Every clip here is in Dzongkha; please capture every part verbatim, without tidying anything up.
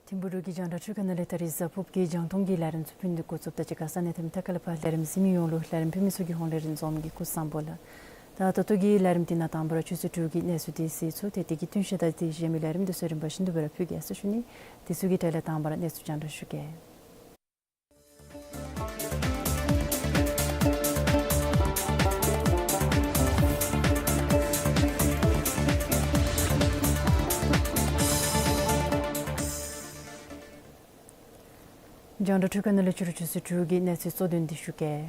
ཐིམ་ཕུ་རུ་གི་རྒྱང་བསྒྲགས་འཕྲུལ་ཁང་ནང་ལས་ད་རིས་གཟའ་ཕུརཔ་གི་རྒྱང་མཐོང་གི་ལས་རིམ་ཚུ་ཕུལ་ནི་འགོ་བཙུགསཔ་ད་ཅིག་ཁར་ས་གནས་མཐའ་དག་ལས་ཕར་ལས་རིམ་གཟིགས་མི་ཡོངས་ལུ་ལས་རིམ་ཕུལ་མི་ཚུ་གི་ཧོངས་ལས་རིན་འཛོམས་ཀྱིས་སྐུ་གཟུགས་བཟང་པོ་ལགས། ད་ད་ལྟོ་གི་ལས་རིམ་འདི་ནང་དང་པ་ར་ཆུ་ཚོད་དྲུག་གི་གནས་ཚུལ་འདི་གཟིགས་ཚུགས། ཏེ་དེ་གི་བསྟུན་བཤད་དང་དེ་གཞན་མི་ལས་རིམ་འདི་ཚུ་རིམ་པ་བཞིན་དུ་སྦེ་ར་ཕུལ་གེ་ཟེར་ཞུ་ནི། དེ་ཚུ་གི་གྲས་ལས་དང་པ་ར་གནས་ཚུལ་རྒྱང་བསྒྲགས་ཞུ་གེ། རྒྱང་བསྒྲགས་འཕྲུལ་ཁང་ནང་ལས་ཕྱི་རུ་ཆུ་ཚོད་དྲུག་གི་གནས་ཚུལ་གཙོ་དོན་འདི་ཞུ་གེ།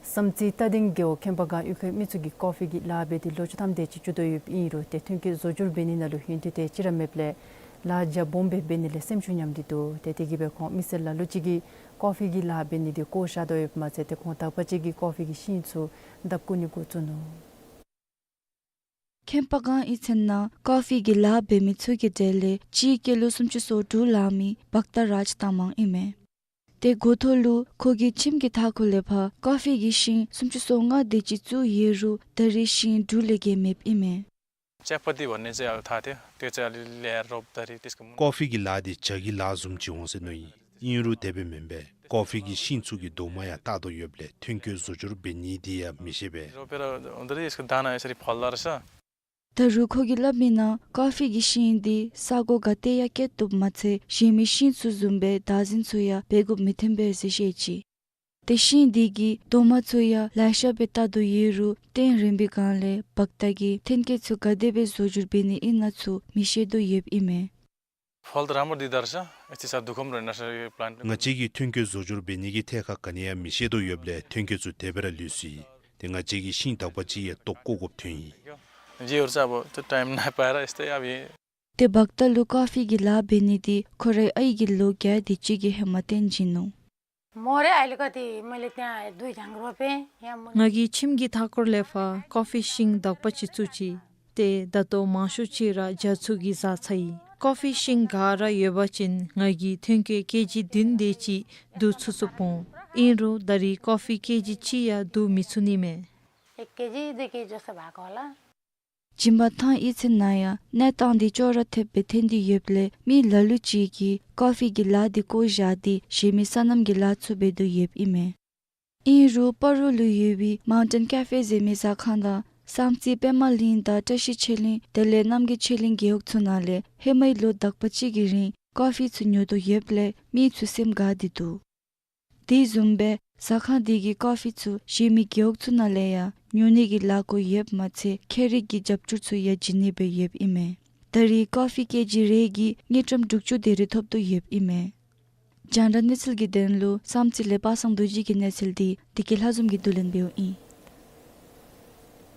བསམ་རྩེ་རྟ་སྡིང་རྒེད་འོག་ཁྱེམ་པ་སྒང་གཡུས་ཁའི་མི་ཚུ་གིས་ཀོ་ཕི་གི་ལཱ་འབད་དེ་ལོ་བཅུ་ཐམ་དེ་ཅིག་བཅུ་དོ་ཡོདཔ་ཨིན་རུང་ཏེ་ཐོན་སྐྱེད་བཟོ་སྒྱུར་འབད་ནི་ནང་ལུ་ཡུན་ཐུང་དེ་ཅིག་ར་མེདཔ་ལས་ལཱ་རྒྱ་སྦོམ་སྦེ་འབད་ནི་ལས་སེམས་ཤུགས་ཉམས་ཏེ་འདུག། ཏེ་དེ་གིས་སྦེ་ཁོང་མི་སེར་ལ་ལུ་ཅིག་གིས་ཀོ་ཕི་གི་ལཱ་འབད་ནི་འདི་བཀོ་བཞག་དོ་ཡོདཔ་མ་ཚད་ཏེ་ཁོང་དག་པ་ཅིག་གིས་ཀོ་ཕི་གི་ཤིང་ཚུ་བརྡབ་བརྐུ་ནི་འགོ་བཙུགས་ནུག། ཁྱེམ་པ་སྒང་གཡུས་ཚན་ནང་ཀོ་ཕི་གི་ལཱ་འབད་མི་ཚུ་གི་གྲས་ལས་སྤྱི་ཡི་སྐྱེས་ལོ་སུམ་ཅུ་སོ་དྲུག་ལང་མི་བཀྟ་རཱཇ་ཏང་མང་ཨིན་མས། ཏེ་འགོ་ཐོག་ལུ་ཁོ་གི་ཁྱིམ་གྱི་མཐའ་འཁོར་ལས་ཕར་ཀོ་ཕི་གི་ཤིང་སུམ་ཅུ་སོ་ལྔ་དེ་ཅིག་བཙུགས་ཡོད་རུང་ད་རེས་ཤིང་འབྲུ་ལས་བརྒལ་མེདཔ་ཨིན་མས། ཅ་པ་ཏི་བ་ནི་ཅ་ཡ་ཐ་ཏེ་ཏེ་ཅ་ལི་ལེ་རོབ་ད་རི་ཏིས་ཀ་མུ། ཀོ་ཕི་གི་ལཱ་འདི་བྱ་གི་ལཱ་བཟུམ་ཅིག་འོང་ཟེར་མནོ་ཡི། ཨིན་རུང་དེ་སྦེ་མེན་པས། ཀོ་ཕི་གི་ཤིང་ཚུ་གི་རྡོག་མ་ཡང་བཏགས་དོ་ཡོདཔ་ལས་ཐོན་སྐྱེད་བཟོ་སྒྱུར་འབད་ནི་འདི་ཡང་མི་ཤེས་པས། རོ་པེ་ར་འོ་ད་རི་ཨིས་ཀ་དཱ་ན་ཨིས་རི་ཕོ་ལ་ར་ས། ད་རུང་ཁོ་གིས་སླབ་མིའི་ནང་ཀོ་ཕི་གི་ཤིང་འདི་ས་གོ་ག་ཏེ་ཡང་སྐྱེ་བཏུབ་མ་ཚད་གཞན་མི་ཤིང་ཚུ་བཟུམ་སྦེ་བདག་འཛིན་ཚུ་ཡང་འབད་དགོཔ་མི་ཐོན་པས་ཟེར་བཤད་ཅི། ཏེ་ཤིང་འདི་གི་རྡོག་མ་ཚུ་ཡང་ལེ་ཤ་སྦེ་བཏགས་དོ་ཡོད་རུང་ཏེ་རིམ་པའི་སྒང་ལས་བཀྟ་གིས་ཐོན་སྐྱེད་ཚུ་ག་དེ་སྦེ་བཟོ་སྒྱུར་འབད་ནི་ཨིན་ན་ཚུ་མི་ཤེས་དོ་ཡོདཔ་ཨིན་མས། ཕོལ་ཏ་ར་མོ་འདི་དར་ཤ་ཨེ་ཅི་ས་དུ་ཁོམ་རོ་ན་ཤ་པ་ལན་ང་བཅས་ཀྱིས་ཐོན་སྐྱེད་བཟོ་སྒྱུར་འབད་ནི་གི་ཐད་ཁར་ག་ནི་ཡང་མི་ཤེས་དོ་ཡོདཔ་ལས་ཐོན་སྐྱེད་ཚུ་དེ་སྦེ་ར་ལུས་སོ་ཡི། ཏེ་ང་བཅས་ཀྱིས་ཤིང་དག་པ་ཅིག་ཡང་བཏོག་བཀོ་དགོཔ་ཐོན་ཡི། ཇི་ཡོར་ཙ་བོ་ཏེ་ཊའིམ་ནཱ་པ་ར་ཨིས་ཏེ་ཡ་བི། ཏེ་བཀྟ་ལུ་ཀོ་ཕི་གི་ལཱ་འབད་ནི་འདི་ཁོ་རའི་ཨའི་གི་ལོ་བརྒྱད་དེ་ཅིག་གི་ཧེ་མ་སྟོན་བྱིན་ནུག། མོ་རེ་ཨ་ལི་ཀ་ཏི་མ་ལི་ཏ་དུ་ཇང་རོ་པེ་ཡ་མོ། ང་གི་ཁྱིམ་གྱི་མཐའ་འཁོར་ལས་ཕར་ཀོ་ཕི་ཤིང་དག་པ་ཅིག་བཙུགས་ཅི། ཏེ་ད་ལྟོ་མང་ཤོས་ཅིག་ར་རྒྱ་ཚུ་གིས་བཟའ་ཚར་ཡི། ཀོ་ཕི་ཤིང་ག་ར་ཡོད་པ་ཅིན་ང་གིས་ཐོན་སྐྱེད་ཀེ་ཇི་བདུན་དེ་ཅིག་བསྡུ་ཚུགས་ཚུགསཔ་འོང་། ཨིན་རུང་ད་རིས་ཀོ་ཕི་ཀེ་ཇི་གཅིག་ཡང་བསྡུ་མི་ཚུགས་ནི་མས། ཨེ་ཀེ་ཇི་དེ་ཀེ་ཇི་ཟེར་བ་གོ་ལ། སྦྱིན་པ་ཐང་གཡུས་ཚན་ནང་ཡང་གནས་སྟངས་འདི་ཅོག་ར་འཐདཔ་སྦེ་ཐོན་ཏེ་ཡོདཔ་ལས་མི་ལ་ལུ་ཅིག་གིས་ཀོ་ཕི་གི་ལཱ་འདི་བཀོ་བཞག་སྟེ་གཞན་མི་སོ་ནམ་གྱི་ལཱ་ཚུ་འབད་དོ་ཡོདཔ་ཨིན་མས། ཨིན་རུང་སྤ་རོ་ལུ་ཡོད་པའི་མའུན་ཊེན་ཀེ་ཕེ་ཟེར་མི་ཟ་ཁང་དང་བསམ་རྩེ་པདྨ་གླིང་དང་བཀྲ་ཤིས་ཆོས་གླིང་དེ་ལས་རྣམ་རྒྱལ་ཆོས་གླིང་རྒེད་འོག་ཚུ་ནང་ལས་ཧེ་མའི་ལོ་དག་པ་ཅིག་གི་རིང་ཀོ་ཕི་ཚུ་ཉོ་དོ་ཡོདཔ་ལས་མི་ཚུ་སེམས་དགའ་སྟེ་འདུག། དེ་བཟུམ་སྦེ་ཟ་ཁང་དེ་གིས་ཀོ་ཕི་ཚུ་གཞན་མི་རྒེད་འོག་ཚུ་ནང་ལས་ཡང་ཉོ་ནི་གི་ལཱ་བཀོད་ཡོདཔ་མ་ཚད་ཁྱད་རིག་གི་རྒྱབ་སྐྱོར་ཚུ་ཡང་བྱིན་ནི་སྦེ་ཡོདཔ་ཨིན་མས། ད་རིས་ཀོ་ཕི་ཀེ་ཇི་རེ་གིས་དངུལ་ཀྲམ་དྲུག་ཅུ་དེ་རེ་ཐོབ་དོ་ཡོདཔ་ཨིན་མས། རྒྱང་བསྒྲགས་གནས་ཚུལ་གྱི་དོན་ལུ་བསམ་རྩེ་ལས་པ་སངས་རྡོ་རྗེ་གི་གནས་ཚུལ་འདི་བདེ་སྐྱིད་ལྷ་འཛོམས་ཀྱིས་བསྡུ་ལེན་འབདཝ་ཨིན།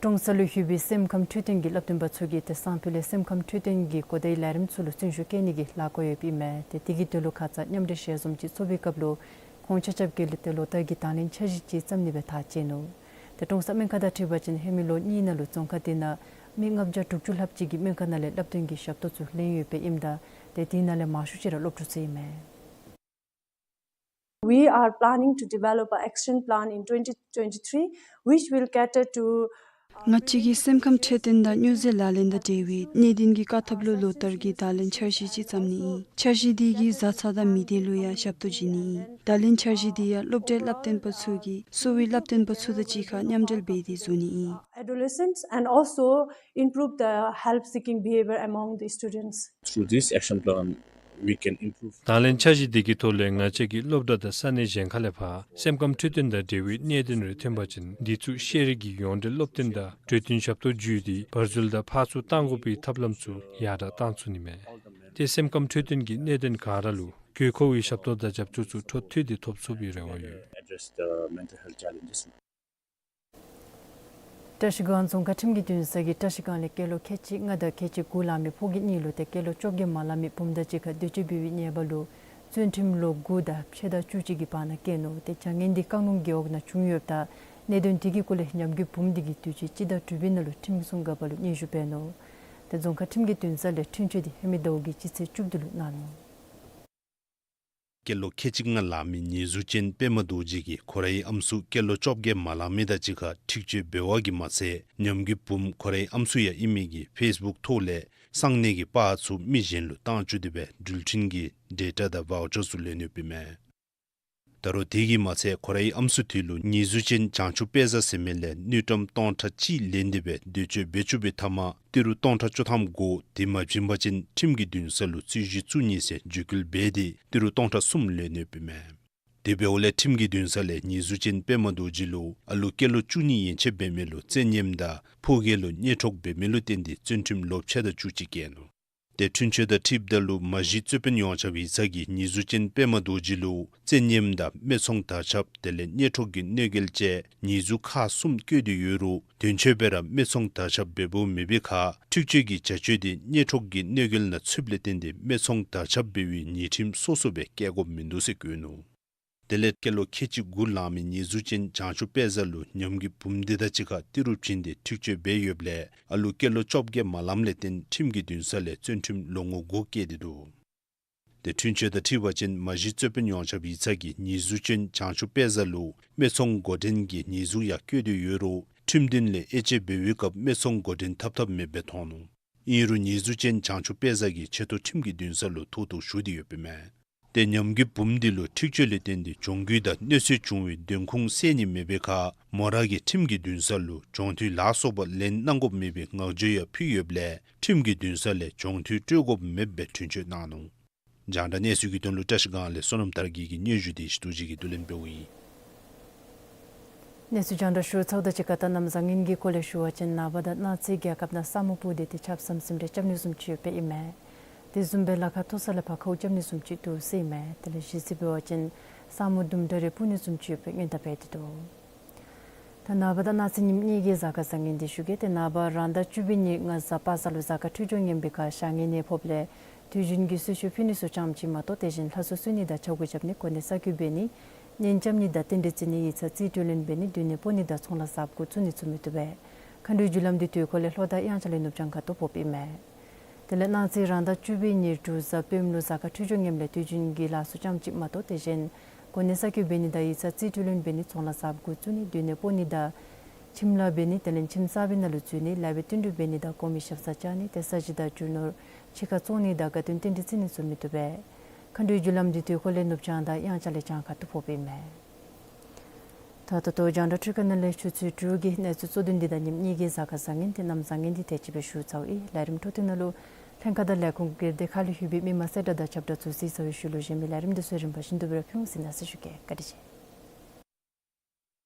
ཀྲོང་གསར་ལུ་ཡོད་པའི་སེམས་ཁམས་འཕྲོད་བསྟེན་གྱི་བསླབ་སྟོན་པ་ཚུ་གིས་ཏེ་སང་ཕོད་ལས་སེམས་ཁམས་འཕྲོད་བསྟེན་གྱི་གོ་བརྡའི་ལས་རིམ་ཚུ་ལུ་བརྩོན་ཤུགས་བསྐྱེད་ནི་གི་ལཱ་བཀོད་ཡོདཔ་ཨིན་མས། ཏེ་དེ་གི་དོན་ལུ་ཁ་ཙ་མཉམ་འབྲེལ་ཞལ་འཛོམས་ཅིག་ཚོགས་པའི་སྐབས་ལུ་ཁོང་ཆ་ཁྱབ་ཀྱིས་ཏེ་ལོ་བསྟར་གྱི་དང་ལེན་འཆར་གཞི་ཅིག་བརྩམ་ནི་སྦེ་ཐག་བཅད་ནུག། ཏེ་ཀྲོང་གསར་སྨན་ཁང་དང་འཁྲིལ་བ་ཅིན་ཧེ་མའི་ལོ་གཉིས་ནང་ལུ་རྫོང་ཁག་དེ་ནང་ མི་ལྔ་བརྒྱ་དྲུག་ཅུ་ལྷགཔ་ཅིག་གིས་སྨན་ཁང་ནང་ལས་བསླབ་སྟོན་གྱི་ཞབས་ཏོག་ཚུ་ལེན་ཡོདཔ་ཨིནམ་ད་ཏེ་དེ་ནང་ལས་མང་ཤོས་ཅིག་ར་སློབ་ཕྲུག་ཚུ་ཨིན་མས། We are planning to develop an action plan in twenty twenty-three, which will cater to ང་བཅས་ཀྱིས་སེམས་ཁམས་འཕྲོད་བསྟེན་དང་སྨྱོ་རྫས་ལག་ལེན་དང་འབྲེལ་བའི་གནད་དོན་གྱི་བཀག་ཐབས་ལུ་ལོ་བསྟར་གྱི་བརྡ་ལན་འཆར་གཞི་ཅིག་བརྩམ་ནི་ཨིན། འཆར་གཞི་དེ་གིས་བཟའ་ཚང་དང་མི་སྡེ་ལུ་ཡང་ཞབས་ཏོག་བྱིན་ནི་ཨིན། བརྡ་ལན་འཆར་གཞི་དེ་ཡང་སློབ་གྲྭའི་བསླབ་སྟོན་པ་ཚུ་གིས་གསོ་བའི་བསླབ་སྟོན་པ་ཚུ་དང་གཅིག་ཁར་མཉམ་འབྲེལ་འབད་དེ་བཟོ་ནི་ཨིན། Adolescents and also improve the help seeking behavior among the students. Through this action plan, we can improve. བརྡ་ལན་འཆར་གཞི་དེ་གི་ཐོག་ལས་ང་བཅས་ཀྱིས་སློབ་གྲྭ་དང་ས་གནས་གཞན་ཁ་ལས་ཕར་སེམས་ཁམས་འཕྲོད་བསྟེན་དང་འབྲེལ་བའི་གནད་དོན་རེ་ཐོན་པ་ཅིན་དེ་ཚུ་ཤེས་རིག་གི་ཡོངས་འབྲེལ་སློབ་སྟོན་དང་གྲོས་བསྟུན་ཞབས་ཏོག་བརྒྱུད་དེ་བར་འཛུལ་དང་ཕར་ཚུར་བཏང་དགོ་པའི་ཐབས་ལམ་ཚུ་ཡར་དྲག་བཏང་ཚུགས་ནི་མས། ཏེ་སེམས་ཁམས་འཕྲོད་བསྟེན་གྱི་གནད་དོན་ག་ར་ལུ་དགོས་མཁོ་བའི་ཞབས་ཏོག་དང་རྒྱབ་སྐྱོར་ཚུ་འཕྲོ་མཐུད་དེ་ཐོབ་ཚུགས་པའི་རེ་བ་ཡོད། Address the mental health challenges. བཀྲ་ཤིས་སྒང་རྫོང་ཁག་ཁྲིམས་ཀྱི་འདུན་ས་གིས་བཀྲ་ཤིས་སྒང་ལས་སྐྱེས་ལོ་ཁལ་གཅིག་ལྔ་དང་ཁལ་གཅིག་དགུ་ལང་མི་ཕོ་སྐྱེས་གཉིས་ལུ་ཏེ་སྐྱེས་ལོ་བཅོ་བརྒྱད་མ་ལང་མི་བུམོ་དང་གཅིག་ཁར་འདོད་སྤྱོད་འབད་བའི་ཉེས་པ་ལུ་བཙོན་ཁྲིམས་ལོ་དགུ་དང་ཕྱེད་དང་བཅུ་གཅིག་གི་བར་ན་བཀལ་ནུག། ཏེ་བྱ་ངན་འདི་བཀག་སྣུམ་རྒེད་འོག་ནང་བྱུང་ཡོདཔ་ད་གནད་དོན་དེ་གི་སྐོར་ལས་ཉམས་རྒུད་བུམོ་དེ་གིས་དུས་ཅི་སྤྱི་ཟླ་དྲུག་པའི་ནང་ལུ་ཁྲིམས་སྲུང་འགག་པ་ལུ་སྙན་ཞུ་འབད་ནུག། ཏེ་རྫོང་ཁག་ཁྲིམས་ཀྱི་འདུན་ས་ལས་འཁྲུན་ཆོད་དེ་ཧེ་མའི་ཟླཝ་གི་སྤྱི་ཚེས་བཅུ་བདུན་ལུ་གནང་ནུག། སྐྱེས་ལོ་ཁལ་གཅིག་ལྔ་ལང་མི་ཉེས་འཛུགས་ཅན་པདྨ་རྡོ་རྗེ་གིས་ཁོ་རའི་ཨམ་སྲུ་སྐྱེས་ལོ་བཅོ་བརྒྱད་མ་ལང་མི་དང་གཅིག་ཁར་འཁྲིག་སྤྱོད་འབད་བ་གིས་མ་ཚད་ཉམས་རྒུད་བུམོ་ཁོ་རའི་ཨམ་སྲུ་ཡང་ཨིན་མི་གིས་ཕེསི་བུཀ་ཐོག་ལས་གསང་གནས་ཀྱི་པར་ཚུ་མི་གཞན་ལུ་བཏང་བཅུག་སྟེ་སྦེ་འགྲུལ་འཕྲིན་གྱི་ཌེ་ཊ་དང་བའུ་ཅར་ཚུ་ལེན་ནུག་པས་མས། ད་རུང་དེ་གིས་མ་ཚད་ཁོ་རའི་ཨམ་སྲུ་དེ་ལུ་ཉེས་འཛུགས་ཅན་བྱང་ཆུབ་དཔལ་བཟང་ཟེར་མི་ལས་དངུལ་ཀྲམ་སྟོང་ཕྲག་གཅིག་ལེན་ཏེ་སྦེ་འདོད་སྤྱོད་འབད་བཅུག་པའི་མཐའ་མར་ཏི་རུ་སྟོང་ཕྲག་བཅུ་ཐམ་དགོ། དེ་མ་བྱིན་པ་ཅིན་ཁྲིམས་ཀྱི་འདུན་ས་ལུ་རྩོད་གཞི་བཙུགས་ནི་ཟེར་བརྒྱུད་སྐུལ་འབད་དེ་ཏི་རུ་སྟོང་ཕྲག་གསུམ་ལེན་ནུག་པས་མས། དེ་འབདཝ་ལས་ཁྲིམས་ཀྱི་འདུན་ས་ལས་ཉེས་འཛུགས་ཅན་པདྨ་རྡོ་རྗེ་ལུ་ཨ་ལུ་སྐྱེས་ལོ་བཅུ་གཉིས་ཡན་ཆད་འབད་མི་ལུ་བཙན་ཉམས་དང་ཕོ་སྐྱེས་ལུ་གཉེན་འཕྲོག་འབད་མི་ལུ་བརྟེན་ཏེ་བཙོན་ཁྲིམས་ལོ་ཕྱེད་དང་བཅུ་གཅིག་བཀལ་ནུག། ཏེ་འཁྲུན་ཆོད་དང་འཁྲིལཝ་ད་ལུ་མ་གཞི་རྩོད་དཔོན་ཡོངས་ཁྱབ་ཡིག་ཚང་གིས་ཉེས་འཛུགས་ཅན་པདྨ་རྡོ་རྗེ་ལུ་བཙན་ཉམས་དང་སྨད་འཚོང་དར་ཁྱབ་དེ་ལས་གཉེན་འཕྲོག་གི་གནོད་འགེལ་བཅས་ཉེས་འཛུགས་ཁག་གསུམ་བཀོད་དེ་ཡོད་རུང་དོན་གཅོད་སྦེ་ར་སྨད་འཚོང་དར་ཁྱབ་འབད་འབདཝ་མེད་པའི་ཁར་འཁྲུག་སྤྱོད་ཀྱི་བྱ་སྤྱོད་དེ་གཉེན་འཕྲོག་གི་གནོད་འགེལ་ནང་ཚུདཔ་ལས་བརྟེན་ཏེ་སྨད་འཚོང་དར་ཁྱབ་འབད་བའི་ཉེས་ཁྲིམས་སོ་སོ་སྦེ་བཀལ་དགོཔ་མིན་འདུག་ཟེར་བཀོད་ནུག། དེ་ལས་སྐྱེས་ལོ་ཁལ་གཅིག་དགུ་ལང་མི་ཉེས་འཛུགས་ཅན་བྱང་ཆུབ་དཔལ་བཟང་ལུ་ཉམས་རྒུད་བུམོ་དེ་དང་གཅིག་ཁར་ཏི་རུ་བྱིན་ཏེ་འཁྲུག་སྤྱོད་འབད་ཡོདཔ་ལས་ཨ་ལུ་སྐྱེས་ལོ་བཅོ་བརྒྱད་མ་ལངམ་ལས་བརྟེན་ཁྲིམས་ཀྱི་འདུན་ས་ལས་བཙོན་ཁྲིམས་ལོ་ངོ་དགུ་བཀལ་ཏེ་འདུག། ཏེ་འཁྲུན་ཆོད་དང་འཁྲིལ་བ་ཅིན་མ་གཞི་རྩོད་དཔོན་ཡོངས་ཁྱབ་ཡིག་ཚང་གིས་ཉེས་འཛུགས་ཅན་བྱང་ཆུབ་དཔལ་བཟང་ལུ་སྨད་འཚོང་འགོ་འདྲེན་གྱི་ཉེས་འཛུགས་ཡང་བཀོད་དེ་ཡོད་རུང་ཁྲིམས་འདུན་ལས་དབྱེ་དཔྱད་འབད་བའི་སྐབས་སྨད་འཚོང་འགོ་འདྲེན་འཐབ་འཐབ་མེདཔ་སྦེ་མཐོང་ནུག། ཨིན་རུང་ཉེས་འཛུགས་ཅན་བྱང་ཆུབ་དཔལ་བཟང་གིས་ཆེ་མཐོ་ཁྲིམས་ཀྱི་འདུན་ས་ལུ་ཐོ་བཀོད་ཞུ་སྟེ་ཡོདཔ་མས། ཏེ་ཉམས་རྒུད་བུམོ་དེ་ལུ་འཁྲུག་སྤྱོད་ལས་བརྟེན་ཏེ་གྱོང་གུད་དང་གནོད་འཚེ་བྱུང་བའི་བདེན་ཁུངས་གསལ་ནི་མེད་པའི་ཁར་མོ་ར་གིས་ཁྲིམས་ཀྱི་འདུན་ས་ལུ་གྱོང་ཐུན་ལ་སོགས་པ་ལེན་གནང་དགོཔ་མེད་པའི་ངག་བརྗོད་ཡང་ཕུལ་ཡོདཔ་ལས་ཁྲིམས་ཀྱི་འདུན་ས་ལས་གྱོང་ཐུན་སྤྲོད་དགོཔ་མེདཔ་སྦེ་འཁྲུན་ཆོད་གནང་ནུག། རྒྱང་བསྒྲགས་གནས་ཚུལ་གྱི་དོན་ལུ་བཀྲ་ཤིས་སྒང་ལས་བསོད་ནམས་དར་རྒྱས་ཀྱིས་སྙན་ཞུ་དེ་ཞུ་དོ་ཅིག་གིས་བསྡུ་ལེན་འབདཝ་ཨིན། གནས་ཚུལ་རྒྱང་བསྒྲགས་ཞུ་ཚརཝ་དང་གཅིག་ཁར་ད་གནམ་བཟང་ངན་གྱི་སྐོར་ལས་ཞུ་བ་ཅིན་ནངས་པ་དང་གནངས་ཚེ་རྒྱལ་ཁབ་ནང་ས་སྨུག་སྤུབས་ཏེ་ཏེ་ཆརཔ་ཟམ་ཟིམ་རེ་རྐྱབ་ནི་བཟུམ་ཅིག་ཡོདཔ་ཨིན་མས། དེ་བཟུམ་སྦེ་ལ་ཁ་མཐོ་ས་ལས་ཕར་ཁཝ་རྐྱབ་ནི་བཟུམ་ཅིག་འདུག་ཟེར་ཨིན་མས། དེ་ལས་གཞེས་ཚིག་འབད་བ་ཅིན་ས་སྨུག་ལྡུམ་དྲགས་རེ་སྤུབས་ནི་བཟུམ་ཅིག་ཡོདཔ་སྦེ་སྔོན་བརྡ་འབད་དེ་འདུག། ད་ནངས་པ་དང་གནངས་ཚེ་ཉིནམ་གཉིས་ཀྱི་གཟའ་སྐར་བཟང་ངན་འདི་ཞུ་གེ། ཏེ་ནངས་པ་རང་ཟླ་བཅུ་པའི་ཉེར་ལྔ་གཟའ་པ་སངས་ལུ་གཟའ་སྐར་འཕྲོད་སྦྱོར་ངན་པའི་ཁར་བྱ་ངན་གནས་ཕོགཔ་ལས་དུས་རྒྱུན་གྱི་གསོལ་མཆོད་ཕུལ་ནི་ཚུ་ཙམ་ཅིག་མ་གཏོགས་དེ་བཞིན་ལྷ་གསོལ་གསོལ་ནི་དང་ཕྱག་གུ་རྐྱབ་ནི་གོ་གནས་གསར་བསྐོ་འབད་ནི་གཉེན་རྐྱབ་ནི་དང་རྟེན་འབྲེལ་བརྩི་ནི་ཡིག་ཚང་རྩིས་སྤྲོད་ལེན་འབད་ནི་སྡོད་གནས་སྤོ་ནི་དང་ཚོང་ལཱ་གཟབ་གུ་བཙུགས་ནི་ཚུ་མི་བཏུབ་པས། མཁའ་འགྲོའི་རྒྱུ་ལམ་འདི་དུས་འཁོར་ལས་ལྷོ་དང་དབྱངས་འཆར་ལས་ནུབ་བྱང་ཁ་ཐུག་ཕོགཔ་ཨིན་མས། དེ་ལས་གནངས་ཚེ་རང་ཟླ་བཅུ་པའི་ཉེར་དྲུག་གཟའ་སྤེནམ་ལུ་གཟའ་སྐར་འཕྲོད་སྦྱོར་ངནམ་ལས་དུས་རྒྱུན་གྱི་ལཱ་ཚུ་ཙམ་ཅིག་མ་གཏོགས་དེ་བཞིན་གོ་གནས་གསར་བསྐོ་འབད་ནི་དང་ཡིག་ཚང་རྩིས་སྤྲོད་ལེན་འབད་ནི་ཚོང་ལཱ་གཟབ་གུ་བཙུགས་ནི་སྡོད་གནས་སྤོ་ནི་དང་ཁྱིམ་ལཱ་འབད་ནི་དེ་ལས་ཁྱིམ་གསར་པའི་ནང་ལུ་འཛུལ་ནི་ལཱ་འབད་བསྟུན་གྲོས་འབད་ནི་དང་གོང་མའི་ཞབས་སར་བཅར་ནི་ཏེ་ས་གཞི་དང་རྒྱུ་ནོར་ཕྱི་ཁར་བཙོང་ནི་དང་དགའ་སྟོན་རྟེན་འབྲེལ་བརྩི་ནི་ཚུ་མི་བཏུབ་པས། མཁའ་འགྲོའི་རྒྱུ་ལམ་འདི་དུས་འཁོར་ལས་ནུབ་བྱང་དང་དབྱངས་འཆར་ལས་བྱང་ཁ་ཐུག་ཕོགཔ་ཨིན་མས། ད་ད་ལྟོ་རྒྱང་བསྒྲགས་འཕྲུལ་ཁང་ནང་ལས་ཆུ་ཚོད་དྲུག་གི་གནས་ཚུལ་གཙོ་དོན་འདི་དང་ཉིནམ་གཉིས་ཀྱི་གཟའ་སྐར་བཟང་ངན་ཏེ་གནམ་བཟང་ངན་འདི་དེ་ཅིག་སྦེ་ཞུ་ཚརཝ་ཨིན། ལས་རིམ་འཕྲོ་མཐུད་ནང་ལུ་ལྷན་ཁག་དང་ལས་ཁུངས་སྒེར་སྡེ་ཁག་ལུ་ཡོད་པའི་མི་མང་གསལ་བསྒྲགས་དང་ཁྱབ་བསྒྲགས་ཚུ་གཟིགས་ཚར་བའི་ཤུལ་ལུ་གཞན་མི་ལས་རིམ་འདི་ཚུ་རིམ་པ་བཞིན་དུ་སྦེ་ར་ཕུལ་འོང་ཟེར་གནང་ཞུ་གེ། བཀའ་དྲིན་ཆེ།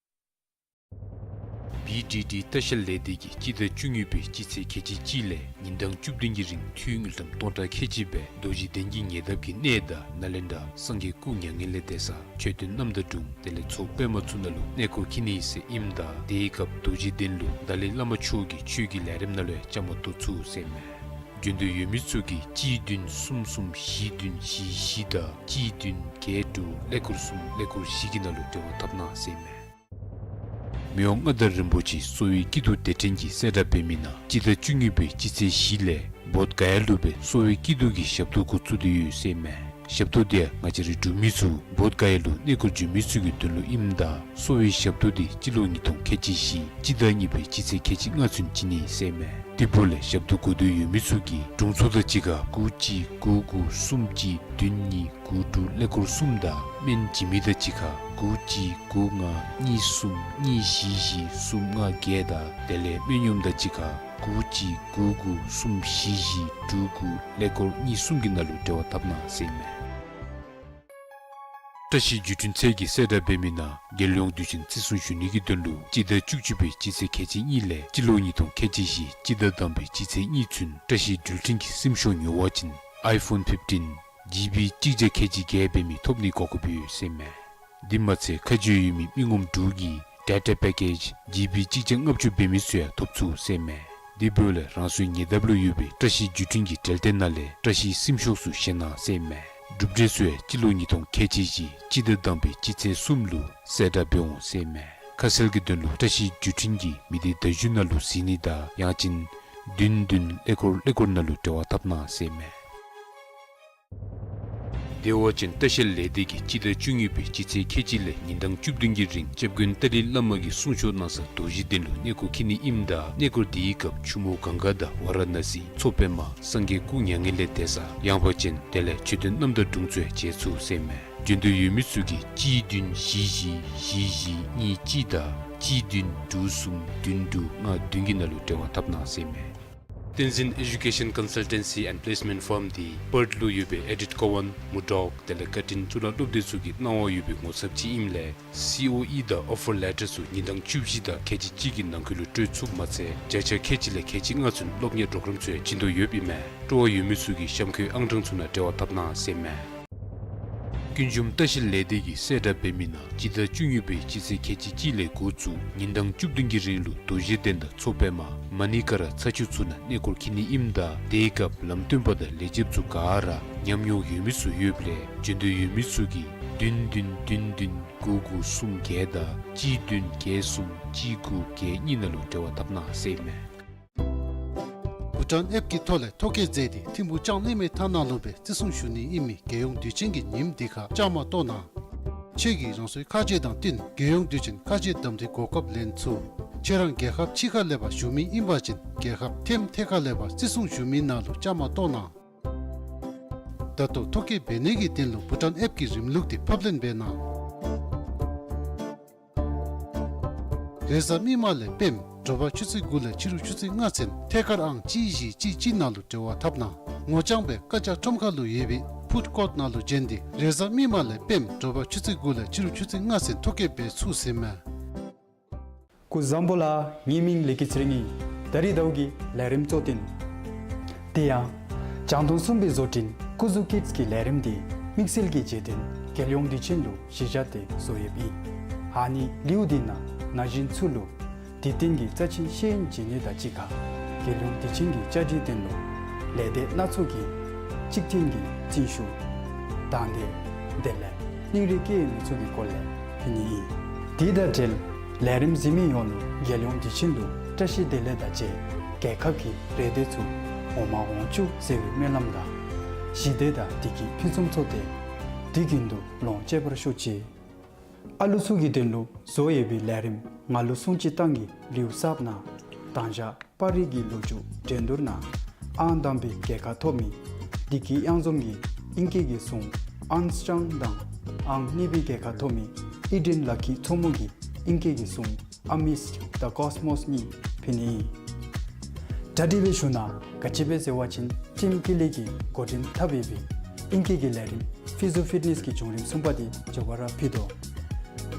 བི་ཌི་ཌི་ལྟ་བཤལ་ལས་སྡེ་གིས་སྤྱི་ཟླ་བཅུ་གཉིས་པའི་སྤྱི་ཚེས་ཁལ་གཅིག་གཅིག་ལས་ཉིན་གྲངས་བཅུ་བདུན་གྱི་རིང་འཐུས་དངུལ་ཀྲམ་སྟོང་ཕྲག་ཁལ་གཅིག་སྦེ་རྡོ་རྗེ་གདན་གྱི་ཉེ་འདབས་ཀྱི་གནས་བདག་ནཱ་ལེནྡྲ་སངས་རྒྱས་སྐུ་མྱ་ངན་ལས་འདས་ས་མཆོད་རྟེན་རྣམ་དག་དྲུང་དེ་ལས་ཚོ་པདྨ་ཚུ་ནང་ལུ་གནས་སྐོར་འཁྱིད་ནི་ཟེར་ཨིནམ་ད་དེའི་སྐབས་རྡོ་རྗེ་གདན་ལུ་ཏཱ་ལའི་བླ་མ་མཆོག་གི་ཆོས་ཀྱི་ལས་རིམ་ནང་ལུ་ཡང་བཅའ་མར་གཏོགས་ཚུགས་ཟེར་ཨིན་མས། རྒྱུས་མངའ་ཡོད་མི་ཚུ་གིས་གཅིག་བདུན་གསུམ་གསུམ་བཞི་བདུན་བཞི་བཞི་དང་གཅིག་བདུན་བརྒྱད་དྲུག་ཀླད་ཀོར་གསུམ་ཀླད་ཀོར་བཞི་གི་ནང་ལུ་འབྲེལ་བ་འཐབ་གནང་ཟེར་ཨིན་མས། མི་དབང་མངའ་བདག་རིན་པོ་ཆེ་གསོ་བའི་སྐྱིད་སྡུག་དེ་ཕྲན་གྱི་གསལ་བསྒྲགས་འབད་མི་ནང་སྤྱི་ཟླ་བཅུ་གཉིས་པའི་སྤྱི་ཚེས་བཞི་ལས་བོདྷ་ག་ཡ་ལུ་སྦེ་གསོ་བའི་སྐྱིད་སྡུག་གི་ཞབས་ཏོག་འགོ་བཙུགས་ཏེ་ཡོད་ཟེར་ཨིན་མས། ཞབས་ཏོག་དེ་ང་བཅས་རའི་འབྲུག་མི་ཚུ་བོདྷ་ག་ཡ་ལུ་གནས་སྐོར་འབྱོན་མི་ཚུ་གི་དོན་ལུ་ཨིནམ་ད་གསོ་བའི་ཞབས་ཏོག་དེ་སྤྱི་ལོ་ཉིས་སྟོང་ཁལ་གཅིག་བཞི་སྤྱི་ཟླ་གཉིས་པའི་སྤྱི་ཚེས་ཁལ་གཅིག་ལྔ་ཚུན་བྱིན་ནི་ཟེར་ཨིན་མས། དེ་འབདཝ་ལས་ཞབས་ཏོག་དགོ་འདོད་ཡོད་མི་ཚུ་གིས་དྲུང་འཚོ་དང་གཅིག་ཁར་དགུ་གཅིག་དགུ་དགུ་གསུམ་གཅིག་བདུན་གཉིས་དགུ་དྲུག་ཀླད་ཀོར་གསུམ་དང་སྨན་བྱིན་མི་དང་གཅིག་ཁར་དགུ་གཅིག་དགུ་ལྔ་གཉིས་གསུམ་གཉིས་བཞི་བཞི་གསུམ་ལྔ་བརྒྱད་དང་དེ་ལས་སྨན་གཡོགམ་དང་གཅིག་ཁར་དགུ་གཅིག་དགུ་དགུ་གསུམ་བཞི་བཞི་དྲུག་དགུ་ཀླད་ཀོར་གཉིས་གསུམ་གྱི་ནང་ལུ་འབྲེལ་བ་འཐབ་གནང་ཟེར་ཨིན་མས། བཀྲ་ཤིས་བརྒྱུད་འཕྲིན་ཚད་ཀྱི་གསལ་བསྒྲགས་འབད་མི་ནང་རྒྱལ་ཡོངས་དུས་ཆེན་བརྩི་སྲུང་ཞུ་ནི་གི་དོན་ལུ་སྤྱི་ཟླ་བཅུ་གཅིག་པའི་སྤྱི་ཚེས་ཁལ་གཅིག་གཉིས་ལས་སྤྱི་ལོ་ཉིས་སྟོང་ཁལ་གཅིག་བཞི་སྤྱི་ཟླ་དང་པའི་སྤྱི་ཚེས་གཉིས་ཚུན་བཀྲ་ཤིས་འགྲུལ་འཕྲིན་གྱི་སིམ་ཤོག་ཉོ་བ་ཅིན་ཨའི་ཕོན་ཕིཕ་ཊིན་ཇི་བི་གཅིག་བརྒྱ་ཁལ་གཅིག་བརྒྱད་འབད་མི་ཐོབ་ནིའི་གོ་སྐབས་ཡོད་ཟེར་ཨིན་མས། དེ་མ་ཚད་ཁ་གྱེས་ཡོད་མི་མི་ངོམ་དྲུག་གིས་ཌེ་ཊ་པེ་ཀེཇ་ཇི་བི་གཅིག་བརྒྱ་ལྔ་བཅུ་འབད་མི་ཚུ་ཡང་ཐོབ་ཚུགས་ཟེར་ཨིན་མས། དེ་འབདཝ་ལས་རང་སོའི་ཉེ་འདབས་ལུ་ཡོད་པའི་བཀྲ་ཤིས་བརྒྱུད་འཕྲིན་གྱི་འབྲེལ་ཐད་ནང་ལས་བཀྲ་ཤིས་སིམ་ཤོག་ཚུ་བཞེས་གནང་ཟེར་ཨིན་མས། གྲུབ་འབྲས་ཚུ་ཡང་སྤྱི་ལོ་ཉིས་སྟོང་ཁལ་གཅིག་བཞི་སྤྱི་ཟླ་དང་པའི་སྤྱི་ཚེས་གསུམ་ལུ་གསལ་བསྒྲགས་འབད་འོང་ཟེར་ཨིན་མས། ཁ་གསལ་གྱི་དོན་ལུ་བཀྲ་ཤིས་བརྒྱུད་འཕྲིན་གྱི་མི་སྡེ་བརྡ་བརྒྱུད་ནང་ལུ་གཟིགས་ནི་དང་ཡང་ཅིན་བདུན་བདུན་ཀླད་ཀོར་ཀླད་ཀོར་ནང་ལུ་འབྲེལ་བ་འཐབ་གནང་ཟེར་ཨིན་མས། དེ་འབད་བ་ཅིན་ལྟ་བཤལ་ལས་སྡེ་གིས་སྤྱི་ཟླ་བཅུ་གཉིས་པའི་སྤྱི་ཚེས་ཁལ་གཅིག་ལས་ཉིན་གྲངས་བཅུ་བདུན་གྱི་རིང་སྐྱབས་མགོན་ཏཱ་ལའི་བླ་མ་གི་གསུང་ཆོག་གནང་ས་རྡོ་རྗེ་གདན་ལུ་གནས་སྐོར་འཁྱིད་ནི་ཨིནམ་ད་གནས་སྐོར་དེའི་སྐབས་ཆུ་མོ་གངྒཱ་དང་ཝཱ་ར་ཎཱ་སི་མཚོ་པདྨ་སངས་རྒྱས་སྐུ་མྱ་ངན་ལས་འདས་ས་ཡངས་པ་ཅན་དེ་ལས་མཆོད་རྟེན་རྣམ་དག་དྲུང་ཚུ་ཡང་མཇལ་ཚུགས་ཟེར་ཨིན་མས། འབྱོན་འདོད་ཡོད་མི་ཚུ་གིས་གཅིག་བདུན་བཞི་བཞི་བཞི་བཞི་གཉིས་གཅིག་དང་གཅིག་བདུན་དྲུག་གསུམ་བདུན་དྲུག་ལྔ་བདུན་གྱི་ནང་ལུ་འབྲེལ་བ་འཐབ་གནང་ཟེར་ཨིན་མས། Tenzin Education Consultancy and Placement Firm འདི་པརཐ་ལུ་ཡོད་པའི་ཨེ་ཌིཐ་ཀོ་ཝཱན་མུར་ཌོག་དེ་ལས་ཀར་ཊིན་གཙུག་ལག་སློབ་སྡེ་ཚུ་གི་གནང་བ་ཡོད་པའི་ངོ་ཚབ་ཅིག་ཨིནམ་ལས་སི་ཨོ་ཨི་དང་ཨོ་ཕར་ལེ་ཊར་ཚུ་ཉིན་གྲངས་བཅུ་བཞི་དང་ཁལ་གཅིག་གཅིག་གི་ནང་འཁོད་ལུ་སྤྲོད་ཚུགསཔ་མ་ཚད་བརྒྱ་ཆ་ཁལ་གཅིག་ལས་ཁལ་གཅིག་ལྔ་ཚུན་སློབ་གཉེར་པོརོ་གརམ་ཚུ་ཡང་བྱིན་དོ་ཡོདཔ་ཨིན་མས། སྤྲོ་བ་ཡོད་མི་ཚུ་གིས་གཤམ་འཁོད་ཨང་གྲངས་ཚུ་ནང་འབྲེལ་བ་འཐབ་གནང་ཟེར་ཨིན་མས། ཀུན་འབྱུང་ལྟ་བཤལ་ལས་སྡེ་གིས་གསལ་བསྒྲགས་འབད་མི་ནང་སྤྱི་ཟླ་བཅུ་གཉིས་པའི་སྤྱི་ཚེས་ཁལ་གཅིག་གཅིག་ལས་འགོ་བཙུགས་ཉིན་གྲངས་བཅུ་བདུན་གྱི་རིང་ལུ་རྡོ་རྗེ་གདན་དང་མཚོ་པདྨ་མ་ཎི་ཀ་ར་ཚ་ཆུ་ཚུ་ནང་གནས་སྐོར་འཁྱིད་ནི་ཨིནམ་ད་དེའི་སྐབས་ལམ་སྟོན་པ་དང་ལས་བྱེདཔ་ཚུ་ག་ར་ཉམས་མྱོང་ཡོད་མི་ཚུ་ཡོདཔ་ལས་འབྱོན་འདོད་ཡོད་མི་ཚུ་གིས་བདུན་བདུན་བདུན་བདུན་དགུ་དགུ་གསུམ་བརྒྱད་དང་གཅིག་བདུན་བརྒྱད་གསུམ་གཅིག་དགུ་བརྒྱད་གཉིས་ནང་ལུ་འབྲེལ་བ་འཐབ་གནང་ཟེར་ཨིན་མས། བྷུ་ཊཱན་ཨེཔ་ཀྱི་ཐོག་ལས་ཐོ་བཀོད་མཛད་དེ་ཐིམ་ཕུག་ལྕང་གླིང་མའི་ཐ་ནག་ལུ་སྦེ་བརྩི་སྲུང་ཞུ་ནི་ཨིན་མི་རྒྱལ་ཡོངས་དུས་ཆེན་གྱི་ཉིནམ་འདི་ཁར་བཅའ་མར་གཏོགས་གནང་། ཁྱོད་ཀྱིས་རང་སོའི་ཁ་རྗེ་དང་བསྟུན་རྒྱལ་ཡོངས་དུས་ཆེན་ཁ་རྗེ་གདམ་འཐེན་གོ་སྐབས་ལེན་ཚུགས། ཁྱོད་རང་རྒྱལ་ཁབ་ཕྱི་ཁ་ལས་ཕར་བཞུགས་མི་ཨིན་པ་ཅིན་རྒྱལ་ཁབ་ཐེམ་ཐེ་ཁ་ལས་ཕར་བརྩི་སྲུང་ཞུ་མི་ནང་ལུ་བཅའ་མར་གཏོགས་གནང་། ད་ལྟོ་ཐོ་བཀོད་འབད་ནི་གི་དོན་ལུ་བྷུ་ཊཱན་ཨེཔ་ཀྱི་རིམ་ལུགས་དེ་ཕབ་ལེན་འབད་གནང་། རེས་གཟའ་མིག་དམར་ལས་སྤེནམ་དྲོ་པ་ཆུ་ཚོད་དགུ་ལས་ཕྱི་རུ་ཆུ་ཚོད་ལྔ་ཚུན་ཐད་ཀར་ཨང་གཅིག་བཞི་གཅིག་གཅིག་ནང་ལུ་འབྲེལ་བ་འཐབ་གནང་། ངོ་རྐྱང་སྦེ་བཀའ་རྒྱ་ཁྲོམ་ཁ་ལུ་ཡོད་པའི་ཕུཌ་ཀོརཊ་ནང་ལུ་བྱོན་ཏེ་རེས་གཟའ་མིག་དམར་ལས་སྤེནམ་དྲོ་པ་ཆུ་ཚོད་དགུ་ལས་ཕྱི་རུ་ཆུ་ཚོད་ལྔ་ཚུན་ཐོ་བཀོད་འབད་ཚུགས་ཟེར་མས། སྐུ་གཟུགས་བཟང་པོ་ལགས། ངེའི་མིང་ལི་ཀི་ཚེ་རིང་ཨིན། ད་རིས་ཟླཝ་གི་ལས་རིམ་གཙོ་དོན་དེ་ཡང་རྒྱང་མཐོང་གསུམ་པའི་བཟོ་སྐྲུན་ཀུ་ཟུ་ཀིཌས་ཀྱི་ལས་རིམ་དེ་དམིགས་བསལ་གྱི་རྗེས་དྲན་རྒྱལ་ཡོངས་དུས་ཆེན་ལུ་གཞི་བཞག་སྟེ་བཟོ་ཡོདཔ་ཨིན། ཨ་ནི་ལེའུ་དེ་ནང་ན་གཞོན་ཚུ་ལུ་དུས་སྟོན་གྱི་རྩ་ཆེན་ཤེས་ཡོན་སྦྱིན་ནི་དང་གཅིག་ཁར་རྒྱལ་ཡོངས་དུས་ཆེན་གྱི་བཅའ་སྒྲིག་དོན་ལུ་ལས་སྡེ་སྣ་ཚོགས་ཀྱི་གཅིག་མཐུན་གྱི་རྩིས་ཞུ་དང་ལེན་དེ་ལས་སྙིང་རུས་བསྐྱེད་མི་ཚུ་གི་སྐོར་ལས་ཕུལ་ནི་ཨིན། དེ་དང་འབྲེལ་ལས་རིམ་གཟིགས་མི་ཡོངས་ལུ་རྒྱལ་ཡོངས་དུས་ཆེན་ལུ་བཀྲ་ཤིས་བདེ་ལེགས་དང་བཅས་རྒྱལ་ཁབ་ཀྱི་རེ་འདོད་ཚུ་འོང་མ་འོང་བཅུག་ཟེར་བའི་སྨོན་ལམ་དང་ཞི་བདེ་དང་བདེ་སྐྱིད་ཕུན་སུམ་ཚོགས་ཏེ་དུས་རྒྱུན་དུ་ལོངས་སྤྱོད་པར་ཤོག་ཅིག། ཨ་ལུ་ཚུ་གི་དོན་ལུ་བཟོ་ཡོད་པའི་ལས་རིམ་ང་ལུ་སྲུང་ཅིག་བཏང་གི་ལེའུ་གསརཔ་ནང་དང་ཞག་པར་རིས་ཀྱི་ལོ་རྒྱུས་འགྲན་བསྡུར་ནང་ཨང་དང་པའི་རྒྱལ་ཁ་ཐོབ་མི་བདེ་སྐྱིད་གཡང་འཛོམས་ཀྱིས་ཨིང་སྐད་ཀྱི་གཞུང་ཨརམ་སི་ཊོང་དང་ཨང་གཉིས་པའི་རྒྱལ་ཁ་ཐོབ་མི་ཨི་ཌེན་ལ་ཁི་མཚོ་མོ་གིས་ཨིང་སྐད་ཀྱི་གཞུང་Amidst the Cosmos གཉིས་ཕུལ་ནི་ཨིན། གྲ་སྒྲིག་འབད་ཞིནམ་ལས་ག་ཅི་སྦེ་ཟེར་བ་ཅིན་ཊིམ་ཀི་ལི་གིས་འགོ་འདྲེན་འཐབ་ཡོད་པའི་ཨིང་སྐད་ཀྱི་ལས་རིམ་ཕི་ཛི་ཕིཊ་ནེསི་གི་བྱུང་རིམ་གསུམ་པ་དེ་མཇུག་བསྡུ་ར་ཕུལ་དོ།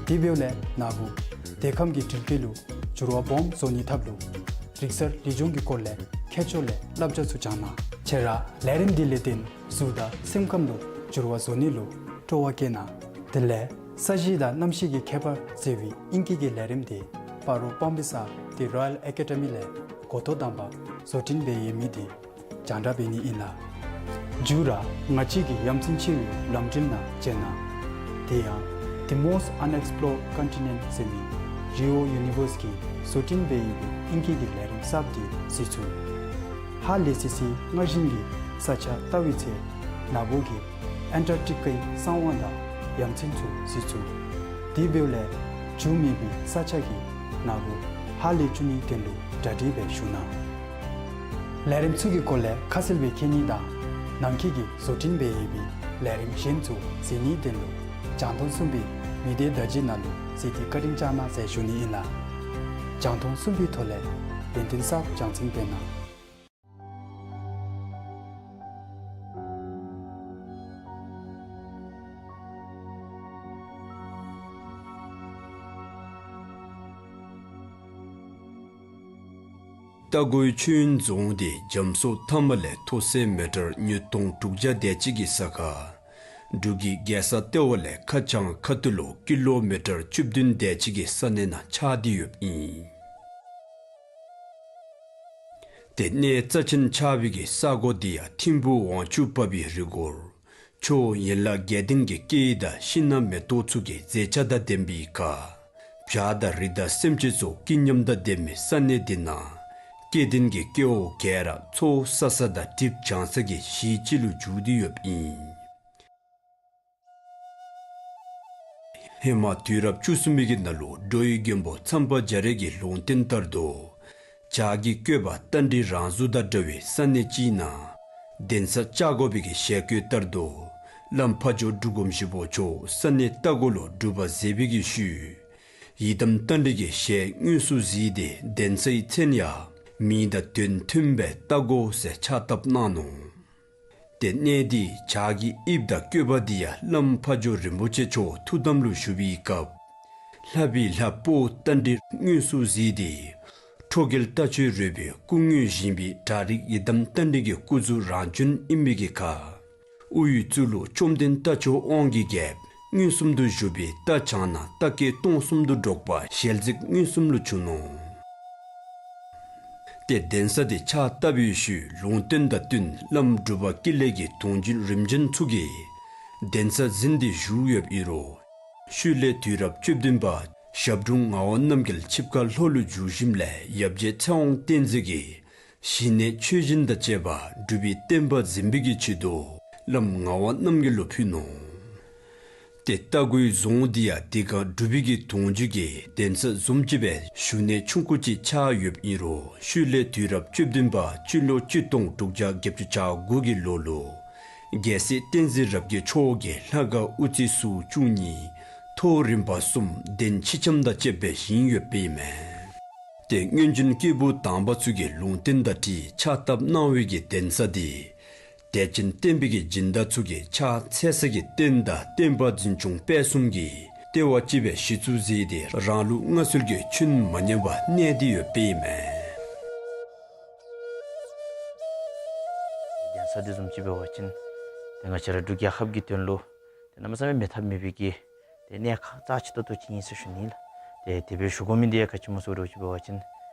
དེ་འབདཝ་ལས་ན་བུ་དེ་ཁམས་ཀྱི་འགྲུལ་སྐྱེལ་ལུ་འགྱུར་བ་སྦོམ་བཟོ་ནི་ཐབས་ལུ་རིག་གསར་ལེགས་ཆུང་གི་སྐོར་ལས་མཁས་མཆོག་ལས་བསླབ་བྱ་ཚུ་སྦྱང་གནང་། ཁྱེད་ར་ལས་རིམ་འདི་ལས་བརྟེན་གཟུགས་དང་སེམས་ཁམས་ལུ་འགྱུར་བ་བཟོ་ནི་ལུ་སྤྲོ་བ་བསྐྱེད་གནང་། དེ་ལས་ས་གཞི་དང་གནམ་གཤིས་ཀྱི་ཁྱད་པར་ཟེར་བའི་ཨིང་སྐད་ཀྱི་ལས་རིམ་དེ་སྤ་རོ་སྤམ་པི་ས་ཏེ་རོ་ཡལ་ཨེ་ཀེ་ཌ་མི་ལས་འགོ་ཐོག་དང་པ་བཟོ་སྐྲུན་འབད་ཡོད་མི་དེ་རྒྱང་བསྒྲགས་འབད་ནི་ཨིན་ལགས། མཇུག་ར་ང་བཅས་ཀྱི་ཡ་མཚན་ཆེ་བའི་ལམ་འགྲུལ་ནང་བཅར་གནང་། དེ་ཡང་The Most Unexplored Continent ཟེར་མི་ ཇི་ཨོ་ཡུ་ནི་ཝརསི་གིས་བཟོ་སྐྲུན་འབད་ཡོད་པའི་ཨིང་སྐད་ཀྱི་ལས་རིམ་གསརཔ་འདི་གཟིགས་ཚུགས། ཧ་ལས་སི་སི་སྔར་བཞིན་གྱི་ས་ཆ་བལྟ་བའི་ཚེ་ནཱ་བུ་གིས་ཨན་ཊར་ཊི་ཀའི་གསང་བ་དང་ཡ་མཚན་ཚུ་གཟིགས་ཚུགས། དེ་འབདཝ་ལས་འགྱུར་མེད་པའི་ས་ཆ་གི་ནཱ་བུ་ཧ་ལས་བཅུག་ནིའི་དོན་ལུ་གྲ་སྒྲིག་འབད་བཞུགས་གནང་། ལས་རིམ་ཚུ་གི་སྐོར་ལས་ཁ་གསལ་སྦེ་མཁྱེན་ནི་དང་ནང་འཁོད་ཀྱི་བཟོ་སྐྲུན་འབད་ཡོད་པའི་ལས་རིམ་གཞན་ཚུ་གཟིགས་ནིའི་དོན་ལུ་རྒྱང་མཐོང་གསུམ་པའི་བི་ཌིའོ་བརྡ་བརྒྱུད་ནང་ལུ་གཟིགས་ཏེ་བཀའ་དྲིན་བསྐྱང་གནང་ཟེར་ཞུ་ནི་ཨིན་ལགས། རྒྱང་མཐོང་གསུམ་པའི་ཐོག་ལས་ཏན་ཏན་གསརཔ་རྒྱང་སྲིང་འབད་གནང་། རྟ་མགོའི་ཆོས་དབྱིངས་རྫོང་འདི་རྒྱ་མཚོ་མཐའ་མ་ལས་མཐོ་ས་མི་ཊར་ཉིས་སྟོང་དྲུག་བརྒྱ་དེ་ཅིག་གི་ས་ཁར་འབྲུག་གི་རྒྱལ་ས་ལྟེ་བ་ལས་ཁ་བྱང་ཁ་ཐུག་ལུ་ཀི་ལོ་མི་ཊར་བཅུ་བདུན་དེ་ཅིག་གི་ས་གནས་ནང་ཆགས་ཏེ་ཡོདཔ་ཨིན། ཏེ་གནས་རྩ་ཆེན་ཆགས་པའི་གི་ས་གོ་འདི་ཡང་ཐིམ་ཕུག་དབང་ཕྱུག་འབའ་བའི་རི་གོར་ཆུ་ཡན་ལག་བརྒྱད་ལྡན་གྱི་སྐད་དང་ཤིང་སྣ་མེ་ཏོག་ཚུ་གི་མཛེས་ཆ་དང་ལྡན་པའི་ཁར་བྱ་དང་རི་དྭགས་སེམས་ཅན་ཚུ་སྐྱིད་ཉམས་དང་ལྡན་པའི་ས་གནས་འདི་ནང་སྐྱེ་ལྡན་གྱི་སྐྱེ་བོ་ག་ར་འཚོ་ས་ས་དང་སྒྲིབ་སྦྱང་ས་གི་གཞི་ཅིག་ལུ་འགྱུར་ཏེ་ཡོདཔ་ཨིན། ཧེ་མ་དུས་རབས་བཅུ་གསུམ་པའི་གི་ནང་ལུ་འགྲོ་བའི་མགོན་པོ་མཚམས་པ་རྒྱ་རས་ཀྱི་ལུང་བསྟན་ལྟར་དུ་བྱག་གི་བཀོད་པ་རྟ་མགྲིན་རང་གཟུགས་དང་འདྲ་བའི་ས་གནས་ཅིག་ནང་གདན་ས་བཅའ་དགོ་པའི་གི་ཞལ་བཀོད་ལྟར་དུ་བླམ་ཕ་ཇོ་འབྲུག་སྒོམ་ཞིག་པོ་མཆོག་ས་གནས་རྟ་མགོ་ལུ་སྒྲུབ་པ་མཛད་པའི་གི་ཤུལ་ཡི་དམ་རྟ་མགྲིན་གྱི་ཞལ་དངོས་སུ་གཟིགས་ཏེ་གདན་ས་ཡི་མཚན་ཡང་མིང་དང་དོན་མཐུན་པའི་རྟ་མགོ་ཟེར་ཕྱག་བཏབ་གནང་ནུག། ཏེ་གནས་འདི་བྱག་གི་དབྱིབས་དང་བཀོད་པ་འདི་ཡང་བླམ་ཕ་ཇོ་རིན་པོ་ཆེ་མཆོག་ཐུགས་དམ་ལུ་བཞུགས་པའི་སྐབས་ལྷ་བི་ལྷ་པོ་རྟ་མགྲིན་དངོས་སུ་གཟིགས་ཏེ་ཁྲོ་རྒྱལ་རྟ་མཆོག་རོལ་པའི་སྐུ་དངོས་བཞེངས་པའི་བྲག་རི་ཡི་དམ་རྟ་མགྲིན་གྱི་སྐུ་གཟུགས་རང་བྱོན་ཨིན་པའི་གི་ཁར་དབུའི་གཙུག་ལུ་བཅོམ་ལྡན་རྟ་མཆོག་དབང་གི་རྒྱལཔོ་མངོན་སུམ་དུ་བཞུགས་པའི་རྟ་བྱང་ན་རྟ་སྐད་སྟོང་གསུམ་དུ་སྒྲོག་པ་ཞལ་གཟིགས་མངོན་སུམ་ལུ་བྱུང་ནུག། ཏེ་གདན་ས་འདི་ཕྱག་བཏབ་པའི་ཤུལ་ལུང་བསྟན་དང་བསྟུན་བླམ་འབྲུག་པ་ཀུན་ལེགས་ཀྱི་དུང་རྒྱུན་རིམ་བྱོན་ཚུ་གིས་གདན་ས་འཛིན་ཏེ་བཞུགས་ཡོདཔ་ཨིན་རུང་ཤུལ་ལས་དུས་རབས་བཅུ་བདུན་པ་ཞབས་དྲུང་ངག་དབང་རྣམ་རྒྱལ་ཆིབས་ཁ་ལྷོ་ལུ་བསྒྱུར་ཞིནམ་ལས་ཡབ་རྗེ་ཚེ་དབང་བསྟན་འཛིན་གྱིས་ཞི་གནས་ཆོས་སྦྱིན་དང་བཅས་པ་སྒྲུབ་པའི་བསྟན་པ་འཛིན་པའི་གི་ཆེད་དུ་བླམ་ངག་དབང་རྣམ་རྒྱལ་ལུ་ཕུལ་ནུག། ཏེ་རྟ་མགོའི་རྫོང་འདི་ཡང་དེ་སྒང་འབྲུག་པའི་གི་དུང་རྒྱུན་གྱི་གདན་ས་བཟུམ་ཅིག་སྦེ་བཞུགས་གནས་ཆུང་ཀུ་ཅིག་ཆགས་ཡོདཔ་ཨིན་རུང་ཤུལ་ལས་དུས་རབས་བཅུ་བདུན་པ་སྤྱི་ལོ་ཆིག་སྟོང་དྲུག་བརྒྱ་བརྒྱད་ཅུ་གྱ་དགུ་གི་ལོ་ལུ་རྒྱལ་སྲས་བསྟན་འཛིན་རབ་རྒྱས་མཆོག་གིས་ལྷ་ཁང་དབུ་རྩེ་ཟུར་བཅུ་གཉིས་ཐོག་རིམ་པ་གསུམ་གདན་ཕྱི་ཁྱམས་དང་བཅས་པ་བཞེངས་ཡོདཔ་ཨིན་མས། ཏེ་སྔོན་བྱོན་སྐྱེས་བུ་དམ་པ་ཚུ་གི་ལུང་བསྟན་དང་འཁྲིལ་ཕྱག་བཏབ་གནང་བའི་གི་གདན་ས་འདི་དད་ཅན་བསྟན་པའི་གི་སྦྱིན་བདག་ཚུ་གིས་ཕྱག་འཚལ་ས་གི་རྟེན་དང་བསྟན་པ་འཛིན་སྐྱོང་སྤེལ་གསུམ་གྱི་ལྟེ་བ་ཅིག་སྦེ་གཞི་བཙུགས་མཛད་དེ་རང་ལུགས་སྔར་སྲོལ་གྱི་ཆོས་མ་ཉམས་པར་གནས་ཏེ་ཡོདཔ་ཨིན་མས། གདན་ས་འདི་བཟུམ་ཅིག་འབད་བ་ཅིན་ཏེ་ང་བཅས་ར་འབྲུག་རྒྱལ་ཁབ་ཀྱི་དོན་ལུ་ཏེ་གནམ་མེད་ས་མེད་མེད་ཐབས་མེད་པའི་གི་ཏེ་གནད་ཁག་རྩ་ཆེ་ཏོག་ཏོ་ཅིག་ཨིན་ཟེར་ཞུ་ནི་ལགས། ཏེ་དེ་སྦེ་ཞུ་དགོ་མི་འདི་ཡང་ག་ཅི་སྨོ་ཟེར་བ་ཅིན་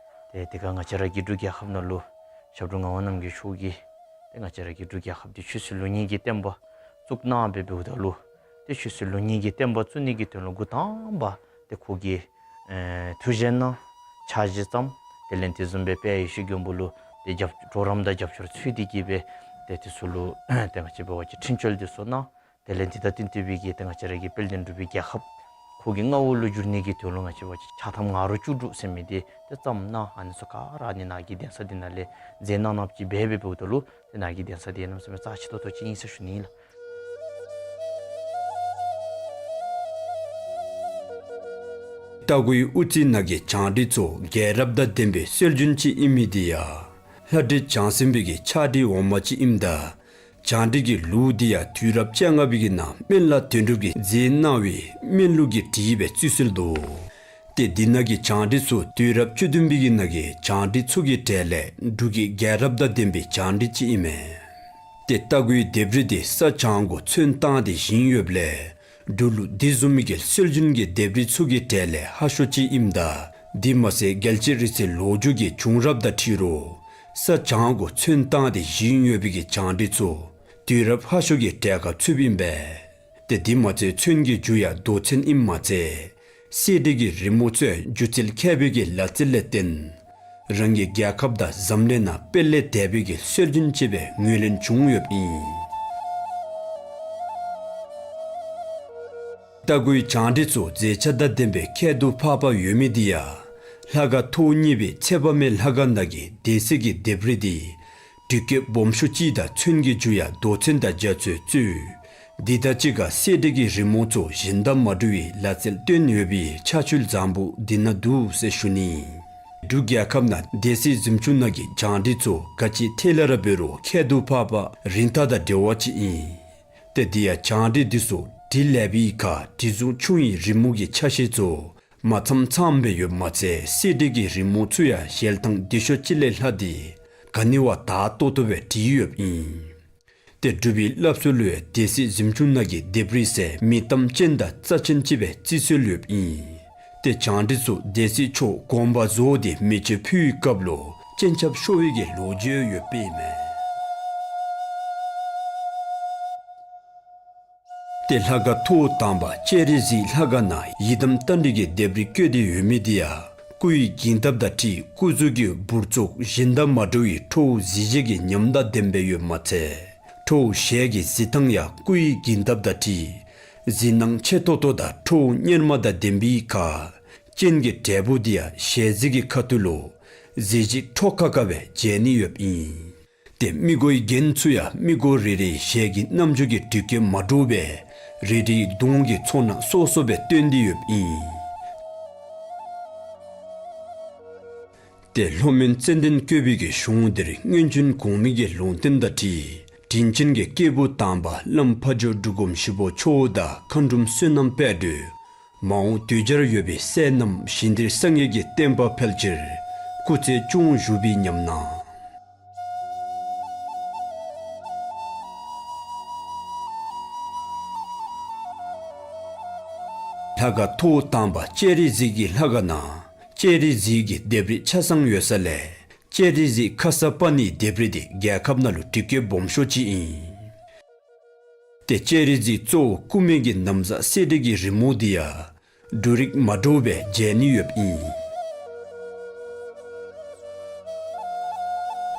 ཏེ་དེ་སྒང་ང་བཅས་ར་གི་འབྲུག་རྒྱལ་ཁབ་ནང་ལུ་ཞབས་དྲུང་ངག་དབང་རྣམ་རྒྱལ་མཆོག་གིས་ཏེ་ང་བཅས་ར་གི་འབྲུག་རྒྱལ་ཁབ་འདི་ཆོས་སྲིད་ལུགས་གཉིས་ཀྱི་བསྟན་པ་བཙུགས་གནང་སྦེ་འབདཝ་ད་ལུ་ཏེ་ཆོས་སྲིད་ལུགས་གཉིས་ཀྱི་བསྟན་པ་བཙུགས་ནི་གི་དོན་ལུ་འགོ་དང་པ་ཏེ་ཁོ་གིས་ཨེ་ཐུགས་བཞེད་གནང་ཕྱག་བཞེས་བརྩམས། དེ་ལས་དེ་བཟུམ་སྦེ་དཔལ་ཡེ་ཤེས་མགོན་པོ་ལུ་ཏེ་རྒྱབ་གྲོགས་རམ་དང་རྒྱབ་སྐྱོར་འཚོལ་ཏེ་གིས་སྦེ་ཏེ་དེ་ཚུ་ལུ་ཏེ་ང་བཅས་འབད་བ་ཅིན་འཕྲིན་བཅོལ་འདི་ཚུ་གནང་། དེ་ལས་འདི་དང་བསྟུན་ཏེ་སྦེ་གིས་ཏེ་ང་བཅས་ར་གི་དཔལ་ལྡན་འབྲུག་པའི་རྒྱལ་ཁབ་ཁོ་གི་མངའ་འོག་ལུ་འགྱུར་ནི་གི་དོན་ལུ་ང་བཅས་འབད་བ་ཅིན་ཕྱག་ཐམ་ང་རོ་བཅུ་དྲུག་ཟེར་མི་འདི་ཏེ་བརྩམས་གནང་། ཨ་ནི་ཚུ་ག་ར་ཨ་ནི་ནཱ་གི་གདན་ས་འདི་ནང་ལས་མཛད་གནང་གནངམ་ཅིག་འབད་འབདཝ་ད་ལུ་ཏེ་ནཱ་གི་གདན་ས་འདི་གནམ་མེད་ས་མེད་རྩ་ཆེ་ཏོག་ཏོ་ཅིག་ཨིན་ཟེར་ཞུ་ནི་ལགས། རྟ་མགོའི་དབུ་རྩེ་ནང་གི་བྱང་བསྒྲིགས་ཚུ་རྒྱལ་རབས་དང་ལྡན་པའི་སྲོལ་རྒྱུན་ཅིག་ཨིན་མི་འདི་ཡང་ལྷ་བྲིས་བྱང་སེམས་པའི་གི་ཕྱག་བྲིས་འོག་མ་ཅིག་ཨིནམ་ད་བྱང་བསྒྲིགས་ཀྱི་ལུགས་འདི་ཡང་དུས་རབས་བཅོ་ལྔ་པའི་གི་ནང་སྨན་བླ་དོན་གྲུབ་ཀྱིས་མཛད་གནང་བའི་སྨན་ལུགས་ཀྱི་བྲིས་སྦེ་བཙུགས་སྲོལ་འདུག། ཏེ་འདི་ནང་གི་བྱང་བསྒྲིགས་ཚུ་དུས་རབས་བཅུ་བདུན་པའི་གི་ནང་གི་བྱང་བསྒྲིགས་ཚུ་གི་གྲས་ལས་འབྲུག་གི་རྒྱལ་རབས་དང་ལྡན་པའི་བྱང་བསྒྲིགས་ཅིག་ཨིན་མས། ཏེ་རྟ་མགོའི་ལྡེབས་རིས་འདི་ས་བྱང་གུ་ཚོན་བཏང་སྟེ་བཞེངས་ཡོདཔ་ལས་འབྲུག་ལུ་འདི་བཟུམ་མའི་གི་སྲོལ་རྒྱུན་གྱི་ལྡེབས་རིས་ཚུ་གི་གྲས་ལས་ཧ་ཤོས་ཅིག་ཨིནམ་ད་འདི་མ་ཚད་རྒྱལ་སྤྱིའི་རིག་རྩལ་ལོ་རྒྱུས་ཀྱི་བྱུང་རབས་དང་འཁྲིལ་རུང་ས་བྱང་གུ་ཚོན་བཏང་སྟེ་བཞེངས་ཡོད་པའི་གི་བྱང་བསྒྲིགས་ཚུ་དུས་རབས་ཧ་ཤོས་ཀྱི་གྲས་ཁར་ཚུདཔ་ཨིན་པས། ཏེ་འདི་མ་ཚད་ཚོན་གྱི་རྒྱུ་ཡང་རྡོ་ཚོན་ཨིནམ་མ་ཚད་ གསེར་བྲིས་ཀྱི་རི་མོ་ཚུ་ཡང་སྒྱུ་རྩལ་མཁས་པའི་གི་ལག་རྩལ་ལས་བརྟེན་རང་གི་རྒྱལ་ཁབ་དང་འཛམ་གླིང་ནང་དཔེ་ལས་འདས་པའི་གི་སྲོལ་རྒྱུན་ཅིག་སྦེ་ངོས་ལེན་བྱུང་ཡོདཔ་ཨིན། རྟ་མགོའི་བྱང་བྲིས་ཚུ་མཛེས་ཆ་དང་ལྡན་པའི་ཁྱད་དུ་འཕགས་པ་ཡོད་མི་འདི་ཡང་ལྷ་ཁང་ཐོག་གཉིས་པའི་ཚེ་དཔག་མེད་ལྷ་ཁང་ནང་གི་སྡེ་སྲིད་ཀྱི་ལྡེབས་རིས་འདི་དུས་ཀྱི་སྦོམ་ཤོས་ཅིག་དང་ཚོན་གྱི་རྒྱུ་ཡང་རྡོ་ཚོན་དང་རྒྱ་ཚོས་གཙོས། འདི་དང་གཅིག་ཁར་གསེར་བྲིས་ཀྱི་རི་མོ་ཚུ་གཞན་དང་མ་འདྲ་བའི་ལག་རྩལ་བཏོན་ཡོད་པའི་ཆ་ཤུལ་བཟང་པོ་འདི་ན་འདུག་ཟེར་ཞུ་ནི། འབྲུག་རྒྱལ་ཁབ་ནང་སྡེ་སྲིད་གཟིམ་ཆུང་ནང་གི་བྱང་བྲིས་ཚུ་ག་ཅི་ཐད་ལ་ར་འབད་རུང་ཁྱད་དུ་འཕགས་པ་རིན་ཐང་དང་འབྲེལ་བ་ཅིག་ཨིན། ཏེ་འདི་ཡང་བྱང་བྲིས་འདི་ཚུ་བྲིས་ལེགས་པའི་ཁར་བྲིས་རྫོང་ཆུང་ཡི་རི་མོ་གི་ཆ་ཤས་ཚུ་མ་ཚངམ་ཚངམ་སྦེ་ཡོདཔ་མ་ཚད་གསེར་བྲིས་ཀྱི་རི་མོ་ཚུ་ཡང་ཞལ་ཐང་བདེ་ཤོས་ཅིག་ལས་ལྷག་སྟེ་ག་ནི་བ་དག་ཏོག་ཏོ་སྦེ་བྲིས་ཡོདཔ་ཨིན། ཏེ་འབྲུག་པའི་སླབ་སྲོལ་ལུ་ཡང་སྡེ་སྲིད་གཟིམ་ཆུང་ནང་གི་ལྡེབས་རིས་ཟེར་མིག་གཏམ་ཅན་དང་རྩ་ཅན་ཅིག་སྦེ་བརྩི་སྲོལ་ཡོདཔ་ཨིན། ཏེ་བྱང་བྲིས་ཚུ་སྡེ་སྲིད་མཆོག་དགོངས་པ་རྫོགས་ཏེ་མེ་མཆོད་ཕུལ་བའི་སྐབས་ལུ་སྤྱན་ཆབ་ཤོར་བའི་གི་ལོ་རྒྱུས་ཡོདཔ་ཨིན་མས། ཏེ་ལྷ་ཁང་ཐོག་དང་པ་ལྕགས་རི་གཟིགས་ལྷ་ཁང་ནང་ཡི་དམ་རྟ་མགྲིན་གྱི་ལྡེབས་རིས་བཀོད་དེ་ཡོད་མི་འདི་ཡང་སྐུ་ཡི་འགྱིང་སྟབས་དང་འཁྲིལ་སྐུ་གཟུགས་ཀྱི་འབུར་ཚུགས་གཞན་དང་མ་འདྲ་བའི་ཁྲོ་བོ་གཟི་བརྗིད་ཀྱི་ཉམས་དང་ལྡན་པའི་ཡོདཔ་མ་ཚད་ཁྲོ་བོ་ཞལ་གྱི་གཟི་མདངས་ཡང་སྐུ་ཡི་འགྱིང་སྟབས་དང་འཁྲིལ་གཟི་སྣང་ཆེ་ཏོག་ཏོ་དང་ཁྲོ་བོ་གཉེར་མ་དང་ལྡན་པའི་ཁར་སྤྱན་གྱི་འབྲས་བུ་འདི་ཡང་ཞལ་གཟིགས་ཀྱི་ཁ་ཐུག་ལུ་གཟི་བརྗིད་འཕྲོག་ཁ་ཁ་སྦེ་མཇལ་ནི་ཡོདཔ་ཨིན། ཏེ་མི་མགོའི་རྒྱན་ཚུ་ཡང་མི་མགོ་རེ་རེའི་ཞལ་གྱི་རྣམ་འགྱུར་གྱི་དྲི་གོས་མ་འདྲཝ་སྦེ་རེ་རེའི་གདོང་གི་ཚོར་སྣང་སོ་སོ་སྦེ་སྟོན་ཏེ་ཡོདཔ་ཨིན། ཏེ་ལྷོ་མོན་ཙན་དན་བཀོད་པའི་གི་གཞུང་འདིར་སྔོན་བྱོན་གོང་མའི་གི་ལུང་བསྟན་དང་འཁྲིལ་དྲིན་ཅན་གྱི་སྐྱེས་བུ་དམ་པ་བླམ་ཕ་ཇོ་འབྲུག་སྒོམ་ཞིག་པོ་མཆོག་དང་མཁའ་འགྲོམ་བསོད་ནམས་དཔལ་སྒྲོན་མ་འོངས་དུས་འཆར་ཡོད་པའི་སྲས་རྣམས་ཞིང་འདིར་སངས་རྒྱས་ཀྱི་བསྟན་པ་འཕེལ་ཕྱིར་སྐུ་ཚེ་སྐྱོང་བཞུགས་པའི་ཉམས་སྣང་། ལྷ་ཁང་ཐོག་དང་པ་ལྕགས་རི་གཟིགས་ཀྱི་ལྷ་ཁང་ནང་ལྕགས་རི་གཟིགས་ཀྱི་ལྡེབས་རིས་ཆ་ཚང་ཡོད་ས་ལས་ལྕགས་རི་གཟིགས་ཁ་ས་པ་ཎིའི་ལྡེབས་རིས་འདི་རྒྱལ་ཁབ་ནང་ལུ་དྲི་གོས་སྦོམ་ཤོས་ཅིག་ཨིན། ཏེ་ལྕགས་རི་གཟིགས་གཙོ་བོ་སྐུ་མེ་གི་ན་བཟའ་གསེར་བྲིས་ཀྱི་རི་མོ་འདི་ཡང་འབྲུ་རིགས་མ་འདྲཝ་སྦེ་མཇལ་ནི་ཡོདཔ་ཨིན།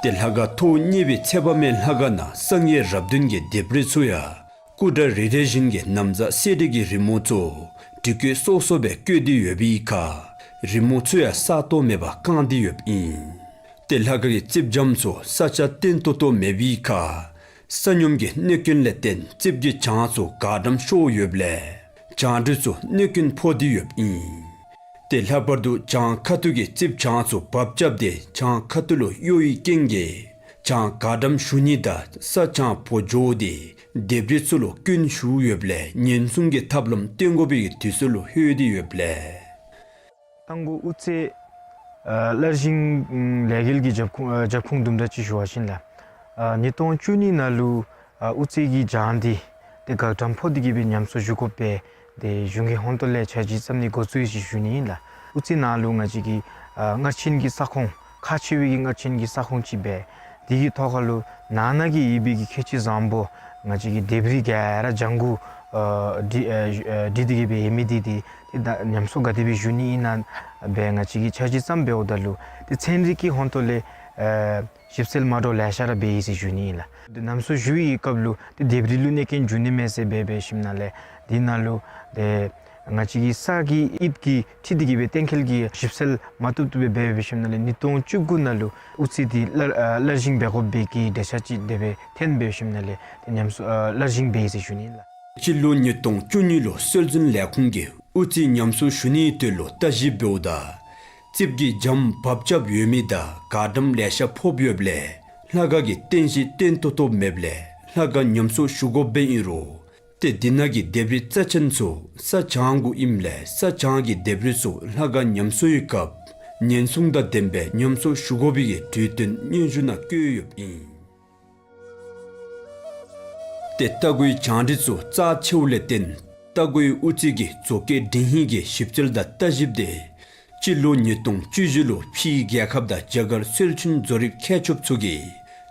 ཏེ་ལྷ་ཁང་ཐོག་གཉིས་པའི་ཚེ་དཔག་མེད་ལྷ་ཁང་ནང་སངས་རྒྱས་རབས་བདུན་གྱི་ལྡེབས་རིས་ཚུ་ཡང་སྐུ་འདྲ་རེ་རེ་བཞིན་གྱི་ན་བཟའ་གསེར་བྲིས་ཀྱི་རི་མོ་ཚུ་དྲི་གོས་སོ་སོ་སྦེ་བཀོད་དེ་ཡོད་པའི་ཁར་རི་མོ་ཚུ་ཡང་གསར་གཏོད་མེད་པར་བཀང་སྟེ་ཡོདཔ་ཨིན། ཏེ་ལྷ་ཁང་གི་རྩིགཔ་འཇམ་ཚུ་ས་ཆ་བརྟན་ཏོག་ཏོ་མེད་པའི་ཁར་ས་སྙོམས་ཀྱི་གནོད་སྐྱོན་ལས་བརྟེན་རྩིགཔ་གི་གྱང་ཚུ་གར་འགྲམ་ཤོར་ཡོདཔ་ལས་གྱང་འབྲུ་ཚུ་གནོད་སྐྱོན་ཕོག་སྟེ་ཡོདཔ་ཨིན། ཏེ་ལྷག་པར་དུ་གྱང་ཁ་ཐུག་གི་རྩིགཔ་གྱང་ཚུ་བབས་རྐྱབ་སྟེ་གྱང་ཁ་ཐུག་ལུ་གཡོ་བའི་རྐྱེན་གྱིས་གྱང་གར་འགྲམ་ཞུགས་ནི་དང་ས་གྱང་བོ་འགྱོ་སྟེ་ལྡེབས་རིས་ཚུ་ལུ་སྐྱོན་ཞུགས་ཡོདཔ་ལས་ཉེན་སྲུང་གི་ཐབས་ལམ་བཏོན་དགོ་པའི་དུས་ཚོད་ལུ་ལྷོད་དེ་ཡོདཔ་ལས། རྟ་མགོ་དབུ་རྩེ་ཨ་སླར་བཞེངས་ལས་འགུལ་གྱི་རྒྱབ་ཁུངས་ཨ་རྒྱབ་ཁུངས་དུམ་གྲ་ཅིག་ཞུ་བ་ཅིན་ལགས། ཨ་ཉིས་སྟོང་བཅུ་གཉིས་ནང་ལུ་ཨ་དབུ་རྩེ་གི་གྱང་འདི་ཏེ་གར་འགྲམ་ཕོག་སྟེ་གི་སྦེ་ཉམས་གསོ་ཞུ་དགོ་པའི་ཏེ་གཞུང་གི་ཧོངས་ཏོ་ལས་འཆར་གཞི་བརྩམས་ནི་འགོ་བཙུགས་ཡི་ཟེར་ཞུ་ནི་ཨིན་ལགས། དབུ་རྩེ་ནང་ལུ་ང་བཅས་ཀྱི་ཨ་སྔར་ཕྱིན་གྱི་ས་ཁོངས་ཁག་ཆེ་བའི་གི་སྔར་ཕྱིན་གྱི་ས་ཁོངས་ཅིག་སྦེ་དེ་གི་ཐོག་ཁར་ལུ་ནང་ན་གི་ཡོད་པའི་གི་ཁྱད་ཆོས་བཟང་པོ་ང་བཅས་ཀྱི་ལྡེབས་རིས་ག་ར་ལྗང་གུ་ཨ་བྲི་ཨ་བྲི་སྟེ་གི་སྦེ་ཡོད་མི་འདི་ཏེ་ཏེ་ད་ཉམས་གསོ་ག་དེ་སྦེ་ཞུ་ནི་ཨིན་ན་སྦེ་ང་བཅས་ཀྱིས་འཆར་གཞི་བརྩམས་འབདཝ་ད་ལུ་ཏེ་ཚན་རིག་གི་ཧོངས་ཏོ་ལས་ཨ་ཞིབ་འཚོལ་མ་འདྲཝ་ལེ་ཤ་ར་འབད་ཡི་ཟེར་ཞུ་ནི་ཨིན་ལགས། ཏེ་ཉམས་གསོ་ཞུ་བའི་སྐབས་ལུ་ཏེ་ལྡེབས་རིས་ལུ་གནོད་སྐྱོན་འབྱུང་ནི་མས་ཟེར་སྦེ་འབད་ཞིནམ་ལས་དེ་ནང་ལུ་ཏེ་ང་བཅས་ཀྱི་ས་གི་དབྱིབས་ཀྱི་འཁྲིལ་ཏེ་གི་སྦེ་གཏན་འཁེལ་གྱི་ཞིབ་འཚོལ་མ་བཏུབ་བཏུབ་སྦེ་འབད་ཞིནམ་ལས་ཉིས་སྟོང་བཅུ་དགུ་ནང་ལུ་དབུ་རྩེ་འདི་སླར་ཨ་སླར་བཞེངས་འབད་དགོ་པའི་གི་འགྲེལ་བཤད་ཅིག་དེ་སྦེ་ཐོན་འབད་ཞིནམ་ལས་ཏེ་ཉམས་གསོ་ཨ་སླར་བཞེངས་འབད་ཡི་ཟེར་ཞུ་ནི་ཨིན་ལགས། སྤྱི་ལོ་ཉིས་སྟོང་བཅུ་གཉིས་ལུ་སྲོལ་འཛིན་ལས་ཁུངས་ཀྱིས་དབུ་རྩེ་ཉམས་གསོ་ཞུ་ནིའི་དོན་ལུ་བརྟག་ཞིབ་འབདཝ་ད་རྩིགཔ་གི་གྱང་བབས་རྐྱབ་ཡོད་མི་དང་གར་འགྲམ་ལེ་ཤ་ཕོགཔ་ཡོདཔ་ལས་ལྷ་ཁང་གི་རྟེན་གཞི་བརྟན་ཏོག་ཏོ་མེདཔ་ལས་ལྷ་ཁང་ཉམས་གསོ་ཞུ་དགོཔ་སྦེ་ཨིན་རུང་ཏེ་དེ་ནང་གི་ལྡེབས་རིས་རྩ་ཅན་ཚུ་ས་གྱང་གུ་ཨིནམ་ལས་ས་གྱང་གི་ལྡེབས་རིས་ཚུ་ལྷ་ཁང་ཉམས་གསོའི་སྐབས་ཉེན་སྲུང་དང་ལྡན་པའི་ཉམས་གསོ་ཞུ་དགོ་པའི་གི་གྲོས་དོན་སྙན་ཞུ་ནང་བཀོད་ཡོདཔ་ཨིན། ཏེ་རྟ་མགོའི་གྱང་རིས་ཚུ་རྩ་ཆེཝ་ལས་བརྟེན་རྟ་མགོའི་དབུ་རྩེ་གི་མཛོད་དཀར་ཌི་ཧིང་གི་ཞིབ་འཚོལ་དང་བརྟག་ཞིབ་འདི་སྤྱི་ལོ་ཉིས་སྟོང་བཅུ་བཞི་ལུ་ཕྱིའི་རྒྱལ་ཁབ་དང་རྒྱ་གར་སྲོལ་རྒྱུན་བཟོ་རིག་མཁས་མཆོག་ཚུ་གིས་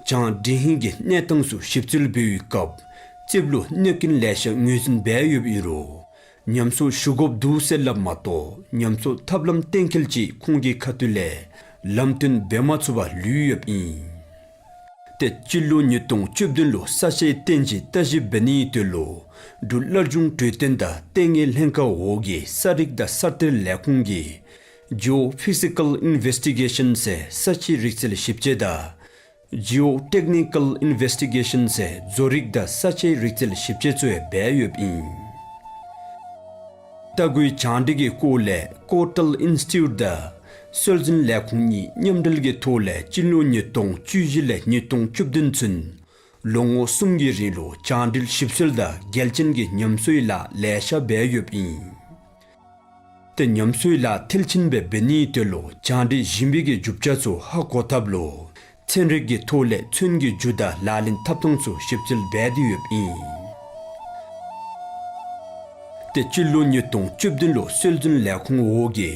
གྱང་ཌི་ཧིང་གི་གནས་སྟངས་ཚུ་ཞིབ་འཚོལ་འབད་བའི་སྐབས་རྩིགཔ་ལུ་གནོད་སྐྱོན་ལེ་ཤ་ངོས་འཛིན་འབད་ཡོདཔ་ཨིན་རུང་ ཉམས་གསོ་ཞུ་དགོཔ་འདུག་ཟེར་སླབ་མ་གཏོགས་ཉམས་གསོ་ཐབས་ལམ་གཏན་འཁེལ་ཅིག་ཁོང་གི་ཁ་ཐུག་ལས་ལམ་སྟོན་འབད་མ་ཚུགས་པར་ལུས་ཡོདཔ་ཨིན། ཏེ་སྤྱི་ལོ་ཉིས་སྟོང་བཅུ་བདུན་ལུ་ས་དཔྱད་བཏོན་ཅི་ལྟ་ཞིབ་འབད་ནིའི་དོན་ལུ་འབྲུག་སླར་འབྱུང་འཕྲོད་བསྟེན་དང་ལྟེ་གནས་ལྷན་ཁག་འོག་གི་ས་རིག་དང་ས་གཏེར་ལས་ཁུངས་ཀྱི་Geophysical Investigation ཟེར་ས་དཔྱད་རིག་རྩལ་ཞིབ་དཔྱད་དང་Geotechnical Investigation ཟེར་བཟོ་རིག་དང་ས་དཔྱད་རིག་རྩལ་ཞིབ་དཔྱད་ཚུ་ཡང་འབད་ཡོདཔ་ཨིན། ལྟ་བཀོད་བྱང་འདྲེན་གྱི་སྐོར་ལས་ཀོར་ཊལ་ཨིན་སི་ཊི་ཊུཊ་དང་སྲོལ་འཛིན་ལས་ཁུངས་གཉིས་མཉམ་འབྲེལ་གྱི་ཐོག་ལས་སྤྱི་ལོ་ཉིས་སྟོང་བཅུ་བཞི་ལས་ཉིས་སྟོང་བཅུ་བདུན་ཚུན་ལོ་ངོ་གསུམ་གྱི་རིང་ལུ་བྱང་འདྲེན་ཞིབ་འཚོལ་དང་རྒྱལ་ཅན་གྱི་ཉམས་གསོའི་ལཱ་ལེ་ཤ་འབད་ཡོདཔ་ཨིན། ཏེ་ཉམས་གསོའི་ལཱ་མཐིལ་ཕྱིན་སྦེ་འབད་ནིའི་དོན་ལུ་བྱང་འདྲེན་ཞིབ་འབད་ཀྱི་རྒྱུ་ཆ་ཚུ་ཧ་གོ་ཐབས་ལུ་ཚན་རིག་གི་ཐོག་ལས་ཚོན་གྱི་རྒྱུ་དང་ལག་ལེན་འཐབ་ཐངས་ཚུ་ཞིབ་འཚོལ་འབད་དེ་ཡོདཔ་ཨིན། ཏེ་སྤྱི་ལོ་ཉིས་སྟོང་བཅུ་བདུན་ལུ་སྲོལ་འཛིན་ལས་ཁུངས་འོག་གི་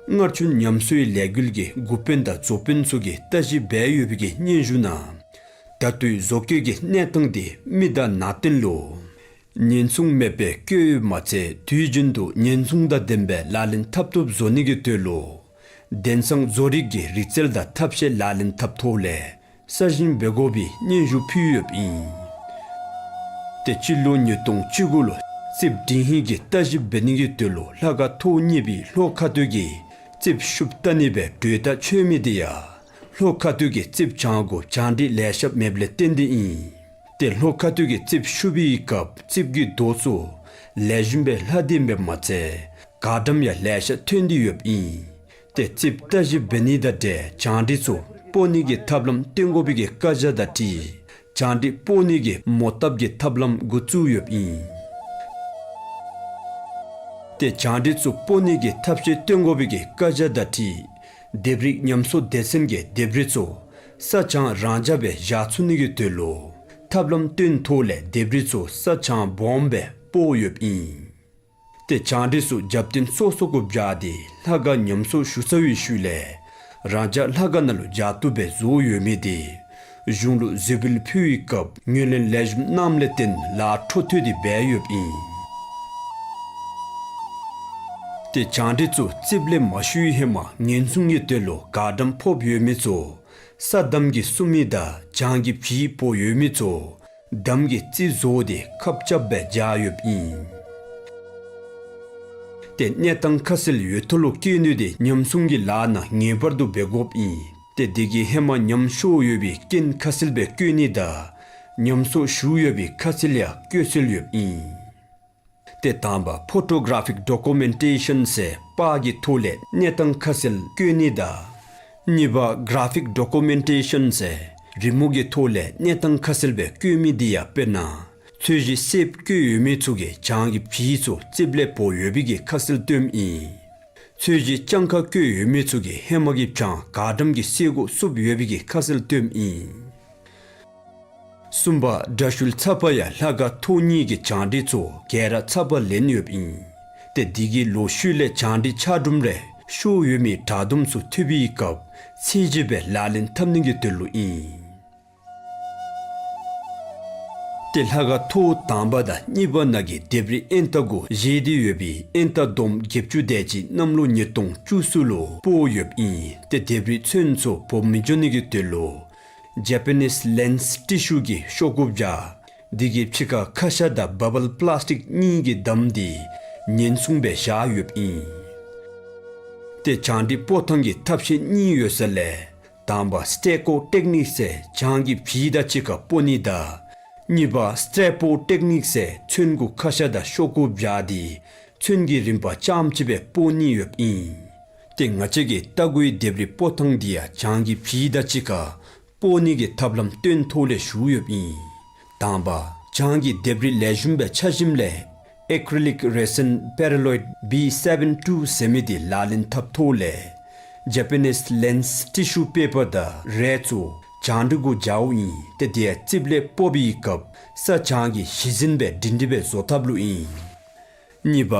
སྔར་བྱུང་ཉམས་གསོའི་ལས་འགུལ་གྱི་འགོ་དཔོན་དང་བཟོ་དཔོན་ཚུ་གིས་ལྟ་ཞིབ་འབད་ཡོད་པའི་གི་སྙན་ཞུ་ནང་ད་ལྟོའི་བཟོ་བཀོད་ཀྱི་གནས་སྟངས་དེ་མི་དང་ནང་རྟེན་ལུ་ཉེན་སྲུང་མེད་པར་བཀོད་ཡོདཔ་མ་ཚད་དུས་རྒྱུན་དུ་ཉེན་སྲུང་དང་ལྡན་པའི་ལག་ལེན་འཐབ་ཐོབ་བཟོ་ནི་གི་དོན་ལུ་དེང་སང་བཟོ་རིག་གི་རིག་རྩལ་དང་ཐབས་ཤེས་ལག་ལེན་འཐབ་ཐོག་ལས་གསར་བཞེངས་འབད་དགོ་པའི་སྙན་ཞུ་ཕུལ་ཡོདཔ་ཨིན། ཏེ་སྤྱི་ལོ་ཉིས་སྟོང་བཅུ་དགུ་ལུ་རྩིགཔ་འབྲིང་ཧིང་གི་ལྟ་ཞིབ་འབད་ནི་གི་དོན་ལུ་ལྷ་ཁང་ཐོག་གཉིས་པའི་ལྷོ་ཁ་ཐུག་གི་རྩིགཔ་ཤུབས་བལྟ་ནི་སྦེ་གྲོས་ཐག་ཆོད་མི་དེ་ཡང་ལྷོ་ཁ་ཐུག་གི་རྩིགཔ་བྱང་གུ་བྱང་འདྲེན་ལེ་ཤ་མེདཔ་ལས་བརྟེན་ཏེ་ཨིན། ཏེ་ལྷོ་ཁ་ཐུག་གི་རྩིགཔ་ཤུབ་པའི་སྐབས་རྩིགཔ་གི་རྡོ་ཚུ་ལེགས་ཤོམ་སྦེ་ལྷག་སྟེ་མེདཔ་མ་ཚད་གར་འགྲམ་ཡང་ལེ་ཤ་ཐོན་ཏེ་ཡོདཔ་ཨིན། ཏེ་རྩིགཔ་ལྟ་ཞིབ་འབད་ནི་དང་འབྲེལ་བྱང་འདྲེན་ཚུ་སྤོ་ནི་གི་ཐབས་ལམ་སྟོན་དགོ་པའི་གི་བཀའ་རྒྱ་དང་འཁྲིལ་བྱང་འདྲེན་སྤོ་ནི་གི་མོ་བཏབ་ཀྱི་ཐབས་ལམ་འགོ་བཙུགས་ཡོདཔ་ཨིན། ཏེ་བྱང་འདྲེན་ཚུ་སྤོ་ནི་གི་ཐབས་ཤེས་སྟོན་དགོ་པའི་གི་བཀའ་རྒྱ་དང་འཁྲིལ་ལྡེབས་རིས་ཉམས་གསོ་སྡེ་ཚན་གྱིས་ལྡེབས་རིས་ཚུ་ས་བྱང་རང་འཇགས་སྦེ་བཞག་ཚུགས་ནི་གི་དོན་ལུ་ཐབས་ལམ་སྟོན་ཐོག་ལས་ལྡེབས་རིས་ཚུ་ས་བྱང་སྦོམ་སྦེ་སྤོ་ཡོདཔ་ཨིན། ཏེ་བྱང་འདྲེན་ཚུ་རྒྱབ་རྟེན་སོ་སོ་གུ་བཞག་སྟེ་ལྷ་ཁང་ཉམས་གསོ་ཞུ་ཚར་བའི་ཤུལ་ལས་རང་འཇགས་ལྷ་ཁང་ནང་ལུ་བཞག་བཏུབ་སྦེ་བཟོ་ཡོད་མི་དེ་གཞུང་ལུ་བཟོད་པ་ཕུལ་བའི་སྐབས་ངོས་ལེན་ལེགས་ཤོམ་གནངམ་ལས་བརྟེན་ལཱ་འཕྲོ་མཐུད་དེ་འབད་ཡོདཔ་ཨིན། ཏེ་བྱང་འདྲེན་ཚུ་རྩིགཔ་ལས་མ་ཞུ་བའི་ཧེ་མ་ཉེན་སྲུང་གི་དོན་ལུ་གར་འགྲམ་ཕོགཔ་ཡོད་མི་ཚུ་ས་འདམ་གྱིས་བསྲུབ་མི་དང་བྱང་གི་བྱི་སྤོ་ཡོད་མི་ཚུ་འདམ་གྱིས་རྩིག་བཟོ་སྟེ་ཁབ་རྐྱབ་སྦེ་བཞག་ཡོདཔ་ཨིན། ཏེ་གནས་སྟངས་ཁ་གསལ་ཡོད་ཐོག་ལུ་བཀོད་ནི་དེ་ཉམས་སྲུང་གི་ལཱ་ནང་ངེས་པར་དུ་འབད་དགོཔ་ཨིན། ཏེ་དེ་གི་ཧེ་མ་ཉམས་ཤོར་ཡོད་པའི་རྐྱེན་ཁ་གསལ་སྦེ་བཀོད་ནི་དང་ཉམས་གསོ་ཞུ་ཡོད་པའི་ཁ་གསལ་ཡང་བཀོད་སྲོལ་ཡོདཔ་ཨིན། ཏེ་དང་པ་ཕོ་ཊོ་གར་ཕིག་ཌོ་ཀུ་མེན་ཊེ་ཤཱན་ཟེར་པར་གྱི་ཐོག་ལས་གནས་སྟངས་ཁ་གསལ་བཀོད་ནི་དང་གཉིས་པ་གར་ཕིག་ཌོ་ཀུ་མེན་ཊེ་ཤཱན་ཟེར་རི་མོ་གི་ཐོག་ལས་གནས་སྟངས་ཁ་གསལ་སྦེ་བཀོད་མི་དེ་ཡང་དཔེར་ན་ཚོས་གཞི་སེརཔོ་བཀོད་ཡོད་མི་ཚུ་གིས་བྱང་གི་བྱི་ཚུ་རྩིགཔ་ལས་སྤོ་ཡོད་པའི་གི་ཁ་གསལ་སྟོནམ་ཨིན། ཚོས་གཞི་སྤྱང་ཀ་བཀོད་ཡོད་མི་ཚུ་གིས་ཧེ་མ་གི་བྱང་གར་འགྲམ་གྱི་སེར་གུ་བསྲུབ་ཡོད་པའི་གི་ཁ་གསལ་སྟོནམ་ཨིན། གསུམ་པ་དགྲ་ཤུལ་ཚབ་པ་ཡང་ལྷ་ཁང་ཐོག་གཉིས་ཀྱི་བྱང་འདྲེན་ཚུ་ག་ར་ཚབ་པ་ལེན་ཡོདཔ་ཨིན། ཏེ་དེ་གི་ལོག་ཤུལ་ལས་བྱང་འདྲེན་ཆག་གྲུམ་རེ་ཤོར་ཡོད་མི་དྲག་དུམ་ཚུ་འཐུ་བའི་སྐབས་ཚད་གཞི་སྦེ་ལག་ལེན་འཐབ་ནི་གི་དོན་ལུ་ཨིན། ཏེ་ལྷ་ཁང་ཐོག་དང་པ་དང་གཉིས་པ་ནང་གི་ལྡེབས་རིས་ཨེན་ཏ་གུ་བཞེས་ཏེ་ཡོད་པའི་ཨེན་ཏ་བསྡོམས་བརྒྱད་ཅུ་དེ་ཅིག་གནམ་ལོ་ཉིས་སྟོང་བཅུ་གསུམ་ལུ་སྤོ་ཡོདཔ་ཨིན། ཏེ་ལྡེབས་རིས་ཚོན་ཚུ་སྦོམ་མི་འགྱོ་ནི་གི་དོན་ལུ་ཇ་པ་ནིས་ལེནསི་ཊི་ཤུ་གི་ཤོག་གུ་བཞག་དེ་གི་ཕྱི་ཁར་ཁ་ཤ་དང་བ་བལ་པ་ལཱསི་ཊིག་གཉིས་ཀྱིས་བསྡམས་ཏེ་ཉེན་སྲུང་སྦེ་བཞག་ཡོདཔ་ཨིན། ཏེ་བྱང་འདྲེན་སྤོ་ཐངས་ཀྱི་ཐབས་ཤེས་གཉིས་ཡོད་ས་ལས་དང་པ་སི་ཊེ་ཀོ་ཊེཀ་ནིཀ་ཟེར་བྱང་གི་བྱི་དང་གཅིག་ཁར་སྤོ་ནི་དང་གཉིས་པ་སི་ཊེ་པོ་ཊེཀ་ནིཀ་ཟེར་ཚོན་གུ་ཁ་ཤ་དང་ཤོག་གུ་བཞག་སྟེ་ཚོན་གྱི་རིམ་པ་རྐྱངམ་ཅིག་སྦེ་སྤོ་ནི་ཡོདཔ་ཨིན། ཏེ་ང་བཅས་ཀྱིས་རྟ་མགོའི་ལྡེབས་རིས་སྤོ་ཐངས་འདི་ཡང་བྱང་གི་བྱི་དང་གཅིག་ཁར་སྤོ་ནི་གི་ཐབས་ལམ་སྟོན་ཐོག་ལས་ཞུ་ཡོདཔ་ཨིན། དང་པ་བྱང་གི་ལྡེབས་རིས་ལེགས་ཤོམ་སྦེ་ཆགས་ཞིནམ་ལས་ཨེ་ཀྲི་ལིཀ་རེ་སིན་པེ་ར་ལོའིཌ་བི་སེ་བེན་ཊུ་ཟེར་མི་དེ་ལག་ལེན་འཐབ་ཐོག་ལས་ཇ་པ་ནིས་ལེནསི་ཊི་ཤུ་པེ་པར་དང་རས་ཚུ་བྱང་འདྲེན་གུ་སྦྱརཝ་ཨིན། ཏེ་དེ་ཡང་རྩིགཔ་ལས་སྤོ་བའི་སྐབས་ས་བྱང་གི་གཞི་འཛིན་སྦེ་སྒྲིང་སྒྲི་སྦེ་བཟོ་ཐབས་ལུ་ཨིན། གཉིས་པ།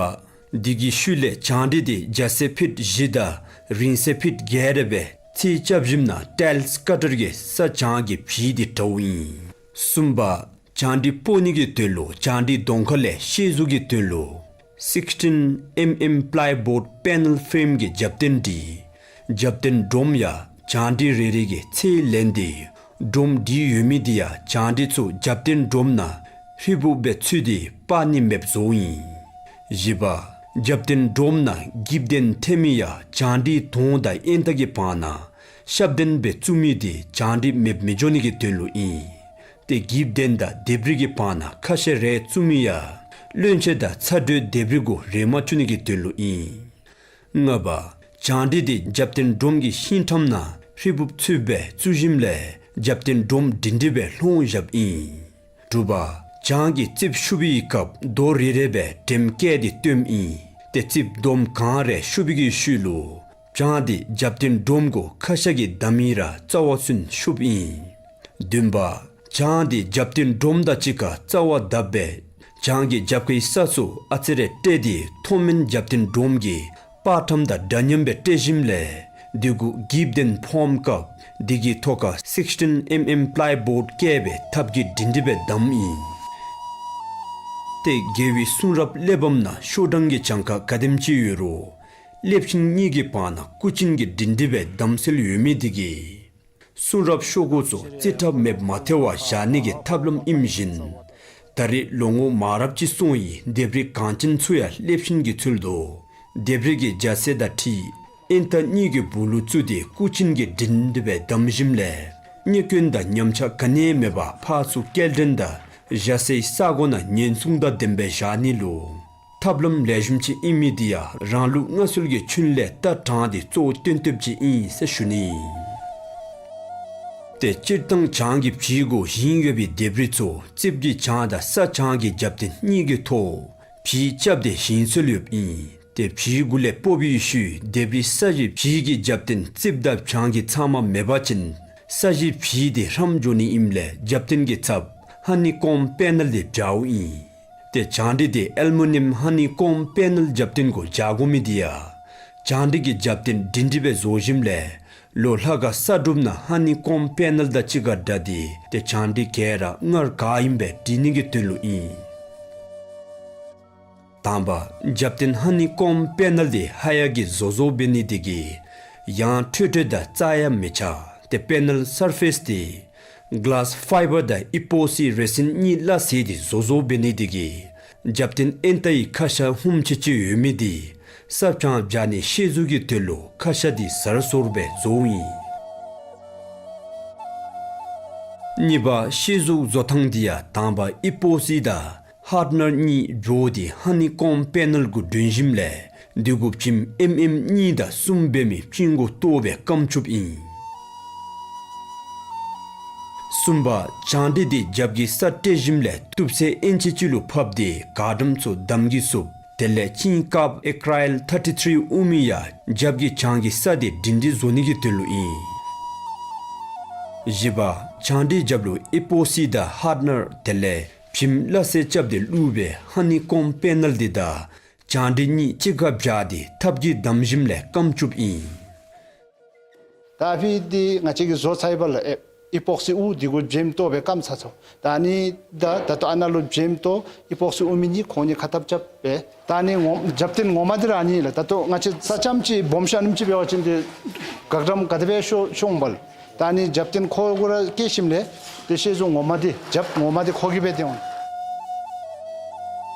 དེ་གི་ཤུལ་ལས་བྱང་འདྲེན་དེ་རྒྱ་ཚད་ཕིཊ་བཞི་དང་རིང་ཚད་ཕིཊ་བརྒྱད་རེ་སྦེ་ཚད་རྐྱབ་ཞིནམ་ན་ཊའིལསི་ཀ་ཊར་གྱིས་ས་བྱང་གི་བྱི་དེ་བྲཝ་ཨིན། གསུམ་པ། བྱང་འདྲེན་སྤོ་ནི་གི་དོན་ལུ་བྱང་འདྲེན་གདོང་ཁ་ལས་ཤེལ་གཟུགས་ཀྱི་དོན་ལུ་ sixteen M M plyboard panel frame གི་རྒྱབ་རྟེན་འདི་རྒྱབ་རྟེན་སྒྲོམ་ཡང་བྱང་འདི་རེ་རེ་གིས་ཚད་ལེན་ཏེ་སྒྲོམ་འདི་ཡོད་མི་འདི་ཡང་བྱང་འདི་ཚུ་རྒྱབ་རྟེན་སྒྲོམ་ནང་ཧྲིལ་བུ་སྦེ་ཚུད་དེ་སྤར་ནི་མེདཔ་བཟོཝ་ཨིན། བཞི་པ། རྒྱབ་རྟེན་སྒྲོམ་ནང་འགྱིབ་གདན་འཐེན་མི་ཡང་བྱང་འདི་དོང་དང་ཨེན་ཏ་གི་བར་ན་ཤབ་གདན་སྦེ་བཙུགས་མི་འདི་བྱང་འདི་མེདཔ་མི་འགྱོ་ནི་གི་དོན་ལུ་ཨིན། ཏེ་འགྱིབ་གདན་དང་ལྡེབས་རིས་ཀྱི་བར་ན་ཁ་ཤ་རེ་བཙུགས་མི་ཡང་བློན་ཆེན་དང་ཚ་དྲོད་ལྡེབས་རིས་གུ་རེག་མ་བཅུག་ནི་གི་དོན་ལུ་ཨིན། ལྔ་པ། བྱང་འདི་འདི་རྒྱབ་རྟེན་སྒྲོམ་གྱི་ཤིང་ཐམ་ནང་ཧྲིལ་བུ་ཚུད་སྦེ་བཙུགས་ཞིནམ་ལས་རྒྱབ་རྟེན་སྒྲོམ་སྒྲིང་སྒྲི་སྦེ་ལྷོང་བཞགཔ་ཨིན། དྲུག་པ། བྱང་གི་རྩིགཔ་ཤུབ་པའི་སྐབས་རྡོ་རེ་རེ་སྦེ་འགྲེམས་བཀལ་ཏེ་བཏོནམ་ཨིན། ཏེ་རྩིགཔ་འདོམ་གང་རེ་ཤུབ་པའི་གི་ཤུལ་ལུ་བྱང་འདི་རྒྱབ་རྟེན་སྒྲོམ་གུ་ཁ་ཤ་གིས་བསྡམ་ཡི་ར་རྩ་བ་ཚུན་ཤུབ་ཨིན། བདུན་པ། བྱང་འདི་རྒྱབ་རྟེན་སྒྲོམ་དང་གཅིག་ཁར་རྩ་བ་བརྡབ་སྦེ་བྱང་གི་རྒྱབ་ཁའི་ས་ཚུ་ཨ་ཙི་རེ་བཀྲེས་ཏེ་མཐོ་དམན་རྒྱབ་རྟེན་སྒྲོམ་གྱི་དཔར་ཐམ་དང་འདྲ་མཉམ་སྦེ་བཀྲེས་ཞིནམ་ལས་འདི་གུ་འགྱིབ་གདན་ཕོགཔ་སྐབས་འདི་གི་ཐོག་ཁར་sixteen M M plyboard བཀལ་སྦེ་ཐབ་ཀྱིས་སྒྲིང་སྒྲི་སྦེ་བསྡམ་ཨིན། ཏེ་རྒྱལ་པོའི་གསུང་རབ་གླེགས་བམ་ནང་ཤོག་གྲངས་ཀྱི་གྱངས་ཁ་ག་དེམ་ཅིག་ཡོད་རུང་གླེགས་ཤིང་གཉིས་ཀྱི་བར་ན་སྐུ་ཅན་གྱིས་སྒྲིང་སྒྲི་སྦེ་བསྡམ་སྲོལ་ཡོད་མི་འདི་གིས་གསུང་རབ་ཤོག་གུ་ཚུ་རྩིས་ཁྲ་མེདཔ་མ་ཐལ་བར་བཞག་ནི་གི་ཐབས་ལམ་ཨིནམ་བཞིན་ད་རེས་ལོ་ངོ་མང་རབས་ཅིག་སོང་ཡི་ལྡེབས་རིས་གངས་ཅན་ཚུ་ཡང་གླེགས་ཤིང་གི་ཚུལ་དུ་ལྡེབས་རིས་ཀྱི་རྒྱ་སེ་དང་འཁྲིལ་ཨེན་ཏ་གཉིས་ཀྱི་སྦུག་ལུ་བཙུགས་ཏེ་སྐུ་ཅན་གྱིས་སྒྲིང་སྒྲི་སྦེ་བསྡམ་ཞིནམ་ལས་རྙེད་སྐྱོན་དང་ཉམས་ཆག་ག་ནི་ཡང་མེད་པར་ཕར་ཚུར་སྐྱེལ་འདྲེན་དང་རྒྱ་སེ་ས་སྒོ་ནང་ཉེན་སྲུང་དང་ལྡནམ་སྦེ་བཞག་ནི་ལུ་ཐབས་ལམ་ལེགས་ཤོམ་ཅིག་ཨིན་མི་འདི་ཡང་རང་ལུགས་མངའ་གསོལ་གྱི་ཆོས་ལས་ལྟ་དྲངས་ཏེ་གཙོ་བོ་བཏོན་བཏོནམ་ཅིག་ཨིན་ཟེར་ཞུ་ནི་ཨིན། ཏེ་སྤྱིར་བཏང་བྱང་གི་བྱིའུ་གུ་བཞེངས་ཡོད་པའི་ལྡེབས་རིས་ཚུ་རྩིགཔ་གི་བྱང་དང་ས་བྱང་གི་རྒྱབ་རྟེན་གཉིས་ཀྱི་ཐོག་བྱིའུ་རྐྱབ་སྟེ་བཞེངས་སྲོལ་ཡོདཔ་ཨིན། ཏེ་བྱིའུ་གུ་ལས་སྤོ་བའི་ཤུལ་ལྡེབས་རིས་ས་གཞི་བྱིའུ་གི་རྒྱབ་རྟེན་རྩིགཔ་དང་བྱང་གི་ཚབ་མ་མེད་པ་ཅིན་ས་གཞི་བྱིའུ་འདི་ཧྲམ་འགྱོ་ནི་ཨིནམ་ལས་རྒྱབ་རྟེན་གྱི་ཚབ་ཧ་ནི་ཀོམ་པེ་ནལ་འདི་འཇལཝ་ཨིན། ཏེ་བྱང་འདི་འདི་ཨལ་མུ་ནི་ཡམ་ཧ་ནི་ཀོམ་པེ་ནལ་རྒྱབ་རྟེན་གུ་འཇལ་དགོ་མི་འདི་ཡང་བྱང་འདི་གི་རྒྱབ་རྟེན་སྒྲིང་སྒྲི་སྦེ་བཟོ་ཞིནམ་ལས་ལོག་ལྷ་ཁང་གསར་སྒྲུབ་ནང་ཧ་ནི་ཀོམ་པེ་ནལ་དང་གཅིག་ཁར་སྦྲགས་ཏེ་ཏེ་བྱང་འདི་ག་ར་སྔར་ག་ཨིནམ་སྦེ་སྒྲིག་ནི་གི་དོན་ལུ་ཨིན། དང་པ། རྒྱབ་རྟེན་ཧ་ནི་ཀོམ་པེ་ནལ་འདི་ཧ་ཡ་གིས་བཟོ་བཟོཝ་འབད་ནི་འདི་གིས་ཡང་འཕྲོད་འཕྲོད་དང་རྩ་ཡང་མི་ཆག། ཏེ་པེ་ནལ་སར་ཕེསི་འདི་ག་ལཱསི་ཕའི་བར་དང་ཨི་པོ་སི་རེ་སིན་གཉིས་སླ་བསྲེས་ཏེ་བཟོ་བཟོཝ་འབད་ནི་འདི་གིས་རྒྱབ་རྟེན་ཨེན་ཏ་ཡི་ཁ་ཤ་ཧུམ་ཆི་ཆི་ཡོད་མི་འདི་ས་བྱང་བཞག་ནི་ཤེས་གཟུགས་ཀྱི་དོན་ལུ་ཁ་ཤ་འདི་གཟར་སོར་སྦེ་བཟོཝ་ཨིན། གཉིས་པ། ཤེས་གཟུགས་བཟོ་ཐངས་འདི་ཡང་དང་པ་ཨི་པོ་སི་དང་ཧར་ཌི་ནར་གཉིས་འགྱོ་སྟེ་ཧ་ནི་ཀོམ་པེ་ནལ་གུ་སྒྲོན་ཞིནམ་ལས་འདི་གུ་བྱེམ་ཨེམ་ཨེམ་གཉིས་དང་གསུམ་འབད་མི་བྱིངས་གུ་གཏོགས་སྦེ་སྐམ་བཅུགཔ་ཨིན། གསུམ་པ། བྱང་འདི་འདི་རྒྱབ་ཀྱི་ས་བཀྲེས་ཞིནམ་ལས་གཏུབ་ས་ཨིན་ཅི་གཅིག་ལུ་ཕབ་སྟེ་གར་ཌེན་ཚུ་བསྡམ་གི་ཚུགས། དེ་ལས་ཅིན་ཀརབ་ཨེ་ཀྲའིལ་ཐར་ཊི་ཐིརི་དབུ་མའི་ཡང་རྒྱབ་ཀྱི་བྱང་གི་ས་འདི་སྒྲིང་སྒྲི་བཟོ་ནི་གི་དོན་ལུ་ཨིན། བཞི་པ། བྱང་འདི་རྒྱབ་ལུ་ཨི་པོ་སི་དང་ཧར་ཌི་ནར་དེ་ལས་བྱེམ་སླ་བསྲེ་རྐྱབ་སྟེ་བླུགས་སྦེ་ཧ་ནི་ཀོམ་པེ་ནལ་འདི་དང་བྱང་འདི་གཉིས་གཅིག་ཁར་སྦྱར་ཏེ་ཐབ་ཀྱིས་བསྡམ་ཞིནམ་ལས་སྐམ་བཅུགཔ་ཨིན། ད་ཕི་འདི་ང་བཅས་ཀྱིས་བཟོ་ཚར་བ་ལས་ཨེ་ཨི་པོག་སི་དབུ་འདི་གུ་བྱེམ་གཏོགས་སྦེ་སྐམ་ཚར་ཚརཝ། ད་ཨ་ནི་ད་ད་ལྟོ་ཨ་ནཱ་ལུ་བྱེམ་དང་ཨི་པོག་སི་དབུ་མའི་གཉིས་ཁོང་གཉིས་ཁ་ཐབ་རྐྱབ་སྦེ། ད་ཨ་ནི་ངོ་རྒྱབ་རྟེན་ངོ་མ་འདི་ར་ཨ་ནི་ལགས། ད་ལྟོ་ང་བཅས་ས་ཙམ་ཅིག་སྦོམ་ཤོས་ཨ་ནེམ་ཅིག་འབད་བ་ཅིན་འདི་ག་གྲམ་ག་དེ་སྦེ་ཤོར་ཤོར་འོང་པ་ལགས། ད་ཨ་ནི་རྒྱབ་རྟེན་ཁོ་གུ་ར་བཀལ་ཞིནམ་ལས་ཏེ་ཤེས་གཟུགས་ངོ་མ་འདི་རྒྱབ་ངོ་མ་འདི་ཁོ་གིས་སྦེ་སྟོན་འོང་།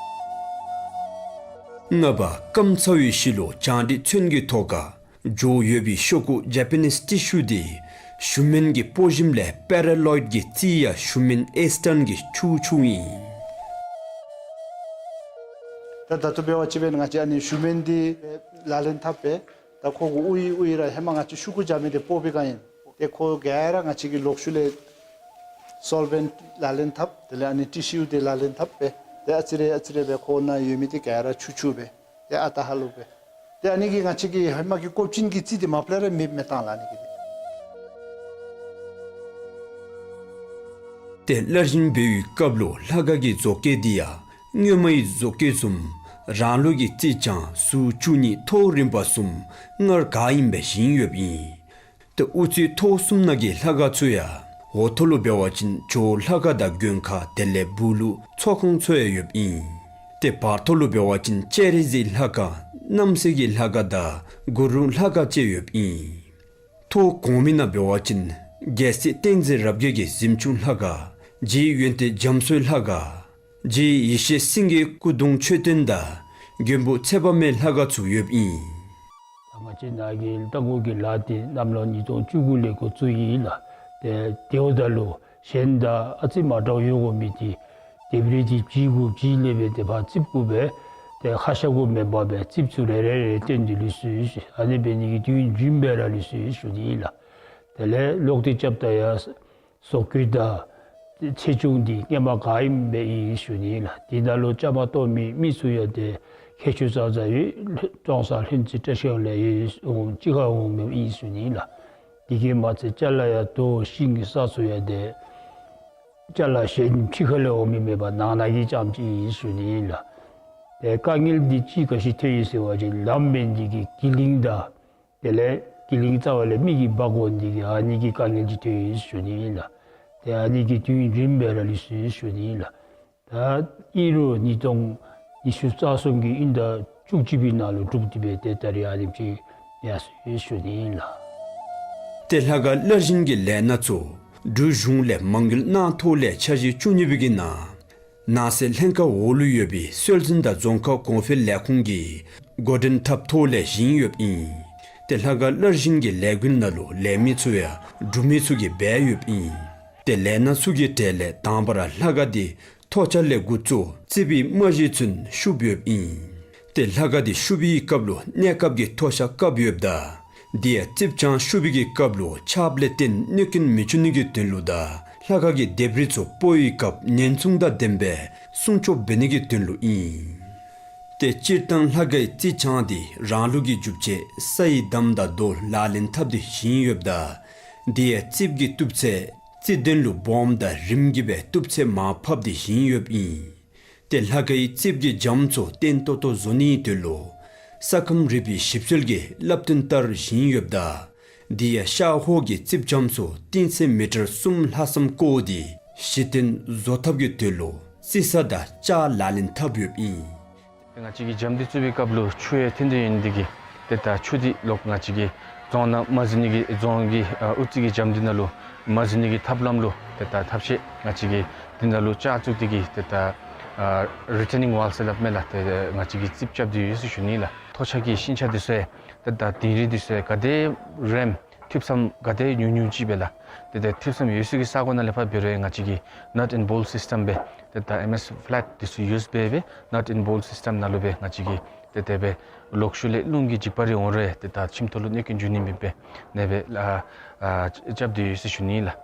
ལྔ་པ། སྐམ་ཚར་བའི་ཤུལ་ལུ་བྱང་འདི་ཚོན་གྱི་ཐོག་ཁར་འགྱོ་ཡོད་པའི་ཤོག་ཀུ་ཇ་པ་ནིསི་ཊི་ཤུ་འདི་ཤུ་མན་གྱིས་སྤོ་ཞིནམ་ལས་པེ་ར་ལོའིཌ་ཀྱི་རྩིས་ཡང་ཤུ་མན་ཨེསི་ཊརན་གྱིས་འཁྱུ་འཁྱུཝ་ཨིན། ད་ད་ལྟོ་འབད་བ་ཅིན་ང་བཅས་ཨ་ནི་ཤུ་མན་འདི་ལག་ལེན་འཐབ་སྦེ་ད་ཁོ་གུ་དབུ་ཡི་དབུ་ཡི་ར་ཧེ་མ་ང་བཅས་ཤོག་ཀུ་ཇ་མི་འདི་སྤོ་བའི་སྒང་ཨིན། ཏེ་ཁོ་ག་ར་ང་བཅས་ཀྱིས་ལོག་ཤུལ་ལས་སོལ་བེནཊ་ལག་ལེན་འཐབ། དེ་ལས་ཨ་ནི་ཊི་ཤུ་འདི་ལག་ལེན་འཐབ་སྦེ་ཏེ་ཨ་ཙི་རེ་ཨ་ཙི་རེ་སྦེ་ཁོ་ནང་ཡོད་མི་འདི་ག་ར་འཁྱུ་འཁྱུ་སྦེ་ཏེ་ཨ་རྟག་ཧ་ལུགས་སྦེ། ཏེ་ཨ་ནི་གིས་ང་བཅས་ཀྱི་ཧེ་མ་གི་ཀོབ་ཅན་གྱི་རྩིས་འདི་མ་པ་ལས་ར་མེདཔ་མེདཔ་བཏང་ལགས་ཨ་ནི་གིས། ཏེ་སླར་བཞེངས་འབད་བའི་སྐབས་ལུ་ལྷ་ཁང་གི་བཟོ་བཀོད་འདི་ཡང་སྔོན་མའི་བཟོ་བཀོད་བཟུམ་རང་ལུགས་ཀྱི་རྩིས་རྐྱང་ཟུར་བཅུ་གཉིས་ཐོག་རིམ་པ་བཟུམ་སྔར་ག་ཨིནམ་སྦེ་བཞེངས་ཡོདཔ་ཨིན། ཏེ་དབུ་རྩེ་ཐོག་གསུམ་ནང་གི་ལྷ་ཁང་ཚུ་ཡང་འོག་ཐོག་ལུ་འབད་བ་ཅིན་ཇོ་བོ་ལྷ་ཁང་དང་མགོན་ཁང་དེ་ལས་སྦུག་ལུ་ཚོགས་ཁང་ཚུ་ཡང་ཡོདཔ་ཨིན། ཏེ་བར་ཐོག་ལུ་འབད་བ་ཅིན་སྤྱན་རས་གཟིགས་ལྷ་ཁང་རྣམ་སྲས་ཀྱི་ལྷ་ཁང་དང་གུ་རུ་ལྷ་ཁང་བཅས་ཡོདཔ་ཨིན། ཐོག་གོང་མའི་ནང་འབད་བ་ཅིན་རྒྱལ་སྲས་བསྟན་འཛིན་རབ་རྒྱས་ཀྱི་གཟིམ་ཆུང་ལྷ་ཁང་། རྗེ་ཡོན་ཏན་རྒྱ་མཚོའི་ལྷ་ཁང་། རྗེ་ཡེ་ཤེས་སེང་གེའི་སྐུ་གདུང་མཆོད་རྟེན་དང་མགོན་པོ་ཚེ་དཔག་མེད་ལྷ་ཁང་ཚུ་ཡོདཔ་ཨིན། ད་ང་བཅས་ནཱ་གི་རྟ་མགོ་གི་ལཱ་འདི་གནམ་ལོ་ཉིས་སྟོང་བཅུ་དགུ་ལས་འགོ་བཙུགས་ཡི་ལགས། ཏེ་དེ་འབདཝ་ད་ལུ་གཞན་དང་ཨ་ཙི་མ་འདྲཝ་ཡོད་དགོ་མི་འདི་ལྡེབས་རིས་འདི་བརྗེ་དགོ་བརྗེ་སླབ་སྦེ་ཏེ་ཕར་རྩིགཔ་གུ་སྦེ་ཏེ་ཁ་ཤ་གུ་མེན་པར་སྦེ་རྩིགཔ་ཚུ་རེ་རེ་རེ་བཏོན་ཏེ་ལུས་སོ་ཡི་ཟེར། ཨ་ནི་འབད་ནི་གི་དུས་རྒྱུན་སྦེ་ར་ལུས་སོ་ཡི་ཟེར་ཞུ་ནི་ཨིན་ལགས། དེ་ལས་ལོག་སྟེ་རྐྱབ་ད་ཡང་བཟོ་བཀོད་དང་ཚེགས་ཆུང་འདི་སྔོན་མ་ག་ཨིནམ་སྦེ་ཨིན་ཞུ་ནི་ཨིན་ལགས། འདི་ནང་ལུ་བཅའ་མར་གཏོགས་མི་མི་ཚུ་ཡང་ཏེ་མཁས་མཆོག་ཙང་ཙང་ཡོད། ཀྲོང་གསར་ལྷུན་རྩེ་བཀྲ་ཤིས་ལས་ཡོད། འོང་ཕྱི་ཁར་འོང་མི་ཨིན་ཞུ་ནི་ཨིན་ལགས། དེ་གིས་མ་ཚད་ཅ་ལ་ཡང་རྡོ་ཤིང་གི་ས་ཚུ་ཡང་ཏེ་ཅ་ལ་གཞན་ཕྱི་ཁ་ལས་འོང་མི་མེད་པར་ནང་ན་གི་རྐྱངམ་ཅིག་ཨིན་ཞུ་ནི་ཨིན་ལགས། ཏེ་དཀའ་ངལ་འདི་ཅིག་ག་ཅི་ཐོན་ཡི་ཟེར་བ་ཅིན་ལམ་འབད་ནི་འདི་གིས་གིལ་ལིང་དང་དེ་ལས་གིལ་ལིང་རྩ་བ་ལས་མི་གིས་འབག་འོང་ནི་འདི་གིས་ཨ་ནི་གི་དཀའ་ངལ་ཅིག་ཐོན་ཡི་ཟེར་ཞུ་ནི་ཨིན་ལགས། ཏེ་ཨ་ནི་གི་དུས་རྒྱུན་སྦེ་ར་ལུས་སོ་ཡི་ཟེར་ཞུ་ནི་ཨིན་ལགས། ད་ཨིན་རུང་ཉིས་སྟོང་ཉི་ཤུ་རྩ་གསུམ་གྱི་དབྱིན་ཟླ་བཅུ་གཅིག་པའི་ནང་ལུ་གྲུབ་སྟེ་སྦེ་ཏེ་ད་རིས་ཨ་ནེམ་ཅིག་ཡར་སོ་ཡི་ཟེར་ཞུ་ནི་ཨིན་ལགས། ཏེ་ལྷ་ཁང་སླར་བཞེངས་ཀྱི་ལས་སྣ་ཚུ་འབྲུག་གཞུང་ལས་མ་དངུལ་གནང་ཐོག་ལས་འཆར་གཞི་བཅུ་གཉིས་པའི་གི་ནང་ནང་སྲིད་ལྷན་ཁག་འོག་ལུ་ཡོད་པའི་སྲོལ་འཛིན་དང་རྫོང་ཁ་གོང་འཕེལ་ལས་ཁུངས་ཀྱིས་འགོ་འདྲེན་འཐབ་ཐོག་ལས་བཞེངས་ཡོདཔ་ཨིན། ཏེ་ལྷ་ཁང་སླར་བཞེངས་ཀྱི་ལས་འགུལ་ནང་ལུ་ལས་མི་ཚུ་ཡང་འབྲུག་མི་ཚུ་གིས་འབད་ཡོདཔ་ཨིན། ཏེ་ལས་སྣ་ཚུ་གི་གྲས་ལས་དང་པ་ར་ལྷ་ཁང་འདི་ཐོག་ཆ་ལས་འགོ་བཙུགས་རྩིགཔ་གི་རྨང་གཞི་ཚུན་ཤུབས་ཡོདཔ་ཨིན། ཏེ་ལྷ་ཁང་འདི་ཤུབས་པའི་སྐབས་ལུ་གནས་སྐབས་ཀྱི་ཐོག་ཆ་བཀབ་ཡོདཔ་ད་དེ་ཡང་རྩིགཔ་གྱང་ཤུབས་པའི་གི་སྐབས་ལུ་ཆརཔ་ལས་བརྟེན་གནོད་སྐྱོན་མི་འབྱུང་ནི་གི་དོན་ལུ་དང་ལྷ་ཁང་གི་ལྡེབས་རིས་ཚུ་སྤོ་བའི་སྐབས་ཉེན་སྲུང་དང་ལྡནམ་སྦེ་སྲུང་སྐྱོབ་འབད་ནི་གི་དོན་ལུ་ཨིན། ཏེ་སྤྱིར་བཏང་ལྷ་ཁང་གི་རྩིག་གྱང་འདི་རང་ལུགས་ཀྱི་རྒྱུ་ཆ་ས་ཡི་འདམ་དང་རྡོ་ལག་ལེན་འཐབ་སྟེ་བཞེངས་ཡོདཔ་ད་དེ་ཡང་རྩིགཔ་གི་གཏུབ་ཚད་རྩིག་དོན་ལུ་སྦོམ་དང་རིངམོ་གི་སྦེ་གཏུབ་ཚད་མར་ཕབ་སྟེ་བཞེངས་ཡོདཔ་ཨིན། ཏེ་ལྷ་ཁང་གི་རྩིགཔ་གི་འཇམ་ཚུ་བརྟན་ཏོག་ཏོ་བཟོ་ནིའི་དོན་ལུ་ས་ཁམས་རིག་པའི་ཞིབ་འཚོལ་གྱི་བསླབ་སྟོན་ལྟར་བཞེངས་ཡོདཔ་ད་དེ་ཡང་ཤར་ཧོག་གི་རྩིགཔ་འཇམ་ཚུ་བརྟན་ཚད་མི་ཊར་གསུམ་ལྷག་ཙམ་བརྐོ་སྟེ་གཞི་རྟེན་བཟོ་ཐབས་ཀྱི་དོན་ལུ་རྩི་ས་དང་ལྕགས་ལག་ལེན་འཐབ་ཡོདཔ་ཨིན། ང་བཅས་ཀྱིས་འཇམ་འདི་བཙུགས་པའི་སྐབས་ལུ་ཆུ་ཡང་ཐོན་ཏེ་ཡོད་ནི་འདི་གིས་ཏེ་ད་ཆུ་འདི་ལོག་ང་བཅས་ཀྱི་རྫོང་ནང་མ་འཛུལ་ནི་གི་རྫོང་གི་ཨ་དབུ་རྩེ་གི་འཇམ་འདི་ནང་ལུ་མ་འཛུལ་ནི་གི་ཐབས་ལམ་ལུ་ཏེ་ད་ཐབས་ཤེས་ང་བཅས་ཀྱིས་འདི་ནང་ལུ་ལྕགས་བཙུགས་ཏེ་གིས་ཏེ་ད་ཨ་རི་ཊེ་ནིང་ཝཱལ་ཟེར་སླབ་མས་ལགས། ཏེ་ང་བཅས་ཀྱིས་རྩིགཔ་རྐྱབ་སྟེ་ཡོད་ཟེར་ཞུ་ནི་ལགས། ཐོག་ཆ་གི་ཤིང་ཆ་འདི་ཚུ་ཡང་ཏེ་ད་དིང་རི་འདི་ཚུ་ཡང་ག་དེ་རིངམོ་ཐུབ་ཙམ་ག་དེ་ཉུང་ཉུང་ཅིག་སྦེ་ལགས། ཏེ་ད་ཐུབ་ཙམ་ཡོད་ས་གི་ས་གོ་ནང་ལས་ཕར་འབད་རུང་ང་བཅས་ཀྱིས་ནཊ་ཨེན་བོལཊ་སིསི་ཊམ་སྦེ་ཏེ་ད་ཨེམ་ཨེསི་ཕ་ལེཊ་འདི་ཚུ་ཡུསི་འབད་སྦེ་ནཊ་ཨེན་བོལཊ་སིསི་ཊམ་ནང་ལུ་སྦེ་ང་བཅས་ཀྱིས་ཏེ་དེ་སྦེ་ལོག་ཤུལ་ལས་རླུང་གི་འཇིགས་པ་རེ་འོང་རུང་ཏེ་ད་ཁྱིམ་ཐོག་ལུ་གནོད་སྐྱོན་འབྱུང་ནི་མེདཔ་སྦེ་ཨ་ནེ་སྦེ་ཨ་ཨ་རྐྱབ་སྟེ་ཡོད་ཟེར་ཞུ་ནི་ལགས།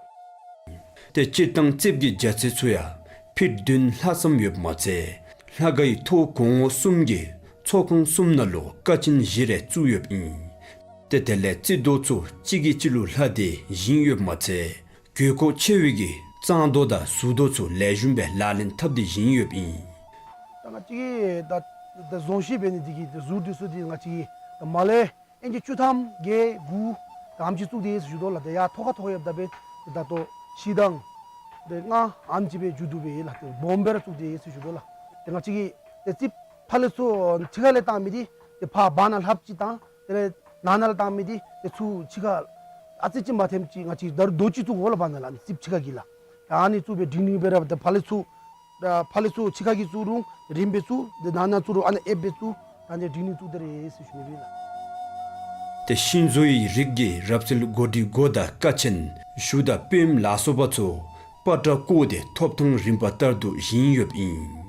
ཏེ་སྤྱིར་བཏང་རྩིགཔ་གི་རྒྱ་ཚད་ཚུ་ཡང་ཕིཊ་བདུན་ལྷག་ཙམ་ཡོདཔ་མ་ཚད་ལྷ་ཁང་གི་ཐོག་གོང་འོག་གསུམ་གྱི་ཚོགས་ཁང་གསུམ་ནང་ལུ་ཀ་ཆེན་བཞི་རེ་བཙུགས་ཡོདཔ་ཨིན། ཏེ་དེ་ལས་རྩིག་རྡོ་ཚུ་གཅིག་གིས་གཅིག་ལུ་ལྷག་སྟེ་བཞེངས་ཡོདཔ་མ་ཚད་དགོས་མཁོ་ཆེ་བའི་གི་གཙང་རྡོ་དང་ཟུར་རྡོ་ཚུ་ལེགས་ཤོམ་སྦེ་ལག་ལེན་འཐབ་སྟེ་བཞེངས་ཡོདཔ་ཨིན། ད་ང་བཅས་ཀྱིས་ད་ད་བཟོ་བཞག་འབད་ནི་འདི་གིས་ད་ཟུར་འདི་ཚུ་འདི་ང་བཅས་ཀྱིས་ད་མར་ལས་ཨིན་ཅི་བཅུ་ཐམ་བརྒྱད་དགུ་དེམ་ཅིག་བཙུགས་ཏེ་ཡོད་ཟེར་ཞུ་དོ་ལགས། ཏེ་ཡར་ཐོག་ཁར་ཐོག་ཡོདཔ་ད་སྦེ་ད་ལྟོ་བཞི་དང་ཏེ་ལྔ་ཨ་ནེམ་ཅིག་སྦེ་མཇུག་བསྡུ་སྦེ་ལགས། ཏེ་སྦོམ་སྦེ་ར་བཙུགས་ཏེ་ཡོད་ཟེར་ཞུ་དོ་ལགས། ཏེ་ང་བཅས་ཀྱིས་ཏེ་རྩིགཔ་ཕར་ལས་ཚུར་ཕྱི་ཁ་ལས་བཏང་མི་འདི་ཏེ་ཕར་བར་ན་ལྷགཔ་ཅིག་དང་དེ་ལས་ནང་ན་ལས་བཏང་མི་འདི་ཏེ་ཚུར་ཕྱི་ཁར་ཨ་ཙི་ཅིག་མ་ཐེམ་ཅིག་ང་བཅས་ད་རུང་རྡོ་ཅིག་བཙུགས་དགོ་ལགས། བར་ན་ལས་རྩིགཔ་ཕྱི་ཁ་གི་ལགས། ད་ཨ་ནི་བཙུགས་སྦེ་སྒྲིང་སྒྲིང་སྦེ་ར་ཏེ་ཕར་ལས་ཚུར་ད་ཕར་ལས་ཚུར་ཕྱི་ཁ་གི་བཙུགས་རུང་རིངམོ་སྦེ་བཙུགས། ཏེ་ནང་ན་བཙུགས་རུང་ཨ་ནི་ཨེབ་སྦེ་བཙུགས། ད་ཨ་ནི་སྒྲིང་སྒྲིང་བཙུགས་ཏེ་ར་ཡོད་ཟེར་ཞུ་ནི་ཨིན་ལགས། ཏེ་ཤིང་བཟོ་བའི་རིགས་ཀྱི་རབ་གསལ་གོ་སྒྲིག་སྒོ་དང་ཀ་ཆེན་གཞུ་དང་པུས་མོ་ལ་སོགས་པ་ཚུ་པ་ཏྲ་བརྐོས་ཏེ་ཐོབ་ཐང་རིམ་པ་ལྟར་དུ་བཞེངས་ཡོདཔ་ཨིན།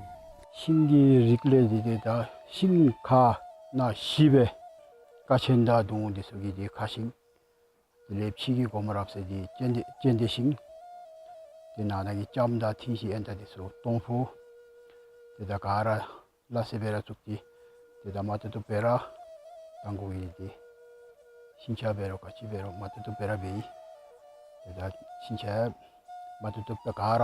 ཤིང་གི་རིགས་ལས་འདི་ཏེ་ད་ཤིང་ཁ་ནང་བཞི་སྦེ་ཀ་ཆེན་དང་གདུང་འདི་ཚུ་གི་འདི་ཁ་ཤིང་། དེ་ལས་ཕྱི་གི་སྒོ་མོ་རབ་གསལ་འདི་ཙན་དན་ཙན་དན་ཤིང་། ཏེ་ནང་ན་གི་ལྕངམ་དང་ཐིང་ཤིང་ཨེན་ད་འདི་ཚུ་སྟོང་ཕུ། ཏེ་ད་ག་ར་ལ་སེ་སྦེ་ར་བཙུགས་ཏེ་ཏེ་ད་མ་ཏོག་ཏོ་སྦེ་ར་དང་གུ་གི་ཏེ་ཤིང་ཆ་འབད་རུང་ག་ཅི་འབད་རུང་མ་ཏོག་ཏོ་སྦེ་ར་འབད་ཡི། ཏེ་ད་ཤིང་ཆ་མ་ཏོག་ཏོ་སྦེ་ག་ར་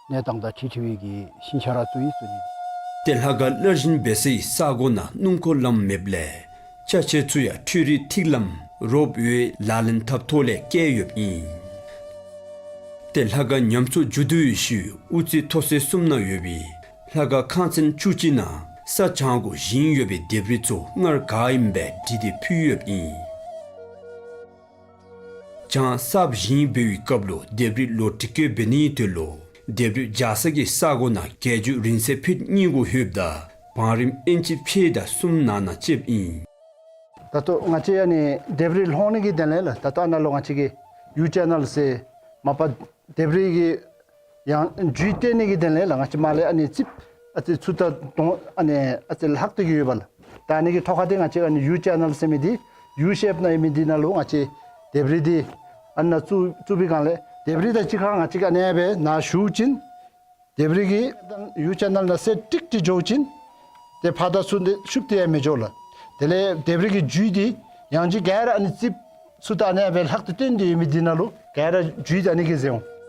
གནས་སྟངས་དང་འཁྲིལ་འཁྲིལ་བའི་གི་ཤིང་ཆ་ར་བཙུགས་ཡི་ཟེར་ཞུ་ནི། ཏེ་ལྷ་ཁང་སླར་བཞེངས་འབད་སའི་ས་གོ་ནང་སྣུམ་འཁོར་ལམ་མེདཔ་ལས་ཅ་ཆས་ཚུ་ཡང་འཕྲུལ་རིག་ཐིག་ལམ་རོབ་ཝེ་ལག་ལེན་འཐབ་ཐོག་ལས་བསྐྱལ་ཡོདཔ་ཨིན། ཏེ་ལྷ་ཁང་ཉམས་གསོ་མཇུག་བསྡུ་བའི་ཤུལ་དབུ་རྩེ་ཐོག་ཚད་གསུམ་ནང་ཡོད་པའི་ལྷ་ཁང་ཁང་ཚན་བཅུ་གཅིག་ནང་ ས་བྱང་གུ་བཞེངས་ཡོད་པའི་ལྡེབས་རིས་ཚུ་སྔར་ག་ཨིནམ་སྦེ་བྲིས་ཏེ་ཕུལ་ཡོདཔ་ཨིན། བྱང་གསརཔ་བཞེངས་འབད་བའི་སྐབས་ལུ་ལྡེབས་རིས་ལོག་བྲིས་བཀོད་འབད་ནིའི་དོན་ལུ་ལྡེབས་རིས་བཞག་ས་གི་ས་གོ་ནང་རྒྱལ་རྒྱུད་རིང་བསྲེལ་ཕིཊ་གཉིས་གུ་ལྷོདཔ་ད་བང་རིམ་ཨིན་ཅི་ཕྱེད་དང་གསུམ་ནང་ན་ཆདཔ་ཨིན། ད་ལྟོ་ང་བཅས་ཨ་ནི་ལྡེབས་རིས་ལྷོད་ནི་གི་དོན་ལས་ལགས། ད་ལྟོ་ཨ་ནཱ་ལུ་ང་བཅས་ཀྱིས་ཡུ་ཅེ་ནལ་ཟེར་མ་པ་ལྡེབས་རིས་ཀྱི་ཡང་རྒྱུད་བསྟན་ནི་གི་དོན་ལས་ལགས། ང་བཅས་མར་ལས་ཨ་ནི་རྩིགཔ་ཨ་ཙི་ཚུར་ད་དོང་ཨ་ནི་ཨ་ཙི་ལྷག་སྟེ་གི་ཡོདཔ་ལགས། ད་ཨ་ནི་གི་ཐོག་ཁ་འདི་ང་བཅས་ཨ་ནི་ཡུ་ཅེ་ནལ་ཟེར་མི་འདི་ཡུ་ཤེཔ་ནང་ཡོད་མི་འདི་ནང་ལུ་ང་བཅས་ལྡེབས་རིས་འདི་ཨ་ནཱ་བཙུགས་བཙུགས་པའི་སྒང་ལས་ལྡེབས་རིས་དང་གཅིག་ཁར་ང་བཅས་ཀྱིས་ཨ་ནི་སྦེ་ནཱ་ཞུ་བ་ཅིན་ལྡེབས་རིས་ཀྱི་ཡུ་ཅེ་ནལ་ནང་གསལ་ཀྲིག་ཀྲི་འགྱོ་བ་ཅིན་ཏེ་ཕར་དང་ཚུར་འདི་ཤུབ་སྟེ་ཡང་མི་འགྱོ་ལགས། དེ་ལས་ལྡེབས་རིས་ཀྱི་རྒྱུད་འདི་ཡང་རྒྱུད་ག་ར་ཨ་ནི་རྩིགཔ་ཚུར་ད་ཨ་ནི་སྦེ་ལྷག་སྟེ་བཏོན་ཏེ་ཡོད་མི་འདི་ནང་ལུ་ག་ར་རྒྱུད་ཨ་ནི་གིས་ཟེར་འོང་།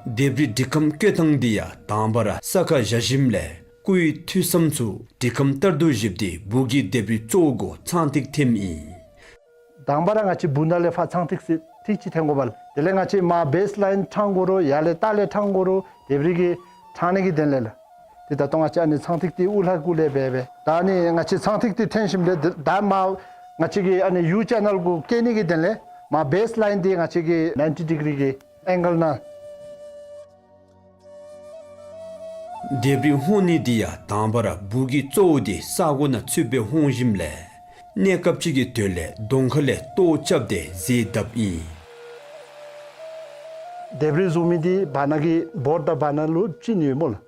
ལྡེབས་རིས་འབྲི་ཁམས་བཀོད་ཐངས་འདི་ཡང་དང་པ་ར་ས་ཁར་བཞག་ཞིནམ་ལས་སྐུའི་ཐོས་བསམ་ཚུ་འབྲི་ཁམས་ལྟར་དུ་བཞེསཔ་ཏེ་སྦུག་གི་ལྡེབས་རིས་གཙོ་བོ་གུ་ཚངས་ཐིག་འཐེནམ་ཨིན། དང་པ་ར་ང་བཅས་སྦུག་ནང་ལས་ཕར་ཚངས་ཐིག་ཚིག་ཐིག་ཅིག་འཐེན་དགོ་པས་ལགས། དེ་ལས་ང་བཅས་མར་བེསི་ལའིན་ཕྲང་དགོ་རུང་ཡར་ལས་ལྟག་ལས་ཕྲང་དགོ་རུང་ལྡེབས་རིས་ཀྱི་ཕྲང་ནི་གི་དོན་ལས་ལགས། ཏེ་ད་ལྟོ་ང་བཅས་ཨ་ནི་ཚངས་ཐིག་འདི་དབུ་ལྷ་གུ་ལས་འབད་འབད། ད་ཨ་ནི་ང་བཅས་ཚངས་ཐིག་འདི་འཐེན་ཞིནམ་ལས་ད་མར་ང་བཅས་ཀྱི་ཨ་ནི་ཡུ་ཅེ་ནལ་གུ་བཀལ་ནི་གི་དོན་ལས་མར་བེསི་ལའིན་འདི་ང་བཅས་ཀྱིས་ནའིན་ཊི་ཌི་གི་རི་གི་ཨེང་གལ་ནང་ལྡེབས་རིས་ལྷོད་ནི་འདི་ཡང་དང་པ་ར་སྦུག་གི་གཙོ་བོ་འདི་ས་གོ་ནང་ཚུདཔ་སྦེ་ལྷོད་ཞིནམ་ལས་གནས་སྐབས་ཅིག་གི་དོན་ལས་གདོང་ཁ་ལས་ལྟོ་རྐྱབ་སྟེ་གཟེར་བརྡབཔ་ཨིན། ལྡེབས་རིས་བཟོ་མི་འདི་བར་ན་གི་བོརཌ་དང་བར་ན་ལུ་བཅིངས་ཡོད་སྨོ་ལགས།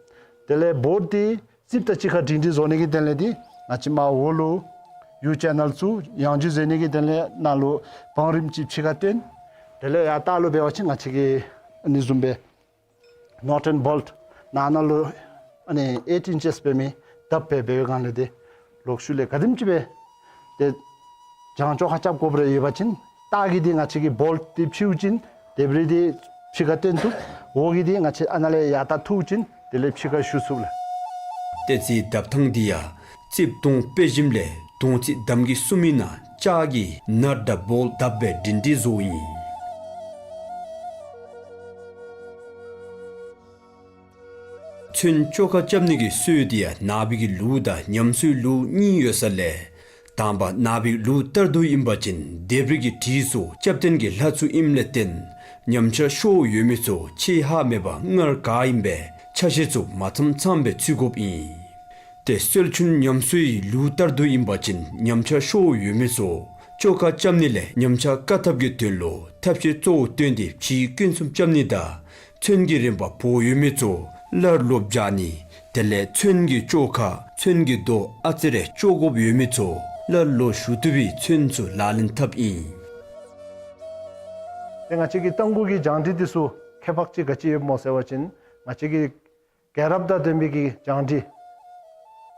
དེ་ལས་བོརཌ་འདི་རྩིགཔ་དང་གཅིག་ཁར་སྒྲིང་སྒྲི་བཟོ་ནི་གི་དོན་ལས་འདི་ང་བཅས་མར་འོག་ལུ་ཡུ་ཅེ་ནལ་བཙུགས། ཡང་རྒྱུད་གཟེར་ནི་གི་དོན་ལས་ནཱ་ལུ་བང་རིམ་ཅིག་ཕྱི་ཁར་བཏོན། དེ་ལས་ཡར་ལྟག་ལུ་འབད་བ་ཅིན་ང་བཅས་ཀྱིས་ཨ་ནི་བཟུམ་སྦེ་ནཊ་ཨེནཌ་བོལཊ་ནང་ན་ལུ་ཨ་ནི་ཨེཊ་ཨིན་ཅིསི་འབད་མི་བརྡབ་སྦེ་འབད་བའི་སྒང་ལས་ཏེ་ལོག་ཤུལ་ལས་ག་དེམ་ཅིག་སྦེ་ཏེ་བྱང་བཅོ་ཁ་རྐྱབ་དགོཔ་རེ་ཡོད་པ་ཅིན་ལྟག་གི་འདི་ང་བཅས་ཀྱིས་བོལཊ་འདི་ཕྱིཝ་ཅིན་ལྡེབས་རིས་འདི་ཕྱི་ཁར་བཏོན་ཚུགས། འོག་གི་འདི་ང་བཅས་ཨ་ནཱ་ལས་ཡར་ད་འཐུཝ་ཅིན་དེ་ལས་ཕྱི་ཁར་ཞུ་ཚུགས་ལགས། ཏེ་གཟེར་བརྡབ་ཐངས་འདི་ཡང་རྩིགཔ་དོང་དཔེ་ཞིནམ་ལས་དོང་རྩིག་འདམ་གྱིས་བསུ་མི་ནང་ལྕགས་ཀྱི་ནཊ་དང་བོལཊ་བརྡབ་སྦེ་སྒྲིང་སྒྲི་བཟོཝ་ཨིན། ཚོན་བཅོ་ཁ་རྐྱབ་ནི་གི་སྲོལ་འདི་ཡང་ནག་པའི་གི་ལུགས་དང་ཉམས་གསོའི་ལུགས་གཉིས་ཡོད་ས་ལས་དང་པ་ནག་པའི་ལུགས་ལྟར་དུ་ཨིན་པ་ཅིན་ལྡེབས་རིས་ཀྱི་བྲིས་སོ་སྐྱབས་རྟེན་གྱི་ལྷ་ཚུ་ཨིནམ་ལས་བརྟེན་ཉམས་ཆག་ཤོར་ཡོད་མི་ཚུ་ཆད་ལྷག་མེད་པར་སྔར་ག་ཨིནམ་སྦེ་ཆ་ཤས་ཚུ་མ་ཚངམ་ཚངམ་སྦེ་ཚུད་དགོཔ་ཨིན། ཏེ་སྲོལ་རྒྱུན་ཉམས་གསོའི་ལུགས་ལྟར་དུ་ཨིན་པ་ཅིན་ཉམས་ཆག་ཤོར་ཡོད་མི་ཚུ་བཅོ་ཁ་རྐྱབ་ནི་ལས་ཉམས་ཆག་བཀག་ཐབས་ཀྱི་དོན་ལུ་ཐབས་ཤེས་གཙོ་བོ་བཏོན་ཏེ་བྱིའུ་སྐྱོན་གསུམ་རྐྱབ་ནི་དང་ཚོན་གྱི་རིམ་པ་བོར་ཡོད་མི་ཚུ་སླར་ལོག་བཞག་ནི། དེ་ལས་ཚོན་གྱི་བཅོ་ཁ་ཚོན་གྱི་རྡོ་ཨ་ཙི་རེ་བཅོ་དགོཔ་ཡོད་མི་ཚུ་སླར་ལོག་ཞུ་བཏུབ་པའི་ཚོན་ཚུ་ལག་ལེན་འཐབ་ཨིན། ཏེ་ང་བཅས་ཀྱི་རྟ་མགོ་གི་བྱང་འབྲི་འདི་ཚུ་ཁྱད་པར་ཅིག་ག་ཅི་ཡོདཔ་སྨོ་ཟེར་བ་ཅིན་ང་བཅས་ཀྱི་རྒྱལ་རབས་དང་ལྡན་པའི་གི་བྱང་འབྲི།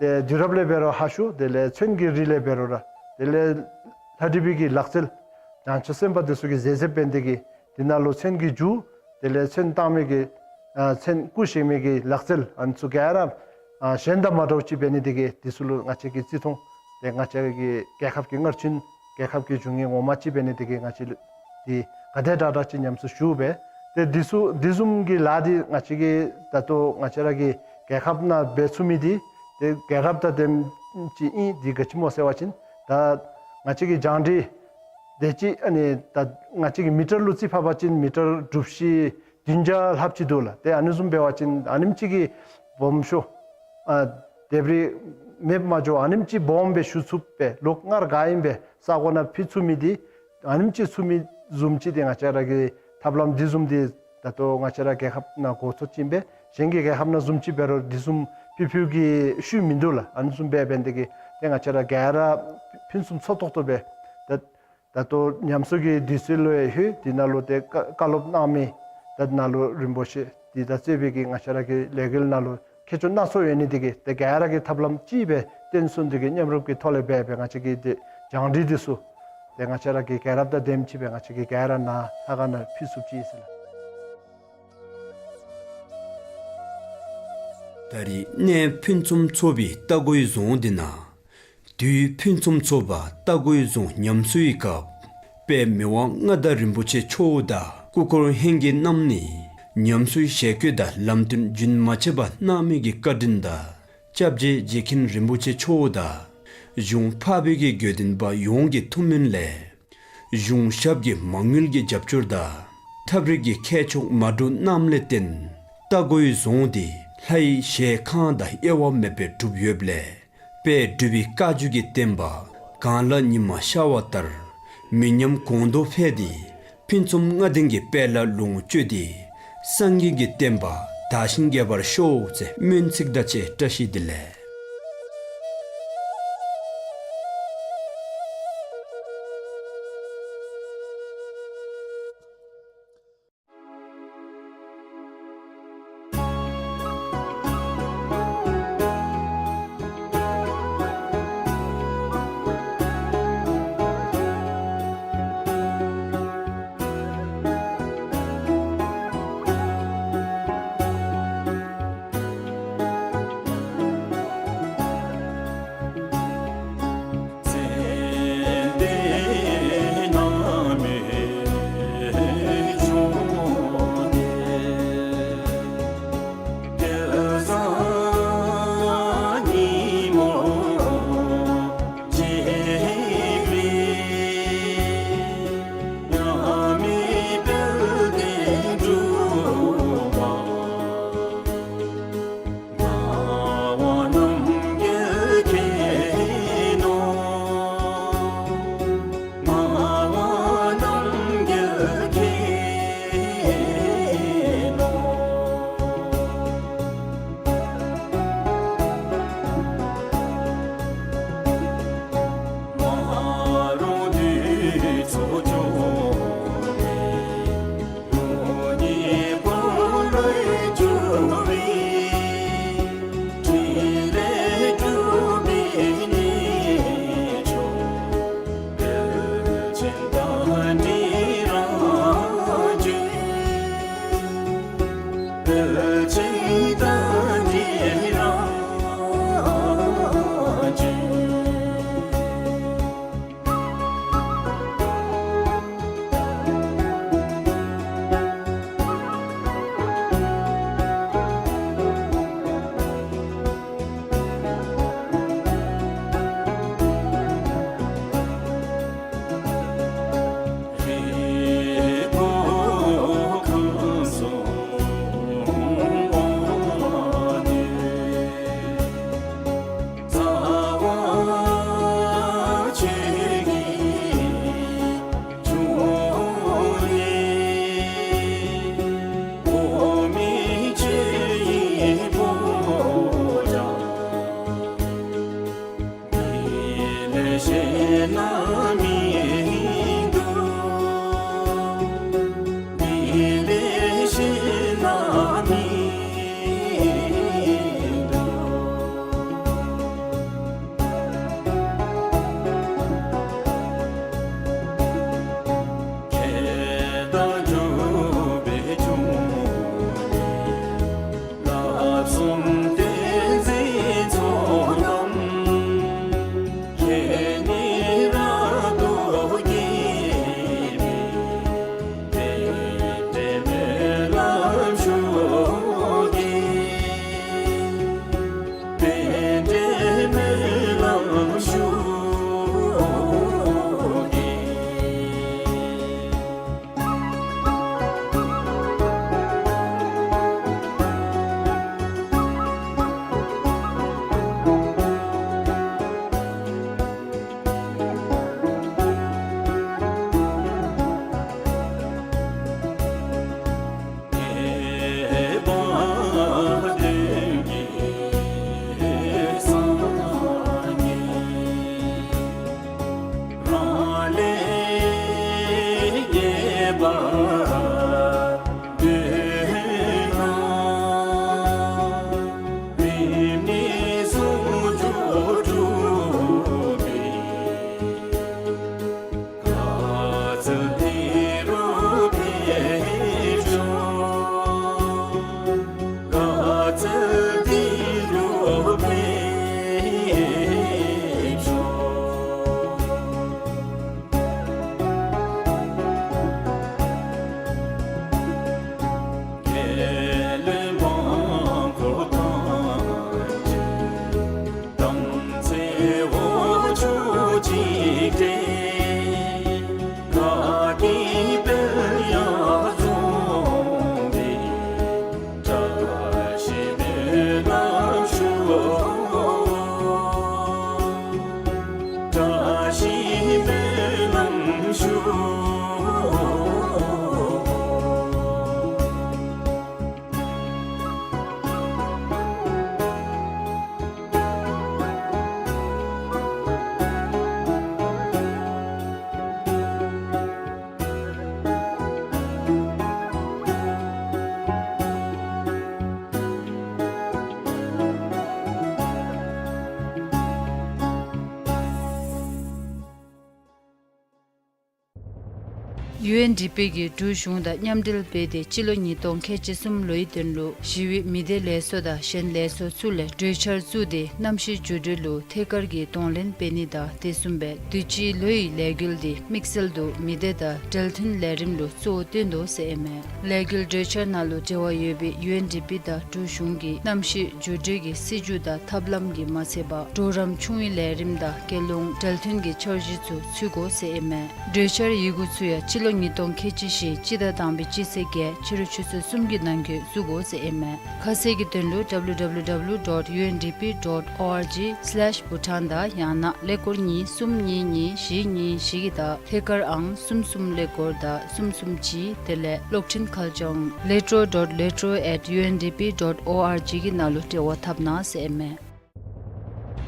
ཏེ་དུས་རབས་ལས་འབད་རུང་ཧ་ཤུ། དེ་ལས་ཚོན་གྱི་རིགས་ལས་འབད་རུང་ར། དེ་ལས་ལྷ་བྲིས་པའི་གི་ལག་རྩལ། བྱང་ཆུབ་སེམས་དཔའ་འདི་ཚུ་གིས་མཛད་མཛདཔ་འབད་ནི་དེ་གིས་དེ་ནང་ལུ་ཚོན་གྱི་རྒྱུ། དེ་ལས་ཚོན་བཏང་མི་གི་ཨ་ཚོན་སྐུ་བཞེངས་མི་གི་ལག་རྩལ་ཨ་ནི་ཚུ་ག་ར་ཨ་གཞན་དང་མ་འདྲཝ་ཅིག་འབད་ནི་དེ་གིས་འདི་ཚུ་ལུ་ང་བཅས་ཀྱིས་བརྩི་མཐོང་། ཏེ་ང་བཅས་ཀྱི་རྒྱལ་ཁབ་ཀྱི་སྔར་བྱོན་རྒྱལ་ཁབ་ཀྱི་འབྱུང་གནས་ངོ་མ་ཅིག་འབད་ནི་དེ་གིས་ང་བཅས་ལུ་འདི་ག་དེ་དྲག་དྲག་ཅིག་ཉམས་གསོ་ཞུ་སྦེ། ཏེ་འདི་ཚུ་འདི་བཟུམ་གྱི་ལཱ་འདི་ང་བཅས་ཀྱིས་ད་ལྟོ་ང་བཅས་ར་གི་རྒྱལ་ཁབ་ནང་འབད་ཚུགས་མི་འདི་ཏེ་རྒྱལ་རབས་དང་ལྡནམ་ཅིག་ཨིན། འདི་ག་ཅི་སྨོ་ཟེར་བ་ཅིན་ད་ང་བཅས་ཀྱི་བྱང་འབྲི་དེ་ཅིག་ཨ་ནི་ད་ང་བཅས་ཀྱིས་མི་ཊར་ལུ་རྩིས་ཕབ་པ་ཅིན་མི་ཊར་གྲུ་བཞི་བདུན་བརྒྱ་ལྷགཔ་ཅིག་འདུག་ལགས། ཏེ་ཨ་ནི་བཟུམ་འབད་བ་ཅིན་ཨ་ནེམ་ཅིག་གིས་སྦོམ་ཤོས་ཨ་ལྡེབས་རིས་མེདཔ་མ་འགྱོ་ཨ་ནེམ་ཅིག་སྦོམ་སྦེ་ཞུ་ཚུགསཔ་སྦེ་ལོག་སྔར་ག་ཨིནམ་སྦེ་ས་གོ་ནང་ཕུད་ཚུགས་མི་འདི་ཨ་ནེམ་ཅིག་ཚུགས་མི་བཟུམ་ཅིག་འདི་ང་བཅས་ར་གི་ཐབས་ལམ་འདི་བཟུམ་འདི་ད་ལྟོ་ང་བཅས་ར་རྒྱལ་ཁབ་ནང་འགོ་ཚུགས་ཅི་ཨིན་པས། གཞན་གྱི་རྒྱལ་ཁབ་ནང་བཟུམ་ཅིག་འབད་རུང་འདི་བཟུམ་ཕུད་ཕུལ་གྱི་ཤུལ་མིན་འདུག་ལགས། ཨ་ནི་བཟུམ་སྦེ་འབད་ནི་དེ་གིས་ཏེ་ང་བཅས་ར་ག་ར་ཕུན་སུམ་ཚོགས་ཏོག་ཏོ་སྦེ་ད་ད་ལྟོ་ཉམས་གསོ་གི་དུས་ཚོད་ལུ་ཡང་ལྷོད། དེ་ནང་ལུ་ཏེ་བཀའ་བཀའ་སློབ་གནང་མི་ད་ནཱ་ལུ་རིན་པོ་ཆེ་འདི་དང་རྩོད་པའི་གི་ང་བཅས་ར་གི་ལས་འགུལ་ནང་ལུ་མཁས་མཆོག་སྣ་ཚོགས་ཡོད་ནི་དེ་གིས་ཏེ་ག་ར་གིས་ཐབས་ལམ་ཅིག་སྦེ་བསྟུན་གསུམ་འདི་གི་མཉམ་རུབ་ཀྱི་ཐོག་ལས་འབད་སྦེ་ང་བཅས་ཀྱི་ཏེ་བྱང་འབྲི་འདི་ཚུ་ཏེ་ང་བཅས་ར་གི་རྒྱལ་རབས་དང་ལྡནམ་ཅིག་སྦེ་ང་བཅས་ཀྱིས་ག་ར་ནཱ་ལྷ་ཁང་ནང་ཕུལ་ཚུགསཔ་ཅིག་ཨིན་ཟེར་ལགས། ད་རེས་གནས་ཕུན་སུམ་ཚོགས་པའི་རྟ་མགོའི་རྫོང་འདི་ནང་དུས་ཕུན་སུམ་ཚོགས་པ་རྟ་མགོའི་རྫོང་ཉམས་གསོའི་སྐབས་དཔལ་མི་དབང་མངའ་བདག་རིན་པོ་ཆེ་མཆོག་དང་སྐུ་འཁོར་ཧེང་སྐལ་རྣམ་གཉིས་ ཉམས་གསོའི་ཞལ་བཀོད་དང་ལམ་སྟོན་རྒྱུན་མ་ཆད་པར་གནང་མི་གི་བཀའ་དྲིན་དང་། སྐྱབས་རྗེ་རྗེ་མཁན་རིན་པོ་ཆེ་མཆོག་དང་གཞུང་འཕགས་པའི་གི་དགེ་འདུན་པ་ཡོངས་ཀྱི་ཐུགས་སྨོན་ལས། གཞུང་ཞབས་ཀྱི་མ་དངུལ་གྱི་རྒྱབ་སྐྱོར་དང་ཐབས་རིག་གི་ཁྱད་ཆོས་མ་འདྲཝ་རྣམས་ལས་བརྟེན། རྟ་མགོའི་རྫོང་འདི་ལྷའི་ཞལ་ཁང་དང་དབྱེ་བ་མེད་པར་གྲུབ་ཡོདཔ་ལས། དཔལ་འབྲུག་པའི་བཀའ་བརྒྱུད་ཀྱི་བསྟན་པ་གངས་ལ་ཉི་མ་ཤར་བ་ལྟར་མི་ཉམས་གོང་དུ་འཕེལ་ཏེ། ཕུན་སུམ་ལྔ་ལྡན་གྱི་དཔལ་ལ་ལོངས་སྤྱོད་དེ། སངས་རྒྱས་ཀྱི་བསྟན་པ་དར་ཞིང་རྒྱས་པར་ཤོག་ཟེར་སྨོན་ཚིག་དང་བཅས་བཀྲ་ཤིས་བདེ་ལེགས། ཡུ་ཨེན་ཌི་པི་གིས་འབྲུག་གཞུང་དང་མཉམ་འབྲེལ་འབད་དེ་སྤྱི་ལོ་ཉིས་སྟོང་ཁལ་གཅིག་གསུམ་ལོའི་དོན་ལུ་ཞི་བའི་མི་སྡེ་ལས་ཚོགས་དང་གཞན་ལས་ཚོགས་ཚུ་ལས་གྲོས་འཆར་བཙུགས་ཏེ་གནམ་གཤིས་འགྱུར་འགྲོས་ལུ་ཐད་ཀར་གྱི་གདོང་ལེན་འབད་ནི་དང་དེ་བཟུམ་སྦེ་དུས་ཅི་ལོའི་ལས་འགུལ་འདི་དམིགས་བསལ་དུ་མི་སྡེ་དང་འབྲེལ་མཐུན་ལས་རིམ་ལུ་གཙོ་བོ་བཏོན་དོ་ཟེར་ཨིན་མས། ལས་འགུལ་གྲོས་འཆར་ནང་ལུ་འབྲེལ་བ་ཡོད་པའི་ཡུ་ཨེན་ཌི་པི་དང་འབྲུག་གཞུང་གི་གནམ་གཤིས་འགྱུར་འགྲོས་ཀྱི་སྲིད་བྱུས་དང་ཐབས་ལམ་གྱིས་མ་ཚད་པར་གྲོགས་རམ་ཆུང་བའི་ལས་རིམ་དང་རྒྱལ་ཡོངས་འབྲེལ་མཐུན་གྱི་འཆར་གཞི་ཚུ་ཚུད་དགོ་ཟེར་ཨིན་མས། གྲོས་འཆར་ཡི་གུ་ཚུ་ཡང་སྤྱི་ལོ་ཉིས་སྟོང་ཁལ་གཅིག་བཞི་སྤྱི་ཟླ་དང་པའི་སྤྱི་ཚེས་བརྒྱད་ཕྱི་རུ་ཆུ་ཚོད་གསུམ་གྱི་ནང་འཁོད་བཙུགས་དགོ་ཟེར་ཨིན་མས། ཁ་གསལ་གྱི་དོན་ལུ་ཌབ་ལུ་ཌབ་ལུ་ཌབ་ལུ་ཌོཊ་ཡུ་ཨེན་ཌི་པི་ཌོཊ་ཨོ་ཨར་ཇི་སི་ལེཤ་བྷུ་ཊཱན་དང་ཡང་ན་ཀླད་ཀོར་གཉིས་གསུམ་གཉིས་གཉིས་བཞི་གཉིས་བཞི་གི་དང་ཐད་ཀར་ཨང་གསུམ་གསུམ་ཀླད་ཀོར་དང་གསུམ་གསུམ་གཅིག་དེ་ལས་གློག་འཕྲིན་ཁ་བྱང་ལེ་ཀྲོ་ཌོཊ་ལེ་ཀྲོ་ཨེཊ་ཡུ་ཨེན་ཌི་པི་ཌོཊ་ཨོ་ཨར་ཇི་གི་ནང་ལུ་འབྲེལ་བ་འཐབ་གནང་ཟེར་ཨིན་མས།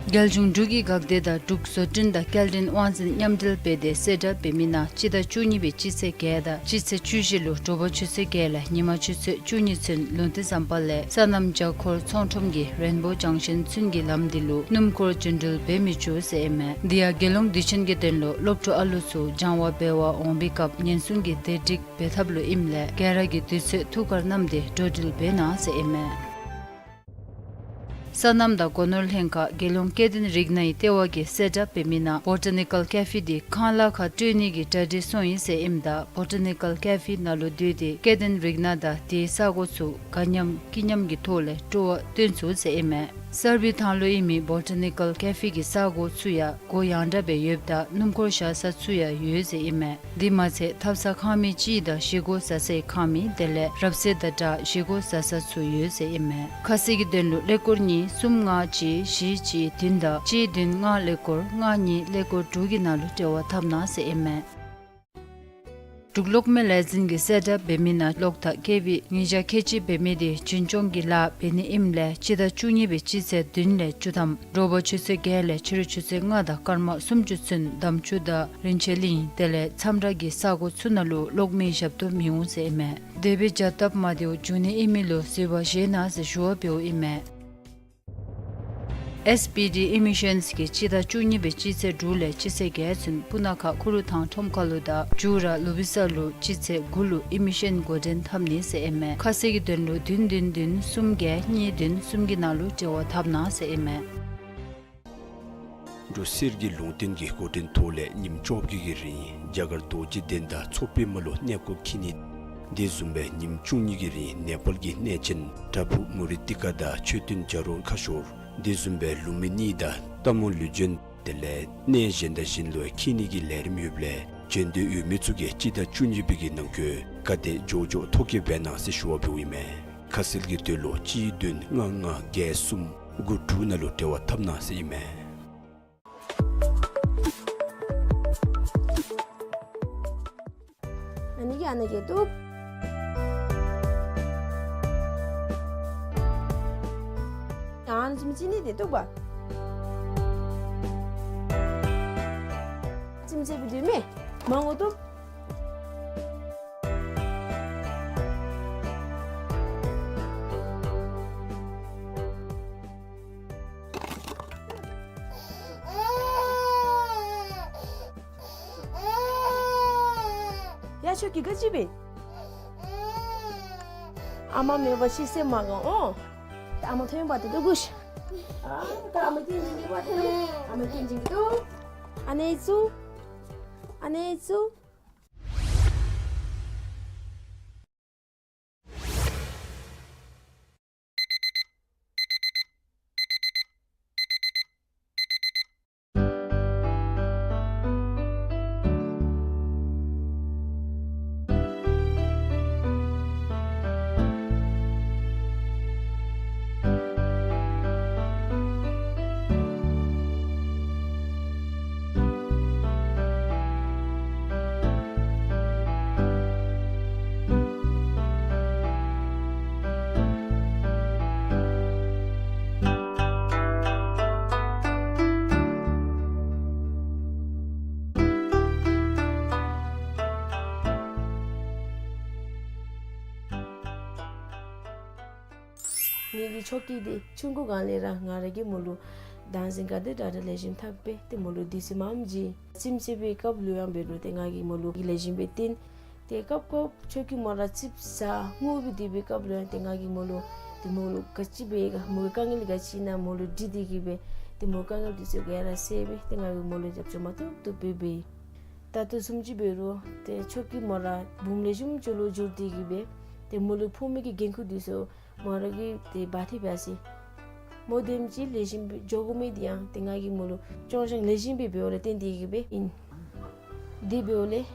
རྒྱལ་གཞུང་འབྲུག་གི་འགག་སྡེ་དང་འབྲུག་བཟོ་སྐྲུན་དང་སྐྱེལ་འདྲེན་དབང་འཛིན་མཉམ་འབྲེལ་འབད་དེ་གསལ་བསྒྲགས་འབད་མི་ནང་སྤྱི་ཟླ་བཅུ་གཉིས་པའི་སྤྱི་ཚེས་བརྒྱད་དང་སྤྱི་ཚེས་བཅུ་བཞི་ལུ་དྲོ་པ་ཆུ་ཚོད་བརྒྱད་ལས་ཉིན་མ་ཆུ་ཚོད་བཅུ་གཉིས་ཚུན་ལུང་བསྟན་ཟམ་པ་ལས་སོ་ནམ་བྱ་འཁོར་ཚོང་ཁྲོམ་གྱི་རེན་བོ་ཇང་ཤན་ཚུན་གྱི་ལམ་འདི་ལུ་སྣུམ་འཁོར་རྒྱུན་འགྲུལ་འབད་མི་ཆོག་ཟེར་ཨིན་མས། འདི་ཡང་རྒྱལ་ཡོངས་དུས་ཆེན་གྱི་དོན་ལུ་སློབ་ཕྲུག་ཨ་ལུ་ཚུ་སྦྱང་བ་འབད་བར་འོང་པའི་སྐབས་ཉེན་སྲུང་གི་བདེ་སྒྲིག་འབད་ཐབས་ལུ་ཨིནམ་ལས་ག་ར་གིས་དུས་ཚོད་ཐུགས་ཁར་བསྣམས་ཏེ་འགྲོ་འགྲུལ་འབད་གནང་ཟེར་ཨིན་མས། སོ་ནམ་དང་སྒོ་ནོར་ལྷན་ཁག་རྒྱལ་ཡོངས་སྐྱེ་ལྡན་རིགས་སྣའི་ལྟེ་བ་གིས་གསལ་བསྒྲགས་འབད་མི་ནང་བོ་ཊ་ནི་ཀལ་ཀེ་ཕི་འདི་ཁང་གླ་ཁར་སྤྲོད་ནི་གི་གྲ་སྒྲིག་སོང་ཡི་ཟེར་ཨིནམ་ད་བོ་ཊ་ནི་ཀལ་ཀེ་ཕི་ནང་ལུ་སྡོད་དེ་སྐྱེ་ལྡན་རིགས་སྣ་དང་དེའི་ས་གོ་ཚུ་དགའ་ཉམས་སྐྱིད་ཉམས་ཀྱི་ཐོག་ལས་སྤྲོ་བ་སྟོན་ཚུགས་ཟེར་ཨིན་མས། གསར་སྦས་ཐང་ལུ་ཨིན་མི་བོ་ཊ་ནི་ཀལ་ཀེ་ཕི་གི་ས་གོ་ཚུ་ཡང་སྒོ་ཡང་དྲགས་སྦེ་ཡོདཔ་ད་སྣུམ་འཁོར་བཞག་ས་ཚུ་ཡང་ཡོད་ཟེར་ཨིན་མས། འདི་མ་ཚད་ཐབ་ཚང་ཁང་མིག་གཅིག་དང་བཞེས་སྒོ་བཟའ་སའི་ཁང་མིག་དེ་ལས་རབ་གསལ་དང་སྦྲགས་བཞེས་སྒོ་བཟའ་ས་ཚུ་ཡོད་ཟེར་ཨིན་མས། ཁ་གསལ་གྱི་དོན་ལུ་ཀླད་ཀོར་གཉིས་གསུམ་ལྔ་གཅིག་བཞི་གཅིག་བདུན་དང་གཅིག་བདུན་ལྔ་ཀླད་ཀོར་ལྔ་གཉིས་ཀླད་ཀོར་དྲུག་གི་ནང་ལུ་འབྲེལ་བ་འཐབ་གནང་ཟེར་ཨིན་མས། འབྲུག་གློག་མེ་ལས་འཛིན་གྱིས་གསལ་བསྒྲགས་འབད་མི་ནང་གློག་དང་ཀེ་བི་ཉིས་བརྒྱ་ཁལ་གཅིག་འབད་མི་དེ་རྒྱུན་སྐྱོང་གི་ལཱ་འབད་ནི་ཨིནམ་ལས་སྤྱི་ཟླ་བཅུ་གཉིས་པའི་སྤྱི་ཚེས་བདུན་ལས་བཅུ་ཐམ་དྲོ་པ་ཆུ་ཚོད་བརྒྱད་ལས་ཕྱི་རུ་ཆུ་ཚོད་ལྔ་དང་སྐར་མ་སུམ་ཅུ་ཚུན་འདམ་ཆུ་དང་རིན་ཆེན་གླིང་དེ་ལས་མཚམས་བྲག་གི་ས་གོ་ཚུ་ནང་ལུ་གློག་མེ་ཞབས་ཏོག་མི་འོང་ཟེར་ཨིན་མས། དེ་སྦེ་བྱ་སྟབས་མ་བདེཝ་འབྱུང་ནི་ཨིན་མི་ལུ་བཟོད་པ་བཞེས་གནང་ཟེར་ཞུ་བ་འབདཝ་ཨིན་མས། ཨེསི་པི་ཌི་ཨི་མི་ཤཱནསི་གིས་སྤྱི་ཟླ་བཅུ་གཉིས་པའི་སྤྱི་ཚེས་དྲུག་ལས་སྤྱི་ཚེས་བརྒྱད་ཚུན་སྤུ་ན་ཁ་ཁུ་རུ་ཐང་ཁྲོམ་ཁ་ལུ་དང་མཇུག་ར་ལུ་བི་ས་ལུ་སྤྱི་ཚེས་དགུ་ལུ་ཨི་མི་ཤཱན་འགོ་འདྲེན་འཐབ་ནི་ཟེར་ཨིན་མས། ཁ་གསལ་གྱི་དོན་ལུ་བདུན་བདུན་བདུན་གསུམ་བརྒྱད་གཉིས་བདུན་གསུམ་གྱི་ནང་ལུ་འབྲེལ་བ་འཐབ་གནང་ཟེར་ཨིན་མས། འབྲུག་གསེར་གྱི་ལུང་བསྟན་གྱི་འགོ་འདྲེན་ཐོག་ལས་ཉིནམ་བཅོ་བརྒྱད་ཀྱི་རིང་རྒྱ་གར་རྡོ་རྗེ་གདན་དང་མཚོ་པདྨ་ལུ་གནས་སྐོར་འཁྱིད་ནི། དེ་བཟུམ་སྦེ་ཉིནམ་བཅུ་གཉིས་ཀྱི་རིང་ནེ་པཱལ་གྱི་གནས་ཆེན་བྲག་ཕུག་མུ་རི་ཏི་ཀ་དང་མཆོད་རྟེན་བྱ་རོག་ཁ་ཤོར། དེ་བཟུམ་སྦེ་ལུང་མི་གཉིས་དང་རྟ་མོ་ལུས་སྦྱིན་དེ་ལས་གནས་གཞན་དང་གཞན་ལུ་འཁྱིད་ནི་གི་ལས་རིམ་ཡོདཔ་ལས་འབྱོན་འདོད་ཡོད་མི་ཚུ་གིས་སྤྱི་ཟླ་བཅུ་གཉིས་པའི་གི་ནང་འཁོད་ག་དེ་མགྱོགས་མགྱོགས་ཐོ་བཀོད་འབད་གནང་ཟེར་ཞུ་བ་འབདཝ་ཨིན་མས། ཁ་གསལ་གྱི་དོན་ལུ་གཅིག་བདུན་ལྔ་ལྔ་བརྒྱད་གསུམ་དགུ་དྲུག་ནང་ལུ་འབྲེལ་བ་འཐབ་གནང་ཟེར་ཨིན་མས། ཨ་ནི་གི་ཨ་ནི་གི་འདུག། ཡང་ཨ་ནི་ཅིག་མི་ཅིག་ནི་དེ་འདུག་པ། ཅིག་མི་ཅིག་འབད་དུས་མེ་མང་པོ་འདུག། ཡ་ཁྱོད་ཀྱིས་ག་ཅི་འབད། ཨ་མ་མེད་པར་ཤི་སེམས་མ་དགའ་འོང་། ད་ཨ་མ་ཐོན་པ་དེ་འདུག་གུ་ཤ། ཨ་ད་ཨ་མ་སྐྱིད་སྐྱིད་འབད་དེ་འདུག། ཨ་མ་སྐྱིད་སྐྱིད་འདུག། ཨ་ནེ་ཚུ། ཨ་ནེ་ཚུ། ངེ་གི་ཆོ་གི་འདི་ཆུང་ཀུ་སྒང་ལས་ར་ང་ར་གིས་མོ་ལུ་དང་འཛིན་ག་དེ་དྲག་དྲག་ལེགས་ཤོམ་འཐབ་སྦེ་ཏེ་མོ་ལུ་དུས་ཚོད་མངམ་བྱིན། རྩེདམོ་རྩེ་བའི་སྐབས་ལུ་ཡང་འབད་རུང་ཏེ་ང་གིས་མོ་ལུ་ལེགས་ཤོམ་སྦེ་སྟོན། ཏེ་སྐབས་སྐབས་ཆོ་གི་མོ་ར་རྩེདམོ་ཟ་ངུ་སྦེ་སྡོད་པའི་སྐབས་ལུ་ཡང་ཏེ་ང་གིས་མོ་ལུ་ཏེ་མོ་ལུ་ག་ཅི་འབད་ག་མོ་གི་དཀའ་ངལ་ག་ཅི་ཨིན་ན་མོ་ལུ་དྲི་སྟེ་གིས་སྦེ་ཏེ་མོ་དཀའ་ངལ་འདི་ཚུ་ག་ར་སེལ་སྦེ་ཏེ་ང་གིས་མོ་ལུ་རྒྱབ་སྐྱོར་མ་ཐུབ་ཐུབ་སྦེ་འབད་ཡི། ད་ལྟོ་བཟུམ་ཅིག་འབད་རུང་ཏེ་ཆོ་གི་མོ་ར་བུམོ་ལེགས་ཤོམ་ཅིག་ལུ་འགྱུར་ཏེ་གིས་སྦེ་ཏེ་མོ་ལུ་ཕོག་མི་གི་འགན་ཁུར་འདི་ཚུ་མོ་ར་གིས་ཏེ་འབག་སྟེ་འབག་ཅི། མོ་དེམ་ཅིག་ལེགས་ཤོམ་སྦེ་འགྱོ་དགོ་མི་འདི་ཡང་ཏེ་ང་གིས་མོ་ལུ་སྐྱོང་སྦྱང་ལེགས་ཤོམ་སྦེ་འབདཝ་ལས་བརྟེན་ཏེ་གིས་སྦེ་ཨིན། དེ་འབདཝ་ལས་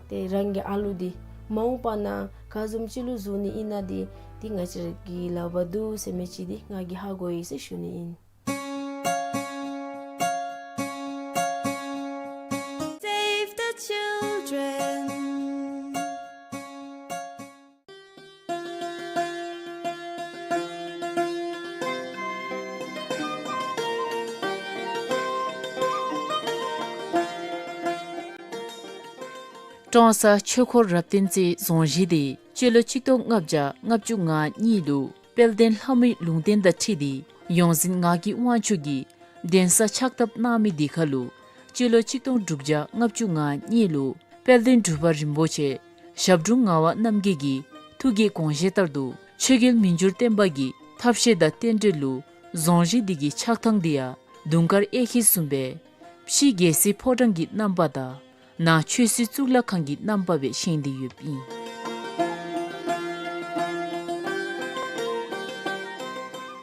ཏེ་རང་གི་ཨ་ལུ་འདི་མ་འོངས་པ་ནང་ག་བཟུམ་ཅིག་ལུ་བཟོ་ནི་ཨིན་ན་འདི་ཏེ་ང་བཅས་ར་གི་ལག་པར་འདུག་ཟེར་མི་ཅིག་འདི་ང་གིས་ཧ་གོ་ཡི་ཟེར་ཞུ་ནི་ཨིན། Save the children. ཀྲོང་གསར་ཆོས་འཁོར་རབ་བརྟན་རྩེ་རྫོང་གཞིས་འདི་སྤྱི་ལོ་གཅིག་སྟོང་ལྔ་བརྒྱ་ལྔ་བཅུ་ང་གཉིས་ལུ་དཔལ་ལྡན་ལྷ་མོའི་ལུང་བསྟན་དང་འཁྲིལ་ཏེ་ཡོངས་འཛིན་ངག་གི་དབང་ཕྱུག་གིས་གདན་ས་ཕྱག་བཏབ་གནང་མི་འདི་ཁར་ལུ་སྤྱི་ལོ་གཅིག་སྟོང་དྲུག་བརྒྱ་ལྔ་བཅུ་ང་གཉིས་ལུ་དཔལ་ལྡན་འབྲུག་པ་རིན་པོ་ཆེ་ཞབས་དྲུང་ངག་དབང་རྣམ་རྒྱལ་གྱི་ཐུགས་ཀྱི་དགོངས་བཞེད་ལྟར་དུ་ཆོས་རྒྱལ་མི་འགྱུར་བརྟན་པ་གི་ཐབས་ཤེས་དང་རྟེན་འབྲེལ་ལུ་རྫོང་གཞིས་འདི་གི་ཆགས་ཐངས་འདི་ཡང་དུང་དཀར་གཡས་འཁྱིལ་བཟུམ་སྦེ་ཕྱི་རྒྱལ་སྲིད་ཕོ་བྲང་གི་རྣམ་པ་དང་ནང་ཆོས་སྲིད་གཙུག་ལག་ཁང་གི་རྣམ་པ་སྦེ་བཞེངས་ཏེ་ཡོདཔ་ཨིན།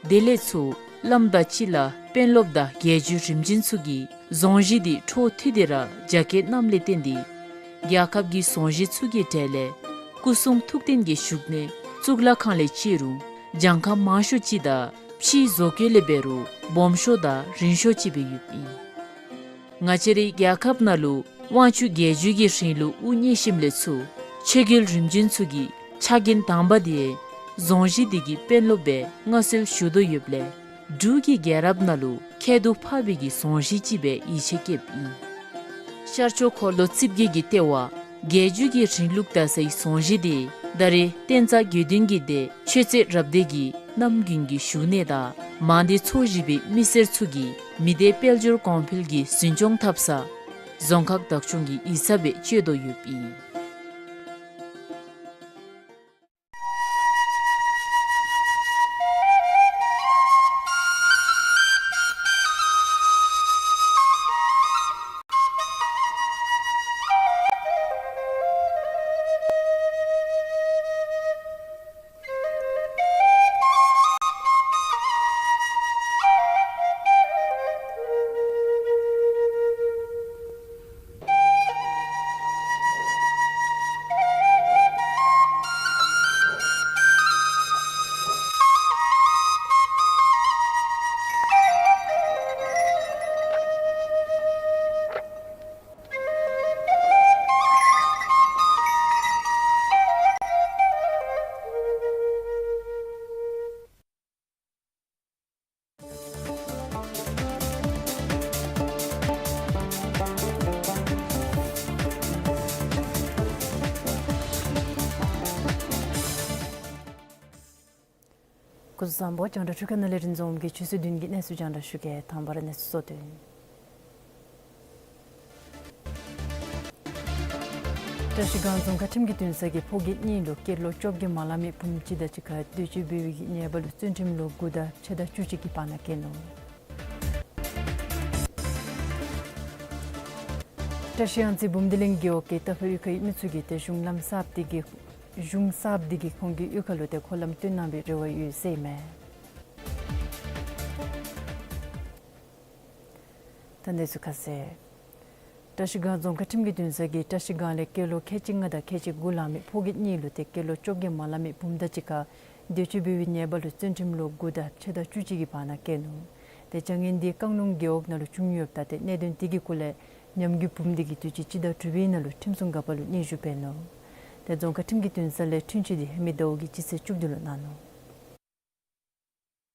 དེ་ལས་ཚུར་བླམ་དང་སྤྱི་བླ་དཔོན་སློབ་དང་རྒྱལ་བརྒྱུད་རིམ་བྱོན་ཚུ་གིས་རྫོང་གཞིས་འདི་འཕྲོ་མཐུད་དེ་ར་རྒྱ་བསྐྱེད་གནངམ་ལས་བརྟེན་ཏེ་རྒྱལ་ཁབ་ཀྱི་རྫོང་གཞིས་ཚུ་གི་གྲས་ལས་སྐུ་གསུང་ཐུགས་རྟེན་གྱི་བཞུགས་གནས་གཙུག་ལག་ཁང་ལས་བརྩི་རུང་གྱངས་ཁ་མང་ཤོས་ཅིག་དང་ཕྱིའི་བཟོ་བཀོད་ལས་འབད་རུང་སྦོམ་ཤོས་དང་རིང་ཤོས་ཅིག་སྦེ་ཡོདཔ་ཨིན། ང་བཅས་རའི་རྒྱལ་ཁབ་ནང་ལུ་དབང་ཕྱུག་རྒྱལ་བརྒྱུད་ཀྱི་རིང་ལུགས་དབུ་བརྙེས་ཞིནམ་ལས་ཚུར་ཆོས་རྒྱལ་རིམ་བྱོན་ཚུ་གི་ཕྱག་འགན་དང་པ་འདི་རྫོང་གཞིས་འདི་གི་དཔོན་སློབ་སྦེ་མངའ་གསོལ་ཞུ་དོ་ཡོདཔ་ལས་འབྲུག་གི་རྒྱལ་རབས་ནང་ལུ་ཁྱད་དུ་འཕགས་པའི་གི་རྫོང་གཞིས་ཅིག་སྦེ་ཡིད་ཆེས་བསྐྱེདཔ་ཨིན། ཤར་ཕྱོགས་འཁོར་ལོ་རྩིབས་བརྒྱད་ཀྱི་ལྟེ་བ་རྒྱལ་བརྒྱུད་ཀྱི་རིང་ལུགས་དར་སའི་རྫོང་གཞིས་འདི་ད་རེས་བསྟན་རྩ་དགེ་འདུན་གྱི་སྡེ་ཆོས་རྩེ་རབ་སྡེ་གི་རྣམ་རྒྱུན་གྱི་བཞུགས་གནས་དང་མང་སྡེ་ཚོ་བཞི་པའི་མི་སེར་ཚུ་གིས་མི་སྡེ་དཔལ་འབྱོར་གོང་འཕེལ་གྱི་འཛིན་སྐྱོང་འཐབ་ས་རྫོང་ཁག་བདག་སྐྱོང་གི་ཡིག་ཚང་སྦེ་སྤྱོད་དོ་ཡོདཔ་ཨིན། སྐུ་གཟུགས་བཟང་པོ། རྒྱང་བསྒྲགས་འཕྲུལ་ཁང་ནང་ལས་རིན་འཛོམས་ཀྱིས་ཆུ་ཚོད་བདུན་གྱི་གནས་ཚུལ་རྒྱང་བསྒྲགས་ཞུ་གེ། དང་པ་ར་གནས་ཚུལ་གཙོ་དོན། བཀྲ་ཤིས་སྒང་རྫོང་ཁག་ཁྲིམས་ཀྱི་འདུན་ས་གིས་ཕོ་སྐྱེས་གཉིས་ལུ་སྐྱེས་ལོ་བཅོ་བརྒྱད་མ་ལང་མི་བུམོ་གཅིག་དང་གཅིག་ཁར་འདོད་སྤྱོད་འབད་བའི་གི་ཉེས་པ་ལུ་བཙོན་ཁྲིམས་ལོ་དགུ་དང་ཕྱེད་དང་བཅུ་གཅིག་གི་བར་ན་བཀལ་ནུག། བཀྲ་ཤིས་གཡང་རྩེ་འབུམ་སྡེ་གླིང་རྒེད་འོག་གི་རྟ་ཕོ་གཡུས་ཁའི་མི་ཚུ་གིས་ཏེ་གཞུང་ལམ་གསརཔ་འདི་གིས་གཞུང་གསརཔ་འདི་གིས་ཁོང་གི་གཡུས་ཁ་ལུ་ཏེ་འཁོར་ལམ་བཏོན་གནང་བའི་རེ་བ་ཡོད་ཟེར་མས། ད་གནས་ཚུལ་ཁ་གསལ། བཀྲ་ཤིས་སྒང་རྫོང་ཁག་ཁྲིམས་ཀྱི་འདུན་ས་གིས་བཀྲ་ཤིས་སྒང་ལས་སྐྱེས་ལོ་ཁལ་གཅིག་ལྔ་དང་ཁལ་གཅིག་དགུ་ལང་མི་ཕོ་སྐྱེས་གཉིས་ལུ་ཏེ་སྐྱེས་ལོ་བཅོ་བརྒྱད་མ་ལང་མི་བུམོ་དང་གཅིག་ཁར་འདོད་སྤྱོད་འབད་བའི་ཉེས་པ་ལུ་བཙོན་ཁྲིམས་ལོ་དགུ་དང་ཕྱེད་དང་བཅུ་གཅིག་གི་བར་ན་བཀལ་ནུག། ཏེ་བྱ་ངན་འདི་རྐང་ལུང་རྒེད་འོག་ནང་ལུ་བྱུང་ཡོདཔ་ད་ཏེ་གནད་དོན་དེ་གི་སྐོར་ལས་ཉམས་རྒུད་བུམོ་འདི་གིས་དུས་ཅི་སྤྱི་ཟླ་དྲུག་པའི་ནང་ལུ་ཁྲིམས་སྲུང་འགག་པ་ལུ་སྙན་ཞུ་འབད་ནུག། ཏེ་རྫོང་ཁག་ཁྲིམས་ཀྱི་འདུན་ས་ལས་འཁྲུན་ཆོད་འདི་ཧེ་མའི་ཟླཝ་གི་སྤྱི་ཚེས་བཅུ་བདུན་ལུ་གནང་ནུག།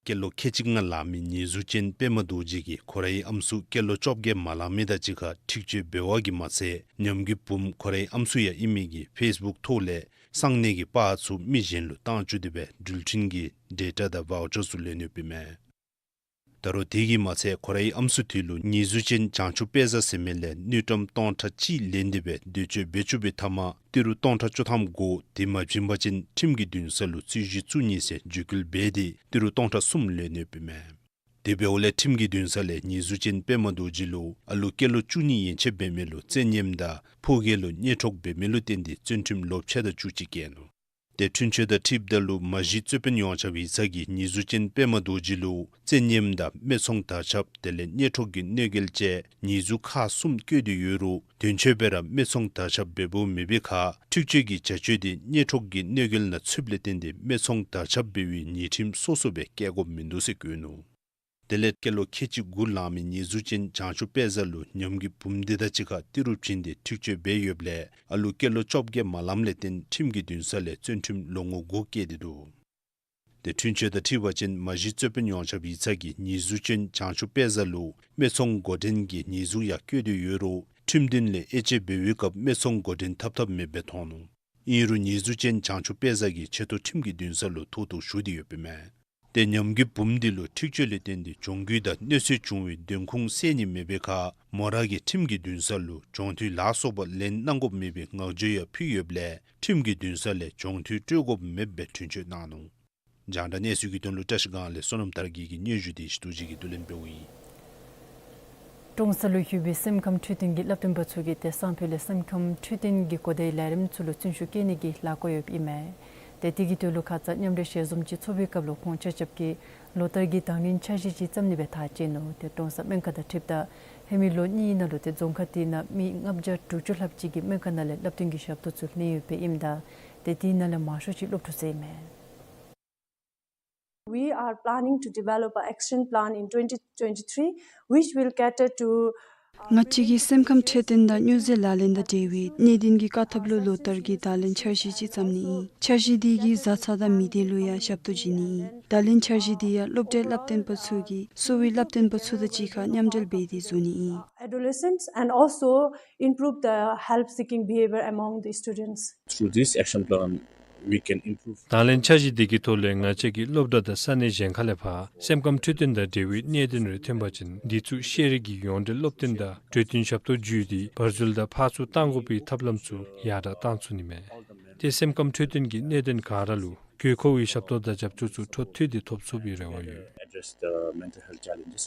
སྐྱེས་ལོ་ཁལ་གཅིག་ལྔ་ལང་མི་ཉེས་འཛུགས་ཅན་པདྨ་རྡོ་རྗེ་གིས་ཁོ་རའི་ཨམ་སྲུ་སྐྱེས་ལོ་བཅོ་བརྒྱད་མ་ལང་མི་དང་གཅིག་ཁར་འཁྲིག་སྤྱོད་འབད་བ་གིས་མ་ཚད་ཉམས་རྒུད་བུམོ་ཁོ་རའི་ཨམ་སྲུ་ཡང་ཨིན་མི་གི་ཕེསི་བུཀ་ཐོག་ལས་ གསང་གནས་ཀྱི་པར་ཚུ་མི་གཞན་ལུ་བཏང་བཅུག་སྟེ་སྦེ་འགྲུལ་འཕྲིན་གྱི་ཌེ་ཊ་དང་ཝའུ་ཅར་ཚུ་ལེན་ནི་ཡོདཔ་ཨིན་མས། ད་རུང་དེ་གིས་མ་ཚད་ཁོ་རའི་ཨམ་སྲུ་དེ་ལུ་ཉེས་འཛུགས་ཅན་བྱང་ཆུབ་དཔལ་བཟང་ཟེར་མི་ལས་དངུལ་ཀྲམ་སྟོང་ཕྲག་གཅིག་ལེན་ཏེ་སྦེ་འདོད་སྤྱོད་འབད་བཅུག་པའི་མཐའ་མ་ཏི་རུ་སྟོང་ཕྲག་བཅུ་ཐམ་དགོ། དེ་མ་བྱིན་པ་ཅིན་ཁྲིམས་ཀྱི་འདུན་ས་ལུ་རྩོད་གཞི་བཙུགས་ནི་ཟེར་བརྒྱུད་སྐུལ་འབད་དེ་ཏི་རུ་སྟོང་ཕྲག་གསུམ་ལེན་ནི་ཡོདཔ་ཨིན་མས། དེ་འབདཝ་ལས་ཁྲིམས་ཀྱི་འདུན་ས་ལས་ཉེས་འཛུགས་ཅན་པདྨ་རྡོ་རྗེ་ལུ་ཨ་ལུ་སྐྱེས་ལོ་བཅུ་གཉིས་ཡན་ཆད་འབད་མི་ལུ་བཙན་ཉམས་དང་ཕོ་རྒྱས་ལུ་གཉེན་གྲོགས་འབད་མི་ལུ་བརྟེན་ཏེ་བཙོན་ཁྲིམས་ལོ་ཕྱེད་དང་བཅུ་གཅིག་བཀལ་ནུག། ཏེ་འཁྲུན་ཆོད་དང་འཁྲིལཝ་ད་ལུ་མ་གཞི་རྩོད་དཔོན་ཡོངས་ཁྱབ་ཡིག་ཚང་གིས་ཉེས་འཛུགས་ཅན་པདྨ་རྡོ་རྗེ་ལུ་བཙན་ཉམས་དང་སྨད་འཚོང་དར་ཁྱབ་དེ་ལས་གཉེན་གྲོགས་ཀྱི་གནོད་འགེལ་བཅས་ཉེས་འཛུགས་ཁག་གསུམ་བཀོད་དེ་ཡོད་རུང་དོན་གཅོད་འབད་ར་སྨད་འཚོང་དར་ཁྱབ་འབདཝ་མེད་པའི་ཁར་འཁྲུན་ཆོད་ཀྱི་བྱ་སྤྱོད་དེ་གཉེན་གྲོགས་ཀྱི་གནོད་འགེལ་ནང་ཚུདཔ་ལས་བརྟེན་ཏེ་སྨད་འཚོང་དར་ཁྱབ་འབད་བའི་ཉེས་ཁྲིམས་སོ་སོ་སྦེ་བཀལ་དགོཔ་མིན་འདུག་ཟེར་བཀོད་ནུག། དེ་ལས་སྐྱེས་ལོ་ཁལ་གཅིག་དགུ་ལང་མི་ཉེས་འཛུགས་ཅན་བྱང་ཆུབ་དཔལ་བཟང་ལུ་ཉམས་རྒུད་བུམོ་དེ་དང་གཅིག་ཁར་ཏི་རུ་བྱིན་ཏེ་འཁྲུན་ཆོད་འབད་ཡོདཔ་ལས་ཨ་ལུ་སྐྱེས་ལོ་བཅོ་བརྒྱད་མ་ལངམ་ལས་བརྟེན་ཁྲིམས་ཀྱི་འདུན་ས་ལས་བཙོན་ཁྲིམས་ལོ་ངོ་དགུ་བཀལ་ཏེ་འདུག། ཏེ་འཁྲུན་ཆོད་དང་འཁྲིལ་བ་ཅིན་མ་གཞི་རྩོད་དཔོན་ཡོངས་ཁྱབ་ཡིག་ཚང་གིས་ཉེས་འཛུགས་ཅན་བྱང་ཆུབ་དཔལ་བཟང་ལུ་སྨད་འཚོང་འགོ་འདྲེན་གྱི་ཉེས་འཛུགས་ཡང་བཀོད་དེ་ཡོད་རུང་ཁྲིམས་འདུན་ལས་དབྱེ་དཔྱད་འབད་བའི་སྐབས་སྨད་འཚོང་འགོ་འདྲེན་འཐབ་འཐབ་མེདཔ་སྦེ་མཐོང་ནུག། ཨིན་རུང་ཉེས་འཛུགས་ཅན་བྱང་ཆུབ་དཔལ་བཟང་གིས་ཆེ་མཐོ་ཁྲིམས་ཀྱི་འདུན་ས་ལུ་ཐུགས་གཏུགས་ཞུ་སྟེ་ཡོདཔ་ཨིན་མས། ཏེ་ཉམས་རྒུད་བུམོ་དེ་ལུ་འཁྲུན་ཆོད་ལས་བརྟེན་ཏེ་གྱོང་གུད་དང་གནོད་འཚེ་བྱུང་བའི་དོན་ཁུངས་གསལ་ནི་མེད་པའི་ཁར་མོ་ར་གིས་ཁྲིམས་ཀྱི་འདུན་ས་ལུ་གྱོང་ཐོལ་ལ་སོགས་པ་ལེན་གནང་དགོཔ་མེད་པའི་བསྔགས་བརྗོད་ཡང་ཕུལ་ཡོདཔ་ལས་ཁྲིམས་ཀྱི་འདུན་ས་ལས་གྱོང་ཐོལ་སྤྲོད་དགོཔ་མེདཔ་སྦེ་འཁྲུན་ཆོད་གནང་ནུག། རྒྱང་བསྒྲགས་གནས་ཚུལ་གྱི་དོན་ལུ་བཀྲ་ཤིས་སྒང་ལས་བསོད་ནམས་དར་རྒྱས་ཀྱི་སྙན་ཞུ་དེ་ཞུ་དོ་ཅིག་གིས་བསྡུ་ལེན་འབདཝ་ཨིན། ཀྲོང་གསར་ལུ་ཡོད་པའི་སེམས་ཁམས་འཕྲོད་བསྟེན་གྱི་བསླབ་སྟོན་པ་ཚུ་གིས་ཏེ་སང་ཕོད་ལས་སེམས་ཁམས་འཕྲོད་བསྟེན་གྱི་གོ་བརྡའི་ལས་རིམ་ཚུ་ལུ་བརྩོན་ཤུགས་བསྐྱེད་ནི་གི་ལས་བཀོད་ཡོདཔ་ཨིན་མས། ཏེ་དེ་གི་དོན་ལུ་ཁ་ཙ་མཉམ་འབྲེལ་ཞལ་འཛོམས་ཅིག་ཚོགས་པའི་སྐབས་ལུ་ཁོང་ཆ་ཁྱབ་ཀྱིས་ལོ་ལྟར་གྱི་དང་ལེན་འཆར་གཞི་ཅིག་བརྩམ་ནི་སྦེ་ཐག་བཅད་ནུག། ཏེ་ཀྲོང་གསར་སྨན་ཁང་དང་འཁྲིལཝ་ད་ཧེ་མའི་ལོ་གཉིས་ནང་ལུ་ཏེ་རྫོང་ཁག་དེ་ནང་མི་ལྔ་བརྒྱ་དྲུག་ཅུ་ལྷགཔ་ཅིག་གིས་སྨན་ཁང་ནང་ལས་བསླབ་སྟོན་གྱི་ཞབས་ཏོག་ཚུ་ལེན་ཡོདཔ་ཨིནམ་ད་ཏེ་དེ་ནང་ལས་མང་ཤོས་ཅིག་སློབ་ཕྲུག་ཚུ་ཨིན་མས། We are planning to develop an action plan in twenty twenty-three, which will cater to ང་བཅས་ཀྱིས་སེམས་ཁམས་འཕྲོད་བསྟེན་དང་སྨྱོ་རྫས་ལག་ལེན་དང་འབྲེལ་བའི་གནད་དོན་གྱི་བཀག་ཐབས་ལུ་ལོ་ལྟར་གྱི་བརྡ་ལན་འཆར་གཞི་ཅིག་བརྩམ་ནི་ཨིན། འཆར་གཞི་དེ་གིས་བཟའ་ཚང་དང་མི་སྡེ་ལུ་ཡང་ཞབས་ཏོག་བྱིན་ནི་ཨིན། བརྡ་ལན་འཆར་གཞི་དེ་ཡང་སློབ་གྲྭའི་བསླབ་སྟོན་པ་ཚུ་གིས་གསོ་བའི་བསླབ་སྟོན་པ་ཚུ་དང་གཅིག་ཁར་མཉམ་འབྲེལ་འབད་དེ་བཟོ་ནི་ཨིན། Adolescents and also improve the help seeking behavior among the students. Through this action plan, we can improve. བརྡ་ལན་འཆར་གཞི་དེ་གི་ཐོག་ལས་ང་བཅས་ཀྱིས་སློབ་གྲྭ་དང་ས་གནས་གཞན་ཁ་ལས་ཕར་སེམས་ཁམས་འཕྲོད་བསྟེན་དང་འབྲེལ་བའི་གནད་དོན་རེ་ཐོན་པ་ཅིན་དེ་ཚུ་ཤེས་རིག་གི་ཡོངས་འབྲེལ་སློབ་སྟོན་དང་གྲོས་བསྟུན་ཞབས་ཏོག་བརྒྱུད་དེ་བར་འཛུལ་དང་ཕར་ཚུར་གཏང་དགོ་པའི་ཐབས་ལམ་ཚུ་ཡར་དྲག་གཏང་ཚུགས་ནི་མས། ཏེ་སེམས་ཁམས་འཕྲོད་བསྟེན་གྱི་གནད་དོན་ག་ར་ལུ་དགོས་མཁོ་བའི་ཞབས་ཏོག་དང་རྒྱབ་སྐྱོར་ཚུ་འཕྲོ་མཐུད་དེ་ཐོབ་ཚུགས་པའི་རེ་བ་ཡོད། Address the mental health challenges.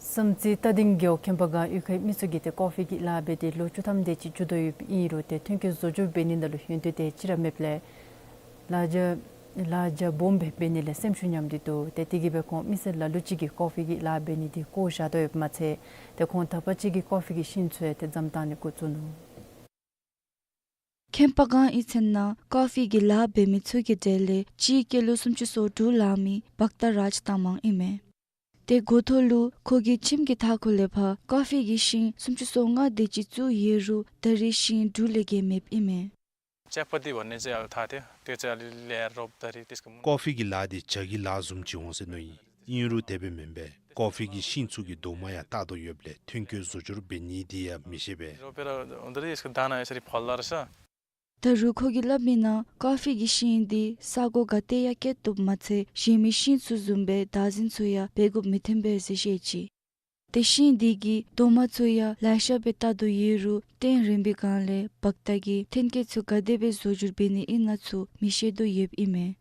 བསམ་རྩེ་རྟ་སྡིང་རྒེད་འོག་ཁྱེམ་པ་སྒང་གཡུས་ཁའི་མི་ཚུ་གིས་ཏེ་ཀོ་ཕི་གི་ལཱ་འབད་དེ་ལོ་བཅུ་ཐམ་དེ་ཅིག་འགྱོ་དོ་ཡོདཔ་ཨིན་རུང་ཏེ་ཐོན་སྐྱེད་བཟོ་སྒྱུར་འབད་ནི་ནང་ལུ་ཡོན་ཏན་དེ་ཅིག་ར་མེདཔ་ལས་ལཱ་རྒྱ་ལཱ་རྒྱ་སྦོམ་སྦེ་འབད་ནི་ལས་སེམས་ཤུགས་ཉམས་ཏེ་འདུག། ཏེ་དེ་གིས་སྦེ་ཁོང་མི་སེར་ལ་ལུ་ཅིག་གིས་ཀོ་ཕི་གི་ལཱ་འབད་ནི་དེ་བཀོ་བཞག་དོ་ཡོདཔ་མ་ཚད་ཏེ་ཁོང་དག་པ་ཅིག་གིས་ཀོ་ཕི་གི་ཤིང་ཚུ་ཡང་ཏེ་བསྡམ་བཏང་ནི་འགོ་བཙུགས་ནུག། ཁྱེམ་པ་སྒང་གཡུས་ཚན་ནང་ཀོ་ཕི་གི་ལཱ་འབད་མི་ཚུ་གི་གྲས་ལས་གཅིག་སྐྱེས་ལོ་སུམ་ཅུ་སོ་དྲུག་ལང་མི་བཀྟ་རཱཇ་ཏ་མང་ཨིན་མས། ཏེ་འགོ་ཐོག་ལུ་ཁོ་གིས་ཁྱིམ་གྱི་མཐའ་འཁོར་ལས་ཕར་ཀོ་ཕི་གི་ཤིང་སུམ་ཅུ་སོ་ལྔ་དེ་ཅིག་བཙུགས་ཡོད་རུང་ད་རེས་ཤིང་དྲུག་ལས་བརྒལ་མེདཔ་ཨིན་མས། चियापत्ती भन्ने चाहिँ अब थाहा थियो, त्यो चाहिँ अलिअलि ल्याएर रोप्दाखेरि त्यसको मुन्टा ཀོ་ཕི་གི་ལཱ་འདི་ཇ་གི་ལཱ་བཟུམ་ཅིག་འོང་ཟེར་མནོ་ཡི། ཨིན་རུང་དེ་སྦེ་མེན་པས། ཀོ་ཕི་གི་ཤིང་ཚུ་གི་རྡོག་མ་ཡང་བཏགས་དོ་ཡོདཔ་ལས་ཐོན་སྐྱེད་བཟོ་སྒྱུར་འབད་ནི་འདི་ཡང་མི་ཤེས་པས། रोपेर हुँदाखेरि यसको दाना यसरी फल्दो रहेछ। ད་རུང་ཁོ་གིས་སླབ་མི་ནང་ཀོ་ཕི་གི་ཤིང་འདི་ས་གོ་ག་ཏེ་ཡང་སྐྱེ་བཏུབ་མ་ཚད་གཞན་མི་ཤིང་ཚུ་བཟུམ་སྦེ་བདག་འཛིན་ཚུ་ཡང་འབད་དགོཔ་མི་ཐོན་པས་ཟེར་བཤད་ཅི། ཏེ་ཤིང་འདི་གི་རྡོག་མ་ཚུ་ཡང་ལེ་ཤ་སྦེ་བཏགས་དོ་ཡོད་རུང་ཏེ་རིམ་པའི་སྒང་ལས་བཀྟ་གིས་ཐོན་སྐྱེད་ཚུ་ག་དེ་སྦེ་བཟོ་སྒྱུར་འབད་ནི་ཨིན་ན་ཚུ་མི་ཤེས་དོ་ཡོདཔ་ཨིན་མས།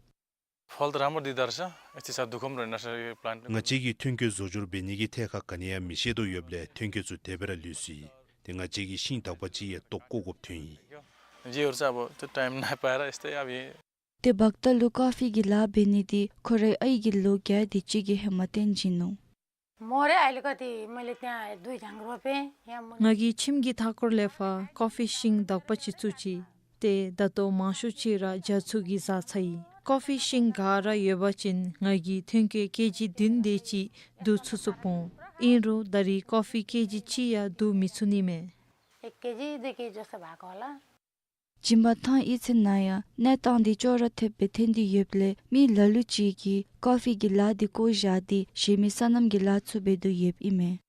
फल त राम्रो दिँदो रहेछ, यति साह्रो दुःख पनि रहेन रहेछ यो प्लान्ट। ང་བཅས་ཀྱིས་ཐོན་སྐྱེད་བཟོ་སྒྱུར་འབད་ནི་གི་ཐད་ཁར་ག་ནི་ཡང་མི་ཤེས་དོ་ཡོདཔ་ལས་ཐོན་སྐྱེད་ཚུ་དེ་སྦེ་ར་ལུས་སོ་ཡི། ཏེ་ང་བཅས་ཀྱིས་ཤིང་དག་པ་ཅིག་ཡང་བཏོག་བཀོ་དགོཔ་ཐོན་ཡི། योहरू चाहिँ अब त्यो टाइम नपाएर यस्तै अब यी ཏེ་བཀྟ་ལུ་ཀོ་ཕི་གི་ལཱ་འབད་ནི་འདི་ཁོ་རའི་ཨའི་གིས་ལོ་བརྒྱད་དེ་ཅིག་གི་ཧེ་མ་བཏོན་བྱིན་ནུག། मोरे अलिकति मैले त्यहाँ दुई झाङ रोपेँ। यहाँ मुनि ང་གིས་ཁྱིམ་གྱི་མཐའ་འཁོར་ལས་ཕར་ཀོ་ཕི་ཤིང་དག་པ་ཅིག་བཙུགས་ཅི། ཏེ་ད་ལྟོ་མང་ཤོས་ཅིག་ར་རྒྱ་ཚུ་གིས་བཟའ་ཚར་ཡི། ཀོ་ཕི་ཤིང་ག་ར་ཡོད་པ་ཅིན་ང་གིས་ཐོན་སྐྱེད་ཀེ་ཇི་བདུན་དེ་ཅིག་བསྡུ་ཚུགས་ཚུགསཔ་འོང་། ཨིན་རུང་ད་རེས་ཀོ་ཕི་ཀེ་ཇི་གཅིག་ཡང་བསྡུ་མི་ཚུགས་ནི་མས། एक केजी दुई केजी जस्तो भएको होला। སྦྱིན་པ་ཐང་གཡུས་ཚན་ནང་ཡང་གནས་སྟངས་འདི་ཅོག་ར་འཐདཔ་སྦེ་ཐོན་ཏེ་ཡོདཔ་ལས་མི་ལ་ལུ་ཅིག་གིས་ཀོ་ཕི་གི་ལཱ་འདི་བཀོ་བཞག་སྟེ་གཞན་མི་སོ་ནམ་གྱི་ལཱ་ཚུ་འབད་དོ་ཡོདཔ་ཨིན་མས།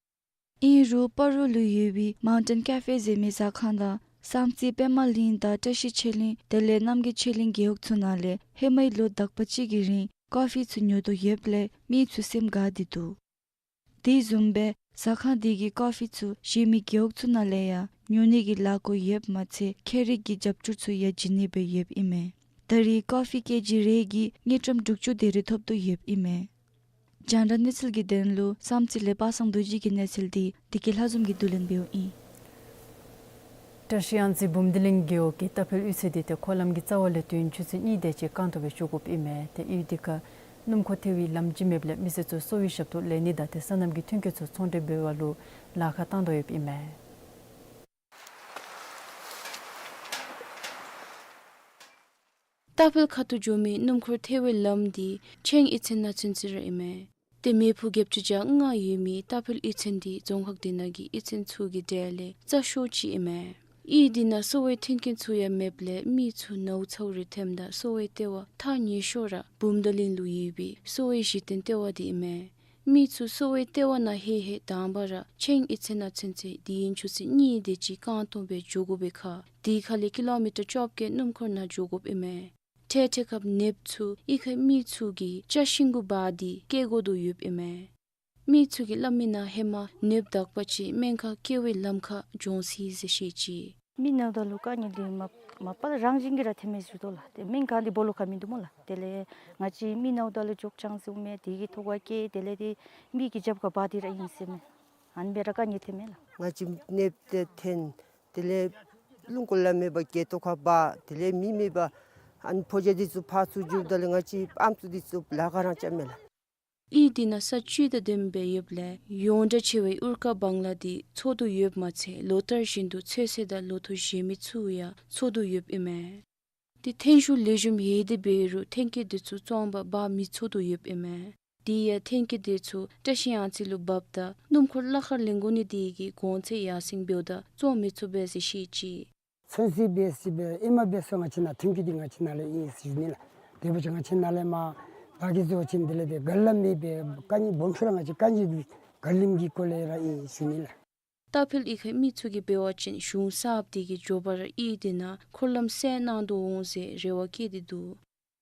ཨིན་རུང་སྤ་རོ་ལུ་ཡོད་པའི་མའུན་ཊེན་ཀེ་ཕེ་ཟེར་མི་ཟ་ཁང་དང་ བསམ་རྩེ་པདྨ་གླིང་དང་བཀྲ་ཤིས་ཆོས་གླིང་དེ་ལས་རྣམ་རྒྱལ་ཆོས་གླིང་རྒེད་འོག་ཚུ་ནང་ལས་ཧེ་མའི་ལོ་དག་པ་ཅིག་གི་རིང་ཀོ་ཕི་ཚུ་ཉོ་དོ་ཡོདཔ་ལས་མི་ཚུ་སེམས་དགའ་སྟེ་འདུག། དེ་བཟུམ་སྦེ་ཟ་ཁང་དེ་གིས་ཀོ་ཕི་ཚུ་གཞན་མི་རྒེད་འོག་ཚུ་ནང་ལས་ཡང་ཉོ་ནི་གི་ལཱ་འགོ་ཡོདཔ་མ་ཚད་ཁྱད་རིག་གི་རྒྱབ་སྐྱོར་ཚུ་ཡང་བྱིན་ནི་སྦེ་ཡོདཔ་ཨིན་མས། ད་རེས་ཀོ་ཕི་ཀེ་ཇི་རེ་གིས་དངུལ་ཀྲམ་དྲུག་ཅུ་དེ་རེ་ཐོབ་དོ་ཡོདཔ་ཨིན་མས། རྒྱང་བསྒྲགས་གནས་ཚུལ་གྱི་དོན་ལུ་བསམ་རྩེ་ལས་པ་སངས་རྡོ་རྗེ་གི་གནས་ཚུལ་འདི་བདེ་སྐྱིད་ལྷ་འཛོམས་ཀྱིས་བསྡུ་ལེན་འབདཝ་ཨིན། བཀྲ་ཤིས་གཡང་རྩེ་བུམ་སྡེ་གླིང་རྒེད་འོག་གི་ཏ་ཕུལ་གཡུས་ཚན་འདི་ཏེ་འཁོར་ལམ་གྱི་རྩ་བ་ལས་དུས་ཡུན་ཆུ་ཚོད་གཉིས་དེ་ཅིག་རྐང་སྟོང་སྦེ་འགྱོ་དགོཔ་ཨིན་མས། ཏེ་གཡུས་འདི་ཁར་སྣུམ་འཁོར་ཐལ་བའི་ལམ་ཅིག་མེདཔ་ལས་མི་སེར་ཚུ་གསོ་བའི་ཞབས་ཏོག་ལེན་ནི་དང་ཏེ་སོ་ནམ་གྱི་མཐུན་རྐྱེན་ཚུ་ཚོང་འབྲེལ་འབད་བ་ལུ་ལཱ་ཁག་བཏང་དོ་ཡོདཔ་ཨིན་མས། ཏ་ཕུལ་ཁ་ཐུག་འགྱོ་མི་སྣུམ་འཁོར་ཐལ་བའི་ལམ་འདི་ཆིང་གཡུས་ཚན་ནང་ཚུན་ཚོད་ར་ཨིན་མས། ཏེ་མི་ཕུད་བརྒྱད་ཅུ་གྱ་ལྔ་ཡོད་མི་ཏ་ཕུལ་གཡུས་ཚན་འདི་རྫོང་ཁག་དེ་ནང་གི་གཡུས་ཚན་ཚུ་གི་གྲས་ལས་རྩ་ཤོས་ཅིག་ཨིན་མས། གཡུས་འདི་ནང་གསོ་བའི་མཐུན་རྐྱེན་ཚུ་ཡང་མེདཔ་ལས་མི་ཚུ་ནཝ་ཚཝ་རེ་ཐོནམ་ད་གསོ་བའི་ལྟེ་བ་ཐག་ཉེ་ཤོས་ར་བུམ་སྡེ་གླིང་ལུ་ཡོད་པའི་གསོ་བའི་གཞི་རྟེན་ལྟེ་བ་འདི་ཨིན་མས། མི་ཚུ་གསོ་བའི་ལྟེ་བ་ནང་ལྷོད་ལྷོདཔ་དང་པ་ར་ཆིང་གཡུས་ཚན་ནང་ཚུན་ཚོད་དུས་ཡུན་ཆུ་ཚོད་གཉིས་དེ་ཅིག་རྐང་སྟོང་སྦེ་འགྱོ་དགོ་པའི་ཁར་དེ་ཁ་ལས་ཀི་ལོ་མི་ཊར་བཅོ་བརྒྱད་སྣུམ་འཁོར་ནང་འགྱོ་དགོཔ་ཨིན་མས། འཕྲལ་འཕྲལ་ཁར་ནདཔ་ཚུ་གཡུས་ཁའི་མི་ཚུ་གིས་ཅ་ཤིང་གུ་འབག་སྟེ་སྐྱེལ་དགོ་དོ་ཡོདཔ་ཨིན་མས། མི་ཚུ་གིས་སླབ་མི་ནང་ཧེ་མ་ནདཔ་དག་པ་ཅིག་སྨན་ཁང་སྐྱེལ་བའི་ལམ་ཁར་གྱོངས་སོ་ཡི་ཟེར་བཤད་ཅི། མི་ནཝ་ད་ལུ་དཀའ་ངལ་འདི་མ་མ་པ་རང་བཞིན་གྱིས་ར་ཐོནམ་མས་ཟེར་དོ་ལགས། ཏེ་སྨན་ཁང་འདི་སྦོ་ལོགས་ཁར་མིན་འདུག་སྨོ་ལགས། དེ་ལས་ང་བཅས་མི་ནཝ་ད་ལུ་ཅོག་ཆང་ཟེར་མི་དེ་གི་ཐོག་ཁར་སྐྱེལ་དེ་ལས་ཏེ་མི་གི་རྒྱབ་ཁར་འབག་སྟེ་ར་ཨིན་ཟེར་མས། ཨ་ནི་སྦེ་ར་དཀའ་ངལ་ཐོནམ་མས་ལགས། ང་བཅས་ནདཔ་ཏེ་ཐོན་དེ་ལས་རླུང་འཁོར་ལམ་མེད་པར་སྐྱེལ་ཐོག་ཁར་འབག་དེ་ལས་མི་མེད་པར་ཨ་ནི་ཕོ་རྒྱས་འདི་ཚུ་ཕར་ཚུར་འགྱོཝ་ད་ལས་ང་བཅས་ཨམ་སྲུ་འདི་ཚུ་ལཱ་ཁག་རང་རྐྱབ་མས་ལགས། གཡུས་འདི་ནང་ས་བཅུད་དང་ལྡནམ་སྦེ་ཡོདཔ་ལས་ཡོངས་གྲགས་ཆེ་བའི་ཨུར་ཀ་བང་ལ་འདི་འཚོ་དོ་ཡོདཔ་མ་ཚད་ལོ་ལྟར་བཞིན་དུ་ཚོད་བསྲེ་དང་ལོ་ཐོག་གཞན་མི་ཚུ་ཡང་འཚོ་དོ་ཡོདཔ་ཨིན་མས། ཏེ་ཐོན་ཤུགས་ལེགས་ཤོམ་ཡོད་དེ་འབད་རུང་ཐོན་སྐྱེད་འདི་ཚུ་བཙོང་པར་འབག་མི་ཚུགས་དོ་ཡོདཔ་ཨིན་མས། དེ་ཡང་ཐོན་སྐྱེད་འདི་ཚུ་བཀྲ་ཤིས་གཡང་རྩེ་ལུ་འབགཔ་ད་སྣུམ་འཁོར་གླ་ཁར་ལེན་དགོ་ནི་དེ་གིས་གོང་ཚད་ཡར་སེང་འབདཝ་ད་བཙོང་མི་ཚུགས་པས་ཟེར་བཤད་ཅི། ཚོད་བསྲེ་འབད་ས་འབད་ཨེ་མ་འབད་ས་ང་བཅས་ནཱ་ཐོན་སྐྱེད་འདི་ང་བཅས་ནཱ་ལས་ཨིན་ཟེར་ཞུ་ནི་ལགས། དེ་འབད་བ་ཅིན་ང་བཅས་ནཱ་ལས་མར་བར་གྱི་བཟོ་ཅིག་འདི་ལས་ཏེ་ག་ལ་མེད་པའི་དཀའ་ངལ་སྦོམ་ཤོས་ར་ང་བཅས་དཀའ་ངལ་གྱི་ག་ལིམ་གྱི་སྐོར་ལས་ར་ཨིན་ཞུ་ནི་ལགས། ཏ་ཕུལ་གཡུས་ཁའི་མི་ཚུ་གིས་འབད་བ་ཅིན་གཞུང་གསརཔ་འདི་གིས་མགྱོགས་པ་ར་གཡུས་འདི་ནང་འཁོར་ལམ་སེལ་གནང་དོ་འོང་ཟེར་རེ་བ་བསྐྱེད་དེ་འདུག།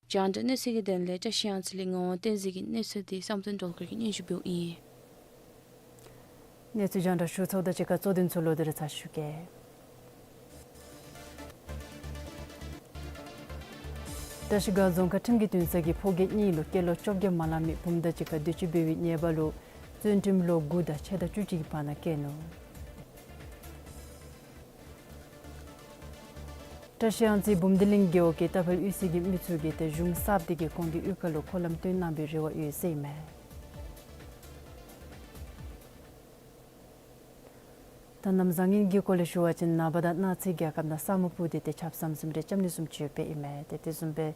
རྒྱང་བསྒྲགས་གནས་ཚུལ་གྱི་དོན་ལས་བཀྲ་ཤིས་གཡང་རྩེ་ལས་ངག་དབང་བསྟན་འཛིན་གྱི་གནས་ཚུལ་འདི་བསམ་གཏན་སྒྲོལ་དཀར་གྱིས་སྙན་ཞུ་འབདཝ་ཨིན། གནས་ཚུལ་རྒྱང་བསྒྲགས་ཞུ་ཚརཝ་དང་གཅིག་ཁར་གཙོ་དོན་ཚུ་ལོག་སྟེ་ར་ཚར་ཞུ་གེ། བཀྲ་ཤིས་སྒང་རྫོང་ཁག་ཁྲིམས་ཀྱི་འདུན་སར་གྱི་ཕོ་རྒྱས་གཉིས་ལུ་སྐྱེས་ལོ་བཅོ་བརྒྱད་མ་ལང་མི་བུམོ་དང་གཅིག་ཁར་འདོད་སྤྱོད་འབད་བའི་ཉེས་པ་ལུ་བཙོན་ཁྲིམས་ལོ་དགུ་དང་ཕྱེད་དང་བཅུ་གཅིག་གི་བར་ན་བཀལ་ནུག། བཀྲ་ཤིས་གཡང་རྩེ་བུམ་སྡེ་གླིང་རྒེད་འོག་གི་ཏ་ཕུལ་གཡུས་ཚན་གྱི་མི་ཚུ་གིས་ཏེ་གཞུང་གསརཔ་འདི་གིས་ཁོང་གི་གཡུས་ཁ་ལུ་འཁོར་ལམ་བཏོན་གནང་བའི་རེ་བ་ཡོད་ཟེར་ཨིན་མས། ད་གནམ་བཟང་ངན་གྱི་སྐོར་ལས་ཞུ་བ་ཅིན་ནངས་པ་དང་གནངས་ཚེ་རྒྱལ་ཁབ་ནང་ས་སྨུག་སྤུབས་ཏེ་ཏེ་ཆརཔ་ཟམ་ཟིམ་རེ་རྐྱབ་ནི་བཟུམ་ཅིག་ཡོདཔ་ཨིན་མས། ཏེ་དེ་བཟུམ་སྦེ་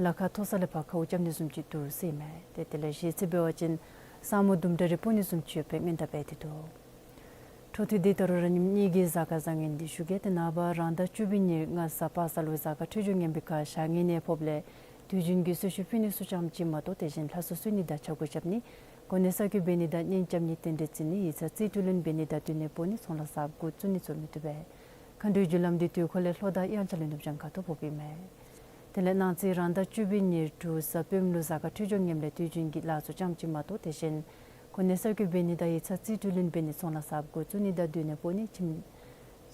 ལ་ཁ་མཐོ་ས་ལས་ཕར་ཁཝ་རྐྱབ་ནི་བཟུམ་ཅིག་འདུག་ཟེར་ཨིན་མས། ཏེ་དེ་ལས་གཞེས་ཚེས་འབད་བ་ཅིན་ས་སྨུག་དུམ་གྲ་རེ་སྤུབ་ནི་བཟུམ་ཅིག་ཡོདཔ་སྦེ་སྔོན་བརྡ་འབད་དེ་འདུག། འཕྲོ་མཐུད་དེ་ད་རུང་ར་ཉིནམ་གཉིས་ཀྱི་གཟའ་སྐར་བཟང་ངན་འདི་ཞུ་གེ། ཏེ་ནངས་པ་རང་ཟླ་བཅུ་པའི་ཉེར་ལྔ་གཟའ་པ་སངས་ལུ་གཟའ་སྐར་འཕྲོད་སྦྱོར་ངན་པའི་ཁར་ཞག་ངན་གནས་ཕོགཔ་ལས་དུས་རྒྱུན་གྱི་གསོལ་མཆོད་ཕུལ་ནི་ཚུ་ཙམ་ཅིག་མ་གཏོགས་དེ་བཞིན་ལྷ་གསོལ་གསོལ་ནི་དང་ཕྱག་འགུགས་རྐྱབ་ནི་གོ་གནས་གསར་འགོད་འབད་ནི་དང་གཉེན་རྐྱབ་ནི་རྟེན་འབྲེལ་བརྩི་ནི་ཡིག་ཚང་རྩིས་སྤྲོད་ལེན་འབད་ནི་དང་སྡོད་གནས་སྤོ་ནི་ཚོང་ལཱ་གསརཔ་འགོ་བཙུགས་ནི་ཚུ་མི་བཏུབ་པས། མཁའ་འགྲོའི་རྒྱུ་ལམ་འདི་དུས་འཁོར་ལས་ལྷོ་དང་དབྱངས་འཆར་ལས་ནུབ་བྱང་ཁ་ཐུག་ཕོགཔ་ཨིན་མས། དེ་ལས་གནངས་ཚེ་རང་ཟླ་བཅུ་པའི་ཉེར་དྲུག་གཟའ་སྤེནམ་ལུ་གཟའ་སྐར་འཕྲོད་སྦྱོར་ངནམ་ལས་དུས་རྒྱུན་གྱི་ལཱ་ཚུ་ཙམ་ཅིག་མ་གཏོགས་དེ་བཞིན་གོ་གནས་གསར་འགོད་འབད་ནི་དང་ཡིག་ཚང་རྩིས་སྤྲོད་ལེན་འབད་ནི་ཚོང་ལཱ་གསརཔ་འགོ་བཙུགས་ནི་དང་སྡོད་གནས་སྤོ་ནི་ཁྱིམ་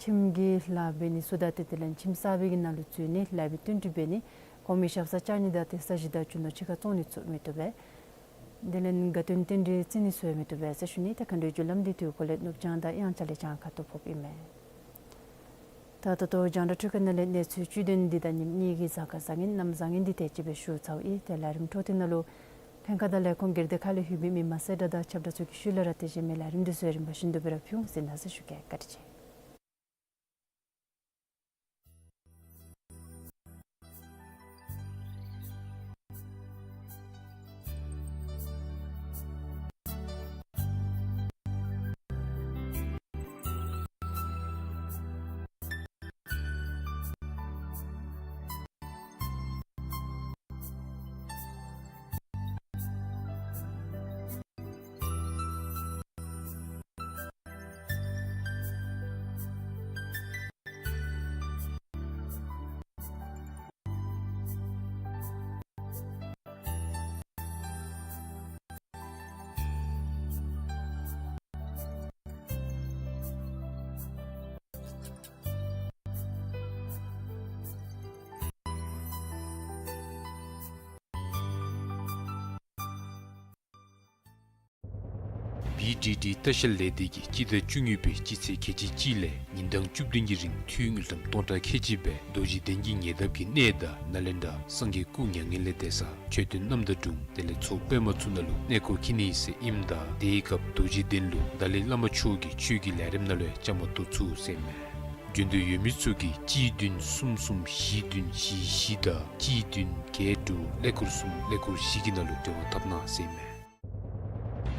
ཁྱིམ་གྱི་ལཱ་འབད་ནི་ཚུ་དང་ཏེ་དེ་ལས་ཁྱིམ་གསར་པའི་གི་ནང་ལུ་འཛུལ་ནི་ལཱ་འབད་བསྟུན་གྲོས་འབད་ནི་གོང་མའི་ཞབས་སར་བཅར་ནི་དང་ཏེ་ས་གཞི་དང་རྒྱུ་ནོར་ཕྱི་ཁར་བཙོང་ནི་ཚུ་མི་བཏུབ་པས། དེ་ལས་དགའ་སྟོན་རྟེན་འབྲེལ་བརྩི་ནི་ཚུ་ཡང་མི་བཏུབ་པས་ཟེར་ཞུ་ནི། ཏེ་མཁའ་འགྲོའི་རྒྱུ་ལམ་འདི་དུས་འཁོར་ལས་ནུབ་བྱང་དང་དབྱངས་འཆར་ལས་བྱང་ཁ་ཐུག་ཕོགཔ་ཨིན་མས། ད་ད་ལྟོ་རྒྱང་བསྒྲགས་འཕྲུལ་ཁང་ནང་ལས་གནས་ཚུལ་བཅུད་དོན་འདི་དང་ཉིནམ་གཉིས་ཀྱི་གཟའ་སྐར་བཟང་ངན་གནམ་བཟང་ངན་འདི་དེ་ཅིག་སྦེ་ཞུ་ཚརཝ་ཨིན། ཏེ་ལས་རིམ་འཕྲོ་མཐུད་ནང་ལུ་ལྷན་ཁག་དང་ལས་ཁུངས་སྒེར་སྡེ་ཁག་ལས་ལྷོད་མི་མི་མང་གསལ་བསྒྲགས་དང་ཁྱབ་བསྒྲགས་ཚུ་གི་ཤུལ་ལས་ར་དེ་བཞིན་མི་ལས་རིམ་འདི་ཚུ་ཡང་རིམ་པ་བཞིན་དུ་སྦེ་ར་ཕུལ་འོང་ཟེར་གནང་ཟེར་ཞུ་གེ། བཀའ་དྲིན་ཆེ། ཌི་ཌི་ཌི་ལྟ་བཤལ་ལས་སྡེ་གིས་སྤྱི་ཟླ་བཅུ་གཉིས་པའི་སྤྱི་ཚེས་ཁལ་གཅིག་གཅིག་ལས་ཉིན་གྲངས་བཅུ་བདུན་གྱི་རིང་འཐུས་དངུལ་ཀྲམ་སྟོང་ཕྲག་ཁལ་གཅིག་སྦེ་རྡོ་རྗེ་གདན་གྱི་ཉེ་འདབས་ཀྱི་གནས་དང་ནཱ་ལེནྡྲ་སངས་རྒྱས་སྐུ་མྱ་ངན་ལས་འདས་ས་མཆོད་རྟེན་རྣམ་དག་དྲུང་དེ་ལས་མཚོ་པདྨ་ཚུ་ནང་ལུ་གནས་སྐོར་འཁྱིད་ནི་ཟེར་ཨིནམ་ད་དེའི་སྐབས་རྡོ་རྗེ་གདན་ལུ་ཏཱ་ལའི་བླ་མ་མཆོག་གི་ཆོས་ཀྱི་ལས་རིམ་ནང་ལུ་ཡང་བཅའ་མར་གཏོགས་ཚུགས་ཟེར་ཨིན་མས། འབྱོན་འདོད་ཡོད་མི་ཚུ་གིས་གཅིག་བདུན་གསུམ་གསུམ་བཞི་བདུན་བཞི་བཞི་དང་གཅིག་བདུན་བརྒྱད་དྲུག་ཀླད་ཀོར་གསུམ་ཀླད་ཀོར་བཞི་གི་ནང་ལུ་འབྲེལ་བ་འཐབ་གནང་ཟེར་ཨིན་མས།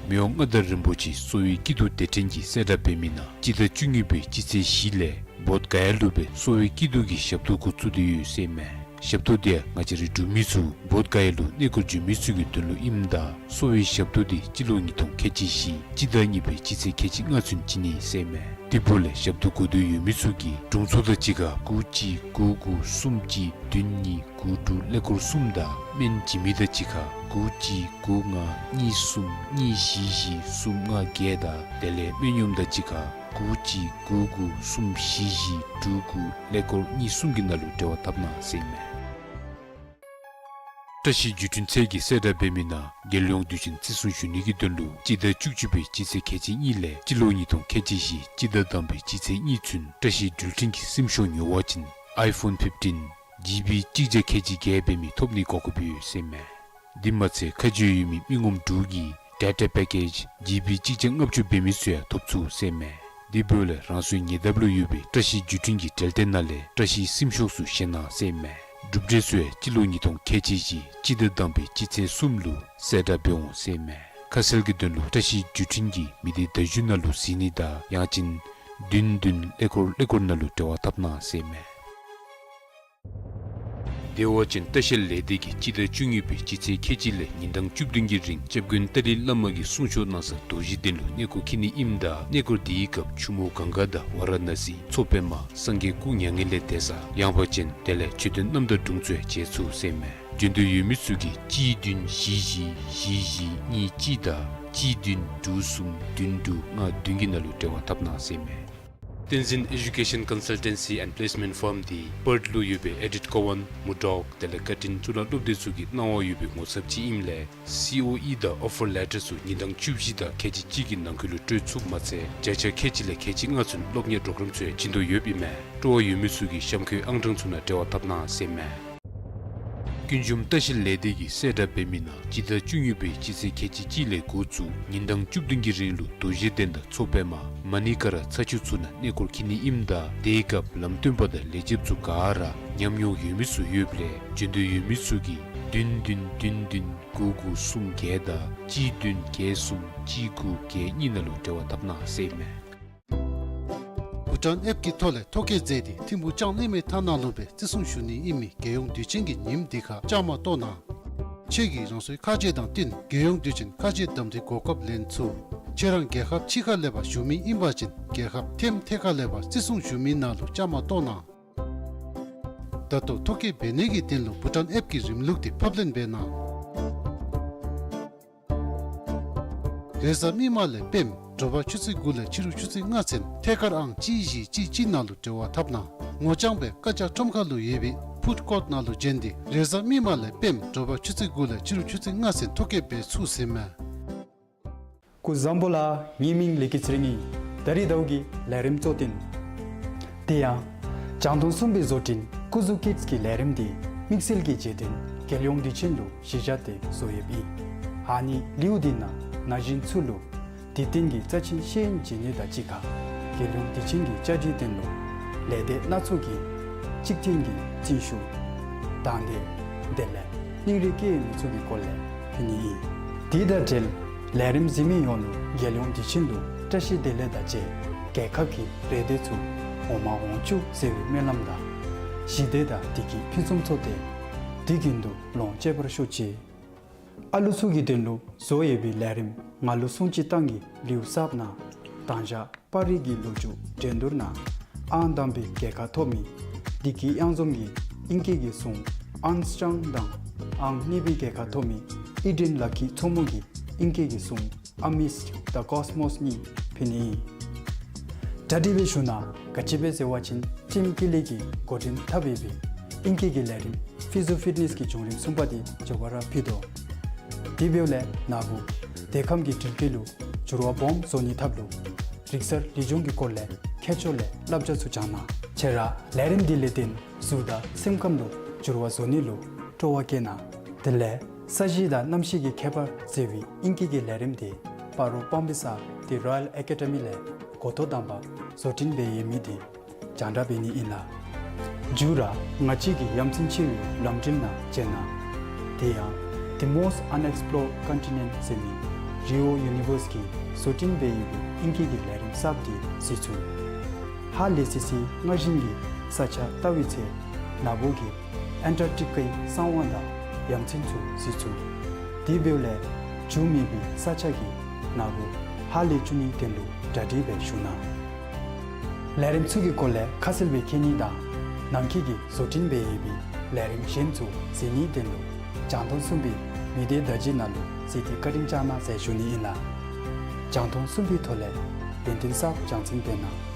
མི་དབང་མངའ་བདག་རིན་པོ་ཆེ་གསོ་བའི་སྐྱིད་སྡུག་སྡེ་ཕྲན་གྱིས་གསལ་བསྒྲགས་འབད་མི་ནང་སྤྱི་ཟླ་བཅུ་གཉིས་པའི་སྤྱི་ཚེས་བཞི་ལས་བོདྷ་ག་ཡ་ལུ་སྦེ་གསོ་བའི་སྐྱིད་སྡུག་གི་ཞབས་ཏོག་འགོ་བཙུགས་ཏེ་ཡོད་ཟེར་ཨིན་མས། ཞབས་ཏོག་དེ་ཡང་ང་བཅས་རའི་འབྲུག་མི་ཚུ་བོདྷ་ག་ཡ་ལུ་གནས་སྐོར་འབྱོན་མི་ཚུ་གི་དོན་ལུ་ཨིནམ་ད་གསོ་བའི་ཞབས་ཏོག་དེ་སྤྱི་ལོ་ཉིས་སྟོང་ཁལ་གཅིག་བཞི་སྤྱི་ཟླ་གཉིས་པའི་སྤྱི་ཚེས་ཁལ་གཅིག་ལྔ་ཚུན་བྱིན་ནི་ཟེར་ཨིན་མས། དེ་འབདཝ་ལས་ཞབས་ཏོག་དགོས་འདོད་ཡོད་མི་ཚུ་གིས་དྲུང་འཚོ་དང་གཅིག་ཁར་དགུ་གཅིག་དགུ་དགུ་གསུམ་གཅིག་བདུན་གཉིས་དགུ་དྲུག་ཀླད་ཀོར་གསུམ་དང་སྨན་བྱིན་མི་དང་གཅིག་ཁར་དགུ་གཅིག་དགུ་ལྔ་གཉིས་གསུམ་གཉིས་བཞི་བཞི་གསུམ་ལྔ་བརྒྱད་དང་དེ་ལས་སྨན་གཡོགམ་དང་གཅིག་ཁར་དགུ་གཅིག་དགུ་དགུ་གསུམ་བཞི་བཞི་དྲུག་དགུ་ཀླད་ཀོར་གཉིས་གསུམ་གྱི་ནང་ལུ་འབྲེལ་བ་འཐབ་གནང་ཟེར་ཨིན་མས། བཀྲ་ཤིས་བརྒྱུད་འཕྲིན་ཚད་ཀྱིས་གསལ་བསྒྲགས་འབད་མི་ནང་རྒྱལ་ཡོངས་དུས་ཆེན་བརྩི་སྲུང་ཞུ་ནི་གི་དོན་ལུ་སྤྱི་ཟླ་བཅུ་གཅིག་པའི་སྤྱི་ཚེས་ཁལ་གཅིག་གཉིས་ལས་སྤྱི་ལོ་ཉིས་སྟོང་ཁལ་གཅིག་བཞི་སྤྱི་ཟླ་དང་པའི་སྤྱི་ཚེས་གཉིས་ཚུན་བཀྲ་ཤིས་འགྲུལ་འཕྲིན་གྱི་སིམ་ཤོག་ཉོ་བ་ཅིན་ཨའི་ཕོན་ཕིཕ་ཊིན་ཇི་བི་གཅིག་བརྒྱ་ཁལ་གཅིག་བརྒྱད་འབད་མི་ཐོབ་ནིའི་གོ་སྐབས་ཡོད་ཟེར་ཨིན་མས། དེ་མ་ཚད་ཁ་གྱེས་ཡོད་མི་མི་ངོམ་དྲུག་གིས་ཌེ་ཊ་པེ་ཀེཇ་ཇི་བི་གཅིག་བརྒྱ་ལྔ་བཅུ་འབད་མི་ཚུ་ཡང་ཐོབ་ཚུགས་ཟེར་ཨིན་མས། དེ་འབདཝ་ལས་རང་སོའི་ཉེ་འདབས་ལུ་ཡོད་པའི་བཀྲ་ཤིས་བརྒྱུད་འཕྲིན་གྱི་འབྲེལ་ཐད་ནང་ལས་བཀྲ་ཤིས་སིམ་ཤོག་ཚུ་བཞེས་གནང་ཟེར་ཨིན་མས། གྲུབ་འབྲས་ཚུ་ཡང་སྤྱི་ལོ་ཉིས་སྟོང་ཁལ་གཅིག་བཞི་སྤྱི་ཟླ་དང་པའི་སྤྱི་ཚེས་གསུམ་ལུ་གསལ་བསྒྲགས་འབད་འོང་ཟེར་ཨིན་མས། ཁ་གསལ་གྱི་དོན་ལུ་བཀྲ་ཤིས་བརྒྱུད་འཕྲིན་གྱི་མི་སྡེ་བརྡ་བརྒྱུད་ནང་ལུ་གཟིགས་ནི་དང་ཡང་ཅིན་བདུན་བདུན་ཀླད་ཀོར་ཀླད་ཀོར་ནང་ལུ་འབྲེལ་བ་འཐབ་གནང་ཟེར་ཨིན་མས། བདེ་བ་ཅན་ལྟ་བཤལ་ལས་སྡེ་གིས་སྤྱི་ཟླ་བཅུ་གཉིས་པའི་སྤྱི་ཚེས་ཁལ་གཅིག་ལས་ཉིན་གྲངས་བཅུ་བདུན་གྱི་རིང་སྐྱབས་མགོན་ཏཱ་ལའི་བླ་མ་གིས་གསུང་ཆོག་གནང་ས་རྡོ་རྗེ་གདན་ལུ་གནས་སྐོར་འཁྱིད་ནི་ཨིནམ་ད་གནས་སྐོར་དེའི་སྐབས་ཆུ་མོ་གངྒཱ་དང་ཝཱ་ར་ཎ་སི་མཚོ་པདྨ་སངས་རྒྱས་སྐུ་མྱ་ངན་ལས་འདས་ས་ཡངས་པ་ཅན་དེ་ལས་མཆོད་རྟེན་རྣམ་དག་དྲུང་ཚུ་ཡང་མཇལ་ཚུགས་ཟེར་ཨིན་མས། འབྱོན་འདོད་ཡོད་མི་ཚུ་གིས་གཅིག་བདུན་བཞི་བཞི་བཞི་བཞི་གཉིས་གཅིག་དང་གཅིག་བདུན་དྲུག་གསུམ་བདུན་དྲུག་ལྔ་བདུན་གྱི་ནང་ལུ་འབྲེལ་བ་འཐབ་གནང་ཟེར་ཨིན་མས། Tenzin Education Consultancy and Placement Firm དེ་པརཐ་ལུ་ཡོད་པའི་ཨེ་ཌིཐ་ཀོ་ཝཱན་མུར་ཌོག་དེ་ལས་ཀར་ཊིན་གཙུག་ལག་སློབ་སྡེ་ཚུ་གི་གནང་བ་ཡོད་པའི་ངོ་ཚབ་ཅིག་ཨིནམ་ལས་སི་ཨོ་ཨི་དང་ཨོ་ཕར་ལེ་ཊར་ཚུ་ཉིན་གྲངས་བཅུ་བཞི་དང་ཁལ་གཅིག་གཅིག་གི་ནང་འཁོད་ལུ་སྤྲོད་ཚུགསཔ་མ་ཚད་བརྒྱ་ཆ་ཁལ་གཅིག་ལས་ཁལ་གཅིག་ལྔ་ཚུན་སློབ་གཉེར་པོ་རོ་གརམ་ཚུ་ཡང་བྱིན་དོ་ཡོདཔ་ཨིན་མས། སྤྲོ་བ་ཡོད་མི་ཚུ་གིས་གཤམ་འཁོད་ཨང་གྲངས་ཚུ་ནང་འབྲེལ་བ་འཐབ་གནང་ཟེར་ཨིན་མས། ཀུན་འབྱུང་ལྟ་བཤལ་ལས་སྡེ་གིས་གསལ་བསྒྲགས་འབད་མི་ནང་སྤྱི་ཟླ་བཅུ་གཉིས་པའི་སྤྱི་ཚེས་ཁལ་གཅིག་གཅིག་ལས་འགོ་བཙུགས་ཉིན་གྲངས་བཅུ་བདུན་གྱི་རིང་ལུ་རྡོ་རྗེ་གདན་དང་མཚོ་པདྨ་མ་ཎི་ཀ་ར་ཚ་ཆུ་ཚུ་ནང་གནས་སྐོར་འཁྱིད་ནི་ཨིནམ་ད་དེའི་སྐབས་ལམ་སྟོན་པ་དང་ལས་བྱེདཔ་ཚུ་ག་ར་ཉམས་མྱོང་ཡོད་མི་ཚུ་ཡོདཔ་ལས་འབྱོན་འདོད་ཡོད་མི་ཚུ་གིས་བདུན་བདུན་བདུན་བདུན་དགུ་དགུ་གསུམ་བརྒྱད་དང་གཅིག་བདུན་བརྒྱད་གསུམ་གཅིག་དགུ་བརྒྱད་གཉིས་ནང་ལུ་འབྲེལ་བ་འཐབ་གནང་ཟེར་ཨིན་མས། བྷུ་ཊཱན་ཨེཔ་ཀྱི་ཐོག་ལས་ཐོ་བཀོད་མཛད་དེ་ཐིམ་ཕུག་ལྕང་གླིང་མའི་ཐ་ནག་ལུ་སྦེ་བརྩི་སྲུང་ཞུ་ནི་ཨིན་མི་རྒྱལ་ཡོངས་དུས་ཆེན་གྱི་ཉིནམ་འདི་ཁར་བཅའ་མར་གཏོགས་གནང་། ཁྱེད་ཀྱིས་རང་སོའི་ཁ་རྗེ་དང་བསྟུན་རྒྱལ་ཡོངས་དུས་ཆེན་ཁ་རྗེ་གདམ་འཐུའི་གོ་སྐབས་ལེན་ཚུགས། ཁྱེད་རང་རྒྱལ་ཁབ་ཕྱི་ཁར་ལས་ཕར་བཞུགས་མི་ཨིན་པ་ཅིན་རྒྱལ་ཁབ་ཐེམ་ཐེ་ཁ་ལས་ཕར་བརྩི་སྲུང་ཞུ་མི་ནང་ལུ་བཅའ་མར་གཏོགས་གནང་། ད་ལྟོ་ཐོ་བཀོད་འབད་ནི་གི་དོན་ལུ་བྷུ་ཊཱན་ཨེཔ་ཀྱི་རིམ་ལུགས་དེ་ཕབ་ལེན་འབད་གནང་། རེས་གཟའ་མིག་དམར་ལས་སྤེནམ་དྲོ་པ་ཆུ་ཚོད་དགུ་ལས་ཕྱི་རུ་ཆུ་ཚོད་ལྔ་ཚུན་ཐད་ཀར་ཨང་གཅིག་བཞི་གཅིག་གཅིག་ནང་ལུ་འབྲེལ་བ་འཐབ་གནང་། ངོ་རྐྱང་སྦེ་བཀའ་རྒྱ་ཁྲོམ་ཁ་ལུ་ཡོད་པའི་ཕུཌ་ཀོརཊ་ནང་ལུ་བྱོན་ཏེ་རེས་གཟའ་མིག་དམར་ལས་སྤེནམ་དྲོ་པ་ཆུ་ཚོད་དགུ་ལས་ཕྱི་རུ་ཆུ་ཚོད་ལྔ་ཚུན་ཐོ་བཀོད་འབད་ཚུགས་ཟེར་ཨིན་མས། སྐུ་གཟུགས་བཟང་པོ་ལགས། ངེའི་མིང་ལི་ཀི་ཚེ་རིང་ཨིན། ད་རིས་ཟླཝ་གི་ལས་རིམ་གཙོ་དོན་དེ་ཡང་རྒྱང་མཐོང་གསུམ་པའི་བཟོ་སྐྲུན་སྐུ་གཟུགས་ཀིཌས་ཀྱི་ལས་རིམ་དེ་དམིགས་བསལ་གྱི་རྗེས་དྲན་རྒྱལ་ཡོངས་དུས་ཆེན་ལུ་གཞི་བཞག་སྟེ་བཟོ་ཡོདཔ་ཨིན། ཨ་ནི་ལེའུ་དེ་ནང་ན་གཞོན་ཚུ་ལུ་དུས་སྟོན་གྱི་རྩ་ཆེན་ཤེས་ཡོན་སྦྱིན་ནི་དང་གཅིག་ཁར་རྒྱལ་ཡོངས་དུས་ཆེན་གྱི་བཅའ་སྒྲིག་དོན་ལུ་ལས་སྡེ་སྣ་ཚོགས་ཀྱི་གཅིག་མཐུན་གྱི་རྩིས་ཞུ་དང་འདོད་དེ་ལས་སྙིང་རུས་བསྐྱེད་མི་ཚུ་གི་སྐོར་ལས་ཕུལ་ནི་ཨིན། དེ་དང་འབྲེལ་ལས་རིམ་གཟིགས་མི་ཡོངས་ལུ་རྒྱལ་ཡོངས་དུས་ཆེན་ལུ་བཀྲ་ཤིས་བདེ་ལེགས་དང་བཅས་རྒྱལ་ཁབ་ཀྱི་རེ་འདོད་ཚུ་འོང་མ་འོང་བཅུག་ཟེར་བའི་སྨོན་ལམ་དང་ཞི་བདེ་དང་བདེ་སྐྱིད་ཕུན་སུམ་ཚོགས་ཏེ་དུས་རྒྱུན་དུ་ལོངས་སྤྱོད་པར་ཤོག་ཅིག། ཨ་ལུ་ཚུ་གི་དོན་ལུ་བཟོ་ཡོད་པའི་ལས་རིམ་ང་ལུ་སྲུང་ཅིག་བཏང་གི་ལེའུ་གསརཔ་ནང་དང་ཞག་པར་རིས་ཀྱི་ལོ་རྒྱུས་འགྲན་བསྡུར་ནང་ཨང་དང་པའི་རྒྱལ་ཁ་ཐོབ་མི་བདེ་སྐྱིད་གཡང་འཛོམས་ཀྱིས་ཨིང་སྐད་ཀྱི་གཟུངས་ཨརམ་སི་ཊོང་དང་ཨང་གཉིས་པའི་རྒྱལ་ཁ་ཐོབ་མི་ཨི་ཌེན་ལ་ཁི་མཚོ་མོ་གིས་ཨིང་སྐད་ཀྱི་གཟུངས་ཨ་མིཌསི་ཊི་ཛ་ཀོས་མོས་གཉིས་ཕུལ་ནི་ཨིན། གྲ་སྒྲིག་འབད་ཞིནམ་ལས་ག་ཅི་འབད་ཟེར་བ་ཅིན་ཊིམ་ཀི་ལི་གིས་འགོ་འདྲེན་འཐབ་ཡོད་པའི་ཨིང་སྐད་ཀྱི་ལས་རིམ་ཕི་ཛོ་ཕིཊ་ནེསི་གི་བྱུང་རིམ་གསུམ་པ་དེ་མཇུག་བསྡུ་ར་ཕུལ་དོ། དེ་འབདཝ་ལས་ན་བུ་དེ་ཁམས་ཀྱི་དྲིལ་སྐུད་ལུ་ འགྱུར་བ་སྦོམ་བཟོ་ནིའི་ཐབས་ལུ་རིག་གསར་ལེགས་སྦྱོང་གི་སྐོར་ལས་ཁྱད་ཆོས་ལས་བསླབ་བྱ་ཚུ་སྦྱང་གནང་། ཁྱེད་ར་ལས་རིམ་འདི་ལས་བརྟེན་གཟུགས་དང་སེམས་ཁམས་ལུ་འགྱུར་བ་བཟོ་ནི་ལུ་སྤྲོ་བ་བསྐྱེད་གནང་། དེ་ལས་ས་གཞི་དང་གནམ་གཤིས་ཀྱི་ཁྱད་པར་ཟེར་བའི་ཨིང་སྐད་ཀྱི་ལས་རིམ་འདི་སྤ་རོ་སྤང་སྦིས་ས་ཏེ་རོ་ཡལ་ཨེ་ཀ་ཌེ་མི་ལས་འགོ་ཐོག་དང་པ་བཟོ་སྐྲུན་འབད་ཡོད་མི་འདི་རྒྱང་བསྒྲགས་འབད་ནི་ཨིན་ལགས། མཇུག་ར་ང་བཅས་ཀྱི་ཡ་མཚན་ཆེ་བའི་ལམ་འགྲུལ་ནང་མཇལ་གནང་། དེ་ཡང་The Most Unexplored Continent ཟེར་མི་རི་ཨོ་ཡུ་ནི་ཝརསི་གིས་བཟོ་སྐྲུན་འབད་ཡོད་པའི་ཨིང་སྐད་ཀྱི་ལས་རིམ་གསརཔ་འདི་གཟིགས་ཚུགས། ཧ་ལས་སི་སི་སྔར་བཞིན་གྱི་ས་ཆ་བལྟ་བའི་ཚེ་ནཱ་བུ་གིས་ཨེན་ཊར་ཊིག་ཀའི་གསང་བ་དང་ཡ་མཚན་ཚུ་གཟིགས་ཚུགས། དེ་འབདཝ་ལས་འགྱུར་མེད་པའི་ས་ཆ་གི་ནཱ་བུ་ཧ་ལས་བཅུག་ནིའི་དོན་ལུ་གྲ་སྒྲིག་འབད་བཞུགས་གནང་། ལས་རིམ་ཚུ་གི་སྐོར་ལས་ཁ་གསལ་སྦེ་མཁྱེན་ནི་དང་ནམ་མཁའི་གི་བཟོ་སྐྲུན་འབད་ཡོད་པའི་ལས་རིམ་གཞན་ཚུ་གཟིགས་ནིའི་དོན་ལུ་རྒྱང་མཐོང་གསུམ་པའི་མི་སྡེ་བརྡ་བརྒྱུད་ནང་ལུ་གཟིགས་ཏེ་བཀའ་དྲིན་བསྐྱང་གནང་ཟེར་ཞུ་ནི་ཨིན་ལགས། རྒྱང་མཐོང་གསུམ་པའི་ཐོག་ལས་ཡོན་ཏན་གསརཔ་སྦྱང་ཚུགས་པས་ན།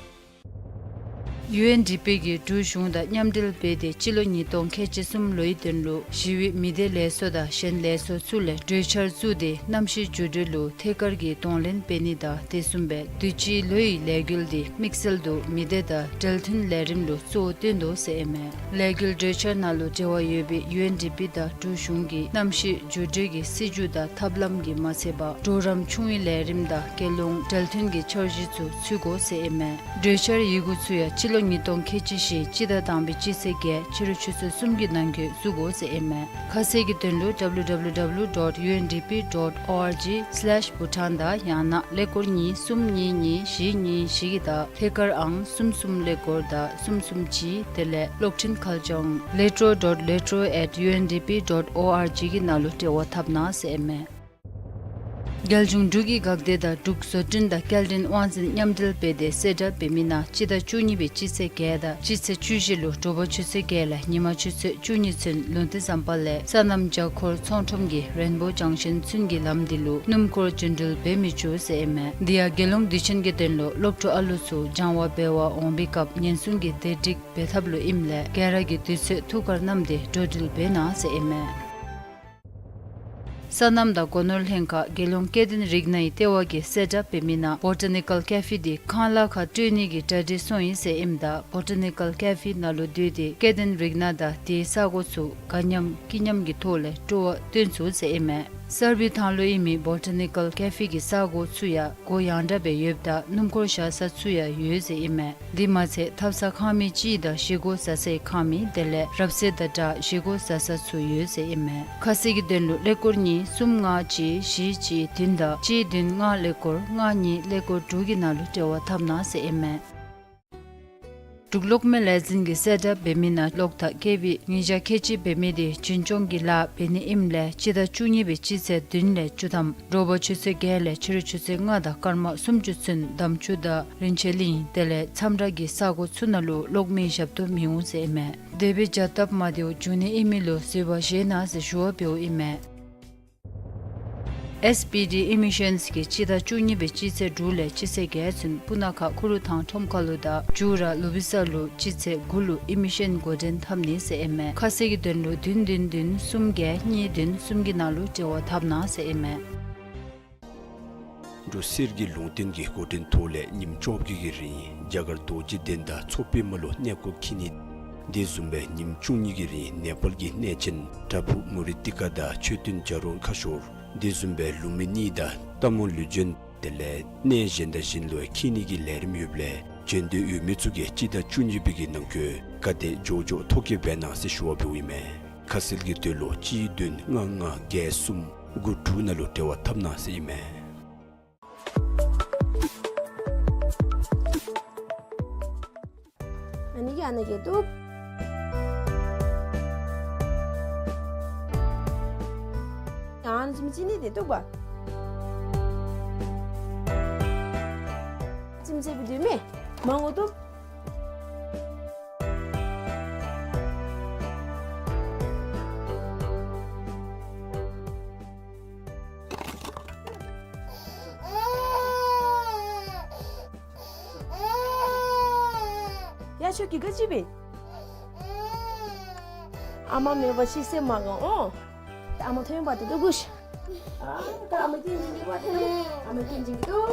ཡུ་ཨེན་ཌི་པི་གིས་འབྲུག་གཞུང་དང་མཉམ་འབྲེལ་འབད་དེ་སྤྱི་ལོ་ཉིས་སྟོང་ཁལ་གཅིག་གསུམ་ལོའི་དོན་ལུ་ཞི་བའི་མི་སྡེ་ལས་ཚོགས་དང་གཞན་ལས་ཚོགས་ཚུ་ལས་གྲོས་འཆར་བཙུགས་ཏེ་གནམ་གཤིས་འགྱུར་འགྲོས་ལུ་ཐད་ཀར་གྱི་གདོང་ལེན་འབད་ནི་དང་དེ་བཟུམ་སྦེ་དུས་ཅི་ལོའི་ལས་འགུལ་འདི་དམིགས་བསལ་དུ་མི་སྡེ་དང་འབྲེལ་མཐུན་ལས་རིམ་ལུ་གཙོ་བོ་བཏོན་དོ་ཟེར་ཨིན་མས། ལས་འགུལ་གྲོས་འཆར་ནང་ལུ་འབྲེལ་བ་ཡོད་པའི་ཡུ་ཨེན་ཌི་པི་དང་འབྲུག་གཞུང་གི་གནམ་གཤིས་འགྱུར་འགྲོས་ཀྱི་སྲིད་བྱུས་དང་ཐབས་ལམ་གྱིས་མ་ཚད་པར་གྲོགས་རམ་ཆུང་བའི་ལས་རིམ་དང་རྒྱལ་ཡོངས་འབྲེལ་མཐུན་གྱི་འཆར་གཞི་ཚུ་ཚུད་དགོ་ཟེར་ཨིན་མས། གྲོས་འཆར་ཡི་གུ་ཚུ་ཡང་སྤྱི་ལོ་ཉིས་སྟོང་ཁལ་གཅིག་བཞི་སྤྱི་ཟླ་དང་པའི་སྤྱི་ཚེས་བརྒྱད་ཕྱི་རུ་ཆུ་ཚོད་གསུམ་གྱི་ནང་འཁོད་བཙུགས་དགོ་ཟེར་ཨིན་མས། ཁ་གསལ་གྱི་དོན་ལུ་W W W dot U N D P dot org slash Bhutan དང་ཡང་ན་ཀླད་ཀོར་གཉིས་གསུམ་གཉིས་གཉིས་བཞི་གཉིས་བཞི་གི་དང་ཐད་ཀར་ཨང་གསུམ་གསུམ་ཀླད་ཀོར་དང་གསུམ་གསུམ་གཅིག་དེ་ལས་གློག་འཕྲིན་ཁ་བྱང་letro dot letro at U N D P dot org གི་ནང་ལུ་འབྲེལ་བ་འཐབ་གནང་ཟེར་ཨིན་མས། རྒྱལ་གཞུང་འབྲུག་གི་འགག་སྡེ་དང་འབྲུག་བཟོ་སྐྲུན་དང་སྐྱེལ་འདྲེན་དབང་འཛིན་མཉམ་འབྲེལ་འབད་དེ་གསལ་བསྒྲགས་འབད་མི་ནང་སྤྱི་ཟླ་བཅུ་གཉིས་པའི་སྤྱི་ཚེས་བརྒྱད་དང་སྤྱི་ཚེས་བཅུ་བཞི་ལུ་དྲོ་པ་ཆུ་ཚོད་བརྒྱད་ལས་ཉིན་མ་ཆུ་ཚོད་བཅུ་གཉིས་ཚུན་ལུང་བསྟན་ཟམ་པ་ལས་སོ་ནམ་བྱ་འཁོར་ཚོང་ཁྲོམ་གྱི་རེན་བོ་ཇང་ཤིན་ཚུན་གྱི་ལམ་འདི་ལུ་སྣུམ་འཁོར་རྒྱུན་འགྲུལ་འབད་མི་ཆོག་ཟེར་ཨིན་མས། འདི་ཡང་རྒྱལ་ཡོངས་དུས་ཆེན་གྱི་དོན་ལུ་སློབ་ཕྲུག་ཨ་ལུ་ཚུ་སྦྱང་བ་འབད་བར་འོང་པའི་སྐབས་ཉེན་སྲུང་གི་བདེ་སྒྲིག་འབད་ཐབས་ལུ་ཨིནམ་ལས་ག་ར་གིས་དུས་ཚོད་ཐུགས་ཁར་བསྣམས་ཏེ་འགྲོ་འགྲུལ་འབད་གནང་ཟེར་ཨིན་མས། སོ་ནམ་དང་སྒོ་ནོར་ལྷན་ཁག་རྒྱལ་ཡོངས་སྐྱེ་ལྡན་རིགས་སྣའི་ལྟེ་བ་གིས་གསལ་བསྒྲགས་འབད་མི་ནང་བོ་ཊ་ནི་ཀཱལ་ཀེ་ཕི་འདི་ཁང་གླ་ཁར་སྤྲོད་ནི་གི་གྲ་སྒྲིག་སོང་ཡི་ཟེར་ཨིནམ་ད་བོ་ཊ་ནི་ཀཱལ་ཀེ་ཕི་ནང་ལུ་སྡོད་དེ་སྐྱེ་ལྡན་རིགས་སྣ་དང་དེའི་ས་གོ་ཚུ་དགའ་མཉམ་སྐྱིད་མཉམ་གྱི་ཐོག་ལས་སྤྲོ་བ་སྟོན་ཚུགས་ཟེར་ཨིན་མས། གསར་སྦས་ཐང་ལུ་ཨིན་མི་བོ་ཊ་ནི་ཀཱལ་ཀེ་ཕི་གི་ས་གོ་ཚུ་ཡང་སྒོ་ཡང་དྲགས་སྦེ་ཡོདཔ་ད་སྣུམ་འཁོར་བཞག་ས་ཚུ་ཡང་ཡོད་ཟེར་ཨིན་མས། དེ་མ་ཚད་ཐབ་ཚང་ཁང་མིག་གཅིག་དང་བཞེས་སྒོ་བཟའ་སའི་ཁང་མིག་དེ་ལས་རབ་གསལ་དང་སྦྲགས་བཞེས་སྒོ་བཟའ་ས་ཚུ་ཡོད་ཟེར་ཨིན་མས། ཁ་གསལ་གྱི་དོན་ལུ་ཀླད་ཀོར་གཉིས་གསུམ་ལྔ་གཅིག་བཞི་གཅིག་བདུན་དང་གཅིག་བདུན་ལྔ་ཀླད་ཀོར་ལྔ་གཉིས་ཀླད་ཀོར་དྲུག་གི་ནང་ལུ་འབྲེལ་བ་འཐབ་གནང་ཟེར་ཨིན་མས། འབྲུག་གློག་མེ་ལས་འཛིན་གྱིས་གསལ་བསྒྲགས་འབད་མི་ནང་གློག་དང་ཀེ་བི་ཉིས་བརྒྱ་ཁལ་གཅིག་འབད་མི་དེ་རྒྱུན་སྐྱོང་གི་ལཱ་འབད་ནི་ཨིནམ་ལས་སྤྱི་ཟླ་བཅུ་གཉིས་པའི་སྤྱི་ཚེས་བདུན་ལས་བཅུ་ཐམ་དྲོ་པ་ཆུ་ཚོད་བརྒྱད་ལས་ཕྱི་རུ་ཆུ་ཚོད་ལྔ་དང་སྐར་མ་སུམ་ཅུ་ཚུན་འདམ་ཆུ་དང་རིན་ཆེན་གླིང་དེ་ལས་མཚམས་བྲག་གི་ས་གོ་ཚུ་ནང་ལུ་གློག་མེའི་ཞབས་ཏོག་མི་འོང་ཟེར་ཨིན་མས། དེ་སྦེ་བྱ་སྟབས་མ་བདེཝ་འབྱུང་ནི་ཨིན་མི་ལུ་བཟོད་པ་བཞེས་གནང་ཟེར་ཞུ་བ་འབདཝ་ཨིན་མས། ཨེས་པི་ཌི་ཨི་མི་ཤཱནསི་གིས་སྤྱི་ཟླ་བཅུ་གཉིས་པའི་སྤྱི་ཚེས་དྲུག་ལས་སྤྱི་ཚེས་བརྒྱད་ཚུན་སྤུ་ན་ཁ་ཁུ་རུ་ཐང་ཁྲོམ་ཁ་ལུ་དང་མཇུག་ར་ལུ་སྦི་ས་ལུ་སྤྱི་ཚེས་དགུ་ལུ་ཨི་མི་ཤཱན་འགོ་འདྲེན་འཐབ་ནི་ཟེར་ཨིན་མས། ཁ་གསལ་གྱི་དོན་ལུ་བདུན་བདུན་བདུན་གསུམ་བརྒྱད་གཉིས་བདུན་གསུམ་གྱི་ནང་ལུ་འབྲེལ་བ་འཐབ་གནང་ཟེར་ཨིན་མས། འབྲུག་གསེར་གྱི་ལུང་བསྟན་གྱི་འགོ་འདྲེན་ཐོག་ལས་ཉིནམ་བཅོ་བརྒྱད་ཀྱི་རིང་རྒྱ་གར་རྡོ་རྗེ་གདན་དང་མཚོ་པདྨ་ལུ་གནས་སྐོར་འཁྱིད་ནི། དེ་བཟུམ་སྦེ་ཉིནམ་བཅུ་གཉིས་ཀྱི་རིང་ནེ་པཱལ་གྱི་གནས་ཆེན་པྲ་བྷུ་མུ་ནི་ཏི་ཀ་དང་མཆོད་རྟེན་བྱ་རོག་ཁ་ཤོར། དེ་བཟུམ་སྦེ་ལུམ་བི་ནི་དང་སྟག་མོ་ལུས་སྦྱིན་དེ་ལས་གནས་གཞན་དང་གཞན་ལུ་འཁྱིད་ནི་གི་ལས་རིམ་ཡོདཔ་ལས་བྱོན་འདོད་ཡོད་མི་ཚུ་གིས་སྤྱི་ཟླ་བཅུ་གཉིས་པའི་གི་ནང་འཁོད་ག་དེ་མགྱོགས་མགྱོགས་ཐོ་བཀོད་འབད་གནང་ཟེར་ཞུ་བ་འབདཝ་ཨིན་མས། ཁ་གསལ་གྱི་དོན་ལུ་གཅིག་བདུན་ལྔ་ལྔ་བརྒྱད་གསུམ་དགུ་དྲུག་ནང་ལུ་འབྲེལ་བ་འཐབ་གནང་ཟེར་ཨིན་མས། ཨ་ནི་གི་ཨ་ནི་གི་འདུག། ཡང་ཨ་ནི་ཅིག་མི་ཅིག་ནི་དེ་འདུག་པ། ཅིག་མི་ཅིག་བི་དུས་མེ་མང་པོ་འདུག། ཡ་ཆོ་གི་ག་ཅི་བེ། ཨ་མ་མེད་པ་ཅིག་སེམས་མ་དགའ་འོ། ཨ་མ་ཐོན་པ་དེ་ཏོ་གུ་ཤ། ཨ་ད་ཨ་མ་ཏིང་ཅིག་འདི་བ་ཏེ་ཨ་མ་ཏིང་ཅིག་འདུག།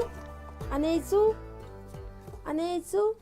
ཨ་ནེ་ཚུ། ཨ་ནེ་ཚུ།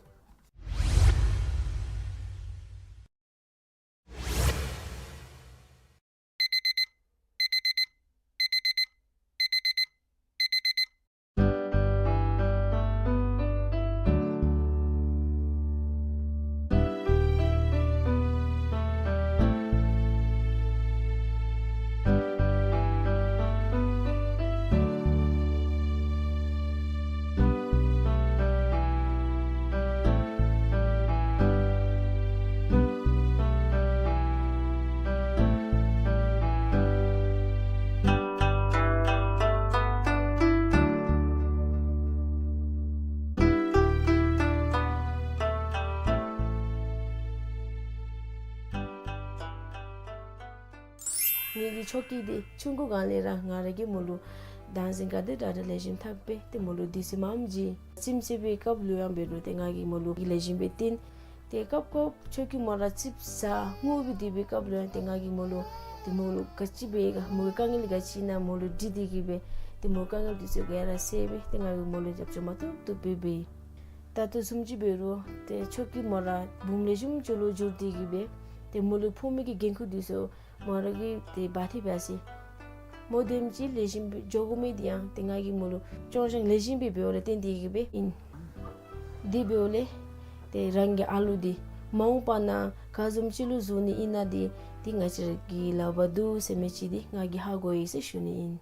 ངེ་གི་ཆོ་གི་འདི་ཆུང་ཀུ་སྒང་ལས་ར་ང་ར་གིས་མོ་ལུ་དང་འཛིན་ག་དེ་དྲག་དྲག་ལེགས་ཤོམ་འཐབ་སྦེ་ཏེ་མོ་ལུ་དུས་ཚོད་མངམ་ཅིག་རྩིསམ་ཟེར་བའི་སྐབས་ལུ་ཡང་འབད་རུང་ཏེ་ང་གིས་མོ་ལུ་ལེགས་ཤོམ་སྦེ་བསྟེན། ཏེ་སྐབས་སྐབས་ཆོ་གི་མོ་ར་རྩིགཔ་ཟ་ངུ་སྦེ་སྡོད་པའི་སྐབས་ལུ་ཡང་ཏེ་ང་གིས་མོ་ལུ་ཏེ་མོ་ལུ་ག་ཅི་འབད་ག་མོ་གི་དཀའ་ངལ་ག་ཅི་ཨིན་ན་མོ་ལུ་དྲི་སྟེ་གིས་སྦེ་ཏེ་མོ་དཀའ་ངལ་དེ་ཚུ་ག་ར་སེལ་སྦེ་ཏེ་ང་གིས་མོ་ལུ་རྒྱབ་སྐྱོར་མ་ཐུབ་ཐུབ་སྦེ་འབད། ད་ལྟོ་བཟུམ་ཅིག་འབད་རུང་ཏེ་ཆོ་གི་མོ་ར་བུམོ་ལེགས་ཤོམ་ཅིག་ལུ་འགྱུར་ཏེ་གིས་སྦེ་ཏེ་མོ་ལུ་ཕོག་མི་གི་འགན་ཁུར་དེ་ཚུ་མོ་ར་གིས་ཏེ་འབག་སྟེ་འབད་ཟེར། མོ་དེམ་ཅིག་ལེགས་ཤོམ་སྦེ་འགྱོ་དགོ་མི་དེ་ཡང་ཏེ་ང་གིས་མོ་ལུ་སྐྱོང་བཞག་ལེགས་ཤོམ་སྦེ་འབདཝ་ལས་བརྟེན་ཏེ་གིས་སྦེ་ཨིན། དེ་འབདཝ་ལས་ཏེ་རང་གི་ཨ་ལུ་དེ་མ་འོངས་པ་ནང་ག་བཟུམ་ཅིག་ལུ་བཟོ་ནི་ཨིན་ན་དེ་ཏེ་ང་བཅས་ར་གི་ལག་པར་འདུག་ཟེར་མི་ཅིག་དེ་ང་གིས་ཧ་གོ་ཡི་ཟེར་ཞུ་ནི་ཨིན།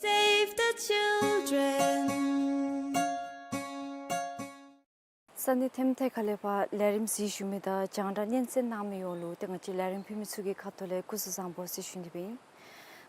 Save the children. ས་གནས་ཐེམ་ཐེ་ཁ་ལས་ཕར་ལས་རིམ་གཟིགས་བཞུགས་མི་དང་རྒྱང་བསྒྲགས་སྙན་གསན་གནང་མི་ཡོངས་ལུ་ཏེ་ང་བཅས་ལས་རིམ་ཕུལ་མི་ཚུ་གི་ཁ་ཐུག་ལས་སྐུ་གཟུགས་བཟང་པོ་ཟེར་ཞུ་ནི་སྦེ་ཨིན།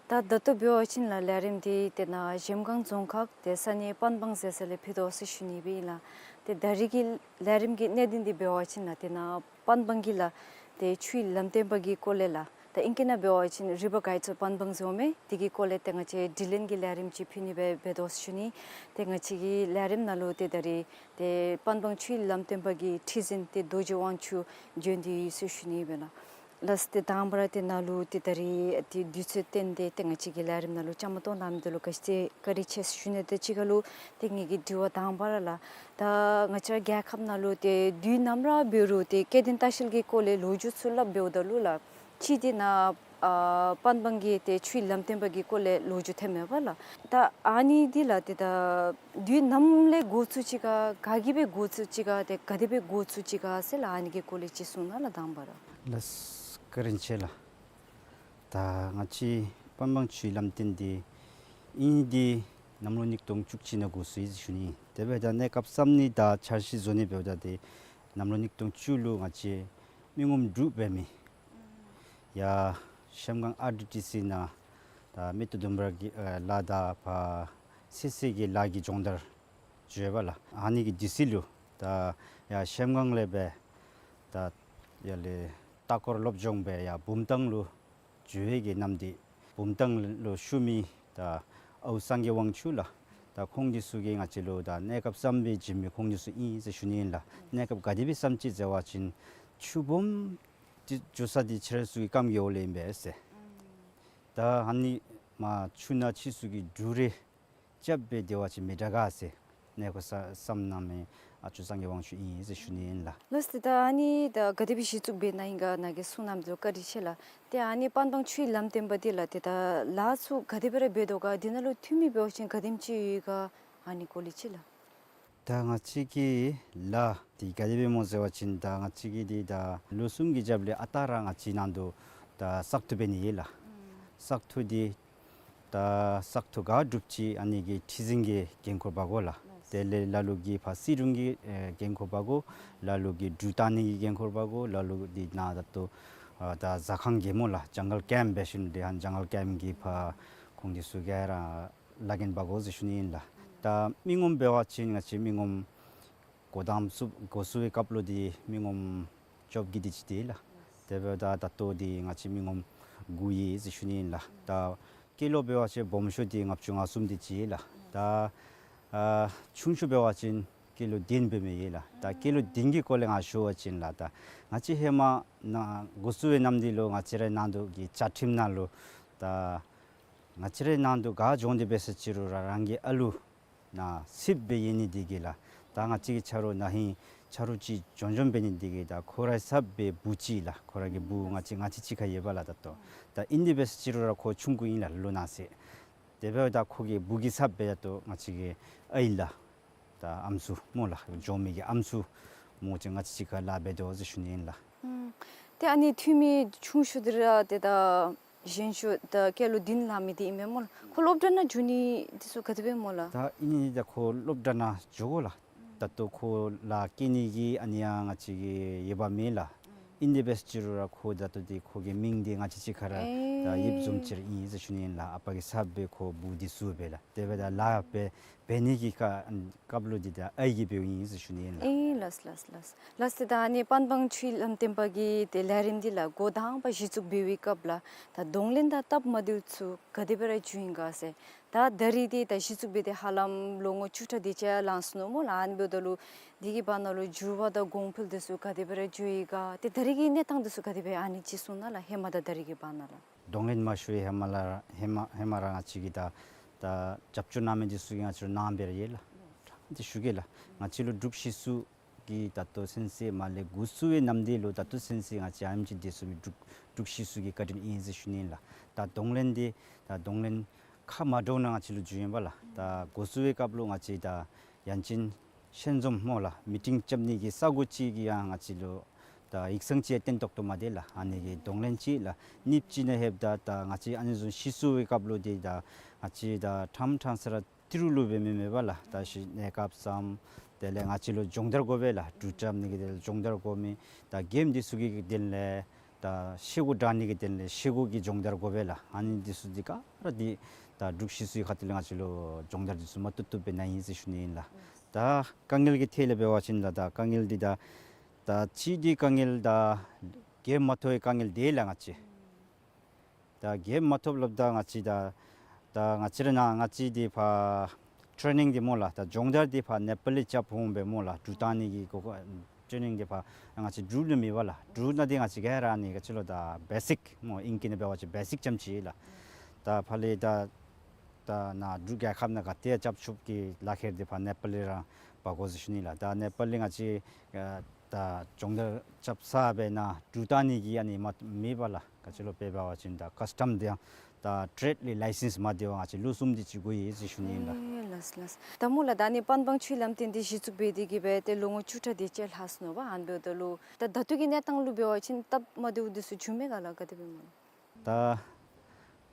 ད་ད་ལྟོ་འབད་བ་ཅིན་ལགས་ལས་རིམ་འདི་ཏེ་ནཱ་གཞལམ་སྒང་རྫོང་ཁག་ཏེ་ས་གནས་པན་སྦང་ཟེར་ས་ལས་ཕུལ་དོ་ཟེར་ཞུ་ནི་སྦེ་ཨིན་ལགས། ཏེ་ད་རིས་ཀྱི་ལས་རིམ་གྱི་གནད་དོན་འདི་འབད་བ་ཅིན་ལགས་ཏེ་ནཱ་པན་སྦང་གི་ལགས་ཏེ་ཆུའི་ལམ་སྟོན་པ་གི་སྐོར་ལས་ལགས། ད་ཨིང་སྐད་ནང་འབད་བ་ཅིན་River Guides of Panbang ཟེར་མི་འདི་གི་སྐོར་ལས་ཏེ་ང་བཅས་དྲི་ལན་གྱི་ལས་རིམ་ཅིག་ཕུལ་ནི་སྦེ་འབད་དོ་ཟེར་ཞུ་ནི། ཏེ་ང་བཅས་ཀྱི་ལས་རིམ་ནང་ལུ་ཏེ་ད་རིས་ཏེ་པན་སྦང་ཆུའི་ལམ་སྟོན་པ་གི་ཁྲི་འཛིན་ཏེ་རྡོ་རྗེ་དབང་ཕྱུག་བྱོན་ཏེ་ཡོད་ཟེར་ཞུ་ནི་སྦེ་ལགས། ལགས་སོ། ཏེ་དང་པ་ར་ཏེ་ནཱ་ལུ་ཏེ་ད་རིས་ཏེ་དུས་ཚོད་བཏོན་ཏེ་ཏེ་ང་བཅས་ཀྱི་ལས་རིམ་ནང་ལུ་བཅའ་མར་གཏོགས་གནང་མི་འདི་ལུ་བཀའ་དྲིན་བཀའ་དྲིན་ཆེ་ཟེར་ཞུ་ནི། ཏེ་གཅིག་ཁར་ལུ་ཏེ་ངེ་གི་དྲི་བ་དང་པ་ར་ལགས། ད་ང་བཅས་ར་རྒྱལ་ཁབ་ནང་ལུ་ཏེ་དུས་ནམ་ར་འབད་རུང་ཏེ་སྐྱེ་ལྡན་ལྟ་བཤལ་གྱི་སྐོར་ལས་ལོ་རྒྱུས་ཚུ་སླབ་འབདཝ་ད་ལུ་ལགས། གཅིག་འདི་ནཱ་ཨ་པན་སྦང་གི་ཏེ་ཆུའི་ལམ་སྟོན་པ་གི་སྐོར་ལས་ལོ་རྒྱུས་ཐོནམ་མས་པ་ལགས། ད་ཨ་ནི་འདི་ལགས་ཏེ་ད་དུས་ནམ་ལས་འགོ་བཙུགས་ཅི་ག་ག་གིས་སྦེ་འགོ་བཙུགས་ཅི་ག་ཏེ་ག་དེ་སྦེ་འགོ་བཙུགས་ཅི་ག་ཟེར་ལགས་ཨ་ནི་གི་སྐོར་ལས་ཅིག་གསུང་གནང་ལགས་དང་པ་ར། ལགས་སོ། བཀའ་དྲིན་ཆེ་ལགས། ད་ང་བཅས་པན་སྦང་ཆུའི་ལམ་སྟོན་འདི་ཨིན་འདི་གནམ་ལོ་ཉིས་སྟོང་བཅུ་གཅིག་ནང་འགོ་བཙུགས་ཡི་ཟེར་ཞུ་ནི། དེ་འབདཝ་ད་གནས་སྐབས་ཙམ་ནི་ད་འཆར་གཞི་བཟོ་ནི་འབདཝ་ད་ཏེ་གནམ་ལོ་ཉིས་སྟོང་བཅུ་ལུ་ང་བཅས་མི་ངོམ་དྲུག་འབད་མི་ཡར་གཞལམ་སྒང་ཨར་ཌི་ཊི་སི་ནང་ད་མེ་ཏོག་ལྡུམ་ར་གི་ཨ་ལ་དང་ཕར་སི་སི་གི་ལ་གི་སྦྱོང་བརྡར་འགྱོ་བ་ལགས། ཨ་ནི་གི་དུས་ཚོད་ལུ་ད་ཡར་གཞལམ་སྒང་ལས་སྦེ་ད་ཡར་ལས་ལྟ་སྐོར་སློབ་སྦྱོང་སྦེ་ཡར་བུམ་ཐང་ལུ་འགྱོ་བའི་གི་གནམ་དུས་བུམ་ཐང་ལུ་བཞུགས་མི་ད་ཨའུ་སངས་རྒྱས་དབང་ཕྱུག་ལགས། ད་ཁོང་འདི་ཚུ་གིས་ང་བཅས་ལུ་ད་གནས་སྐབས་ཙམ་སྦེ་བྱིན་མི་ཁོང་འདི་ཚུ་ཨིན་ཟེར་ཞུ་ནི་ཨིན་ལགས། གནས་སྐབས་ག་དེ་སྦེ་ཙམ་ཅིག་ཟེར་བ་ཅིན་ཆུ་སྦོམ་འདི་འགྱོ་ས་འདི་ཁྱེད་ར་ཚུ་གི་རྐངམ་གི་འོག་ལས་ཨིན་པས་ཟེར། ད་ཨ་ནི་མར་ཆུ་ནང་ཁྱེད་ཚུ་གིས་འགྲུལ་རེ་རྐྱབ་སྦེ་སྡོད་པ་ཅིན་མི་དྲག་ག་ཟེར་གནས་སྐོར་ས་བསམ་གནང་མི་ཨ་ཆུ་སངས་རྒྱས་དབང་ཕྱུག་ཨིན་ཟེར་ཞུ་ནི་ཨིན་ལགས། ལགས་སོ། ད་ཨ་ནི་ད་ག་དེ་སྦེ་གཞི་བཙུགས་འབད་གནང་ཡི་ག་ནཱ་གིས་གསུང་གནངམ་འདི་བཀའ་དྲིན་ཆེ་ལགས། ཏེ་ཨ་ནི་པན་སྦང་ཆུའི་ལམ་སྟོན་པ་འདི་ལགས་ཏེ་ད་ལཱ་ཚུ་ག་དེ་སྦེ་ར་འབད་དོ་ག་འདི་ནང་ལུ་འཐུས་མི་འབད་བ་ཅིན་ག་དེམ་ཅིག་ཡོད་ག་ཨ་ནི་སྐོར་ལས་ཅིག་ལགས། ད་ང་བཅས་ཀྱི་ལཱ་འདི་ག་དེ་སྦེ་སྨོ་ཟེར་བ་ཅིན་ད་ང་བཅས་ཀྱི་འདི་ད་ལོ་གསུམ་གྱི་རྒྱབ་ལས་ཨ་རྟག་ར་ང་བཅས་ནང་དུ་ད་བཙག་འཐུ་འབད་ནི་ཨིན་ལགས། བཙག་འཐུ་འདི་ད་བཙག་འཐུ་ག་གྲུབ་ཅི་ཨ་ནི་གི་ཁྲི་འཛིན་གྱིས་འགན་ཁུར་འབག་དགོ་ལགས། དེ་ལས་ལ་ལུ་གིས་ཕར་སྲིད་དྲུང་གིས་ཨེ་འགན་ཁུར་འབག་དགོ། ལ་ལུ་གིས་གྲུ་བཏང་ནི་གི་འགན་ཁུར་འབག་དགོ། ལ་ལུ་འདི་ནཱ་ད་ལྟོ་ཨ་ད་ཟ་ཁང་གི་སྨོ་ལགས་ཇང་གལ་ཀེམཔ་འབད་ཞིནམ་འདི་ཧན་ཇང་གལ་ཀེམཔ་གི་ཕར་ཁོང་འདི་ཚུ་ག་ར་བླ་འགན་འབག་དགོ་ཟེར་ཞུ་ནི་ཨིན་ལགས། ད་མི་ངོམ་འབད་བ་ཅིན་ང་བཅས་མི་ངོམ་འགོ་དང་ཚུ་འགོ་བཙུགས་པའི་སྐབས་ལུ་འདི་མི་ངོམ་བཅོ་བརྒྱད་དེ་ཅིག་ཏེ་ལགས། དེ་འབདཝ་ད་ད་ལྟོ་འདི་ང་བཅས་མི་ངོམ་དགུ་ཡོད་ཟེར་ཞུ་ནི་ཨིན་ལགས། ད་སྐྱེས་ལོ་འབད་བ་ཅིན་སྦོམ་ཤོས་འདི་ལྔ་བཅུ་ང་གསུམ་དེ་ཅིག་ལགས། ད་ཨ་ཆུང་ཤོས་འབད་བ་ཅིན་ སྐྱེས་ལོ་བདུན་འབད་མི་ཡོད་ལགས། ད་སྐྱེས་ལོ་བདུན་གྱི་སྐོར་ལས་ང་ཞུ་བ་ཅིན་ལགས། ད་ང་བཅས་ཧེ་མ་ནཱ་འགོ་བཙུགས་པའི་ནམ་དུས་ལུ་ང་བཅས་རའི་ནང་འདུས་ཀྱི་བཅའ་ཁྲིམས་ནང་ལུ་ད་ང་བཅས་རའི་ནང་འདུས་ག་འགྱོ་སྟེ་འབད་ས་ཅི་རུང་ར་རང་གི་ཨ་ལུ་ནཱ་སྲིབ་སྦེ་ཡོད་ནི་འདི་གིས་ལགས། ད་ང་བཅས་ཀྱི་ཆ་རོགས་ན་ཧིང་ཆ་རོགས་ཅིག་བྱོན་བྱོནམ་འབད་ནི་འདི་གིས་ད་ཁོ་རའི་ཚབ་སྦེ་བུ་ཅིག་ལགས། ཁོ་ར་གི་བུ་ང་བཅས་ང་བཅས་གཅིག་ཁར་ཡོད་པས་ལགས། ད་ལྟོ་ད་ཨིན་ཏེ་འབད་ས་ཅི་རུང་ར་ཁོ་ཆུང་ཀུ་ཨིན་ལགས། ལོ་ན་ཟེར། དེ་འབདཝ་ད་ཁོ་གི་བུ་གི་ཚབ་སྦེ་ད་ལྟོ་ང་བཅས་ཀྱི་ཨའི་ལགས། ད་ཨམ་སྲུ་སྨོ་ལགས། འགྱོ་མི་གི་ཨམ་སྲུ་སྨོ་ཅིག་ང་བཅས་གཅིག་ཁར་ལཱ་འབད་དོ་ཟེར་ཞུ་ནི་ཨིན་ལགས། ཨུམ། ཏེ་ཨ་ནི་འཐུས་མི་ཆུང་ཤོས་འདི་ར་ཏེ་ད་གཞོན་ཤོས་ད་སྐྱེས་ལོ་བདུན་ལང་མི་འདི་ཨིན་པས་སྨོ་ལགས། ཁོ་སློབ་གྲྭ་ནང་འགྱོ་ནི་འདི་ཚུ་ག་དེ་སྦེ་སྨོ་ལགས། ད་ཨིན་ནི་ད་ཁོ་སློབ་གྲྭ་ནང་འགྱོ་དགོ་ལགས། ད་ལྟོ་ཁོ་ལཱ་བཀལ་ནི་གི་ཨ་ནི་ཡང་ང་བཅས་ཀྱི་ཡོདཔ་མེད་ལགས། ཨིན་ཏེ་འབད་ས་ཅི་རུང་ར་ཁོ་ད་ལྟོ་འདི་ཁོ་གི་མིང་འདི་ང་བཅས་གཅིག་ཁར་ར་ད་ཡོདཔ་བཟུམ་ཅིག་ར་ཨིན་ཟེར་ཞུ་ནི་ཨིན་ལགས། ཨ་པ་གི་ཚབ་སྦེ་ཁོ་བུ་འདི་བཙུགས་པས་ལགས། དེ་འབདཝ་ད་ལཱ་འབད་འབད་ནི་གི་སྐབས་ལུ་འདི་ད་ཨའི་གིས་འབདཝ་ཨིན་ཟེར་ཞུ་ནི་ཨིན་ལགས། ཨེ་ལགས་ལགས་ལགས། ལགས་ཏེ་ད་ཨ་ནི་པན་སྦང་ཆུའི་ལམ་སྟོན་པ་གི་ཏེ་ལས་རིམ་འདི་ལགས་འགོ་དང་པ་གཞི་བཙུགས་འབད་བའི་སྐབས་ལགས་ད་གདོང་ལེན་དང་སྟབས་མ་བདེཝ་ཚུ་ག་དེ་སྦེ་ར་བྱུང་ཡི་ག་ཟེར། ད་ད་རིས་འདི་ད་གཞི་བཙུགས་འབད་དེ་ཧ་ལམ་ལོ་ངོ་བཅུ་ཕྲག་དེ་ཅིག་ལང་སོ་ནུག་སྨོ་ལགས། ཨ་ནི་འབདཝ་ད་ལུ་འདི་གི་བར་ན་ལུ་འགྱུར་བ་དང་གོང་འཕེལ་འདི་ཚུ་ག་དེ་སྦེ་ར་འགྱོ་ཡི་ག། ཏེ་ད་རིས་ཀྱི་གནས་སྟངས་འདི་ཚུ་ག་དེ་སྦེ་ཨ་ནི་ཅིག་གསུང་གནང་ལགས། ཧེ་མ་དང་ད་རིས་ཀྱི་བར་ན་ལགས། གདོང་ལེན་མ་ཞུ་བའི་ཧེ་མ་ལས་ཧེ་མ་ཧེ་མ་ར་ང་བཅས་ཀྱིས་ད་ད་རྒྱབ་སྐྱོར་གནང་མི་འདི་ཚུ་གིས་ང་བཅས་ལུ་གནང་སྦེ་ར་ཡོད་ལགས། ཏེ་ཞུ་གེ་ལགས། ང་བཅས་ལུ་འབྲུག་གཞིས་བཙུགས་ཀྱི་ད་ལྟོ་ཚུན་ཚོད་མར་ལས་འགོ་བཙུགས་པའི་ནམ་དུས་ལུ་ད་ལྟོ་ཚུན་ཚོད་ང་བཅས་ཨ་ནེམ་ཅིག་སྡོད་ཚུགས་མི་འབྲུག་འབྲུག་གཞིས་བཙུགས་ཀྱི་བཀའ་དྲིན་ཨིན་ཟེར་ཞུ་ནི་ཨིན་ལགས། ད་གདོང་ལེན་འདི་ད་གདོང་ལེན་ཁ་མ་འདྲཝ་ནང་ང་བཅས་ལུ་བྱུང་ཡོདཔ་ལགས། ད་འགོ་བཙུགས་པའི་སྐབས་ལུ་ང་བཅས་ད་ཡང་ཅིན་ཞལ་འཛོམས་སྨོ་ལགས་མི་ཊིང་རྐྱབ་ནི་གི་ས་གོ་ཅིག་གི་ཡང་ང་བཅས་ལུ་ད་ཡིག་ཚང་ཅིག་ཡང་བཏོན་ཏོག་ཏོ་མ་སྟེར་ལགས། ཨ་ནི་གི་གདོང་ལེན་ཅིག་ལགས། གཉིས་པ་ཅིག་ནང་ལྷོདཔ་ད་ད་ང་བཅས་ཨ་ནི་བཟུམ་གཞིས་བཙུགས་པའི་སྐབས་ལུ་འདི་ད་ང་བཅས་ད་ཕྲངམ་ཕྲང་ས་ར་ཏི་རུ་ལུ་འབད་མི་མེད་པས་ལགས། ད་ཤི་གནས་སྐབས་ཙམ་དེ་ལས་ང་བཅས་ལུ་སྦྱོང་བརྡར་དགོ་པས་ལགས། གྲུ་རྐྱབ་ནི་གི་དེ་ལས་སྦྱོང་བརྡར་དགོ་མི་ད་རྒནམ་འདི་ཚུ་གི་དེ་ལས་ད་ཤེལ་སྒོ་དྲང་ནི་གི་དེ་ལས་ཤེལ་སྒོ་གི་སྦྱོང་བརྡར་དགོ་པས་ལགས། ཨ་ནི་འདི་ཚུ་འདི་ག་ར་འདི་ད་འབྲུག་གཞིས་བཙུགས་ཁ་ཐུག་ལས་ང་བཅས་ལུ་སྦྱོང་བརྡར་འདི་ཚུ་མ་བཏུབ་བཏུབ་སྦེ་གནང་ཡི་ཟེར་ཞུ་ནི་ཨིན་ལགས། ད་དཀའ་ངལ་གྱི་ཐད་ལས་འབད་བ་ཅིན་ད་ད་དཀའ་ངལ་འདི་ད་ད་ཅི་འདི་དཀའ་ངལ་ད་རྒནམ་མ་ཐོབ་པའི་དཀའ་ངལ་འདི་ལགས་ང་བཅས། ད་རྒནམ་མ་ཐོབ་སླབ་ད་ང་བཅས་ད་ད་ང་བཅས་ར་ནཱ་ང་བཅས་འདི་ཕར་ཊེ་ནིང་འདི་སྨོ་ལགས་ད་སྦྱོང་བརྡར་འདི་ཕར་ནེ་པཱལ་ལས་རྐྱབ་འོང་པས་སྨོ་ལགས། གྲུ་བཏང་ནི་གི་གོ་ཊེ་ནིང་འདི་ཕར་ང་བཅས་འབྲུག་ལུ་མེད་པས་ལགས། འབྲུག་ནང་འདི་ང་བཅས་ག་ར་ནི་ག་ཅི་ལོ་ད་བེ་སིཀ་སྨོ་ཨིང་སྐད་ནང་འབད་བ་ཅིན་བེ་སིཀ་རྐྱངམ་ཅིག་ལགས། ད་ཕར་ལས་ད་ད་ནཱ་འབྲུག་རྒྱལ་ཁབ་ནང་ག་ཏེ་ཡང་རྐྱབ་ཚུགསཔ་གི་ལག་ཁྱེར་འདི་ཕར་ནེ་པཱལ་ལས་ར་འབག་དགོ་ཟེར་ཞུ་ནི་ལགས། ད་ནེ་པཱལ་ལས་ང་བཅས་ཨ་ད་སྦྱོང་བརྡར་རྐྱབ་ཚར་སྦེ་ནཱ་གྲུ་བཏང་ནི་གི་ཨ་ནི་མ་མེད་པས་ལགས། ག་ཅི་ལོ་དཔེ་འབད་བ་ཅིན་ད་ཀཱསི་ཊམ་འདི་ཡང་ད་ཊེ་རེཌ་ལས་ལའི་སེནསི་མ་འདི་བ་ང་བཅས་ལོ་གསུམ་དེ་ཅིག་དགོ་ཡི་ཟེར་ཞུ་ནི་ཨིན་ལགས། ཨེ་ལགས་ལགས། ད་སྨོ་ལགས་ད་ཨ་ནི་པན་སྦང་ཆུའི་ལམ་སྟོན་འདི་གཞི་བཙུགས་འབད་དེ་གི་སྦེ་ཏེ་ལོ་ངོ་བཅུ་ཕྲག་དེ་ཅིག་ལྷག་སོ་ནུག་པ། ཨ་ནི་འབདཝ་ད་ལུ་ད་ད་ལྟོ་གི་གནས་སྟངས་ལུ་འབད་བ་ཅིན་སྟབས་མ་བདེཝ་འདི་ཚུ་བྱུང་མས་ག་ལགས། ག་དེ་སྦེ་སྨོ་ལགས། ད་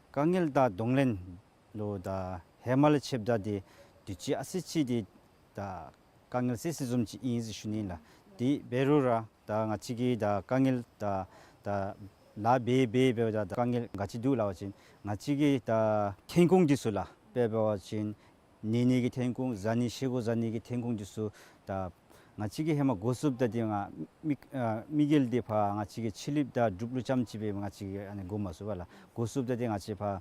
དཀའ་ངལ་དང་གདོང་ལེན་ལུ་ད་ཧེ་མ་ལས་ཕྱདཔ་ད་འདི་དུས་ཅི་ཨ་ཙི་ཅིག་འདི་ད་དཀའ་ངལ་སེལ་སེལཝ་བཟུམ་ཅིག་ཨིན་ཟེར་ཞུ་ནི་ཨིན་ལགས། དེ་འབད་རུང་ར་ད་ང་བཅས་ཀྱི་ད་དཀའ་ངལ་ད་ད་ལཱ་འབད་འབད་འབདཝ་ད་ད་དཀའ་ངལ་ག་ཅི་འདུག་ལབ་པ་ཅིན་ང་བཅས་ཀྱི་ད་ཐོན་ཁུངས་འདི་ཚུ་ལགས་དཔེ་འབད་བ་ཅིན་ཉལ་ནི་གི་ཐོན་ཁུངས་བཟའ་ནི་བཞེས་སྒོ་བཟའ་ནི་གི་ཐོན་ཁུངས་འདི་ཚུ་ད་ང་བཅས་ཀྱིས་ཧེ་མ་འགོ་བཙུགསཔ་ད་འདི་ང་དམིགས་ཨ་དམིགས་ཡུལ་འདི་ཕར་ང་བཅས་ཀྱི་ཕྱི་གླིངཔ་དང་འབྲུག་ལུ་རྐྱངམ་ཅིག་སྦེ་ང་བཅས་ཀྱིས་ཨ་ནི་འགོ་མ་བཙུགས་པས་ལགས། འགོ་བཙུགསཔ་ད་འདི་ང་བཅས་ཕར་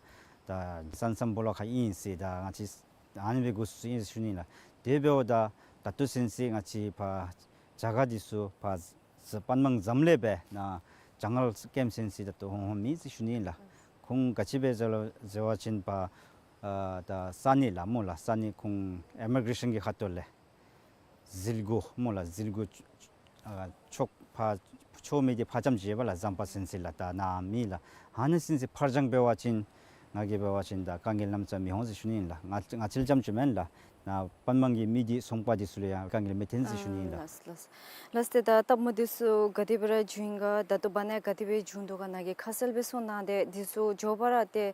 ད་སན་སམ་བོ་ལོ་ཁ་ཨིན་ཟེར་ད་ང་བཅས་ཨ་ནི་སྦེ་འགོ་བཙུགས་ཨིན་ཟེར་ཞུ་ནི་ལགས། དེ་འབདཝ་ད་ད་ལྟོ་ཚུན་ཚོད་ང་བཅས་ཕར་རྒྱ་གར་འདི་ཚུ་ཕར་ཟ་པན་སྦང་འཛམ་གླིང་སྦེ་ནཱ་ཇང་གལ་ཀེམཔ་ཚུན་ཚོད་ད་ལྟོ་འོང་འོངམ་མེད་ཟེར་ཞུ་ནི་ལགས། ཁོང་ག་ཅི་སྦེ་ཟེར་ལོ་ཟེར་བ་ཅིན་ཕར་ཨ་ད་ས་གནས་ལགས་སྨོ་ལགས། ས་གནས་ཁོང་ཨི་མི་གེ་རེ་ཤཱན་གྱི་ཁ་ཐུག་ལས་ཟིལ་གོ་སྨོ་ལགས། ཟིལ་གོ་ཨ་འཕྱོག་ཕར་འཕྱོག་མི་འདི་ཕར་རྐྱངམ་ཅིག་ཡོད་པས་ལགས། ཟམ་པ་ཚུན་ཚོད་ལགས། ད་ནཱ་མེད་ལགས། ཨ་ནི་ཚུན་ཚོད་ཕར་འགྱངས་འབད་བ་ཅིན་ང་གིས་འབད་བ་ཅིན་ད་དཀའ་ངལ་གནམ་མེད་ས་མེད་མི་འོང་ཟེར་ཞུ་ནི་ཨིན་ལགས། ང་ང་བཅས་རྐྱངམ་ཅིག་མེན་ལགས། ནཱ་པན་སྦང་གི་མི་སྡེ་ཚོང་པ་འདི་ཚུ་ལུ་ཡང་དཀའ་ངལ་མི་ཐོན་ཟེར་ཞུ་ནི་ཨིན་ལགས། ལགས་ལགས། ལགས་ཏེ་ད་སྟབས་མ་བདེཝ་ཚུ་ག་དེ་སྦེ་ར་བྱུང་ཡི་ག། ད་ལྟོ་བར་ན་ག་དེ་སྦེ་བྱུང་དོ་ག་ནཱ་གིས་ཁ་གསལ་སྦེ་གསུངས་གནང་སྟེ་འདི་ཚུ་མགྱོགས་པ་ར་ཏེ་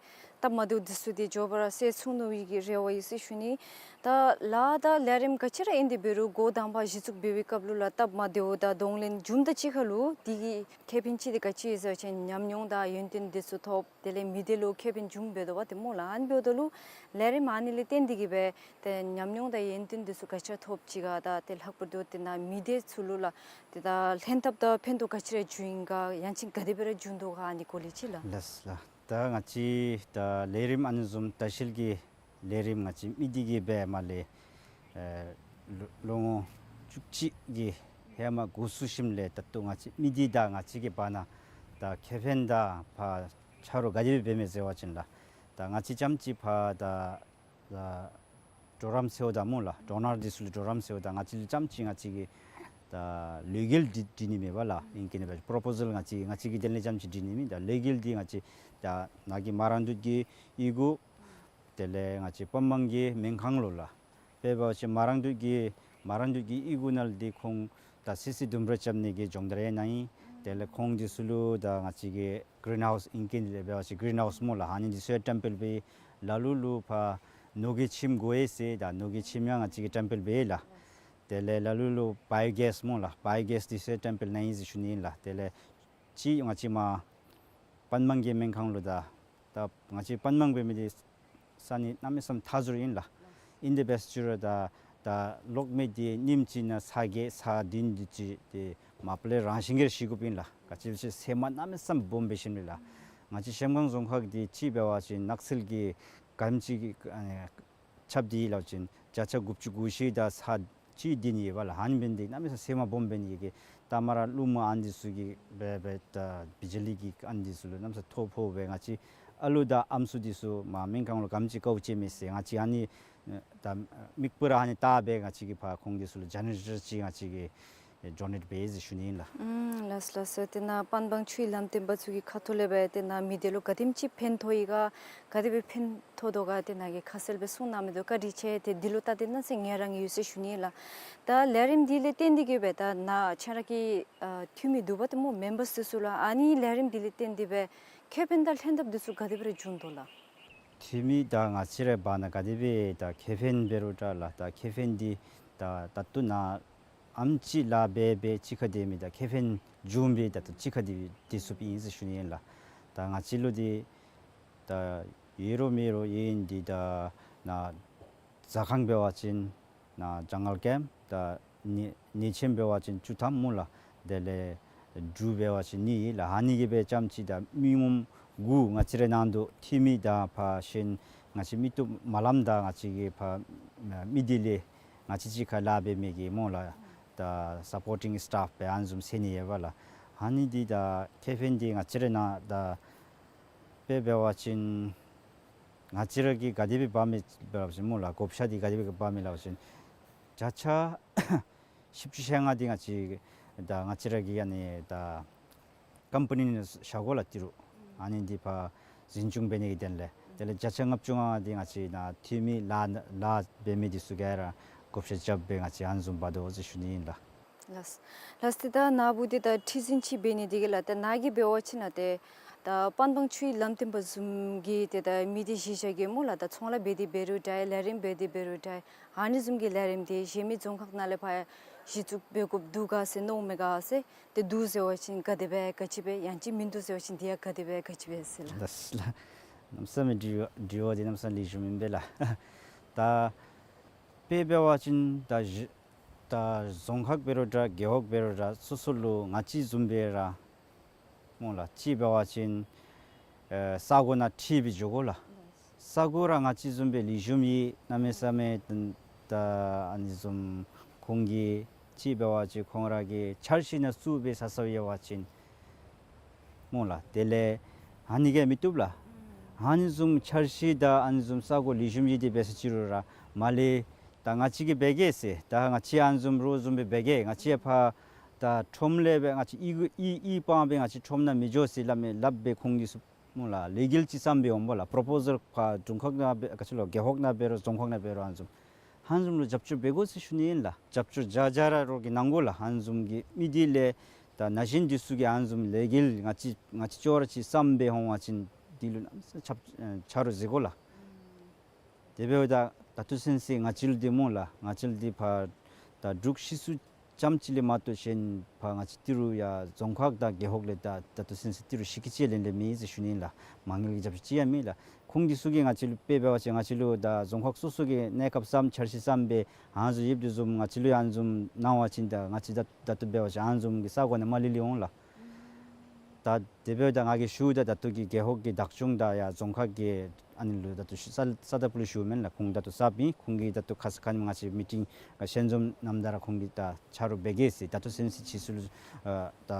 སྟབས་མ་བདེཝ་འདི་ཚུ་འདི་མགྱོགས་པ་ར་སེལ་ཚུགས་ནི་གི་རེ་བ་ཡོད་ཟེར་ཞུ་ནི། ད་ལཱ་དང་ལས་རིམ་ག་ཅི་ར་ཨིན་ཏེ་འབད་རུང་འགོ་དང་པ་གཞི་བཙུགས་འབད་བའི་སྐབས་ལུ་ལགས་སྟབས་མ་བདེཝ་དང་གདོང་ལེན་བྱུངམ་དང་གཅིག་ཁར་ལུ་འདི་གི་ཁེ་ཕན་ཅིག་འདི་ག་ཅི་ཡོད་ཟེར་བ་ཅིན་ཉམས་མྱོང་དང་ཡོན་ཏན་འདི་ཚུ་ཐོབ། དེ་ལས་མི་སྡེ་ལུ་ཁེ་ཕན་བྱུངམ་འབད་དོ་བ་ཏེ་སྨོ་ལགས། ཨ་ནི་འབདཝ་ད་ལུ་ལས་རིམ་ཨ་ནི་ལས་བརྟེན་ཏེ་གི་སྦེ་ཏེ་ཉམས་མྱོང་དང་ཡོན་ཏན་འདི་ཚུ་ག་ཅི་ར་ཐོབ་ཅི་ག། ད་ཏེ་ལྷག་པར་དུ་ཏེ་ནཱ་མི་སྡེ་ཚུ་ལུ་ལགས་ཏེ་ད་ལྷན་ཐབས་དང་ཕན་ཐོགས་ག་ཅི་ར་བྱུང་ཡི་ག། ཡང་ཅིན་ག་དེ་སྦེ་ར་བྱུང་དོ་ག། ཨ་ནི་སྐོར་ལས་ཅིག་ལགས། ལགས་ལགས། ད་ང་བཅས་ད་ལས་རིམ་ཨ་ནི་བཟུམ་ལྟ་བཤལ་གྱི་ལས་རིམ་ང་བཅས་མི་སྡེ་གི་སྦེ་མར་ལས་ཨེ་ ལོ་ལོ་ངོ་བཅུ་གཅིག་གི་ཧེ་མ་འགོ་བཙུགས་ཞིནམ་ལས་ད་ལྟོ་ང་བཅས་མི་སྡེ་དང་ང་བཅས་ཀྱི་བར་ན་ད་ཁེ་ཕན་དང་ཕར་ཆ་རོགས་ག་དེ་སྦེ་འབད་མས་ཟེར་བ་ཅིན་ལགས། ད་ང་བཅས་རྐྱངམ་ཅིག་ཕར་ད་ད་གྲོགས་རམ་ཟེརཝ་ད་སྨོ་ལགས། ཌོ་ནར་འདི་ཚུ་ལུ་གྲོགས་རམ་ཟེརཝ་ད་ང་བཅས་ལུ་རྐྱངམ་ཅིག་ང་བཅས་ཀྱིས་ད་ལས་འགུལ་འདི་འདི་ནི་མེད་པ་ལགས། ཨིང་སྐད་ནང་འབད་པྲོ་པོ་ཟལ་ང་བཅས་ང་བཅས་ཀྱི་དོན་ལས་རྐྱངམ་ཅིག་འདི་ནི་མེད། ད་ལས་འགུལ་འདི་ང་བཅས་ད་ནཱ་གི་མ་རང་འདོད་ཀྱི་གཡུས་སྒོ་དེ་ལས་ང་བཅས་པན་སྦང་གི་སྨན་ཁང་ལུ་ལགས། དཔེ་འབད་བ་ཅིན་མ་རང་འདོད་ཀྱི་མ་རང་འདོད་ཀྱི་གཡུས་སྒོ་ནང་ལུ་འདི་ཁོང་ད་སི་སི་ལྡུམ་ར་རྐྱབ་ནི་གི་སྦྱོང་བརྡར་ཡང་གནང་ཡི། དེ་ལས་ཁོང་འདི་ཚུ་ལུ་ད་ང་བཅས་ཀྱི་གི་རིན་ཧའུསི་ཨིང་སྐད་ལས་འབད་བ་ཅིན་གི་རིན་ཧའུསི་སྨོ་ལགས། ཨ་ནི་འདི་ཚུ་ཡང་བཀྲམ་སྤེལ་འབད་ཡི། ལ་ལུ་ལུ་ཕར་ནོར་གྱི་ཁྱིམ་དགོ་ཡི་ཟེར་ད་ནོར་གྱི་ཁྱིམ་ཡང་ང་བཅས་ཀྱིས་བཀྲམ་སྤེལ་འབད་ཡི་ལགས། དེ་ལས་ལ་ལུ་ལུ་བའི་ཡོ་གེསི་སྨོ་ལགས། བའི་ཡོ་གེསི་འདི་ཚུ་ཡང་བཀྲམ་སྤེལ་གནང་ཡི་ཟེར་ཞུ་ནི་ཨིན་ལགས། དེ་ལས་ཅིག་ང་བཅས་མར་པན་སྦང་གི་སྨན་ཁང་ལུ་ད་ད་ང་བཅས་པན་སྦང་འབད་མི་འདི་ས་གནས་གནམ་མེད་ས་མེད་མཐའ་ཟུར་ཨིན་ལགས། ཨིན་དེ་འབད་ཟེར་ཅི་རུང་ད་ད་གློག་མེ་འདི་ཉིནམ་གཅིག་ནང་ཚར་བརྒྱད་ཚར་བདུན་འདི་ཅིག་འདི་མ་པ་ལས་རང་བཞིན་གྱིས་ཤི་དགོཔ་ཨིན་ལགས། ག་ཅི་སྦེ་ཟེར་ན་ཧེ་མ་གནམ་མེད་ས་མེད་སྦོམ་འབད་ཞིནམ་ལས་ལགས། ང་བཅས་གཞལམ་སྒང་རྫོང་ཁག་འདི་ཅིག་འབད་བ་ཅིན་ནགས་ཚལ་གྱི་གམ་ཅིག་གི་ཨ་ནི་ཁྱབ་སྟེ་ཡོད་ལགས། ཅིན་བརྒྱ་ཆ་དགུ་བཅུ་གོ་བཞི་དང་ཚར་གཅིག་འདི་ནི་ཡོད་པ་ལགས། ཨ་ནི་འབད་ནི་འདི་གནམ་མེད་ས་མེད་ས་ཡ་མ་སྦོམ་འབད་ནི་གི་ད་མར་ར་ཀླུ་མོ་ཨ་ནི་འདི་ཚུ་གིས་འབད་འབད་ད་བི་ཇི་ལི་གི་ཨ་ནི་འདི་ཚུ་ལུ་གནམ་མེད་ས་མེད་ཐོ་ཕོག་སྦེ་ང་བཅས་ཨ་ལུ་དང་ཨམ་སྲུ་འདི་ཚུ་མར་སྨན་ཁང་ལུ་གམ་ཅིག་དཀའཝ་སྤྱད་མས་ཟེར་ང་བཅས་ཨ་ནི་ད་མིག་སྤུ་ར་ཨ་ནི་བལྟ་སྦེ་ང་བཅས་ཀྱིས་ཕར་ཁོང་འདི་ཚུ་ལུ་ཇེ་ནེ་རེ་ཊར་ཅིག་ང་བཅས་ཀྱིས་ཌོ་ནེཊ་འབད་ཡི་ཟེར་ཞུ་ནི་ཨིན་ལགས། ཨུམ་ལགས་ལགས། དེ་ནང་པན་སྦང་ཆུའི་ལམ་སྟོན་པ་ཚུ་གི་ཁ་ཐུག་ལས་འབད་དེ་ནང་མི་སྡེ་ལུ་ག་དེམ་ཅིག་ཕན་ཐོགས་ཡི་ག་ག་དེ་སྦེ་ཕན་ཐོགས་དོ་ག་དེ་ནང་གི་ཁ་གསལ་སྦེ་གསུང་གནང་མི་འདུག། བཀའ་དྲིན་ཆེ། ཏེ་འདི་ལུ་ད་དེ་ནང་ཚེ་ངལ་རངས་ཡོད་ཟེར་ཞུ་ནི་ལགས། ད་ལས་རིམ་འདི་ལས་བརྟེན་ཏེ་གིས་འབད་ད་ནཱ་ཁྱེད་ར་གི་ཨ་འཐུས་མི་འདུས་པ་དེ་སྨོ་མེམ་བརསི་འདི་ཚུ་ལུ་ཨ་ནི་ལས་རིམ་འདི་ལས་བརྟེན་ཏེ་འབད་ཁེ་ཕན་དང་ལྷན་ཐབས་འདི་ཚུ་ག་དེ་སྦེ་ར་བྱུང་དོ་ལགས། འཐུས་མི་དང་ང་བཅས་རའི་བར་ན་ག་དེ་སྦེ་ད་ཁེ་ཕན་འབད་རུང་འདྲ་ལགས། ད་ཁེ་ཕན་འདི་ད་ད་ལྟོ་ནཱ་ཨམ་ཅིག་ལཱ་འབད་འབད་གཅིག་ཁར་སྡོད་མི་དང་ཁེ་ཕན་བྱུང་སྦེ་ད་ལྟོ་གཅིག་ཁར་སྡོད་སྡོད་ཚུགསཔ་ཨིན་ཟེར་ཞུ་ནི་ཨིན་ལགས། ད་ང་བཅས་ལུ་འདི་ད་ཡོད་རུང་མེད་རུང་ཨིན་འདི་ད་ནཱ་ཟ་ཁང་འབད་བ་ཅིན་ནཱ་ལྗང་དཀར་ཀེམ་ད་ནི་ནི་ཆེན་འབད་བ་ཅིན་བཅུ་ཐམ་སྨོ་ལགས། དེ་ལས་འབྲུ་འབད་བ་ཅིན་གཉིས་ལགས། ཨ་ནི་གིས་འབད་རྐྱངམ་ཅིག་ད་མི་ངོམ་དགུ་ང་བཅས་རའི་ནང་འདུག། འཐུས་མི་དང་ཕར་གཞན་ང་བཅས་མི་སྟོབས་མ་ལམ་དང་ང་བཅས་ཀྱི་ཕར་མི་སྡེ་ལས་ང་བཅས་གཅིག་ཁར་ལཱ་འབད་མི་གི་སྨོ་ལགས། ད་སཔོར་ཊིང་སི་ཊཱཕ་སྦེ་ཨ་ནི་བཟུམ་ཟེར་ནི་ཡོད་པ་ལགས། ཨ་ནི་འདི་ད་ཁེ་ཕན་འདི་ང་བཅས་རའི་ནང་ད་དཔེ་འབད་བ་ཅིན་ང་བཅས་ར་གིས་ག་དེ་སྦེ་འབག་མི་འབད་བ་ཅིན་སྨོ་ལགས། བགོ་བཤའ་འདི་ག་དེ་སྦེ་འབག་མི་སླབ་པ་ཅིན་བརྒྱ་ཆ་བཞི་བཅུ་ཞེ་ལྔ་འདི་ང་བཅས་ད་ང་བཅས་ར་གི་ཨ་ནི་ད་ཀམ་པ་ནི་ནང་བཞག་དགོ་ལགས་ཏི་རུ། ཨ་ནི་འདི་ཕར་འཛིན་སྐྱོང་འབད་ནི་གི་དོན་ལས། དེ་ལས་བརྒྱ་ཆ་ལྔ་བཅུ་ང་ལྔ་འདི་ང་བཅས་ནཱ་འཐུས་མི་ལཱ་ལཱ་འབད་མི་འདི་ཚུ་ག་ར་བགོ་བཤའ་རྐྱབ་སྦེ་ང་བཅས་ཨ་ནི་བཟུམ་འབག་དོ་ཟེར་ཞུ་ནི་ཨིན་ལགས། ལགས། ལགས་ཏེ་ད་ནཱ་བུ་འདི་ད་ཁྲི་འཛིན་ཅིག་འབད་ནི་འདི་གིས་ལགས། ད་ནཱ་གིས་འབད་བ་ཅིན་ལགས་ཏེ་ད་པན་སྦང་ཆུའི་ལམ་སྟོན་པ་བཟུམ་གྱི་ཏེ་ད་མི་སྡེ་གཞི་བཞག་གི་སྨོ་ལགས། ད་ཚོང་ལཱ་འབད་དེ་འབད་རུང་འདྲ་ལས་རིམ་འབད་དེ་འབད་རུང་འདྲ་ཨ་ནི་བཟུམ་གྱི་ལས་རིམ་འདི་གཞན་མི་རྫོང་ཁག་ནང་ལས་ཕར་གཞི་བཙུགས་འབད་དགོཔ་འདུག་ག་ཟེར་མནོཝ་མས་ག་ཟེར། ཏེ་འདུག་ཟེར་བ་ཅིན་ག་དེ་སྦེ་ག་ཅི་སྦེ། ཡང་ཅིན་མིན་འདུག་ཟེར་བ་ཅིན་དེ་ཡང་ག་དེ་སྦེ་ག་ཅི་སྦེ་ཟེར་ལགས། ལགས་ལགས། གནམ་མེད་ས་མེད་དྲི་བ་དྲི་བ་འདི་གནམ་མེད་ས་མེད་ལེགས་ཤོམ་ཨིན་པས་ལགས། ད་དཔེ་འབད་བ་ཅིན་ད་གཞི་ད་རྫོང་ཁག་འབད་རུང་འདྲ་རྒེད་འོག་འབད་རུང་འདྲ་སོ་སོ་ལུ་ང་བཅས་བཟུམ་སྦེ་ར་སྨོ་ལགས། ཅིག་འབད་བ་ཅིན་ཨེ་ས་གོ་ནང་འཁྲིལ་སྦེ་འགྱོ་དགོ་ལགས། ས་གོ་ར་ང་བཅས་བཟུམ་སྦེ་ལེགས་ཤོམ་ཡོད། གནམ་མེད་ས་མེད་ད་ཨ་ནི་བཟུམ་ཁོང་གིས་ཅིག་འབད་བ་ཅིན་ཁོང་ར་གི་འཆར་གཞི་ནང་བཙུགས་སྦེ་ས་ས་ཡོད་པ་ཅིན་སྨོ་ལགས། དེ་ལས་ཨ་ནི་གིས་མི་བཏུབ་ལགས། ཨ་ནི་བཟུམ་འཆར་གཞི་དང་ཨ་ནི་བཟུམ་ས་གོ་ལེགས་ཤོམ་ཡོད་དེ་འབད་ཟེར་ཅི་རུང་ར་མར་ལས་ད་ང་བཅས་ཀྱིས་འབད་གེ་ཟེར། ད་ང་བཅས་ཨ་ནི་བཟུམ་རོགས་བཟུམ་སྦེ་འབད་གེ། ང་བཅས་ཕར་ད་ཁྲོམ་ལས་སྦེ་ང་བཅས་ཨི་ཨི་ཨི་སྤང་སྦེ་ང་བཅས་ཁྲོམ་ནང་མི་འགྱོ་ཟེར་སླབ་མི་སླབ་སྦེ་ཁོང་གིས་སྨོ་ལགས། ལས་འགུལ་ཅིག་བརྩམས་སྦེ་འོང་སྨོ་ལགས། པྲོ་པོ་ཟལ་ཕར་དྲུང་ཁག་ནང་འབད་ག་ཅི་ལོ་རྒེད་འོག་ནང་འབད་རུང་རྫོང་ཁག་ནང་འབད་རུང་ཨ་ནི་བཟུམ་ཨ་ནི་བཟུམ་ལུ་རྒྱབ་སྐྱོར་འབད་དགོ་ཟེར་ཞུ་ནི་ཨིན་ལགས། རྒྱབ་སྐྱོར་བརྒྱ་ཆ་བརྒྱ་ར་རོགས་ཀྱིས་གནང་དགོ་ལགས། ཨ་ནི་བཟུམ་གྱི་མི་སྡེ་ལས་ད་ན་གཞོན་འདི་ཚུ་གིས་ཨ་ནི་བཟུམ་ལས་འགུལ་ང་བཅས་ང་བཅས་ཅོག་ར་ཅིག་བརྩམས་སྦེ་འོང་བ་ཅིན་འདི་ལུ་གནམ་མེད་ས་མེད་ཆ་ཆ་རོགས་མཛད་དགོ་ལགས། དེ་འབདཝ་ད་ད་ལྟོ་ཚུན་ཚོད་ང་བཅས་ལུ་འདི་སྨོ་ལགས། ང་བཅས་ལུ་འདི་ཕར་ད་འབྲུག་སྤྱི་ཚོགས་རྐྱངམ་ཅིག་ལས་མ་གཏོགས་གཞན་ཕར་ང་བཅས་ཏི་རུ་ཡར་རྫོང་ཁག་དང་རྒེད་འོག་ལས་ད་ད་ལྟོ་ཚུན་ཚོད་ཏི་རུ་གཞི་བཀོད་ཅིག་ལེན་ལེན་མེད་ཟེར་ཞུ་ནི་ཨིན་ལགས། མ་དངུལ་གྱི་རྒྱབ་སྐྱོར་ཅིག་ཡང་མེད་ལགས། ཁོང་འདི་ཚུ་གིས་ང་བཅས་ལུ་དཔེ་འབད་བ་ཅིན་ང་བཅས་ལུ་ད་རྫོང་ཁག་སོ་སོ་གི་གནས་སྐབས་བརྩམས་འཆར་གཞི་བརྩམས་སྦེ་ཨ་ནི་བཟུམ་ཡོདཔ་དེ་བཟུམ་ང་བཅས་ལུ་ཡང་ཨ་ནི་བཟུམ་གནང་བ་ཅིན་ད་ང་བཅས་ད་ད་ལྟོ་འབད་བ་ཅིན་ཨ་ནི་བཟུམ་གྱི་ས་གོ་ནང་མར་ལས་ལས་འོང་ལགས། ད་དེ་འབདཝ་ད་ང་གིས་ཞུཝ་ད་ད་ལྟོ་གི་རྒེད་འོག་གི་བདག་སྐྱོང་དང་ཡར་རྫོང་ཁག་གི་ ཨ་ནི་ལུ་ད་ལྟོ་ས་ས་ད་པུ་ལུ་ཞུ་མེན་ལགས། ཁོང་ད་ལྟོ་གསརཔ་ཨིན། ཁོང་གིས་ད་ལྟོ་ཁ་ཙ་ཁ་ཉིནམ་ང་བཅས་མི་ཊིང་ཞལ་འཛོམས་གནངམ་ད་ར་ཁོང་གིས་ད་ཆ་རོགས་འབད་གེ་ཟེར། ད་ལྟོ་ཚུན་ཚོད་ཕྱིས་སུ་ལུ་ཨ་ད་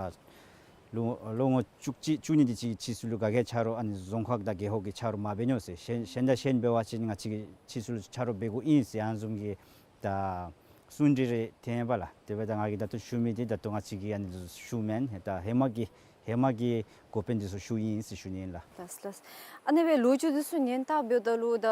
ལོ་ལོ་ངོ་བཅུ་གཅིག་བཅུ་གཉིས་དེ་ཅིག་ཕྱིས་སུ་ལུ་ག་གིས་ཆ་རོགས་ཨ་ནི་རྫོང་ཁག་དང་རྒེད་འོག་གི་ཆ་རོགས་མ་འབད་ནི་ཟེར། གཞན་གཞན་དང་གཞན་འབད་བ་ཅིན་ང་བཅས་ཀྱིས་ཕྱིས་སུ་ལུ་ཆ་རོགས་འབད་དགོཔ་ཨིན་ཟེར་ཨ་ནི་བཟུམ་གྱི་ད་གསུང་གྲོས་རེ་ཐོན་པས་ལགས། དེ་འབདཝ་ད་ང་གིས་ད་ལྟོ་ཞུ་མི་འདི་ད་ལྟོ་ང་བཅས་ཀྱིས་ཨ་ནི་ཞུཝ་མེན། ད་ཧེ་མ་གི་ཧེ་མ་གི་འགོ་དཔོན་འདི་ཚུ་ཞུཝ་ཨིན་ཟེར་ཞུ་ནི་ཨིན་ལགས། ལགས་ལགས། ཨ་ནི་སྦེ་ལོ་རྒྱུས་འདི་ཚུ་ཉན་ལྟ་འབདཝ་ད་ལུ་ད་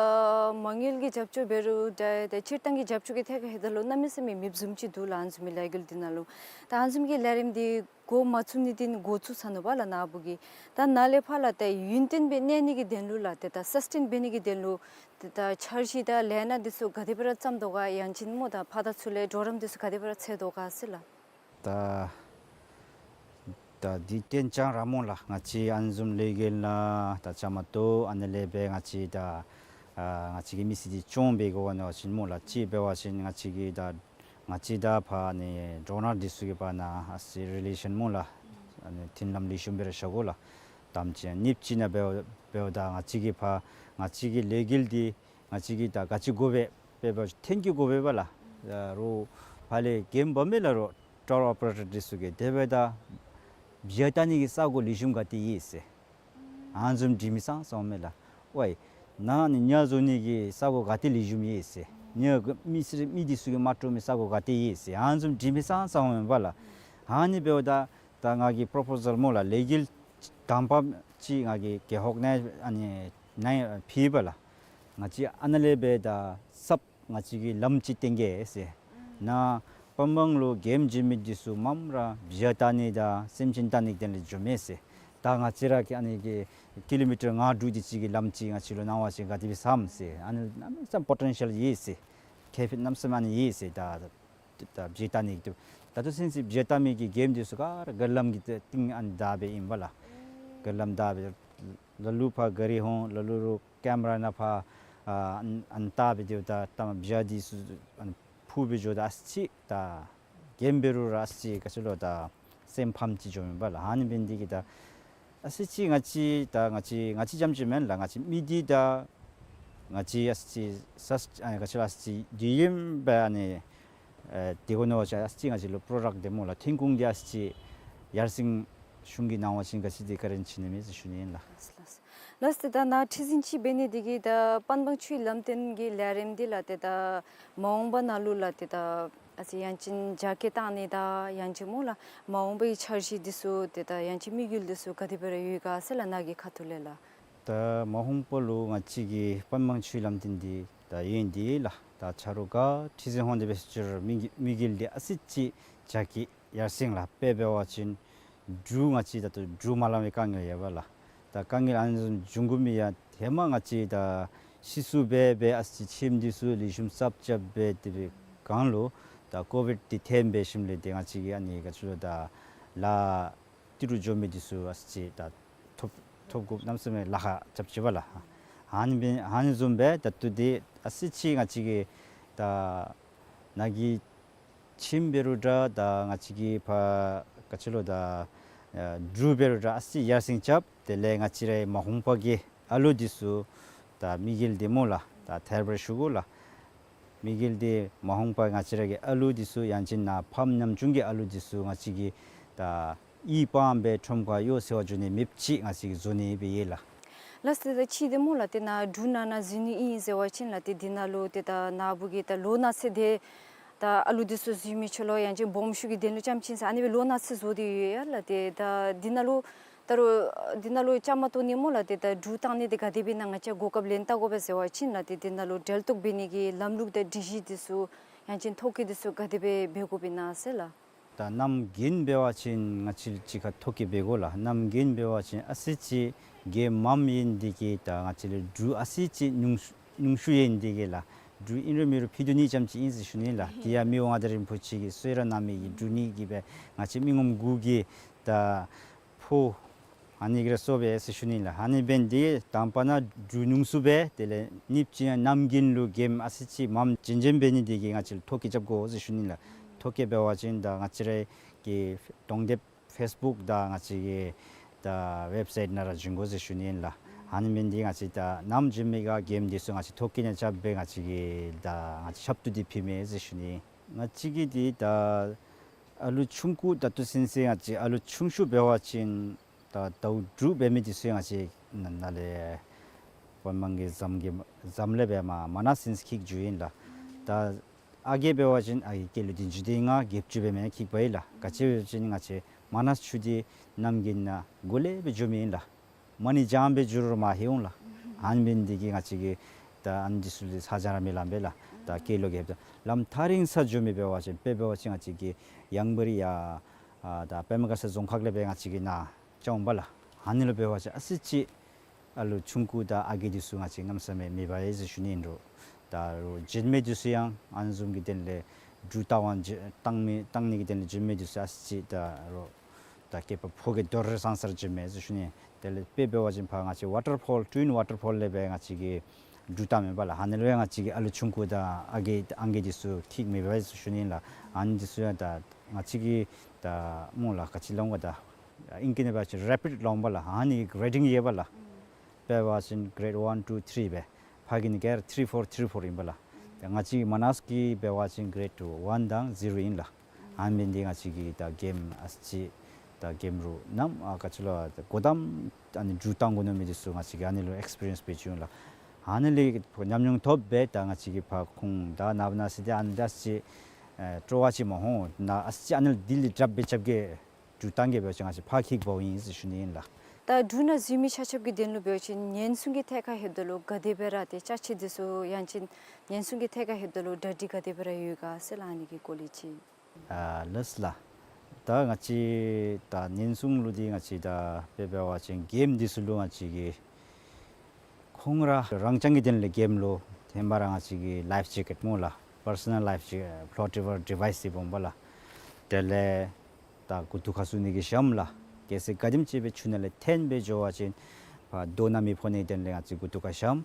མ་དངུལ་གྱི་རྒྱབ་སྐྱོར་འབད་རུང་འདྲ་ད་སྤྱིར་བཏང་གི་རྒྱབ་སྐྱོར་གྱི་ཐད་ཁར་ལྷོདཔ་ད་ལུ་གནམ་མེད་ས་མེད་མེདཔ་བཟུམ་ཅིག་འདུག་ལགས། ཨ་ནི་བཟུམ་མའི་ལས་འགུལ་འདི་ནང་ལུ་ད་ཨ་ནི་བཟུམ་གྱི་ལས་རིམ་འདི་འགོ་མ་བཙུགས་ནི་འདི་འགོ་བཙུགས་ཚར་ནུག་པ་ལགས་ནཱ་བུ་གིས། ད་ནཱ་ལས་ཕར་ལགས་ད་ཡུན་བརྟན་སྦེ་གནས་ནི་གི་དོན་ལུ་ལགས་ཏེ་ད་སཱསི་ཊེན་འབད་ནི་གི་དོན་ལུ་ཏེ་ད་འཆར་གཞི་དང་ལས་སྣ་འདི་ཚུ་ག་དེ་སྦེ་ར་བརྩམས་དོ་ག། ཡང་ཅིན་སྨོ་ད་ཕར་དང་ཚུར་ལས་གྲོགས་རམ་འདི་ཚུ་ག་དེ་སྦེ་ར་འཚོལ་དོ་ག་ཟེར་ལགས། ད་ད་འདི་ཏེ་ཅང་ར་སྨོ་ལགས། ང་བཅས་ཨ་ནི་བཟུམ་ལས་འགུལ་ནང་ད་བཅའ་མར་གཏོགས་ཨ་ནི་ལས་འབད་ང་བཅས་ད་ཨ་ང་བཅས་ཀྱི་མི་སེར་འདི་སྐྱོང་འབད་དགོ་པ་ནང་བཞིན་སྨོ་ལགས། གཅིག་འབད་བ་ཅིན་ང་བཅས་ཀྱི་ད་ང་བཅས་དང་ཕར་ཨ་ནི་ཌོ་ནར་འདི་ཚུ་གི་བར་ན་ཨ་ཙི་རི་ལེ་ཤཱན་སྨོ་ལགས། ཨ་ནི་མཐུན་ལམ་ལེགས་ཤོམ་སྦེ་ར་བཞག་དགོ་ལགས། དང་པ་ཅིག་གཉིས་པ་ཅིག་ནང་འབདཝ་འབདཝ་ད་ང་བཅས་ཀྱི་ཕར་ང་བཅས་ཀྱི་ལས་འགུལ་འདི་ང་བཅས་ཀྱིས་ད་ག་ཅི་དགོ་པས་འབད་བ་ཅིན་ཐོན་སྐྱེད་དགོ་པས་པ་ལགས། ད་རུང་ཕར་ལས་འགན་འབག་མི་ལགས་རུང་ཊར་ཨོ་པ་རེ་ཊར་འདི་ཚུ་གིས་དེ་འབདཝ་ད་བཞག་བཏང་ནི་གི་ས་གོ་ལེགས་ཤོམ་ག་ཏེ་ཡོད་ཟེར། ཨ་ནི་བཟུམ་འདྲི་མི་ཙང་ཙང་འོང་མས་ལགས། ཝའི་ནཱ་ནི་ཉ་བཟོ་ནི་གི་ས་གོ་ག་ཏེ་ལེགས་ཤོམ་ཡོད་ཟེར། ཉ་གི་མི་སེར་མི་འདི་ཚུ་གིས་མ་སྤྲོ་མི་ས་གོ་ག་ཏེ་ཡོད་ཟེར། ཨ་ནི་བཟུམ་འདྲི་མི་ཙང་ཙང་འོང་མས་པ་ལགས། ཨ་ནི་འབདཝ་ད་ད་ང་གིས་པོརོ་པོ་ཟཱལ་སྨོ་ལགས། ལས་འགུལ་དང་པ་ཅིག་ང་གིས་རྒེད་འོག་ནང་ཨ་ནི་ནང་ཕུལ་བས་ལགས། ང་བཅས་ཨ་ནཱ་ལས་འབད་ད་གསརཔ་ང་བཅས་ཀྱིས་ལམ་ཅིག་བཏོན་གེ་ཟེར། ནཱ་པན་སྦང་ལུ་གེམ་འབྱོན་མི་འདི་ཚུ་མངམ་ར་བཞག་བཏང་ནི་དང་སེམས་ཅན་བཏང་ནི་གི་དོན་ལས་འགྱོཝ་མས་ཟེར། ད་ང་བཅས་ར་གིས་ཨ་ནི་གི་ཀི་ལོ་མི་ཊར་ལྔ་དྲུག་དེ་ཅིག་གི་ལམ་ཅིག་ང་བཅས་ལུ་གནང་བ་ཅིན་ག་དེ་སྦེ་བསམ་ཟེར། ཨ་ནི་གནམ་མེད་ས་མེད་པོ་ཊེན་ཤཱལ་ཡོད་ཟེར། ཁེ་ཕན་གནམ་མེད་ས་མེད་ཨ་ནི་ཡོད་ཟེར། ད་ད་བཞག་བཏང་ནི་གི་ད་ལྟོ་ཚུན་ཚོད་བཞག་བཏང་མི་གི་གེམ་འདི་ཚུ་ག་ར་ག་ལམ་གྱི་སྟེང་ཨ་ནི་བདའ་སྦེ་ཨིན་པས་ལགས། ག་ལམ་བདའ་སྦེ་ལ་ལུ་ཕར་ག་རི་ཧོང་ལ་ལུ་རུང་ཀེམ་ར་ནང་ཕར་ཨ་ཨ་ནི་བལྟ་སྦེ་སྡོདཔ་ད་ད་བཞག་འདི་ཚུ་ཨ་ནི་འཕུར་སྦེ་འགྱོཝ་ད་ཨ་ཙི་ཅིག་ད་གེམ་འབད་རུང་ར་ཨ་ཙི་ཅིག་ག་ཅི་ལོ་ད་སེམས་ཕམ་ཅིག་འགྱོཝ་མས་པ་ལགས། ཨ་ནི་འབད་ནི་འདི་གིས་ད་ཨ་ཙི་ཅིག་ང་བཅས་ད་ང་བཅས་ང་བཅས་རྐྱངམ་ཅིག་མེན་ལགས། ང་བཅས་མི་འདི་ད་ང་བཅས་ཨ་ཙི་ཅིག་ས་ཨ་ནི་ག་ཅི་ལོ་ཨ་ཙི་ཅིག་དུས་ཡུན་སྦེ་ཨ་ནི་ཨེ་དེ་གོ་ནི་བ་ཅིན་ཨ་ཙི་ཅིག་ང་བཅས་ལུ་པྲོ་ཌག་འདི་སྨོ་ལགས། ཐོན་ཁུངས་འདི་ཨ་ཙི་ཅིག་ཡར་སེང་གཞུང་གིས་གནང་བ་ཅིན་ག་ཅི་དེ་བཀའ་དྲིན་ཆེ་ནི་མས་ཟེར་ཞུ་ནི་ཨིན་ལགས། ལགས་ལགས། ལགས་ཏེ་ད་ནཱ་ཁྲི་འཛིན་ཅིག་འབད་ནི་འདི་གིས་ད་པན་སྦང་ཆུའི་ལམ་སྟོན་གྱི་ལས་རིམ་འདི་ལགས་ཏེ་ད་མ་འོངས་པ་ནང་ལུ་ལགས་ཏེ་ད་ཨ་ཙི་ཡང་ཅིན་རྒྱ་སྐྱེད་བཏང་ནི་དང་ཡང་ཅིན་སྨོ་ལགས་མ་འོངས་པའི་འཆར་གཞི་འདི་ཚུ་ཏེ་ད་ཡང་ཅིན་དམིགས་ཡུལ་འདི་ཚུ་ག་དེ་སྦེ་ར་ཡོད་ག་ཟེར་ལགས་ནཱ་གི་ཁ་ཐུག་ལས་ལགས། ད་མ་འོངས་པ་ལུ་ང་བཅས་ཀྱི་པན་སྦང་ཆུའི་ལམ་སྟོན་འདི་ད་ཡོད་ནི་འདི་ལགས། ད་ཆ་རོགས་ག་ཁྲི་འཛིན་ཧོང་དེ་སྦེ་ཟེར་མི་གི་མི་གི་ལས་ཨ་ཙི་ཅིག་རྒྱ་སྐྱེད་ཡར་སེང་ལགས་དཔེ་འབད་བ་ཅིན་འབྲུག་ང་བཅས་ད་ལྟོ་འབྲུག་མ་ལང་པའི་དཀའ་ངལ་ཡོད་པ་ལགས། ད་དཀའ་ངལ་ཨ་ནི་བཟུམ་འབྱུང་དགོ་མི་ཡང་ཧེ་མ་ང་བཅས་ད་ཕྱིས་སུ་འབད་འབད་ཨ་ཙི་ཁྱིམ་འདི་ཚུ་ལེགས་ཤོམ་གསརཔ་རྐྱབ་འབད་དེ་འབད་སྒང་ལུ་ད་ཀོ་བིཌ་འདི་ཐོན་འབད་ཞིནམ་ལས་ཏེ་ང་བཅས་ཀྱི་ཨ་ནི་ག་ཅི་ལོ་ད་ལཱ་ཏི་རུ་འགྱོ་མི་འདི་ཚུ་ཨ་ཙི་ཅིག་ད་ཐོབ་ཐོབ་དགོཔ་གནམ་མེད་ས་མེད་ལཱ་ཁག་རྐྱབ་ཅི་པ་ལགས། ཨ་ནི་འབད་ཨ་ནི་བཟུམ་སྦེ་ད་ལྟོ་འདི་ཨ་ཙི་ཅིག་ང་བཅས་ཀྱི་ད་ནཱ་གི་ཁྱིམ་འབད་རུང་འདྲ་ད་ང་བཅས་ཀྱི་ཕར་ག་ཅི་ལོ་ད་ཨ་འབྲུག་འབད་རུང་འདྲ་ཨ་ཙི་ཡར་སེང་རྐྱབ། དེ་ལས་ང་བཅས་རའི་མ་འོངས་པ་གི་ཨ་ལུ་འདི་ཚུ་ད་དམིགས་ཡུལ་འདི་སྨོ་ལགས་ད་ཐད་རི་བ་རི་ཞུ་དགོ་ལགས། དམིགས་ཡུལ་འདི་མ་འོངས་པ་ང་བཅས་ར་གི་ཨ་ལུ་འདི་ཚུ་ཡང་ཅིན་ནཱ་ཕམ་ཉམ་ཆུང་གི་ཨ་ལུ་འདི་ཚུ་ང་བཅས་ཀྱིས་ད་ཡིད་དཔང་སྦེ་ཁྲོམ་ཁར་གཡོག་འཚོལ་བར་འགྱོ་ནི་མེདཔ་ཅིག་ང་བཅས་ཀྱིས་བཟོ་ནི་སྦེ་ཡོད་ལགས། ལགས་སོ། ད་ཅི་འདི་སྨོ་ལགས་ཏེ་ནཱ་འབྲུག་ནང་ན་འཛུལ་ནི་ཨིན་ཟེར་བ་ཅིན་ལགས་ཏེ་འདི་ནང་ལུ་ཏེ་ད་ནཱ་བུ་གིས་ད་ལོ་ན་ཚོད་དེ་ད་ཨ་ལུ་འདི་ཚུ་འཛུལ་མི་ཆོག་ལོ་ཡང་ཅིན་སྦོམ་ཤོས་ཀྱི་དོན་ལུ་རྐྱངམ་ཅིག་ཟེར་ཨ་ནི་སྦེ་ལོ་ན་ཚོད་བཟོ་སྟེ་ཡོད་ཡ་ལགས། ཏེ་ད་འདི་ནང་ལུ་ད་རུང་འདི་ནང་ལུ་བཅའ་མར་གཏོགས་ནི་སྨོ་ལགས་ཏེ་ད་འབྲུག་བཏང་ནི་འདི་ག་དེ་སྦེ་ཨིན་ན་ང་བཅས་གོ་སྐབས་ལེན་བལྟ་དགོ་པས་ཟེར་བ་ཅིན་ལགས་ཏེ་འདི་ནང་ལུ་འབྲེལ་གཏོགས་འབད་ནི་གི་ལམ་ལུགས་དང་སྒྲིག་གཞི་འདི་ཚུ་ཡང་ཅིན་ཐོ་བཀོད་འདི་ཚུ་ག་དེ་སྦེ་འབད་དགོཔ་ཨིན་ན་ཟེར་ལགས། ད་གནམ་དགུན་འབད་བ་ཅིན་ང་བཅས་གཅིག་ཁར་ཐོ་བཀོད་འབད་དགོ་ལགས། གནམ་དགུན་འབད་བ་ཅིན་ཨ་ཙི་ཅིག་གེ་མངམ་ཨིན་དེ་གིས་ད་ང་བཅས་ལུ་འབྲུ་ཨ་ཙི་ཅིག་ཉུང་ཉུང་ཤོས་ཨིན་དེ་གིས་ལགས། འབྲུ་ཨིན་རུང་མེན་རུང་ཕུད་རྡོག་གཉིས་ཙམ་ཅིག་ཨིན་ཟེར་ཞུ་ནི་ལགས། དེ་ཡང་མི་དབང་མངའ་བདག་རིན་པོ་ཆེ་གིས་གསོལ་རས་གནང་མི་གི་འབྲུ་གཉིས་ཀྱིས་སྦེ་ང་བཅས་མི་ངོམ་དགུ་གིས་ད་ཕོ་ཨ་ནི་གི་ར་གསོ་སྦེ་ཟེར་ཞུ་ནི་ལགས། ཨ་ནི་འབད་ནི་དེ་གིས་དང་པ་ནཱ་འབྲུ་ཉུང་སུ་སྦེ་དེ་ལས་གཉིས་པ་ཅིག་ཡང་གནམ་དགུན་ལུ་གེམ་ཨ་ཙི་ཅིག་མངམ་ཅན་ཅན་འབད་ནི་དེ་གིས་ང་བཅས་ལུ་ཐོ་བཀོད་རྐྱབ་དགོ་ཟེར་ཞུ་ནི་ལགས། ཐོ་བཀོད་འབད་བ་ཅིན་ད་ང་བཅས་རའི་གི་གདོང་དེབ་ཕེསི་བུཀ་དང་ང་བཅས་ཀྱི་ད་ཝེབ་སའིཊ་ནང་ར་བྱིན་དགོ་ཟེར་ཞུ་ནི་ཨིན་ལགས། ཨ་ནི་འབད་ནི་འདི་གིས་ང་བཅས་ད་ནམ་འགྱོ་མི་ག་གེམ་འདི་ཚུ་ང་བཅས་ཐོ་ཀེན་ཡང་རྐྱབ་སྦེ་ང་བཅས་ཀྱིས་ད་ང་བཅས་ཞབས་ཏོག་འདི་ཕུལ་མས་ཟེར་ཞུ་ནི། ང་བཅས་ཀྱིས་འདི་ད་ཨ་ལུ་ཆུང་ཀུ་ད་ལྟོ་ཚུན་ཚོད་ང་བཅས་ཨ་ལུ་ཆུང་ཤོས་འབད་བ་ཅིན་ད་ཟླཝ་དྲུག་འབད་མི་འདི་ཚུ་ང་བཅས་ནཱ་ལས་པ་མང་གི་ཟམ་གྱི་ཟམ་ལས་སྦེ་མ་མ་ན་ཟེར་ཁྱིད་འགྱོཝ་ཨིན་ལགས། ད་ཨ་རྒས་འབད་བ་ཅིན་ཨ་རྒས་སྐྱེས་ལོ་བདུན་ཅུ་དེ་ལྔ་བརྒྱད་ཅུ་འབད་མི་ཁྱིད་པས་ལགས། ག་ཅི་འབད་བ་ཅིན་ང་བཅས་མ་ན་ཆུ་འདི་གནམ་གྱི་ནང་གོ་ལེ་སྦེ་འགྱོ་མི་ཨིན་ལགས། མ་ཎི་བགྱངམ་སྦེ་འགྱོ་རུང་མ་ལྷོད་འོང་ལགས། ཨ་ནི་འབད་ནི་འདི་གིས་ང་བཅས་ཀྱིས་ད་ཨ་ནི་འདི་ཚུ་ལུ་ཚ་གྱང་ར་མི་ལང་པས་ལགས། ད་སྐྱེས་ལོ་རྒས་པ་ལམ་ཐག་རིང་ས་འགྱོ་མི་འབད་བ་ཅིན་དཔེ་འབད་བ་ཅིན་ང་བཅས་ཀྱི་ཡང་བར་ཡ་ཨ་ད་པདྨ་དགའ་ཚལ་རྫོང་ཁག་ལས་སྦེ་ང་བཅས་ཀྱིས་ནཱ་བཅར་འོང་པས་ལགས། ཨ་ནི་ལུ་འབད་བ་ཅིན་ཨ་ཙི་ཅིག་ཨ་ལུ་ཆུང་ཀུ་དང་ཨ་རྒས་འདི་ཚུ་ང་བཅས་གནམ་མེད་ས་མེད་མེད་པས་ཟེར་ཞུ་ནི་ཨིན་རུང་། ད་རུང་བྱིན་མི་འདི་ཚུ་ཡང་ཨ་ནི་བཟུམ་གྱི་དོན་ལས་གྲུ་བཏང་བ་བྱིན་བཏང་མི་བཏང་ནི་གི་དོན་ལས་བྱིན་མི་འདི་ཚུ་ཨ་ཙི་ཅིག་ད་རུང་ད་སྐྱེས་པ་ཕོ་རྒས་མདོར་བསྡུས་ས་ར་བྱིན་མས་ཟེར་ཞུ་ནི། དེ་ལས་དཔེ་འབད་བ་ཅིན་ཕར་ང་བཅས་ཝ་ཊར་ཕོལ་ཊུ་ཝིན་ཝ་ཊར་ཕོལ་ལས་སྦེ་ང་བཅས་ཀྱིས་གྲུ་བཏངམ་ཨིན་པས་ལགས། ཨ་ནི་ལུ་ཡང་ང་བཅས་ཀྱིས་ཨ་ལུ་ཆུང་ཀུ་དང་ཨ་རྒས་ཨང་རྒས་འདི་ཚུ་ཁྱིད་མི་འབད་ཟེར་ཞུ་ནི་ལགས། ཨ་ནི་འདི་ཚུ་ཡང་ད་ང་བཅས་ཀྱིས་ད་སྨོ་ལགས་ག་ཅི་ལོ་འོང་ག་ད་ཨིང་སྐད་ནང་འབད་བ་ཅིན་རེ་པིཌ་ལོ་འོང་པས་ལགས། ཨ་ནི་གི་རེ་ཊིང་ཡོད་པས་ལགས། དཔེ་འབད་བ་ཅིན་གྲེཌ་ཝན་ཊུ་ཐི་རི་སྦེ། ཕར་གྱི་ནི་གྲེཌ་ཐི་རི་ཕོར་ཐི་རི་ཕོར་ཨིན་པས་ལགས། ད་ང་བཅས་མ་ན་ས་གི་འབད་བ་ཅིན་གྲེཌ་ཝན་དང་ཟི་རོ་ཨིན་ལགས། ཨ་ནི་འབད་ནི་འདི་གིས་ང་བཅས་ཀྱིས་ད་གེམ་ཨ་ཙི་ཅིག་ད་གེམ་རུང་ནམ་ཨ་ག་ཅི་ལོ་ད་གོ་དམ་ཨ་ནི་གྲུ་བཏང་དགོ་མནོ་མི་འདི་ཚུ་ང་བཅས་ཀྱིས་ཨ་ནི་ལུ་ཨེགསི་པི་རི་ཡནསི་འབད་བཅུག་ལགས། ཨ་ནི་ལས་ཉམས་མྱོང་ཐོབ་སྦེ་ད་ང་བཅས་ཀྱིས་ཕར་ཁོང་ད་ནངས་པ་གནངས་ཚེ་འདི་ཨ་ནི་ད་ཨ་ཙི་ཅིག་ཨེ་སྤྲོ་བ་ཅིག་མ་ཧོ་ན་ཨ་ཙི་ཅིག་ཨ་ནི་ལས་དེ་ལས་དྲགཔ་སྦེ་རྐྱབ་གེ་གྲུ་བཏང་གེ་འབད་བ་ཅིན་ང་བཅས་ཕར་ཁྱིད་འབདཝ་ཨིན་ཟེར་ཞུ་ནི་ཨིན་ལགས། ད་གྲུ་ནང་འཛུལ་མི་ཆ་ཁྱབ་ཀྱི་དོན་ལུ་འབད་བ་ཅིན་ཉེན་སྲུང་གི་ཐད་ཁར་ལྷོདཔ་ད་ལུ་ག་དེ་སྦེ་ར་ཏེ་ཅ་ཆས་འདི་ཚུ་ཡང་ཅིན་ཉེན་སྲུང་གི་ཐད་ཁར་ལྷོདཔ་ད་ལུ་གྲ་སྒྲིག་ག་དེ་སྦེ་ར་ཡོད་ག་ཟེར་ལགས། ཨ་ནི་གི་སྐོར་ལས་ཅིག། ཨ་ལགས་ལགས། ད་ང་བཅས་ད་ཉེན་སྲུང་ལུ་འདི་ང་བཅས་ད་དཔེ་འབད་བ་ཅིན་གེམ་འདི་ཚུ་ལུ་ང་བཅས་ཀྱིས་ཁོང་ར་རང་རྐྱང་གི་དོན་ལས་གེམ་ལུ་ཧེ་མ་ར་ང་བཅས་ཀྱིས་ལའིཕ་ཇེ་ཀེཊ་སྨོ་ལགས། པར་སོ་ནཱལ་ལའིཕ་ཇེ་ཕློ་ཊེ་བར་ཌི་ཝའིསི་འདི་འབག་འོང་པས་ལགས། དེ་ལས་ད་མགུ་ཏོ་ཁར་བཙུགས་ནི་གི་ཞྭམོ་ལགས། གལ་སྲིད་ག་དེམ་ཅིག་སྦེ་ཆུ་ནང་ལས་འཐོན་སྦེ་འགྱོ་བ་ཅིན་ཕར་རྡོ་ནང་མི་ཕོག་ནི་དོན་ལས་ང་བཅས་མགུ་ཏོ་ཁར་ཞྭམོ།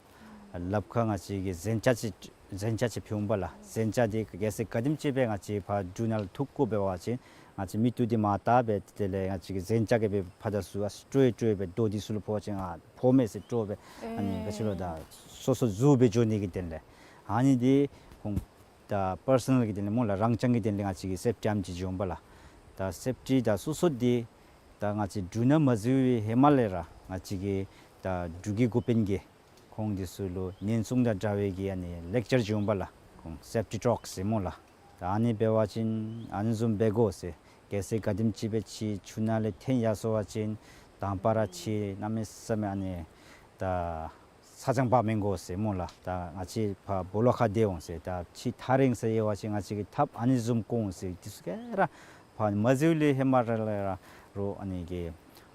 ལགཔ་ཁར་ང་བཅས་ཀྱིས་གཟན་ལྕགས་ཅིག་གཟན་ལྕགས་ཅིག་ཕུལ་འོང་པས་ལགས། གཟན་ལྕགས་འདི་གལ་སྲིད་ག་དེམ་ཅིག་སྦེ་ང་བཅས་ཕར་གྲུ་ནང་ལུ་ཐུག་དགོ་འབད་བ་ཅིན་ང་བཅས་མིག་ཏོ་འདི་མར་བལྟ་སྦེ་དེ་ལས་ང་བཅས་ཀྱིས་གཟན་ལྕགས་ཀྱིས་སྦེ་ཕར་དང་ཚུར་ཨ་ཙི་ཅིག་དཀྲོལ་དཀྲོལ་སྦེ་རྡོ་འདི་ཚུ་ལུ་ཕོག་ཅིན་ཨ་ཕོག་མས་ཟེར་དཀྲོལ་སྦེ་ཨ་ནི་ག་ཅི་ལོ་ད་སོ་སོ་འཛུལ་སྦེ་འགྱོ་ནི་གི་དོན་ལས། ཨ་ནི་འདི་ཁོང་ད་པར་སོ་ནཱལ་གྱི་དོན་ལས་སྨོ་ལགས། རང་རྐྱང་གི་དོན་ལས་ང་བཅས་ཀྱིས་སེཕ་ཊི་ཨམ་ཅིག་བྱིན་འོང་པས་ལགས། ད་སེཕ་ཊི་ད་སོ་སོ་འདི་ད་ང་བཅས་གྲུ་ནང་མ་འཛུལ་བའི་ཧེ་མ་ལས་ར་ང་བཅས་ཀྱིས་ད་གྲུ་གི་འགོ་དཔོན་གྱིས་ཁོང་འདི་ཚུ་ལུ་ཉེན་སྲུང་དང་འདྲ་བའི་གི་ཨ་ནི་ལེག་ཅར་བྱིན་འོང་པས་ལགས། ཁོང་སེཕ་ཊི་ཊོག་ཟེར་སྨོ་ལགས། ད་ཨ་ནི་འབད་བ་ཅིན་ཨ་ནི་བཟུམ་འབད་དགོ་ཟེར། གལ་སྲིད་ག་དེམ་ཅིག་སྦེ་ཁྱེད་ཆུ་ནང་ལས་འཐོན་ཡར་སོང་བ་ཅིན་དང་པ་ར་ཁྱེད་གནམ་མེད་ས་མེད་ཨ་ནི་ད་ཚ་གྱང་འབག་མི་དགོ་ཟེར་སྨོ་ལགས། ད་ང་བཅས་ཕར་སྦོ་ལོགས་ཁར་སྡོད་འོང་ཟེར། ད་ཁྱེད་ཐག་རིང་ས་ཡོད་པ་ཅིན་ང་བཅས་ཀྱིས་ཐགཔ་ཨ་ནི་བཟུམ་བཀོག་འོང་ཟེར། འདི་ཚུ་ག་ར་ཕར་མ་འཛུལ་ལས་ཧེ་མ་ར་ལས་ར་རུང་ཨ་ནི་གི་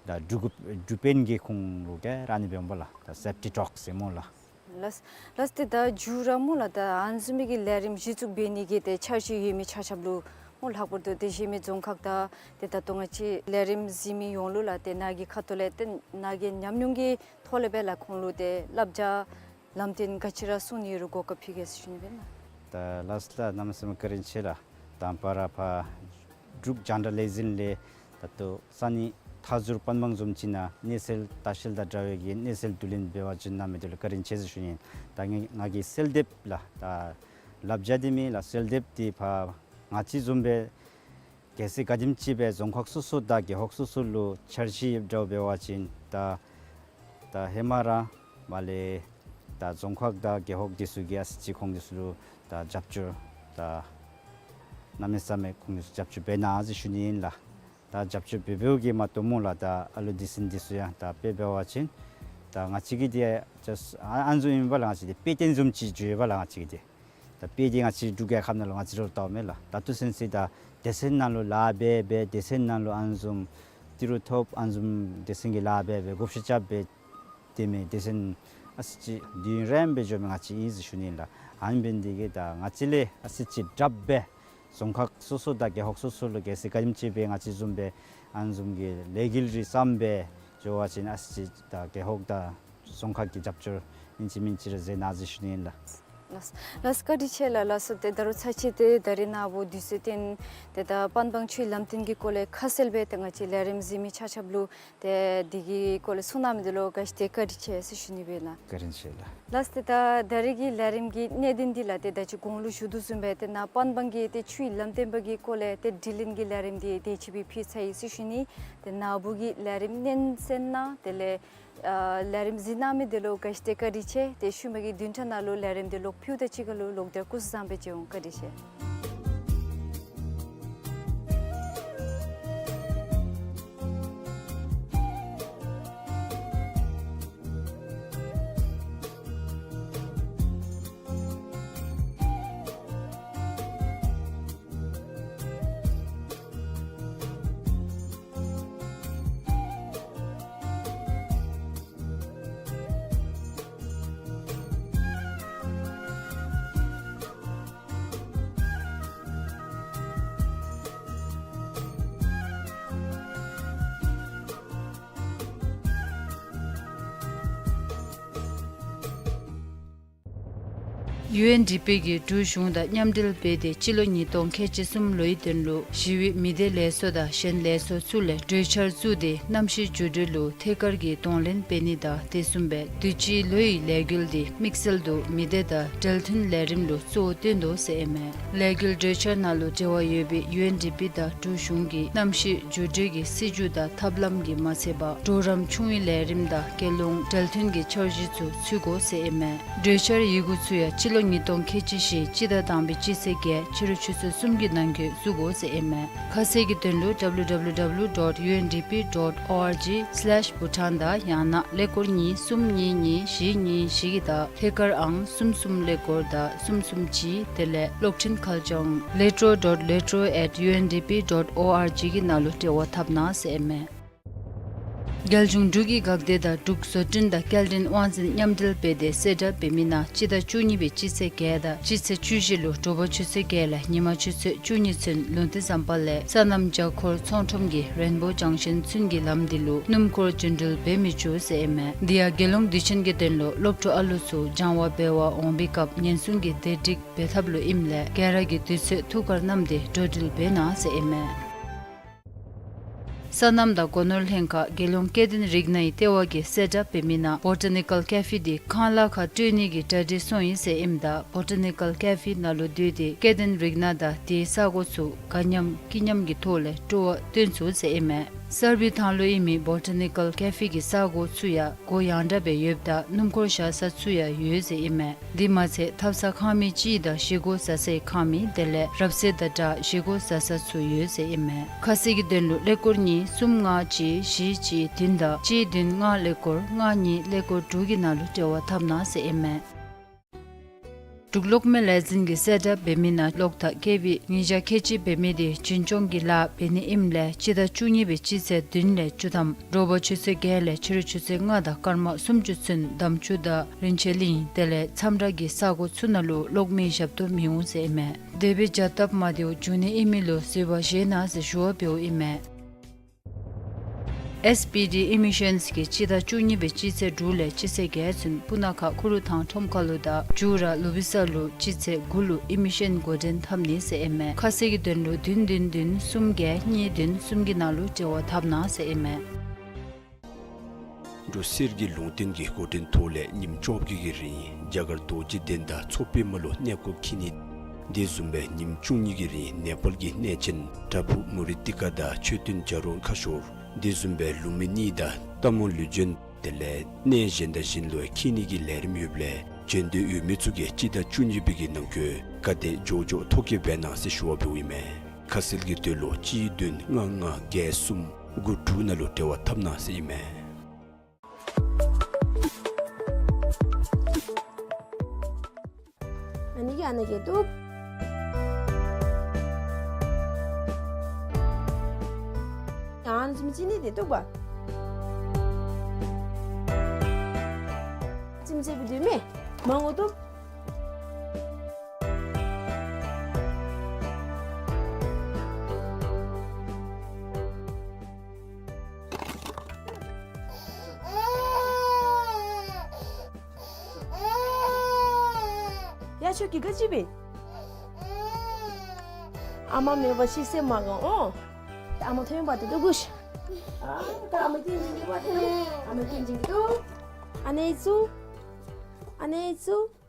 ད་གྲུ་གུ་གྲུ་དཔོན་གྱིས་ཁོང་ལུ་ག་ར་ཨ་ནི་འབད་འོང་པས་ལགས། ད་སེཕ་ཊི་ཊོག་ཟེར་སྨོ་ལགས། ལགས་ལགས། ཏེ་ད་མཇུག་ར་སྨོ་ལགས། ད་ཨ་ནི་བཟུམ་མའི་གི་ལས་རིམ་གཞི་བཙུགས་འབད་ནི་གི་ཏེ་འཆར་གཞི་ཡོད་མི་ཆ་ཁྱབ་ལུ་སྨོ་ལྷག་པར་དུ་ཏེ་གཞན་མི་རྫོང་ཁག་དང་ཏེ་ད་ལྟོ་ང་བཅས་ལས་རིམ་གཟིགས་མི་ཡོངས་ལུ་ལགས། ཏེ་ནཱ་གི་ཁ་ཐུག་ལས་ཏེ་ནཱ་གི་ཉམས་མྱོང་གི་ཐོག་ལས་སྦེ་ལགས་ཁོང་ལུ་ཏེ་བསླབ་བྱ་ལམ་སྟོན་ག་ཅི་ར་གསུང་ནི་ཡོད་རུང་གོ་སྐབས་ཕུལ་གེ་ཟེར་ཞུ་ནི་སྦེ་ལགས། ད་ལགས་ལགས། གནམ་མེད་ས་མེད་བཀའ་དྲིན་ཆེ་ལགས། དང་པ་ར་ཕར་འབྲུག་རྒྱང་བསྒྲགས་ལས་འཛིན་ལས་ད་ལྟོ་ས་གནས་མཐའ་ཟུར་པན་མང་བཟུམ་ཅིག་ནང་གནས་ཚུལ་ལྟ་བཤལ་དང་འདྲ་བའི་གི་གནས་ཚུལ་བསྡུ་ལེན་འབད་བར་བྱོན་གནང་མི་འདི་ལུ་བཀའ་དྲིན་ཆེ་ཟེར་ཞུ་ནི། ད་ངེ་ང་གིས་གསོལ་འདེབས་ལགས། ད་བསླབ་བྱ་འདི་མེན་ལགས། གསོལ་འདེབས་འདི་ཕར་ང་བཅས་བཟུམ་སྦེ་གལ་སྲིད་ག་དེམ་ཅིག་སྦེ་རྫོང་ཁག་སོ་སོ་དང་རྒེད་འོག་སོ་སོ་ལུ་འཆར་གཞི་ཡོདཔ་འདྲཝ་འབད་བ་ཅིན་ད་ད་ཧེ་མ་ར་མར་ལས་ད་རྫོང་ཁག་དང་རྒེད་འོག་འདི་ཚུ་གིས་ཨ་ཙི་ཅིག་ཁོང་འདི་ཚུ་ལུ་ད་རྒྱབ་སྐྱོར་ད་གནམ་མེད་ས་མེད་ཁོང་འདི་ཚུ་རྒྱབ་སྐྱོར་འབད་གནང་ཟེར་ཞུ་ནི་ཨིན་ལགས། ད་རྒྱབ་སྐྱོར་འབད་འབདཝ་གིས་མ་གཏོགས་སྨོ་ལགས། ད་ཨ་ལུ་སྡེ་ཚན་འདི་ཚུ་ཡང་ད་དཔེ་འབད་བ་ཅིན་ད་ང་བཅས་ཀྱི་འདི་ཅིག་ཨ་ཨ་ནི་བཟུམ་ཨིན་པས་ལགས། ང་བཅས་འདི་དཔེ་སྟོན་བཟུམ་ཅིག་འགྱོ་ཡི་པས་ལགས། ང་བཅས་ཀྱི་འདི་ད་དཔེ་འདི་ང་བཅས་འབྲུག་རྒྱལ་ཁབ་ནང་ལུ་ང་བཅས་ར་ལྟཝ་མས་ལགས། ད་ལྟོ་ཚུན་ཚོད་ད་སྡེ་ཚན་ནང་ལུ་ལཱ་འབད་འབད་སྡེ་ཚན་ནང་ལུ་ཨ་ནི་བཟུམ་ཏི་རུ་ཐོབ་ཨ་ནི་བཟུམ་སྡེ་ཚན་གྱི་ལཱ་འབད་འབད་བགོ་བཤའ་རྐྱབ་འབད་དེ་མི་སྡེ་ཚན་ཨ་ཙི་ཅིག་དུས་ཡུན་རིངམོ་སྦེ་འགྱོ་མི་ང་བཅས་ཨིན་ཟེར་ཞུ་ནི་ལགས། ཨ་ནི་འབད་ནི་འདི་གིས་ད་ང་བཅས་ལས་ཨ་ཙི་ཅིག་དྲགཔ་སྦེ་རྫོང་ཁག་སོ་སོ་དང་རྒེད་འོག་སོ་སོ་ལུ་གལ་སྲིད་ག་དེམ་ཅིག་སྦེ་ང་བཅས་བཟུམ་སྦེ་ཨ་ནི་བཟུམ་གྱི་ལས་འགུལ་རེ་བརྩམས་སྦེ་འགྱོ་བ་ཅིན་ཨ་ཙི་ཅིག་ད་རྒེད་འོག་དང་རྫོང་ཁག་གི་རྒྱབ་སྐྱོར་ཨིན་ཅི་མིན་ཅི་རེ་མཛད་གནང་ཟེར་ཞུ་ནི་ཨིན་ལགས། ལགས་ལགས་བཀའ་དྲིན་ཆེ་ལགས། ལགས་སོ། ཏེ་ད་རུང་ཚར་གཅིག་ཏེ་ད་རིས་ནཱ་བུ་དུས་ཚོད་བཏོན་ཏེ་ད་པན་སྦང་ཆུའི་ལམ་སྟོན་གྱི་སྐོར་ལས་ཁ་གསལ་སྦེ་ཏེ་ང་བཅས་ལས་རིམ་གཟིགས་མི་ཆ་ཁྱབ་ལུ་ཏེ་འདི་གི་སྐོར་ལས་གསུང་གནང་མི་འདི་ལུ་ག་ཅི་ཏེ་བཀའ་དྲིན་ཆེ་ཟེར་ཞུ་ནི་སྦེ་ལགས། བཀའ་དྲིན་ཆེ་ལགས། ལགས་ཏེ་ད་ད་རིས་ཀྱི་ལས་རིམ་གྱི་གནད་དོན་འདི་ལགས་ཏེ་ད་ཅི་གོང་ལུ་ཞུ་དོ་བཟུམ་སྦེ་ཏེ་ནཱ་པན་སྦང་གི་ཏེ་ཆུའི་ལམ་སྟོན་པ་གི་སྐོར་ལས་ཏེ་དྲི་ལན་གྱི་ལས་རིམ་འདི་དེ་ཅིག་སྦེ་ཕུལ་ཚར་ཡི་ཟེར་ཞུ་ནི། ཏེ་ནཱ་བུ་གིས་ལས་རིམ་སྙན་གསན་གནང་དེ་ལས་ཨ་ལས་རིམ་གཟིགས་གནང་མི་འདི་ལུ་ག་ཅི་ཏེ་བཀའ་དྲིན་ཆེ། ཏེ་ཤུལ་མ་གི་བདུན་ཕྲག་ནང་ལུ་ལས་རིམ་འདི་ལོག་ཕུལཝ་ད་གཅིག་ཁར་ལུ་ལོག་སྟེ་སྐུ་གཟུགས་བཟང་པོ་མཇལ་འོང་། བཀའ་དྲིན་ཆེ། ཡུ་ཨེན་ཌི་པི་གིས་འབྲུག་གཞུང་དང་མཉམ་འབྲེལ་འབད་དེ་སྤྱི་ལོ་ཉིས་སྟོང་ཁལ་གཅིག་གསུམ་ལོའི་དོན་ལུ་ཞི་བའི་མི་སྡེ་ལས་ཚོགས་དང་གཞན་ལས་ཚོགས་ཚུ་ལས་གྲོས་འཆར་བཙུགས་ཏེ་གནམ་གཤིས་འགྱུར་འགྲོས་ལུ་ཐད་ཀར་གྱི་གདོང་ལེན་འབད་ནི་དང་དེ་བཟུམ་སྦེ་དུས་ཅི་ལོའི་ལས་འགུལ་འདི་དམིགས་བསལ་དུ་མི་སྡེ་དང་འབྲེལ་མཐུན་ལས་རིམ་ལུ་གཙོ་བོ་བཏོན་དོ་ཟེར་ཨིན་མས། ལས་འགུལ་གྲོས་འཆར་ནང་ལུ་འབྲེལ་བ་ཡོད་པའི་ཡུ་ཨེན་ཌི་པི་དང་འབྲུག་གཞུང་གི་གནམ་གཤིས་འགྱུར་འགྲོས་ཀྱི་སྲིད་བྱུས་དང་ཐབས་ལམ་གྱིས་མ་ཚད་པར་གྲོགས་རམ་ཆུང་བའི་ལས་རིམ་དང་རྒྱལ་ཡོངས་འབྲེལ་མཐུན་གྱི་འཆར་གཞི་ཚུ་ཚུད་དགོ་ཟེར་ཨིན་མས། གྲོས་འཆར་ཡི་གུ་ཚུ་ཡང་སྤྱི་ལོ་ཉིས་སྟོང་ཁལ་གཅིག་བཞི་སྤྱི་ཟླ་དང་པའི་སྤྱི་ཚེས་བརྒྱད་ཕྱི་རུ་ཆུ་ཚོད་གསུམ་གྱི་ནང་འཁོད་བཙུགས་དགོ་ཟེར་ཨིན་མས། ཁ་གསལ་གྱི་དོན་ལུ་W W W dot U N D P dot O R G slash Bhutan དང་ཡང་ན་ཀླད་ཀོར་གཉིས་གསུམ་གཉིས་གཉིས་བཞི་གཉིས་བཞི་གི་དང་ཐད་ཀར་ཨང་གསུམ་གསུམ་ཀླད་ཀོར་དང་གསུམ་གསུམ་གཅིག་དེ་ལས་གློག་འཕྲིན་ཁ་བྱང་letro dot letro at U N D P dot O R G གི་ནང་ལུ་འབྲེལ་བ་འཐབ་གནང་ཟེར་ཨིན་མས། རྒྱལ་གཞུང་འབྲུག་གི་འགག་སྡེ་དང་འབྲུག་བཟོ་སྐྲུན་དང་སྐྱེལ་འདྲེན་དབང་འཛིན་མཉམ་འབྲེལ་འབད་དེ་གསལ་བསྒྲགས་འབད་མི་ནང་སྤྱི་ཟླ་བཅུ་གཉིས་པའི་སྤྱི་ཚེས་བརྒྱད་དང་སྤྱི་ཚེས་བཅུ་བཞི་ལུ་དྲོ་པ་ཆུ་ཚོད་བརྒྱད་ལས་ཉིན་མ་ཆུ་ཚོད་བཅུ་གཉིས་ཚུན་ལུང་བསྟན་ཟམ་པ་ལས་སོ་ནམ་བྱ་འཁོར་ཚོང་ཁྲོམ་གྱི་རེན་བོ་ཇང་ཤིན་ཚུན་གྱི་ལམ་འདི་ལུ་སྣུམ་འཁོར་རྒྱུན་འགྲུལ་འབད་མི་བཅུག་ཟེར་ཨིན་མས། དེ་ཡང་རྒྱལ་ཡོངས་དུས་ཆེན་གྱི་དོན་ལུ་སློབ་ཕྲུག་ཨ་ལུ་ཚུ་སྦྱང་བ་འབད་བར་འོང་པའི་སྐབས་ཉེན་སྲུང་གི་བདེ་སྒྲིག་འབད་ཐབས་ལུ་ཨིནམ་ལས་ག་ར་གིས་དུས་ཚོད་ཐུགས་ཁར་བསྣམས་ཏེ་འགྲོ་འགྲུལ་འབད་གནང་ཟེར་ཨིན་མས། སོ་ནམ་དང་སྒོ་ནོར་ལྷན་ཁག་རྒྱལ་ཡོངས་སྐྱེ་ལྡན་རིགས་སྣའི་ལྟེ་བ་གིས་གསལ་བསྒྲགས་འབད་མི་ནང་བོ་ཊ་ནི་ཀལ་ཀེ་ཕི་འདི་ཁང་གླ་ཁར་སྤྲོད་ནི་གི་གྲ་སྒྲིག་སོང་ཡི་ཟེར་ཨིནམ་ད་བོ་ཊ་ནི་ཀལ་ཀེ་ཕི་ནང་ལུ་སྡོད་དེ་སྐྱེ་ལྡན་རིགས་སྣ་དང་དེའི་ས་གོ་ཚུ་དགའ་ཉམས་སྐྱིད་ཉམས་ཀྱི་ཐོག་ལས་སྤྲོ་བ་སྟོན་ཚུགས་ཟེར་ཨིན་མས། གསར་སྦས་ཐང་ལུ་ཨིན་མི་བོ་ཊ་ནི་ཀལ་ཀེ་ཕི་གི་ས་གོ་ཚུ་ཡང་སྒོ་ཡང་དྲགས་སྦེ་ཡོདཔ་ད་སྣུམ་འཁོར་བཞག་ས་ཚུ་ཡང་ཡོད་ཟེར་ཨིན་མས། དེ་མ་ཚད་ཐབ་ཚང་ཁང་མིག་གཅིག་དང་བཞེས་སྒོ་བཟའ་སའི་ཁང་མིག་དེ་ལས་རབ་གསལ་དང་སྦྲགས་བཞེས་སྒོ་བཟའ་ས་ཚུ་ཡོད་ཟེར་ཨིན་མས། ཁ་གསལ་གྱི་དོན་ལུ་ཀླད་ཀོར་གཉིས་གསུམ་ལྔ་གཅིག་བཞི་གཅིག་བདུན་དང་གཅིག་བདུན་ལྔ་ཀླད་ཀོར་ལྔ་གཉིས་ཀླད་ཀོར་དྲུག་གི་ནང་ལུ་འབྲེལ་བ་འཐབ་གནང་ཟེར་ཨིན་མས། འབྲུག་གློག་མེ་ལས་འཛིན་གྱིས་གསལ་བསྒྲགས་འབད་མི་ནང་གློག་ཐག་ཀེ་ཝི་ཉིས་བརྒྱ་ཁལ་གཅིག་འབད་མི་དེ་རྒྱུན་སྐྱོང་གི་ལཱ་འབད་ནི་ཨིནམ་ལས་སྤྱི་ཟླ་བཅུ་གཉིས་པའི་སྤྱི་ཚེས་བདུན་ལས་བཅུ་ཐམ་དྲོ་པ་ཆུ་ཚོད་བརྒྱད་ལས་ཕྱི་རུ་ཆུ་ཚོད་ལྔ་དང་སྐར་མ་སུམ་ཅུ་ཚུན་འདམ་ཆུ་དང་རིན་ཆེན་གླིང་དེ་ལས་མཚམས་བྲག་གི་ས་གོ་ཚུ་ནང་ལུ་གློག་མེ་བཞག་དོ་མི་འོང་ཟེར་ཨིན་མས། དེ་སྦེ་བཞག་དཔ་མ་བདེཝ་འབྱུང་ནི་ཨིན་མི་ལུ་གཟིགས་པ་བཞེས་གནང་ཟེར་ཞུ་བ་འབདཝ་ཨིན་མས། ཨེསི་པི་ཌི་ཨི་མི་ཤཱནསི་གིས་སྤྱི་ཟླ་བཅུ་གཉིས་པའི་སྤྱི་ཚེས་དྲུག་ལས་སྤྱི་ཚེས་བརྒྱད་ཚུན་སྤུ་ན་ཁ་ཁུ་རུ་ཐང་ཁྲོམ་ཁ་ལུ་དང་མཇུག་ར་ལུ་བི་ས་ལུ་སྤྱི་ཚེས་དགུ་ལུ་ཨི་མི་ཤཱན་འགོ་འདྲེན་འཐབ་ནི་ཟེར་ཨིན་མས། ཁ་གསལ་གྱི་དོན་ལུ་བདུན་བདུན་བདུན་གསུམ་བརྒྱད་གཉིས་བདུན་གསུམ་གྱི་ནང་ལུ་འབྲེལ་བ་འཐབ་གནང་ཟེར་ཨིན་མས། འབྲུག་གསེར་གྱི་ལུང་བསྟན་གྱི་འགོ་འདྲེན་ཐོག་ལས་ཉིནམ་བཅོ་བརྒྱད་ཀྱི་རིང་རྒྱ་གར་རྡོ་རྗེ་གདན་དང་མཚོ་པདྨ་ལུ་གནས་སྐོར་འཁྱིད་ནི། དེ་བཟུམ་སྦེ་ཉིནམ་བཅུ་གཉིས་ཀྱི་རིང་ནེ་པཱལ་གྱི་གནས་ཆེན་པྲ་བྷུ་མུ་ནི་ཏི་ཀ་དང་མཆོད་རྟེན་བྱ་རོག་ཁ་ཤོར། དེ་བཟུམ་སྦེ་ལུམ་བི་ནི་དང་སྟག་མོ་ལུས་སྦྱིན་དེ་ལས་གནས་གཞན་དང་གཞན་ལུ་འཁྱིད་ནི་གི་ལས་རིམ་ཡོདཔ་ལས་བྱོན་འདོད་ཡོད་མི་ཚུ་གིས་སྤྱི་ཟླ་བཅུ་གཉིས་པའི་གི་ནང་འཁོད་ག་དེ་མགྱོགས་མགྱོགས་ཐོ་བཀོད་འབད་གནང་ཟེར་ཞུ་བ་འབདཝ་ཨིན་མས། ཁ་གསལ་གྱི་དོན་ལུ་གཅིག་བདུན་ལྔ་ལྔ་བརྒྱད་གསུམ་དགུ་དྲུག་ནང་ལུ་འབྲེལ་བ་འཐབ་གནང་ཟེར་ཨིན་མས། ཨ་ནི་གི་ཨ་ནི་གི་འདུག། ཡང་ཨ་ནི་ཅིག་མི་ཅིག་ནི་དེ་འདུག་པ། ཅིག་མི་ཅིག་བུ་དུས་མེ་མང་པོ་འདུག། ཡ་ ཁྱོད་ཀྱིས་ག་ཅི་འབད། ཨ་མ་མེད་པར་ཤི་སེམས་མ་དགའ་འོང་། ཨ་མ་ཐོན་པ་དེ་ལུ་གུས། ཨ་ད་ཨ་མ་སྐྱིད་སྐྱིད་པ་དེ་ལུ། ཨ་མ་སྐྱིད་སྐྱིད་དུ། ཨ་ནེ་ཙུ། ཨ་ནེ་ཙུ།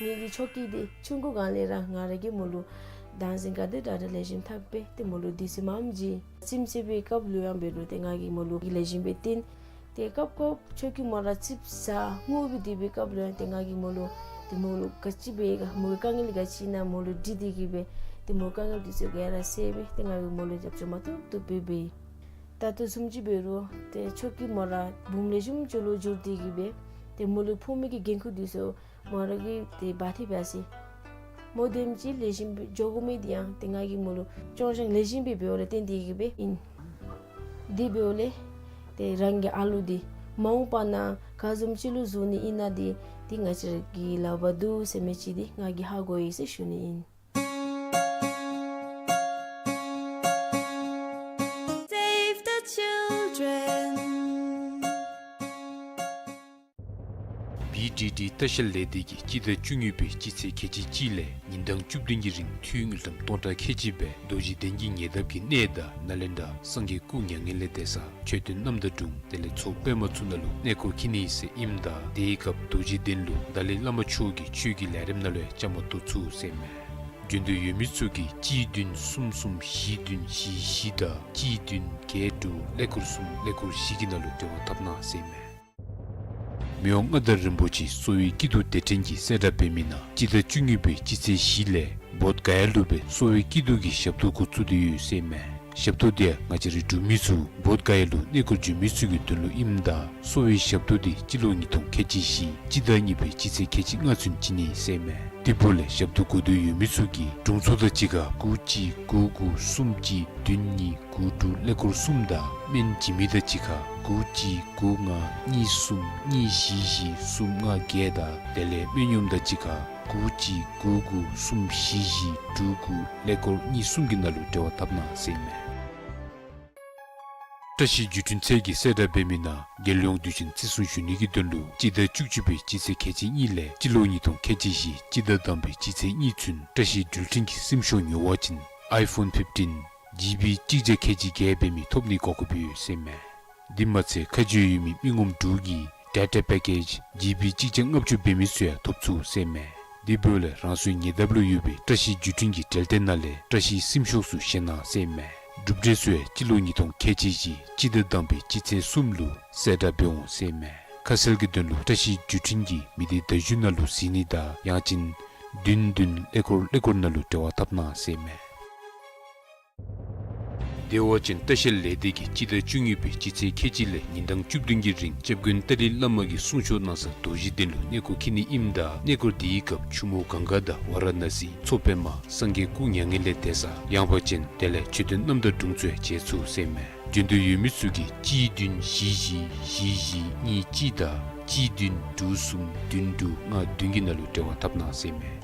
ངེ་གི་ཆོས་སྐྱིད་འདི་ཆུང་ཀུ་སྒང་ལས་ར་ང་ར་གིས་མོ་ལུ་བདག་འཛིན་ག་དེ་དྲག་དྲག་ལེགས་ཤོམ་འཐབ་སྦེ་ཏེ་མོ་ལུ་དུས་ཚོད་མངམ་ཅིག་རྩིགཔ་བཙིར་བའི་སྐབས་ལུ་ཡང་འབད་རུང་ཏེ་ང་གིས་མོ་ལུ་ལེགས་ཤོམ་སྦེ་བསྟེན། ཏེ་སྐབས་སྐབས་ཁྱོད་ཀྱིས་མོ་ར་རྩིགཔ་ཟ་ངུ་སྦེ་སྡོད་པའི་སྐབས་ལུ་ཡང་ཏེ་ང་གིས་མོ་ལུ་ཏེ་མོ་ལུ་ག་ཅི་འབད་ག་མོ་གི་དཀའ་ངལ་ག་ཅི་ཨིན་ན་མོ་ལུ་དྲི་སྟེ་གིས་སྦེ་ཏེ་མོ་དཀའ་ངལ་དེ་ཚུ་ག་ར་སེལ་སྦེ་ཏེ་ང་གིས་མོ་ལུ་རྒྱབ་སྐྱོར་མ་བཏུབ་བཏུབ་སྦེ་འབད་ཡི། ད་ལྟོ་བཟུམ་ཅིག་འབད་རུང་ཏེ་ཁྱོད་ཀྱིས་མོ་ར་བུམོ་ལེགས་ཤོམ་ཅིག་ལུ་འགྱུར་ཏེ་གིས་སྦེ་ཏེ་མོ་ལུ་ཕོག་མི་གི་འགན་ཁུར་དེ་ཚུ་མོ་ར་གིས་ཏེ་འབག་སྟེ་འབད་ཡི་ཟེར། མོ་དེམ་ཅིག་ལེགས་ཤོམ་སྦེ་འགྱོ་དགོ་མི་དེ་ཡང་ཏེ་ང་གིས་མོ་ལུ་སྐྱོང་བཞག་ལེགས་ཤོམ་སྦེ་འབདཝ་ལས་བརྟེན་ཏེ་གིས་སྦེ་ཨིན། དེ་འབདཝ་ལས་ཏེ་རང་གི་ཨ་ལུ་དེ་མ་འོངས་པ་ན་ག་བཟུམ་ཅིག་ལུ་བཟོ་ནི་ཨིན་ན་དེ་ཏེ་ང་བཅས་ར་གི་ལག་པར་འདུག་ཟེར་མི་ཅིག་དེ་ང་གིས་ཧ་གོ་ཡི་ཟེར་ཞུ་ནི་ཨིན། Save the Children. བི་ཌི་ཌི་ལྟ་བཤལ་ལས་སྡེ་གིས་སྤྱི་ཟླ་བཅུ་གཉིས་པའི་སྤྱི་ཚེས་ཁལ་གཅིག་གཅིག་ལས་ཉིན་གྲངས་བཅུ་བདུན་གྱི་རིང་འཐུས་དངུལ་ཀྲམ་སྟོང་ཕྲག་ཁལ་གཅིག་སྦེ་རྡོ་རྗེ་གདན་གྱི་ཉེ་འདབས་ཀྱི་གནས་བདག་ནཱ་ལེནྡྲ་སངས་རྒྱས་སྐུ་མྱ་ངན་ལས་འདས་ས་མཆོད་རྟེན་རྣམ་དག་དྲུང་དེ་ལས་མཚོ་པདྨ་ཚུ་ནང་ལུ་གནས་སྐོར་འཁྱིད་ནི་ཟེར་ཨིནམ་ད་དེའི་སྐབས་རྡོ་རྗེ་གདན་ལུ་ཏཱ་ལའི་བླ་མ་མཆོག་གི་ཆོས་ཀྱི་ལས་རིམ་ནང་ལུ་ཡང་བཅའ་མར་གཏོགས་ཚུགས་ཟེར་མས། འབྱོན་འདོད་ཡོད་མི་ཚུ་གིས་གཅིག་བདུན་གསུམ་གསུམ་བཞི་བདུན་བཞི་བཞི་དང་གཅིག་བདུན་བརྒྱད་དྲུག་ཀླད་ཀོར་གསུམ་ཀླད་ཀོར་བཞི་གི་ནང་ལུ་འབྲེལ་བ་འཐབ་གནང་ཟེར་མས། མི་དབང་མངའ་བདག་རིན་པོ་ཆེ་གསོ་བའི་སྐྱིད་སྡུག་སྡེ་ཕྲན་གྱིས་གསལ་བསྒྲགས་འབད་མི་ནང་སྤྱི་ཟླ་བཅུ་གཉིས་པའི་སྤྱི་ཚེས་བཞི་ལས་བོདྷ་ག་ཡ་ལུ་སྦེ་གསོ་བའི་སྐྱིད་སྡུག་གི་ཞབས་ཏོག་འགོ་བཙུགས་ཏེ་ཡོད་ཟེར་མས། ཞབས་ཏོག་དེ་ཡང་ང་བཅས་རའི་འབྲུག་མི་ཚུ་བོདྷ་ག་ཡ་ལུ་གནས་སྐོར་འབྱོན་མི་ཚུ་གི་དོན་ལུ་ཨིནམ་ད་གསོ་བའི་ཞབས་ཏོག་དེ་སྤྱི་ལོ་ཉིས་སྟོང་ཁལ་གཅིག་བཞི་སྤྱི་ཟླ་གཉིས་པའི་སྤྱི་ཚེས་ཁལ་གཅིག་ལྔ་ཚུན་བྱིན་ནི་ཟེར་མས། དེ་འབདཝ་ལས་ཞབས་ཏོག་དགོ་འདོད་ཡོད་མི་ཚུ་གིས་དྲུང་འཚོ་དང་གཅིག་ཁར་དགུ་གཅིག་དགུ་དགུ་གསུམ་གཅིག་བདུན་གཉིས་དགུ་དྲུག་ཀླད་ཀོར་གསུམ་དང་སྨན་བྱིན་མི་དང་གཅིག་ཁར་དགུ་གཅིག་དགུ་ལྔ་གཉིས་གསུམ་གཉིས་བཞི་བཞི་གསུམ་ལྔ་བརྒྱད་དང་དེ་ལས་སྨན་གཡོགམ་དང་གཅིག་ཁར་དགུ་གཅིག་དགུ་དགུ་གསུམ་བཞི་བཞི་དྲུག་དགུ་ཀླད་ཀོར་གཉིས་གསུམ་གྱི་ནང་ལུ་འབྲེལ་བ་འཐབ་གནང་ཟེར་མས། བཀྲ་ཤིས་བརྒྱུད་འཕྲིན་ཚད་ཀྱིས་གསལ་བསྒྲགས་འབད་མི་ནང་རྒྱལ་ཡོངས་དུས་ཆེན་བརྩི་སྲུང་ཞུ་ནི་གི་དོན་ལུ་སྤྱི་ཟླ་བཅུ་གཅིག་པའི་སྤྱི་ཚེས་ཁལ་གཅིག་གཉིས་ལས་སྤྱི་ལོ་ཉིས་སྟོང་ཁལ་གཅིག་བཞི་སྤྱི་ཟླ་དང་པའི་སྤྱི་ཚེས་གཉིས་ཚུན་བཀྲ་ཤིས་འགྲུལ་འཕྲིན་གྱི་སིམ་ཤོག་ཉོ་བ་ཅིན་ཨའི་ཕོན་ཕིཕ་ཊིན་ཇི་བི་གཅིག་བརྒྱ་ཁལ་གཅིག་བརྒྱད་འབད་མི་ཐོབ་ནི་གོ་སྐབས་ཡོད་ཟེར་མས། དེ་མ་ཚད་ཁ་གྱེས་ཡོད་མི་མི་ངོམ་དྲུག་གིས་ཌེ་ཊ་པེ་ཀེཇ་ཇི་བི་གཅིག་བརྒྱ་ལྔ་བཅུ་འབད་མི་ཚུ་ཡང་ཐོབ་ཚུགས་ཟེར་མས། དེ་འབདཝ་ལས་རང་སོའི་ཉེ་འདབས་ལུ་ཡོད་པའི་བཀྲ་ཤིས་བརྒྱུད་འཕྲིན་གྱི་འབྲེལ་ཐད་ནང་ལས་བཀྲ་ཤིས་སིམ་ཤོག་ཚུ་བཞེས་གནང་ཟེར་མས། གྲུབ་འབྲས་ཚུ་ཡང་སྤྱི་ལོ་ཉིས་སྟོང་ཁལ་གཅིག་བཞི་སྤྱི་ཟླ་དང་པའི་སྤྱི་ཚེས་གསུམ་ལུ་གསལ་བསྒྲགས་འབད་འོང་ཟེར་མས། ཁ་གསལ་གྱི་དོན་ལུ་བཀྲ་ཤིས་བརྒྱུད་འཕྲིན་གྱི་མི་སྡེ་བརྡ་བརྒྱུད་ནང་ལུ་གཟིགས་ནི་དང་ཡང་ཅིན་བདུན་བདུན་ཀླད་ཀོར་ཀླད་ཀོར་ནང་ལུ་འབྲེལ་བ་འཐབ་གནང་ཟེར་མས། བདེ་བ་ཅན་ལྟ་བཤལ་ལས་སྡེ་གིས་སྤྱི་ཟླ་བཅུ་གཉིས་པའི་སྤྱི་ཚེས་ཁལ་གཅིག་ལས་ཉིན་གྲངས་བཅུ་བདུན་གྱི་རིང་སྐྱབས་མགོན་ཏཱ་ལའི་བླ་མ་གིས་གསུང་ཆོག་གནང་ས་རྡོ་རྗེ་གདན་ལུ་གནས་སྐོར་འཁྱིད་ནི་ཨིནམ་ད་གནས་སྐོར་དེའི་སྐབས་ཆུ་མོ་གངྒཱ་དང་ཝཱ་ར་ཎ་སི་མཚོ་པདྨ་སངས་རྒྱས་སྐུ་མྱ་ངན་ལས་འདས་ས་ཡངས་པ་ཅན་དེ་ལས་མཆོད་རྟེན་རྣམ་དག་དྲུང་ཚུ་ཡང་མཇལ་ཚུགས་ཟེར་མས། འབྱོན་འདོད་ཡོད་མི་ཚུ་གིས་གཅིག་བདུན་བཞི་བཞི་བཞི་བཞི་གཉིས་གཅིག་དང་གཅིག་བདུན་དྲུག་གསུམ་བདུན་དྲུག་ལྔ་བདུན་གྱི་ནང་ལུ་འབྲེལ་བ་འཐབ་གནང་ཟེར་མས།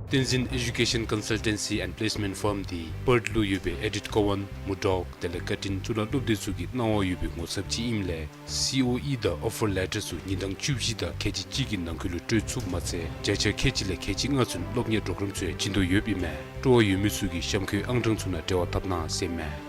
བསྟན་འཛིན་Education Consultancy and Placement Firm འདི་པརཐ་ལུ་ཡོད་པའི་ཨེ་ཌིཐ་ཀོ་ཝཱན་མུར་ཌོག་དེ་ལས་ཀར་ཊིན་གཙུག་ལག་སློབ་སྡེ་ཚུ་གི་གནང་བ་ཡོད་པའི་ངོ་ཚབ་ཅིག་ཨིནམ་ལས་སི་ཨོ་ཨི་དང་ཨོ་ཕར་ལེ་ཊར་ཚུ་ཉིན་གྲངས་བཅུ་བཞི་དང་ཁལ་གཅིག་གཅིག་གི་ནང་འཁོད་ལུ་སྤྲོད་ཚུགསཔ་མ་ཚད་བརྒྱ་ཆ་ཁལ་གཅིག་ལས་ཁལ་གཅིག་ལྔ་ཚུན་སློབ་གཉེར་གྲོགས་རམ་ཚུ་ཡང་བྱིན་དོ་ཡོདཔ་ཨིན་མས། སྤྲོ་བ་ཡོད་མི་ཚུ་གིས་གཤམ་འཁོད་ཨང་གྲངས་ཚུ་ནང་འབྲེལ་བ་འཐབ་གནང་ཟེར་མས།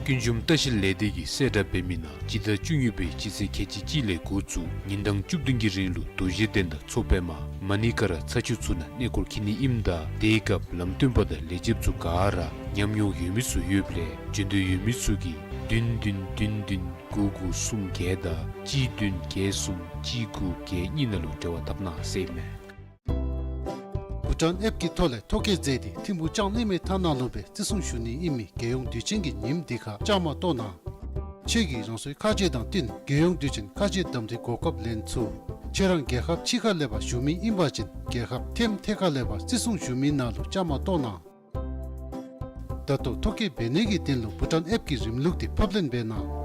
ཀུན་འབྱུང་ལྟ་བཤལ་ལས་སྡེ་གིས་གསལ་བསྒྲགས་འབད་མི་ནང་སྤྱི་ཟླ་བཅུ་གཉིས་པའི་སྤྱི་ཚེས་ཁལ་གཅིག་གཅིག་ལས་འགོ་བཙུགས་ཉིན་གྲངས་བཅུ་བདུན་གྱི་རིང་ལུ་རྡོ་རྗེ་གདན་དང་མཚོ་པདྨ་མ་ཎི་ཀ་ར་ཚ་ཆུ་ཚུ་ནང་གནས་སྐོར་འཁྱིད་ནི་ཨིནམ་ད་དེའི་སྐབས་ལམ་སྟོན་པ་དང་ལས་བྱེདཔ་ཚུ་ག་ར་ཉམས་མྱོང་ཡོད་མི་ཚུ་ཡོདཔ་ལས་འབྱོན་འདོད་ཡོད་མི་ཚུ་གིས་བདུན་བདུན་བདུན་བདུན་ དགུ་དགུ་གསུམ་བརྒྱད་དང་གཅིག་བདུན་བརྒྱད་གསུམ་གཅིག་དགུ་བརྒྱད་གཉིས་ནང་ལུ་འབྲེལ་བ་འཐབ་གནང་ཟེར་ཨིན་མས། བྷུ་ཊཱན་ཨེཔ་ཀྱི་ཐོག་ལས་ཐོ་བཀོད་མཛད་དེ་ཐིམ་ཕུག་ལྕང་གླིང་མའི་ཐང་ནང་ལུ་སྦེ་བརྩི་སྲུང་ཞུ་ནི་ཨིན་མི་རྒྱལ་ཡོངས་དུས་ཆེན་གྱི་ཉིནམ་འདི་ཁར་བཅའ་མར་གཏོགས་གནང་། ཁྱེད་ཀྱིས་རང་སོའི་ཁ་རྗེ་དང་བསྟུན་རྒྱལ་ཡོངས་དུས་ཆེན་ཁ་རྗེ་གདམ་འཐུའི་གོ་སྐབས་ལེན་ཚུགས། ཁྱེད་རང་རྒྱལ་ཁབ་ཕྱི་ཁ་ལས་ཕར་བཞུགས་མི་ཨིན་པ་ཅིན་རྒྱལ་ཁབ་ཐེམ་ཐེ་ཁ་ལས་ཕར་བརྩི་སྲུང་ཞུ་མི་ནང་ལུ་བཅའ་མར་གཏོགས་གནང་། ད་ལྟོ་ཐོ་བཀོད་འབད་ནི་གི་དོན་ལུ་བྷུ་ཊཱན་ཨེཔ་ཀྱི་རིམ་ལུགས་འདི་ཕབ་ལེན་འབད་གནང་།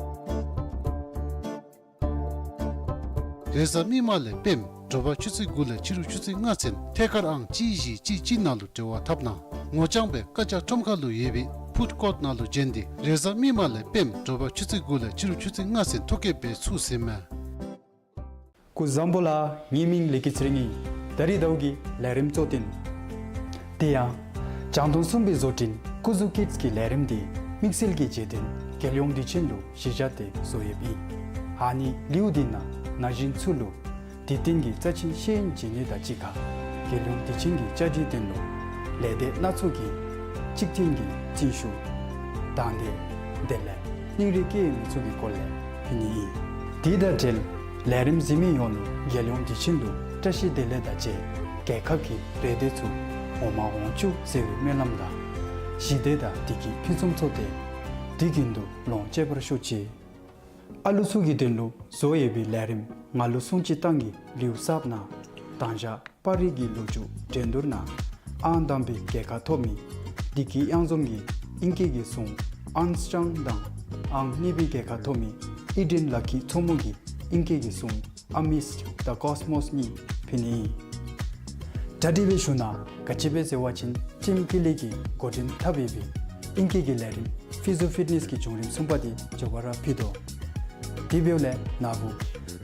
རེས་གཟའ་མིག་དམར་ལས་སྤེནམ་དྲོ་པ་ཆུ་ཚོད་དགུ་ལས་ཕྱི་རུ་ཆུ་ཚོད་ལྔ་ཚུན་ཐད་ཀར་ཨང་གཅིག་བཞི་གཅིག་གཅིག་ནང་ལུ་འབྲེལ་བ་འཐབ་གནང་། ངོ་རྐྱང་སྦེ་བཀའ་རྒྱ་ཁྲོམ་ཁ་ལུ་ཡོད་པའི་ཕུཌ་ཀོརཊ་ནང་ལུ་བྱོན་ཏེ་རེས་གཟའ་མིག་དམར་ལས་སྤེནམ་དྲོ་པ་ཆུ་ཚོད་དགུ་ལས་ཕྱི་རུ་ཆུ་ཚོད་ལྔ་ཚུན་ཐོ་བཀོད་འབད་ཚུགས་ཟེར་ཨིན་མས། སྐུ་གཟུགས་བཟང་པོ་ལགས། ངེའི་མིང་ལེགས་སྐྱིད་ཚེ་རིང་ཨིན། ད་རིས་ཟླཝ་གི་ལས་རིམ་གཙོ་དོན། དེ་ཡང་བྱང་སྟོང་གསུམ་པའི་བཟོ་སྐྲུན་ཀུ་ཟུ་ཀིཌསི་གི་ལས་རིམ་འདི་དམིགས་བསལ་གྱི་རྗེས་དྲན་རྒྱལ་ཡོངས་དུས་ཆེན་ལུ་གཞི་བཞག་སྟེ་བཟོ་ཡོདཔ་ཨིན། ཨ་ནི་ལེའུ་འདི་ནང་ན་གཞོན་ཚུ་ལུ་དུས་སྟོན་གྱི་རྩ་ཆེན་ཤེས་ཡོན་སྦྱིན་ནི་དང་གཅིག་ཁར་རྒྱལ་ཡོངས་དུས་ཆེན་གྱི་བཅའ་སྒྲིག་དོན་ལུ་ལས་སྡེ་སྣ་ཚོགས་ཀྱི་གཅིག་མཐུན་གྱི་བརྩོན་ཤུགས་དང་འདོད་དེ་ལས་སྙིང་རུས་བསྐྱེད་ཡོད་མི་ཚུ་གི་སྐོར་ལས་ཕུལ་ནི་ཨིན། དེ་དང་འབྲེལ་ལས་རིམ་གཟིགས་མི་ཡོངས་ལུ་རྒྱལ་ཡོངས་དུས་ཆེན་ལུ་བཀྲ་ཤིས་བདེ་ལེགས་དང་བཅས་རྒྱལ་ཁབ་ཀྱི་རེ་འདོད་ཚུ་འོང་མ་འོང་བཅུག་ཟེར་བའི་སྨོན་ལམ་དང་ཞི་བདེ་དང་བདེ་སྐྱིད་ཕུན་སུམ་ཚོགས་ཏེ་དུས་རྒྱུན་དུ་ལོངས་སྤྱོད་པར་ཤོག་ཅིག། ཨ་ལུ་ཚུ་གི་དོན་ལུ་བཟོ་ཡོད་པའི་ལས་རིམ་ང་ལུ་སྲུང་སྐྱོབ་བཏང་གི་ལེའུ་གསརཔ་ནང་དང་ཞག་པར་རིས་ཀྱི་ལོ་རྒྱུས་འགྲན་བསྡུར་ནང་ཨང་དང་པའི་རྒྱལ་ཁ་ཐོབ་མི་བདེ་སྐྱིད་གཡང་འཛོམས་ཀྱིས་ཨིང་སྐད་ཀྱི་གཟུངས་ཨརམ་སི་ཊོང་དང་ཨང་གཉིས་པའི་རྒྱལ་ཁ་ཐོབ་མི་ཨི་ཌེན་ལ་ཁི་མཚོ་མོ་གིས་ཨིང་སྐད་ཀྱི་གཟུངས་Amidst the Cosmos གཉིས་ཕུལ་ནི་ཨིན། གྲ་སྒྲིག་འབད་ཞུ་ན་ག་ཅི་སྦེ་ཟེར་བ་ཅིན་ཊིམ་ཀི་ལི་གིས་འགོ་འདྲེན་འཐབ་ཡོད་པའི་ཨིང་སྐད་ཀྱི་ལས་རིམ་ཕི་ཟོ་ཕིཊ་ནེསི་གི་བྱུང་རིམ་གསུམ་པ་འདི་མགྱོགས་པ་ར་ཕུལ་དོ། དེ་འབདཝ་ལས་ན་བུ་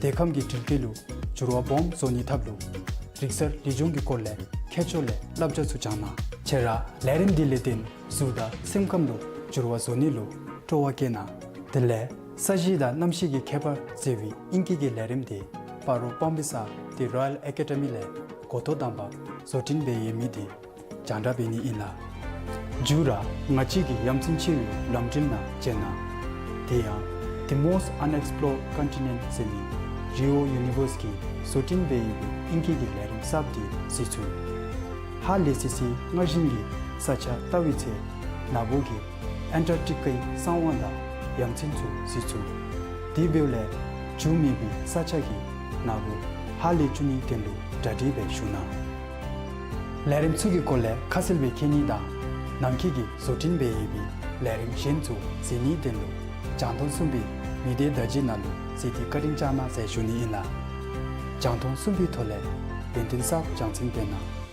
འདེམས་ཁམས་ཀྱི་སྒྲིག་འགལ་ལུ་འགྱུར་བ་སྦོམ་བཟོ་ནི་ཐབས་ལུ་རིག་གསར་ལེགས་ཆུང་གི་སྐོར་ལས་མཁས་མཆོག་ལས་བསླབ་བྱ་ཚུ་སྦྱང་གནང་། ཁྱེད་ར་ལས་རིམ་འདི་ལས་བརྟེན་གཟུགས་དང་སེམས་ཁམས་ལུ་འགྱུར་བ་བཟོ་ནི་ལུ་སྤྲོ་བ་བསྐྱེད་གནང་། དེ་ལས་ས་གཞི་དང་གནམ་གཤིས་ཀྱི་ཁྱད་པར་ཟེར་བའི་ཨིང་སྐད་ཀྱི་ལས་རིམ་འདི་སྤ་རོ་པཱམ་པི་ས་ཏེ་རོ་ཡཱལ་ཨེ་ཀེ་ཌི་མི་ལས་འགོ་ཐོག་དང་པ་བཟོ་སྐྲུན་འབད་ཡོད་མི་འདི་རྒྱང་བསྒྲགས་འབད་ནི་ཨིན་ལགས། མཇུག་ར་ང་བཅས་ཀྱི་ཡ་མཚན་ཆེ་བའི་ལམ་འགྲུལ་ནང་བཅར་གནང་། དེ་ཡང་The Most Unexplored Continent ཟེར་མི་རི་ཨོ་ཡུ་ནི་ཝརསི་གིས་བཟོ་སྐྲུན་འབད་ཡོད་པའི་ཨིང་སྐད་ཀྱི་ལས་རིམ་གསརཔ་འདི་གཟིགས་ཚུགས། ཧ་ལས་སི་སི་སྔར་བཞིན་གྱི་ས་ཆ་བལྟ་བའི་ཚེ་ན་བུ་གིས་ཨན་ཊར་ཊི་ཀའི་གསང་བ་དང་ཡ་མཚན་ཚུ་གཟིགས་ཚུགས། དེ་འབདཝ་ལས་འགྱུར་མེད་པའི་ས་ཆ་གི་ན་བུ་ཧ་ལས་བཅུག་ནིའི་དོན་ལུ་གྲ་སྒྲིག་འབད་ཞུ་གནང་། ལས་རིམ་ཚུ་གི་སྐོར་ལས་ཁ་གསལ་སྦེ་མཁྱེན་ནི་དང་ནང་འཁོད་ཀྱི་བཟོ་སྐྲུན་འབད་ཡོད་པའི་ལས་རིམ་གཞན་ཚུ་གཟིགས་ནིའི་དོན་ལུ་བྱང་སྟོང་གསུམ་པའི་མི་སྡེ་བརྡ་བརྒྱུད་ནང་ལུ་གཟིགས་ཏེ་བཀའ་དྲིན་བསྐྱང་གནང་ཟེར་ཞུ་ནི་ཨིན་ལགས། བྱང་སྟོང་གསུམ་པའི་ཐོག་ལས་ཡོན་ཏན་གསརཔ་སྦྱང་ཚུགས་པས་ན།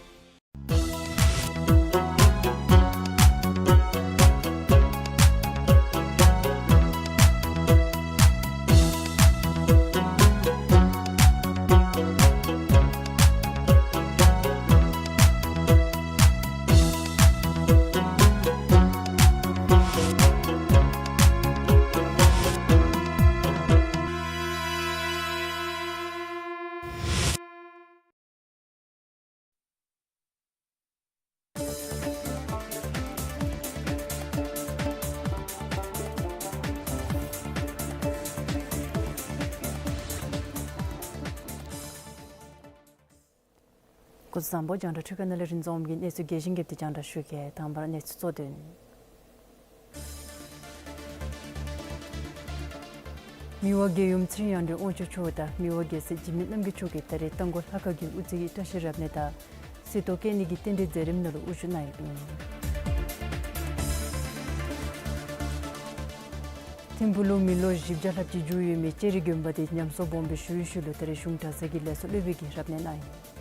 སྐུ་གཟུགས་བཟང་པོ། རྒྱང་བསྒྲགས་འཕྲུལ་ཁང་ནང་ལས་རིན་འཛོམས་ཀྱིས་གནས་ཚུལ་རྒྱས་ཤིང་རྒྱསཔ་འདི་རྒྱང་བསྒྲགས་ཞུ་གེ། དང་པ་ར་གནས་ཚུལ་གཙོ་དོན། མི་དབང་རྒྱལ་ཡུམ་ཚེ་རིང་དབང་ཕྱུག་མཆོག་དང་མི་དབང་རྒྱལ་སྲས་འཇིགས་མེད་རྣམ་རྒྱལ་མཆོག་གིས་ད་རེས་རྟ་མགོ་ལྷ་ཁང་གི་དབུ་རྩེ་གི་བཀྲ་ཤིས་རབ་གནས་དང་གསེར་ཏོག་བཀལ་ནི་གི་རྟེན་འབྲེལ་མཛད་རིམ་ནང་ལུ་དབུ་བཞུགས་གནང་ཡོདཔ་ཨིན། ཐིམ་ཕུག་ལུ་མི་ལོ་བཞི་བརྒྱ་ལྷགཔ་ཅིག་བཞུགས་ཡོད་མི་ལྕགས་རི་དགོན་པ་འདི་ཉམས་གསོ་སྦོམ་སྦེ་ཞུ་བའི་ཤུལ་ལུ་ད་རེས་གཞུང་གྲྭ་ཚང་གི་ལས་ཚོགས་སློབ་དཔོན་གྱིས་རབ་གནས་གནང་ཡི།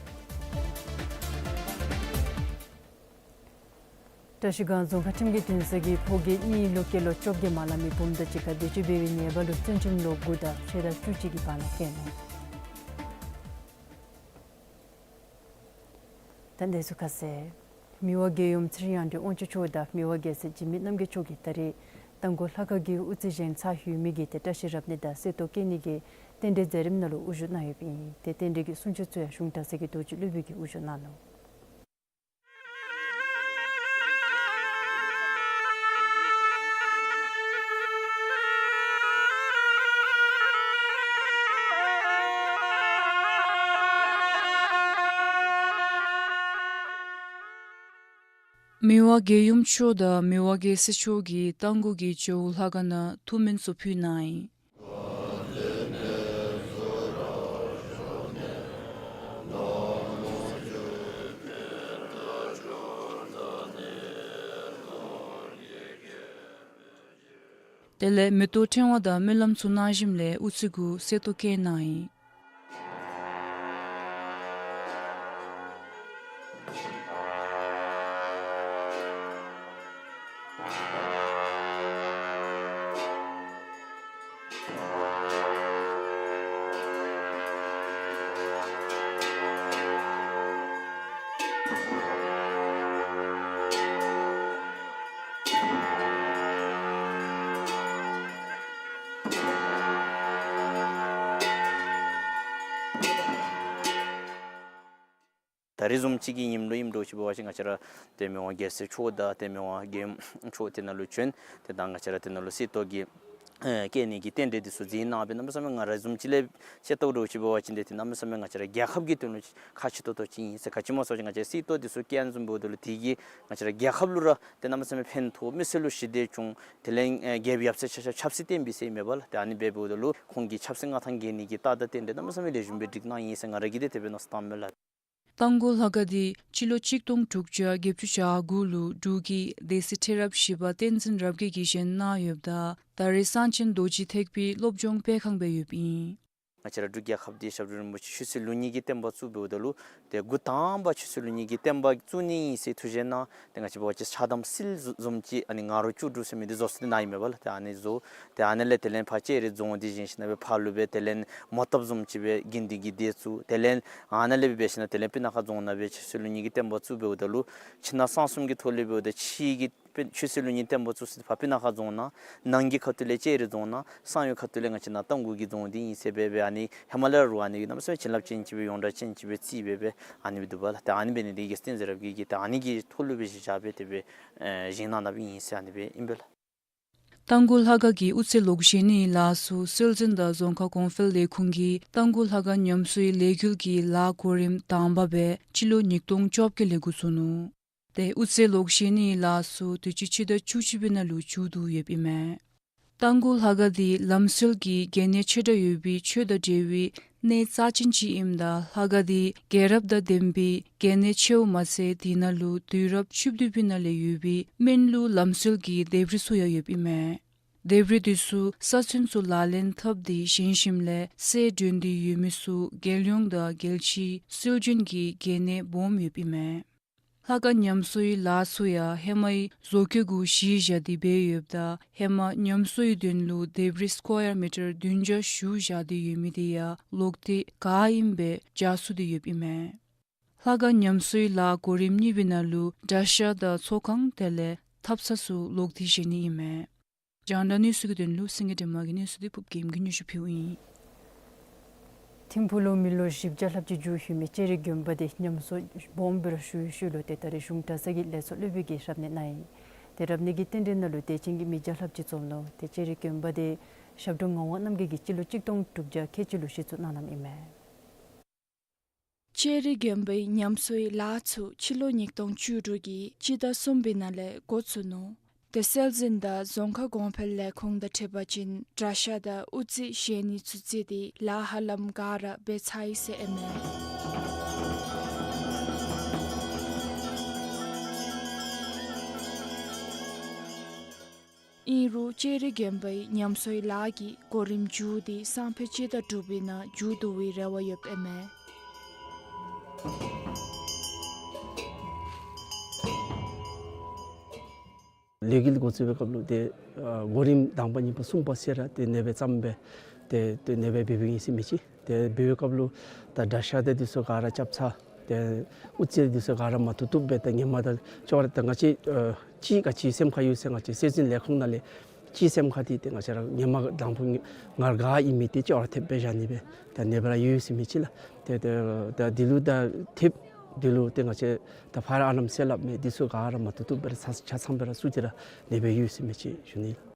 བཀྲ་ཤིས་སྒང་རྫོང་ཁག་ཁྲིམས་ཀྱི་འདུན་ས་གིས་ཕོ་སྐྱེས་གཉིས་ལུ་སྐྱེས་ལོ་བཅོ་བརྒྱད་མ་ལང་མི་བུམོ་དང་གཅིག་ཁར་བེད་སྤྱོད་འབད་བའི་ཉེས་པ་ལུ་བཙོན་ཁྲིམས་ལོ་དགུ་དང་ཁྲལ་དང་བཅུ་གཅིག་གི་བར་ན་བཀལ་ནུག། ད་གནས་ཚུལ་ཁ་གསལ། མི་དབང་རྒྱལ་ཡུམ་ཚེ་རིང་དབང་ཕྱུག་མཆོག་དང་མི་དབང་རྒྱལ་སྲས་འཇིགས་མེད་རྣམ་རྒྱལ་མཆོག་གིས་ད་རེས་རྟ་མགོ་ལྷ་ཁང་གི་དབུ་རྩེ་བཞེངས་ཚར་ཡོད་མི་གི་ཏེ་བཀྲ་ཤིས་རབ་གནས་དང་གསེར་ཏོག་བཀལ་ནི་གི་རྟེན་འབྲེལ་མཛད་རིམ་ནང་ལུ་དབུ་བཞུགས་གནང་ཡོདཔ་ཨིན། ཏེ་རྟེན་འབྲེལ་གྱི་གསུང་ཆོག་ཚུ་ཡང་གཞུང་གྲྭ་ཚང་གི་རྡོ་རྗེ་སློབ་དཔོན་གྱིས་དབུ་བཞུགས་གནང་ནུག། མི་དབང་རྒྱལ་ཡུམ་མཆོག་དང་མི་དབང་རྒྱལ་སྲས་མཆོག་གིས་རྟ་མགོ་གི་ཇོ་བོ་ལྷ་ཁང་ནང་ཐུགས་སྨོན་ཚུ་ཕུལ་གནང་ཡི། དེ་ལས་མེ་ཏོག་ཕྲེང་བ་དང་སྨོན་ལམ་ཚུ་གནང་ཞིནམ་ལས་དབུ་རྩེ་གུ་གསེར་ཏོག་བཀལ་གནང་ཡི། ད་རེས་བཟུམ་ཅིག་གི་ཉིནམ་ལུ་ཨིནམ་འདྲཝ་ཅིག་འབད་བ་ཅིན་ང་བཅས་ར་ཏེ་མི་དབང་རྒྱལ་སྲས་མཆོག་དང་ཏེ་མི་དབང་རྒྱལ་ཡུམ་མཆོག་དེ་ནང་ལུ་བྱོན། ཏེ་ད་ང་བཅས་ར་དེ་ནང་ལུ་གསེར་ཏོག་གི་ཨེ་བཀལ་ནི་གི་རྟེན་འབྲེལ་འདི་ཚུ་མཛད་གནང་སྦེ་གནམ་མེད་ས་མེད་ང་ར་བཟུམ་ཅིག་ལས་ཤེས་ལྟཝ་འདྲཝ་ཅིག་འབད་བ་ཅིན་ཏེ་ཏེ་གནམ་མེད་ས་མེད་ང་བཅས་ར་རྒྱལ་ཁབ་ཀྱི་དོན་ལུ་ཁག་ཆེ་ཏོག་ཏོ་ཅིག་ཨིན་ཟེར། ག་ཅི་སྨོ་ཟེར་བ་ཅིན་ང་བཅས་གསེར་ཏོག་འདི་ཚུ་བཀལ་བཟུམ་འབདཝ་ད་ལུ་དེ་གིས་ང་བཅས་ར་རྒྱལ་ཁབ་ལུ་ར་ཏེ་གནམ་མེད་ས་མེད་ཕན་ཐོགས། མི་སེར་ལུ་ཞི་བདེ་བྱུང་། དེ་ལས་ཨེ་རྒྱལཔོ་ཡབ་སྲས་ཆ་ཁྱབ་ཆབ་སྲིད་བརྟན་པས་ཟེར་ཨིན་མས་པ་ལགས། ཏེ་ཨ་ནི་འབད་འབདཝ་ད་ལུ་ཁོང་གི་ཆབ་སྲིད་མངའ་ཐང་རྒྱས་ནི་གི་རྟགས་དང་རྟེན་འབྲེལ་གནམ་མེད་ས་མེད་ལེགས་ཤོམ་སྦེ་སྒྲིག་གནང་ཡི་ཟེར་ང་ར་གིས་ཏེ་དེ་སྦེ་མནོ་བསམ་བཏངམ་མས་ལགས། རྟ་མགོ་ལྷ་ཁང་འདི་སྤྱི་ལོ་གཅིག་སྟོང་དྲུག་བརྒྱ་བརྒྱད་ཅུ་གྱ་དགུ་ལུ་འབྲུག་གི་སྡེ་སྲིད་ཁྲི་རབས་བཞི་པ་བསྟན་འཛིན་རབ་རྒྱས་ཀྱིས་བཞེངས་གནང་ཡོདཔ་ད་ད་རེས་གསང་ཆེན་རྡོ་རྗེ་ཐེག་པའི་སློབ་སྦྱོང་སྤེལ་ཁང་སྦེ་ཡོདཔ་ཨིན། ང་བཅས་ར་འབྲུག་རྒྱལ་ཁབ་འདི་ཞབས་དྲུང་རིན་པོ་ཆེ་ཆོས་སྲིད་ལུགས་གཉིས་ཀྱི་བསྟན་པ་བཙུགས་འབདཝ་ད་ལུ་ཏེ་འགོ་དང་པ་ཆོས་སྲིད་ལུགས་གཉིས་ཀྱི་བསྟན་པ་བཙུགས་ནི་ཨིན་ཟེར་ཐུགས་བཞེད་གནང་། ཏེ་ང་བཅས་འབད་བ་ཅིན་ཕྱག་དམ་སིལ་བཟུམ་ཅིག་ཨ་ནི་ང་རོ་བཅུ་དྲུག་ཟེར་མི་འདི་བཟོ་སྲོལ་འདི་ནཱ་ཨིན་མས་པ་ལགས། ཏེ་ཨ་ནི་བཟོ། ཏེ་ཨ་ནི་ལས་དེ་ལས་ཕར་ལྕགས་རི་རྫོང་འདི་བཞེངས་ཞིནམ་ལས་ཕར་ལུ་སྦེ་དེ་ལས་མོ་བཏབ་བཟུམ་ཅིག་སྦེ་དགེ་འདུན་གྱི་སྡེ་བཙུགས། དེ་ལས་ཨ་ནཱ་ལས་སྦེ་འབད་ཞིནམ་ལས་དེ་ལས་སྤུ་ན་ཁ་རྫོང་ནང་སྦེ་ཆོས་སྲིད་ལུགས་གཉིས་ཀྱི་བསྟན་པ་བཙུགས་འབདཝ་ད་ལུ་ཕྱི་ནང་གསང་གསུམ་གྱི་ཐོག་ལས་འབདཝ་ད་ཕྱི་གི་སྤུ་ཆོས་སྲིད་ལུགས་གཉིས་བསྟན་པ་བཙུགས་ས་འདི་ཕར་སྤུ་ན་ཁ་རྫོང་ནང་། ནང་གི་ཁ་ཐུག་ལས་ལྕགས་རི་རྫོང་ནང་། གསང་ཡུལ་ཁ་ཐུག་ལས་ང་བཅས་ནཱ་རྟ་མགོ་གི་རྫོང་འདི་ཨིན་ཟེར་སྦེ་སྦེ་ཨ་ནི་ཧེ་མ་ལས་ར་ཨ་ནི་གི་གནམ་མེད་ས་མེད་བྱིན་རླབས་ཅན་ཅིག་སྦེ་ཡོངས་གྲགས་ཅན་ཅིག་སྦེ་བརྩིས་སྦེ་སྦེ་ཨ་ནི་སྦེ་འདུག་པ་ལགས། ཏེ་ཨ་ནི་འབད་ནི་འདི་གིས་བསྟན་འཛིན་རབ་རྒྱས་ཀྱིས་ཏེ་ཨ་ནི་གི་ཐོག་ལུ་སྦེ་གཞི་བཞག་སྦེ་དེ་སྦེ་ཨེ་བཞེངས་གནང་གནངམ་ཨིན་ཟེར་ཨ་ནི་སྦེ་ཨིན་པས་ལགས། རྟ་མགོ་ལྷ་ཁང་གི་དབུ་རྩེ་ལོག་བཞེངས་ནིའི་ལཱ་ཚུ་སྲོལ་འཛིན་དང་རྫོང་ཁ་གོང་འཕེལ་ལས་ཁུངས་ཀྱིས་རྟ་མགོ་ལྷ་ཁང་ཉམས་གསོའི་ལས་འགུལ་གྱི་ལཱ་གོ་རིམ་དང་པ་སྦེ་སྤྱི་ལོ་ཉིས་སྟོང་བཅོ་བརྒྱད་ལས་འགོ་བཙུགས་ནུག། ཏེ་དབུ་རྩེ་ལོག་བཞེངས་ནིའི་ལཱ་ཚུ་དུས་ཅི་སྤྱི་ཟླ་བཅུ་གཅིག་པའི་ནང་ལུ་མཇུག་བསྡུ་ཡོདཔ་ཨིན་མས། རྟ་མགོ་ལྷ་ཁང་འདི་ལམ་སྲོལ་གྱི་གལ་གནད་ཆེ་དྲགས་ཡོད་པའི་ཆོས་དང་འབྲེལ་བའི་གནས་རྩ་ཅན་ཅིག་ཨིནམ་ད་ལྷ་ཁང་འདི་རྒྱལ་རབས་དང་ལྡན་པའི་གལ་གནད་ཆེཝ་མ་ཚད་དེ་ནང་ལུ་དུས་རབས་བཅུ་བདུན་པའི་ནང་ལས་ཡོད་པའི་སྨན་ལུགས་ལམ་སྲོལ་གྱི་ལྡེབས་རིས་ཚུ་ཡང་ཡོདཔ་ཨིན་མས། ལྡེབས་རིས་འདི་ཚུ་ས་ཚོན་ཚུ་ལག་ལེན་འཐབ་སྟེ་བཞེངས་ཞིནམ་ལས་གསལ་སྒྲོན་ཏེ་ཡོད་མི་ཚུ་རྒྱལ་ཡོངས་དང་རྒྱལ་སྤྱིའི་སྲོལ་རྒྱུན་གྱི་གལ་གནད་སྦོམ་ཡོདཔ་ཨིན་མས། ལྷ་ཁང་ཉམས་གསོའི་ལཱ་ཚུ་ཡང་ཧེ་མའི་བཟོ་བཀོད་གུ་གཞི་བཞག་སྟེ་འབད་ཡོདཔ་ད་ཧེ་མ་ཉམས་གསོའི་དོན་ལུ་ལྡེབས་རིས་སྐོར་མི་ཊར་བདུན་བརྒྱ་བཞུགས་བཞག་སྟེ་ཡོད་མི་དེ་ཡང་ལོག་སྟེ་ག་ཨིནམ་སྦེ་འཇགས་ཚུགས་ཏེ་ཡོདཔ་ཨིན་མས། ལྷ་ཁང་ཉམས་གསོའི་ལཱ་གོ་རིམ་གཉིས་པའི་ནང་ལུ་གྲྭ་ཤག་དང་ཚོགས་ཁང་དེ་ལས་ཐབ་ཚང་ཚུ་ལོག་སྟེ་བཞེངས་ནི་ཨིན་མས། རྒྱང་བསྒྲགས་གནས་ཚུལ་གྱི་དོན་ལུ་སེང་གེ་སྒྲོལ་མ་གི་གནས་ཚུལ་འདི་ཕུརཔ་རྒྱལམོ་གིས་སྙན་ཞུ་ཕུལཝ་ཨིན། ཐིམ་ཕུག་ལུ་མི་ལོ་བཞི་བརྒྱ་ལྷགཔ་ཅིག་མཇུག་ཞུ་མི་ལྕགས་རི་དགོན་པ་འདི་ཉམས་གསོ་སྦོམ་སྦེ་ར་ཞུ་བའི་ཤུལ་ལུ་ཏེ་ད་རེས་གཞུང་གྲྭ་ཚང་གི་ལས་ཚོགས་སློབ་དཔོན་གྱིས་རབ་གནས་གནང་ཡི། ཏེ་རབ་གནས་ཀྱི་རྟེན་འབྲེལ་ནང་ལུ་དད་ཅན་གྱི་མི་བརྒྱ་ལྷགཔ་ཅིག་འཛོམས་ནུག། ཏེ་ལྕགས་རི་དགོན་པ་འདི་ཞབས་དྲུང་ངག་དབང་རྣམ་རྒྱལ་གྱིས་སྤྱི་ལོ་གཅིག་སྟོང་དྲུག་བརྒྱ་ཁལ་གཅིག་ལུ་གཞི་བཙུགས་གནང་གནངམ་ཨིན་མས། ལྕགས་རི་དགོན་པའི་ཉམས་གསོའི་ལཱ་ཚུ་སྤྱི་ལོ་ཉིས་སྟོང་བཅུ་དྲུག་གི་སྤྱི་ཟླ་གསུམ་པའི་ནང་ལས་འགོ་བཙུགས་ནུག། ཏེ་སྲོལ་འཛིན་དང་རྫོང་ཁ་གོང་འཕེལ་ལས་ཁུངས་དང་འཁྲིལ་བ་ཅིན་གྲྭ་ཤག་དང་དབུ་རྩེ་བཞེངས་ནི་ཚུ་བརྩིས་ཏེ་ལཱ་ཧ་ལམ་ག་ར་འབད་ཚར་ཡི་ཟེར་ཨིན་མས། ཨིན་རུང་ལྕགས་རི་དགོན་པའི་ཉམས་གསོའི་ལཱ་གི་གོ་རིམ་མཇུག་འདི་སང་ཕོད་སྤྱི་ཟླ་དྲུག་པའི་ནང་མཇུག་བསྡུ་བའི་རེ་བ་ཡོདཔ་ཨིན་མས། ལས་འགུལ་འགོ་བཙུགས་པའི་སྐབས་ལུ་ཏེ་ཨ་གོ་རིམ་དང་པ་གཉིས་པ་གསུམ་པ་ཟེར་ར་ཏེ་ཨ་ནེ་སྦེ་བརྩམས་སྦེ་ཏེ་ཨ་ནེ་སྦེ་འབད་འབདཝ་ཨིན་ཟེར་མི་ཅིག། ཏེ་འབད་བའི་སྐབས་ལུ་ད་གྲྭ་ཤག་དང་འདི་ཚུ་ག་ར་རྐྱབ་ཚར། ཏེ་དབུ་རྩེ་འདི་ཚུ་ག་ར་མ་བཏུབ་བཏུབ་སྦེ་ཏེ་ཧེ་མ་དང་ཅོག་ར་ཏེ་ང་བཅས་ཨ་ཅིག་ག་ཅི་སེམས་ཁར་ཡོད་ཟེར་ང་བཅས་སྲོལ་འཛིན་ལས་ཁུངས་ནང་ལས་ཅིག་སེམས་ཁར་ཏེ་ཏེ་ང་བཅས་ར་ཧེ་མ་དང་པོ་ནཱ་ག་ཨིན་མི་འདི་ཅོག་ར་འཐདཔ་སྦེ་བཞག་ནི་སྦེ་ད་ཨ་ནེ་སྦེ་ར་ཡོད་ཟེར་མི་ཅིག་ལགས། ཏེ་ཏེ་ད་འདི་ལུ་ད་འཐདཔ་འདི་ལུ་ཏེ་ང་བཅས་ད་ཕར་ཨ་ལམ་ཟེར་སླབ་མི་འདི་ཚུ་ག་ར་མ་བཏུབ་བཏུབ་སྦེ་ར་ཆ་ཆ་ཚང་སྦེ་ར་བཙུགས་ཏེ་ར་ཨ་ནེ་སྦེ་ཡོད་ཟེར་མི་ཅིག་ཞུ་ནི་ལགས།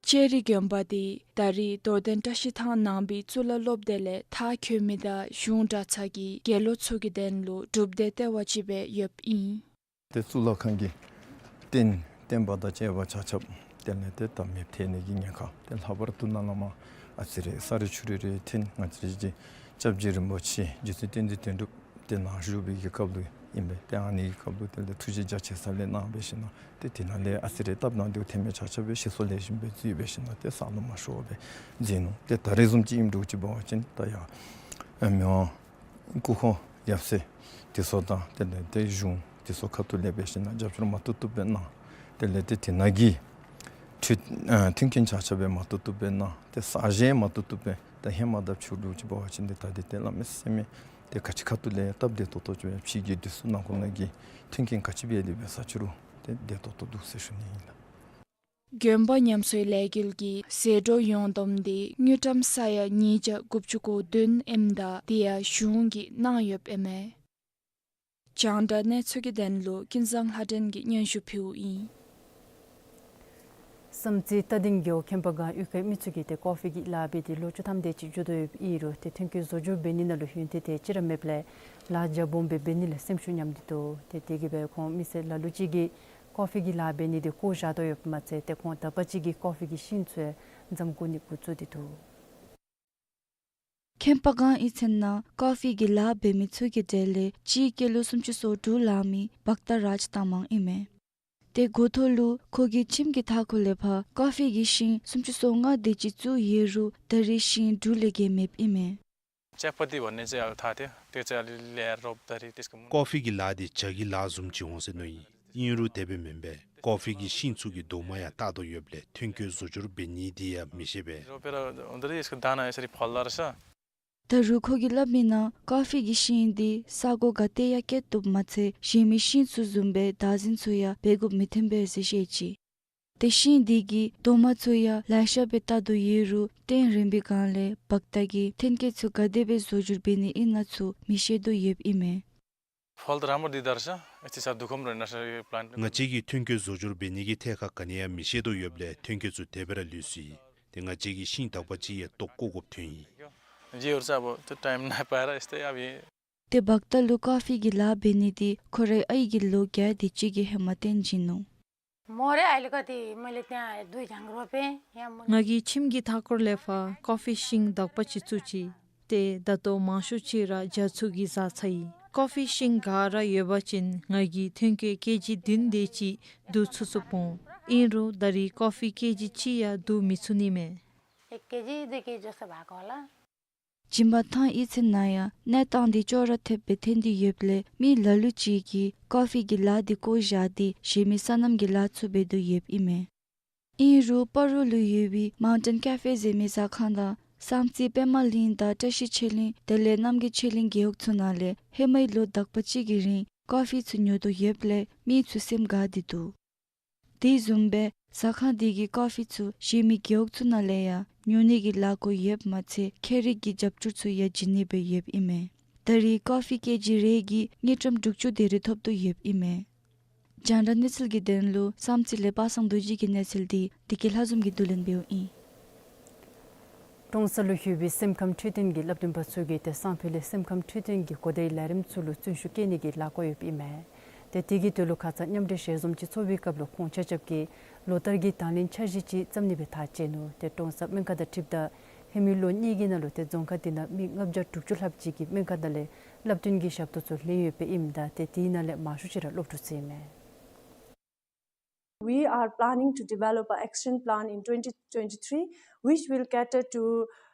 ལྕགས་རི་དགོན་པ་འདི་ད་རེས་རྡོར་གདན་བཀྲ་ཤིས་ཐང་ནང་པའི་གཙུག་ལག་སློབ་སྡེ་ལས་མཐར་འཁྱོལ་མི་དང་གཞུང་གྲྭ་ཚང་གི་དགེ་སློབ་ཚུ་གི་དོན་ལུ་སྒྲུབ་སྡེ་ལྟེ་བ་ཅིག་སྦེ་ཡོདཔ་ཨིན། ཏེ་གཙུག་ལག་ཁང་གི་ རྟེན་བརྟེན་པ་དང་བཅས་པ་ཆ་ཁྱབ་དེ་ལས་ཏེ་ད་མེདཔ་ཐལ་ནི་གི་ཉེན་ཁ། ཏེ་ལྷག་པར་དུ་ནཱ་ལས་མར་ཨ་ཙི་རེ་ས་རུད་ཆུ་རུད་རེ་ཐོན། ང་བཅས་རའི་སྐྱབས་རྗེ་རིན་པོ་ཆེ་རྗེ་བཙུན་བསྟན་འཛིན་དོན་གྲུབ་དེ་ནཱ་བཞུགས་པའི་གི་སྐབས་ལུ་ཨིན་པས། ཏེ་ཨ་ནི་གི་སྐབས་ལུ་དེ་ལས་ཐུགས་རྗེ་རྒྱ་ཆེ་ས་ལས་གནང་སྦེ་ཞིནམ་ལས་ཏེ་དེ་ནང་ལས་ཨ་ཙི་རེ་བཏབ་གནང་སྟེ་ཐོན་མི་ཆ་ཁྱབ་སྦེ་ཞིག་གསོ་ལེགས་ཤོམ་སྦེ་མཛད་སྦེ་ཞིནམ་ལས་ཏེ་ས་ལུ་མ་ཤོར་བར་མཛད་ནུག། ཏེ་ད་རེས་བཟུམ་ཅིག་ཨིནམ་འདྲཝ་ཅིག་འབད་བ་ཅིན་ད་ཡར་མི་དབང་སྐུ་འཁོར་ཡབ་སྲས་དེ་ཚུ་དང་དེ་ལས་ཏེ་གཞུང་དེ་ཚུ་ཁ་ཐུག་ལས་འབད་ཞིནམ་ལས་རྒྱབ་སྐྱོར་མ་བཏུབ་བཏུབ་སྦེ་གནང་། དེ་ལས་ཏེ་དེ་ནང་གི་མཐུན་ཨ་མཐུན་རྐྱེན་ཆ་ཁྱབ་སྦེ་མ་བཏུབ་བཏུབ་སྦེ་གནང་། ཏེ་ས་གཞི་མ་བཏུབ་བཏུབ་སྦེ་ད་ཧེ་མ་དང་ཕྱོགས་འདྲཝ་ཅིག་འབད་བ་ཅིན་ཏེ་ད་དེ་ཏེ་བླ་མའི་སེམས་ཏེ་ག་ཅི་ཁ་ཐུག་ལས་སྟབས་བདེ་ཏོག་ཏོ་ཅིག་སྦེ་ཕྱི་གི་དུས་སུ་ནང་འཁོད་ནང་གི་མཐུན་རྐྱེན་ག་ཅི་སྦེ་ཡོད་དེ་འབད་ས་ཕྱི་རུ་ཏེ་བདེ་ཏོག་ཏོ་འདུག་ཟེར་ཞུ་ནི་ཨིན་ལགས། དགོན་པ་ཉམས་གསོའི་ལས་འགུལ་གྱི་ཟད་འགྲོ་ཡོངས་བསྡོམས་འདི་དངུལ་ཀྲམ་ས་ཡ་ཉིས་བརྒྱ་དགུ་བཅུ་གོ་བདུན་ཨིནམ་ད་དེ་ཡང་གཞུང་གིས་གནང་ཡོདཔ་ཨིན་མས། རྒྱང་བསྒྲགས་གནས་ཚུལ་གྱི་དོན་ལུ་ཀུན་བཟང་ལྷ་སྒྲོན་གྱིས་སྙན་ཞུ་ཕུལཝ་ཨིན། བསམ་རྩེ་རྟ་སྡིང་རྒེད་འོག་ཁྱེམ་པ་སྒང་གཡུས་ཁའི་མི་ཚུ་གིས་ཏེ་ཀོ་ཕི་གི་ལཱ་འབད་དེ་ལོ་བཅུ་ཐམ་དེ་ཅིག་འགྱོ་དོ་ཡོདཔ་ཨིན་རུང་ཏེ་ཐོན་སྐྱེད་བཟོ་སྒྱུར་འབད་ནི་ནང་ལུ་ཡོན་ཏན་དེ་ཅིག་ར་མེདཔ་ལས་ལཱ་རྒྱ་སྦོམ་སྦེ་འབད་ནི་ལས་སེམས་ཤུགས་ཉམས་ཏེ་འདུག། ཏེ་དེ་གིས་སྦེ་ཁོང་མི་སེར་ལ་ལུ་ཅིག་གིས་ཀོ་ཕི་གི་ལཱ་འབད་ནི་འདི་བཀོ་བཞག་དོ་ཡོདཔ་མ་ཚད་ཏེ་ཁོང་དག་པ་ཅིག་གིས་ཀོ་ཕི་གི་ཤིང་ཚུ་ཡང་རྫམ་བཀོ་ནི་འགོ་བཙུགས་ཏེ་འདུག། ཁྱེམ་པ་སྒང་གཡུས་ཚན་ནང་ཀོ་ཕི་གི་ལཱ་འབད་མི་ཚུ་གི་གྲས་ལས་གཅིག་ཀི་ལོ་སུམ་ཅུ་སོ་དྲུག་ལང་མི་བཀྟ་རཱཇ་ཏང་མང་ཨིན་མས། ཏེ་འགོ་ཐོག་ལུ་ཁོ་གི་ཁྱིམ་གྱི་མཐའ་འཁོར་ལས་ཕར་ཀོ་ཕི་གི་ཤིང་སུམ་ཅུ་སོ་ལྔ་དེ་ཅིག་བཙུགས་ཡོད་རུང་ད་རེས་ཤིང་དྲུག་ལས་བརྒལ་མེདཔ་ཨིན་མས། ཀོ་ཕི་གི་ལཱ་འདི་བྱ་གི་ལཱ་བཟུམ་ཅིག་འོང་ཟེར་མནོ་ཡི། ཨིན་རུང་དེ་སྦེ་མེན་པས། ཀོ་ཕི་གི་ཤིང་ཚུ་གི་རྡོག་མ་ཡང་བཏགས་དོ་ཡོདཔ་ལས་ཐོན་སྐྱེད་བཟོ་སྒྱུར་འབད་ནི་འདི་ཡང་མི་ཤེས་པས། ད་རུང་ཁོ་གིས་སླབ་མི་ནང་ཀོ་ཕི་གི་ཤིང་འདི་ས་གོ་ག་ཏེ་ཡང་སྐྱེ་བཏུབ་མ་ཚད་གཞན་མི་ཤིང་ཚུ་བཟུམ་སྦེ་བདག་འཛིན་ཚུ་ཡང་འབད་དགོཔ་མི་ཐོན་པས་ཟེར་བཤད་ཅི། ཏེ་ཤིང་འདི་གི་རྡོག་མ་ཚུ་ཡང་ལེ་ཤ་སྦེ་བཏགས་དོ་ཡོད་རུང་བརྟན་རིམ་པའི་སྒང་ལས་བཀྟ་གིས་ཐོན་སྐྱེད་ཚུ་ག་དེ་སྦེ་བཟོ་སྒྱུར་འབད་ནི་ཨིན་ན་ཚུ་མི་ཤེས་དོ་ཡོདཔ་ཨིན་མས། ང་བཅས་ཀྱིས་ཐོན་སྐྱེད་བཟོ་སྒྱུར་འབད་ནི་གི་ཐད་ཁར་ག་ནི་ཡང་མི་ཤེས་དོ་ཡོདཔ་ལས་ཐོན་སྐྱེད་ཚུ་དེ་སྦེ་ར་ལུས་སོ་ཡི། ཏེ་ང་བཅས་ཀྱིས་ཤིང་དག་པ་ཅིག་ཡང་བཏོག་བཀོ་དགོཔ་ཐོན་ཡི། ཏེ་བཀྟ་ལུ་ཀོ་ཕི་གི་ལཱ་འབད་ནི་འདི་ཁོ་རའི་ཨའི་གིས་ལོ་བརྒྱད་དེ་ཅིག་གི་ཧེ་མ་སྟོན་བྱིན་ནུག། ང་གིས་ཁྱིམ་གྱི་མཐའ་འཁོར་ལས་ཕར་ཀོ་ཕི་ཤིང་དག་པ་ཅིག་བཙུགས་ཅི། ཏེ་ད་ལྟོ་མང་ཤོས་ཅིག་ར་བྱ་ཚུ་གིས་བཟའ་ཚར་ཡི། ཀོ་ཕི་ཤིང་ག་ར་ཡོད་པ་ཅིན་ང་གིས་ཐོན་སྐྱེད་ཀེ་ཇི་བདུན་དེ་ཅིག་བསྡུ་ཚུགས་ཚུགསཔ་འོང་། ཨིན་རུང་ད་རེས་ཀོ་ཕི་ཀེ་ཇི་གཅིག་ཡང་བསྡུ་མི་ཚུགས་ནི་མས། སྦྱིན་པ་ཐང་གཡུས་ཚན་ནང་ཡང་གནས་སྟངས་འདི་ཅོག་ར་འཐདཔ་སྦེ་ཐོན་ཏེ་ཡོདཔ་ལས་མི་ལ་ལུ་ཅིག་གིས་ཀོ་ཕི་གི་ལཱ་འདི་བཀོ་བཞག་སྟེ་གཞན་མི་སོ་ནམ་གྱི་ལཱ་ཚུ་འབད་དོ་ཡོདཔ་ཨིན་མས། ཨིན་རུང་སྤ་རོ་ལུ་ཡོད་པའི་མའུན་ཊེན་ཀེ་ཕེ་ཟེར་མི་ཟ་ཁང་དང་བསམ་རྩེ་པདྨ་གླིང་དང་བཀྲ་ཤིས་ཆོས་གླིང་དེ་ལས་རྣམ་རྒྱལ་ཆོས་གླིང་རྒེད་འོག་ཚུ་ནང་ལས་ཧེ་མའི་ལོ་དག་པ་ཅིག་གི་རིང་ཀོ་ཕི་ཚུ་ཉོ་དོ་ཡོདཔ་ལས་མི་ཚུ་སེམས་དགའ་སྟེ་འདུག། དེ་བཟུམ་སྦེ་ཟ་ཁང་དེ་གིས་ཀོ་ཕི་ཚུ་གཞན་མི་རྒེད་འོག་ཚུ་ནང་ལས་ཡང་ཉོ་ནི་གི་ལཱ་འགོ་ཡོདཔ་མ་ཚད་ཁྱད་རིག་གི་རྒྱབ་སྐྱོར་ཚུ་ཡང་བྱིན་ནི་སྦེ་ཡོདཔ་ཨིན་མས། ད་རེས་ཀོ་ཕི་ཀེ་ཇི་རེ་གིས་དངུལ་ཀྲམ་དྲུག་ཅུ་དེ་རེ་ཐོབ་དོ་ཡོདཔ་ཨིན་མས། རྒྱང་བསྒྲགས་གནས་ཚུལ་གྱི་དོན་ལུ་བསམ་རྩེ་ལས་པ་སངས་རྡོ་རྗེ་གི་གནས་ཚུལ་འདི་བདེ་སྐྱིད་ལྷ་འཛོམས་ཀྱིས་བསྡུ་ལེན་འབདཝ་ཨིན། ཀྲོང་གསར་ལུ་ཡོད་པའི་སེམས་ཁམས་འཕྲོད་བསྟེན་གྱི་བསླབ་སྟོན་པ་ཚུ་གིས་ཏེ་སང་ཕོད་ལས་སེམས་ཁམས་འཕྲོད་བསྟེན་གྱི་གོ་བརྡའི་ལས་རིམ་ཚུ་ལུ་བརྩོན་ཤུགས་བསྐྱེད་ནི་གི་ལཱ་འགོ་ཡོདཔ་ཨིན་མས། ཏེ་དེ་གི་དོན་ལུ་ཁ་ཙ་མཉམ་འབྲེལ་ཞལ་འཛོམས་ཅིག་ཚོགས་པའི་སྐབས་ལུ་ཁོང་ཆ་ཁྱབ་ཀྱིས་ལོ་ལྟར་གྱི་དང་ལེན་འཆར་གཞི་ཅིག་བརྩམ་ནི་སྦེ་ཐག་བཅད་ནུག། ཏེ་ཀྲོང་གསར་སྨན་ཁང་དང་འཁྲིལཝ་ད་ཧེ་མའི་ལོ་གཉིས་ཀྱི་ནང་ལུ་ཏེ་རྫོང་ཁག་དེ་ནང་མི་ལྔ་བརྒྱ་དྲུག་ཅུ་ལྷགཔ་ཅིག་གིས་སྨན་ཁང་དང་ལས་བསླབ་སྟོན་གྱི་ཞབས་ཏོག་ཚུ་ལེན་ཡོདཔ་ཨིནམ་ད་ཏེ་དེའི་ནང་ལས་མང་ཤོས་ཅིག་ར་སློབ་ཕྲུག་ཚུ་ཨིན་མས། We are planning to develop an action plan in twenty twenty-three, which will cater to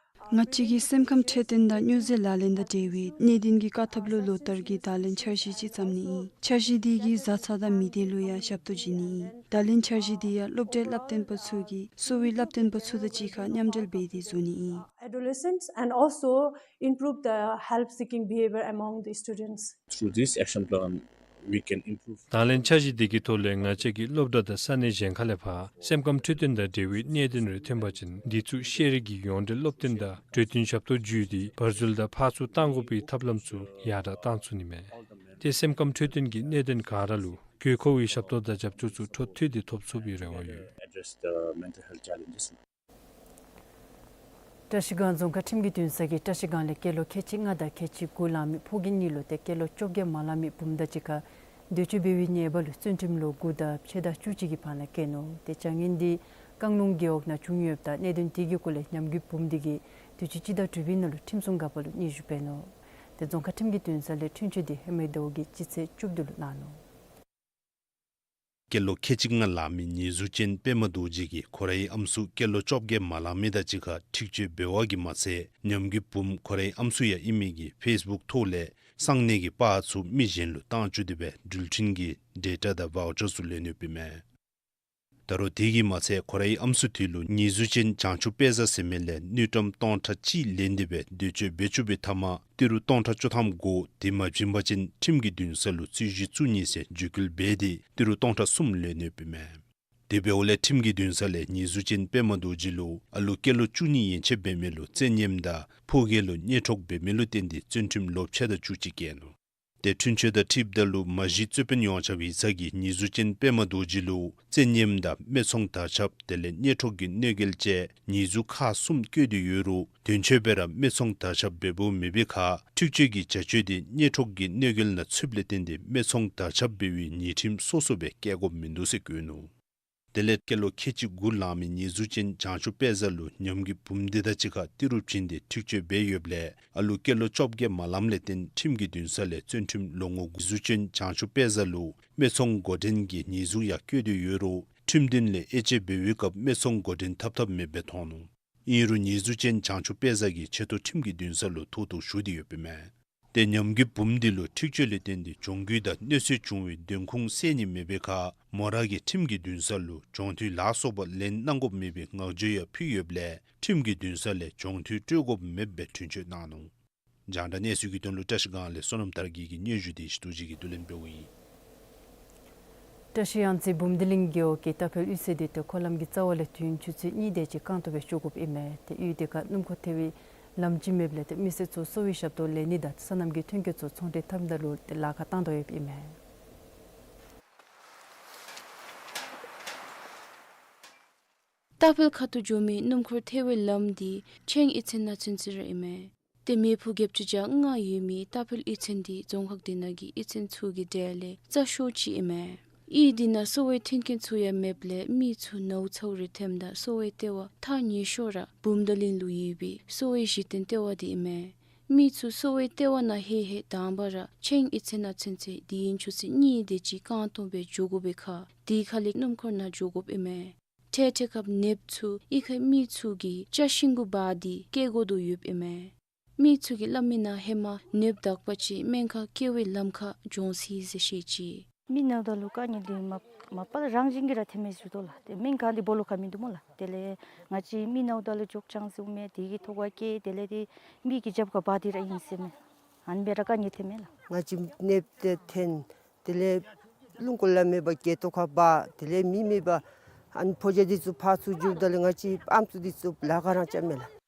ང་བཅས་ཀྱིས་སེམས་ཁམས་འཕྲོད་བསྟེན་དང་སྨྱོ་རྫས་ལག་ལེན་དང་འབྲེལ་བའི་གནད་དོན་གྱི་བཀག་ཐབས་ལུ་ལོ་ལྟར་གྱི་དང་ལེན་འཆར་གཞི་ཅིག་བརྩམ་ནི་ཨིན། འཆར་གཞི་དེ་གིས་བཟའ་ཚང་དང་མི་སྡེ་ལུ་ཡང་ཞབས་ཏོག་བྱིན་ནི་ཨིན། དང་ལེན་འཆར་གཞི་དེ་ཡང་སློབ་གྲྭའི་བསླབ་སྟོན་པ་ཚུ་གིས་གསོ་བའི་བསླབ་སྟོན་པ་ཚུ་དང་གཅིག་ཁར་མཉམ་འབྲེལ་འབད་དེ་བཟོ་ནི་ཨིན། Adolescents and also improve the help seeking behavior among the students. Through this action plan, we can improve. དང་ལེན་འཆར་གཞི་དེ་གི་ཐོག་ལས་ང་བཅས་ཀྱིས་སློབ་གྲྭ་དང་ས་གནས་གཞན་ཁ་ལས་ཕར་སེམས་ཁམས་འཕྲོད་བསྟེན་དང་འབྲེལ་བའི་གནད་དོན་རེ་ཐོན་པ་ཅིན་དེ་ཚུ་ཤེས་རིག་གི་ཡོངས་འབྲེལ་སློབ་སྟོན་དང་གྲོས་བསྟུན་ཞབས་ཏོག་བརྒྱུད་དེ་བར་འཛུལ་དང་ཕར་ཚུར་བཏང་དགོ་པའི་ཐབས་ལམ་ཚུ་ཡར་དྲག་བཏང་ཚུགས་ནི་མས། ཏེ་སེམས་ཁམས་འཕྲོད་བསྟེན་གྱི་གནད་དོན་ག་ར་ལུ་དགོས་མཁོ་བའི་ཞབས་ཏོག་དང་རྒྱབ་སྐྱོར་ཚུ་འཕྲོ་མཐུད་དེ་ཐོབ་ཚུགས་པའི་རེ་བ་ཡོད། Address the mental health challenges. བཀྲ་ཤིས་སྒང་རྫོང་ཁག་ཁྲིམས་ཀྱི་འདུན་ས་གིས་བཀྲ་ཤིས་སྒང་ལས་སྐྱེས་ལོ་ཁལ་གཅིག་ལྔ་དང་ཁལ་གཅིག་དགུ་ལང་མི་ཕོ་སྐྱེས་གཉིས་ལུ་ཏེ་སྐྱེས་ལོ་བཅོ་བརྒྱད་མ་ལང་མི་བུམོ་དང་གཅིག་ཁར་ འདོད་སྤྱོད་འབད་བའི་ཉེས་པ་ལུ་བཙོན་ཁྲིམས་ལོ་དགུ་དང་ཕྱེད་དང་བཅུ་གཅིག་གི་བར་ན་བཀལ་ནུག། ཏེ་བྱ་ངན་འདི་རྐང་ལུང་རྒེད་འོག་ནང་བྱུང་ཡོདཔ་ད་གནད་དོན་དེ་གི་སྐོར་ལས་ཉམས་རྒུད་བུམོ་འདི་གིས་དུས་ཅི་སྤྱི་ཟླ་དྲུག་པའི་ནང་ལུ་ཁྲིམས་སྲུང་འགག་པ་ལུ་སྙན་ཞུ་འབད་ནུག། ཏེ་རྫོང་ཁག་ཁྲིམས་ཀྱི་འདུན་ས་ལས་འཁྲུན་ཆོད་འདི་ཧེ་མའི་ཟླཝ་གི་སྤྱི་ཚེས་བཅུ་བདུན་ལུ་གནང་ནུག། སྐྱེས་ལོ་ཁལ་གཅིག་ལྔ་ལང་མི་ཉེས་འཛུགས་ཅན་པདྨ་རྡོ་རྗེ་གིས་ཁོ་རའི་ཨམ་སྲུ་སྐྱེས་ལོ་བཅོ་བརྒྱད་མ་ལང་མི་དང་གཅིག་ཁར་འཁྲིག་སྤྱོད་འབད་བ་གིས་མ་ཚད་ཉམས་རྒུད་བུམོ་ཁོ་རའི་ཨམ་སྲུ་ཡང་ཨིན་མི་གིས་ཕེསི་བུཀ་ཐོག་ལས་གསང་གནས་ཀྱི་པར་ཚུ་མི་གཞན་ལུ་བཏང་བཅུག་སྟེ་སྦེ་འགྲུལ་འཕྲིན་གྱི་ཌེ་ཊ་དང་བའུ་ཅར་ཚུ་ལེན་ནུག་ཨིན་མས། ད་རུང་དེ་གིས་མ་ཚད་ཁོ་རའི་ཨམ་སྲུ་དེ་ལུ་ཉེས་འཛུགས་ཅན་བྱང་ཆུབ་དཔལ་བཟང་ཟེར་མི་ལས་དངུལ་ཀྲམ་སྟོང་ཕྲག་གཅིག་ལེན་ཏེ་སྦེ་འདོད་སྤྱོད་འབད་བཅུག་པའི་མཐའ་མར་ཏི་རུ་སྟོང་ཕྲག་བཅུ་ཐམ་དགོ། དེ་མ་བྱིན་པ་ཅིན་ཁྲིམས་ཀྱི་འདུན་ས་ལུ་རྩོད་གཞི་བཙུགས་ནི་ཟེར་བརྒྱུད་སྐུལ་འབད་དེ་ཏི་རུ་སྟོང་ཕྲག་གསུམ་ལེན་ནུག་ཨིན་མས། དེ་འབདཝ་ལས་ཁྲིམས་ཀྱི་འདུན་ས་ལས་ཉེས་འཛུགས་ཅན་པདྨ་རྡོ་རྗེ་ལུ་ཨ་ལུ་སྐྱེས་ལོ་བཅུ་གཉིས་ཡན་ཆད་འབད་མི་ལུ་བཙན་ཉམས་དང་ཕོ་རྒྱས་ལུ་གཉེན་གྲོགས་འབད་མི་ལུ་བརྟེན་ཏེ་བཙོན་ཁྲིམས་ལོ་ཕྱེད་དང་བཅུ་གཅིག་བཀལ་ནུག། ཏེ་འཁྲུན་ཆོད་དང་འཁྲིལཝ་ད་ལུ་མ་གཞི་རྩོད་དཔོན་ཡོངས་ཁྱབ་ཡིག་ཚང་གིས་ཉེས་འཛུགས་ཅན་པདྨ་རྡོ་རྗེ་ལུ་བཙན་ཉམས་དང་སྨད་འཚོང་དར་ཁྱབ་དེ་ལས་གཉེན་གྲོགས་ཀྱི་གནོད་འགེལ་བཅས་ཉེས་འཛུགས་ཁག་གསུམ་བཀོད་དེ་ཡོད་རུང་དོན་གཅོད་སྦེ་ར་སྨད་འཚོང་དར་ཁྱབ་འབདཝ་མེད་པའི་ཁར་འཁྲུན་ཆོད་ཀྱི་བྱ་སྤྱོད་དེ་གཉེན་གྲོགས་ཀྱི་གནོད་འགེལ་ནང་ཚུདཔ་ལས་བརྟེན་ཏེ་སྨད་འཚོང་དར་ཁྱབ་འབད་བའི་ཉེས་ཁྲིམས་སོ་སོ་སྦེ་བཀལ་དགོཔ་མིན་འདུག་ཟེར་བཀོད་ནུག། དེ་ལས་སྐྱེས་ལོ་ཁལ་གཅིག་དགུ་ལང་མི་ཉེས་འཛུགས་ཅན་བྱང་ཆུབ་དཔལ་བཟང་ལུ་ཉམས་རྒུད་བུམོ་དེ་དང་གཅིག་ཁར་ཏི་རུ་བྱིན་ཏེ་འཁྲུན་ཆོད་འབད་ཡོདཔ་ལས་ཨ་ལུ་སྐྱེས་ལོ་བཅོ་བརྒྱད་མ་ལངམ་ལས་བརྟེན་ཁྲིམས་ཀྱི་འདུན་ས་ལས་བཙོན་ཁྲིམས་ལོ་ངོ་དགུ། ཉེས་འཛུགས་ཅན་བྱང་ཆུབ་དཔལ་བཟང་ལུ་སྨད་འཚོང་འགོ་འདྲེན་གྱི་ཉེས་འཛུགས་ཡང་བཀོད་དེ་ཡོད་རུང་ཁྲིམས་འདུན་ལས་དབྱེ་དཔྱད་འབད་བའི་སྐབས་སྨད་འཚོང་འགོ་འདྲེན་འཐབ་འཐབ་མེདཔ་སྦེ་མཐོང་ནུག། ཨིན་རུང་ཉེས་འཛུགས་ཅན་བྱང་ཆུབ་དཔལ་བཟང་གིས་ཆེ་མཐོ་ཁྲིམས་ཀྱི་འདུན་ས་ལུ་མཐོ་གཏུགས་ཞུ་སྟེ་ཡོདཔ་ཨིན་མས། ཏེ་ཉམས་རྒུད་བུམོ་དེ་ལུ་འཁྲུན་ཆོད་ལས་བརྟེན་ཏེ་གྱོང་གུད་དང་གནོད་འཚེ་བྱུང་བའི་དོན་ཁུངས་གསལ་ནི་མེད་པའི་ཁར་མོ་ར་གིས་ཁྲིམས་ཀྱི་འདུན་ས་ལུ་གྱོང་ཐུན་ལ་སོགས་པ་ལེན་གནང་དགོཔ་མེད་པའི་ངག་བརྗོད་ཡང་ཕུལ་ཡོདཔ་ལས་ཁྲིམས་ཀྱི་འདུན་ས་ལས་གྱོང་ཐུན་སྤྲོད་དགོཔ་མེདཔ་སྦེ་འཁྲུན་ཆོད་གནང་ནུག། རྒྱང་བསྒྲགས་གནས་ཚུལ་གྱི་དོན་ལུ་བཀྲ་ཤིས་སྒང་ལས་བསོད་ནམས་དར་རྒྱས་ཀྱི་སྙན་ཞུ་དེ་ཞུ་དོ་ཅིག་གིས་བསྡུ་ལེན་འབདཝ་ཨིན། བཀྲ་ཤིས་གཡང་རྩེ་བུམ་སྡེ་གླིང་རྒེད་འོག་གི་ཏ་ཕེལ་གཡུས་ཚན་དེ་ཏེ་འཁོར་ལམ་གྱི་རྩ་བ་ལས་ཐུན་ཆུ་ཚོད་གཉིས་དེ་ཅིག་རྐང་སྟོང་སྦེ་འགྱོ་དགོཔ་ཨིན་མས། ཏེ་གཡུས་དེ་ཁར་སྣུམ་འཁོར་ཐལ་བའི་ལམ་ཅིག་མེདཔ་ལས་ཏེ་མི་སེར་ཚུ་གསོ་བའི་ཞབས་ཏོག་ལེན་ནི་དང་སོ་ནམ་གྱི་ཐོན་སྐྱེད་ཚུ་ཚོང་འབྲེལ་འཐབ་ད་ལུ་ཏེ་ལཱ་ཁག་བཏང་དོ་ཡོདཔ་ཨིན་མས། ཏ་ཕེལ་ཁ་ཐུག་འགྱོ་མི་སྣུམ་འཁོར་ཐལ་བའི་ལམ་འདི་ཆིང་གཡུས་ཚན་ནང་ཚུན་ཚོད་ར་ཨིན་མས། ཏེ་མི་ཕུ་བརྒྱད་ཅུ་གྱ་ལྔ་ཡོད་མི་ཏ་ཕེལ་གཡུས་ཚན་འདི་རྫོང་ཁག་དེ་ནང་གི་གཡུས་ཚན་ཚུ་གི་གྲས་ལས་རྩ་ཤོས་ཅིག་ཨིན་མས། གཡུས་འདི་ནང་གསོ་བའི་མཐུན་རྐྱེན་ཚུ་ཡང་མེདཔ་ལས་མི་ཚུ་ནཝ་ཚཝ་རེ་ཐོནམ་ད་གསོ་བའི་ལྟེ་བ་ཐག་ཉེ་ཤོས་ར་བུམ་སྡེ་གླིང་ལུ་ཡོད་པའི་གསོ་བའི་གཞི་རྟེན་ལྟེ་བ་འདི་ཨིན་མས། མི་ཚུ་གསོ་བའི་ལྟེ་བ་ནང་ལྷོད་ལྷོདཔ་དང་པ་ར་ཆིང་གཡུས་ཚན་ནང་ཚུན་ཚོད་དེ་ཡང་ཆུ་ཚོད་གཉིས་དེ་ཅིག་རྐང་སྟོང་སྦེ་འགྱོ་དགོ་པའི་ཁར་དེ་ཁ་ལས་སྣུམ་འཁོར་ནང་འགྱོ་དགོཔ་ཨིན་མས། འཕྲལ་འཕྲལ་སྐབས་ནདཔ་ཚུ་གཡུས་ཁའི་མི་ཚུ་གིས་ཅ་ཤིང་གུ་འབག་སྟེ་བསྐྱལ་དགོ་དོ་ཡོདཔ་ཨིན་མས། མི་ཚུ་གིས་སླབ་མིའི་ནང་ཧེ་མ་ནདཔ་དག་པ་ཅིག་སྨན་ཁང་བསྐྱལ་བའི་ལམ་ཁར་གྱོང་སོང་ཡི་ཟེར་བཤད་ཅི། མི་ནདཔ་ད་ལུ་དཀའ་ངལ་འདི་མ་མ་པ་རང་བཞིན་གྱིས་ར་ཐོནམ་མས་ཟེར་དོ་ལགས། ཏེ་སྨན་ཁང་འདི་སྦོ་ལོགས་ཁར་མིན་འདུག་སྨོ་ལགས། དེ་ལས་ང་བཅས་མི་ནདཔ་ད་ལུ་བྱོག་ཆང་ཟེར་མི་དེ་གི་ཐོག་ཁར་བསྐྱལ་དེ་ལས་ཏེ་མི་གི་རྒྱབ་ཁར་འབག་སྟེ་ར་ཨིན་ཟེར་མས། ཨ་ནི་སྦེ་ར་དཀའ་ངལ་ཐོནམ་མས་ལགས། ང་བཅས་ནདཔ་དེ་ཐོན་དེ་ལས་རླུང་འཁོར་ལམ་མེད་པར་སྐྱེལ་ཐོག་ཁར་འབག་དེ་ལས་མི་མེད་པར་ཨ་ནི་ཕོ་རྒྱས་འདི་ཚུ་ཕར་ཚུར་འགྱོཝ་ད་ལས་ང་བཅས་ཨམ་སྲུ་འདི་ཚུ་ལཱ་ཁག་རང་རྐྱབ་མས་ལགས།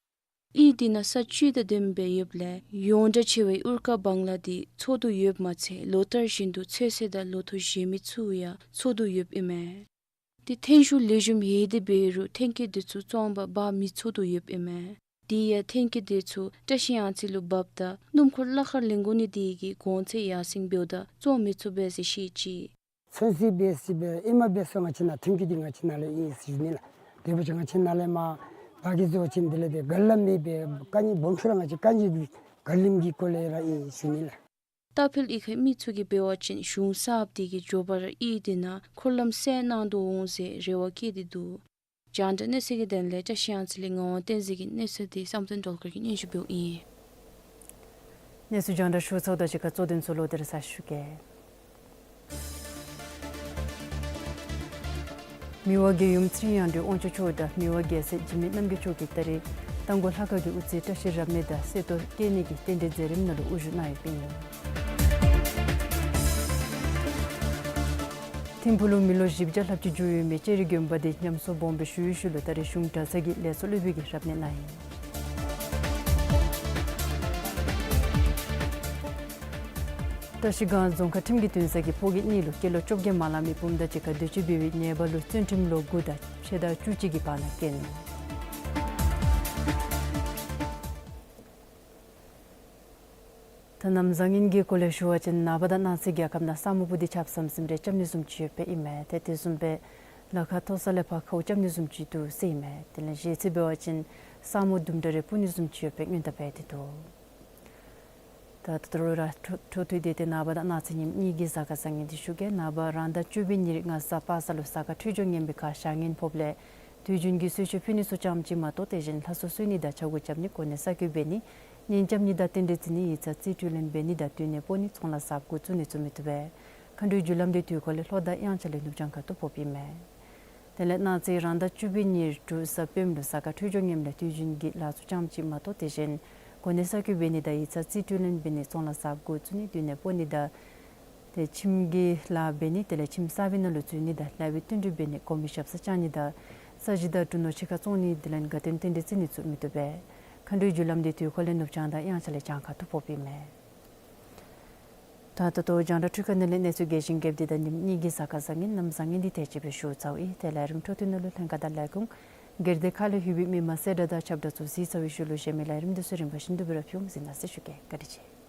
གཡུས་འདི་ནང་ས་བཅུད་དང་ལྡནམ་སྦེ་ཡོདཔ་ལས་ཡོངས་གྲགས་ཆེ་བའི་ཨུར་ཀ་བང་ལ་འདི་འཚོ་དོ་ཡོདཔ་མ་ཚད་ལོ་ལྟར་བཞིན་དུ་ཚོད་བསྲེ་དང་ལོ་ཐོག་བཞེས་མི་ཚུ་ཡང་འཚོ་དོ་ཡོདཔ་ཨིན་མས། ཏེ་ཐོན་ཤུགས་ལེགས་ཤོམ་ཡོད་དེ་འབད་རུང་ཐོན་སྐྱེད་འདི་ཚུ་བཙོང་པར་འབག་མི་ཚུགས་དོ་ཡོདཔ་ཨིན་མས། དེ་ཡང་ཐོན་སྐྱེད་འདི་ཚུ་བཀྲ་ཤིས་གཡང་རྩེ་ལུ་འབགཔ་ད་སྣུམ་འཁོར་གླ་ཁར་ལེན་དགོ་ནི་དེ་གིས་གོང་ཚད་ཡར་སེང་འབདཝ་ད་བཙོང་མི་ཚུགས་པས་ཟེར་བཤད་ཅི། ཚོད་བསྲེ་འབད་ས་འབད་ཨེ་མ་འབད་ས་ང་བཅས་ནཱ་ཐོན་སྐྱེད་འདི་ང་བཅས་ནཱ་ལས་ཨིན་ཟེར་ཞུ་ནི་ལགས། དེ་འབད་བ་ཅིན་ང་བཅས་ནཱ་ལས་མར་བར་གྱི་བཟོ་ཅིག་འདི་ལས་ཏེ་ག་ལ་མེད་པའི་དཀའ་ངལ་སྦོམ་ཤོས་ར་ང་བཅས་དཀའ་ངལ་གྱི་ག་ལིམ་གྱི་སྐོར་ལས་ར་ཨིན་ཞུ་ནི་ལགས། ཏ་ཕེལ་གཡུས་ཁའི་མི་ཚུ་གིས་འབད་བ་ཅིན་གཞུང་གསརཔ་དེ་གིས་མགྱོགས་པ་ར་གཡུས་དེ་ནང་འཁོར་ལམ་སེལ་གནང་དོ་འོང་ཟེར་རེ་བ་བསྐྱེད་དེ་འདུག། རྒྱང་བསྒྲགས་གནས་ཚུལ་གྱི་དོན་ལས་བཀྲ་ཤིས་གཡང་རྩེ་ལས་ངག་དབང་བསྟན་འཛིན་གྱི་གནས་ཚུལ་དེ་བསམ་གཏན་སྒྲོལ་དཀར་གྱིས་སྙན་ཞུ་འབདཝ་ཨིན། གནས་ཚུལ་རྒྱང་བསྒྲགས་ཞུ་ཚརཝ་དང་གཅིག་ཁར་གཙོ་དོན་ཚུ་ལོག་སྟེ་ར་གསལ་ཞུ་གེ། མི་དབང་རྒྱལ་ཡུམ་ཚེ་རིང་མངའ་བདག་དབང་ཕྱུག་མཆོག་དང་མི་དབང་རྒྱལ་སྲས་འཇིགས་མེད་རྣམ་རྒྱལ་མཆོག་གིས་ད་རིས་རྟ་མགོ་ལྷ་ཁང་གི་དབུ་རྩེ་བཀྲ་ཤིས་རབ་གནས་དང་གསེར་ཏོག་བཀལ་ནི་གི་རྟེན་འབྲེལ་མཛད་རིམ་ནང་ལུ་དབུ་བཞུགས་གནང་ཡོདཔ་ཨིན། ཐིམ་ཕུག་ལུ་མི་ལོ་བཞི་བརྒྱ་ལྷགཔ་ཅིག་འགྱོ་ཡོད་མི་ལྕགས་རི་དགོན་པ་འདི་ཉམས་གསོ་སྦོམ་སྦེ་ཞུ་བའི་ཤུལ་ལུ་ད་རིས་གཞུང་གྲྭ་ཚང་གི་ལས་ཚོགས་སློབ་དཔོན་གྱིས་རབ་གནས་གནང་ཡི། བཀྲ་ཤིས་སྒང་རྫོང་ཁག་ཁྲིམས་ཀྱི་འདུན་ས་གིས་ཕོ་སྐྱེས་གཉིས་ལུ་སྐྱེས་ལོ་བཅོ་བརྒྱད་མ་ལང་མི་བུམོ་དང་གཅིག་ཁར་འདོད་སྤྱོད་འབད་བའི་ཉེས་པ་ལུ་བཙོན་ཁྲིམས་ལོ་དགུ་དང་ཕྱེད་དང་བཅུ་གཅིག་གི་བར་ན་བཀལ་ནུག། ད་གནམ་བཟང་ངན་གྱི་སྐོར་ལས་ཞུ་བ་ཅིན་ནངས་པ་དང་གནངས་ཚེ་རྒྱལ་ཁབ་ནང་ས་སྨུག་སྤུབས་ཏེ་ཆརཔ་ཟམ་ཟིམ་རེ་རྐྱབ་ནི་བཟུམ་ཅིག་ཡོདཔ་ཨིན་མས། ཏེ་དེ་བཟུམ་སྦེ་ལ་ཁ་མཐོ་ས་ལས་ཕར་ཁཝ་རྐྱབ་ནི་བཟུམ་ཅིག་འདུག་ཟེར་ཨིན་མས། དེ་ལས་གཞེས་ཚེས་འབད་བ་ཅིན་ས་སྨུག་དུམ་གྲ་རེ་སྤུབ་ནི་བཟུམ་ཅིག་ཡོདཔ་སྔོན་བརྡ་འབད་དེ་འདུག། ད་ད་ལྟོ་ར་འཕྲོ་འཕྲོ་མཐུད་དེ་ཏེ་ནངས་པ་དང་གནངས་ཚེ་ཉིནམ་གཉིས་ཀྱི་གཟའ་སྐར་བཟང་ངན་འདི་ཞུ་གེ། ནངས་པ་རང་ཟླ་བཅུ་པའི་ཉེར་ལྔ་གཟའ་པ་སངས་ལུ་གཟའ་སྐར་འཕྲོད་སྦྱོར་ངན་པའི་ཁར་ཞག་ངན་ཕོགཔ་ལས་དུས་རྒྱུན་གྱི་གསོལ་མཆོད་ཕུལ་ནི་ཚུ་ཙམ་ཅིག་མ་གཏོགས་དེ་བཞིན་ལྷ་གསོལ་གསོལ་ནི་དང་ཕྱག་གུ་རྐྱབ་ནི་གོ་གནས་གསར་བསྐོ་འབད་ནི་གཉེན་རྐྱབ་ནི་དང་རྟེན་འབྲེལ་བརྩི་ནི་ཡིག་ཚང་རྩིས་སྤྲོད་ལེན་འབད་ནི་དང་བསྟུན་ནས་སྤོ་ནི་ཚོང་ལཱ་གསརཔ་འགོ་བཙུགས་ནི་ཚུ་མི་བཏུབ་པས། མཁའ་འགྲོའི་རྒྱུ་ལམ་འདི་དུས་འཁོར་ལས་ལྷོ་དང་དབྱངས་འཆར་ལས་ནུབ་བྱང་ཁ་ཐུག་ཕོགཔ་ཨིན་མས། དེ་ལས་གནངས་ཚེ་རང་ཟླ་བཅུ་པའི་ཉེར་དྲུག་གཟའ་སྤེནམ་ལུ་གཟའ་སྐར་འཕྲོད་སྦྱོར་ངནམ་ལས་དུས་རྒྱུན་གྱི་ལཱ་ཚུ་ཙམ་ཅིག་མ་གཏོགས་དེ་བཞིན་གོ་གནས་གསར་བསྐོ་འབད་ནི་དང་ཡིག་ཚང་རྩིས་སྤྲོད་ལེན་འབད་ནི་ཚོང་ལཱ་གསརཔ་འགོ་བཙུགས་ནི་བསྟུན་ནས་སྤོ་ནི་དང་ཏེ་ཁྱིམ་གྱི་ལཱ་འབད་ནི་དེ་ལས་ཁྱིམ་གསར་པའི་ནང་ལུ་འཛུལ་ནི་དང་ལྷ་བའི་བསྟུན་གྲོས་འབད་ནི་གོང་མའི་ཞབས་སར་བཅར་ནི་དང་ས་གཞི་དང་གྲུ་ནོར་ཕྱི་ཁར་བཙོང་ནི་དེ་ལས་དགའ་སྟོན་རྟེན་འབྲེལ་བརྩི་ནི་ཚུ་མི་བཏུབ་པས། མཁའ་འགྲོའི་རྒྱུ་ལམ་འདི་དུས་འཁོར་ལས་ནུབ་བྱང་དང་དབྱངས་འཆར་ལས་བྱང་ཁ་ཐུག་ཕོགཔ་ཨིན་མས། ད་ད་ལྟོ་རྒྱང་བསྒྲགས་འཕྲུལ་ཁང་ནང་ལས་གནས་ཚུལ་རྒྱས་ཤིང་རྒྱསཔ་འདི་དང་ཉིནམ་གཉིས་ཀྱི་གཟའ་སྐར་བཟང་ངན་གནམ་བཟང་ངན་འདི་དེ་ཅིག་སྦེ་ཞུ་ཚརཝ་ཨིན། དེ་ལས་རིམ་འཕྲོ་མཐུད་ནང་ལུ་ལྷན་ཁག་དང་ལས་ཁུངས་སྒེར་སྡེ་ཁག་ལས་ལྷོད་པའི་མི་མང་གསལ་བསྒྲགས་དང་ཁྱབ་བསྒྲགས་ཚུ་གཟིགས་ཚར་བའི་ཤུལ་ལུ་གཞན་མི་ལས་རིམ་འདི་ཚུ་རིམ་པ་བཞིན་དུ་སྦེ་ར་ཕུལ་འོང་གཟིགས་གནང་ཟེར་ཞུ་གེ། བཀའ་དྲིན་ཆེ།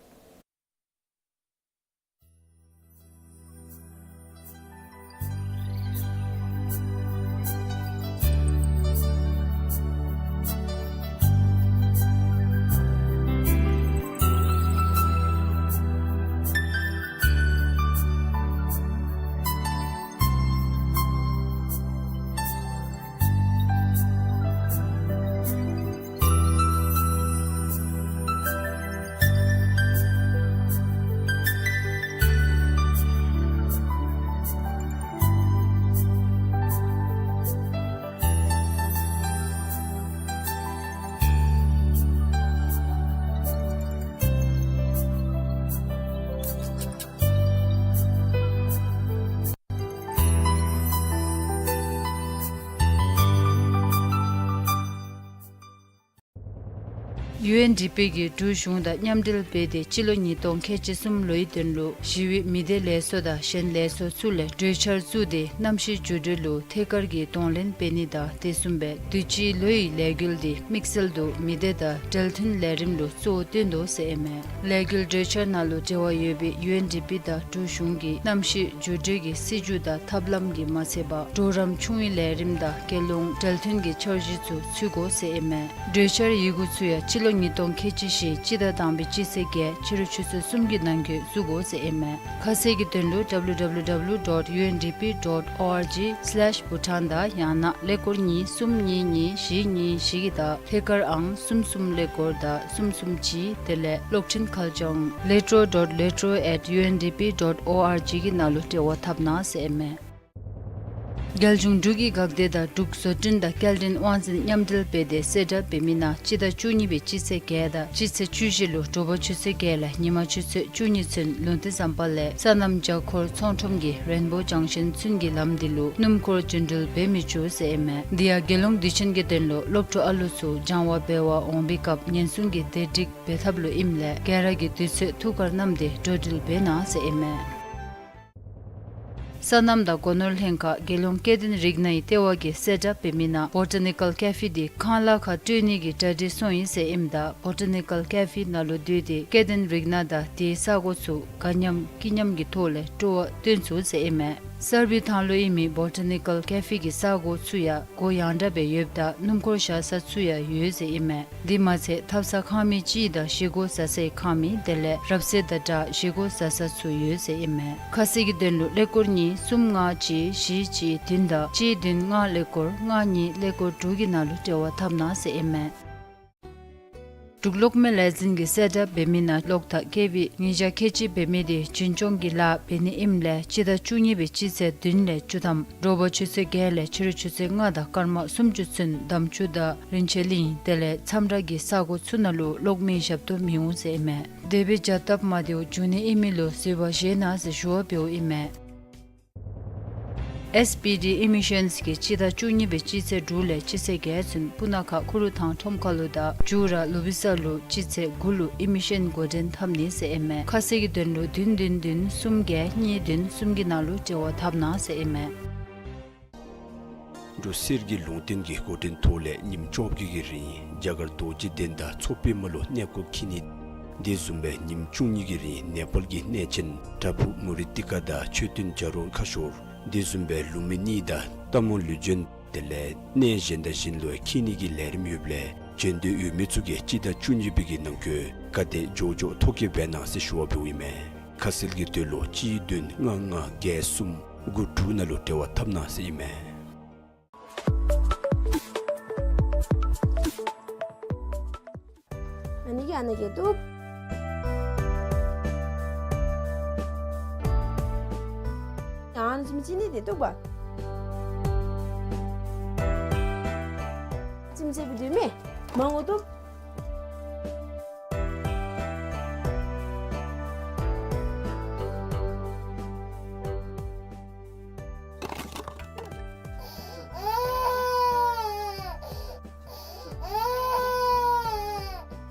ཡུ་ཨེན་ཌི་པི་གིས་འབྲུག་གཞུང་དང་མཉམ་འབྲེལ་འབད་དེ་སྤྱི་ལོ་ཉིས་སྟོང་ཁལ་གཅིག་གསུམ་ལོའི་དོན་ལུ་ཞི་བའི་མི་སྡེ་ལས་ཚོགས་དང་གཞན་ལས་ཚོགས་ཚུ་ལས་གྲོས་འཆར་བཙུགས་ཏེ་གནམ་གཤིས་འགྱུར་འགྲོས་ལུ་ཐད་ཀར་གྱི་གདོང་ལེན་འབད་ནི་དང་དེ་བཟུམ་སྦེ་དུས་ཅི་ལོའི་ལས་འགུལ་འདི་དམིགས་བསལ་དུ་མི་སྡེ་དང་འབྲེལ་མཐུན་ལས་རིམ་ལུ་གཙོ་བོ་བཏོན་དོ་ཟེར་ཨིན་མས། ལས་འགུལ་གྲོས་འཆར་ནང་ལུ་འབྲེལ་བ་ཡོད་པའི་ཡུ་ཨེན་ཌི་པི་དང་འབྲུག་གཞུང་གི་གནམ་གཤིས་འགྱུར་འགྲོས་ཀྱི་སྲིད་བྱུས་དང་ཐབས་ལམ་གྱིས་མ་ཚད་པར་གྲོགས་རམ་ཆུང་བའི་ལས་རིམ་དང་རྒྱལ་ཡོངས་འབྲེལ་མཐུན་གྱི་འཆར་གཞི་ཚུ་ཚུད་དགོ་ཟེར་ཨིན་མས། གྲོས་འཆར་ཡི་གུ་ཚུ་ཡང་སྤྱི་ལོ་ཉིས་སྟོང་ཁལ་གཅིག་བཞི་སྤྱི་ཟླ་དང་པའི་སྤྱི་ཚེས་བརྒྱད་ཕྱི་རུ་ཆུ་ཚོད་གསུམ་གྱི་ནང་འཁོད་བཙུགས་དགོ་ཟེར་ཨིན་མས། ཁ་གསལ་གྱི་དོན་ལུ་ཌབ་ལུ་ཌབ་ལུ་ཌབ་ལུ་ཌོཊ་ཡུ་ཨེན་ཌི་པི་ཌོཊ་ཨོ་ཨར་ཇི་སི་ལེཤ་བྷུ་ཊཱན་དང་ཡང་ན་ཀླད་ཀོར་གཉིས་གསུམ་གཉིས་གཉིས་བཞི་གཉིས་བཞི་གི་དང་ཐད་ཀར་ཨང་གསུམ་གསུམ་ཀླད་ཀོར་དང་གསུམ་གསུམ་གཅིག་དེ་ལས་གློག་འཕྲིན་ཁ་བྱང་ལེ་ཊོ་ཌོཊ་ལེ་ཊོ་ཨེཊ་ཡུ་ཨེན་ཌི་པི་ཌོཊ་ཨོ་ཨར་ཇི་གི་ནང་ལུ་འབྲེལ་བ་འཐབ་གནང་ཟེར་ཨིན་མས། རྒྱལ་གཞུང་འབྲུག་གི་འགག་སྡེ་དང་འབྲུག་བཟོ་སྐྲུན་དང་སྐྱེལ་འདྲེན་དབང་འཛིན་མཉམ་འབྲེལ་འབད་དེ་གསལ་བསྒྲགས་འབད་མི་ནང་སྤྱི་ཟླ་བཅུ་གཉིས་པའི་སྤྱི་ཚེས་བརྒྱད་དང་སྤྱི་ཚེས་བཅུ་བཞི་ལུ་དྲོ་པ་ཆུ་ཚོད་བརྒྱད་ལས་ཉིན་མ་ཆུ་ཚོད་བཅུ་གཉིས་ཚུན་ལུང་བསྟན་ཟམ་པ་ལས་སོ་ནམ་བྱ་འཁོར་ཚོང་ཁྲོམ་གྱི་རེན་བོ་ཇང་ཤིན་ཚུན་གྱི་ལམ་འདི་ལུ་སྣུམ་འཁོར་རྒྱུན་འགྲུལ་འབད་མི་ཆོག་ཟེར་ཨིན་མས། འདི་ཡང་རྒྱལ་ཡོངས་དུས་ཆེན་གྱི་དོན་ལུ་སློབ་ཕྲུག་ཨ་ལུ་ཚུ་སྦྱང་བ་འབད་བར་འོང་པའི་སྐབས་ཉེན་སྲུང་གི་བདེ་སྒྲིག་འབད་ཐབས་ལུ་ཨིནམ་ལས་ག་ར་གིས་དུས་ཚོད་ཐུགས་ཁར་བསྣམས་ཏེ་འགྲོ་འགྲུལ་འབད་གནང་ཟེར་ཨིན་མས། སོ་ནམ་དང་སྒོ་ནོར་ལྷན་ཁག་རྒྱལ་ཡོངས་སྐྱེ་ལྡན་རིགས་སྣའི་ལྟེ་བ་གིས་གསལ་བསྒྲགས་འབད་མི་ནང་བོ་ཊ་ནི་ཀཱལ་ཀེ་ཕི་འདི་ཁང་གླ་ཁར་སྤྲོད་ནི་གི་གྲ་སྒྲིག་སོང་ཡི་ཟེར་ཨིནམ་ད་བོ་ཊ་ནི་ཀཱལ་ཀེ་ཕི་ནང་ལུ་སྡོད་དེ་སྐྱེ་ལྡན་རིགས་སྣ་དང་དེའི་ས་གོ་ཚུ་དགའ་ཉམས་སྐྱིད་ཉམས་ཀྱི་ཐོག་ལས་སྤྲོ་བ་སྟོན་ཚུགས་ཟེར་ཨིན་མས། གསར་སྦས་ཐང་ལུ་ཨིན་མི་བོ་ཊ་ནི་ཀཱལ་ཀེ་ཕི་གི་ས་གོ་ཚུ་ཡང་སྒོ་ཡང་དྲགས་སྦེ་ཡོདཔ་ད་སྣུམ་འཁོར་བཞག་ས་ཚུ་ཡང་ཡོད་ཟེར་ཨིན་མས། དེ་མ་ཚད་ཐབ་ཚང་ཁང་མིག་གཅིག་དང་བཞེས་སྒོ་བཟའ་སའི་ཁང་མིག་དེ་ལས་རབ་གསལ་དང་སྦྲགས་བཞེས་སྒོ་བཟའ་ས་ཚུ་ཡོད་ཟེར་ཨིན་མས། ཁ་གསལ་གྱི་དོན་ལུ་ཀླད་ཀོར་གཉིས་གསུམ་ལྔ་གཅིག་བཞི་གཅིག་བདུན་དང་གཅིག་བདུན་ལྔ་ཀླད་ཀོར་ལྔ་གཉིས་ཀླད་ཀོར་དྲུག་གི་ནང་ལུ་འབྲེལ་བ་འཐབ་གནང་ཟེར་ཨིན་མས། འབྲུག་གློག་མེ་ལས་འཛིན་གྱིས་གསལ་བསྒྲགས་འབད་མི་ནང་གློག་དང་ཀེ་བི་ཉིས་བརྒྱ་ཁལ་གཅིག་འབད་མི་དེ་རྒྱུན་སྐྱོང་གི་ལཱ་འབད་ནི་ཨིནམ་ལས་སྤྱི་ཟླ་བཅུ་གཉིས་པའི་སྤྱི་ཚེས་བདུན་ལས་བཅུ་ཐམ་དྲོ་པ་ཆུ་ཚོད་བརྒྱད་ལས་ཕྱི་རུ་ཆུ་ཚོད་ལྔ་དང་སྐར་མ་སུམ་ཅུ་ཚུན་དམ་ཆུ་དང་རིན་ཆེན་གླིང་དེ་ལས་མཚམས་བྲག་གི་ས་གོ་ཚུ་ནང་ལུ་གློག་མེ་བཞག་དོ་མི་འོང་ཟེར་ཨིན་མས། དེ་སྦེ་བྱ་སྟབས་མ་བདེཝ་འབྱུང་ནི་ཨིན་མི་ལུ་གཟིགས་པ་བཞེས་གནང་ཟེར་ཞུ་བ་འབདཝ་ཨིན་མས། ཨེསི་པི་ཌི་ཨི་མི་ཤཱནསི་གིས་སྤྱི་ཟླ་བཅུ་གཉིས་པའི་སྤྱི་ཚེས་དྲུག་ལས་སྤྱི་ཚེས་བརྒྱད་ཚུན་སྤུ་ན་ཁ་ཁུ་རུ་ཐང་ཁྲོམ་ཁ་ལུ་དང་མཇུག་ར་ལུ་བི་ས་ལུ་སྤྱི་ཚེས་དགུ་ལུ་ཨི་མི་ཤཱན་འགོ་འདྲེན་འཐབ་ནི་ཟེར་ཨིན་མས། ཁ་གསལ་གྱི་དོན་ལུ་བདུན་བདུན་བདུན་གསུམ་བརྒྱད་གཉིས་བདུན་གསུམ་གྱི་ནང་ལུ་འབྲེལ་བ་འཐབ་གནང་ཟེར་ཨིན་མས། འབྲུག་གསེར་གྱི་ལུང་བསྟན་གྱི་འགོ་འདྲེན་ཐོག་ལས་ཉིནམ་བཅོ་བརྒྱད་ཀྱི་རིང་རྒྱ་གར་རྡོ་རྗེ་གདན་དང་མཚོ་པདྨ་ལུ་གནས་སྐོར་འཁྱིད་ནི། དེ་བཟུམ་སྦེ་ཉིནམ་བཅུ་གཉིས་ཀྱི་རིང་ནེ་པཱལ་གྱི་གནས་ཆེན་པྲ་བྷུ་མུ་ནི་ཏི་ཀ་དང་མཆོད་རྟེན་བྱ་རུང་ཁ་ཤོར། དེ་བཟུམ་སྦེ་ལུམ་བི་ནི་དང་སྟག་མོ་ལུས་སྦྱིན། དེ་ལས་གནས་གཞན་དང་གཞན་ལུ་འཁྱིད་ནི་གི་ལས་རིམ་ཡོདཔ་ལས་བྱོན་འདོད་ཡོད་མི་ཚུ་གིས་སྤྱི་ཟླ་བཅུ་གཉིས་པའི་གི་ནང་འཁོད་ག་དེ་མགྱོགས་མགྱོགས་ཐོ་བཀོད་འབད་གནང་ཟེར་ཞུ་བ་འབདཝ་ཨིན་མས། ཁ་གསལ་གྱི་དོན་ལུ་གཅིག་བདུན་ལྔ་ལྔ་བརྒྱད་གསུམ་དགུ་དྲུག་ནང་ལུ་འབྲེལ་བ་འཐབ་གནང་ཟེར་ཨིན་མས། ཨ་ནི་གིས་ཨ་ནི་གིས་བཏུབ། ཨ་ནི་ཅིག་མི་ཅིག་ནི་དེ་བཏུབ་པ། ཅིག་མི་ཅིག་བི་དུ་མེ། མང་པོ་བཏུབ།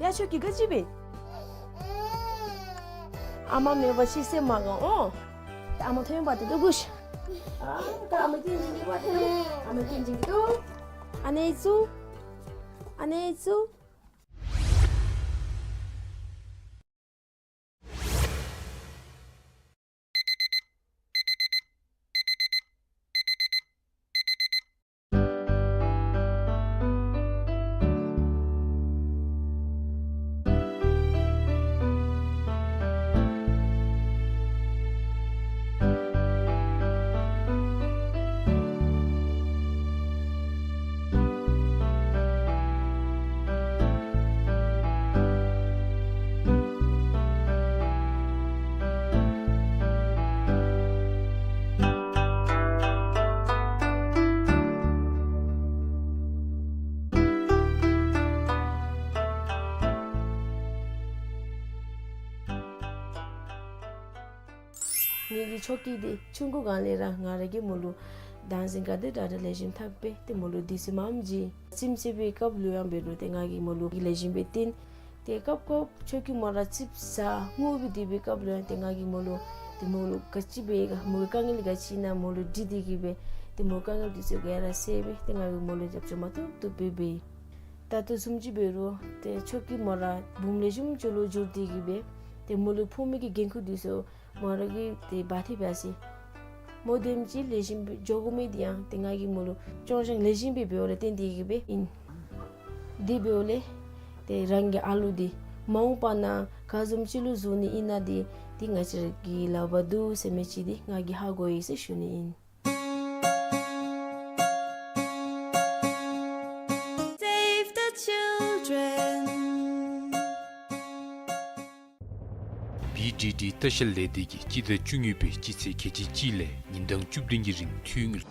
ཡ་ཁྱོད་ཀྱིས་ག་ཅི་འབད། ཨ་མ་མེད་པ་ཅིན་སེམས་མ་དགའ་འོང་། ཨ་མ་ཐོན་པ་དེ་ལུ་གུ་ཤ། ཨ་ད་ཨ་མ་ཏིང་ཅིང་གི་པ་དེ་ལུ། ཨ་མ་ཏིང་ཅིང་གི་དུ། ཨ་ནེ་ཚུ། ཨ་ནེ་ཚུ། ངེ་གི་ཆོ་གི་འདི་ཆུང་ཀུ་སྒང་ལས་ར་ང་ར་གིས་མོ་ལུ་བདག་འཛིན་ག་དེ་དྲག་དྲག་ལེགས་ཤོམ་འཐབ་སྦེ་ཏེ་མོ་ལུ་དུས་ཚོད་མངམ་བྱིན། རྩིསམ་རྩེ་བའི་སྐབས་ལུ་ཡང་འབད་རུང་ཏེ་ང་གིས་མོ་ལུ་ལེགས་ཤོམ་སྦེ་བསྟེན། ཏེ་སྐབས་སྐབས་ཆོ་གི་མོ་ར་ཙིགཔ་ཟ་ངུ་སྦེ་སྡོད་པའི་སྐབས་ལུ་ཡང་ཏེ་ང་གིས་མོ་ལུ་ཏེ་མོ་ལུ་ག་ཅི་འབད་ག་མོ་གི་དཀའ་ངལ་ག་ཅི་ཨིན་ན་མོ་ལུ་དྲི་སྟེ་གི་སྦེ་ཏེ་མོ་དཀའ་ངལ་འདི་ཚུ་ག་ར་སེལ་སྦེ་ཏེ་ང་གིས་མོ་ལུ་རྒྱབ་སྐྱོར་མ་བཏུབ་བཏུབ་སྦེ་འབད་ཡི། ད་ལྟོ་བཟུམ་ཅིག་འབད་རུང་ཏེ་ཆོ་གི་མོ་ར་བུམོ་ལེགས་ཤོམ་ཅིག་ལུ་འགྱུར་ཏེ་གི་སྦེ་ཏེ་མོ་ལུ་ཕོག་མི་གི་འགན་ཁུར་འདི་ཚུ་མོ་ར་གིས་ཏེ་འབག་སྟེ་འབག་ཅི། མོ་དེམ་ཅིག་ལེགས་ཤོམ་སྦེ་འགྱོ་དགོ་མི་འདི་ཡང་ཏེ་ང་གིས་མོ་ལུ་སྐྱོང་བཞག་ལེགས་ཤོམ་སྦེ་འབདཝ་ལས་བརྟེན་ཏེ་གི་སྦེ་ཨིན། དེ་འབདཝ་ལས་ཏེ་རང་གི་ཨ་ལུ་འདི་མ་འོངས་པ་ནང་ག་བཟུམ་ཅིག་ལུ་བཟོ་ནི་ཨིན་ན་འདི་ཏེ་ང་བཅས་ར་གི་ལག་པར་འདུག་ཟེར་མི་ཅིག་འདི་ང་གིས་ཧ་གོ་ཡི་ཟེར་ཞུ་ནི་ཨིན། Save the children. བི་ཌི་ཌི་ལྟ་བཤལ་ལས་སྡེ་གིས་སྤྱི་ཟླ་བཅུ་གཉིས་པའི་སྤྱི་ཚེས་ཁལ་གཅིག་གཅིག་ལས་ཉིན་གྲངས་བཅུ་བདུན་གྱི་རིང་འཐུས་དངུལ།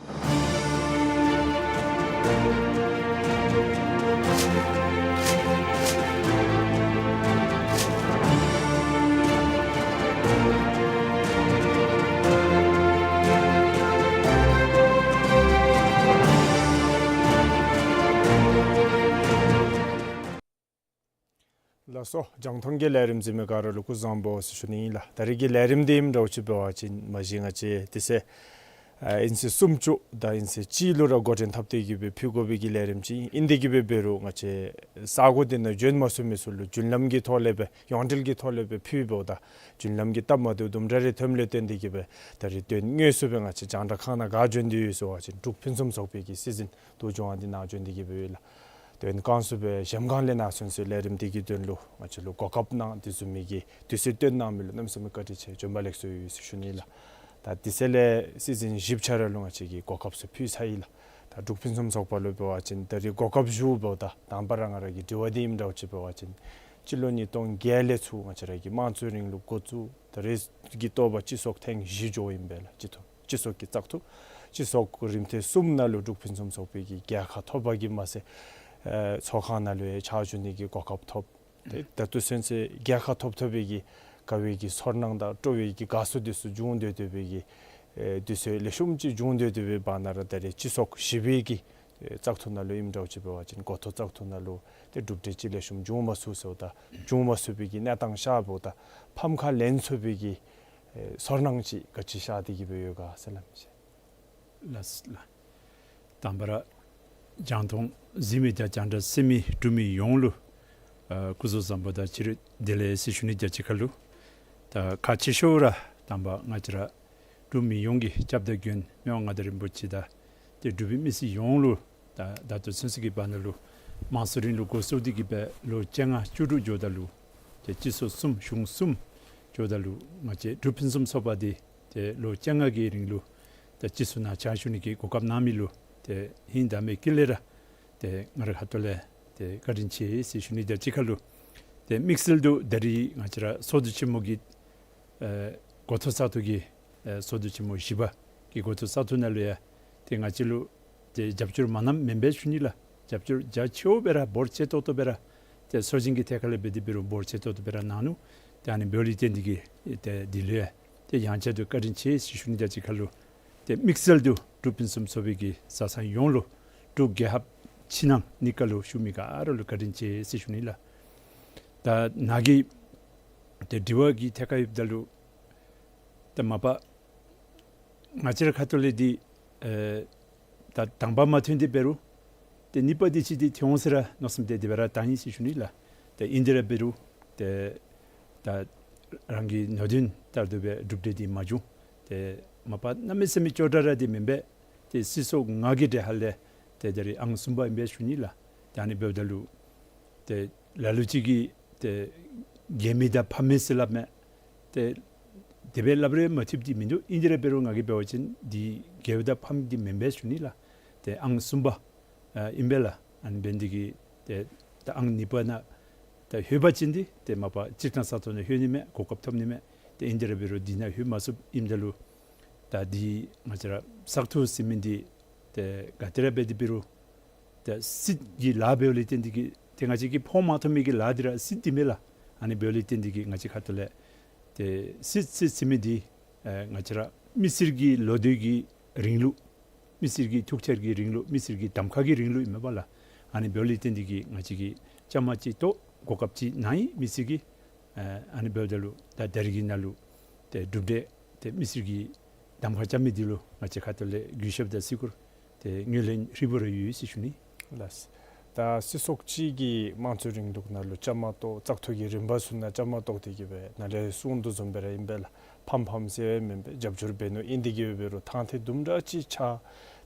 ལགས་སོ། རྒྱང་མཐོང་གི་ལས་རིམ་གཟིགས་མི་ག་ར་ལུ་སྐུ་གཟུགས་བཟང་པོ་ཟེར་ཞུ་ནི་ཨིན་ལགས། ད་རིས་ཀྱི་ལས་རིམ་འདི་ཨིནམ་འདྲཝ་ཅིག་འབད་བ་ཅིན་མ་གཞི་ང་བཅས་དེ་ཚེ་ཨ་དབྱིན་ཚེས་སུམ་ཅུ་དང་དབྱིན་ཚེས་གཅིག་ལུ་ར་འགོ་འདྲེན་འཐབ་སྟེ་གི་སྦེ་ཕུལ་དགོ་པའི་གི་ལས་རིམ་ཅིག་ཨིན། དེ་གི་སྦེ་འབད་རུང་ང་བཅས་ས་གོ་འདི་ནང་བྱོན་མ་ཚུགས་མི་ཚུ་ལུ་རྒྱུན་ལམ་གྱི་ཐོག་ལས་སྦེ་ཡོངས་འབྲེལ་གྱི་ཐོག་ལས་སྦེ་ཕུལཝ་ད་རྒྱུན་ལམ་གྱི་སྟབས་མ་བདེཝ་དུམ་གྲ་རེ་ཐོནམ་ལས་བརྟེན་ཏེ་གི་སྦེ་ད་རིས་དོན་དངོས་སུ་སྦེ་ང་བཅས་རྒྱང་བསྒྲགས་ཁང་ནང་ག་བྱོན་ཏེ་ཡོད་ཟེར་བ་ཅིན་འབྲུག་ཕུན་སུམ་ཚོགས་པའི་གི་སྲིད་འཛིན་རྡོ་རྗེ་དབང་འདུས་ནཱ་བྱོན་ཏེ་གི་སྦེ་ཡོད་ལགས། དོན་ཁང་སུ་སྦེ་གཞལམ་སྒང་ལས་ནཱ་ཚུན་ཚོད་ལས་རིམ་འདི་གི་དོན་ལུ་ང་བཅས་ལུ་གོ་སྐབས་གནང་དེ་བཟུམ་མའི་གི་དུས་ཚོད་བཏོན་གནང་མི་ལུ་གནམ་མེད་ས་མེད་བཀའ་དྲིན་ཆེ། བྱོན་པ་ལེགས་སོ་ཡོད་ཟེར་ཞུ་ནི་ལགས། ད་དེ་ཚེ་ལས་སྲིད་འཛིན་བཞི་ཆ་ར་ལུ་ང་བཅས་ཀྱིས་གོ་སྐབས་ཚུ་ཕུལ་ཚར་ཡི་ལགས། ད་འབྲུག་ཕུན་སུམ་ཚོགས་པ་ལུ་འབད་བ་ཅིན་ད་རིས་གོ་སྐབས་ཞུ་འབདཝ་ད་དང་པ་ར་ང་ར་གི་དྲི་བ་འདི་ཨིནམ་འདྲཝ་ཅིག་འབད་བ་ཅིན་སྤྱི་ལོ་ཉིས་སྟོང་བརྒྱད་ལས་ཚུར་ང་བཅས་ར་གི་དམངས་གཙོའི་རིང་ལུགས་འགོ་བཙུགས་ད་རེས་ཀྱི་ཐོག་ལས་སྤྱི་ཚོགས་ཐེངས་བཞི་འགྱོཝ་ཨིན་པས་ལགས། སྤྱི་ཚོགས་སྤྱི་ཚོགས་ཀྱི་བཙག་འཐུ་སྤྱི་ཚོགས་རིམ་ཐེངས་གསུམ་ནང་ལུ་འབྲུག་ཕུན་སུམ་ཚོགས་པའི་གི་རྒྱལ་ཁ་ཐོབ་པ་གིས་མ་ཚད་ཨེ་ཚོགས་ཁང་ནང་ལུ་ཡང་ཕྱག་ཞུ་ནི་གི་གོ་སྐབས་ཐོབ། ཏེ་ད་ལྟོ་ཚུན་ཚོད་རྒྱལ་ཁ་ཐོབ་ཐོབ་པའི་གི་དགའ་བའི་གི་ཚོར་སྣང་དང་སྤྲོ་བའི་གི་དགའ་ཚོར་འདི་ཚུ་འབྱུང་སྡོད་སྡོད་པའི་གི་ཨེ་དུས་ཚོད་ལེགས་ཤོམ་ཅིག་འབྱུང་སྡོད་སྡོད་པའི་བར་ན་ར་ད་རེས་སྤྱི་ཚོགས་བཞི་པའི་གི་ཨེ་བཙག་འཐུ་ནང་ལུ་ཨིནམ་འདྲཝ་ཅིག་འབད་བ་ཅིན་འགོ་ཐོག་བཙག་འཐུ་ནང་ལུ་ཏེ་གྲུབ་འབྲས་ཅིག་ལེགས་ཤོམ་འབྱུང་མ་ཚུགས་ཟེརཝ་ད་འབྱུང་མ་ཚུགས་པའི་གི་གནས་སྟངས་ཤར་འབདཝ་ད་ཕམ་ཁ་ལེན་ཚུགས་པའི་གི་ཨེ་ཚོར་སྣང་ཅིག་ག་ཅི་ཤར་ཏེ་གི་སྦེ་ཡོད་ག་ཟེར་སླབ་མི་ཤེས། ལགས་ལགས། དང་པ་ར་རྒྱང་མཐོང་གཟིགས་མི་དང་རྒྱང་བསྒྲགས་གསན་མི་འབྲུག་མི་ཡོངས་ལུ་ ཨ་སྐུ་གཟུགས་བཟང་པོ་དང་སྤྱི་བོར་བདེ་ལེགས་ཟེར་ཞུ་ནི། རྒྱ་ཆེ་ཁ་ལུ་ད་ཁག་ཆེ་ཤོས་ར་དང་པ་ང་བཅས་ར་འབྲུག་མི་ཡོངས་ཀྱི་སྐྱབས་དང་མགོན་མི་དབང་མངའ་བདག་རིན་པོ་ཆེ་དང་ཏེ་འབྲུག་པའི་མི་སེར་ཡོངས་ལུ་ད་ད་ལྟོ་ཚུན་ཚོད་ཀྱི་བར་ན་ལུ་དམངས་གཙོའི་རིང་ལུགས་འགོ་བཙུགས་ཏེ་གི་སྦེ་ལོ་བཅོ་ལྔ་བཅུ་དྲུག་འགྱོཝ་ད་ལུ་ཏེ་སྤྱི་ཚོགས་གསུམ་གཞུང་གསུམ་འགྱོཝ་ད་ལུ་ང་བཅས་འབྲུག་ཕུན་སུམ་ཚོགས་པ་འདི་ཏེ་ལོ་བཅོ་ལྔ་གི་རིང་ལུ་ད་སྤྱི་ཚོགས་ནང་ཕྱག་ཞུ་ནི་གི་གོ་སྐབས་གནང་མི་ལུ་ཏེ་ཧིང་དྭངས་མའི་དཀྱིལ་ལས་ར་ཏེ་ང་རའི་ཁ་ཐུག་ལས་ཏེ་བཀའ་དྲིན་ཆེ་ཟེར་ཞུ་ནི། རྒྱ་ཆེ་ཁ་ལུ་ཏེ་དམིགས་བསལ་དུ་ད་རིས་ང་བཅས་ར་ཚོགས་འདུ་ཆེན་མོ་གི་ཨེ་འགོ་ཐོག་བཙག་འཐུ་གི་ཨེ་ཚོགས་འདུ་ཆེན་མོ་བཞི་པ་གི་འགོ་ཐོག་བཙག་འཐུ་ནང་ལུ་ཡང་ཏེ་ང་བཅས་ལུ་ཏེ་རྒྱབ་སྐྱོར་མ་གནངམ་མེན་པས་ཞུ་ནི་ལགས། རྒྱབ་སྐྱོར་རྒྱ་ཆེཝ་སྦེ་ར་འབོར་ཆེ་ཏོག་ཏོ་སྦེ་ར་ཏེ་ཚོགས་ཆེན་གྱི་ཐད་ཁ་ལས་འབད་དེ་འབད་རུང་འབོར་ཆེ་ཏོག་ཏོ་སྦེ་ར་གནང་ནུག། ཏེ་ཨ་ནི་འབདཝ་ལས་བརྟེན་ཏེ་གི་ཏེ་འདི་ལུ་ཡང་ཏེ་ཡང་བསྐྱར་དུ་བཀའ་དྲིན་ཆེ་ཟེར་ཞུ་ནི། རྒྱ་ཆེ་ཁ་ལུ་ཏེ་དམིགས་བསལ་དུ་འབྲུག་ཕུན་སུམ་ཚོགས་པའི་གི་བཟའ་ཚང་ཡོངས་ལུ་འབྲུག་རྒྱལ་ཁབ་ཕྱི་ནང་གཉིས་ཀ་ལུ་བཞུགས་མི་ག་ར་ལུ་བཀའ་དྲིན་ཆེ་ཟེར་ཞུ་ནི་ལགས། ད་ནཱ་གི་ཏེ་དྲི་བ་གི་ཐད་ཁར་ཡོདཔ་ད་ལུ་ཏེ་མ་པ་ང་བཅས་རའི་ཁ་ཐུག་ལས་འདི་ཨེ་ད་དང་པ་མ་ཐོན་ཏེ་འབད་རུང་ཏེ་གཉིས་པ་དེ་ཅིག་འདི་ཐོན་འོང་ཟེར་ར་མནོ་བསམ་འདི་དེ་སྦེ་ར་བཏང་ཡི་ཟེར་ཞུ་ནི་ལགས། ཏེ་ཨིན་ཏེ་ར་འབད་རུང་ཏེ་ད་རང་གི་ནོར་དོན་ལྟར་དུ་སྦེ་གྲུབ་འབྲས་འདི་མ་བྱུང་། ཏེ་མ་པ་གནམ་མེད་ས་མེད་སྐྱོ་དྲགས་ར་འདི་མེན་པས། ཏེ་སྲིད་ཚོགས་ལྔ་གི་གྲལ་ཁ་ལས་ཏེ་ད་རིས་ཨང་གསུམ་པ་ཨིན་པས་ཞུ་ནི་ལགས། ཏེ་ཨ་ནི་འབདཝ་ད་ལུ་ཏེ་ལ་ལུ་ཅིག་གིས་ཏེ་རྒྱལ་མི་དང་ཕམ་མི་ཟེར་སླབ་མས། ཏེ་དེ་སྦེ་སླབ་རུང་མ་བཏུབ་འདི་མིན་འདུག། ཨིན་ཏེ་ར་འབད་རུང་ང་གིས་འབད་བ་ཅིན་འདི་རྒྱལ་དང་ཕམ་འདི་མེན་པས་ཞུ་ནི་ལགས། ཏེ་ཨང་གསུམ་པ་ཨ་ཨིན་པས་ལགས། ཨ་ནི་འབད་ནི་འདི་གིས་ཏེ་ད་ཨང་གཉིས་པ་ནང་ད་ལྷོད་པ་ཅིན་འདི་ཏེ་མ་པ་སྤྱིར་བཏང་ས་སྟོང་ནང་ལྷོད་ནི་མས། གོ་སྐབས་ཐོབ་ནི་མས། ཏེ་ཨིན་ཏེ་ར་འབད་རུང་འདི་ནང་ལྷོད་མ་ཚུགསཔ་ཨིནམ་ད་ལུ་ད་འདི་ང་བཅས་ར་བཙག་འཐུ་ཟེར་མི་འདི་ཏེ་ག་ཏེ་ར་འབད་དེ་འབད་རུང་ཏེ་སྲིད་ཀྱི་ལཱ་འབདཝ་ལས་བརྟེན་ཏེ་གི་ཏེ་ང་བཅས་ཀྱིས་ཕོག་མ་ཐོབ་མི་གི་ལཱ་འདི་ར་སྲིད་འདི་མས་ལགས། ཨ་ནི་འབདཝ་ལས་བརྟེན་ཏེ་གི་ང་བཅས་ཁ་ཐུག་ལས་ཏེ་སྲིད་སྲིད་ཟེར་མི་འདི་ཨེ་ང་བཅས་ར་མི་སེར་གྱི་ལོ་དུས་ཀྱི་རིང་ལུགས་མི་སེར་གྱི་ཐུགས་འཆར་གྱི་རིང་ལུགས་མི་སེར་གྱི་གདམ་ཁ་གི་རིང་ལུགས་ཨིན་མས་པ་ལགས། ཨ་ནི་འབདཝ་ལས་བརྟེན་ཏེ་གི་ང་བཅས་ཀྱིས་བཅའ་མར་ཅིག་གཏོགས་གོ་སྐབས་ཅིག་གནང་ཡི་མི་སེར་གྱིས། ཨེ་ཨ་ནི་འབདཝ་ད་ལུ་ད་ད་རིས་ཀྱི་ནང་ལུ་ཏེ་གྲུབ་འབྲས་ཏེ་མི་སེར་གྱིས་གདམ་ཁ་རྐྱབ་མི་འདི་ལུ་ང་བཅས་ཁ་ཐུག་ལས་གུས་ཞབས་དང་བརྩི་བཀུར་ཏེ་ངོས་ལེན་ཧྲིལ་བུ་ར་ཡོད་ཟེར་ཞུ་ནི། ལགས། ད་སྲིད་ཚོགས་གཅིག་གིས་དམངས་གཙོའི་རིང་ལུགས་ནང་ལུ་བཅའ་མར་གཏོགས་བཙག་འཐུ་གི་རིམ་པ་ཚུ་ནང་བཅའ་མར་གཏོགས་ཏེ་གི་སྦེ་ནཱ་ལས་གསུངས་དོ་བཟུམ་སྦེ་ར་ཨིན་པས་ལགས། ཕམ་ཕམ་ཟེར་བའི་མེན་པས། རྒྱབ་སྐྱོར་འབད་ནུག། ཨིན་ཏེ་གི་འབད་རུང་ཐང་ཐིག་དུམ་གྲ་ཅིག་ཆགས།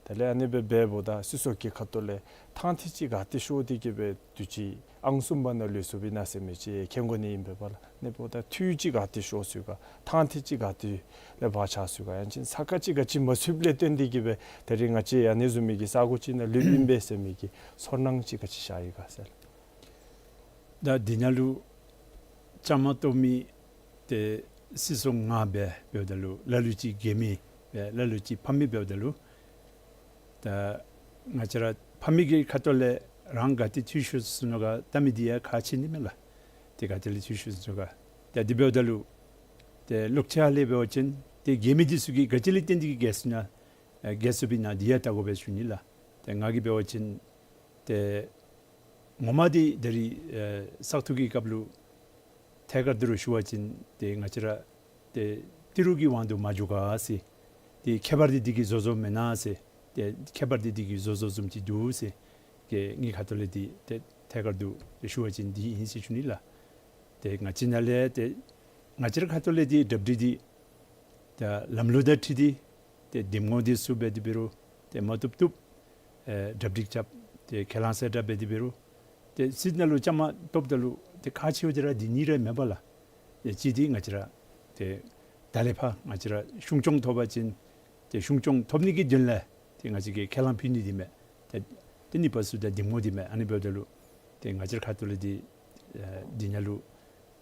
དེ་ལས་ཨ་ནི་སྦེ་འབདཝ་ད་སྲིད་ཚོགས་ཀྱི་ཁ་ཐུག་ལས་ཐང་ཐིག་ཅིག་ག་ཏེ་ཤོར་ཏེ་གི་སྦེ་དུས་ཅི་ཨང་གསུམ་པ་ནང་ལུས་སོཔ་ཨིན་ན་ཟེར་མི་ཅིག་མཁྱེན་དགོ་ནི་ཨིན་པས་པ་ལགས། ཨ་ནི་འབདཝ་ད་འཐུས་ཅིག་ག་ཏེ་ཤོར་སོང་ག་ཐང་ཐིག་ཅིག་ག་ཏེ་ལས་ཕར་ཆགས་སོང་ག་ཡང་ཅིན་ས་ཁ་ཅིག་ག་ཅི་མ་ཚུདཔ་ལས་བརྟེན་ཏེ་གི་སྦེ་ད་རིས་ང་བཅས་ཨ་ནི་བཟུམ་མའི་གི་ས་གོ་ཅིག་ནང་ལུསཔ་ཨིན་པས་ཟེར་མི་གི་ཚོར་སྣང་ཅིག་ག་ཅི་ཤར་ཡི་ག་ཟེར། ད་འདི་ནང་ལུ་བཅའ་མར་གཏོགས་མི་ཏེ་སྲིད་ཚོགས་ལྔ་སྦེ་འབདཝ་ད་ལུ་ལ་ལུ་ཅིག་རྒྱལ་མི་སྦེ་ལ་ལུ་ཅིག་ཕམ་མི་འབདཝ་ད་ལུ་ད་ང་བཅས་ར་ཕམ་མི་གི་ཁ་ཐུག་ལས་རང་ག་ཏེ་འཐུས་ཤོར་སོ་ནུག་ག་བལྟ་མི་འདི་ཡང་ཁག་ཆེ་ནི་མས་ལགས། ཏེ་ག་ཏེ་ལས་འཐུས་ཤོར་སོ་ནུག་ག། ད་འདི་འབདཝ་ད་ལུ་ཏེ་ལོག་ཅི་ལས་འབད་བ་ཅིན་ཏེ་རྒྱལ་མི་འདི་ཚུ་གིས་ག་ཅི་ལས་བརྟེན་ཏེ་གི་རྒྱལ་སོང་ན་ཨེ་རྒྱལ་སོཔ་ཨིན་ན་འདི་ཡང་བལྟ་དགོ་པས་ཞུ་ནི་ལགས། ཏེ་ང་གིས་འབད་བ་ཅིན་ཏེ་ངོ་མ་འདི་ད་རིས་ཨེ་བཙག་འཐུ་གི་སྐབས་ལུ་ཐད་ཀར་དུ་རུང་ཞུ་བ་ཅིན་ཏེ་ང་བཅས་ར་ཏེ་ཏི་རུ་གི་དབང་དུ་མ་འགྱོ་ག་ཟེར། ཏེ་ཁྱད་པར་འདི་འདི་གིས་བཟོ་བཟོཝ་མེན་ན་ཟེར། ཏེ་ཁྱད་པར་འདི་འདི་གིས་བཟོ་བཟོཝ་བཟུམ་ཅིག་འདུག་ཟེར། ཏེ་ངེའི་ཁ་ཐུག་ལས་འདི་ཏེ་ཐད་ཀར་དུ་ཞུ་བ་ཅིན་འདི་ཨིན་ཟེར་ཞུ་ནི་ལགས། ཏེ་ང་བཅས་ནཱ་ལས་ཏེ་ང་བཅས་ར་ཁ་ཐུག་ལས་འདི་གྲ་སྒྲིག་འདི་ད་ལམ་ལུགས་དང་འཁྲིལ་ཏེ་ཏེ་འདེམས་ངོ་འདི་ཚུ་འབད་དེ་འབད་རུང་ཏེ་མ་བཏུབ་བཏུབ་ཨེ་གྲ་སྒྲིག་རྐྱབ། ཏེ་ཁས་བླངས་གསལ་བསྒྲགས་འབད་དེ་འབད་རུང་ཏེ་སྲིད་ནང་ལུ་བཅའ་མར་གཏོགསཔ་ད་ལུ་ཏེ་ཁག་ཆེཝ་འདི་ར་འདི་གཉིས་ར་མེན་པ་ལགས། ཏེ་གཅིག་འདི་ང་བཅས་ར་ཏེ་ད་ལས་ཕར་ང་བཅས་ར་གཞུང་སྐྱོང་ཐོབ་པ་ཅིན་ཏེ་གཞུང་སྐྱོང་ཐོབ་ནི་གི་དོན་ལས་ཏེ་ང་བཅས་ཀྱིས་ཁས་བླངས་ཕུལ་ནི་འདི་མས། ཏེ་ཏེ་གཉིས་པ་ཚུ་ད་འདེམས་ངོ་འདི་མས། ཨ་ནི་འབདཝ་ད་ལུ་ཏེ་ང་བཅས་ར་ཁ་ཐུག་ལས་འདི་ཨེ་འདི་ནང་ལུ་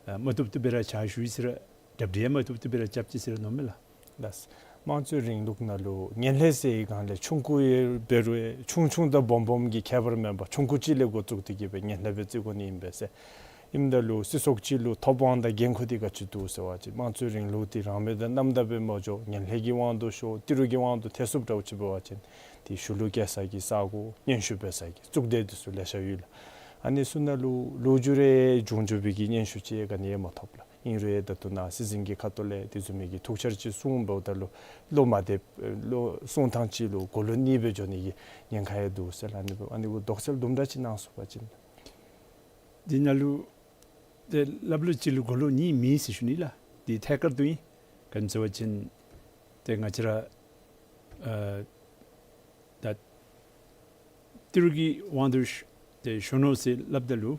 ཨ་མ་བཏུབ་བཏུབ་སྦེ་ར་ཕྱག་ཞུ་ཡི་ཟེར་ར་གྲ་སྒྲིག་ཡང་མ་བཏུབ་བཏུབ་སྦེ་ར་རྐྱབ་ཅི་ཟེར་ར་མནོཝ་མས་ལགས། ལགས། དམངས་གཙོའི་རིང་ལུགས་ནང་ལུ་ངན་ལྷད་ཟེར་བའི་སྒང་ལས་ཆུང་ཀུ་ཡང་འབད་རུང་ཆུང་ཆུང་དང་སྦོམ་སྦོམ་གྱི་ཁྱད་པར་མེད་པར་ཆུང་ཀུ་ཅིག་ལས་འགོ་བཙུགས་ཏེ་གི་སྦེ་ངན་ལྷད་སྦེ་བརྩི་དགོ་ནི་ཨིན་པས་ཟེར། ཨིནམ་ད་ལུ་སྲིད་ཚོགས་གཅིག་ལུ་ཐོབ་དབང་དང་འགན་ཁུར་འདི་ག་ཅི་འདུག་ཟེར་བ་ཅིན་དམངས་གཙོའི་རིང་ལུགས་འདི་རང་མོས་དང་རྣམ་དག་སྦེ་མ་འགྱོ་ངན་ལྷད་ཀྱི་དབང་དུ་ཤོར་ཏི་རུ་གི་དབང་དུ་ཐལ་སོངམ་འདྲཝ་ཅིག་འབད་བ་ཅིན་ཏེ་ཤུལ་ལུ་བཀལ་ས་གི་ས་གོ་སྙན་ཞུ་འབད་ས་གི་གཙུག་སྡེ་འདི་ཚུ་ལེ་ཤ་ཡོད་ལགས། ཨ་ནི་ཚུ་ནང་ལུ་ལོག་འགྱོ་རུང་འབྱུང་འགྱོ་བའི་གི་སྙན་ཞུ་ཅིག་ག་ནི་ཡང་མ་ཐོབ་ལགས། ཨིན་རུང་ད་ལྟོ་ནཱ་སྲིད་འཛིན་གྱི་ཁ་ཐུག་ལས་དེ་བཟུམ་མའི་གི་ཐུགས་འཆར་ཅིག་གསུངམ་ད་ལུ་བློ་མ་བདེ་བློ་གསུང་ཐངས་ཅིག་ལུ་གོ་ལོག་གཉིས་སྦེ་འགྱོ་ནི་གི་ཉེན་ཁ་ཡང་འདུག་ཟེར་ལགས། ཨ་ནི་ཨ་ནི་གུ་དོགས་སེལ་དུམ་གྲ་ཅིག་གནང་ཚུགས་པ་ཅིན། འདི་ནང་ལུ་ ཏེ་སླབ་ལུགས་ཅིག་ལུ་གོ་ལུགས་གཉིས་མེད་ཟེར་ཞུ་ནི་ལགས། འདི་ཐད་ཀར་དུ་ཨིན། ག་ཅི་སྨོ་ཟེར་བ་ཅིན་ཏེ་ང་བཅས་ར་ཨ་ད་ཏི་རུ་གི་དབང་དུ་ཏེ་ཤོར་ནུག་ཟེར་སླབ་ད་ལུ་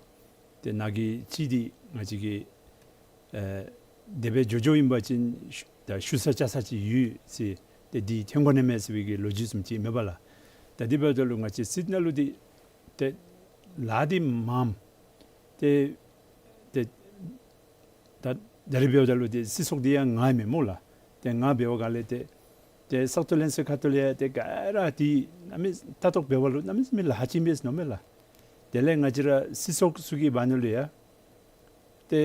ཏེ་ནཱ་གི་ཅིག་འདི་ང་བཅས་ཀྱི་ཨ་དེ་སྦེ་འགྱོ་འགྱོཝ་ཨིན་པ་ཅིན་ཤུ་ད་ཤུལ་ས་བཅད་ས་ཅིག་ཡོད་ཟེར་ཏེ་འདི་ཐོན་དགོ་ནི་མས་ཟེར་བའི་གི་ལོ་རྒྱུས་བཟུམ་ཅིག་མེན་པ་ལགས། ད་དེ་འབདཝ་ད་ལུ་ང་བཅས་སྲིད་ནང་ལུ་འདི་ཏེ་ལཱ་འདི་མངམ་ཏེ་ཏེ་ད་ད་རིས་འབདཝ་ད་ལུ་ཏེ་སྲིད་ཚོགས་འདི་ཡང་ང་མེན་སྨོ་ལགས། ཏེ་ང་འབད་བའི་སྒང་ལས་ཏེ་ཏེ་ས་སྟོང་ལྷན་ཚོགས་ཁ་ཐུག་ལས་ཡང་ཏེ་ག་ར་འདི་གནམ་མེད་ལྟ་རྟོག་འབད་བ་ལུ་གནམ་མེད་ས་མེད་ལཱ་ཅིག་ཨིན་པས་ཟེར་མནོཝ་མས་ལགས། དེ་ལས་ང་བཅས་ར་སྲིད་ཚོགས་ཚུ་གི་བར་ན་ལུ་ཡང་ཏེ་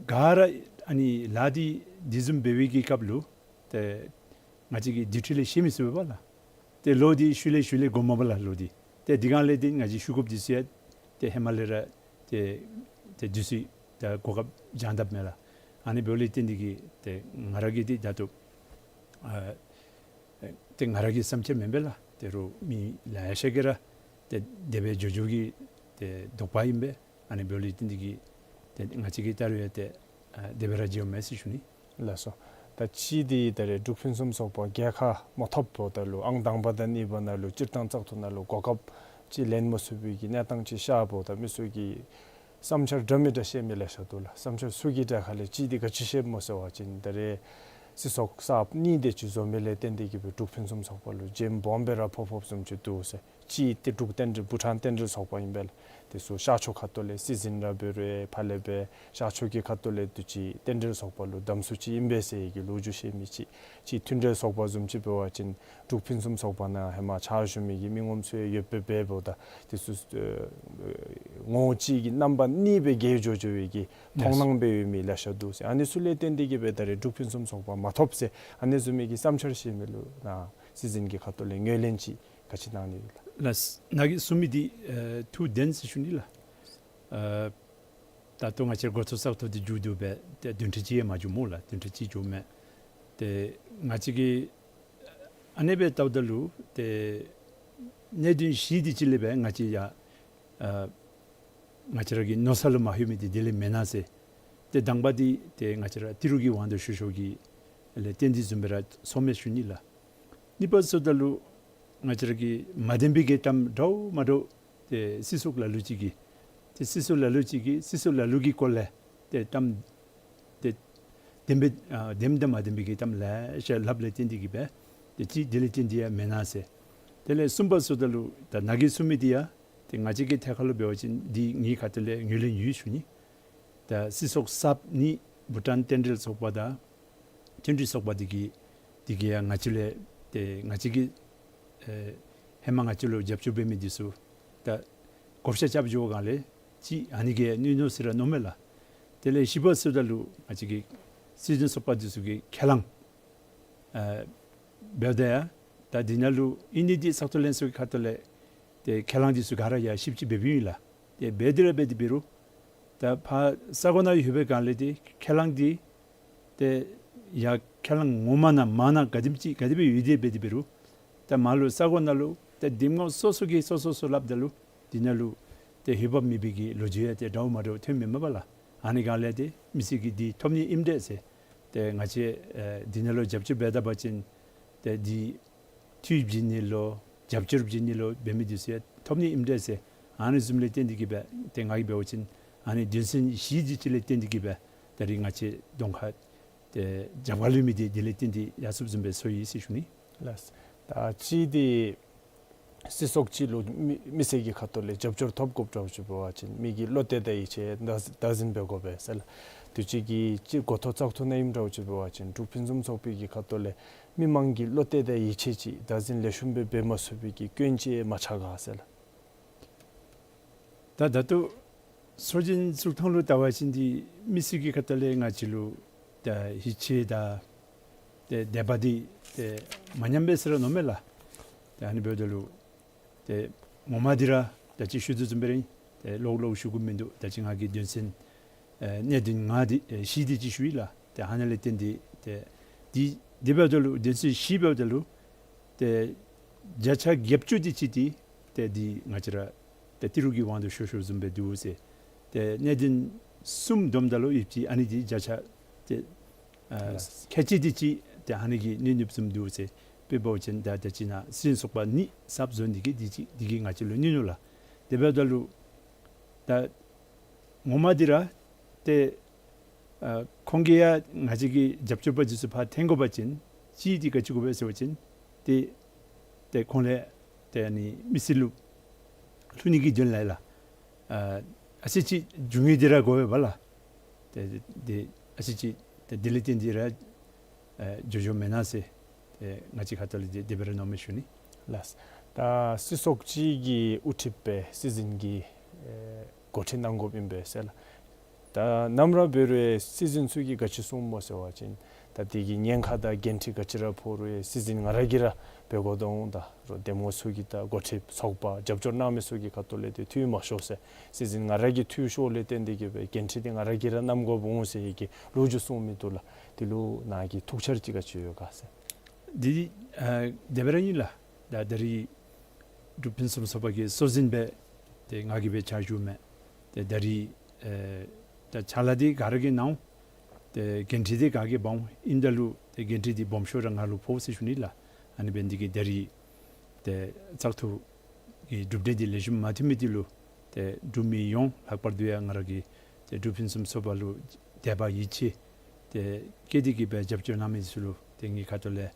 ག་ར་ཨ་ནི་ལཱ་འདི་འདི་བཟུམ་འབད་བའི་གི་སྐབས་ལུ་ཏེ་ང་བཅས་ཀྱིས་དེ་འཕྲོ་ལས་ཤེས་མི་ཚུགས་པས་ལགས། ཏེ་ལོ་འདི་ཤུལ་ལས་ཤུལ་ལས་འགོ་མ་པ་ལགས་ལོ་འདི། ཏེ་དེ་སྒང་ལས་ཏེ་ང་བཅས་ཤུགས་རྐྱབ་འདི་ཚུ་ཡང་ཏེ་ཧེ་མ་ལས་ར་ཏེ་ཏེ་འདི་ཚུ་ད་གོ་སྐབས་སྦྱང་དཔ་མས་ལགས། ཨ་ནི་འབདཝ་ལས་བརྟེན་ཏེ་གིས་ཏེ་ང་ར་གི་འདི་ད་ལྟོ་ཨ་ཏེ་ང་ར་གི་བསམ་འཆར་མེན་པས་ལགས། ཏེ་རོགས་མི་ལེ་ཤ་གིས་ར་ཏེ་དེ་སྦེ་འགྱོ་འགྱོ་གི་ཏེ་དོགས་པ་ཨིན་པས། ཨ་ནི་འབདཝ་ལས་བརྟེན་ཏེ་གིས་ཏེ་ང་བཅས་ཀྱིས་ད་རུང་ཡང་ཏེ་ཨ་དེ་སྦེ་ར་འགྱོཝ་མས་ཟེར་ཞུ་ནི། ལགས་སོ། ད་ཅིག་འདི་ད་རེས་འབྲུག་ཕུན་སུམ་ཚོགས་པ་རྒྱལ་ཁ་མ་ཐོབ་པའི་ད་ལུ་ཨང་དང་པ་དང་གཉིས་པ་ནང་ལུ་སྤྱིར་བཏང་བཙག་འཐུ་ནང་ལུ་གོ་སྐབས་ཅིག་ལེན་མ་ཚུགས་པའི་གི་གནས་སྟངས་ཅིག་ཤརཝ་ད་མི་ཚུ་གིས་བསམ་འཆར་འདྲ་མི་འདྲ་བཤད་མི་ལེ་ཤ་འདུག་ལགས། བསམ་འཆར་ཚུ་གི་གྲས་ཁ་ལས་ཅིག་འདི་ག་ཅི་བཤདཔ་སྨོ་ཟེར་བ་ཅིན་ད་རེས་སྲིད་ཚོགས་གསརཔ་གཉིས་དེ་ཅིག་འཛོམས་མི་ལས་བརྟེན་ཏེ་གིས་སྦེ་འབྲུག་ཕུན་སུམ་ཚོགས་པ་ལུ་རྗེ་སྦོམ་སྦེ་ར་ཕོག་ཕོགཔ་བཟུམ་ཅིག་འདུག་ཟེར། ཅིག་ཏེ་འབྲུག་རྟེན་འབྲེལ་བྷུ་ཊཱན་རྟེན་འབྲེལ་ཚོགས་པ་ཨིན་པས་ལགས། དེ་ཚུ་ཤར་ཕྱོགས་ཁ་ཐུག་ལས་སྲིད་འཛིན་ར་འབད་རུང་ཕར་ལས་སྦེ་ཤར་ཕྱོགས་ཀྱི་ཁ་ཐུག་ལས་དུས་ཅི་རྟེན་འབྲེལ་ཚོགས་པ་ལུ་གདམ་ཚུགསཔ་ཅིག་ཨིན་པས་ཟེར་གྱི་ལོ་རྒྱུས་བཤད་མི་ཅིག། ཅིག་མཐུན་འབྲེལ་ཚོགས་པ་བཟུམ་ཅིག་འབད་བ་ཅིན་འབྲུག་ཕུན་སུམ་ཚོགས་པ་ནང་ཧེ་མ་ཕྱག་ཞུ་མི་གི་མི་ངོམ་ཚུ་ཡང་ཡོདཔ་སྦེ་འབདཝ་ད་དེ་ཚུ་ཨེ་ངོ་བོ་ཅིག་གི་རྣམ་པ་གཉིས་སྦེ་གྱེས་འགྱོ་འགྱོ་བའི་གི་མཐོང་སྣང་སྦེ་ཡོད་མི་ལེ་ཤ་འདུག་ཟེར། ཨ་ནི་ཚུ་ལས་བརྟེན་ཏེ་གིས་སྦེ་ད་རེས་འབྲུག་ཕུན་སུམ་ཚོགས་པ་མ་ཐོབ་ཟེར་ཨ་ནི་བཟུམ་མའི་གི་བསམ་འཆར་བཤད་མི་ལུ་ནཱ་སྲིད་འཛིན་གྱི་ཁ་ཐུག་ལས་ངོས་ལེན་ཅིག་ག་ཅི་གནང་ནི་ལགས། ལགས། ནཱ་གིས་གསུང་མི་འདི་ཨེ་ཐུགས་བདེན་ཟེར་ཞུ་ནི་ལགས། ཨེ་ད་ལྟོ་ང་བཅས་འགོ་ཐོག་བཙག་འཐུ་འདི་མཇུག་བསྡུ་སྦེ་ཏེ་བདུན་ཕྲག་གཅིག་ཡང་མ་མཇུག་སྨོ་ལགས། བདུན་ཕྲག་གཅིག་མཇུག་མས། ཏེ་ང་བཅས་ཀྱིས་ཨ་ནེ་སྦེ་བལྟཝ་ད་ལུ་ཏེ་གནད་དོན་བཞི་དེ་ཅིག་ལས་སྦེ་ང་བཅས་ཡང་ཨ་ང་བཅས་ར་གི་མནོ་ས་ལུ་མ་ལྷོད་མི་འདི་དེ་ལས་མེན་ན་ཟེར། ཏེ་དང་པ་འདི་ཏེ་ང་བཅས་ར་ཏི་རུ་གི་དབང་དུ་ཤོར་ཤོརཝ་གི་ལས་བརྟེན་ཏེ་བཟུམ་སྦེ་ར་སོངམ་མས་ཞུ་ནི་ལགས། གཉིས་པ་ཟེརཝ་ད་ལུ་ང་བཅས་ར་གི་མ་བདེན་པའི་གི་གཏམ་འདྲཝ་མ་འདྲཝ་ཏེ་སྲིད་ཚོགས་ལ་ལུ་ཅིག་གིས་ཏེ་སྲིད་ཚོགས་ལ་ལུ་ཅིག་གིས་སྲིད་ཚོགས་ལ་ལུ་གི་སྐོར་ལས་ཏེ་གཏམ་ཏེ་བདེན་པའི་ཨ་བདེནམ་དང་མ་བདེན་པའི་གི་གཏམ་ལེ་ཤ་སླབ་ལས་བརྟེན་ཏེ་གིས་སྦེ་ཏེ་ཅིག་དེ་ལས་བརྟེན་ཏེ་ཡང་མེན་ན་ཟེར། དེ་ལས་གསུམ་པ་ཟེརཝ་ད་ལུ་ད་ནཱ་གིས་གསུང་མི་འདི་ཡང་ཏེ་ང་བཅས་ཀྱི་ཐད་ཁར་ལུ་འབད་བ་ཅིན་འདི་ངེའི་ཁ་ཐུག་ལས་ངོས་ལེན་ཡོད་ཞུ་ནི། ད་སྲིད་ཚོགས་གསརཔ་གཉིས་བྷུ་ཊཱན་རྟེན་འབྲེལ་ཚོགས་པ་དང་མཐུན་སྒྲིལ་ཚོགས་པ་འདི་གིས་འདི་གིས་ཡང་ང་བཅས་ལས་ཏེ་ང་བཅས་ཀྱིས་ཨེ་ཧེ་མ་ང་བཅས་ལུ་རྒྱབ་སྐྱོར་འབད་མི་འདི་ཚུ་ད་བགོ་བཤའ་རྐྱབ་འགྱོ་བའི་སྒང་ལས་ཅིག་ཨ་ནི་གིས་གནོད་ནུག་ཟེར་ར་མནོཝ་མས་ལགས། དེ་ལས་བཞི་པ་ཟེརཝ་ད་ལུ་ང་བཅས་ཀྱི་སྲིད་དོན་ཚོགས་པ་འདི་ཚུ་གི་ཁས་བླངས་ཨ་འབདཝ་ད་ཡང་ད་འདི་ནང་ལུ་ཨིན་ནི་འདི་བཙག་འཐུ་ལྷན་ཚོགས་ཀྱི་ཁ་ཐུག་ལས་ཏེ་ཁས་བླངས་འདི་ཚུ་ག་ར་ཡང་ཞིབ་ཅིག་འབད་འབདཝ་ཨིན་ལགས། ཏེ་འབད་དེ་ར་འབད་དེ་འབད་རུང་ད་ཕར་ས་གོ་ནང་ལྷོད་པའི་སྒང་ལས་ཏེ་ཁས་བླངས་འདི་ཏེ་ཡང་ཁས་བླངས་ངོ་མ་ནང་མ་ནང་ག་དེམ་ཅིག་ག་དེ་སྦེ་ཡོད་དེ་འབད་དེ་འབད་རུང་ད་མར་ལུ་ས་གོ་ནང་ལུ་ཏེ་འདེམས་ངོ་སོ་སོ་གིས་སོ་སོ་སོ་སླབ་ད་ལུ་འདི་ནང་ལུ་ཏེ་འོས་འབབ་མེད་པའི་གི་ལོ་རྒྱུས་ཡང་ཏེ་འདྲཝ་མ་འདྲཝ་ཐོནམ་མས་པ་ལགས། ཨ་ནི་སྒང་ལས་ཏེ་མི་སེར་གྱིས་འདི་ཐོབ་ནི་ཨིནམ་འདྲས་ཟེར་ཏེ་ང་བཅས་ཨེ་འདི་ནང་ལུ་རྒྱབ་སྐྱོར་འབད་ད་པ་ཅིན་ཏེ་འདི་འཐུས་བྱིན་ནི་ལོ་རྒྱབ་སྐྱོར་བྱིན་ནི་ལོ་འབད་མི་འདི་ཚུ་ཡང་ཐོབ་ནི་ཨིནམ་འདྲས་ཟེར། ཨ་ནི་བཟུམ་ལས་བརྟེན་ཏེ་གིས་སྦེ་ཏེ་ང་གིས་འབད་བ་ཅིན་ཨ་ནི་དོན་ཚན་བཞི་འདི་ཅིག་ལས་བརྟེན་ཏེ་གིས་སྦེ་ད་རིས་ང་བཅས་གདོང་ཁར་ཏེ་རྒྱབ་ཁར་ལུས་མི་འདི་དེ་ལས་བརྟེན་ཏེ་ཡར་སོངམ་བཟུམ་སྦེ་སོང་ཡི་ཟེར་ཞུ་ནི། ལགས། ད་ཅིག་འདི་སྲིད་ཚོགས་ཅིག་ལུ་མི་མི་སེར་གྱི་ཁ་ཐུག་ལས་རྒྱབ་སྐྱོར་ཐོབ་དགོཔ་འདྲཝ་ཅིག་འབད་བ་ཅིན་མི་གི་བློ་གཏད་དང་ཡིད་ཆེས་བདག་བདག་འཛིན་འབད་དགོ་པས་ཟེར་ལགས། དུས་ཅི་གི་ཅིག་འགོ་ཐོག་བཙག་འཐུ་ནང་ཨིནམ་འདྲཝ་ཅིག་འབད་བ་ཅིན་འབྲུག་ཕུན་སུམ་ཚོགས་པའི་གི་ཁ་ཐུག་ལས་མི་མང་གི་བློ་གཏད་དང་ཡིད་ཆེས་ཅིག་བདག་འཛིན་ལེགས་ཤོམ་སྦེ་འབད་མ་ཚུགས་པའི་གི་སྐྱོན་ཅིག་མ་ཆགས་ག་ཟེར་ལགས། ད་ད་ལྟོ་སྲོལ་རྒྱུན་ཚུ་ཐོག་ལུ་བལྟ་བ་ཅིན་འདི་མི་སེར་གྱི་ཁ་ཐུག་ལས་ང་བཅས་ལུ་ད་ཡིད་ཆེས་དང་ཏེ་དད་པ་འདི་ཏེ་མ་ཉམས་པས་ཟེར་ར་མནོཝ་མས་ལགས། ཏེ་ཨ་ནི་འབདཝ་ད་ལུ་ཏེ་ངོ་མ་འདི་ར་ད་ཅི་ཞུ་དོ་བཟུམ་སྦེ་ར་ཨིན། ཏེ་ལོག་ལོག་ཞུ་དགོཔ་མིན་འདུག། ད་ཅི་ང་གིས་དོན་ཚན་ཨེ་གནད་དོན་ལྔ་འདི་ཨེ་བཞི་འདི་ཅིག་ཞུ་ཡི་ལགས། ཏེ་ཨ་ནི་ལས་བརྟེན་ཏེ་ཏེ་འདི་འདི་འབདཝ་ད་ལུ་དོན་ཚན་བཞི་འབདཝ་ད་ལུ་ཏེ་བརྒྱ་ཆ་བརྒྱད་ཅུ་དེ་ཅིག་འདི་ཏེ་འདི་ང་བཅས་ར་ཏེ་ཏི་རུ་གི་དབང་དུ་ཤོར་ཤོརཝ་བཟུམ་སྦེ་འདུག་ཟེར། ཏེ་གནད་དོན་ གསུམ་བསྡོམས་ད་ལུ་ཡོདཔ་ཅིག་ཨ་ནི་འདི་བརྒྱ་ཆ་ཏེ་ཨ་ལགས། ཁལ་གཅིག་དེ་ཅིག་ཏེ་ཨ་ནི་གིས་གནོད་ནུསཔ་བཟུམ་འདུག་ཟེར། དཔེ་འབད་བ་ཅིན་ད་ད་ཅི་ནཱ་སྲིད་ཚོགས་པ་གཉིས་གསརཔ་བཟོ་ནི་གི་འདི་ཅིག་འདི་གིས་ང་བཅས་ལུ་གནོད་ནུག་ལགས། དེ་འབདཝ་ད་ལུ་ད་ངོ་མ་འདི་ར་ཏེ་ཨ་ཁོང་གིས་ཡང་ང་བཅས་ཀྱི་རྒྱབ་སྐྱོར་པ་འདི་ཚུ་ཕར་འཐེན་དགོ་པ་ཅིན་གཅིག་འདི་ག་ཅི་དགོ་པས་ཟེར་བ་ཅིན་ཏེ་ཏེ་ཁོང་ལས་ཏེ་ཨ་ནི་མི་སེར་ལུ་ལྷོད་ནི་གི་དོན་ལས་ལགས། ཨ་ཨ་ཙི་ཅིག་འབྱུང་ཡི་འདི་ར་དགོ་པས་པ་ལགས། ཏེ་ཏེ་ཨ་ཙི་ཅིག་ཏེ་དེ་ལས་བརྟེན་འདི་ར་ཨ་འགྱོ་འགྱོཝ་མེན་ན་ཟེར་ཏེ་ང་བཅས་ཁ་ཐུག་ལས་ཏེ་དེ་སྦེ་ར་མནོཝ་མས་ཞུ་ནི། ལགས། ད་སྲིད་ཚོགས་གཅིག་གི་དབུ་ཁྲིདཔ་སྦེ་སྲིད་འཛིན་གྱིས་ཨེ་འགོ་ཁྲིད་གནང་དགོཔ་ཨིན་པས་ཟེར་ལགས། ད་ནམ་ར་འབད་རུང་སྲིད་འཛིན་ཚུ་གིས་ག་ཅི་གསུངམ་སྨོ་ཟེར་བ་ཅིན་ད་དེ་གི་ཉེན་ཁ་དང་འགན་འཁྲི་ག་ཅི་ར་ཕོག་རུང་སྲིད་འཛིན་ང་ར་གིས་ར་འབད་དགོ་དོ་འོང་། ད་རུང་འདེམས་ངོ་ཚུ་གིས་ད་འགོ་ཁྲིདཔ་ཚོགས་པ་རྒྱབ་སྐྱོར་གནང་མི་ཚུ་གི་ཁ་ཐུག་ལས་ཏེ་འཐུས་མ་ཤོར་ཟེར། སྲིད་འཛིན་ང་ར་གིས་འཐུས་ཤོར་ལས་བརྟེན་ཏེ་གིས་སྦེ་འགན་འཁྲི་འདི་ང་ར་གིས་ར་བསྣམ་དགོཔ་འོང་ཟེར་བའི་གི་ལོ་རྒྱུས་གསུངས་མི་འདུག་ལགས། དེ་ལུ་ནཱ་གི་ཐུགས་འཆར་ཅིག་ག་ཅི་ཡོད་ག་ཟེར། འདི་ཨ་དེ་སྦེ་ར་ཨིན་ལགས། ད་ད་རིས་འབྲུག་ཕུན་སུམ་ཚོགས་པ་གི་གཙོ་འཛིན་སྦེ་ཏེ་ང་གིས་སྦེ་ཕྱག་ཞུཝ་མས། ཏེ་ད་རིས་ཨེ་ད་ཕྱག་ལཱ་འདི་ག་ར་གིས་གནང་འོང་། ཏེ་འགན་འཁྲི་འདི་ག་གིས་འབག་འོང་། ཨིནམ་ད་ལུ་ཏེ་འགན་འཁྲི་འདི་སྦོམ་ཤོས་ར་ང་ལུ་ཕོག་ཟེར་ཞུ་ནི་ལགས། ཨ་ནི་འབད་ནི་འདི་གིས་ད་རིས་ཏེ་བཙག་འཐུ་གི་གྲུབ་འབྲས་འདི་ལེགས་ཤོམ་མ་ཐོན་མི་འདི་ལུ་ཏེ་འབྲུག་མི་ཡོངས་ལྷག་པར་དུ་ཡང་ང་ར་གི་ཏེ་འབྲུག་ཕུན་སུམ་ཚོགས་པ་ལུ་དད་པ་ཡིད་ཆེས་ཏེ་བསྐྱེད་དེ་གིས་སྦེ་རྒྱབ་སྐྱོར་གནང་མི་ཚུ་ལུ་ཏེ་ངེའི་ཁ་ཐུག་ལས་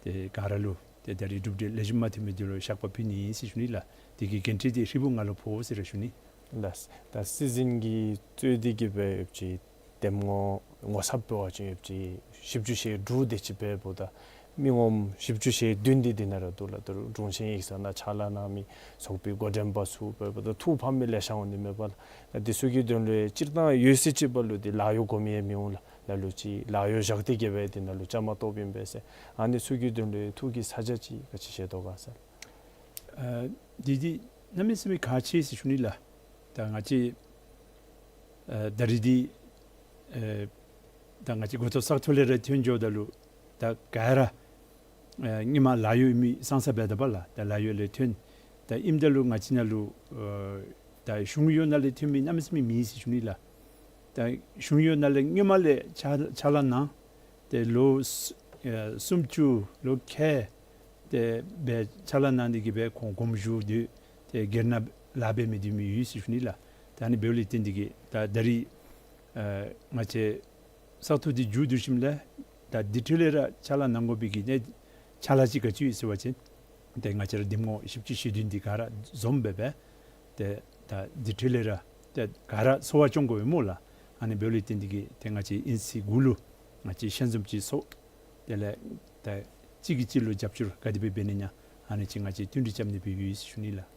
ཏེ་ག་ར་ལུ་ཏེ་ད་རིས་གྲུབ་འབྲས་ལེགས་ཤོམ་མ་ཐོན་མི་འདི་ལུ་བཤགས་པ་ཕུལ་ནི་ཨིན་ཟེར་ཞུ་ནི་ལགས། དེ་གི་འགན་འཁྲི་འདི་ཧྲིལ་བུ་ང་ལུ་ཕོག་ཟེར་ར་ཞུ་ནི། ལགས། ད་སྲིད་འཛིན་གྱིས་གཙོས་ཏེ་གིས་སྦེ་ཡོདཔ་ཅིག་འདེམས་ངོ་ངོ་ཚབ་འབད་བ་ཅིན་ཡོདཔ་ཅིག་བཞི་བཅུ་ཞེ་དྲུག་དེ་ཅིག་འབདཝ་ད་མི་ངོམ་བཞི་བཅུ་ཞེ་བདུན་འདི་འདི་ནང་ར་འདུག་ལགས། ད་རུང་དྲུང་ཆེན་ཡིག་ཚང་ནང་ཕྱག་ལཱ་གནང་མི་ཚོགས་པའི་འགོ་འདྲེན་པ་ཚུ་འབདཝ་ད་ཐུགས་ཕམ་མི་ལེ་ཤ་འོང་ནི་མས་པ་ལགས། ད་འདི་ཚུ་གི་དོན་ལུ་སྤྱིར་བཏང་ཡོད་ཚད་ཅིག་འབད་རུང་འདི་ལཱ་གཡོག་དགོ་མི་ཡང་མི་འོང་ལགས། ལ་ལུ་ཅིག་ལཱ་གཡོག་བཞག་སྟེ་གིས་སྦེ་འདི་ནང་ལུ་བཅའ་མར་གཏོགསཔ་ཨིན་པས་ཟེར། ཨ་ནི་ཚུ་གི་དོན་ལུ་ཐུགས་ཀྱི་ཚ་གྱང་ཅིག་ག་ཅི་བཞེས་དོ་ག་ཟེར། ཨ་འདི་འདི་གནམ་མེད་ས་མེད་ཁག་ཆེ་ཟེར་ཞུ་ནི་ལགས། ད་ང་བཅས་ཨ་ད་རིས་འདི་ཨ་ད་ང་བཅས་འགོ་ཐོག་བཙག་འཐུ་ལས་ར་ཐོན་འགྱོཝ་ད་ལུ་ད་ག་ར་ཨ་སྔོན་མ་ལཱ་གཡོག་ཨིན་མི་ཙང་ཙ་འབད་དཔ་ལགས། ད་ལཱ་གཡོག་ལས་ཐོན། ད་ཨིནམ་ད་ལུ་ང་བཅས་ནང་ལུ་ཨ་ད་གཞུང་གཡོག་ནང་ལས་ཐོན་མི་གནམ་མེད་ས་མེད་མེད་ཟེར་ཞུ་ནི་ལགས། ད་གཞུང་གཡོག་ནང་ལས་སྔོན་མ་ལས་ཕྱག་ཕྱག་ལཱ་གནང་། ཏེ་ལོ་ཨེ་སུམ་ཅུ་ལོ་ཁལ་ཏེ་སྦེ་ཕྱག་ལཱ་གནང་སྟེ་གིས་སྦེ་ཁོང་དགོངསམ་ཞུ་སྡོད། ཏེ་སྒེར་ནང་ལཱ་འབད་མི་སྡོད་མི་ཡོད་ཟེར་ཞུ་ནི་ལགས། ད་ཨ་ནི་འབདཝ་ལས་བརྟེན་ཏེ་གིས་ད་ད་རིས་ཨེ་ང་བཅས་བཙག་འཐུ་འདི་མཇུག་བསྡུ་ཞིནམ་ལས་ད་དེ་འཕྲོ་ལས་ར་ཕྱག་ལཱ་གནང་དགོ་པའི་གི་ནི་ཕྱག་ལཱ་ཅིག་ག་ཅི་ཡོད་ཟེར་བ་ཅིན་ཏེ་ང་བཅས་ར་འདེམས་ངོ་བཞི་བཅུ་ཞེ་བདུན་འདི་ག་ར་འཛོམས་སྦེ་སྦེ་ཏེ་ད་དེ་འཕྲོ་ལས་ར་ཏེ་ག་ར་འཚོ་བ་སྐྱོང་དགོ་པས་སྨོ་ལགས། ཨ་ནི་འབདཝ་ལས་བརྟེན་ཏེ་གིས་ཏེ་ང་བཅས་དབྱིན་ཚེས་དགུ་ལུ་ང་བཅས་ཞལ་འཛོམས་ཅིག་ཚོགས། དེ་ལས་ད་གཅིག་གིས་གཅིག་ལུ་རྒྱབ་སྐྱོར་ག་དེ་སྦེ་འབད་ནི་ཨིན་ན་ཨ་ནི་ཅིག་ང་བཅས་བསྟུན་གྲོས་རྐྱབ་ནི་སྦེ་ཡོད་ཟེར་ཞུ་ནི་ལགས།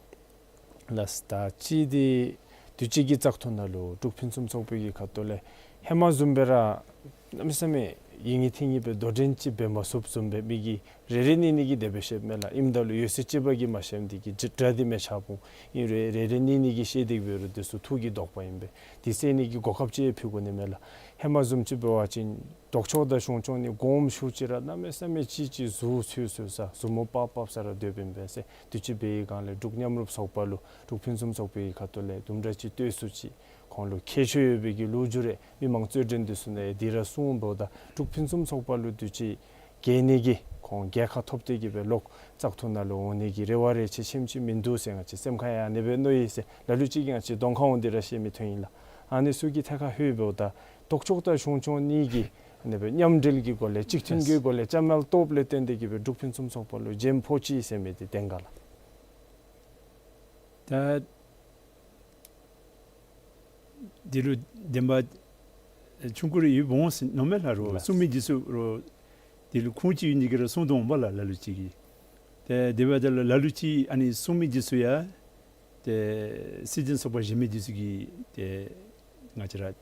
ལགས། ད་ཅི་འདི་དུས་ཅི་གི་བཙག་འཐུ་ནང་ལུ་འབྲུག་ཕུན་སུམ་ཚོགས་པའི་གི་ཁ་ཐུག་ལས་ཧེ་མ་བཟུམ་སྦེ་ར་གནམ་མེད་ས་མེད་ཡིད་གཉིས་ཐིང་ངེ་སྦེ་དོ་འགྲན་ཅིག་འབད་མ་ཚུགསཔ་བཟུམ་སྦེ་མི་གིས་རེ་རེ་གཉིས་གཉིས་ཀྱིས་དེ་སྦེ་བཤདཔ་མས་ལགས། ཨིནམ་ད་ལུ་ཡོད་ཚད་གཅིག་པ་གིས་མ་བཤད་མི་འདི་གིས་ཅིག་དྲག་སྟེ་མི་ཆགས་འོང་། ཨིན་རུང་རེ་རེ་གཉིས་གཉིས་ཀྱིས་བཤད་དེ་འབད་རུང་འདི་ཚུ་ཐུགས་ཀྱི་དོགས་པ་ཨིན་པས། འདི་སེལ་ནི་གི་གོ་སྐབས་ཅིག་ཕུལ་དགོ་ནི་མས་ལགས། ཧེ་མ་བཟུམ་ཅིག་འབད་བ་ཅིན་ལྡོག་ཕྱོགས་དང་གཞུང་སྐྱོང་གཉིས་གོངམ་ཤུགས་ཅིག་ར་གནམ་མེད་ས་མེད་ཅིག་ཅིག་ཟུར་ཚུད་ཚུད་ས་ཟུར་མོ་ཕབ་ཕབ་ས་ར་སྡོདཔ་ཨིན་པས་ཟེར། དུས་ཅི་འབད་བའི་སྒང་ལས་འབྲུག་མཉམ་རུབ་ཚོགས་པ་ལུ་འབྲུག་ཕུན་སུམ་ཚོགས་པའི་ཁ་ཐུག་ལས་དུམ་གྲ་ཅིག་བཏོན་ཚུགས་ཅིག་ཁོང་ལུ་ཁྱད་ཆོས་ཡོད་པའི་གི་ལོ་རྒྱུས་རེ་མི་མང་རྩོད་འགྲན་འདི་ཚུ་ནང་འདི་ར་གསུངམ་ད་འབྲུག་ཕུན་སུམ་ཚོགས་པ་ལུ་དུས་ཅི་རྒྱལ་ནི་གི་ཁོང་རྒྱལ་ཁ་ཐོབ་སྟེ་གིས་སྦེ་ལོག་བཙག་འཐུ་ནང་ལུ་འོང་ནི་གི་རེ་བ་རེ་ཆེ་ཆེམ་ཅིག་མིན་འདུག་ཟེར་ང་བཅས་སེམས་ཁར་ཡང་ཨ་ནི་སྦེ་མནོ་ཡི་ཟེར། ལ་ལུ་ཅིག་གིས་ང་བཅས་གདོང་ཁར་འོང་སྟེ་ར་བཤད་མི་ཐོན་ཡི་ལགས། ཨ་ནི་ཚུ་གི་ཐད་ཁར་ལྷོདཔ་ད་ལྡོག་ཕྱོགས་དང་གཞུང་སྐྱོང་གཉིས་ཀྱིས་ཨ་ནི་སྦེ་མཉམ་འབྲེལ་གྱི་སྒོ་ལས་གཅིག་མཐུན་གྱི་སྒོ་ལས་བཅའ་མར་གཏོགསཔ་ལས་བརྟེན་ཏེ་གིས་སྦེ་འབྲུག་ཕུན་སུམ་ཚོགས་པ་ལུ་རྒྱན་ཕོག་ཅི་ཟེར་མི་འདི་བདེན་ག་ལགས། ད་འདི་ལུ་བདེན་པ་ཆུང་ཀུ་རེ་ཡོདཔ་འོང་ཟེར་མནོཝ་མས་ལགས། རོགས་ལགས། གསུང་མི་འདི་ཚུ་རོགས་འདི་ལུ་ཁུངས་ཅིག་ཡོད་ནི་གིས་ར་གསུངས་དོ་འོང་པ་ལགས། ལ་ལུ་ཅིག་གིས་ཏེ་དེ་འབདཝ་ད་ལུ་ལ་ལུ་ཅིག་ཨ་ནི་གསུང་མི་འདི་ཚུ་ཡང་ཏེ་སྲིད་འཛིན་ཚོགས་པ་གཞན་མི་འདི་ཚུ་གི་ཏེ་ང་བཅས་ར་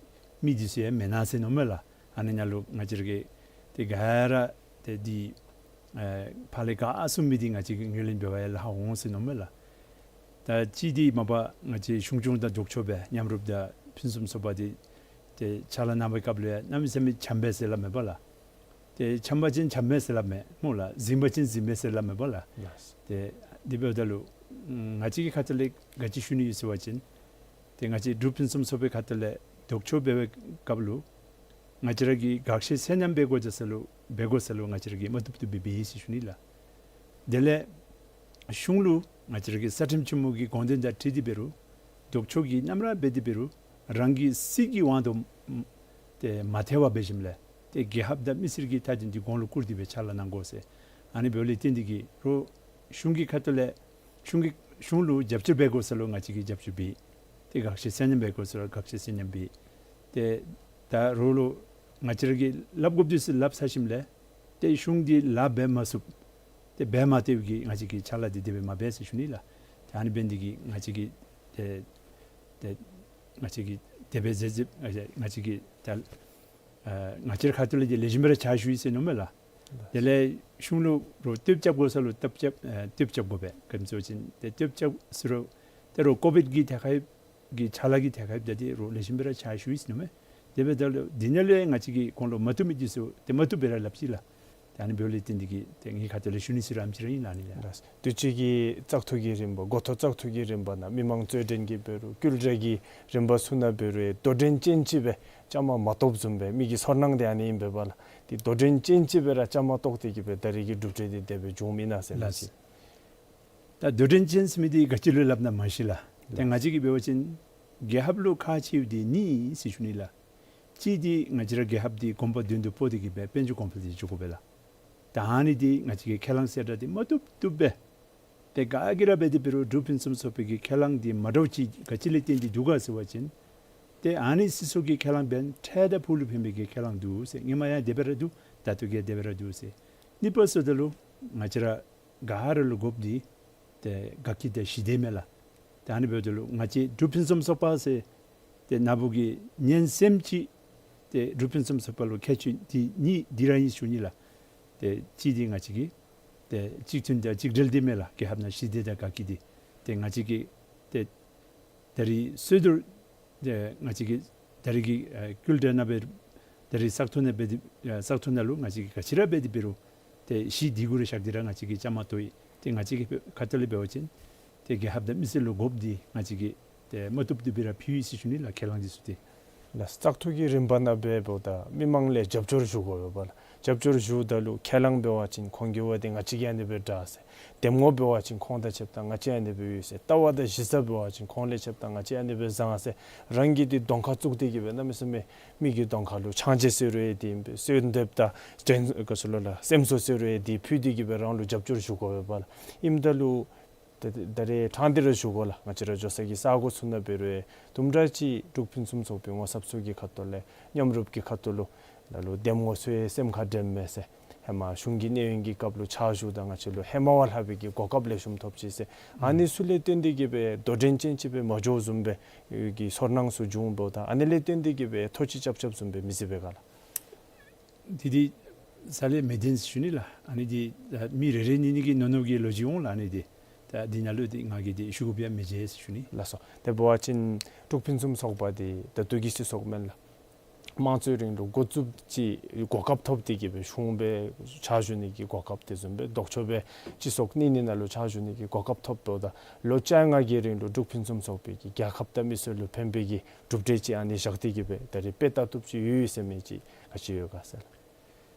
མི་འདི་ཚུ་ཡང་མེན་ན་ཟེར་མནོཝ་མས་ལགས། ཨ་ནི་ནང་ལུ་ང་བཅས་ར་གིས་ཏེ་ག་ར་ཏེ་འདི་ཨེ་ཕར་ལས་ག་གསུང་མི་འདི་ང་བཅས་ཀྱིས་ངོས་ལེན་འབད་བ་ཡང་ལྷག་འོང་ཟེར་མནོཝ་མས་ལགས། ད་ཅི་འདི་མ་པ་ང་བཅས་གཞུང་སྐྱོང་དང་ལྡོག་ཕྱོགས་སྦེ་མཉམ་རུབ་དང་ཕུན་སུམ་ཚོགས་པ་འདི་ཏེ་ཕྱག་ལཱ་གནང་བའི་སྐབས་ལུ་ཡང་གནམ་མེད་ས་མེད་འཆམ་པས་ཟེར་སླབ་མས་པ་ལགས། ཏེ་འཆམ་པ་ཅིན་འཆམ་པས་ཟེར་སླབ་མས་སྨོ་ལགས། འཛིང་པ་ཅིན་འཛིང་པས་ཟེར་སླབ་མས་པ་ལགས། ལགས། ཏེ་དེ་འབདཝ་ད་ལུ་ང་བཅས་ཀྱི་ཁ་ཐུག་ལས་ག་ཅི་ཞུ་ནི་ཡོད་ཟེར་བ་ཅིན་ཏེ་ང་བཅས་འབྲུག་ཕུན་སུམ་ཚོགས་པའི་ཁ་ཐུག་ལས་ ལྡོག་ཕྱོགས་འབད་བའི་སྐབས་ལུ་ང་བཅས་ར་གིས་དགག་བཞེས་ཚད་མཉམ་འབད་དགོ་ཟེར་ས་ལུ་འབད་དགོ་ས་ལུ་ང་བཅས་ར་གིས་མ་བཏུབ་བཏུབ་སྦེ་འབད་ཡི་ཟེར་ཞུ་ནི་ལགས། དེ་ལས་གཞུང་ལུ་ང་བཅས་ར་གི་རྩ་ཁྲིམས་ཆེན་མོ་གི་དགོངས་དོན་དང་འཁྲིལ་ཏེ་འབད་རུང་ལྡོག་ཕྱོགས་ཀྱིས་མནའམ་ར་འབད་དེ་འབད་རུང་རང་གི་སྲིད་ཀྱི་དབང་དུ་ཏེ་མ་ཐལ་བར་འབད་ཞིནམ་ལས་ཏེ་རྒྱལ་ཁབ་དང་མི་སེར་གྱི་མཐའ་དོན་འདི་གོང་ལུ་བཀུར་ཏེ་སྦེ་ཕྱག་ལཱ་གནང་དགོ་ཟེར། ཨ་ནི་འབདཝ་ལས་བརྟེན་ཏེ་གིས་རོགས་གཞུང་གི་ཁ་ཐུག་ལས་གཞུང་གི་གཞུང་ལུ་རྒྱབ་སྐྱོར་འབད་དགོ་ས་ལུ་ང་བཅས་ཀྱིས་རྒྱབ་སྐྱོར་འབད། ཏེ་དགག་བཞེས་ཚད་མཉམ་འབད་དགོ་ས་ལུ་དགག་བཞེས་ཚད་མཉམ་འབད། ཏེ་ད་རོགས་ལུ་ང་བཅས་ར་གིས་སླབ་དགོཔ་འདི་ཚུ་སླབ་ཚར་ཞིནམ་ལས་ཏེ་གཞུང་འདི་ལཱ་འབད་མ་ཚུགས། ཏེ་འབད་མ་སྟེརཝ་གིས་ང་བཅས་ཀྱིས་ཕྱག་ལཱ་འདི་དེ་སྦེ་མ་འབད་ཟེར་ཞུ་ནི་ལགས། ཏེ་ཨ་ནི་འབད་ནི་འདི་གིས་ང་བཅས་ཀྱིས་ཏེ་ཏེ་ང་བཅས་ཀྱིས་དེ་སྦེ་མཛད་མཛདཔ་ང་བཅས་ང་བཅས་ཀྱིས་ད་ཨ་ང་བཅས་ར་ཁ་ཐུག་ལས་ཏེ་ལེགས་ཤོམ་སྦེ་ར་ཕྱག་ཞུ་ཡི་ཟེར་མནོཝ་མས་ལགས། དེ་ལས་གཞུང་ལུ་རོགས་བསྟོདཔ་རྐྱབ་དགོ་ས་ལུ་བསྟོདཔ་རྐྱབ་ཨ་བསྟོདཔ་རྐྱབ་དགོ་པས། ག་ཅི་ཟེར་བ་ཅིན་ཏེ་བསྟོདཔ་རྐྱབ་ཟེར་རུང་ཏེ་རོགས་ཀོ་བིཌ་ཀྱི་ཐད་ཁར་གྱི་ཕྱག་ལཱ་གི་ཐད་ཁར་ད་ཏེ་རོགས་ལེགས་ཤོམ་སྦེ་ར་ཕྱག་ཞུ་ཡི་ཟེར་མནོཝ་མས། དེ་འབདཝ་ད་ལུ་འདི་ནང་ལས་ང་བཅས་ཀྱིས་ཁོང་ལུ་མ་བཏུབ་མི་འདི་ཚུ་ཏེ་མ་བཏུབ་སྦེ་ར་སླབ་ཅི་ལགས། ཏེ་ཨ་ནི་འབདཝ་ལས་བརྟེན་ཏེ་གིས་ཏེ་ངེའི་ཁ་ཐུག་ལས་ཞུ་ནི་ཟེར་རུང་ཨ་ནི་ཅིག་ར་ཨིན་ལགས། ཨ་ནི་ལགས། དུས་ཅི་གི་བཙག་འཐུ་གི་རིམ་པ་འགོ་ཐོག་བཙག་འཐུ་གི་རིམ་པ་ནང་མི་མང་རྩོད་འགྲན་གྱི་འབད་རུང་བསྐུལ་བསྒྲགས་ཀྱི་རིམ་པ་ཚུ་ནང་འབད་རུང་དོ་འགྲན་ཅན་ཅིག་སྦེ་བཅའ་མར་མ་གཏོགསཔ་བཟུམ་སྦེ་མི་གི་ཚོར་སྣང་འདི་ཨ་ནི་ཨིན་པས་པ་ལགས། ཏེ་དོ་འགྲན་ཅན་ཅིག་སྦེ་ར་བཅའ་མར་གཏོགས་ཏེ་གིས་སྦེ་ད་རེས་ཀྱི་གྲུབ་འབྲས་འདི་དེ་སྦེ་བྱུངམ་ཨིན་ན་ཟེར་ལགས། ལགས། ད་དོ་འགྲན་ཅན་ཟེར་མི་འདི་ག་ཅི་ལུ་སླབ་ན་མ་ཤེས་ལགས། ཏེ་ལགས། ང་བཅས་ཀྱིས་འབད་བ་ཅིན་རྒྱལ་ཁབ་ལུ་ཁག་ཆེཝ་འདི་གཉིས་ཨིན་ཟེར་ཞུ་ནི་ལགས། གཅིག་འདི་ང་བཅས་ར་རྒྱལ་ཁབ་འདི་གོམ་པ་མདུན་དུ་སྤོ་སྟེ་གིས་སྦེ་དཔལ་འབྱོར་གོང་འཕེལ་འདི་འགྱོ་དགོ་པས་ལགས། ད་ཨ་ནི་འདི་ང་བཅས་ཀྱིས་ཁས་བླངས་གསལ་བསྒྲགས་འདི་མ་བཏུབ་བཏུབ་སྦེ་ཏེ་ག་གིས་ར་འབད་དེ་འབད་རུང་འབྲུག་ཕུན་སུམ་ཚོགས་པའི་གི་ཁས་བླངས་འདི་མ་འདྲཝ་ཅིག་ག་ཅི་ལས་བརྟེན་ཏེ་འདུག་ག་ཟེར་བ་ཅིན་ཏེ་ཨ་ནི་སྲིད་ཚོགས་ཀྱི་ཁས་བླངས་འབདན་འཕྲལ་དང་ཕུགས་ལུ་ཕན་པའི་གི་ཁས་བླངས་འདུག་ཟེར། སྔོན་མ་ཡང་དེ་སྦེ་ར་འདུག། ད་ལྟོ་གིས་དེ་སྦེ་ར་འདུག་ཟེར། གཉིས་པ་ཟེརཝ་ད་ལུ་ང་བཅས་ར་ག་ར་ལུ་དགོཔ་འདི་ཏེ་དགའ་སྐྱིད་དང་ཞི་བདེ་མས་ལགས། ཏེ་ཨ་ནི་འབདཝ་ད་ལུ་ང་བཅས་འབྲུག་ཕུན་སུམ་ཚོགས་པ་ཟེར་ཏེ་ན་བུ་གི་ཉན་སེམས་ཅིག་ཏེ་འབྲུག་ཕུན་སུམ་ཚོགས་པ་ལུ་ཁྱད་ཆོས་འདི་གཉིས་འདི་ར་ཨིན་ཞུ་ནི་ལགས། ཏེ་གཅིག་འདི་ང་བཅས་ཀྱི་ཏེ་གཅིག་མཐུན་དང་གཅིག་སྒྲིལ་འདི་མས་ལགས། རྒྱལ་ཁབ་ནང་ཞི་བདེ་དང་དགའ་སྐྱིད་འདི་ཏེ་ང་བཅས་ཀྱི་ཏེ་ད་རེས་སྲོལ་རྒྱུན་ཏེ་ང་བཅས་ཀྱི་ད་རེས་ཀྱི་ཨ་བསྐུལ་བསྒྲགས་ནང་འབད་ད་རེས་བཙག་འཐུ་ནང་འབད་དེ་ཨ་བཙག་འཐུ་ནང་ལུ་ང་བཅས་ཀྱིས་ག་ཅི་ར་འབད་དེ་འབད་རུང་ཏེ་གཞི་འདི་གུ་ར་བཞག་སྟེ་ར་ང་བཅས་ཀྱིས་བཅའ་མར་གཏོགས་ཡི། ཏེ་ང་བཅས་ཀྱི་ཁ་ཐུག་ལས་འབད་བ་ཅིན་ཏེ་རྒྱལ་ཁབ་དང་མི་སེར་ལུ་དགོཔ་འདི་ང་བཅས་ཀྱིས་ཏེ་མ་བཏུབ་བཏུབ་སྦེ་ར་ཕུལ་ཡི་ཟེར་ཞུ་ནི་ལགས། ཁས་བླངས་འདི་ཚུ་ཏེ། ལགས། བཙག་འཐུ་གི་རིམ་པ་ནང་འབདཝ་ད་མི་མང་ལས་རྒྱབ་སྐྱོར་ཞུ་དགོ་པས་པ་ལགས། རྒྱབ་སྐྱོར་ཞུཝ་ད་ལུ་ཁས་བླངས་འབད་བ་ཅིན་ཁོང་གིས་འབད་དེ་ང་བཅས་ཀྱིས་ཨ་ནི་སྦེ་དྲག་ཟེར། འདེམས་ངོ་འབད་བ་ཅིན་ཁོང་དང་ཕྱདཔ་ད་ང་བཅས་ཨ་ནི་སྦེ་ཡོད་ཟེར། ལྟ་བ་དང་གཞི་རྩ་འབད་བ་ཅིན་ཁོང་ལས་ཕྱདཔ་ད་ང་བཅས་ཨ་ནི་སྦེ་བཟང་ཟེར། རང་གི་འདི་གདོང་ཁར་བཙུགས་ཏེ་གིས་སྦེ་གནམ་མེད་ས་མེད་མི་གི་གདོང་ཁ་ལུ་ཕྱག་མཇལ་ཟེར་རུང་ཡང་འདི་ཨིན་པས། གསོལ་འདེབས་དང་དྲན་ག་ཅི་ལོ་ལགས་སེམས་གསོ་ཟེར་རུང་ཡང་འདི་ཕུལ་ཏེ་གིས་སྦེ་རང་ལུ་རྒྱབ་སྐྱོར་ཞུ་དགོ་པས་པ་ལགས། ཨིནམ་ད་ལུ་ད་ད་རེས་ཕྲང་སྟེ་ར་ཞུ་དགོ་ལགས། ང་བཅས་ར་འགྱོ་ས་གི་ས་གོ་ཚུ་ནང་འབད་རུང་དུམ་གྲ་ཅིག་འབྲུག་ཕུན་སུམ་ཚོགས་པའི་ངོ་ཚབ་ཚུ་གི་ཁ་ཐུག་ལས་མཉམ་རུབ་ཀྱི་ཁ་ཐུག་ལུ་ད་ལུ་འདེམས་ངོ་ཚུ་ཡང་སེམས་ཁར་དྲནམ་མས་ཟེར། ཧེ་མ་གཞུང་གི་གནས་ཡུན་གྱི་སྐབས་ལུ་ཕྱག་ཞུཝ་ད་ང་བཅས་ལུ་ཧེ་མ་བ་ལྷག་པའི་གི་གོ་སྐབས་ལེགས་ཤོམ་ཐོབ་ཅི་ཟེར། ཨ་ནི་ཚུ་ལས་བརྟེན་ཏེ་གིས་སྦེ་དོ་འགྲན་ཅན་ཅིག་སྦེ་མ་འགྱོཝ་བཟུམ་སྦེ་གི་ཚོར་སྣང་ཚུ་བྱུང་འབདཝ་ད་ཨ་ནི་ལས་བརྟེན་ཏེ་གིས་སྦེ་ཐོ་ཅིག་རྐྱབ་རྐྱབ་བཟུམ་སྦེ་མི་སྲིད་པས་ག་ལགས། འདི་འདི་རྩ་ལས་མི་བདེན་ཟེར་ཞུ་ནི་ལགས། ཨ་ནི་འདི་ད་མི་རེ་རེ་གཉིས་གཉིས་ཀྱི་ནོར་ནོར་གྱི་ལོ་རྒྱུས་འོང་ལགས། ཨ་ནི་འདི་ད་འདི་ནང་ལུ་འདི་ང་གིས་འདི་ཞུ་དགོཔ་ཡང་མི་བྱེད་ཟེར་ཞུ་ནི། ལགས་སོ། དེ་འབད་བ་ཅིན་འབྲུག་ཕུན་སུམ་ཚོགས་པ་འདི་ད་ལྟོ་གི་སྤྱི་ཚོགས་མེན་ལགས། དམངས་གཙོའི་རིང་ལུགས་འགོ་བཙུགས་ཅིག་གོ་སྐབས་ཐོབ་སྟེ་གིས་སྦེ་གཞུང་སྦེ་ཕྱག་ཞུ་ནི་གི་གོ་སྐབས་དེ་བཟུམ་སྦེ་ལྡོག་ཕྱོགས་སྦེ་སྤྱི་ཚོགས་གཉིས་གཉིས་ནང་ལུ་ཕྱག་ཞུ་ནི་གི་གོ་སྐབས་ཐོབ་འབདཝ་ད་ལོ་བཅོ་ལྔ་གི་རིང་ལུ་འབྲུག་ཕུན་སུམ་ཚོགས་པའི་གི་རྒྱལ་ཁབ་དང་མི་སེར་ལུ་ཕན་པའི་གི་གྲུབ་འབྲས་ཅིག་ཨ་ནི་བཞག་སྟེ་གིས་སྦེ་ད་རེས་དཔེ་ལྟ་བཏུབ་ཅིག་ཡོད་ཡོད་ཟེར་མི་ཅིག་ག་ཅི་ཡོད་ག་ཟེར་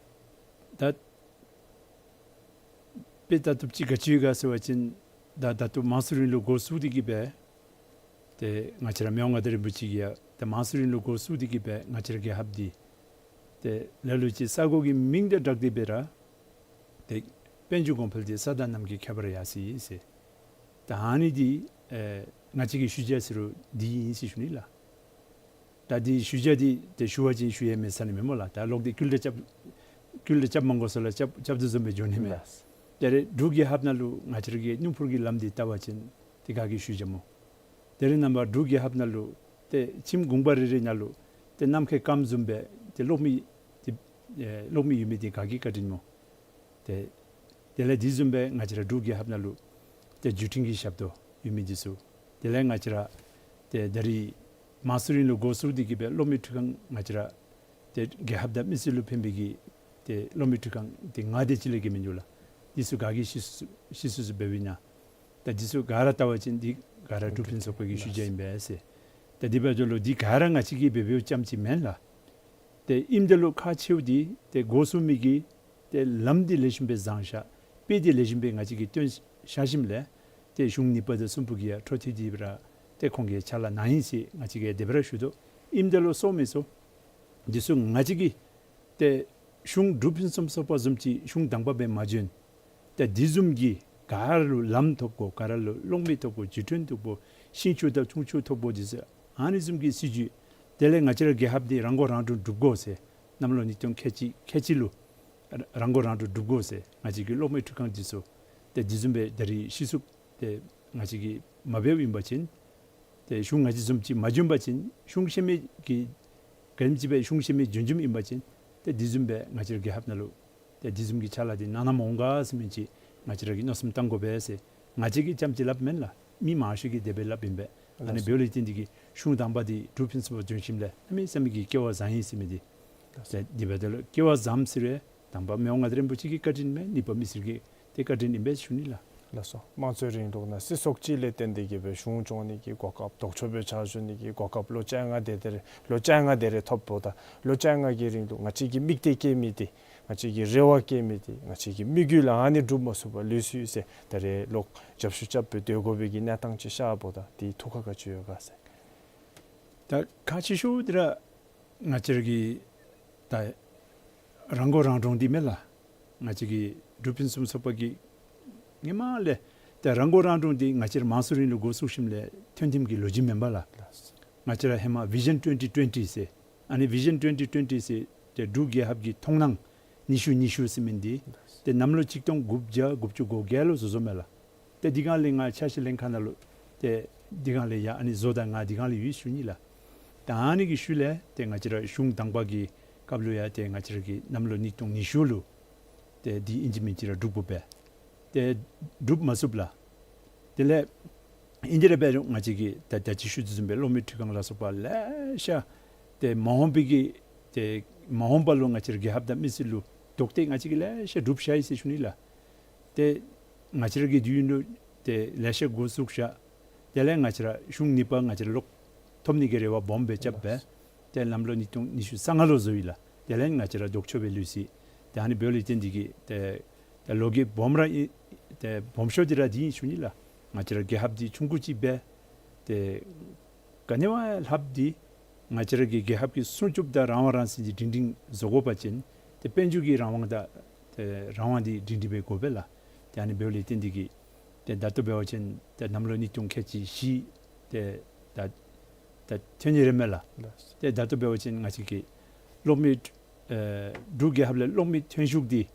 ལགས། ད་དཔེ་ལྟ་བཏུབ་ཅིག་ག་ཅི་ཡོད་ག་ཟེར་བ་ཅིན་ད་ད་ལྟོ་དམངས་གཙོའི་རིང་ལུགས་འགོ་བཙུགས་ཏེ་གིས་སྦེ་ཏེ་ང་བཅས་ར་མི་དབང་མངའ་བདག་རིན་པོ་ཆེ་གིས་ཡང་ཏེ་དམངས་གཙོའི་རིང་ལུགས་འགོ་བཙུགས་ཏེ་གིས་སྦེ་ང་བཅས་ར་རྒྱལ་ཁབ་འདི་ཏེ་ལ་ལུ་ཅིག་ས་གོ་གི་མིང་དང་སྦྲགས་ཏེ་སྦེ་ར་ཏེ་དཔལ་འབྱོར་གོང་འཕེལ་འདི་ས་དང་གནམ་གྱི་ཁྱད་པར་ཡོད་ཟེར་ཟེར། ད་ཨ་ནི་འདི་ཨེ་ང་བཅས་ཀྱི་ཞུ་བྱ་ཟེར་རུང་འདི་ཨིན་ཟེར་ཞུ་ནི་ལགས། ད་འདི་ཞུ་བྱ་འདི་ཏེ་ཞུ་བ་ཅིན་ཞུ་ཡང་མེད་ས་ནི་མེན་སྨོ་ལགས། ད་ལོག་སྟེ་བསྐུལ་བསྒྲགས་རྐྱབ་བསྐུལ་བསྒྲགས་རྐྱབ་མ་དགོ་ས་ལུ་རྐྱབ་རྐྱབ་དོ་བཟུམ་སྦེ་འགྱོ་ནི་མས། ལགས། ད་རེས་འབྲུག་རྒྱལ་ཁབ་ནང་ལུ་ང་བཅས་ར་གི་སྣུམ་འཁོར་གྱི་ལམ་འདི་བལྟ་བ་ཅིན་ཏེ་ག་གིས་ཞུ་བྱ་སྨོ། དེ་རེ་ནངས་པ་འབྲུག་རྒྱལ་ཁབ་ནང་ལུ་ཏེ་ཁྱིམ་གུང་པ་རེ་རེ་ནང་ལུ་ཏེ་ནམ་མཁའི་སྐརམ་བཟུམ་སྦེ་ཏེ་གློག་མེ་ཏེ་ཨེ་གློག་མེ་ཡོད་མི་འདི་ག་གིས་བཀའ་དྲིན་སྨོ། ཏེ་དེ་ལས་འདི་བཟུམ་སྦེ་ང་བཅས་ར་འབྲུག་རྒྱལ་ཁབ་ནང་ལུ་ཏེ་བརྒྱུད་འཕྲིན་གྱི་ཞབས་ཏོག་ཡོད་མི་འདི་ཚུ། དེ་ལས་ང་བཅས་ར་ཏེ་ད་རེས་དམངས་གཙོའི་རིང་ལུགས་འགོ་བཙུགས་ཏེ་གིས་སྦེ་གློག་མེ་འཕྲུལ་ཁང་ང་བཅས་ར་ཏེ་རྒྱལ་ཁབ་དང་མི་སེར་ལུ་ཕན་པའི་གི་ཏེ་གློག་མེ་འཕྲུལ་ཁང་འདི་ང་དེ་ཅིག་ལས་བརྒལ་མིན་འདུག་ལགས། འདི་ཚུ་ག་གིས་གཞི་བཙུགས་གཞི་བཙུགས་འབདཝ་ཨིན་ན། ད་འདི་ཚུ་ག་ར་བལྟ་བ་ཅིན་འདི་ག་ར་འབྲུག་ཕུན་སུམ་ཚོགས་པའི་གི་ཞུ་བྱ་ཨིན་པས་ཟེར། ཏེ་དེ་འབདཝ་ད་ལུ་འདི་ག་ར་ང་བཅས་ཀྱིས་འབད་འབདཝ་ཙམ་ཅིག་མེན་ལགས། ཏེ་ཨིནམ་ད་ལུ་ཁག་ཆེཝ་འདི་ཏེ་འགོ་བཙུགས་མི་གི་ཏེ་ལམ་འདི་ལེགས་ཤོམ་སྦེ་བཟང་ཤ་དཔེ་འདི་ལེགས་ཤོམ་སྦེ་ང་བཅས་ཀྱིས་སྟོན་བཞག་ཞིནམ་ལས་ཏེ་གཞུང་གཉིས་པ་དང་གསུམ་པ་གིས་ཡང་འཕྲོ་མཐུད་དེ་སྦེ་ར་ཏེ་ཁོང་གིས་ཕྱག་ལཱ་གནང་ཡི་ཟེར་ང་བཅས་ཀྱིས་དེ་སྦེ་ར་ཞུ་དོ། ཨིནམ་ད་ལུ་སོང་མི་སོང་འདི་ཚུ་ང་བཅས་ཀྱིས་ཏེ་གཞུང་འབྲུག་ཕུན་སུམ་ཚོགས་པ་བཟུམ་ཅིག་གཞུང་དང་པ་སྦེ་མ་བྱོན། ཏེ་དེ་བཟུམ་གྱི་ག་ར་ལུ་ལམ་ཐོབ་དགོ། ག་ར་ལུ་གློག་མེ་ཐོབ་དགོ། འགྲུལ་འཕྲིན་ཐོབ་དགོ། ཤིང་ཆུ་དང་ཆུ་ཆུ་ཐོབ་དགོ། དེ་ཚུ་ཨ་ནི་བཟུམ་གྱི་སྲིད་བྱུས། དེ་ལས་ང་བཅས་ར་རྒྱལ་ཁབ་འདི་རང་མགོ་རང་འདྲོངས་སྒྲུབ་དགོ་ཟེར། གནམ་ལོ་ཉིས་སྟོང་ཁལ་གཅིག་ཁལ་གཅིག་ལུ་རང་མགོ་རང་འདྲོངས་སྒྲུབ་དགོ་ཟེར། ང་བཅས་ཀྱི་གློག་མེ་འཕྲུལ་ཁང་འདི་ཚུ་ཏེ་དེ་བཟུམ་སྦེ་ད་རིས་གཞི་བཙུགས་ཏེ་ང་བཅས་ཀྱིས་མ་འབདཝ་ཨིན་པ་ཅིན་ཏེ་གཞུང་ང་བཅས་བཟུམ་ཅིག་མ་བྱོན་པ་ཅིན་གཞུང་ཤེས་མི་གི་ག་ཅི་སྦེ་གཞུང་ཤེས་མི་བྱོན་བྱོནམ་ཨིན་པ་ཅིན་ཏེ་དེ་བཟུམ་སྦེ་ང་བཅས་ར་རྒྱལ་ཁབ་ནང་ལུ་ཏེ་དེ་བཟུམ་གྱི་ཕྱག་ལཱ་འདི་གནང་གནངམ་འོང་ག་ཟེར་མི་ཅིག་ང་བཅས་ར་གིས་མནོ་བསམ་བཏང་དགོ་པས་ཟེར། ང་བཅས་ཀྱིས་ཙམ་ཅིག་སླབ་མེན་ལགས། མི་མང་ཤོས་ཀྱིས་དེ་སྦེ་སླབ་ཨིན་པས། ཨ་ནི་ལགས་སོ། འབདཝ་ལས་བརྟེན་ཏེ་གིས་གཞུང་དང་པ་འདི་འབྲུག་ཕུན་སུམ་ཚོགས་པ་བྱོན་ཞིནམ་ལས་གནམ་མེད་ས་མེད་ཀྱི་སྐལ་བ་བཟང་ཡི་ཟེར་མི་འདི། ལགས་སོ། ཏེ་དེ་འབདཝ་ད་ལུ་སྐལ་བ་བཟངམ་ཟེར་བའི་དང་པ་མི་དབང་མངའ་བདག་རིན་པོ་ཆེ་གི་བཀའ་དྲིན་མས། གཉིས་པ་མི་སེར་གྱི་ཏེ་བཀའ་དྲིན་ཨིན་པས་ཞུ་ནི་ལགས། ལགས་སོ། དམངས་གཙོའི་རིང་ལུགས་ནང་སྲིད་ཚོགས་གཅིག་ལས་བརྟེན་ཏེ་གིས་སྦེ་གཞུང་སྐྱོང་ནི་གི་གོ་སྐབས་ལྡོག་ཕྱོགས་སྦེ་ཕྱག་ཞུ་ནི་གི་གོ་སྐབས་ལོ་བཅོ་ལྔ་དེ་དེ་རེ་ལོ་བཅོ་ལྔ་དེ་རེ་ཐོབ་འོངམ་ད་ལོ་བཅོ་ལྔ་གི་རིང་ལུ་ང་བཅས་ཀྱི་དམིགས་གཏད་བསྐྱེད་མི་འདི་ང་བཅས་ཀྱི་རེ་བ་བསྐྱེད་མི་འདི་ང་བཅས་ཀྱི་དམིགས་ཡུལ་ལ་ཨ་ནི་འགྲུབ་མ་ཚུགས་པར་ལུས་སོ་ཡི་ཟེར་ད་རེས་ལོག་རྒྱབ་བཤུད་རྐྱབ་སྦེ་སྡོད་དགོ་པའི་གི་གནས་སྟངས་ཅིག་ཤརཝ་ད་དེའི་ཐུགས་ཁར་ག་ཅི་ཡོད་ག་ཟེར། ད་ཁག་ཆེ་ཤོས་འདི་ར་ང་བཅས་ར་གི་ད་རང་མགོ་རང་འདྲོངས་འདི་མེན་ལགས། ང་བཅས་ཀྱི་འབྲུག་ཕུན་སུམ་ཚོགས་པ་གིས་སྔོན་མ་ལས་ད་རང་མགོ་རང་འདྲོངས་འདི་ང་བཅས་ར་དམངས་གཙོའི་རིང་ལུགས་འགོ་བཙུགས་ཞིནམ་ལས་ཐོན་ཐོནམ་གྱི་ལོ་རྒྱུས་མེན་པ་ལགས། ང་བཅས་ར་ཧེ་མ་Vision twenty twenty ཟེར་ཨ་ནི་Vision twenty twenty ཟེར་ཏེ་འབྲུག་རྒྱལ་ཁབ་ཀྱི་མཐོང་སྣང་ཉི་ཤུ་ཉི་ཤུ་ཟེར་མི་འདི་ཏེ་གནམ་ལོ་གཅིག་སྟོང་དགུ་བརྒྱ་དགུ་བཅུ་གོ་བརྒྱད་ལུ་བཟོ་བཟོཝ་མས་ལགས། ཏེ་འདི་སྒང་ལས་ང་ཕྱག་ཞུ་ལྷན་ཁག་ནང་ལུ་ཏེ་འདི་སྒང་ལས་ཡང་ཨ་ནི་བཟོ་ད་ང་འདི་སྒང་ལས་ཡོད་ཞུ་ནི་ལགས། ད་ཨ་ནི་གི་ཤུལ་ལས་ཏེ་ང་བཅས་ར་གཞུང་དང་པ་གི་སྐབས་ལུ་ཡང་ཏེ་ང་བཅས་ར་གི་གནམ་ལོ་ཉིས་སྟོང་ཉི་ཤུ་ལུ་ཏེ་འདི་ཨིན་ཅི་མིན་ཅི་ར་འགྲུབ་དགོ་པས། ཏེ་འགྲུབ་མ་ཚུགས་ལགས། དེ་ལས་ཨིན་དེ་ར་འབད་རུང་ང་བཅས་ཀྱིས་ད་ད་ཅི་ཞུ་དོ་བཟུམ་སྦེ་གློག་མེ་འཕྲུལ་ཁང་ལ་སོགས་པ་ལེ་ཤ་ཏེ་མ་འོངས་པའི་གི་ཏེ་མ་འོངས་པ་ལུ་ང་བཅས་ར་རྒྱལ་ཁབ་དང་མི་སེར་ལུ་དོགས་ཏེ་ང་བཅས་ཀྱིས་ལེ་ཤ་འགྲུབ་ཤ་ཡི་ཟེར་ཞུ་ནི་ལགས། ཏེ་ང་བཅས་ར་གི་དུས་ཡུན་ལུ་ཏེ་ལེ་ཤ་འགོ་བཙུགས་ཤ། དེ་ལས་ང་བཅས་ར་གཞུང་གཉིས་པ་ང་བཅས་ར་ལོག་ཐོབ་ནི་གི་རེ་བ་སྦོམ་སྦེ་རྐྱབ་སྦེ་ཏེ་གནམ་ལོ་ཉིས་སྟོང་ཉི་ཤུ་རྩ་ལྔ་ལུ་བཟོ་ཡི་ལགས། དེ་ལས་ང་བཅས་ར་ལྡོག་ཕྱོགས་སྦེ་ལུས་ཡི། ཏེ་ཨ་ནི་འབདཝ་ལས་བརྟེན་ཏེ་གིས་ཏེ་ཏེ་ལོ་རྒས་སྦོམ་ར་ཨིན། ཏེ་སྦོམ་ཤོས་འདི་ར་འདི་ཨིན་ཞུ་ནི་ལགས། ང་བཅས་ར་རྒྱལ་ཁབ་འདི་ཆུང་ཀུ་ཅིག་སྦེ་ཏེ་ག་ནི་བ་ལྷགཔ་འདི་ང་བཅས་ར་གི་རྒྱལ་ཁབ་ཀྱི་སྲུང་སྐྱོབ་དང་རང་དབང་རང་བཙན་གྱི་སྒྲིང་སྒྲིང་བཟོ་དགོ་པ་ཅིན་ཏེ་དཔལ་འབྱོར་གྱི་རང་དབང་དང་ཏེ་རང་དབང་འདི་སྒྲིང་སྒྲིང་སྦེ་དགོ་པས་ལགས། ཏེ་ཨ་ནི་འབདཝ་ལས་བརྟེན་ཏེ་གིས་ཏེ་ད་ལྟོ་འབད་བ་ཅིན་ཏེ་གནམ་ལོ་ཉིས་སྟོང་ཁལ་གཅིག་བཞི་ཏེ་ད་ད་ཐོན་ནི་རེ་མས་ལགས། ཏེ་ད་ལྟོ་འབད་བ་ཅིན་ང་བཅས་ཀྱི་གློག་མེ་ཨེ་འབྲུག་རྒྱལ་ཁབ་ལས་གློག་མེ་ཐོན་ཤུགས་འདི་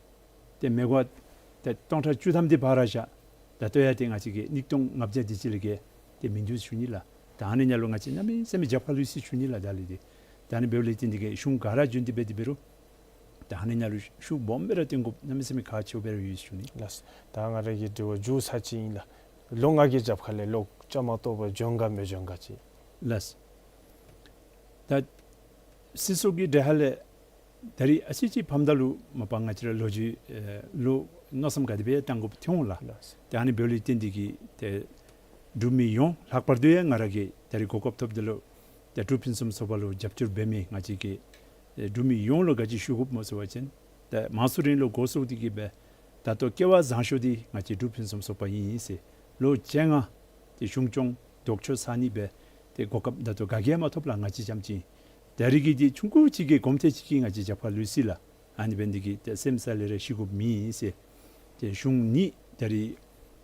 ཏེ་མེ་གོ་ཝཊ་ཏེ་སྟོང་ཕྲག་བཅུ་ཐམ་འདི་འཕར་བཞག། ད་ལྟོ་ཡང་ཏེ་ང་བཅས་ཀྱི་ཉིས་སྟོང་ལྔ་བརྒྱ་དེ་ཅིག་ལས་བརྒལ་ཏེ་མིན་འདུག་ཞུ་ནི་ལགས། ད་ཨ་ནི་ནང་ལུ་ང་བཅས་གནམ་མེད་ས་མེད་རྒྱབ་ཁ་ལུས་ཡི་ཞུ་ནི་ལགས། ད་ལས་ཏེ་ད་ཨ་ནི་འབདཝ་ལས་བརྟེན་ཏེ་གིས་གཞུང་ག་ར་བྱོན་ཏེ་འབད་དེ་འབད་རུང་ད་ཨ་ནི་ནང་ལུ་ཤུགས་སྦོམ་སྦེ་ར་བཏོན་དགོཔ་གནམ་མེད་ས་མེད་ཁག་ཆེཝ་སྦེ་ར་ཡོད་ཞུ་ནི། ལགས། ད་ང་ར་གི་དྲི་བ་མཇུག་ཚར་ཅིག་ཨིན་ལགས། ལོ་ལྔ་གི་རྒྱབ་ཁ་ལས་ལོག་བཅའ་མར་གཏོགས་པར་བྱོན་ག་མི་བྱོན་ག་ཅིག། ལགས། ད་སྲིད་ཚོགས་ཀྱི་གྲལ་ཁ་ལས་ད་རིས་ཨ་ཙི་ཅིག་ཕམ་ད་ལུ་མ་པ་ང་བཅས་ར་ལོ་རྒྱུས་ཨེ་ལུ་མནོ་བསམ་ག་དེ་སྦེ་བཏང་དགོཔ་ཐོན་འོང་ལགས། ལགས། ཏེ་ཨ་ནི་འབདཝ་ལས་བརྟེན་ཏེ་གིས་ཏེ་འབྲུག་མི་ཡོངས་ལྷག་པར་དུ་ཡང་ང་ར་གིས་ད་རིས་གོ་སྐབས་ཐོབ་ད་ལུ་ཏེ་འབྲུག་ཕུན་སུམ་ཚོགས་པ་ལུ་རྒྱབ་སྐྱོར་འབད་མི་ང་བཅས་ཀྱི་ཨེ་འབྲུག་མི་ཡོངས་ལུ་ག་ཅི་ཞུ་དགོཔ་སྨོ་ཟེར་བ་ཅིན་ཏེ་དམངས་གཙོའི་རིང་ལུགས་འགོ་བཙུགས་ཏེ་གིས་སྦེ་ད་ལྟོ་སྐལ་བ་བཟང་ཤོས་འདི་ང་བཅས་འབྲུག་ཕུན་སུམ་ཚོགས་པ་ཨིན་ཟེར། ལོ་བཅོ་ལྔ་ཏེ་གཞུང་སྐྱོང་ལྡོག་ཕྱོགས་ཚར་ནི་སྦེ་ཏེ་གོ་སྐབས་ད་ལྟོ་ག་གིས་ཡང་མ་ཐོབ་ལགས། ང་བཅས་རྐྱངམ་ཅིག་ཨིན། ད་རིས་ཀྱི་འདི་ཆུང་ཀུ་ཅིག་གི་གོམ་ཐེངས་ཅིག་གིས་ང་བཅས་རྒྱབ་ཁར་ལུས་ཡི་ལགས། ཨ་ནི་འབད་ནི་འདི་གིས་ཏེ་སེམས་ས་ལས་ར་ཤི་དགོཔ་མེད་ཟེར། ཏེ་གཞུང་གཉིས་ད་རིས་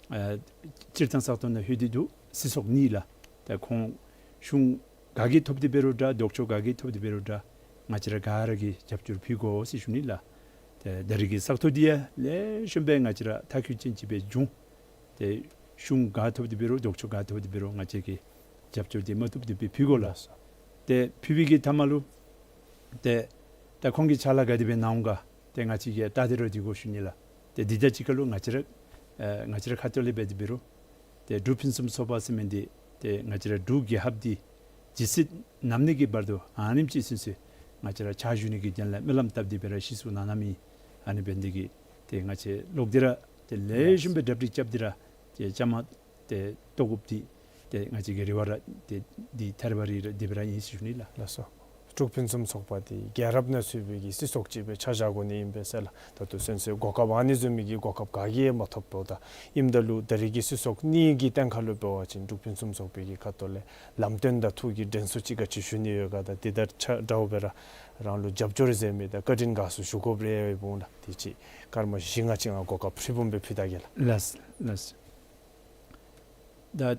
ཨ་སྤྱིར་བཏང་ས་སྟོང་ནང་ལྷོད་དེ་འདུག། སྲིད་ཚོགས་གཉིས་ལགས། ཏེ་ཁོང་གཞུང་ག་གིས་ཐོབ་སྟེ་འབད་རུང་འདྲ་ལྡོག་ཕྱོགས་ག་གིས་ཐོབ་སྟེ་འབད་རུང་འདྲ་ང་བཅས་ར་ག་ར་གིས་རྒྱབ་སྐྱོར་ཕུལ་དགོ་ཟེར་ཞུ་ནི་ལགས། ཏེ་ད་རིས་ཀྱི་ས་སྟོང་འདི་ཡང་ལེགས་ཤོམ་སྦེ་ང་བཅས་ར་མཐའ་འཁྱོལ་ཅན་ཅིག་སྦེ་འབྱུང་། ཏེ་གཞུང་ག་ཐོབ་སྟེ་འབད་རུང་ལྡོག་ཕྱོགས་ག་ཐོབ་སྟེ་འབད་རུང་ང་བཅས་ཀྱིས་རྒྱབ་སྐྱོར་འདི་མ་བཏུབ་སྟེ་སྦེ་ཕུལ་དགོ་ལགས། ཏེ་ཕུལ་བའི་གི་མཐའ་མ་ལུ་ཏེ་ད་ཁོང་གིས་ཕྱག་ལཱ་ག་དེ་སྦེ་གནང་འོང་ག་ཏེ་ང་བཅས་ཀྱིས་བལྟ་སྟེ་ར་སྡོད་དགོ་ཞུ་ནི་ལགས། ཏེ་འདི་དང་གཅིག་ཁར་ལུ་ང་བཅས་ར་ཨེ་ང་བཅས་ར་ཁ་ཐུག་ལས་འབད་དེ་འབད་རུང་ཏེ་འབྲུག་ཕུན་སུམ་ཚོགས་པ་ཟེར་མི་འདི་ཏེ་ང་བཅས་ར་འབྲུག་རྒྱལ་ཁབ་འདི་ཇི་སྲིད་ནམ་ནི་གི་བར་དུ་ཨ་ནེམ་ཅིག་ཚུན་ཚོད་ང་བཅས་ར་ཕྱག་ཞུ་ནི་གི་དོན་ལས་སྨོན་ལམ་བཏབ་སྟེ་སྦེ་ར་གཞི་བཙུགས་གནང་གནངམ་ཨིན། ཨ་ནི་འབད་ནི་འདི་གིས་ཏེ་ང་བཅས་ལོག་སྟེ་ར་ཏེ་ལེགས་ཤོམ་སྦེ་གྲ་སྒྲིག་རྐྱབ་སྟེ་ར་ཏེ་བཅའ་མར་ཏེ་གཏོགས་དགོཔ་འདི་ ཏེ་ང་བཅས་ཀྱི་རེ་བ་ར་ཏེ་འདི་ཐད་རི་བ་རི་ར་དེ་སྦེ་ར་ཨིན་ཟེར་ཞུ་ནི་ལགས། ལགས་སོ། འབྲུག་ཕུན་སུམ་ཚོགས་པ་འདི་རྒྱལ་རབས་ནང་ཚུད་པའི་གི་སྲིད་ཚོགས་ཅིག་སྦེ་ཆ་བཞག་དགོ་ནི་ཨིན་པས་ཟེར་ལགས། ད་ལྟོ་ཚུན་ཚོད་གོ་སྐབས་ཨ་ནི་བཟུམ་མའི་གི་གོ་སྐབས་ག་གིས་ཡང་མ་ཐོབ་དོ། ད་ཨིནམ་ད་ལུ་ད་རེས་ཀྱི་སྲིད་ཚོགས་གཉིས་ཀྱི་སྟེང་ཁར་ལུ་འབད་བ་ཅིན་འབྲུག་ཕུན་སུམ་ཚོགས་པའི་གི་ཁ་ཐུག་ལས་ལམ་སྟོན་དང་ཐུགས་ཀྱི་དྲན་གསོ་ཅིག་ག་ཅི་ཞུ་ནི་ཡོད་ག། ད་དེ་དང་ཆ་འདྲཝ་སྦེ་ར་རང་ལུ་རྒྱབ་སྐྱོར་ཟེར་མི་དང་བཀའ་དྲིན་དགའ་ཚོར་ཞུ་དགོཔ་རེ་འོང་ལགས། དེ་ཅིག་སྐར་མ་བཞི་ལྔ་ཅིག་ང་གོ་སྐབས་ཧྲིལ་བུམ་སྦེ་ཕུལ་ད་གེ་ལགས། ལགས་ལགས། ད་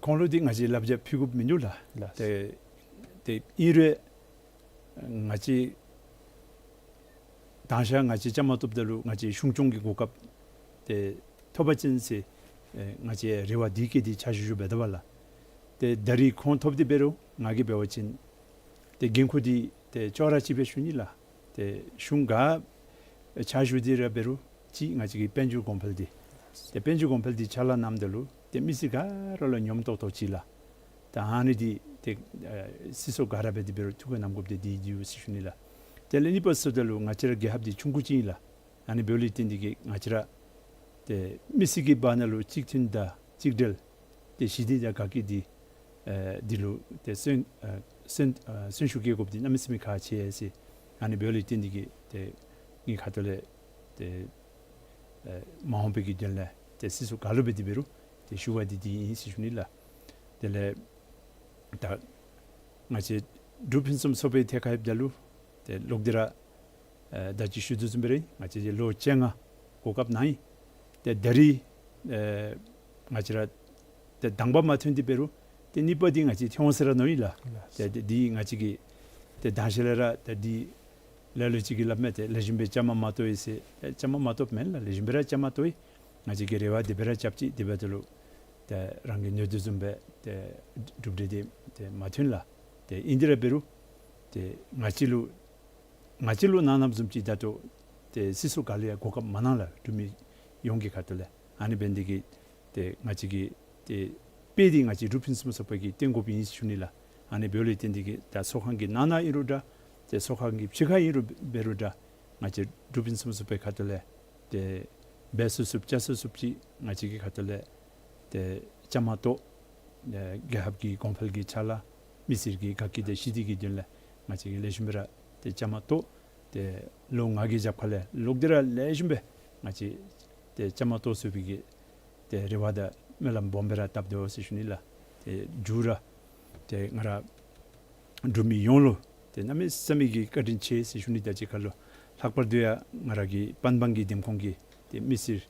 ཁོང་ལུ་འདི་ང་བཅས་ལགཔ་རྒྱ་ཕུལ་དགོཔ་མིན་འདུག་ལགས། ལགས། ཏེ་ཏེ་ཨིན་རུང་ང་བཅས་དང་ཤ་ང་བཅས་བཅའ་མར་གཏོགསཔ་ད་ལུ་ང་བཅས་གཞུང་སྐྱོང་གི་གོ་སྐབས་ཏེ་ཐོབ་པ་ཅིན་ཟེར་ཨེ་ང་བཅས་རེ་བ་འདི་བསྐྱེད་དེ་ཕྱག་ཞུ་ཞུ་འབད་དོ་བ་ལགས། ཏེ་ད་རིས་ཁོང་ཐོབ་སྟེ་འབད་རུང་ང་གིས་འབད་བ་ཅིན་ཏེ་འགན་ཁུར་འདི་ཏེ་ཅོག་ར་གཅིག་སྦེ་ཞུ་ནི་ལགས། ཏེ་གཞུང་ག་ཕྱག་ཞུ་སྟེ་ར་འབད་རུང་ཅིག་ང་བཅས་ཀྱི་དཔལ་འབྱོར་གོང་འཕེལ་འདི་ཏེ་དཔལ་འབྱོར་གོང་འཕེལ་འདི་ཕྱག་ལཱ་གནངམ་ད་ལུ་ཏེ་མི་སེར་ག་ར་ལུ་ཉོམ་ཏོག་ཏོ་ཅིག་ལགས། ད་ཨ་ནི་འདི་ཏེ་ཨེ་སྲིད་ཚོགས་ག་ར་འབད་དེ་འབད་རུང་ཐུགས་ཁར་བསྣམ་དགོཔ་འདི་འདི་འདི་ཡོད་ཟེར་ཞུ་ནི་ལགས། དེ་ལས་གཉིས་པ་ཟེརཝ་ད་ལུ་ང་བཅས་ར་རྒྱལ་ཁབ་འདི་ཆུང་ཀུ་ཅིག་ཨིན་ལགས། ཨ་ནི་འབདཝ་ལས་བརྟེན་ཏེ་གིས་ང་བཅས་ར་ཏེ་མི་སེར་གྱི་བར་ན་ལུ་གཅིག་མཐུན་དང་གཅིག་སྒྲིལ་ཏེ་ཞི་བདེ་དང་དགའ་སྐྱིད་འདི་ཨེ་འདི་ལུ་ཏེ་སོན་ཨེ་སོན་ཨེ་སོན་ཤུགས་བསྐྱེད་དགོཔ་འདི་གནམ་མེད་ས་མེད་ཁག་ཆེ་ཟེར། ཨ་ནི་འབདཝ་ལས་བརྟེན་ཏེ་གིས་ཏེ་ངེའི་ཁ་ཐུག་ལས་ཏེ་ཨེ་མ་འོངས་པའི་གི་དོན་ལས་ཏེ་སྲིད་ཚོགས་ག་ལུ་འབད་དེ་འབད་རུང་ཏེ་ཞུ་བ་འདི་འདི་ཨིན་ཟེར་ཞུ་ནི་ལགས། དེ་ལས་ད་ང་བཅས་འབྲུག་ཕུན་སུམ་ཚོགས་པའི་ཐད་ཁར་ཡོདཔ་ད་ལུ་ཏེ་ལོག་སྟེ་ར་ཨེ་ད་ཅི་ཞུ་དོ་བཟུམ་སྦེ་ར་ང་བཅས་ཀྱིས་ལོ་བཅོ་ལྔ་གོ་སྐབས་གནང་ཡི། ཏེ་ད་རིས་ཨེ་ང་བཅས་ར་ཏེ་དང་པ་མ་ཐོན་ཏེ་འབད་རུང་ཏེ་གཉིས་པ་འདི་ང་བཅས་ཐོན་འོང་ཟེར་ར་མནོ་ཡི་ལགས། ལགས། ཏེ་ཏེ་འདི་ང་བཅས་ཀྱིས་ཏེ་དང་ཤ་ལས་ར་ཏེ་འདི་ལ་ལུ་ཅིག་གིས་སླབ་མས། ཏེ་ལེགས་ཤོམ་སྦེ་བཅའ་མར་མ་གཏོགས་ཡི་ཟེར། ཏེ་བཅའ་མར་མ་གཏོགསཔ་མེན་ལགས། ལེགས་ཤོམ་སྦེ་ར་བཅའ་མར་གཏོགས་ཡི། ང་བཅས་ཀྱིས་རེ་བ་དེ་སྦེ་ར་རྐྱབ་ཅི། དེ་འབདཝ་ད་ལུ་ཏེ་རང་གིས་མནོ་དོ་བཟུམ་སྦེ་ཏེ་གྲུབ་འབྲས་འདི་ཏེ་མ་ཐོན་ལགས། ཏེ་ཨིན་དེ་ར་འབད་རུང་ཏེ་ང་བཅས་ལུ་ང་བཅས་ལུ་གནང་གནངམ་བཟུམ་ཅིག་ད་ལྟོ་ཏེ་སྲིད་ཚོགས་ག་ལུ་ཡང་གོ་སྐབས་མ་གནང་ལགས། འབྲུག་མི་ཡོངས་ཀྱི་ཁ་ཐུག་ལས། ཨ་ནི་འབད་ནི་དེ་གིས་ཏེ་ང་བཅས་ཀྱི་ཏེ་དཔེ་འདི་ང་བཅས་འབྲུག་ཕུན་སུམ་ཚོགས་པ་གིས་སྟོན་དགོཔ་ཨིན་ཞུ་ནི་ལགས། ཨ་ནི་འབདཝ་ལས་བརྟེན་ཏེ་གིས་ད་ཚོགས་ཁང་གི་ནང་ན་ཨིན་རུང་འདྲ། ཏེ་ཚོགས་ཁང་གི་ཕྱི་ཁར་ཨིན་རུང་འབད་རུང་འདྲ། ང་བཅས་འབྲུག་ཕུན་སུམ་ཚོགས་པའི་ཁ་ཐུག་ལས་ཏེ་འབད་ཚུགས་ཚུགསཔ་བྱ་ཚུགས་ཚུགསཔ་ཅིག་ང་བཅས་ཀྱི་ཁ་ཐུག་ལས་ཏེ་བཅའ་མར་གཏོགས། ཨེ་རྒྱལ་ཁབ་ཀྱི་གོང་འཕེལ་གྱི་ཕྱག་ལཱ་མི་སེར་གྱི་དགའ་སྐྱིད་དང་ཞི་བདེ་གི་དོན་ལས་ང་བཅས་ཀྱིས་ལེགས་ཤོམ་སྦེ་ར་ཏེ་བཅའ་མར་གཏོགས། ཏེ་ལོ་ལྔ་གི་རྒྱབ་ཁ་ལས་ལོག་སྟེ་ར་ལེགས་ཤོམ་སྦེ་ང་བཅས་ཏེ་བཅའ་མར་གཏོགས་ཚུགས་པའི་གི་ཏེ་རེ་བ་དང་སྨོན་ལམ་སྦོམ་སྦེ་ར་བཏབ་དོ་ཟེར་ཞུ་ནི་ལགས། ཏེ་མཇུག་ར་ཏེ་ང་ར་འབྲུག་མི་ཡོངས་ལུ་ཏེ་གནམ་མེད་ས་མེད་ཀྱི་བཀའ་དྲིན་ཆེ་ཟེར་ཞུ་ནི་དང་གཅིག་ཁར་ལུ་ལྷག་པར་དུ་ཡང་ང་ར་གི་པན་སྦང་གི་འདེམས་ཁོངས་ཀྱི་ཏེ་མི་སེར་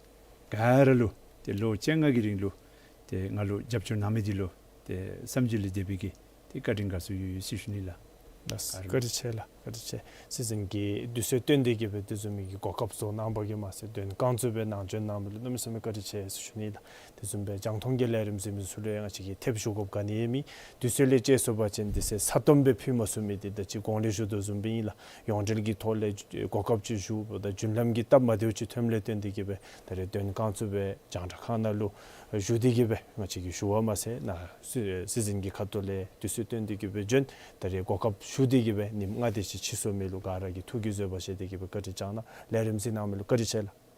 ག་ར་ལུ་ཏེ་ལོ་བཅོ་ལྔ་གི་རིང་ལུ་ཏེ་ང་ལུ་རྒྱབ་སྐྱོར་གནང་མི་འདི་ལུ་ཏེ་བསམ་བརྗོད་ལས་འདས་པའི་གི་ཏེ་བཀའ་དྲིན་དགའ་ཚོར་ཡོད་ཡོད་ཟེར་ཞུ་ནི་ལགས། ལགས། བཀའ་དྲིན་ཆེ་ལགས། བཀའ་དྲིན་ཆེ། སྲིད་འཛིན་གྱིས་དུས་ཚོད་བཏོན་ཏེ་གི་སྦེ་དེ་བཟུམ་མའི་གི་གོ་སྐབས་བཟོ་གནང་བ་གིས་མ་ཚད་དོན་བསྐང་ཚུགསཔ་སྦེ་ནང་འཇོན་གནང་མི་ལུ་གནམ་མེད་ས་མེད་བཀའ་དྲིན་ཆེ་ཟེར་ཞུ་ནི་ལགས། དེ་བཟུམ་སྦེ་རྒྱང་མཐོང་གི་ལས་རིམ་གཟིགས་མི་ཚུ་ལུ་ཡང་ང་བཅས་ཀྱིས་ཐེབས་ཞུ་དགོཔ་ག་ནི་ཡང་མེད། དུས་ཚོད་ལས་བཅད་སོང་པ་ཅིན་དེ་ཚེ་ས་སྟོང་སྦེ་ཕུལ་མ་ཚུགས་མི་འདི་ད་ཅི་གོང་ལས་ཞུ་དོ་བཟུམ་སྦེ་ཨིན་ལགས། ཡོངས་འབྲེལ་གྱི་ཐོག་ལས་གོ་སྐབས་ཅིག་ཞུཝ་ད་རྒྱུན་ལམ་གྱི་སྟབས་མ་བདེཝ་ཅིག་ཐོནམ་ལས་བརྟེན་ཏེ་གི་སྦེ་ད་རེས་དོན་བསྐང་ཚུགསཔ་སྦེ་རྒྱང་བསྒྲགས་ཁང་ནང་ལུ་ཞུ་སྟེ་གི་སྦེ་ང་བཅས་ཀྱིས་ཞུ་བ་མ་ཚད་ནཱ་སྲིད་སྲིད་འཛིན་གྱི་ཁ་ཐུག་ལས་དུས་ཚོད་བཏོན་ཏེ་གི་སྦེ་བྱོན། ད་རེས་གོ་སྐབས་ཞུ་སྟེ་གི་སྦེ་ཉིནམ་ལྔ་དེ་ཅིག་ཕྱིས་སོང་མི་ལུ་ག་ར་གིས་ཐུགས་ཀྱི་བཟོད་པ་བཞེས་ཏེ་གི་སྦེ་བཀའ་དྲིན་བསྐྱང་གནང་། ལས་རིམ་གཟིགས་གནང་མི་ལུ་བཀའ་དྲིན་ཆེ་ལགས།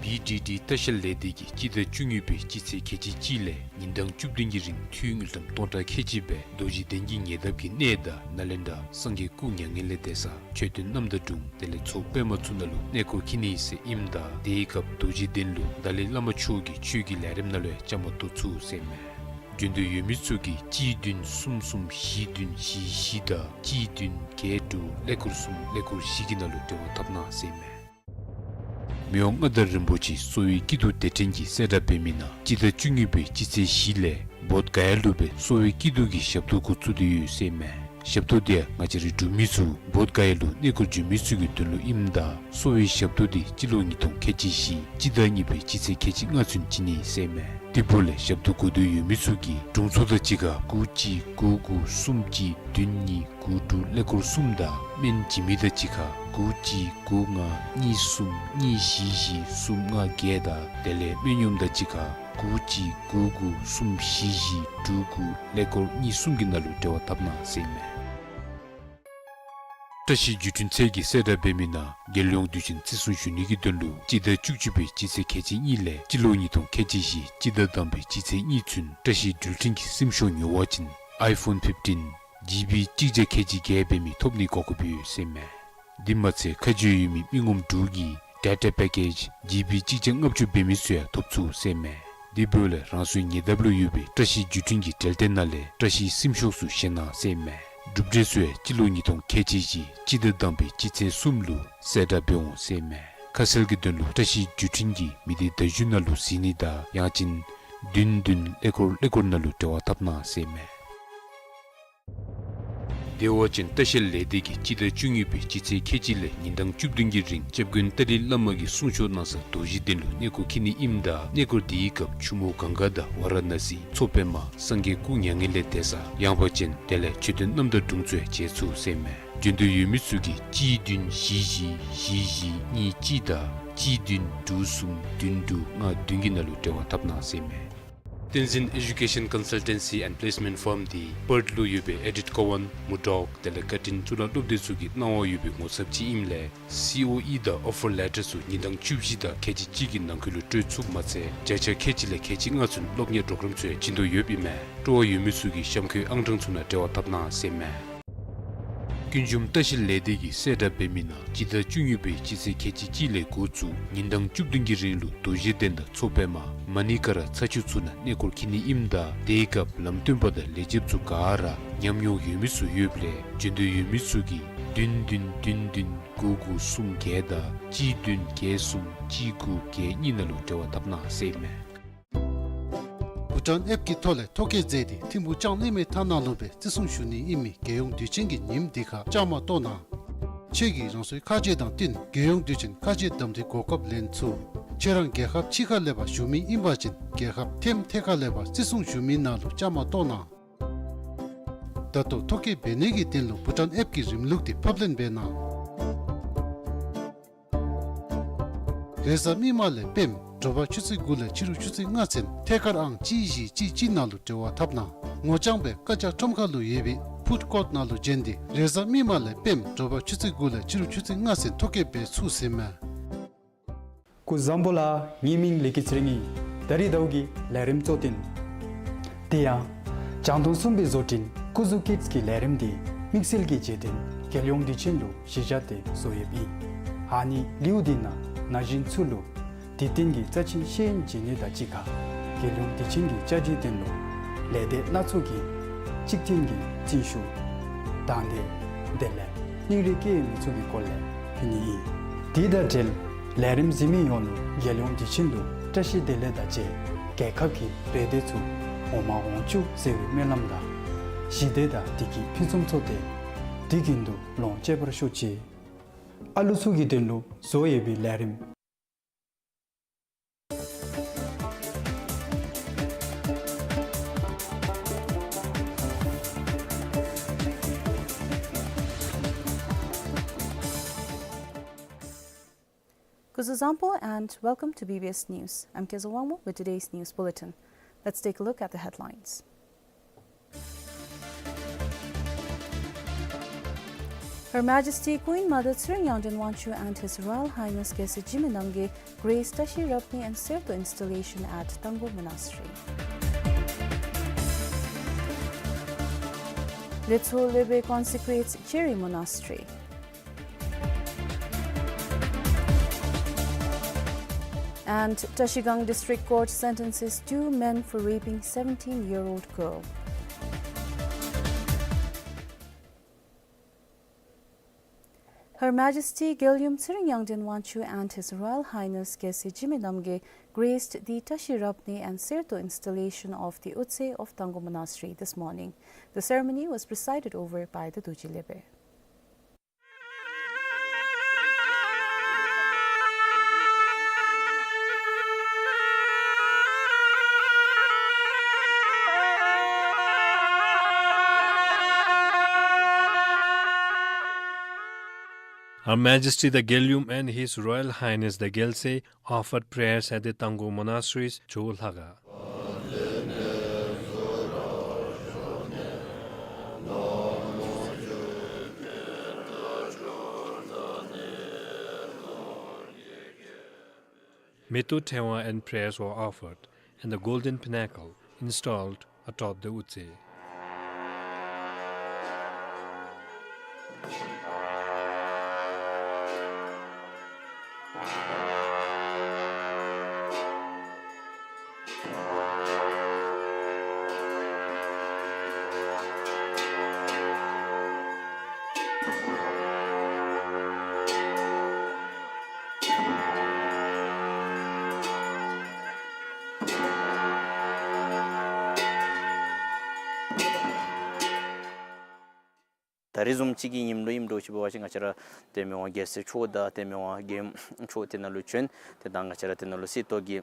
བི་ཌི་ཌི་ལྟ་བཤལ་ལས་སྡེ་གིས་སྤྱི་ཟླ་བཅུ་གཉིས་པའི་སྤྱི་ཚེས་ཁལ་གཅིག་གཅིག་ལས་ཉིན་གྲངས་བཅུ་བདུན་གྱི་རིང་ཐུན་དངུལ་ཀྲམ་སྟོང་ཕྲག་ཁལ་གཅིག་སྦེ་རྡོ་རྗེ་གདན་གྱི་ཉེ་འདབས་ཀྱི་གནས་དང་ནཱ་ལེནྡྲ་སངས་རྒྱས་སྐུ་མྱ་ངན་ལས་འདས་ས་མཆོད་རྟེན་རྣམ་དག་དྲུང་དེ་ལས་མཚོ་པདྨ་ཚུ་ནང་ལུ་གནས་སྐོར་འཁྱིད་ནི་ཟེར་ཨིནམ་ད་དེའི་སྐབས་རྡོ་རྗེ་གདན་ལུ་ཏཱ་ལའི་བླ་མ་མཆོག་གི་ཆོས་ཀྱི་ལས་རིམ་ནང་ལུ་ཡང་བཅའ་མར་གཏོགས་ཚུགས་ཟེར་མས། རྒྱུན་དུ་ཡོད་མི་ཚུ་གིས་གཅིག་བདུན་གསུམ་གསུམ་བཞི་བདུན་བཞི་བཞི་དང་གཅིག་བདུན་བརྒྱད་དྲུག་ཀླད་ཀོར་གསུམ་ཀླད་ཀོར་བཞི་གི་ནང་ལུ་འབྲེལ་བ་འཐབ་གནང་ཟེར་མས། མི་དབང་མངའ་བདག་རིན་པོ་ཆེ་གསོ་བའི་སྐྱིད་སྡུག་དེ་འཕྲིན་གྱིས་གསལ་བསྒྲགས་འབད་མི་ནང་སྤྱི་ཟླ་བཅུ་གཉིས་པའི་སྤྱི་ཚེས་བཞི་ལས་བོདྷ་ག་ཡ་ལུ་སྦེ་གསོ་བའི་སྐྱིད་སྡུག་གི་ཞབས་ཏོག་འགོ་བཙུགས་ཏེ་ཡོད་ཟེར་མས། ཞབས་ཏོག་འདི་ང་བཅས་རའི་འབྲུག་མི་ཚུ་བོདྷ་ག་ཡ་ལུ་གནས་སྐོར་འབྱོན་མི་ཚུ་གི་དོན་ལུ་ཨིནམ་ད་གསོ་བའི་ཞབས་ཏོག་འདི་སྤྱི་ལོ་ཉིས་སྟོང་ཁལ་གཅིག་བཞི་སྤྱི་ཟླ་གཉིས་པའི་སྤྱི་ཚེས་ཁལ་གཅིག་ལྔ་ཚུན་བྱིན་ནི་ཟེར་མས། དེ་འབདཝ་ལས་ཞབས་ཏོག་དགོ་འདོད་ཡོད་མི་ཚུ་གིས་དྲུང་འཚོ་དང་གཅིག་ཁར་དགུ་གཅིག་དགུ་དགུ་གསུམ་གཅིག་བདུན་གཉིས་དགུ་དྲུག་ཀླད་ཀོར་གསུམ་དང་སྨན་བྱིན་མི་དང་གཅིག་ཁར་དགུ་གཅིག་དགུ་ལྔ་གཉིས་གསུམ་གཉིས་བཞི་བཞི་གསུམ་ལྔ་བརྒྱད་དང་དེ་ལས་སྨན་གཡོགམ་དང་གཅིག་ཁར་དགུ་གཅིག་དགུ་དགུ་གསུམ་བཞི་བཞི་དྲུག་དགུ་ཀླད་ཀོར་གཉིས་གསུམ་གྱི་ནང་ལུ་འབྲེལ་བ་འཐབ་གནང་ཟེར་མས། བཀྲ་ཤིས་བརྒྱུད་འཕྲིན་ཚད་ཀྱིས་གསལ་བསྒྲགས་འབད་མི་ནང་རྒྱལ་ཡོངས་དུས་ཆེན་བརྩི་སྲུང་ཞུ་ནི་གི་དོན་ལུ་སྤྱི་ཟླ་བཅུ་གཅིག་པའི་སྤྱི་ཚེས་ཁལ་གཅིག་གཉིས་ལས་སྤྱི་ལོ་ཉིས་སྟོང་ཁལ་གཅིག་བཞི་སྤྱི་ཟླ་དང་པའི་སྤྱི་ཚེས་གཉིས་ཚུན་བཀྲ་ཤིས་འགྲུལ་འཕྲིན་གྱི་སིམ་ཤོག་ཉོ་བ་ཅིན་ཨའི་ཕོན་ཕིཕ་ཊིན་ཇི་བི་གཅིག་བརྒྱ་ཁལ་གཅིག་བརྒྱད་འབད་མི་ཐོབ་ནིའི་གོ་སྐབས་ཡོད་ཟེར་མས། དེ་མ་ཚད་ཁ་གྱེས་ཡོད་མི་མི་ངོམ་དྲུག་གི་ཌེ་ཊ་པེ་ཀེཇ་ཇི་བི་གཅིག་བརྒྱ་ལྔ་བཅུ་འབད་མི་ཚུ་ཡང་ཐོབ་ཚུགས་ཟེར་མས། དེ་འབདཝ་ལས་རང་སོའི་ཉེ་འདབས་ལུ་ཡོད་པའི་བཀྲ་ཤིས་བརྒྱུད་འཕྲིན་གྱི་འབྲེལ་ཐད་ནང་ལས་བཀྲ་ཤིས་སིམ་ཤོག་ཚུ་བཞེས་གནང་ཟེར་མས། གྲུབ་འབྲས་ཚུ་ཡང་སྤྱི་ལོ་ཉིས་སྟོང་ཁལ་གཅིག་བཞི་སྤྱི་ཟླ་དང་པའི་སྤྱི་ཚེས་གསུམ་ལུ་གསལ་བསྒྲགས་འབད་འོང་ཟེར་མས། ཁ་གསལ་གྱི་དོན་ལུ་བཀྲ་ཤིས་བརྒྱུད་འཕྲིན་གྱི་མི་སྡེ་བརྡ་བརྒྱུད་ནང་ལུ་གཟིགས་ནི་དང་ཡང་ཅིན་བདུན་བདུན་ཀླད་ཀོར་ཀླད་ཀོར་ནང་ལུ་འབྲེལ་བ་འཐབ་གནང་ཟེར་མས། དེ་འབད་བ་ཅིན་ལྟ་བཤལ་ལས་སྡེ་གིས་སྤྱི་ཟླ་བཅུ་གཉིས་པའི་སྤྱི་ཚེས་ཁལ་གཅིག་ལས་ཉིན་གྲངས་བཅུ་བདུན་གྱི་རིང་སྐྱབས་མགོན་ཏཱ་ལའི་བླ་མ་གི་གསུང་ཆོས་གནང་ས་རྡོ་རྗེ་གདན་ལུ་གནས་སྐོར་འཁྱིད་ནི་ཨིནམ་ད་གནས་སྐོར་དེའི་སྐབས་ཆུ་མོ་གངྒཱ་དང་ཝཱ་ར་ཎ་སི་མཚོ་པདྨ་སངས་རྒྱས་སྐུ་མྱ་ངན་ལས་འདས་ས་ཡངས་པ་ཅན་དེ་ལས་མཆོད་རྟེན་རྣམ་དག་དྲུང་ཚུ་ཡང་མཇལ་ཚུགས་ཟེར་མས། འབྱོན་འདོད་ཡོད་མི་ཚུ་གིས་གཅིག་བདུན་བཞི་བཞི་བཞི་གཉིས་གཅིག་དང་གཅིག་བདུན་དྲུག་གསུམ་བདུན་དྲུག་ལྔ་བདུན་གྱི་ནང་ལུ་འབྲེལ་བ་འཐབ་གནང་ཟེར་མས། བསྟན་འཛིན་Education Consultancy and Placement Firm འདི་པརཐ་ལུ་ཡོད་པའི་ཨེ་ཌིཐ་ཀོ་ཝན་མུར་ཌོག་དེ་ལས་ཀར་ཊིན་གཙུག་ལག་སློབ་སྡེ་ཚུ་གི་གནང་བ་ཡོད་པའི་ངོ་ཚབ་ཅིག་ཨིནམ་ལས་སི་ཨོ་ཨི་དང་ཨོ་ཕར་ལེ་ཊར་ཚུ་ཉིན་གྲངས་བཅུ་བཞི་དང་ཁལ་གཅིག་གཅིག་གི་ནང་འཁོད་ལུ་སྤྲོད་ཚུགསཔ་མ་ཚད་བརྒྱ་ཆ་ཁལ་གཅིག་ལས་ཁལ་གཅིག་ལྔ་ཚུན་སློབ་གཉེར་པོརོ་གརམ་ཚུ་ཡང་བྱིན་དོ་ཡོདཔ་ཨིན་མས། སྤྲོ་བ་ཡོད་མི་ཚུ་གིས་གཤམ་འཁོད་ཨང་གྲངས་ཚུ་ནང་འབྲེལ་བ་འཐབ་གནང་ཟེར་མས། ཀུན་འབྱུང་ལྟ་བཤལ་ལས་སྡེ་གིས་གསལ་བསྒྲགས་འབད་མི་ནང་སྤྱི་ཟླ་བཅུ་གཉིས་པའི་སྤྱི་ཚེས་ཁལ་གཅིག་གཅིག་ལས་འགོ་བཙུགས་ཉིན་གྲངས་བཅུ་བདུན་གྱི་རིང་ལུ་རྡོ་རྗེ་གདན་དང་མཚོ་པདྨ་མ་ཎི་ཀ་ར་ཚ་ཆུ་ཚུ་ནང་གནས་སྐོར་འཁྱིད་ནི་ཨིནམ་ད་དེའི་སྐབས་ལམ་སྟོན་པ་དང་ལས་བྱེདཔ་ཚུ་ག་ར་ཉམས་མྱོང་ཡོད་མི་ཚུ་ཡོདཔ་ལས་འབྱོན་འདོད་ཡོད་མི་ཚུ་གིས་བདུན་བདུན་བདུན་བདུན་དགུ་དགུ་གསུམ་བརྒྱད་དང་གཅིག་བདུན་བརྒྱད་གསུམ་གཅིག་དགུ་བརྒྱད་གཉིས་ནང་ལུ་འབྲེལ་བ་འཐབ་གནང་ཟེར་མས། བྷུ་ཊཱན་ཨེཔ་གི་ཐོག་ལས་ཐོ་བཀོད་མཛད་དེ་ཐིམ་ཕུག་ལྕང་གླིང་མའི་ཐ་ནག་ལུ་སྦེ་བརྩི་སྲུང་ཞུ་ནི་ཨིན་མི་རྒྱལ་ཡོངས་དུས་ཆེན་གྱི་ཉིནམ་འདི་ཁར་བཅའ་མར་གཏོགས་གནང་། ཁྱོད་ཀྱིས་རང་སོའི་ཁ་རྗེ་དང་བསྟུན་རྒྱལ་ཡོངས་དུས་ཆེན་ཁ་རྗེ་གདམ་འཐུའི་གོ་སྐབས་ལེན་ཚུགས། ཁྱོད་རང་རྒྱལ་ཁབ་ཕྱི་ཁ་ལས་ཕར་བཞུགས་མི་ཨིན་པ་ཅིན་རྒྱལ་ཁབ་ཐེམ་ཐེ་ཁ་ལས་ཕར་བརྩི་སྲུང་ཞུ་མི་ནང་ལུ་བཅའ་མར་གཏོགས་གནང་། ད་ལྟོ་ཐོ་བཀོད་འབད་ནི་གི་དོན་ལུ་བྷུ་ཊཱན་ཨེཔ་གི་རིམ་ལུགས་འདི་ཕབ་ལེན་འབད་གནང་། རེས་གཟའ་མིག་དམར་ལས་སྤེནམ་དྲོ་པ་ཆུ་ཚོད་དགུ་ལས་ཕྱི་རུ་ཆུ་ཚོད་ལྔ་ཚུན་ཐད་ཀར་ཨང་གཅིག་བཞི་གཅིག་གཅིག་ནང་ལུ་འབྲེལ་བ་འཐབ་གནང་། ངོ་རྐྱང་སྦེ་བཀའ་རྒྱ་ཁྲོམ་ཁ་ལུ་ཡོད་པའི་ཕུཌ་ཀོརཊ་ནང་ལུ་བྱོན་ཏེ་རེས་གཟའ་མིག་དམར་ལས་སྤེནམ་དྲོ་པ་ཆུ་ཚོད་དགུ་ལས་ཕྱི་རུ་ཆུ་ཚོད་ལྔ་ཚུན་ཐོ་བཀོད་འབད་ཚུགས་ཟེར་མས། སྐུ་གཟུགས་བཟང་པོ་ལགས། ངེའི་མིང་ལི་ཀི་ཚེ་རིང་ཨིན། ད་རིས་ཟླཝ་གི་ལས་རིམ་གཙོ་དོན། དེ་ཡང་རྒྱང་མཐོང་གསུམ་པའི་བཟོ་སྐྲུན་སྐུ་གཟུགས་ཀིཌསི་གི་ལས་རིམ་འདི་དམིགས་བསལ་གྱི་རྗེས་དྲན་རྒྱལ་ཡོངས་དུས་ཆེན་ལུ་གཞི་བཞག་སྟེ་བཟོ་ཡོདཔ་ཨིན། ཨ་ནི་ལེའུ་འདི་ནང་ན་གཞོན་ཚུ་ལུ་དུས་སྟོན་གྱི་རྩ་ཆེན་ཤེས་ཡོན་སྦྱིན་ནི་དང་གཅིག་ཁར་རྒྱལ་ཡོངས་དུས་ཆེན་གྱི་བཅའ་སྒྲིག་དོན་ལུ་ལས་སྡེ་སྣ་ཚོགས་ཀྱི་གཅིག་མཐུན་གྱི་རྩིས་ཞུ་དང་དེ་དེ་ལས་སྙིང་རུས་སྐྱེད་མི་ཚུགས་པའི་སྐོར་ལས་ཕུལ་ནི་ཨིན། དེ་དང་འབྲེལ་ལས་རིམ་གཟིགས་མི་ཡོངས་ལུ་རྒྱལ་ཡོངས་དུས་ཆེན་ལུ་བཀྲ་ཤིས་བདེ་ལེགས་དང་བཅས་རྒྱལ་ཁབ་ཀྱི་རེ་འདོད་ཚུ་འོང་མ་འོང་བཅུག་ཟེར་བའི་སྨོན་ལམ་དང་ཞི་བདེ་དང་བདེ་སྐྱིད་ཕུན་སུམ་ཚོགས་ཏེ་དུས་རྒྱུན་དུ་ལོངས་སྤྱོད་པར་ཤོག་ཅིག། ཨ་ལུ་ཚུ་གི་དོན་ལུ་བཟོ་ཡོད་པའི་ལས་རིམ། Kuzu Zampo and welcome to B B S News. I'm Kezo Wangmo with today's news bulletin. Let's take a look at the headlines. Her Majesty Queen Mother Tshering Yangden Wangchuck and His Royal Highness Geshe Jigme Namgay grace Tashi Rabni and Serto installation at Tangbo Monastery. Letso Lebe consecrates Cheri Monastery. And Trashigang District Court sentences two men for raping seventeen-year-old girl. Her Majesty རྒྱལ་ཡུམ་ཚེ་རིང་དབྱངས་ལྡན་དབང་ཕྱུག and His Royal Highness རྒྱལ་སྲས་འཇིགས་མེད་རྣམ་རྒྱལ graced the Tashi Rabni and Serto installation of the Utse of Tangkhul Monastery this morning. The ceremony was presided over by the Dorji Lepe. Her Majesty the རྒྱལ་ཡུམ and His Royal Highness the རྒྱལ་སྲས offered prayers at the Tangkhul monasteries ཇོ་བོ་ལྷ་ཁང. མེ་ཏོག་ཕྲེང་བ and prayers were offered, and the golden pinnacle installed atop the Utse. ད་རེས་བཟུམ་ཅིག་གི་ཉིནམ་ལུ་ཨིནམ་འདྲཝ་ཅིག་འབད་བ་ཅིན་ང་བཅས་ར་ཏེ་མི་དབང་རྒྱལ་སྲས་མཆོག་དང་ཏེ་མི་དབང་རྒྱལ་ཡུམ་མཆོག་དེ་ནང་ལུ་བྱོན། ཏེ་ད་ང་བཅས་ར་དེ་ནང་ལུ་གསེར་ཏོག་གི་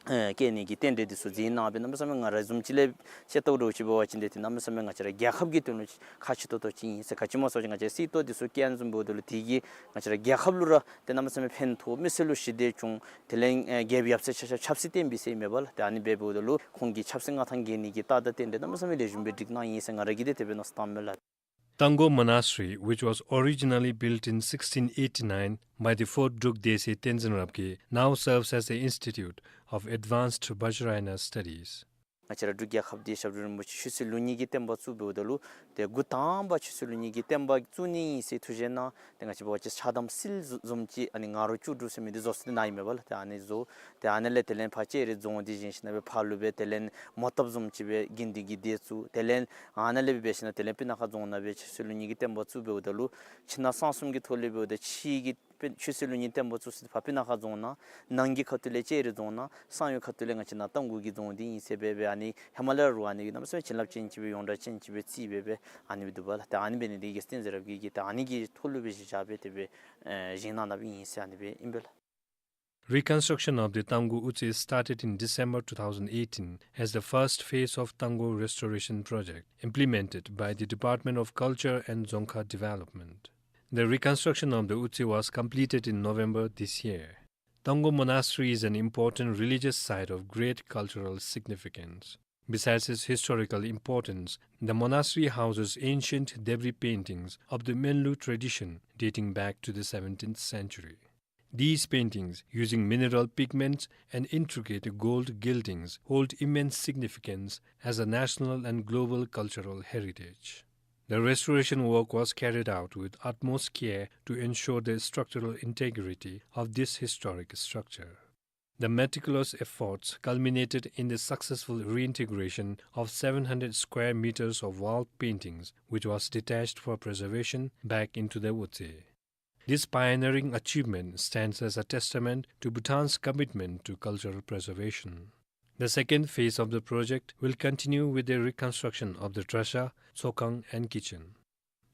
ཨེ་བཀལ་ནི་གི་རྟེན་འབྲེལ་འདི་ཚུ་མཛད་གནང་སྦེ་གནམ་མེད་ས་མེད་ང་ར་བཟུམ་ཅིག་ལས་ཤེས་ལྟཝ་འདྲཝ་ཅིག་འབད་བ་ཅིན་ཏེ་ཏེ་གནམ་མེད་ས་མེད་ང་བཅས་ར་རྒྱལ་ཁབ་ཀྱི་དོན་ལུ་ཁག་ཆེ་ཏོག་ཏོ་ཅིག་ཨིན་ཟེར། ག་ཅི་སྨོ་ཟེར་བ་ཅིན་ང་བཅས་གསེར་ཏོག་འདི་ཚུ་བཀལ་བཟུམ་འབདཝ་ད་ལུ་དེ་གིས་ང་བཅས་ར་རྒྱལ་ཁབ་ལུ་ར་ཏེ་གནམ་མེད་ས་མེད་ཕན་ཐོགས། མི་སེར་ལུ་ཞི་བདེ་འབྱུང་། དེ་ལས་ཨེ་རྒྱལཔོ་ཡབ་སྲས་ཆ་ཁྱབ་ཆབ་སྲིད་བརྟན་པའི་ཟེར་མས་པ་ལགས། ཏེ་ཨ་ནི་སྦེ་འབདཝ་ད་ལུ་ཁོང་གི་ཆབ་སྲིད་མངའ་ཐང་རྒྱས་ནི་གི་རྟགས་དང་རྟེན་འབྲེལ་གནམ་མེད་ས་མེད་ལེགས་ཤོམ་སྦེ་སྒྲིག་གནང་ཡི་ཟེར་ང་ར་གིས་ཏེ་དེ་སྦེ་མནོ་བསམ་བཏངམ་མས་ལགས། Tangkhul Monastery, which was originally built in sixteen eighty-nine by the fourth Druk Desi Tenzin Rabgye, now serves as the Institute of Advanced Vajrayana Studies. ང་བཅས་ར་འབྲུག་རྒྱལ་ཁབ་འདི་ཞབས་དྲུང་རིན་པོ་ཆེ་ཆོས་སྲིད་ལུགས་གཉིས་ཀྱི་བསྟན་པ་བཙུགས་འབདཝ་ད་ལུ་ཏེ་འགོ་དང་པ་ཆོས་སྲིད་ལུགས་གཉིས་ཀྱི་བསྟན་པ་བཙུགས་ནི་ཨིན་ཟེར་ཐུགས་བཞེད་གནང་། ཏེ་ང་བཅས་འབད་བ་ཅིན་ཕྱག་དམ་སིལ་བཟུམ་ཅིག་ཨ་ནི་ང་རོ་བཅུ་དྲུག་ཟེར་མི་འདི་བཟོ་སྟེ་གནང་ཡི་མས་པ་ལགས། ཏེ་ཨ་ནི་བཟོ། ཏེ་ཨ་ནི་ལས་དེ་ལས་ཕར་ལྕགས་རི་རྫོང་འདི་བཞེངས་ཞིནམ་ལས་ཕར་ལུ་སྦེ་དེ་ལས་མོ་བཏབ་བཟུམ་ཅིག་སྦེ་དགེ་འདུན་གྱི་སྡེ་བཙུགས། དེ་ལས་ཨ་ནཱ་ལས་སྦེ་འབད་ཞིནམ་ལས་དེ་ལས་སྤུ་ན་ཁ་རྫོང་ནང་སྦེ་ཆོས་སྲིད་ལུགས་གཉིས་ཀྱི་བསྟན་པ་བཙུགས་འབདཝ་ད་ལུ་ཕྱི་ནང་གསང་གསུམ་གྱི་ཐོག་ལས་འབདཝ་ད་ཕྱི་གི་ཆོས་སྲིད་ལུགས་གཉིས་བསྟན་པ་བཙུགས་ས་འདི་ཕར་སྤུ་ན་ཁ་རྫོང་ནང་། ནང་གི་ཁ་ཐུག་ལས་ལྕགས་རི་རྫོང་ནང་། གསང་ཡུལ་ཁ་ཐུག་ལས་ང་བཅས་ནཱ་རྟ་མགོ་གི་རྫོང་འདི་ཨིན་ཟེར་སྦེ་སྦེ་ཨ་ནི་ཧེ་མ་ལས་ར་ཨ་ནི་གནམ་མེད་ས་མེད་བྱིན་རླབས་ཅན་ཅིག་སྦེ་ཡོངས་གྲགས་ཅན་ཅིག་སྦེ་བརྩིས་སྦེ་སྦེ་ཨ་ནི་སྦེ་འདུག་པ་ལགས། ཏེ་ཨ་ནི་འབད་ནི་འདི་རྒྱལ་སྲས་བསྟན་འཛིན་རབ་རྒྱས་ཀྱིས་ཏེ་ཨ་ནི་གི་ཐོག་ལུ་སྦེ་གཞི་བཞག་སྦེ་དེ་སྦེ་ཨེ་བཞེངས་གནང་གནངམ་ཨིན་ཟེར་ཨ་ནི་སྦེ་ཨིན་པས་ལགས། Reconstruction of the Tangkhul Utse started in December two thousand eighteen as the first phase of Tangkhul Restoration Project implemented by the Department of Culture and Dzongkha Development. The reconstruction of the Utse was completed in November this year. Tangkhul Monastery is an important religious site of great cultural significance. Besides its historical importance, the monastery houses ancient debris paintings of the Menlu tradition dating back to the seventeenth century. These paintings, using mineral pigments and intricate gold gildings, hold immense significance as a national and global cultural heritage. The restoration work was carried out with utmost care to ensure the structural integrity of this historic structure. The meticulous efforts culminated in the successful reintegration of seven hundred square meters of wall paintings, which was detached for preservation, back into the Utse. This pioneering achievement stands as a testament to Bhutan's commitment to cultural preservation. The second phase of the project will continue with the reconstruction of the drasha, tsokhang and kitchen.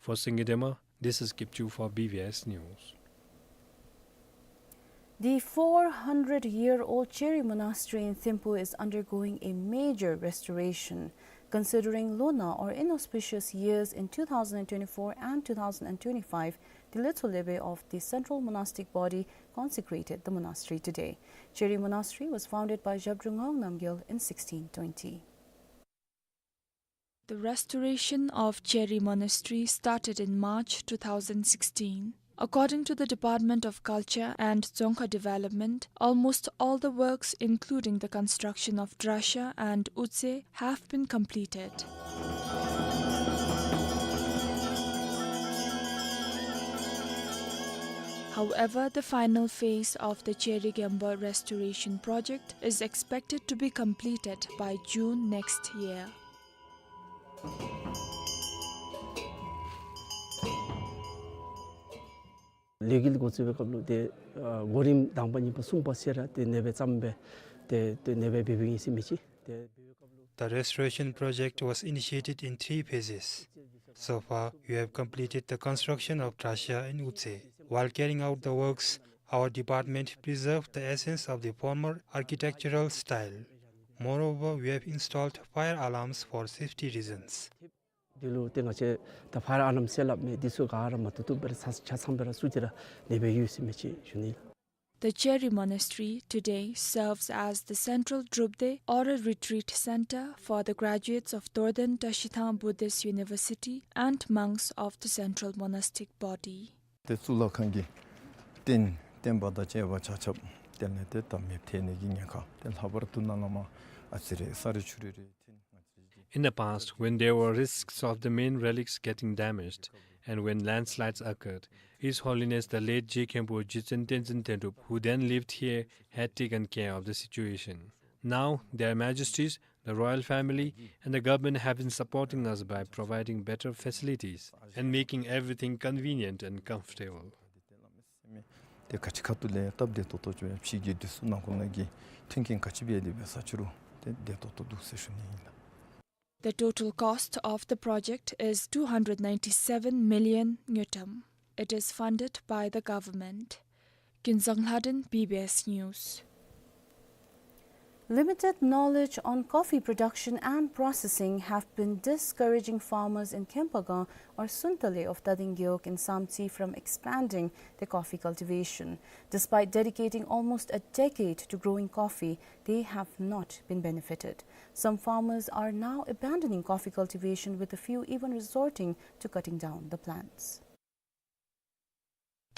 For Singye Dema, this is Kipchu for B B S News. The four hundred-year-old Cheri Monastery in Thimphu is undergoing a major restoration. Considering lunar or inauspicious years in two thousand twenty-four and two thousand twenty-five, the Lhotse Lhebe of the Central Monastic Body consecrated the monastery today. Cheri Monastery was founded by Zhabdrung Ngawang Namgyal in sixteen twenty. The restoration of Cheri Monastery started in March two thousand sixteen. According to the Department of Culture and Dzongkha Development, almost all the works, including the construction of drasha and utse, have been completed. However, the final phase of the Cheri Gemba restoration project is expected to be completed by June next year. ལས་འགུལ་འགོ་བཙུགས་པའི་སྐབས་ལུ་ཏེ་ཨ་གོ་རིམ་དང་པ་གཉིས་པ་གསུམ་པ་ཟེར་ར་ཏེ་ཨ་ནེ་སྦེ་བརྩམས་སྦེ་ཏེ་ཏེ་ཨ་ནེ་སྦེ་འབད་འབདཝ་ཨིན་ཟེར་མི་ཅིག་ཏེ་འབད་བའི་སྐབས་ལུ། The restoration project was initiated in three phases. So far, we have completed the construction of trachea in Utse. While carrying out the works, our department preserved the essence of the former architectural style. Moreover, we have installed fire alarms for safety reasons. འདི་ལུ་ཏེ་ང་བཅས་ད་ཕ་ཡར་ཨ་ལཱམ་ཟེར་སླབ་མི་འདི་ཚུ་ག་ར་མ་བཏུབ་བཏུབ་སྦེ་ར་ཆ་ཆ་ཚང་སྦེ་ར་བཙུགས་ཏེ་ར་ཨ་ནེ་སྦེ་ཡོད་ཟེར་མི་ཅིག་ཞུ་ནི་ལགས། The Cherry Monastery today serves as the central Drupde Oral Retreat Center for the graduates of Dorden Tashithang Buddhist University and monks of the Central Monastic Body. ཏེ་གཙུག་ལག་ཁང་གི་རྟེན་བརྟེན་པ་དང་བཅས་པ་ཆ་ཁྱབ་དེ་ལས་ཏེ་ད་མེདཔ་ཐལ་ནི་གི་ཉེན་ཁ་ཏེ་ལྷག་པར་དུ་ནཱ་ལས་མར་ཨ་ཙི་རེ་ས་རི་ཆུ་རི་རེ་ཐོན། In the past, when there were risks of the main relics getting damaged, and when landslides occurred, His Holiness the late J Khenpo Jigtsen Tenzin Tenrup, who then lived here, had taken care of the situation. Now, Their Majesties, the royal family, and the government have been supporting us by providing better facilities and making everything convenient and comfortable. ཏེ་ག་ཅི་ཁ་ཐུག་ལས་སྟབས་བདེ་ཏོག་ཏོ་ཅིག་སྦེ་ཕྱི་གི་དུས་སུ་ནང་འཁོད་ནང་གི་མཐུན་རྐྱེན་ག་ཅི་འབད་དེ་འབད་ས་ཅི་རུང་ཏེ་བདེ་ཏོག་ཏོ་འདུག་ཟེར་ཞུ་ནི་ཨིན་ལགས། The total cost of the project is two hundred ninety-seven million ngultrum. It is funded by the government. Kinzang Lhaden, B B S News. Limited knowledge on coffee production and processing have been discouraging farmers in Khempagang or Suntale of Tading Gewog in Samtse from expanding their coffee cultivation. Despite dedicating almost a decade to growing coffee, they have not been benefited. Some farmers are now abandoning coffee cultivation, with a few even resorting to cutting down the plants.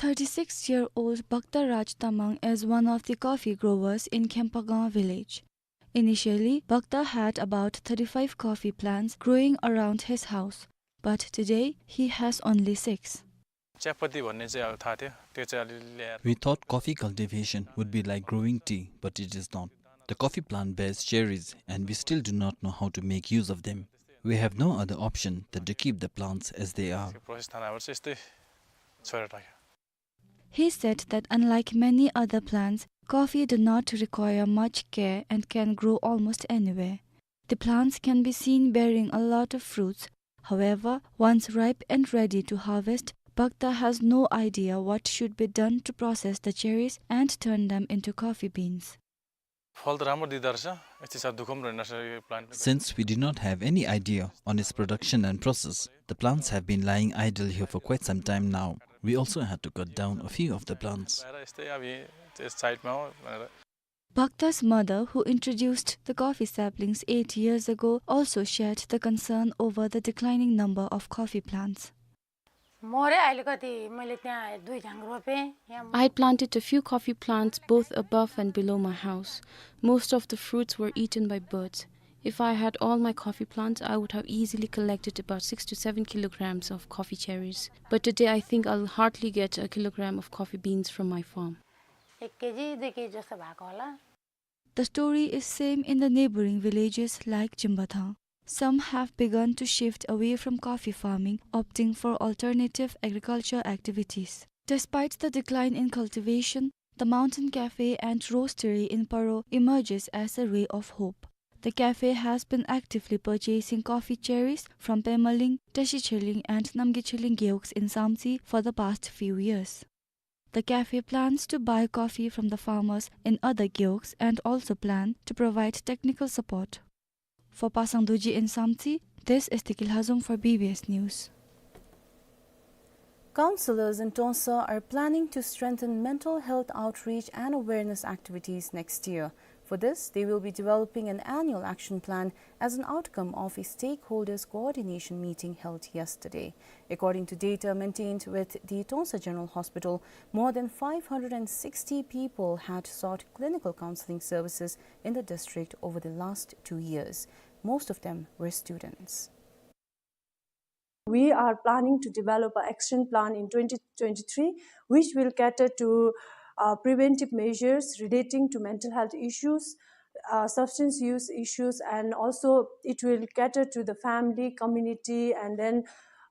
Thirty-six-year-old Bhakta Raj Tamang is one of the coffee growers in Khempagang village. Initially, Bhakta had about thirty-five coffee plants growing around his house, but today he has only six. चियापत्ती भन्ने चाहिँ अब थाहा थियो, त्यो चाहिँ अलिअलि ल्याएर We thought coffee cultivation would be like growing tea, but it is not. The coffee plant bears cherries, and we still do not know how to make use of them. We have no other option than to keep the plants as they are. त्यो प्रोसेस थाहा नभएर चाहिँ यस्तै छोडेर राख्यो। He said that unlike many other plants, coffee do not require much care and can grow almost anywhere. The plants can be seen bearing a lot of fruits. However, once ripe and ready to harvest, Bhakta has no idea what should be done to process the cherries and turn them into coffee beans. फल त राम्रो दिँदो रहेछ, यति साह्रो दुःख पनि रहेन रहेछ यो plant. Since we did not have any idea on its production and process, the plants have been lying idle here for quite some time now. We also had to cut down a few of the plants. यस्तै अब यही, यस साइडमा हो भनेर। Bhakta's mother, who introduced the coffee saplings eight years ago, also shared the concern over the declining number of coffee plants. मोरे अलिकति मैले त्यहाँ दुई झाङ रोपेँ, यहाँ I planted a few coffee plants both above and below my house. Most of the fruits were eaten by birds. If I had all my coffee plants, I would have easily collected about six to seven kilograms of coffee cherries. But today, I think I'll hardly get a kilogram of coffee beans from my farm. एक केजी, दुई केजी जस्तो भएको होला। The story is same in the neighboring villages like Jimbathang. Some have begun to shift away from coffee farming, opting for alternative agriculture activities. Despite the decline in cultivation, the Mountain Cafe and Roastery in Paro emerges as a ray of hope. The cafe has been actively purchasing coffee cherries from Pemaling, Tashi Cheling and Namgi Cheling gewogs in Samtse for the past few years. The cafe plans to buy coffee from the farmers in other gewogs and also plan to provide technical support. For Pasang Dorji in Samtse, this is Tiki Lhazom for B B S News. Councillors in Tongsa are planning to strengthen mental health outreach and awareness activities next year. For this, they will be developing an annual action plan as an outcome of a stakeholders coordination meeting held yesterday. According to data maintained with the Tongsa General Hospital, more than five hundred and sixty people had sought clinical counseling services in the district over the last two years. Most of them were students. We are planning to develop an action plan in twenty twenty-three, which will cater to, uh, preventive measures relating to mental health issues, uh, substance use issues, and also it will cater to the family, community, and then,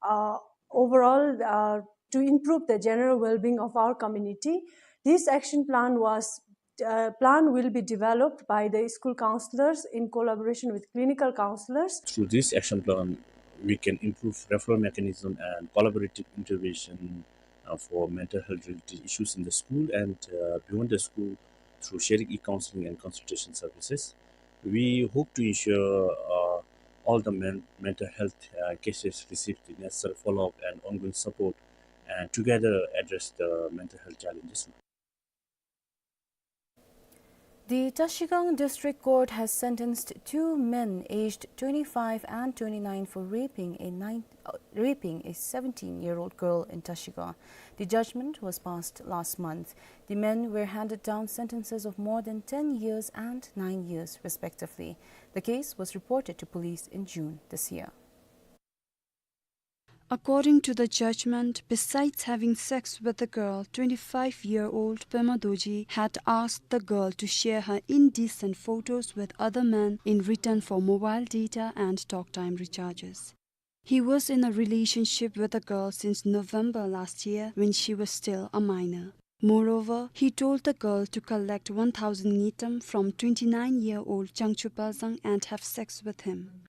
uh, overall, uh, to improve the general well-being of our community. This action plan was, uh, plan will be developed by the school counselors in collaboration with clinical counselors. Through this action plan, we can improve referral mechanism and collaborative intervention, uh, for mental health related issues in the school and, uh, beyond the school through sharing e-counseling and consultation services. We hope to ensure, uh, all the men-, mental health, uh, cases receive the necessary follow-up and ongoing support, and together address the mental health challenges. The Trashigang District Court has sentenced two men aged twenty-five and twenty-nine for raping a nine, uh, raping a seventeen-year-old girl in Trashigang. The judgment was passed last month. The men were handed down sentences of more than ten years and nine years, respectively. The case was reported to police in June this year. According to the judgment, besides having sex with the girl, twenty-five-year-old Pema Dorji had asked the girl to share her indecent photos with other men in return for mobile data and talk time recharges. He was in a relationship with the girl since November last year when she was still a minor. Moreover, he told the girl to collect one thousand ngultrum from twenty-nine-year-old Jangchu Pelzang and have sex with him.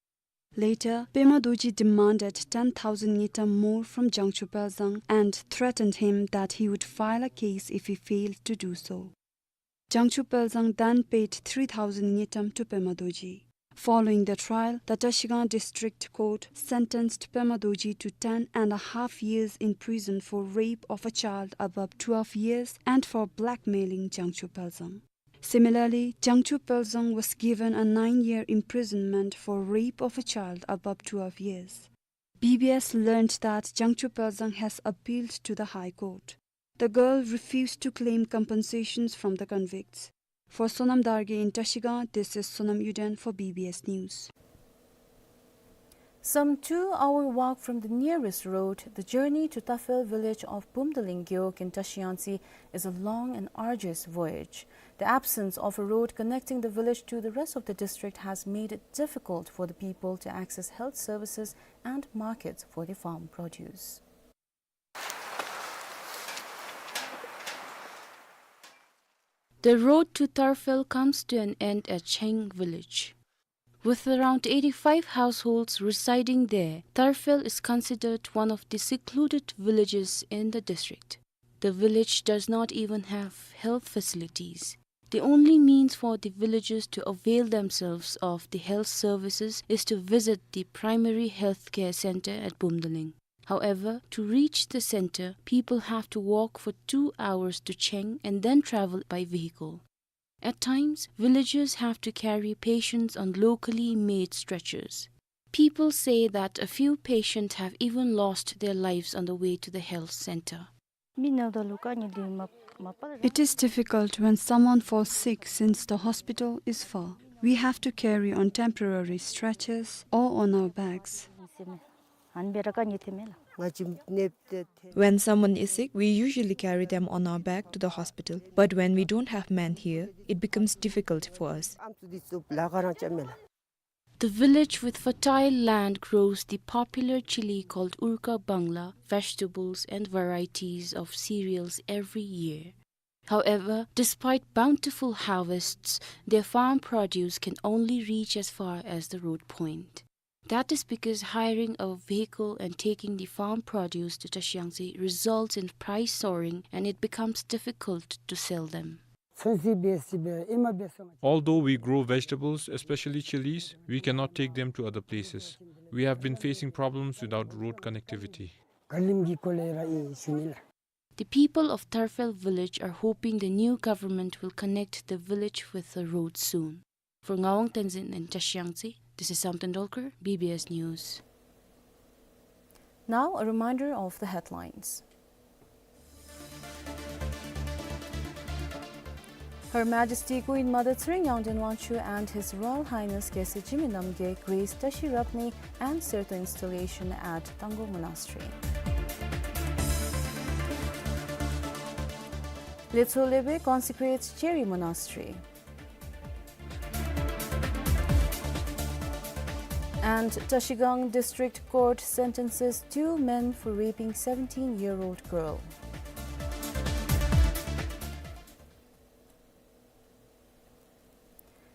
Later, Pema Dorji demanded ten thousand ngultrum more from Jangchu Pelzang and threatened him that he would file a case if he failed to do so. Jangchu Pelzang then paid three thousand ngultrum to Pema Dorji. Following the trial, the Trashigang District Court sentenced Pema Dorji to ten and a half years in prison for rape of a child above twelve years and for blackmailing Jangchu Pelzang. Similarly, Jangchu Pelzang was given a nine-year imprisonment for rape of a child above twelve years. B B S learned that Jangchu Pelzang has appealed to the High Court. The girl refused to claim compensations from the convicts. For Sonam Dargye in Trashigang, this is Sonam Yuden for B B S News. Some two-hour walk from the nearest road, the journey to Tarfel village of Bumdaling Gewog in Trashiyangtse is a long and arduous voyage. The absence of a road connecting the village to the rest of the district has made it difficult for the people to access health services and markets for their farm produce. The road to Tarfel comes to an end at Cheng village. With around eighty-five households residing there, Tarfel is considered one of the secluded villages in the district. The village does not even have health facilities. The only means for the villagers to avail themselves of the health services is to visit the primary health care center at Bumdaling. However, to reach the center, people have to walk for two hours to Cheng and then travel by vehicle. At times, villagers have to carry patients on locally made stretchers. People say that a few patients have even lost their lives on the way to the health center. It is difficult when someone falls sick since the hospital is far. We have to carry on temporary stretchers or on our backs. When someone is sick, we usually carry them on our back to the hospital. But when we don't have men here, it becomes difficult for us. The village with fertile land grows the popular chili called Urka Bangla, vegetables and varieties of cereals every year. However, despite bountiful harvests, their farm produce can only reach as far as the road point. That is because hiring a vehicle and taking the farm produce to Trashiyangtse results in price soaring and it becomes difficult to sell them. Although we grow vegetables, especially chilies, we cannot take them to other places. We have been facing problems without road connectivity. The people of Tarfel village are hoping the new government will connect the village with a road soon. For Ngawang Tenzin in Trashiyangtse, this is Samten Dolkar, B B S News. Now, a reminder of the headlines. Her Majesty Queen Mother Tshering Yangden Wangchuck and His Royal Highness Geshe Jigme Namgay graced Tashi Rabnyi and Serto installation at Tanggo Monastery. Letso Lepe consecrates Cheri Monastery. And Trashigang District Court sentences two men for raping seventeen-year-old girl.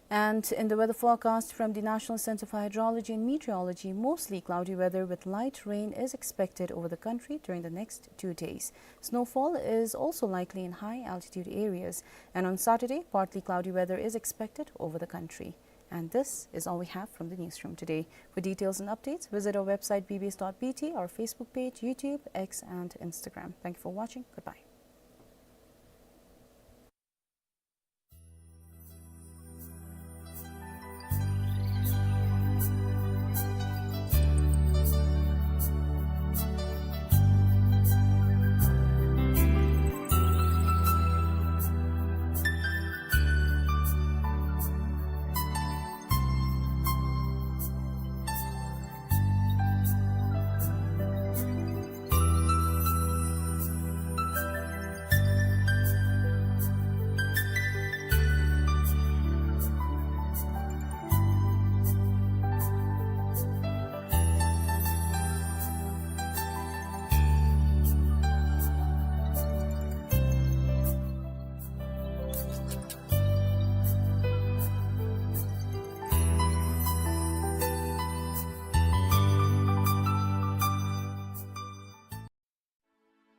And in the weather forecast from the National Center for Hydrology and Meteorology, mostly cloudy weather with light rain is expected over the country during the next two days. Snowfall is also likely in high altitude areas, and on Saturday, partly cloudy weather is expected over the country. And this is all we have from the newsroom today. For details and updates, visit our website B B S dot B T, our Facebook page, YouTube, X, and Instagram. Thank you for watching. Goodbye.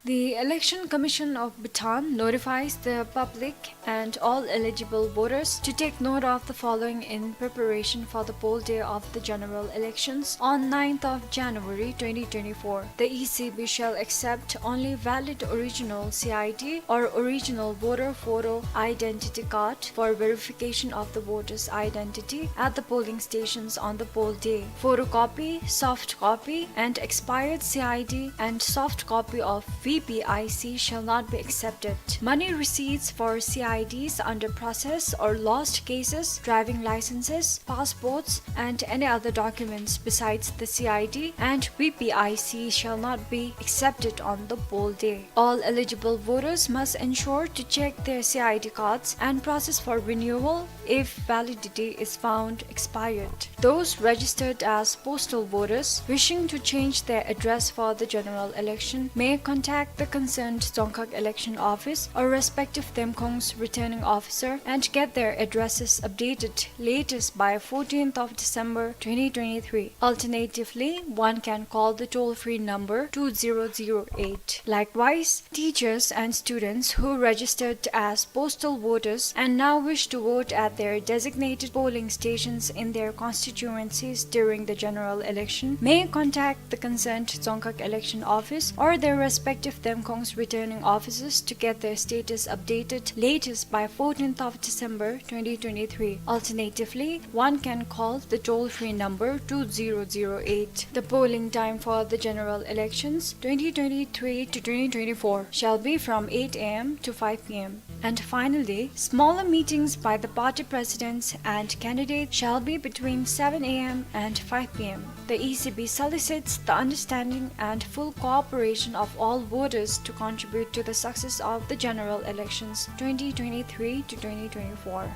The Election Commission of Bhutan notifies the public and all eligible voters to take note of the following in preparation for the poll day of the general elections on ninth of January twenty twenty-four. The E C B shall accept only valid original C I D or original voter photo identity card for verification of the voter's identity at the polling stations on the poll day. Photocopy, soft copy, and expired C I D and soft copy of V P I C shall not be accepted. Money receipts for C I Ds under process or lost cases, driving licenses, passports, and any other documents besides the C I D and V P I C shall not be accepted on the poll day. All eligible voters must ensure to check their C I D cards and process for renewal if validity is found expired. Those registered as postal voters wishing to change their address for the general election may contact the concerned Dzongkhag Election Office or respective Demkhong's returning officer and get their addresses updated latest by fourteenth of December twenty twenty-three. Alternatively, one can call the toll-free number two zero zero eight. Likewise, teachers and students who registered as postal voters and now wish to vote at their designated polling stations in their constituencies during the general election may contact the concerned Dzongkhag Election Office or their respective Demkhong's returning officers to get their status updated latest by fourteenth of December twenty twenty-three. Alternatively, one can call the toll-free number two zero zero eight. The polling time for the general elections twenty twenty-three to twenty twenty-four shall be from eight A M to five P M. And finally, smaller meetings by the party presidents and candidates shall be between seven A M and five P M. The E C B solicits the understanding and full cooperation of all voters to contribute to the success of the general elections twenty twenty-three to twenty twenty-four.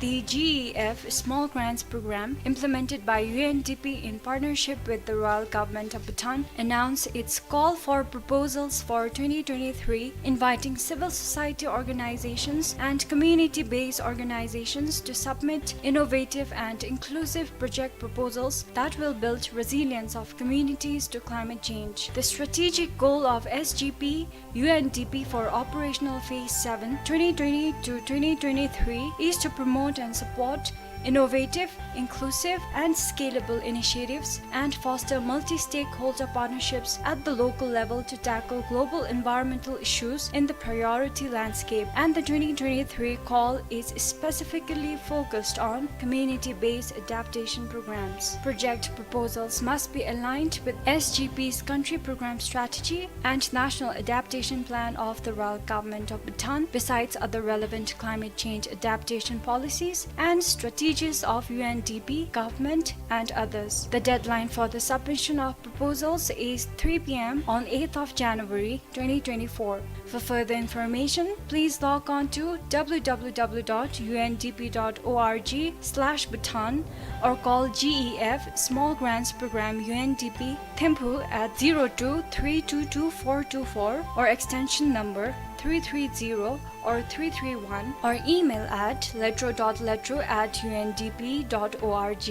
The G E F Small Grants Program, implemented by U N D P in partnership with the Royal Government of Bhutan, announced its call for proposals for twenty twenty-three, inviting civil society organizations and community-based organizations to submit innovative and inclusive project proposals that will build resilience of communities to climate change. The strategic goal of S G P U N D P for operational phase seven, twenty twenty to twenty twenty-three, is to promote and support innovative, inclusive, and scalable initiatives and foster multi-stakeholder partnerships at the local level to tackle global environmental issues in the priority landscape. And the twenty twenty-three call is specifically focused on community-based adaptation programs. Project proposals must be aligned with S G P's country program strategy and National Adaptation Plan of the Royal Government of Bhutan, besides other relevant climate change adaptation policies and strategic branches of U N D P, government, and others. The deadline for the submission of proposals is three P M on eighth of January twenty twenty-four. For further information, please log on to W W W dot U N D P dot org slash Bhutan or call G E F Small Grants Program U N D P Thimphu at zero two three two two four two four or extension number three three zero or three three one, or email at letro dot letro at U N D P dot org.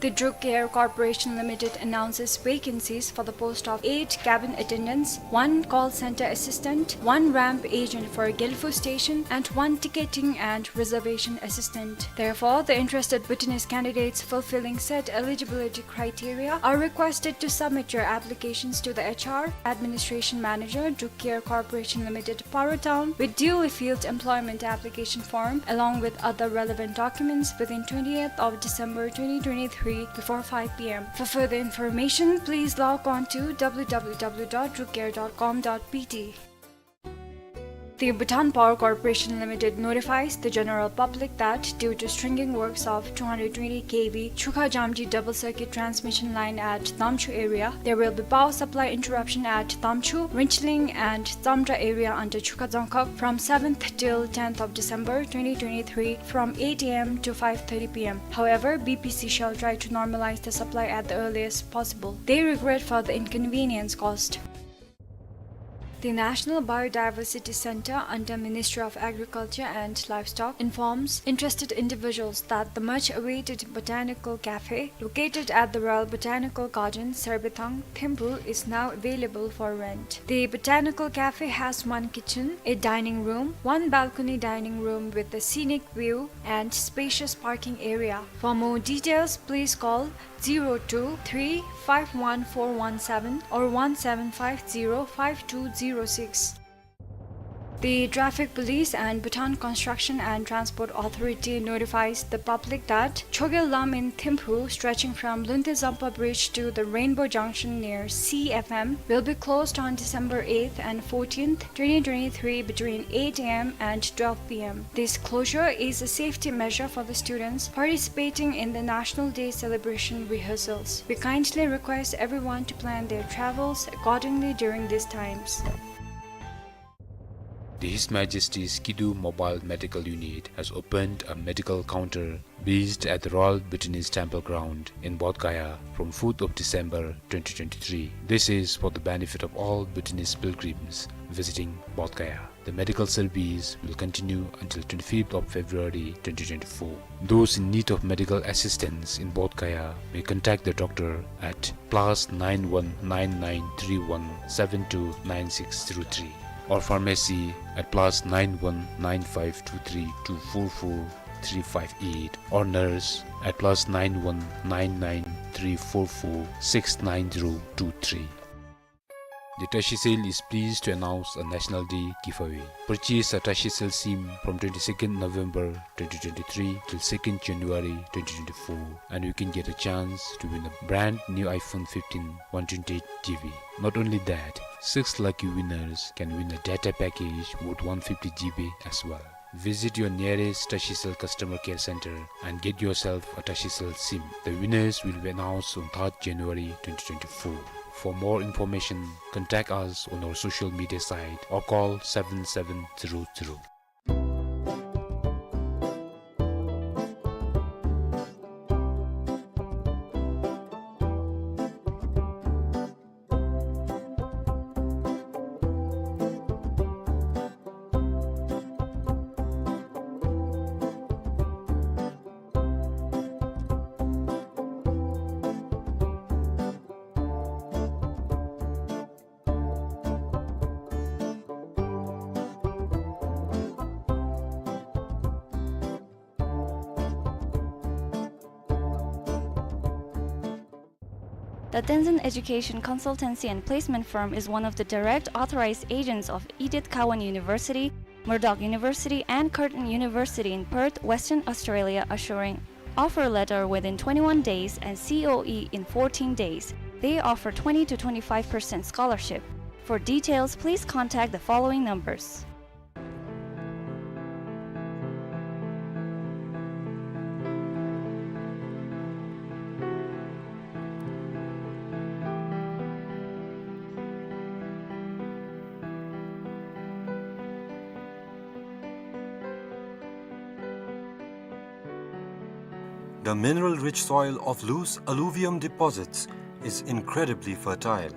The Druk Air Corporation Limited announces vacancies for the post of eight cabin attendants, one call center assistant, one ramp agent for Gelphu Station, and one ticketing and reservation assistant. Therefore, the interested Bhutanese candidates fulfilling said eligibility criteria are requested to submit your applications to the H R Administration Manager, Druk Air Corporation Limited, Paro Town, with duly filled employment application form along with other relevant documents within twentieth of December twenty twenty-three before five P M. For further information, please log on to W W W dot druk air dot com dot B T. The Bhutan Power Corporation Limited notifies the general public that due to stringing works of two hundred twenty K V Chukha Jamji double circuit transmission line at Damchu area, there will be power supply interruption at Damchu, Rinchiling and Tsamtra area under Chukha Dzongkhag from seventh till tenth of December twenty twenty-three from eight A M to five thirty P M. However, B P C shall try to normalize the supply at the earliest possible. They regret for the inconvenience caused. The National Biodiversity Center under Ministry of Agriculture and Livestock informs interested individuals that the much awaited Botanical Cafe, located at the Royal Botanical Garden, Sarbithang, Thimphu, is now available for rent. The Botanical Cafe has one kitchen, a dining room, one balcony dining room with a scenic view, and spacious parking area. For more details, please call zero two three five one four one seven or one seven five zero five two zero six. The Traffic Police and Bhutan Construction and Transport Authority notifies the public that Chogyal Lam in Thimphu, stretching from Lunthe Zampa Bridge to the Rainbow Junction near C F M, will be closed on December eighth and fourteenth, twenty twenty-three, between eight A M and twelve P M. This closure is a safety measure for the students participating in the National Day celebration rehearsals. We kindly request everyone to plan their travels accordingly during these times. The His Majesty's Kidu Mobile Medical Unit has opened a medical counter based at the Royal Bhutanese Temple Ground in Bodh Gaya from fourth of December twenty twenty-three. This is for the benefit of all Bhutanese pilgrims visiting Bodh Gaya. The medical service will continue until twenty-fifth of February twenty twenty-four. Those in need of medical assistance in Bodh Gaya may contact the doctor at plus nine one nine nine three one seven two nine six zero three, or pharmacy at plus nine one nine five two three two four four three five eight, or nurse at plus nine one nine nine three four four six nine zero two three. The Tashicel is pleased to announce a National Day giveaway. Purchase a Tashicel SIM from twenty-second November twenty twenty-three till second January twenty twenty-four, and you can get a chance to win a brand new iPhone fifteen one twenty-eight G B. Not only that, six lucky winners can win a data package worth one fifty G B as well. Visit your nearest Tashicel customer care center and get yourself a Tashicel SIM. The winners will be announced on third January twenty twenty-four. For more information, contact us on our social media site or call seven seven zero zero. The Tenzin Education Consultancy and Placement Firm is one of the direct authorized agents of Edith Cowan University, Murdoch University, and Curtin University in Perth, Western Australia, assuring offer letter within twenty-one days and C O E in fourteen days. They offer twenty to twenty-five percent scholarship. For details, please contact the following numbers. The mineral-rich soil of loose alluvium deposits is incredibly fertile.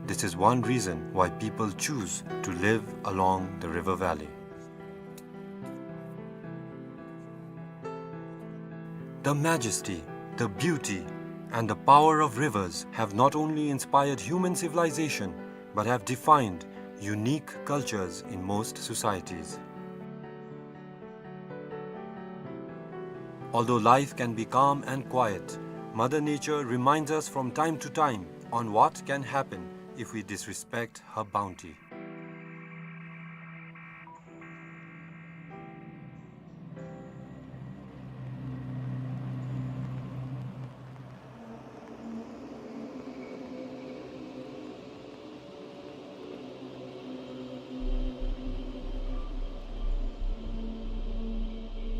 This is one reason why people choose to live along the river valley. The majesty, the beauty, and the power of rivers have not only inspired human civilization, but have defined unique cultures in most societies. Although life can be calm and quiet, Mother Nature reminds us from time to time on what can happen if we disrespect her bounty.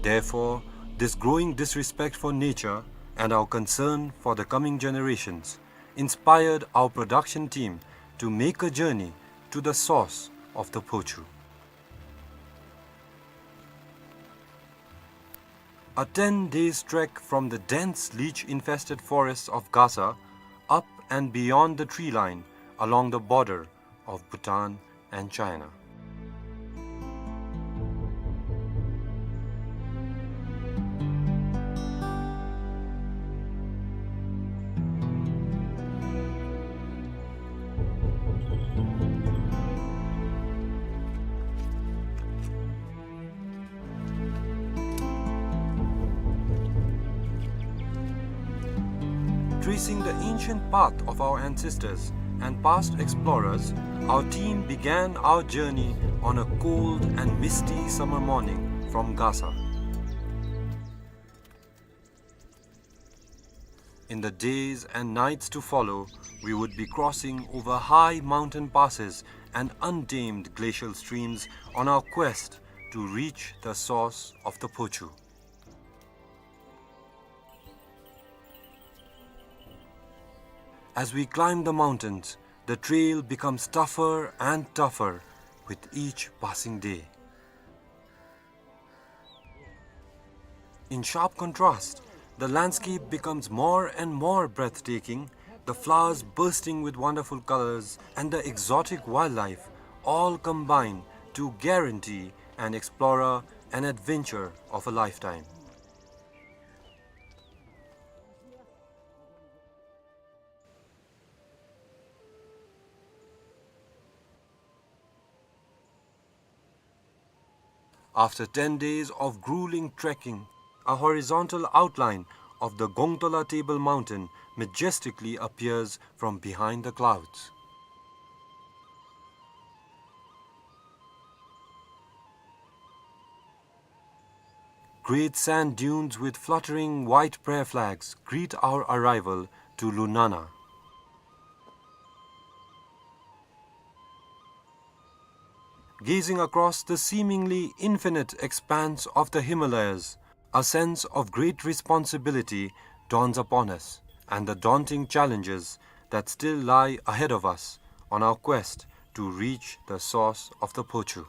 Therefore, this growing disrespect for nature and our concern for the coming generations inspired our production team to make a journey to the source of the Phochu. A ten days trek from the dense leech-infested forests of Gasa, up and beyond the tree line along the border of Bhutan and China. Tracing the ancient path of our ancestors and past explorers, our team began our journey on a cold and misty summer morning from Gasa. In the days and nights to follow, we would be crossing over high mountain passes and untamed glacial streams on our quest to reach the source of the Phochu. As we climb the mountains, the trail becomes tougher and tougher with each passing day. In sharp contrast, the landscape becomes more and more breathtaking, the flowers bursting with wonderful colors and the exotic wildlife all combine to guarantee an explorer an adventure of a lifetime. After ten days of grueling trekking, a horizontal outline of the Gongtola Table Mountain majestically appears from behind the clouds. Great sand dunes with fluttering white prayer flags greet our arrival to Lunana. Gazing across the seemingly infinite expanse of the Himalayas, a sense of great responsibility dawns upon us, and the daunting challenges that still lie ahead of us on our quest to reach the source of the Phochu.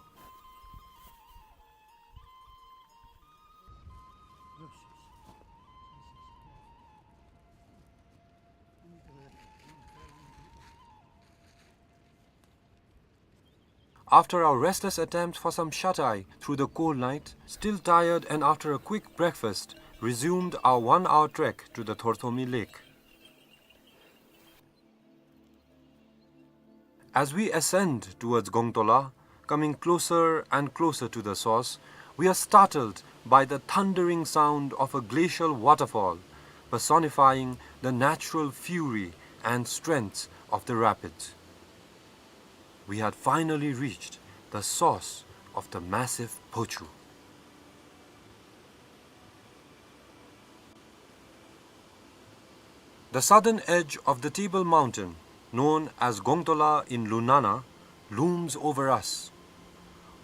After our restless attempt for some shut-eye through the cold night, still tired and after a quick breakfast, resumed our one-hour trek to the Thorthomi Lake. As we ascend towards Gongtola, coming closer and closer to the source, we are startled by the thundering sound of a glacial waterfall, personifying the natural fury and strength of the rapids. We had finally reached the source of the massive Phochu. The southern edge of the Table Mountain, known as Gongtola in Lunana, looms over us.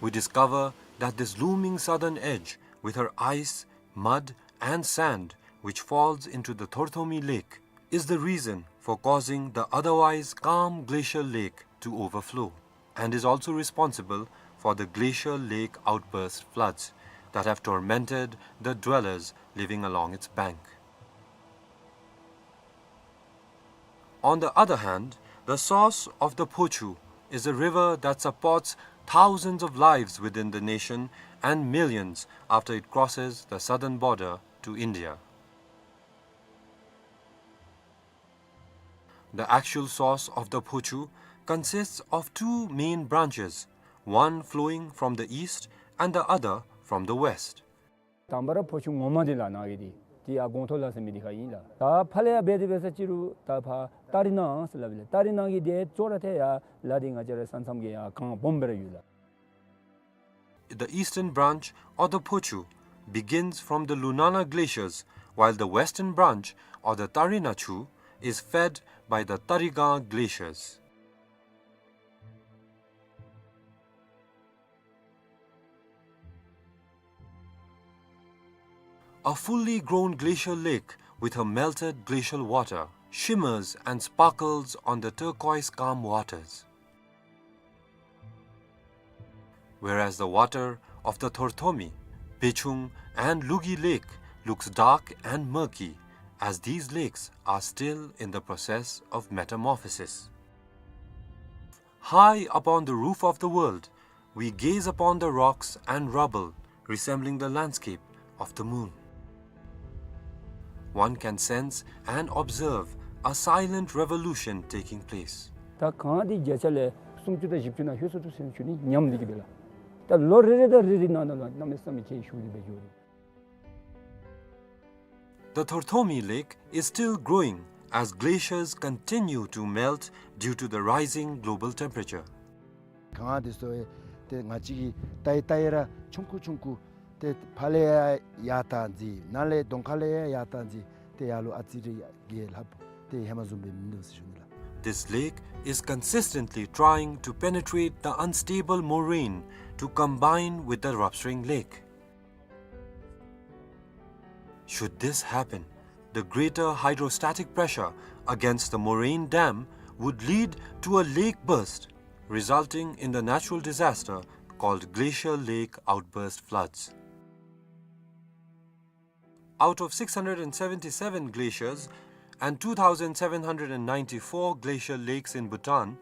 We discover that this looming southern edge, with her ice, mud, and sand, which falls into the Thorthomi Lake, is the reason for causing the otherwise calm glacial lake to overflow, and is also responsible for the glacial lake outburst floods that have tormented the dwellers living along its bank. On the other hand, the source of the Phochu is a river that supports thousands of lives within the nation and millions after it crosses the southern border to India. The actual source of the Phochu consists of two main branches, one flowing from the east and the other from the west. དང་པ་ར་ཕོ་ཆུ་ངོ་མ་འདི་ལགས་ནཱ་གི་འདི་འདི་ཡར་སྒོང་རྡོ་ལ་ཟེར་མི་འདི་ཁར་ཨིན་ལགས། ད་ཕར་ལས་ཡར་འབད་དེ་འབད་ས་ཅིག་རུང་ད་ཕར་སྟག་རི་ན་ཟེར་སླབ་ཨིན་ལགས། སྟག་རི་ན་གི་འདི་ཚུ་ར་ཏེ་ཡར་ལ་འདི་ང་བཅས་ར་ས་མཚམས་ཀྱི་ཡར་གངས་སྦོམ་སྦེ་ར་ཡོད་ལགས། The eastern branch, or the Phochu, begins from the Lunana glaciers, while the western branch, or the Tarina Chu, is fed by the Tariga glaciers. A fully grown glacial lake with her melted glacial water shimmers and sparkles on the turquoise calm waters. Whereas the water of the Thorthomi, Bechung, and Lugi Lake looks dark and murky, as these lakes are still in the process of metamorphosis. High upon the roof of the world, we gaze upon the rocks and rubble resembling the landscape of the moon. One can sense and observe a silent revolution taking place. ད་གངས་འདི་བརྒྱ་ཆ་ལས་སུམ་ཅུ་དང་བཞི་བཅུ་ནང་ལྷོད་སོང་འདུག་ཟེར་ཞུ་ནི་ཉམས་འདི་གིས་སྦེ་ལགས། ད་ལོ་རེ་རེ་དང་རེ་རེ་ནང་ན་ལུ་གནམ་མེད་ས་མེད་ཁྱད་ཞུགས་ཏེ་སྦེ་འགྱོ་རུང་། The Thorthomi Lake is still growing as glaciers continue to melt due to the rising global temperature. གངས་འདི་ཚུ་ཏེ་ང་བཅས་ཀྱིས་བལྟ་ཡི་བལྟ་ཡི་ར་ཆུང་ཀུ་ཆུང་ཀུ་ཏེ་ཕར་ལས་ཡར་ཡར་བཏང་ཅི་ནཱ་ལས་གདོང་ཁ་ལས་ཡར་ཡར་བཏང་ཅི་ཏེ་ཡར་ལུ་ཨ་ཙི་རེ་གི་ལྷགཔ་ཏེ་ཧེ་མ་བཟུམ་སྦེ་མིན་འདུག་ཟེར་ཞུ་ནི་ལགས། This lake is consistently trying to penetrate the unstable moraine to combine with the Ravsring Lake. Should this happen, the greater hydrostatic pressure against the moraine dam would lead to a lake burst, resulting in the natural disaster called glacial lake outburst floods. Out of six hundred and seventy-seven glaciers and two thousand seven hundred and ninety-four glacial lakes in Bhutan,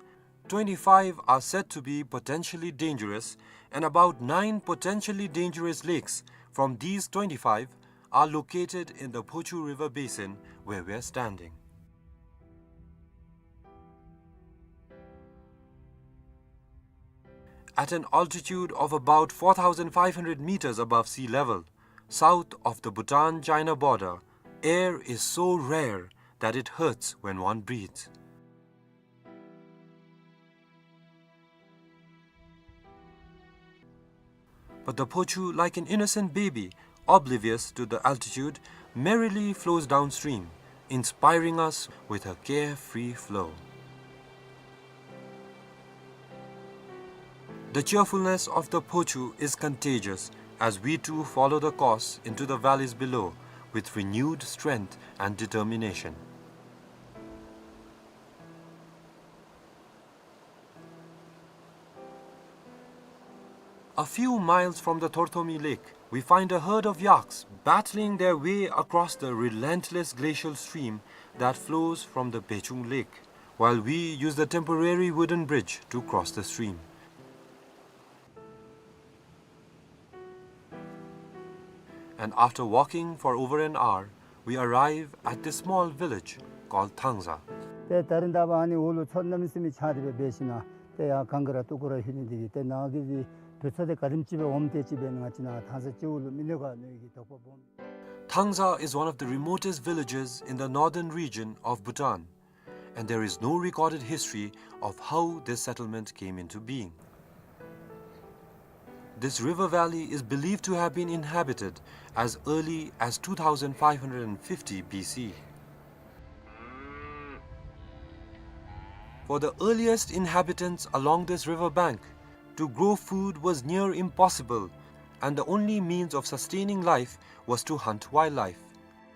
twenty-five are said to be potentially dangerous, and about nine potentially dangerous lakes from these twenty-five are located in the Phochu River basin where we are standing. At an altitude of about four thousand five hundred meters above sea level, south of the Bhutan-China border, air is so rare that it hurts when one breathes. But the Phochu, like an innocent baby, oblivious to the altitude, merrily flows downstream, inspiring us with her carefree flow. The cheerfulness of the Phochu is contagious as we too follow the course into the valleys below with renewed strength and determination. A few miles from the Thorthomi Lake, we find a herd of yaks battling their way across the relentless glacial stream that flows from the Bechung Lake, while we use the temporary wooden bridge to cross the stream. And after walking for over an hour, we arrive at this small village called Thangza. ཏེ་ད་རིས་ད་འབདན་ཨ་ནི་འོག་ལུ་མཚོ་གནམ་མེད་ས་མེད་ཆགས་ཏེ་སྦེ་འབད་ཞིནམ་ཏེ་ཡར་གངས་ཀྱི་ར་སྟུག་པོ་ར་ལྷོད་ནི་འདི་གིས་ཏེ་ནཱ་གི་འདི་བུ་ཚ་འདི་ག་དེམ་ཅིག་སྦེ་འོངམ་དེ་ཅིག་སྦེ་ང་བཅས་ནཱ་ཐང་ས་སྤྱི་འོག་ལུ་མི་ལུས་ག་ནི་གི་དོགས་པ་སྦོམ། Thangza is one of the remotest villages in the northern region of Bhutan, and there is no recorded history of how this settlement came into being. This river valley is believed to have been inhabited as early as two thousand five hundred fifty B C. For the earliest inhabitants along this river bank, to grow food was near impossible, and the only means of sustaining life was to hunt wildlife.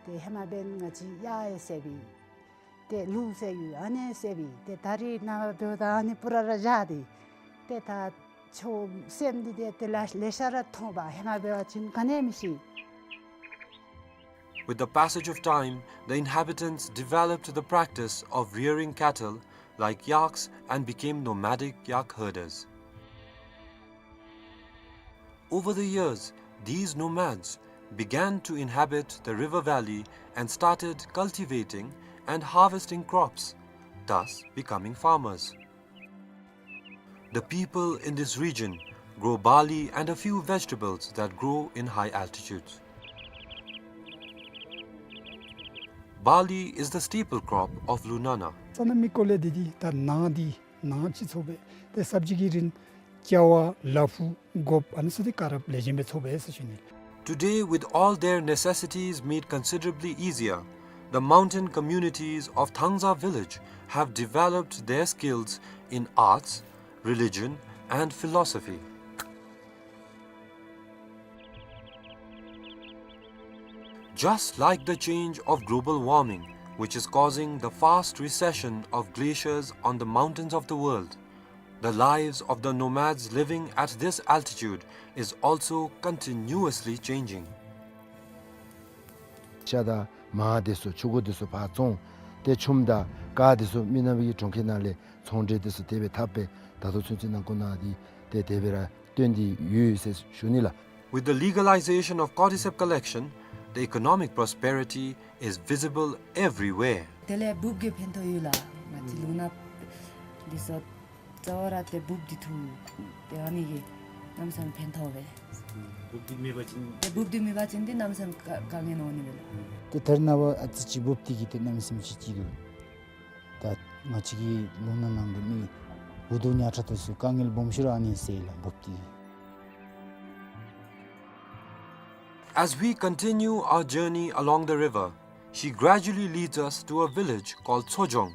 ཏེ་ཧེ་མ་འབདན་ང་བཅས་གཡག་ཡང་བསད་པས། ཏེ་ལུག་བསད་ཡོད། ཨ་ནི་བསད་པས། ཏེ་ད་རིས་ནངས་པ་འབདཝ་ད་ཨ་ནི་སྤུ་ར་ར་བཞག་སྟེ་ཏེ་ད་ཆུ་སྲནམ་འདི་ཏེ་ཏེ་ལེ་ལེ་ཤ་ར་མཐོང་པས། ཧེ་མ་འབད་བ་ཅིན་ག་ནི་ཡང་མི་ཤེས། With the passage of time, the inhabitants developed the practice of rearing cattle like yaks and became nomadic yak herders. Over the years, these nomads began to inhabit the river valley and started cultivating and harvesting crops, thus becoming farmers. The people in this region grow barley and a few vegetables that grow in high altitudes. Barley is the staple crop of Lunana. ཙ་ན་མི་ཀོ་ལེ་འདི་འདི་ད་ནཱ་འདི་ནཱ་ཅིག་ཚོ་སྦེ་ཏེ་སབ་ཇི་གི་རིན་ཀ་བ་ལ་ཕུག་གོཔ་ཨ་ནི་ཚུ་འདི་ག་ར་ལེགས་ཤོམ་སྦེ་ཚོ་སྦེ་ཟེར་ཞུ་ནི། Today, with all their necessities made considerably easier, the mountain communities of Thangza village have developed their skills in arts, religion, and philosophy. Just like the change of global warming, which is causing the fast recession of glaciers on the mountains of the world, the lives of the nomads living at this altitude is also continuously changing. ཤ་དང་མར་དེ་ཚུ་ཕྱུར་འགོ་དེ་ཚུ་ཕར་བཙོང་། ཏེ་ཆུམ་དང་ཀར་དེ་ཚུ་མི་ནག་པའི་གྲོང་ཁྱེར་ནང་ལས་ཚོང་འབྲེལ་དེ་ཚུ་དེ་སྦེ་འཐབ་སྦེ་ད་ལྟོ་ཚུན་ཚོད་ནང་འཁོད་ནང་འདི་ཏེ་དེ་སྦེ་ར་སྟོན་ཏེ་ཡོད་ཟེར་ཞུ་ནི་ལགས། With the legalization of cordyceps collection, the economic prosperity is visible everywhere. དེ་ལས་འབུཔ་གིས་ཕན་ཐོགས་ཡོད་ལགས། ང་བཅས་ལུང་ནག་འདི་ཚུ་རྩ་བ་ར་ཏེ་འབུཔ་འདི་འཐུ་སྟེ་ཨ་ནི་གིས་གནམ་མེད་ས་མེད་ཕན་ཐོགས་པས། འབུཔ་འདི་མེད་པ་ཅིན་ཏེ་འབུཔ་འདི་མེད་པ་ཅིན་ཏེ་གནམ་མེད་ས་མེད་དཀའ་དཀའ་ངལ་འོང་ནི་མས་ལགས། ཏེ་ད་རེས་ནངས་པ་ཨ་ཙི་ཅིག་འབུཔ་འདི་གིས་ཏེ་གནམ་མེད་ས་མེད་ཅིག་སྐྱིད་འདུག། ད་ང་བཅས་ཀྱི་ལུང་ནག་ནང་གི་མི་འུ་སྡུག་ཉག་ཕྲ་དེ་ཚུ་དཀའ་ངལ་སྦོམ་ཤོས་ར་ཨ་ནི་ཟེར་ལགས་འབུཔ་འདི། As we continue our journey along the river, she gradually leads us to a village called Tsojong.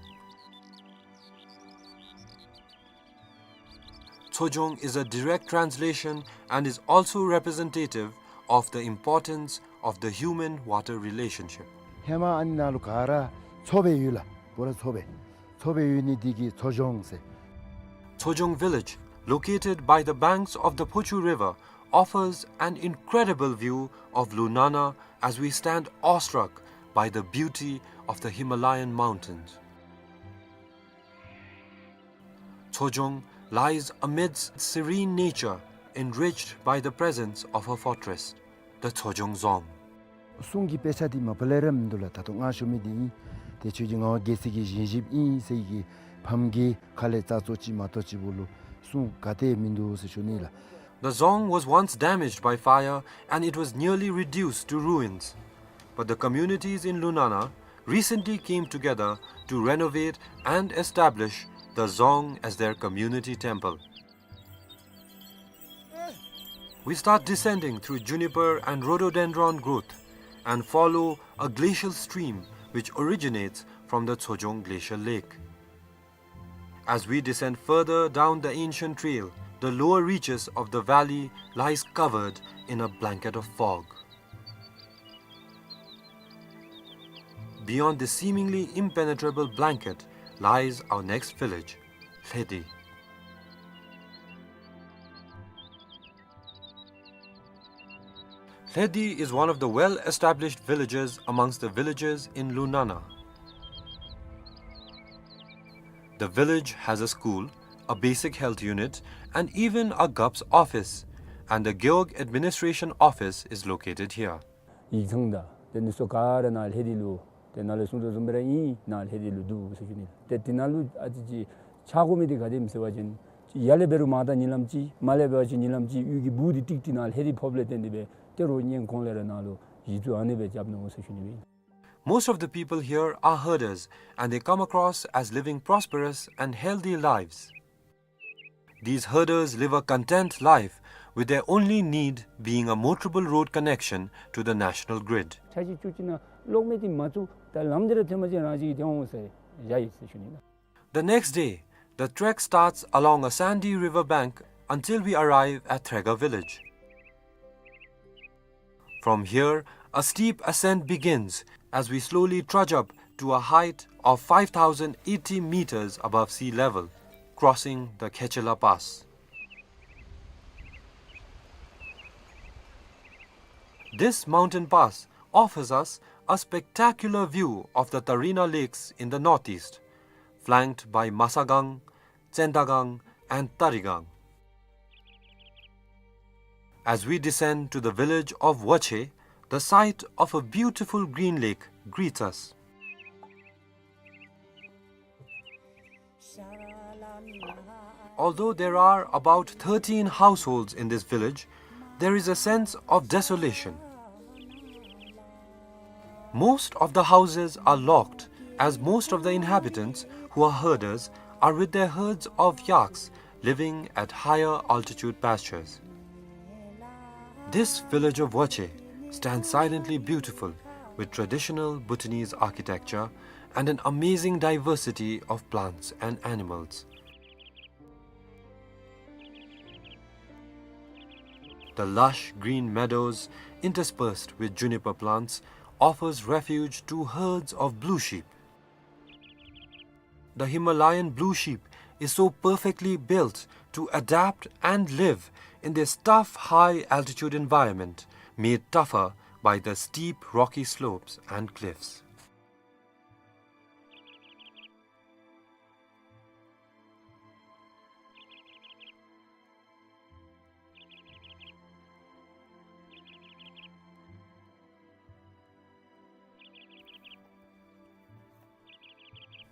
Tsojong is a direct translation and is also representative of the importance of the human-water relationship. ཧེ་མ་ཨ་ནི་ནང་ལུ་ག་ར་མཚོ་སྦེ་ཡོད་ལགས། བོ་ར་མཚོ་སྦེ་མཚོ་སྦེ་ཡོད་ནི་འདི་གིས་མཚོ་ལྗོངས་ཟེར། Tsojong village, located by the banks of the Phochu River, offers an incredible view of Lunana as we stand awestruck by the beauty of the Himalayan mountains. Tsojong lies amidst serene nature, enriched by the presence of her fortress, the Tsojong Dzong. གསུང་གི་དཔེ་ཆ་འདི་མ་པ་ལས་ར་མིན་འདུག་ལགས། ད་ལྟོ་ང་ཞུ་མི་འདི་ཨིན། ཏེ་ཁྱོད་ཀྱི་ངག་དབང་རྒྱལ་སྲས་ཀྱི་བཞེངས་གཞིཔ་ཨིན་ཟེར་གྱི་ཕམ་གྱི་ཁ་ལས་རྩ་ཚོ་ཅིག་མ་གཏོགས་ཅིག་བོ་ལུ་གསུང་ག་ཏེ་མིན་འདུག་ཟེར་ཞུ་ནི་ལགས། The dzong was once damaged by fire and it was nearly reduced to ruins. But the communities in Lunana recently came together to renovate and establish the dzong as their community temple. We start descending through juniper and rhododendron growth and follow a glacial stream which originates from the Tsojong Glacial Lake. As we descend further down the ancient trail, the lower reaches of the valley lies covered in a blanket of fog. Beyond this seemingly impenetrable blanket lies our next village, Lhedi. Lhedi is one of the well-established villages amongst the villages in Lunana. The village has a school, a basic health unit, and even a Gup's office, and the Gewog administration office is located here. ཡིག་ཚང་དང་དེ་ནི་ཚུ་ག་ར་ནཱ་ལྷེ་དི་ལུ་ཏེ་ནཱ་ལས་གསུང་དོ་བཟུམ་སྦེ་ར་ཨིན། ནཱ་ལྷེ་དི་ལུ་འདུག་ཟེར་ཞུ་ནི། ཏེ་དེ་ནང་ལུ་ཨ་ཙི་ཅིག་ཆགས་དགོ་མི་འདི་ག་དེམ་ཟེར་བ་ཅིན་ཡར་ལས་འབད་རུང་མར་ད་གཉིད་ལམ་ཅིག་མར་ལས་འབད་བ་ཅིན་གཉིད་ལམ་ཅིག་གཡུས་ཀྱི་སྦུག་འདི་ཀྲིག་ཀྲི་ནཱ་ལྷེ་དི་ཕོགཔ་ལས་བརྟེན་ཏེ་སྦེ་ཏེ་རོགས་གཉེན་གོང་ལས་ར་ནཱ་ལུ་གཞི་བཙུགས་ཨ་ནི་སྦེ་རྐྱབ་ནུག་ཟེར་ཞུ་ནི་སྦེ། Most of the people here are herders and they come across as living prosperous and healthy lives. These herders live a content life, with their only need being a motorable road connection to the national grid. ཆ་ཤས་བཅུ་གཅིག་ནང་གློག་མེ་འདི་མ་བཙུགས་ད་ལམ་འདི་ར་ཐོན་པ་ཅིན་རང་བཞིན་གྱིས་ཏེ་འོང་ཟེར་བཞག་ཡི་ཟེར་ཞུ་ནི་ལགས། The next day, the trek starts along a sandy river bank until we arrive at Threga village. From here, a steep ascent begins as we slowly trudge up to a height of five thousand eighty meters above sea level, crossing the Khechela Pass. This mountain pass offers us a spectacular view of the Tarina Lakes in the northeast, flanked by Masagang, Tsendagang, and Tarigang. As we descend to the village of Wache, the sight of a beautiful green lake greets us. Although there are about thirteen households in this village, there is a sense of desolation. Most of the houses are locked, as most of the inhabitants, who are herders, are with their herds of yaks living at higher altitude pastures. This village of Wache stands silently beautiful, with traditional Bhutanese architecture and an amazing diversity of plants and animals. The lush green meadows, interspersed with juniper plants, offers refuge to herds of blue sheep. The Himalayan blue sheep is so perfectly built to adapt and live in this tough high-altitude environment, made tougher by the steep rocky slopes and cliffs.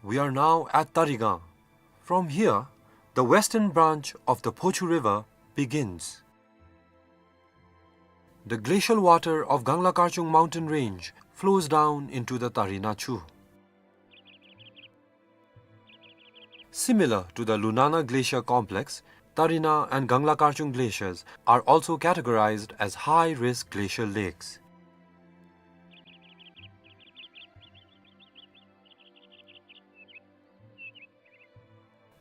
We are now at Tarigang. From here, the western branch of the Phochu River begins. The glacial water of Gangla Karchung mountain range flows down into the Tarina Chu. Similar to the Lunana Glacier complex, Tarina and Gangla Karchung glaciers are also categorized as high-risk glacial lakes.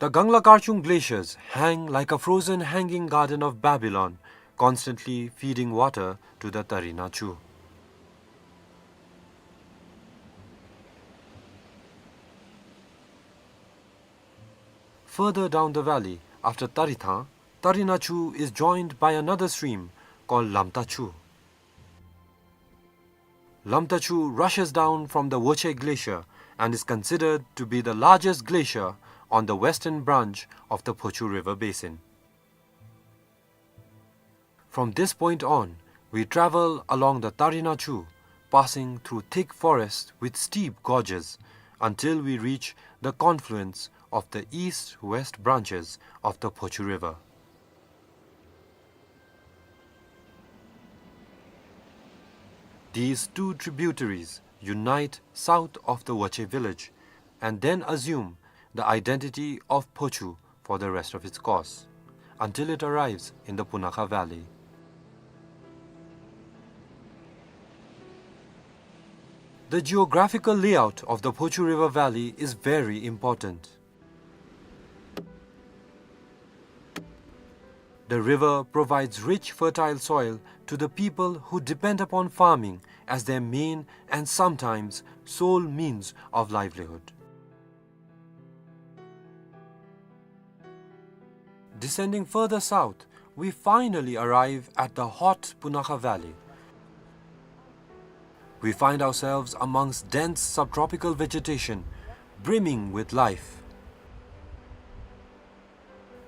The Gangla Karchung glaciers hang like a frozen hanging garden of Babylon, constantly feeding water to the Tarina Chu. Further down the valley, after Tarithang, Tarina Chu is joined by another stream called Lamta Chu. Lamta Chu rushes down from the Woche Glacier and is considered to be the largest glacier on the western branch of the Phochu River basin. From this point on, we travel along the Tarina Chu, passing through thick forests with steep gorges, until we reach the confluence of the east-west branches of the Phochu River. These two tributaries unite south of the Woche village and then assume the identity of Phochu for the rest of its course, until it arrives in the Punakha Valley. The geographical layout of the Phochu River Valley is very important. The river provides rich, fertile soil to the people who depend upon farming as their main and sometimes sole means of livelihood. Descending further south, we finally arrive at the hot Punakha Valley. We find ourselves amongst dense subtropical vegetation, brimming with life.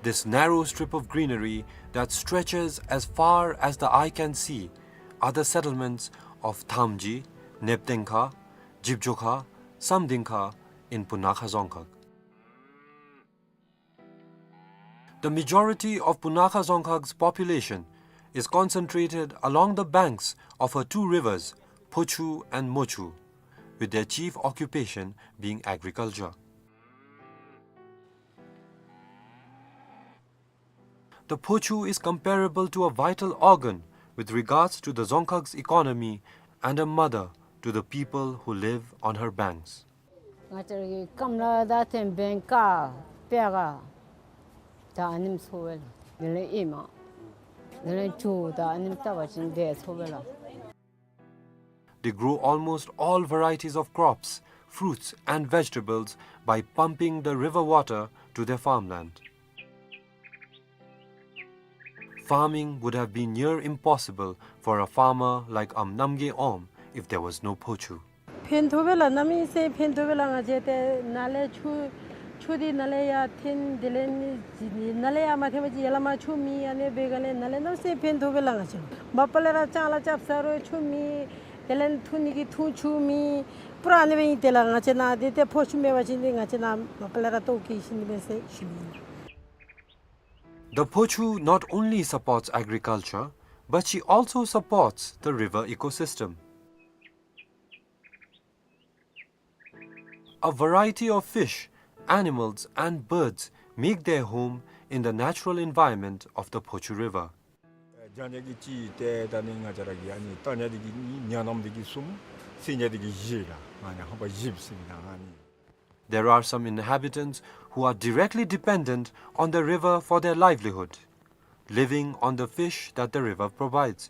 This narrow strip of greenery that stretches as far as the eye can see are the settlements of Thamji, Neptengkha, Jibjokha, Samdingkha in Punakha Dzongkhag. The majority of Punakha Dzongkhag's population is concentrated along the banks of her two rivers, Phochu and Mochu, with their chief occupation being agriculture. The Phochu is comparable to a vital organ with regards to the Dzongkhag's economy and a mother to the people who live on her banks. ང་བཅས་ར་གི་སྐམ་ལ་ད་ཐེམ་བེང་ཀ་པེ་ག་ད་ཨ་ནེམ་ཚོ་བེ་ལ། དེ་ལས་ཨེ་མ་དེ་ལས་ཇོ་ད་ཨ་ནེམ་ལྟ་བ་ཅིན་དེ་ཚོ་བེ་ལ། They grow almost all varieties of crops, fruits and vegetables by pumping the river water to their farmland. Farming would have been near impossible for a farmer like Am Namgay Om if there was no Phochu. ཕན་ཐོགས་པས་ལགས། གནམ་མེད་ས་མེད་ཕན་ཐོགས་པས་ལགས། ང་བཅས་ཏེ་ནཱ་ལས་ཆུ་ཆུ་འདི་ནཱ་ལས་ཡར་འཐེན། དེ་ལས་ནི་ནཱ་ལས་ཡར་མ་འཐེན་པ་ཅིན་ཡར་ལས་མར་ཆུ་མེད། ཨ་ནི་འབད་སྒང་ལས་ནཱ་ལས་གནམ་མེད་ས་མེད་ཕན་ཐོགས་པས་ལགས། ང་བཅས་མ་པ་ལས་ར་ལྕང་ལཱ་རྐྱབ་ས་རུང་ཆུ་མེད། དེ་ལས་འཐུང་ནི་གི་འཐུང་ཆུ་མེད། པུ་ར་ཨ་ནི་སྦེ་ཨིན་ཏེ་ལགས། ང་བཅས་ནཱ་འདི་ཏེ་ཕོ་ཆུ་མེད་པ་ཅིན་འདི་ང་བཅས་ནཱ་མ་པ་ལས་ར་ལྟོཝ་བཀྱེས་ཤི་ནི་མས་ཟེར་ཞུ་ནི་ཨིན། The Phochu not only supports agriculture, but she also supports the river ecosystem. A variety of fish, animals, and birds make their home in the natural environment of the Phochu River. ཨེ་རྒྱ་ཉ་གི་གཅིག་ཏེ་ད་ནི་ང་བཅས་ར་གི་ཨ་ནི་རྟ་ཉ་འདི་གིས་གཉིས། ཉ་ནམ་འདི་གིས་གསུམ། སྲིན་ཉ་འདི་གིས་བཞི་ལགས། ཨ་ནི་ཧམ་པ་བཞི་ཟེར་ཨིན་ན་ཨ་ནི། There are some inhabitants who are directly dependent on the river for their livelihood, living on the fish that the river provides.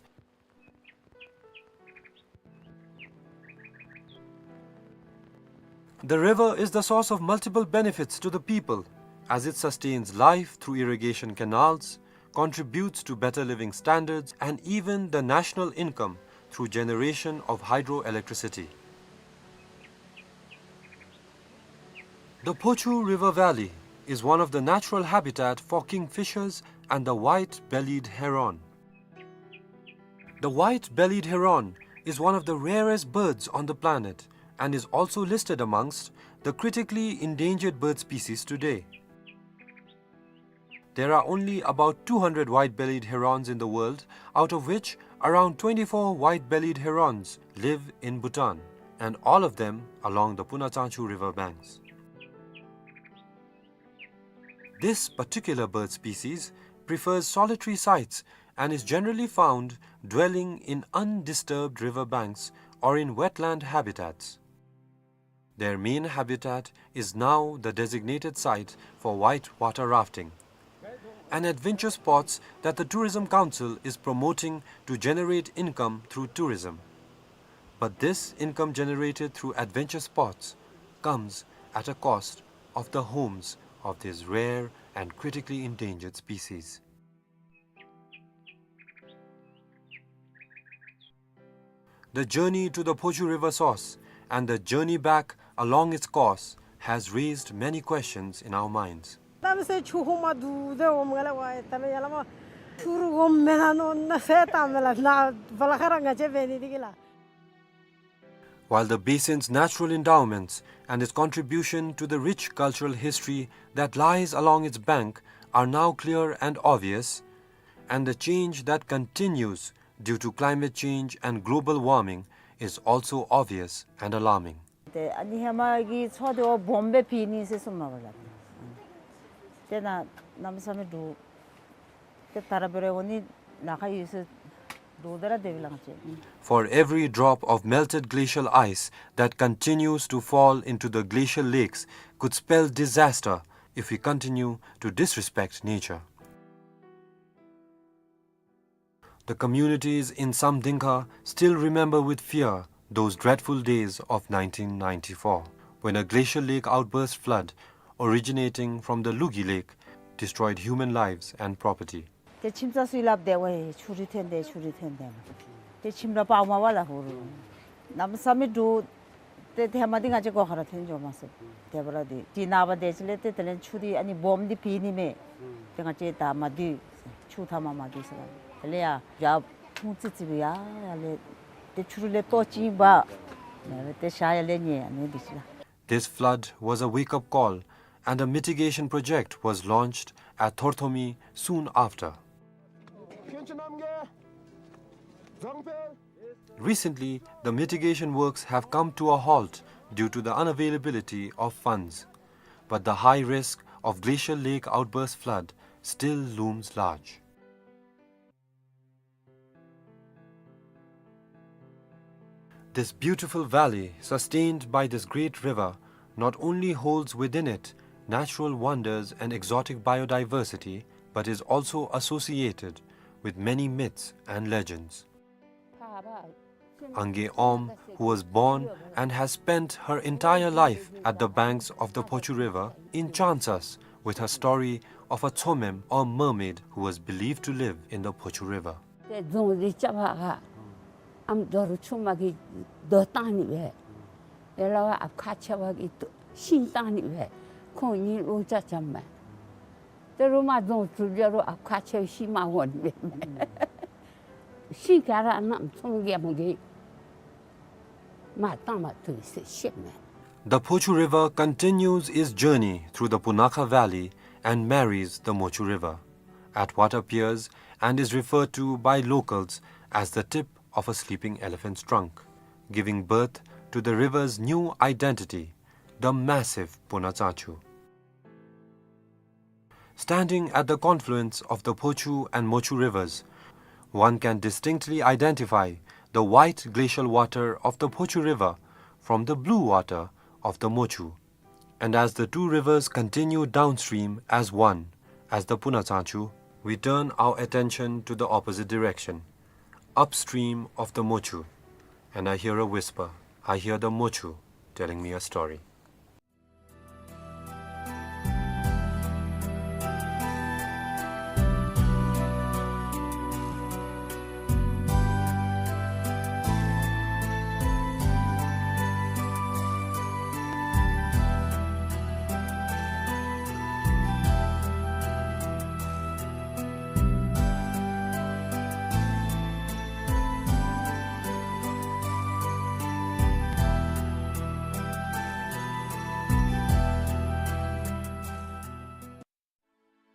The river is the source of multiple benefits to the people, as it sustains life through irrigation canals, contributes to better living standards, and even the national income through generation of hydroelectricity. The Phochu River Valley is one of the natural habitat for kingfishers and the white-bellied heron. The white-bellied heron is one of the rarest birds on the planet and is also listed amongst the critically endangered bird species today. There are only about two hundred white-bellied herons in the world, out of which around twenty-four white-bellied herons live in Bhutan, and all of them along the Puna Tsangchu river banks. This particular bird species prefers solitary sites and is generally found dwelling in undisturbed river banks or in wetland habitats. Their main habitat is now the designated site for white water rafting, an adventure sports that the Tourism Council is promoting to generate income through tourism. But this income generated through adventure sports comes at a cost of the homes of these rare and critically endangered species. The journey to the Phochu River source and the journey back along its course has raised many questions in our minds. ད་མི་སེར་ཆུ་ཧོང་མ་འདུག་དེ་འོང་ག་ལ་བ་ད་མི་ཡ་ལ་མ་ཆུ་རུ་འོང་མེད་ན་ནོ་ན་ཟེར་ད་མི་ལ་ན་བ་ལ་ཁ་ར་ང་བཅས་འབད་ནི་འདི་གི་ལགས། While the basin's natural endowments and its contribution to the rich cultural history that lies along its bank are now clear and obvious, and the change that continues due to climate change and global warming is also obvious and alarming. ཏེ་ཨ་ནི་ཧེ་མ་གི་མཚོ་འདི་བ་སྦོམ་སྦེ་ཕྱེ་ནི་ཟེར་གསུངམ་མས་ལགས། ཏེ་ནཱ་གནམ་མེད་ས་མེད་འདུག། ཏེ་ད་ར་འབད་རུང་འོང་ནི་ལཱ་ཁག་ཡོད་ཟེར་འདུག། ད་ར་དེ་སྦེ་ལགས་ཅེ། For every drop of melted glacial ice that continues to fall into the glacial lakes could spell disaster if we continue to disrespect nature. The communities in Samdingkha still remember with fear those dreadful days of nineteen ninety-four, when a glacial lake outburst flood originating from the Lugi Lake destroyed human lives and property. ཏེ་ཁྱིམ་ཚང་ཚུ་སླབ་སྟེ་ཝའེ་ཆུ་རུད་ཐོན་ཏེ་ཆུ་རུད་ཐོན་ཏེ་ཏེ་ཁྱིམ་ར་སྤརཝ་མས་པ་ལགས། ཧོར་གནམ་མེད་ས་མེད་འདུག། ཏེ་ཧེ་མ་འདི་ང་བཅས་སྒོ་ཁར་ཐོན་འགྱོཝ་མས་ཟེར། ཏེ་བར་འདི་ཏེ་ནངས་པ་དེ་ཅིག་ལས་ཏེ་དེ་ལས་ཆུ་འདི་ཨ་ནི་སྦོམ་འདི་ཕྱེ་ནི་མས། ཏེ་ང་བཅས་ད་མ་སྡོད། ཆུ་མཐའ་མ་མ་སྡོད་ཟེར་ལགས། དེ་ལས་ཡར་ཡར་ཕུང་ཙི་ཙི་སྦེ་ཡར་ཡར་ལས་ཏེ་ཆུ་རུད་ལས་ལྟོ་ཅིག་འབག་ཏེ་ཞག་ཡར་ལས་ཉལ་ཨ་ནི་འདི་ཅིག་ལགས། This flood was a wake-up call, and a mitigation project was launched at Thorthomi soon after. Recently, the mitigation works have come to a halt due to the unavailability of funds. But the high risk of glacial lake outburst flood still looms large. This beautiful valley, sustained by this great river, not only holds within it natural wonders and exotic biodiversity, but is also associated with many myths and legends. Ange Om, who was born and has spent her entire life at the banks of the Phochu River, enchants us with her story of a Tsomem or mermaid who was believed to live in the Phochu River. ཏེ་རྫོང་འདི་རྐྱབ་པར་ཁར་ཨམ་རྡོ་རུ་ཆུ་མ་གིས་རྡོ་བཏང་ནི་སྦེ། ཡ་ལ་བ་ཨཔ་ཁ་ཆེ་བ་གིས་ཤིང་བཏང་ནི་སྦེ་ཁོང་གཉིས་ལོ་ཙཱ་བྱམས་མས། ད་རུང་མ་རྫོང་གྲུབ་རྒྱ་རུང་ཨཔ་ཁ་ཆེ་བ་ཤིང་མ་འོང་ནི་སྦེ་ཤིང་ག་ར་གནམ་ཚོང་རྒྱ་མོ་གིས་མ་བཏང་མ་བཏུབ་ཟེར་བཤད་མས། The Phochu River continues its journey through the Punakha Valley and marries the Mochu River at what appears and is referred to by locals as the tip of a sleeping elephant's trunk, giving birth to the river's new identity, the massive Puna Tsanchu. Standing at the confluence of the Phochu and Mochu rivers, one can distinctly identify the white glacial water of the Phochu River from the blue water of the Mochu. And as the two rivers continue downstream as one, as the Puna Tsanchu, we turn our attention to the opposite direction, upstream of the Mochu, and I hear a whisper. I hear the Mochu telling me a story.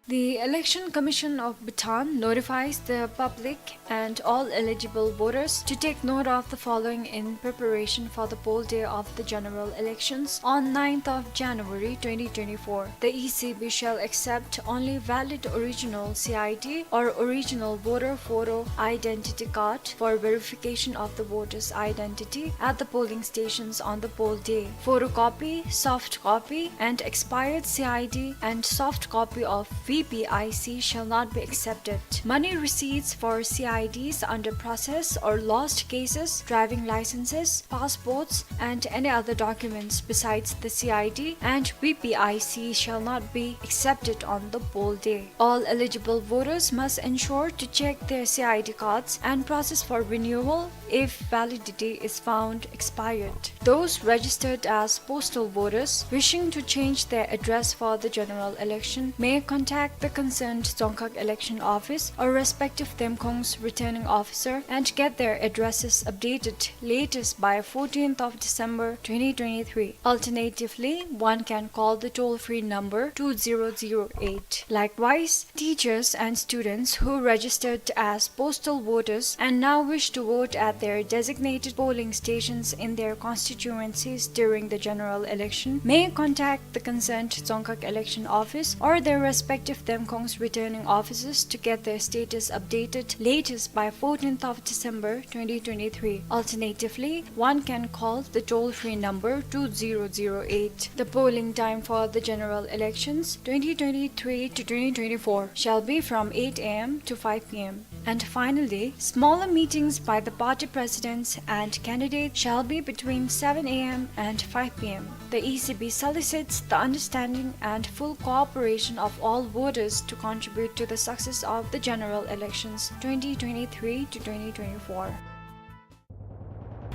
The Election Commission of Bhutan notifies the public and all eligible voters to take note of the following in preparation for the poll day of the general elections on ninth of January twenty twenty-four. The E C B shall accept only valid original C I D or original voter photo identity card for verification of the voter's identity at the polling stations on the poll day. Photocopy, soft copy, and expired C I D and soft copy of V P I C shall not be accepted. Money receipts for C I Ds under process or lost cases, driving licenses, passports, and any other documents besides the C I D and V P I C shall not be accepted on the poll day. All eligible voters must ensure to check their C I D cards and process for renewal if validity is found expired. Those registered as postal voters wishing to change their address for the general election may contact the concerned Dzongkhag Election Office or respective Demkhong's returning officer and get their addresses updated latest by fourteenth of December twenty twenty-three. Alternatively, one can call the toll-free number two zero zero eight. Likewise, teachers and students who registered as postal voters and now wish to vote at their designated polling stations in their constituencies during the general election may contact the concerned Dzongkhag Election Office or their respective Demkhong's returning officers to get their status updated latest by fourteenth of December twenty twenty-three. Alternatively, one can call the toll-free number two zero zero eight. The polling time for the general elections twenty twenty-three to twenty twenty-four shall be from eight A M to five P M. And finally, smaller meetings by the party presidents and candidates shall be between seven A M and five P M. The E C B solicits the understanding and full cooperation of all voters to contribute to the success of the general elections twenty twenty-three to twenty twenty-four.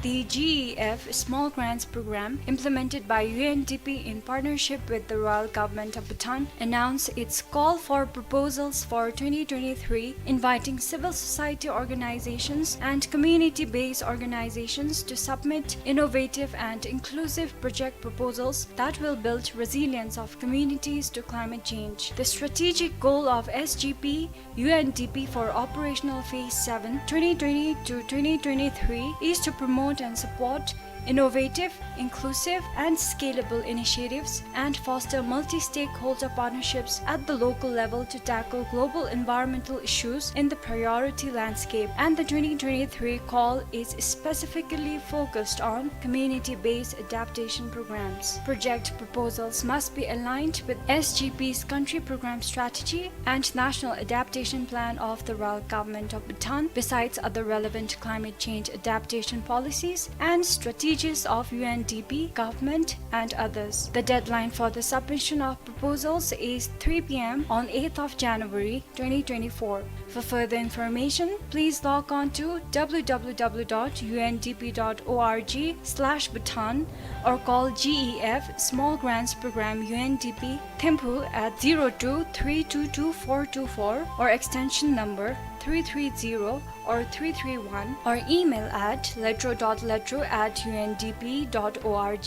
The G E F Small Grants Program, implemented by U N D P in partnership with the Royal Government of Bhutan, announced its call for proposals for twenty twenty-three, inviting civil society organizations and community-based organizations to submit innovative and inclusive project proposals that will build resilience of communities to climate change. The strategic goal of S G P U N D P for operational phase seven, twenty twenty to twenty twenty-three, is to promote and support innovative, inclusive, and scalable initiatives and foster multi-stakeholder partnerships at the local level to tackle global environmental issues in the priority landscape. And the twenty twenty-three call is specifically focused on community-based adaptation programs. Project proposals must be aligned with S G P's country program strategy and National Adaptation Plan of the Royal Government of Bhutan, besides other relevant climate change adaptation policies and strategic pages of U N D P, government, and others. The deadline for the submission of proposals is three P M on eighth of January twenty twenty-four. For further information, please log on to W W W dot U N D P dot org slash Bhutan or call G E F Small Grants Program U N D P Thimphu at zero two three two two four two four or extension number three three zero or three three one, or email at letro dot letro at U N D P dot org.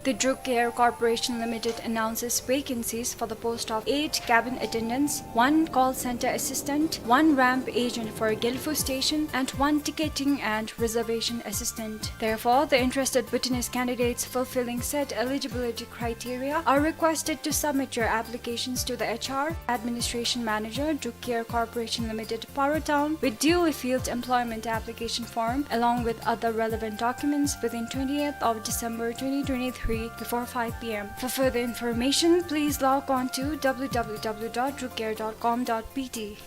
The Druk Air Corporation Limited announces vacancies for the post of eight cabin attendants, one call center assistant, one ramp agent for Gelephu Station, and one ticketing and reservation assistant. Therefore, the interested Bhutanese candidates fulfilling said eligibility criteria are requested to submit your applications to the H R Administration Manager, Druk Air Corporation Limited, Paro Town, with duly filled employment application form, along with other relevant documents, within twentieth of December twenty twenty-three before five P M. For further information, please log on to W W W dot drukair dot com dot B T.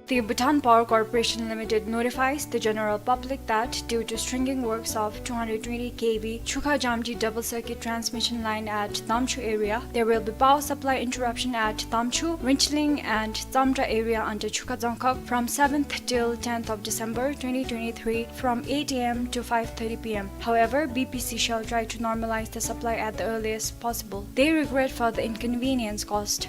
The Bhutan Power Corporation Limited notifies the general public that due to stringing works of two hundred twenty K V Chukha-Jamji double circuit transmission line at Damchu area, there will be power supply interruption at Damchu, Rinchiling and Tsamtra area under Chukha Dzongkhag from seventh till tenth of December twenty twenty-three from eight A M to five thirty P M. However, B P C shall try to normalize the supply at the earliest possible. They regret for the inconvenience caused.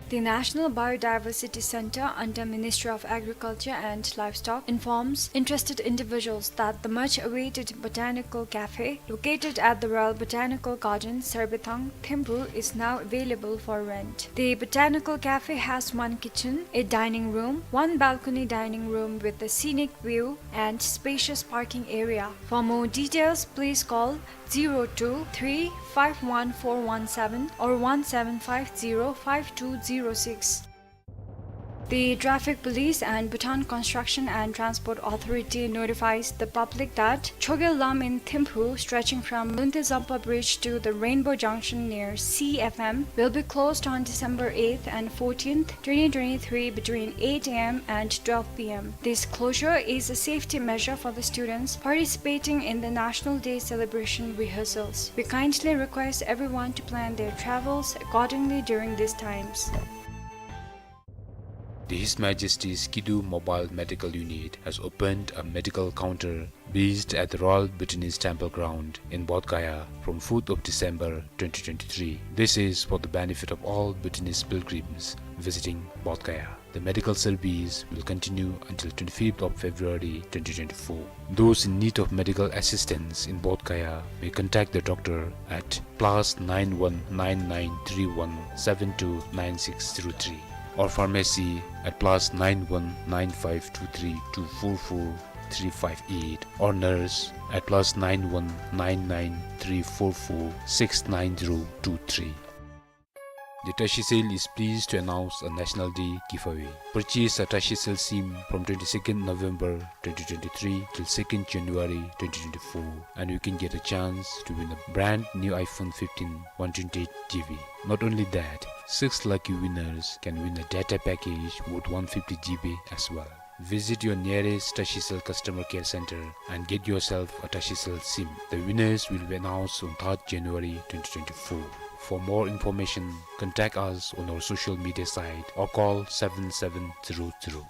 The National Biodiversity Center under Ministry of Agriculture and Livestock informs interested individuals that the much awaited Botanical Cafe, located at the Royal Botanical Garden, Serbithang, Thimphu, is now available for rent. The Botanical Cafe has one kitchen, a dining room, one balcony dining room with a scenic view, and spacious parking area. For more details, please call zero two three five one four one seven or one seven five zero five two zero six. The Traffic Police and Bhutan Construction and Transport Authority notifies the public that Chogyal Lam in Thimphu, stretching from Luntezampa Bridge to the Rainbow Junction near C F M, will be closed on December eighth and fourteenth, twenty twenty-three, between eight A M and twelve P M. This closure is a safety measure for the students participating in the National Day celebration rehearsals. We kindly request everyone to plan their travels accordingly during these times. The His Majesty's Kidu Mobile Medical Unit has opened a medical counter based at the Royal Bhutanese Temple Ground in Bodh Gaya from fourth of December twenty twenty-three. This is for the benefit of all Bhutanese pilgrims visiting Bodh Gaya. The medical service will continue until twenty-fifth of February twenty twenty-four. Those in need of medical assistance in Bodh Gaya may contact the doctor at plus nine one nine nine three one seven two nine six zero three, or pharmacy at plus nine one nine five two three two four four three five eight, or nurse at plus nine one nine nine three four four six nine zero two three. The Tashicel is pleased to announce a National Day giveaway. Purchase a Tashicel SIM from twenty-second November twenty twenty-three till second January twenty twenty-four, and you can get a chance to win a brand new iPhone fifteen, one twenty-eight G B. Not only that, six lucky winners can win a data package worth one fifty G B as well. Visit your nearest Tashicel customer care center and get yourself a Tashicel SIM. The winners will be announced on third January twenty twenty-four. For more information, contact us on our social media site or call seven seven zero zero.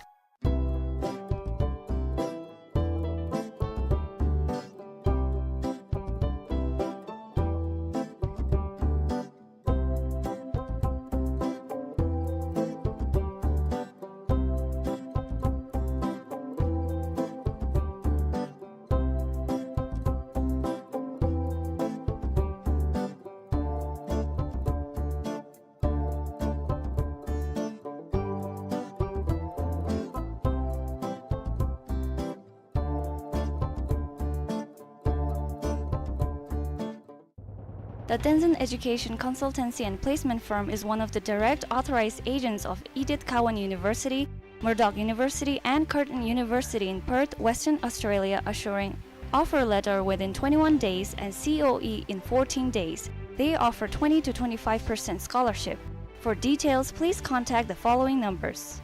The Tenzin Education Consultancy and Placement Firm is one of the direct authorized agents of Edith Cowan University, Murdoch University, and Curtin University in Perth, Western Australia, assuring offer letter within twenty-one days and C O E in fourteen days. They offer twenty to twenty-five percent scholarship. For details, please contact the following numbers.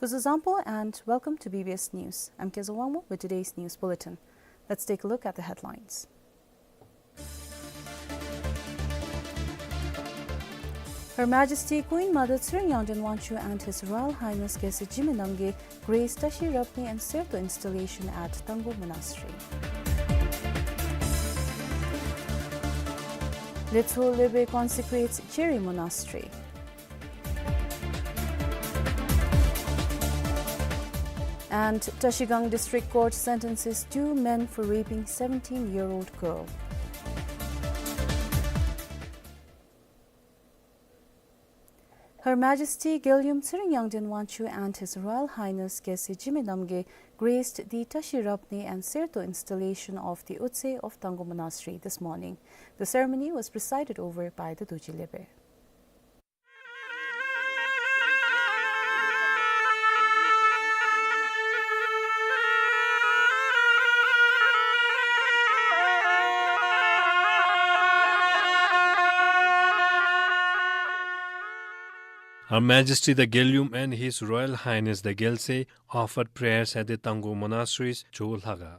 འདུ་ཁམས་བཟང་པོ and welcome to B B S News. I'm Kezho Wangmo with today's news bulletin. Let's take a look at the headlines. Her Majesty Queen Mother Tshering Yangden Wangchuck and His Royal Highness རྒྱལ་སྲས་འཇིགས་མེད་རྣམ་རྒྱལ grace Tashi Rabney and Serto installation at Tangkhul Monastery. Letso Lepe consecrates Cheri Monastery. And Trashigang District Court sentences two men for raping seventeen-year-old girl. Her Majesty རྒྱལ་ཡུམ་ཚེ་རིང་ཡོངས་འཛིན་དབང་ཕྱུག and His Royal Highness རྒྱལ་སྲས་འཇིགས་མེད་རྣམ་རྒྱལ graced the Tashi Rabney and Serto installation of the Utse of Tangkhul Monastery this morning. The ceremony was presided over by the Dorji Lepe. Her Majesty the རྒྱལ་ཡུམ and His Royal Highness the རྒྱལ་སྲས offered prayers at the Tangkhul Monastery's ཇོ་བོ་ལྷ་ཁང.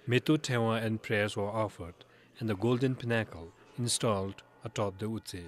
མེ་ཏོག་ཕྲེང་བ and prayers were offered, and the golden pinnacle installed atop the Utse.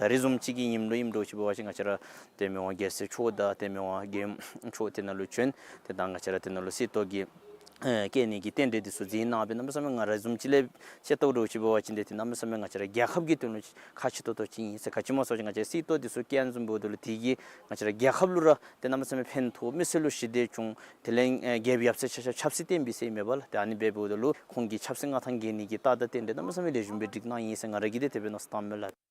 ད་རེས་བཟུམ་ཅིག་གི་ཉིནམ་ལུ་ཨིནམ་འདྲཝ་ཅིག་འབད་བ་ཅིན་ང་བཅས་ར་ཏེ་མི་དབང་རྒྱལ་སྲས་མཆོག་དང་ཏེ་མི་དབང་རྒྱལ་ཡུམ་མཆོག་དེ་ནང་ལུ་བྱོན། ཏེ་ད་ང་བཅས་ར་དེ་ནང་ལུ་གསེར་ཏོག་གི་ཨེ་བཀལ་ནི་གི་རྟེན་འབྲེལ་འདི་ཚུ་མཛད་གནང་སྦེ་གནམ་མེད་ས་མེད་ང་ར་བཟུམ་ཅིག་ལས་ཤེས་ལྟཝ་འདྲཝ་ཅིག་འབད་བ་ཅིན་ཏེ་ཏེ་གནམ་མེད་ས་མེད་ང་བཅས་ར་རྒྱལ་ཁབ་ཀྱི་དོན་ལུ་ཁག་ཆེ་ཏོག་ཏོ་ཅིག་ཨིན་ཟེར། ག་ཅི་སྨོ་ཟེར་བ་ཅིན་ང་བཅས་ར་གསེར་ཏོག་འདི་ཚུ་བཀལ་བཟུམ་འབདཝ་ད་ལུ་དེ་གིས་ང་བཅས་ར་རྒྱལ་ཁབ་ལུ་ར་ཏེ་གནམ་མེད་ས་མེད་ཕན་ཐོགས་མི་སེར་ལུ་ཞི་བདེ་བྱུང་། དེ་ལས་ཨེ་རྒྱལཔོ་ཡབ་སྲས་ཆ་ཁྱབ་ཆབ་སྲིད་བརྟན་པའི་སྲས་མེན་པ་ལགས། ཏེ་ཨ་ནི་སྦེ་འབདཝ་ད་ལུ་ཁོང་གི་ཆབ་སྲིད་མངའ་ཐང་རྒྱས་ནི་གི་རྟགས་དང་རྟེན་འབྲེལ་གནམ་མེད་ས་མེད་ལེགས་ཤོམ་སྦེ་བསྒྲིགས་གནང་ཡི་ཟེར་ང་ར་གིས་ཏེ་དེ་སྦེ་མནོ་བསམ་བཏངམ་མས་ལགས།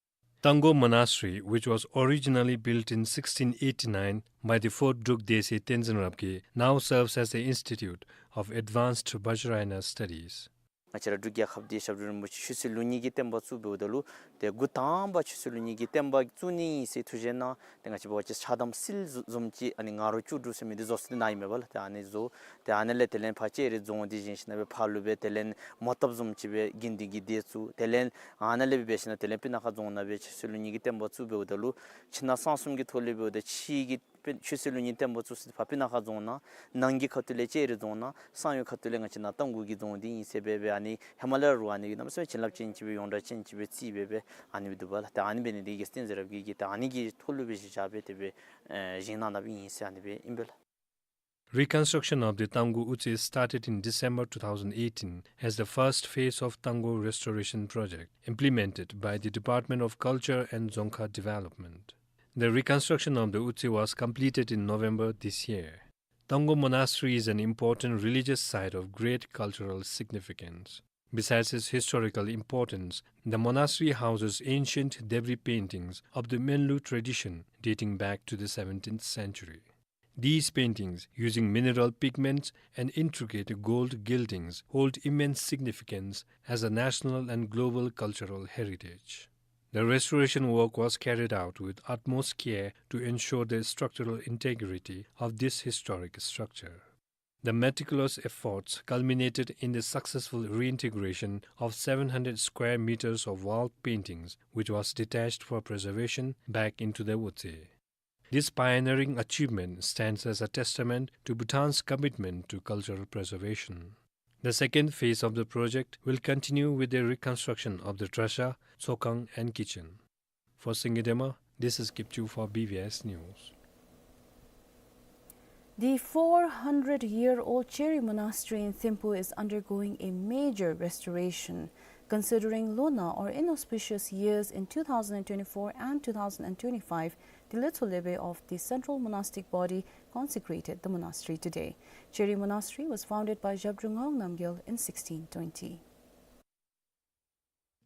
Tangkhul Monastery, which was originally built in sixteen eighty-nine by the fourth Druk Desi Tenzin Rabgye, now serves as the Institute of Advanced Vajrayana Studies. ང་བཅས་ར་འབྲུག་རྒྱལ་ཁབ་འདི་ཞབས་དྲུང་རིན་པོ་ཆེ་ཆོས་སྲིད་ལུགས་གཉིས་ཀྱི་བསྟན་པ་བཙུགས་འབདཝ་ད་ལུ་ཏེ་འགོ་དང་པ་ཆོས་སྲིད་ལུགས་གཉིས་ཀྱི་བསྟན་པ་བཙུགས་ནི་ཨིན་ཟེར་ཐུགས་བཞེད་གནང་། ཏེ་ང་བཅས་འབད་བ་ཅིན་ཕྱག་དམ་སྲིད་བཟུམ་ཅིག་ཨ་ནི་ང་རོ་བཅུ་དྲུག་ཟེར་མི་འདི་བཟོ་སྟེ་གནང་ཡི་མེན་པ་ལགས། ཏེ་ཨ་ནི་བཟོ། ཏེ་ཨ་ནི་ལས་དེ་ལས་ཕར་ལྕགས་རི་རྫོང་འདི་བཞེངས་ཞིནམ་ལས་ཕར་ལུ་སྦེ་དེ་ལས་མོ་བཏབ་བཟུམ་ཅིག་སྦེ་དགེ་འདུན་གྱི་སྡེ་བཙུགས། དེ་ལས་ཨ་ནཱ་ལས་སྦེ་འབད་ཞིནམ་ལས་དེ་ལས་སྤུ་ན་ཁ་རྫོང་ནང་སྦེ་ཆོས་སྲིད་ལུགས་གཉིས་ཀྱི་བསྟན་པ་བཙུགས་འབདཝ་ད་ལུ་ཕྱི་ནང་གསང་གསུམ་གྱི་ཐོག་ལས་འབདཝ་ད་ཕྱི་གི་ཆོས་སྲིད་ལུགས་གཉིས་བསྟན་པ་བཙུགས་ས་འདི་ཕར་སྤུ་ན་ཁ་རྫོང་ནང་། ནང་གི་ཁ་ཐུག་ལས་ལྕགས་རི་རྫོང་ནང་། གསང་བའི་ཁ་ཐུག་ལས་ང་བཅས་ནཱ་རྟ་མགོ་གི་རྫོང་འདི་ཨིན་ཟེར་སྦེ་སྦེ་ཨ་ནི་ཧེ་མ་ལས་ར་ཨ་ནི་གནམ་མེད་ས་མེད་བྱིན་རླབས་ཅན་ཅིག་སྦེ་ཡོངས་གྲགས་ཅན་ཅིག་སྦེ་བརྩིས་སྦེ་སྦེ་ཨ་ནི་སྦེ་འདུག་པ་ལགས། ཏེ་ཨ་ནི་འབད་ནི་འདི་གིས་བསྟན་འཛིན་རབ་རྒྱས་ཀྱིས་ཏེ་ཨ་ནི་གི་ཐོག་ལུ་སྦེ་གཞི་བཞག་སྦེ་དེ་སྦེ་ཨེ་བཞེངས་གནང་གནངམ་ཨིན་ཟེར་ཨ་ནི་སྦེ་ཨིན་པས་ལགས། Reconstruction of the Tangkhul Utse started in December two thousand eighteen as the first phase of Tangkhul Restoration Project implemented by the Department of Culture and Dzongkha Development. The reconstruction of the Utse was completed in November this year. Tangkhul Monastery is an important religious site of great cultural significance. Besides its historical importance, the monastery houses ancient debris paintings of the Menlu tradition dating back to the seventeenth century. These paintings, using mineral pigments and intricate gold gildings, hold immense significance as a national and global cultural heritage. The restoration work was carried out with utmost care to ensure the structural integrity of this historic structure. The meticulous efforts culminated in the successful reintegration of seven hundred square meters of wall paintings, which was detached for preservation, back into the Utse. This pioneering achievement stands as a testament to Bhutan's commitment to cultural preservation. The second phase of the project will continue with the reconstruction of the trasha, tsokhang, and kitchen. For Singye Dema, this is Kipchu for B B S News. The four hundred-year-old Cheri Monastery in Thimphu is undergoing a major restoration. Considering lunar or inauspicious years in two thousand and twenty-four and two thousand and twenty-five, the Letsho Lepe of the Central Monastic Body consecrated the monastery today. Cheri Monastery was founded by Zhabdrung Ngawang Namgyal in sixteen twenty.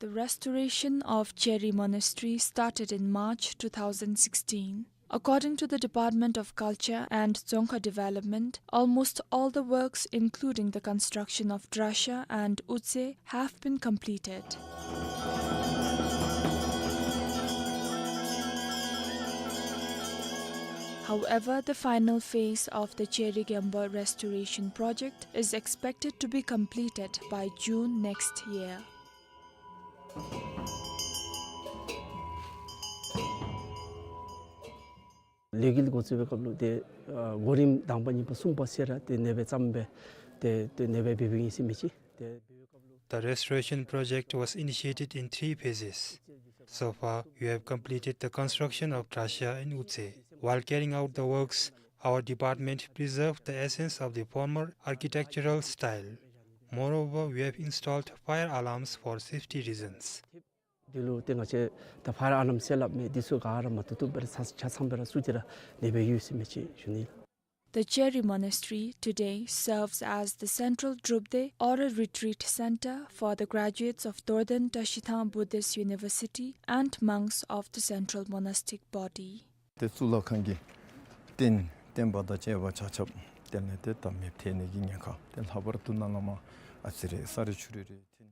The restoration of Cheri Monastery started in March two thousand sixteen. According to the Department of Culture and Dzongkha Development, almost all the works, including the construction of drasha and utse, have been completed. However, the final phase of the Cheri Gempa restoration project is expected to be completed by June next year. ལས་འགུལ་འགོ་བཙུགས་པའི་སྐབས་ལུ་ཏེ་ཨ་གོ་རིམ་དང་པ་གཉིས་པ་གསུམ་པ་ཟེར་ར་ཏེ་ཨ་ནེ་སྦེ་བརྩམས་སྦེ་ཏེ་ཏེ་ཨ་ནེ་སྦེ་འབད་འབདཝ་ཨིན་ཟེར་མི་ཅིག། ཏེ་འབད་བའི་སྐབས་ལུ། The restoration project was initiated in three phases. So far, we have completed the construction of drasha and utse. While carrying out the works, our department preserved the essence of the former architectural style. Moreover, we have installed fire alarms for safety reasons. འདི་ལུ་ཏེ་ང་བཅས་ད་ཕར་ཨ་ནམ་ཟེར་སླབ་མི་འདི་ཚུ་ག་ར་མ་བཏུབ་བཏུབ་སྦེ་ར་ཆ་ཆ་ཚང་སྦེ་ར་བཙུགས་ཏེ་ར་ཨ་ནེ་སྦེ་ཡོད་ཟེར་མི་ཅིག་ཞུ་ནི། The Cheri Monastery today serves as the central drupde or a retreat center for the graduates of Dorden Tashithang Buddhist University and monks of the Central Monastic Body. ཏེ་གཙུག་ལག་ཁང་གི་རྟེན་བརྟེན་པ་དང་བཅས་པ་ཆ་ཁྱབ་དེ་ལས་ཏེ་ད་མེདཔ་ཐལ་ནི་གི་ཉེན་ཁ། ཏེ་ལྷག་པར་དུ་ནཱ་ལས་མར་ཨ་ཙི་རེ་ས་རེ་ཆུ་རེ་རེ་ཐོན།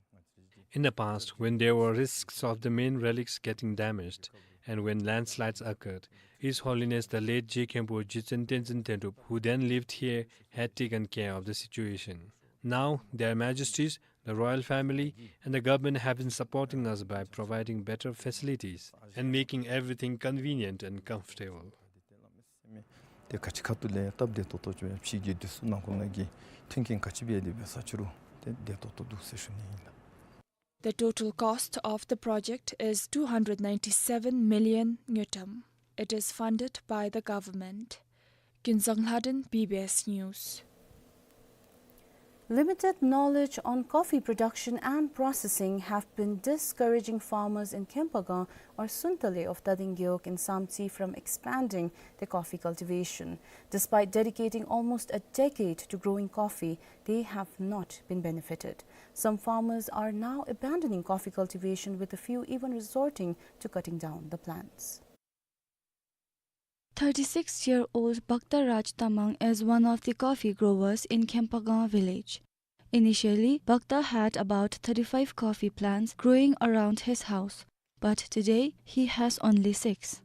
In the past, when there were risks of the main relics getting damaged, and when landslides occurred, His Holiness the late J Khenpo Jigtsen Tenzin Tentrub, who then lived here, had taken care of the situation. Now, Their Majesties, the royal family, and the government have been supporting us by providing better facilities and making everything convenient and comfortable. ཏེ་ག་ཅི་ཁ་ཐུག་ལས་སྟབས་བདེ་ཏོག་ཏོ་ཅིག་སྦེ་ཕྱི་གི་འདི་ཚུ་ནང་འཁོད་ནང་གི་མཐུན་རྐྱེན་ག་ཅི་འབད་དེ་འབད་ས་ཅི་རུང་ཏེ་བདེ་ཏོག་ཏོ་འདུག་ཟེར་ཞུ་ནི་ཨིན་ལགས། The total cost of the project is two hundred ninety-seven million ngultrum. It is funded by the government. Kinzang Lhaden, B B S News. Limited knowledge on coffee production and processing have been discouraging farmers in Khemphagang or Suntale of Tading Gewog in Samtse from expanding their coffee cultivation. Despite dedicating almost a decade to growing coffee, they have not been benefited. Some farmers are now abandoning coffee cultivation, with a few even resorting to cutting down the plants. Thirty-six-year-old Bhakta Raj Tamang is one of the coffee growers in Khemphagang village. Initially, Bhakta had about thirty-five coffee plants growing around his house, but today he has only six.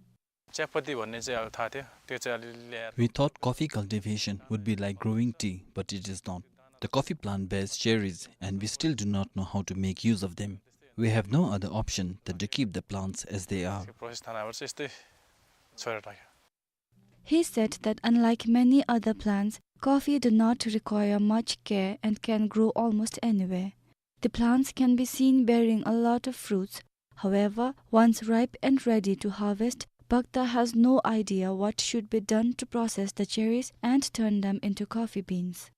चियापत्ती भन्ने चाहिँ अब थाहा थियो, त्यो चाहिँ अलिअलि ल्याएर। We thought coffee cultivation would be like growing tea, but it is not. The coffee plant bears cherries, and we still do not know how to make use of them. We have no other option than to keep the plants as they are. Process थाहा नभएर चाहिँ यस्तै छोडेर राख्यो। He said that unlike many other plants, coffee do not require much care and can grow almost anywhere. The plants can be seen bearing a lot of fruits. However, once ripe and ready to harvest, Bhakta has no idea what should be done to process the cherries and turn them into coffee beans.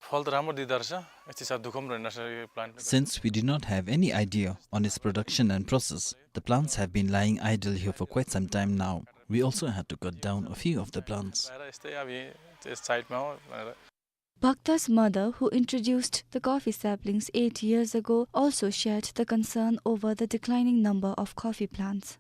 फल त राम्रो दिँदो रहेछ, यति साह्रो दुःख पनि रहेन रहेछ यो plant. Since we do not have any idea on its production and process, the plants have been lying idle here for quite some time now. We also had to cut down a few of the plants. यस्तै अब यही, यस साइडमा हो भनेर। Bhakta's mother, who introduced the coffee saplings eight years ago, also shared the concern over the declining number of coffee plants.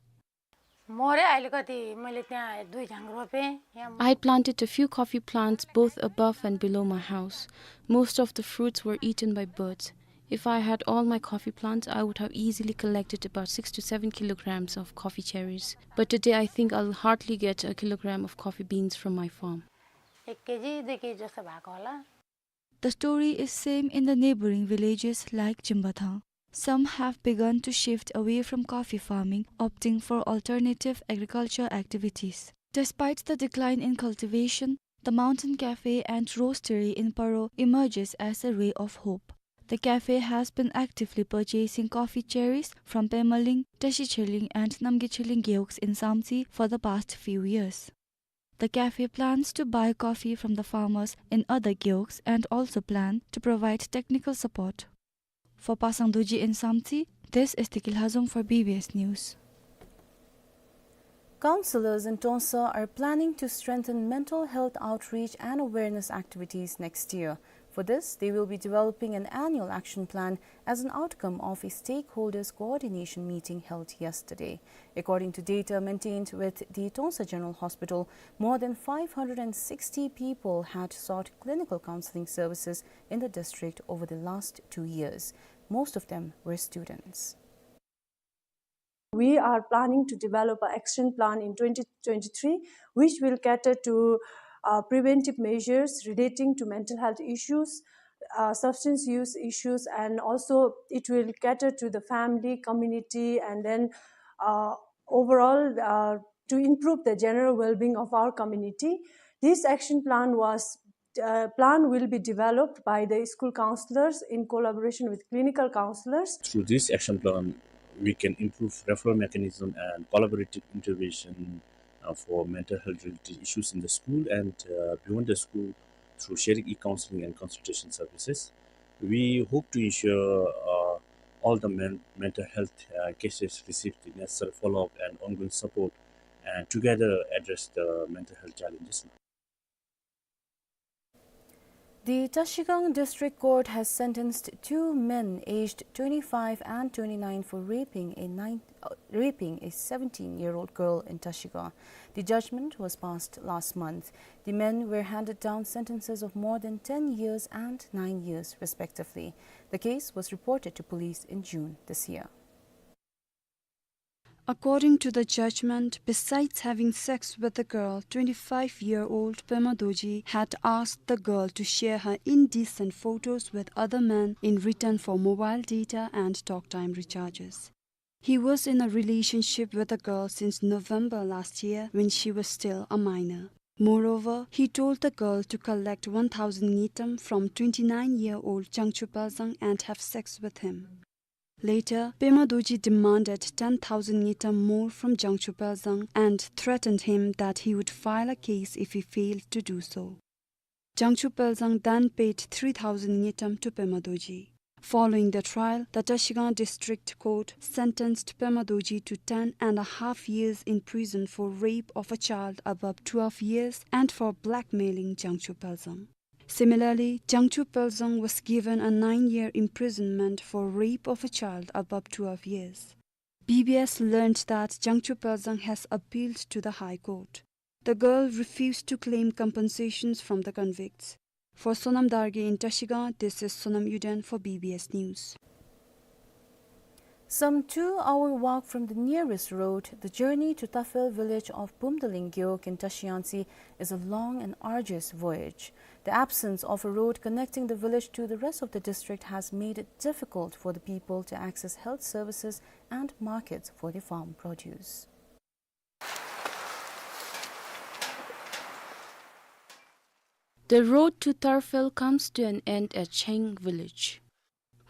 मोरे अलिकति मैले त्यहाँ दुई झाङ रोपेँ, यहाँ I planted a few coffee plants both above and below my house. Most of the fruits were eaten by birds. If I had all my coffee plants, I would have easily collected about six to seven kilograms of coffee cherries. But today, I think I'll hardly get a kilogram of coffee beans from my farm. एक केजी, दुई केजी जस्तो भएको होला। The story is same in the neighboring villages like Jimbathang. Some have begun to shift away from coffee farming, opting for alternative agriculture activities. Despite the decline in cultivation, the mountain cafe and roastery in Paro emerges as a ray of hope. The cafe has been actively purchasing coffee cherries from Pemaling, Tashi Cheling and Namgi Cheling gewogs in Samtse for the past few years. The cafe plans to buy coffee from the farmers in other gewogs and also plan to provide technical support. For Pasang Dorji in Samtse, this is Tiki Lhazom for B B S News. Counselors in Tongsa are planning to strengthen mental health outreach and awareness activities next year. For this, they will be developing an annual action plan as an outcome of a stakeholders coordination meeting held yesterday. According to data maintained with the Tongsa General Hospital, more than five hundred and sixty people had sought clinical counseling services in the district over the last two years. Most of them were students. We are planning to develop an action plan in twenty twenty-three, which will cater to, uh, preventive measures relating to mental health issues, uh, substance use issues, and also it will cater to the family, community, and then, uh, overall, uh, to improve the general well-being of our community. This action plan was, uh, plan will be developed by the school counselors in collaboration with clinical counselors. Through this action plan, we can improve referral mechanism and collaborative intervention, uh, for mental health related issues in the school and, uh, beyond the school through sharing e-counseling and consultation services. We hope to ensure, uh, all the men-, mental health, uh, cases receive the necessary follow-up and ongoing support and together address the mental health challenges. The Trashigang District Court has sentenced two men aged twenty-five and twenty-nine for raping a nine, uh, raping a seventeen-year-old girl in Trashigang. The judgment was passed last month. The men were handed down sentences of more than ten years and nine years, respectively. The case was reported to police in June this year. According to the judgment, besides having sex with the girl, twenty-five-year-old Pema Dorji had asked the girl to share her indecent photos with other men in return for mobile data and talk time recharges. He was in a relationship with the girl since November last year when she was still a minor. Moreover, he told the girl to collect one thousand ngultrum from twenty-nine-year-old Jangcho Pelzang and have sex with him. Later, Pema Dorji demanded ten thousand ngultrum more from Jangcho Pelzang and threatened him that he would file a case if he failed to do so. Jangcho Pelzang then paid three thousand ngultrum to Pema Dorji. Following the trial, the Trashigang District Court sentenced Pema Dorji to ten and a half years in prison for rape of a child above twelve years and for blackmailing Jangcho Pelzang. Similarly, Jangcho Pelzang was given a nine-year imprisonment for rape of a child above twelve years. B B S learned that Jangcho Pelzang has appealed to the High Court. The girl refused to claim compensations from the convicts. For Sonam Dargye in Trashigang, this is Sonam Yuden for B B S News. Some two-hour walk from the nearest road, the journey to Tarfel village of Bumdaling Gewog in Trashiyangtse is a long and arduous voyage. The absence of a road connecting the village to the rest of the district has made it difficult for the people to access health services and markets for their farm produce. The road to Tarfel comes to an end at Cheng village.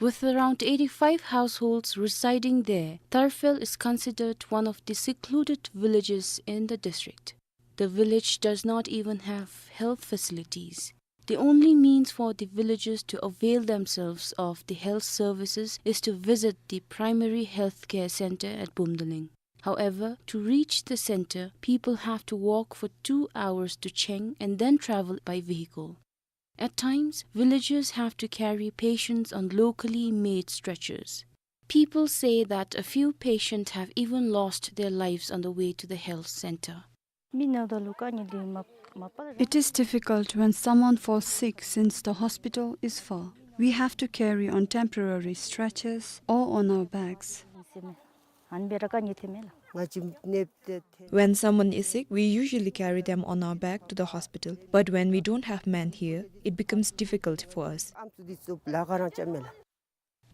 With around eighty-five households residing there, Tarfel is considered one of the secluded villages in the district. The village does not even have health facilities. The only means for the villagers to avail themselves of the health services is to visit the primary healthcare center at Bumdaling. However, to reach the center, people have to walk for two hours to Cheng and then travel by vehicle. At times, villagers have to carry patients on locally made stretchers. People say that a few patients have even lost their lives on the way to the health center. It is difficult when someone falls sick since the hospital is far. We have to carry on temporary stretchers or on our backs. When someone is sick, we usually carry them on our back to the hospital. But when we don't have men here, it becomes difficult for us.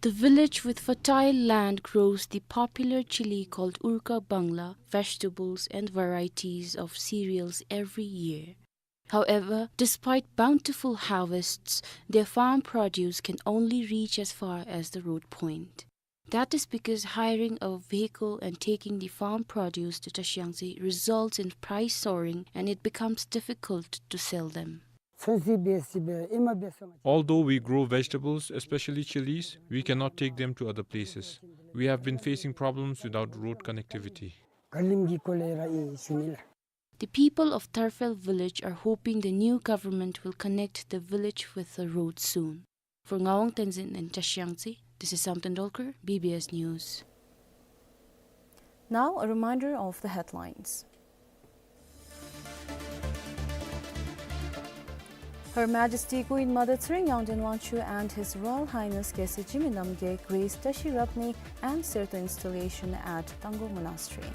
The village with fertile land grows the popular chili called Urka Bangla, vegetables and varieties of cereals every year. However, despite bountiful harvests, their farm produce can only reach as far as the road point. That is because hiring a vehicle and taking the farm produce to Trashiyangtse results in price soaring and it becomes difficult to sell them. ཚོད་བསྲེ་འབད་ས་འབད་ཨེ་མ་འབད་ས་མ། Although we grow vegetables, especially chilies, we cannot take them to other places. We have been facing problems without road connectivity. ག་ལིམ་གི་སྐོར་ལས་ར་ཨིན་ཞུ་ནི་ལགས། The people of Tarfel village are hoping the new government will connect the village with the road soon. For Ngawang Tenzin in Chashiyangtse, this is Samten Dolkar, B B S News. Now, a reminder of the headlines. Her Majesty Queen Mother Tshering Yangden Wangchuck and His Royal Highness Geshe Jimmy Namgay grace Tashi Rabney and Serto installation at Tangkhul Monastery.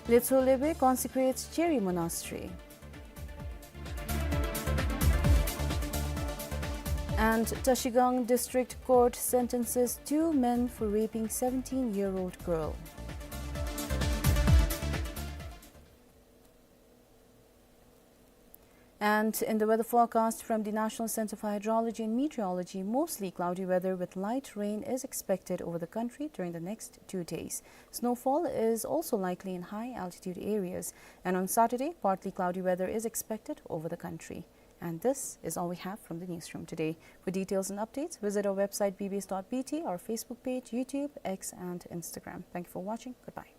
Letso Lepe consecrates Cheri Monastery. And Trashigang District Court sentences two men for raping seventeen-year-old girl. And in the weather forecast from the National Center for Hydrology and Meteorology, mostly cloudy weather with light rain is expected over the country during the next two days. Snowfall is also likely in high altitude areas, and on Saturday, partly cloudy weather is expected over the country. And this is all we have from the newsroom today. For details and updates, visit our website B B S dot B T, our Facebook page, YouTube, X, and Instagram. Thank you for watching. Goodbye.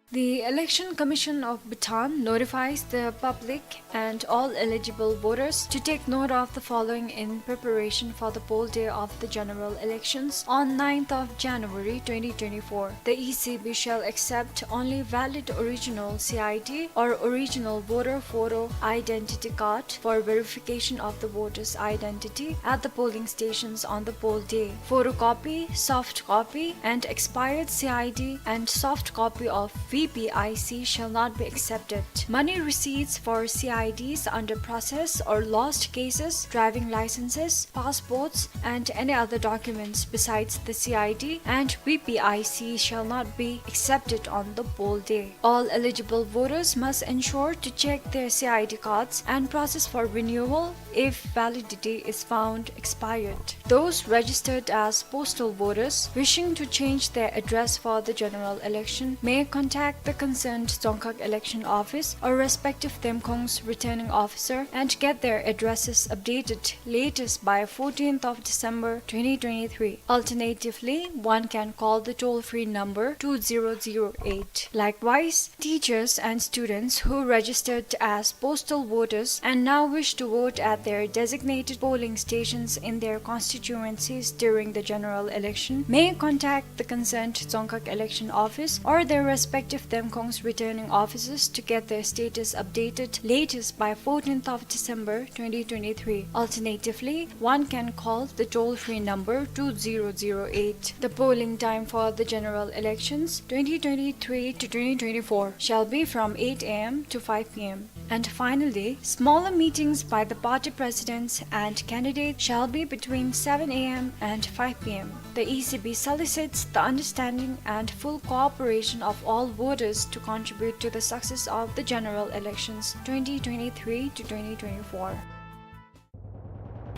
The Election Commission of Bhutan notifies the public and all eligible voters to take note of the following in preparation for the poll day of the general elections on ninth of January twenty twenty-four. The E C B shall accept only valid original C I D or original voter photo identity card for verification of the voter's identity at the polling stations on the poll day. Photocopy, soft copy, and expired C I D and soft copy of V P I C shall not be accepted. Money receipts for C I Ds under process or lost cases, driving licenses, passports, and any other documents besides the C I D and V P I C shall not be accepted on the poll day. All eligible voters must ensure to check their C I D cards and process for renewal if validity is found expired. Those registered as postal voters wishing to change their address for the general election may contact the concerned Dzongkhag Election Office or respective Demkhong's returning officer and get their addresses updated latest by fourteenth of December twenty twenty-three. Alternatively, one can call the toll-free number two zero zero eight. Likewise, teachers and students who registered as postal voters and now wish to vote at their designated polling stations in their constituencies during the general election may contact the concerned Dzongkhag Election Office or their respective Demkhong's returning offices to get their status updated latest by fourteenth of December twenty twenty-three. Alternatively, one can call the toll-free number two zero zero eight. The polling time for the general elections twenty twenty-three to twenty twenty-four shall be from eight A M to five P M. And finally, smaller meetings by the party presidents and candidates shall be between seven A M and five P M. The E C B solicits the understanding and full cooperation of all voters to contribute to the success of the general elections twenty twenty-three to twenty twenty-four.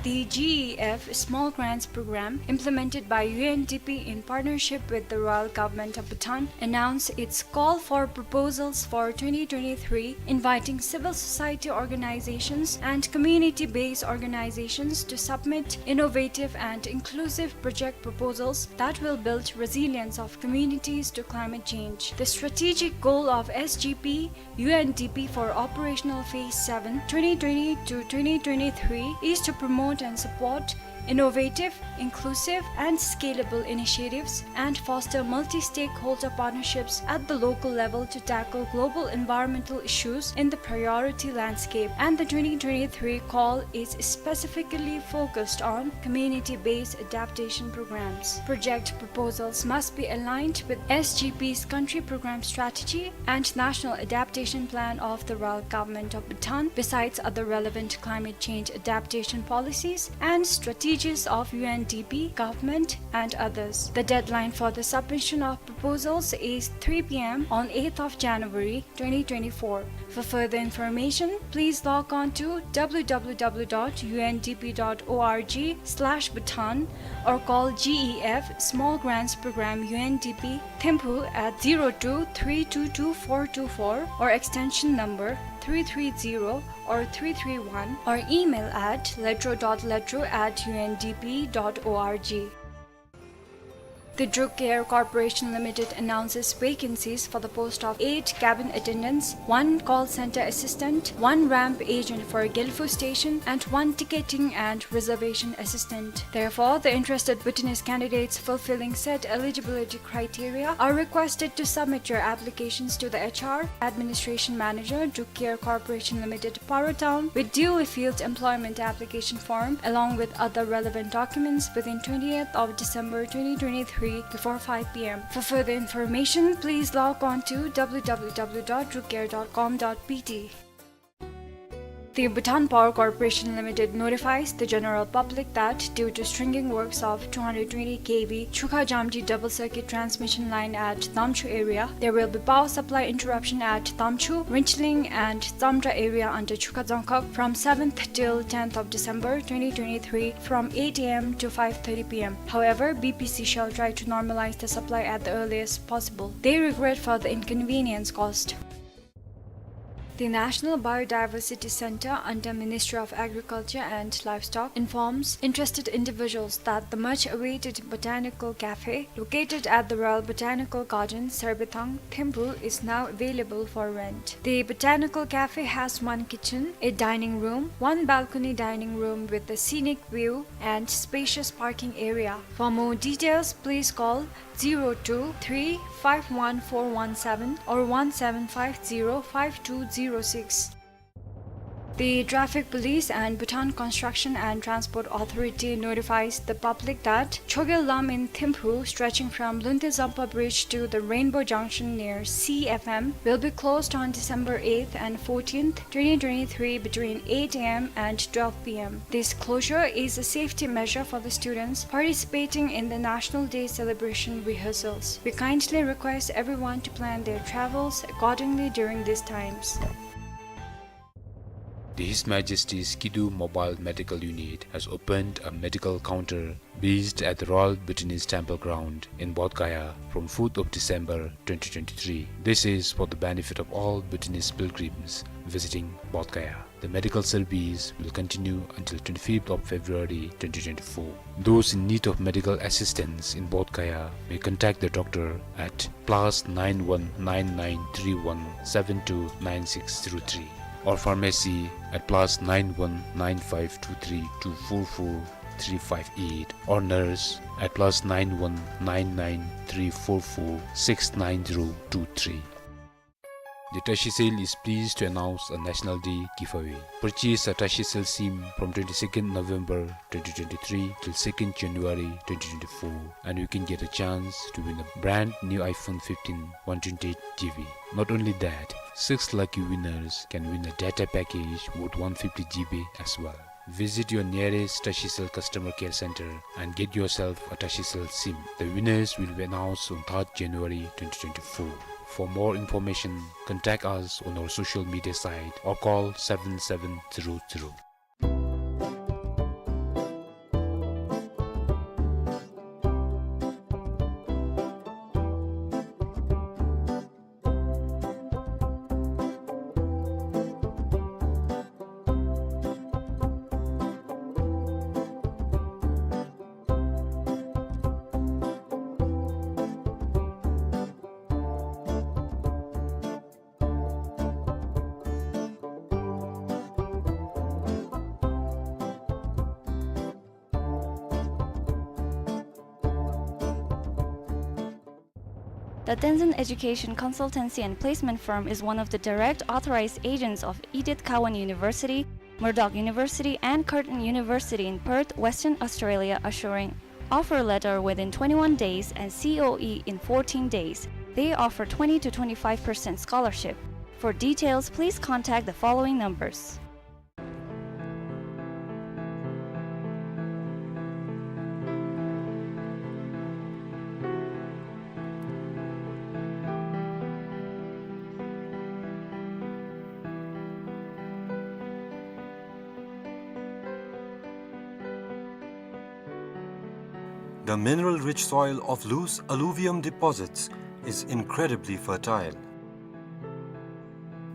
The G E F Small Grants Program, implemented by U N D P in partnership with the Royal Government of Bhutan, announced its call for proposals for twenty twenty-three, inviting civil society organizations and community-based organizations to submit innovative and inclusive project proposals that will build resilience of communities to climate change. The strategic goal of S G P U N D P for operational phase seven, twenty twenty to twenty twenty-three, is to promote and support innovative, inclusive, and scalable initiatives and foster multi-stakeholder partnerships at the local level to tackle global environmental issues in the priority landscape. And the twenty twenty-three call is specifically focused on community-based adaptation programs. Project proposals must be aligned with S G P's country program strategy and National Adaptation Plan of the Royal Government of Bhutan, besides other relevant climate change adaptation policies and strategic branches of U N D P, government, and others. The deadline for the submission of proposals is three P M on eighth of January twenty twenty-four. For further information, please log on to W W W dot U N D P dot org slash Bhutan or call G E F Small Grants Program U N D P Thimphu at zero two three two two four two four or extension number three three zero or three three one, or email at letro dot letro at U N D P dot org. The Druk Air Corporation Limited announces vacancies for the post of eight cabin attendants, one call center assistant, one ramp agent for Gelphu Station, and one ticketing and reservation assistant. Therefore, the interested Bhutanese candidates fulfilling said eligibility criteria are requested to submit your applications to the H R Administration Manager, Druk Air Corporation Limited, Paro Town, with duly filled employment application form along with other relevant documents within twentieth of December twenty twenty-three before five P M. For further information, please log on to W W W dot druk air dot com dot B T. The Bhutan Power Corporation Limited notifies the general public that due to stringing works of two hundred twenty K V Chukha Jamdi double circuit transmission line at Damchu area, there will be power supply interruption at Damchu, Rinchiling and Tsamtra area under Chukha Dzongkhag from seventh till tenth of December twenty twenty-three from eight A M to five thirty P M. However, B P C shall try to normalize the supply at the earliest possible. They regret for the inconvenience caused. The National Biodiversity Centre under Ministry of Agriculture and Livestock informs interested individuals that the much awaited Botanical Cafe, located at the Royal Botanical Garden, Sarbithang, Thimphu, is now available for rent. The Botanical Cafe has one kitchen, a dining room, one balcony dining room with a scenic view, and spacious parking area. For more details, please call zero two three five one four one seven or one seven five zero five two zero six. The Traffic Police and Bhutan Construction and Transport Authority notifies the public that Chogyal Lam in Thimphu, stretching from Lunthe Zampa Bridge to the Rainbow Junction near C F M, will be closed on December eighth and fourteenth, twenty twenty-three, between eight A M and twelve P M. This closure is a safety measure for the students participating in the National Day celebration rehearsals. We kindly request everyone to plan their travels accordingly during these times. The His Majesty's Kidu Mobile Medical Unit has opened a medical counter based at the Royal Bhutanese Temple Ground in Bodh Gaya from fourth of December twenty twenty-three. This is for the benefit of all Bhutanese pilgrims visiting Bodh Gaya. The medical service will continue until twenty-fifth of February twenty twenty-four. Those in need of medical assistance in Bodh Gaya may contact the doctor at plus nine one nine nine three one seven two nine six zero three or pharmacy at plus nine one nine five two three two four four three five eight or nurse at plus nine one nine nine three four four six nine zero two three. The Tashi Cell is pleased to announce a National Day giveaway. Purchase a Tashi Cell SIM from twenty-second November twenty twenty-three till second January twenty twenty-four, and you can get a chance to win a brand new iPhone fifteen one twenty-eight G B. Not only that, six lucky winners can win a data package worth one fifty G B as well. Visit your nearest Tashi Cell customer care center and get yourself a Tashi Cell SIM. The winners will be announced on third January twenty twenty-four. For more information, contact us on our social media site or call seven seven zero zero. The Tenzin Education Consultancy and Placement Firm is one of the direct authorized agents of Edith Cowan University, Murdoch University, and Curtin University in Perth, Western Australia, assuring offer letter within twenty-one days and C O E in fourteen days. They offer twenty to twenty-five percent scholarship. For details, please contact the following numbers. The mineral-rich soil of loose alluvium deposits is incredibly fertile.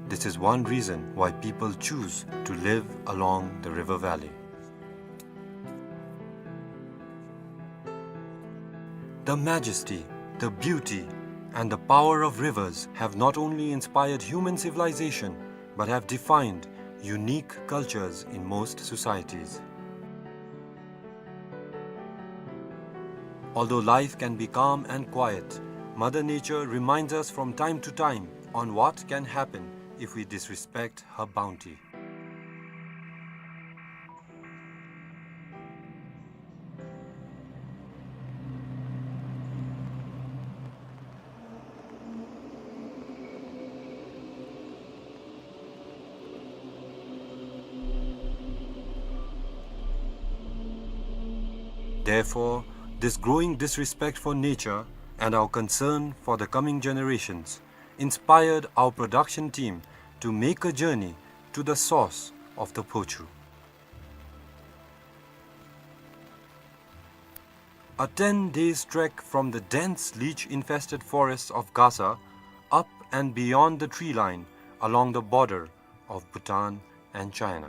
This is one reason why people choose to live along the river valley. The majesty, the beauty, and the power of rivers have not only inspired human civilization, but have defined unique cultures in most societies. Although life can be calm and quiet, Mother Nature reminds us from time to time on what can happen if we disrespect her bounty. Therefore, this growing disrespect for nature and our concern for the coming generations inspired our production team to make a journey to the source of the Phochu. A ten days trek from the dense leech-infested forests of Gasa, up and beyond the tree line, along the border of Bhutan and China.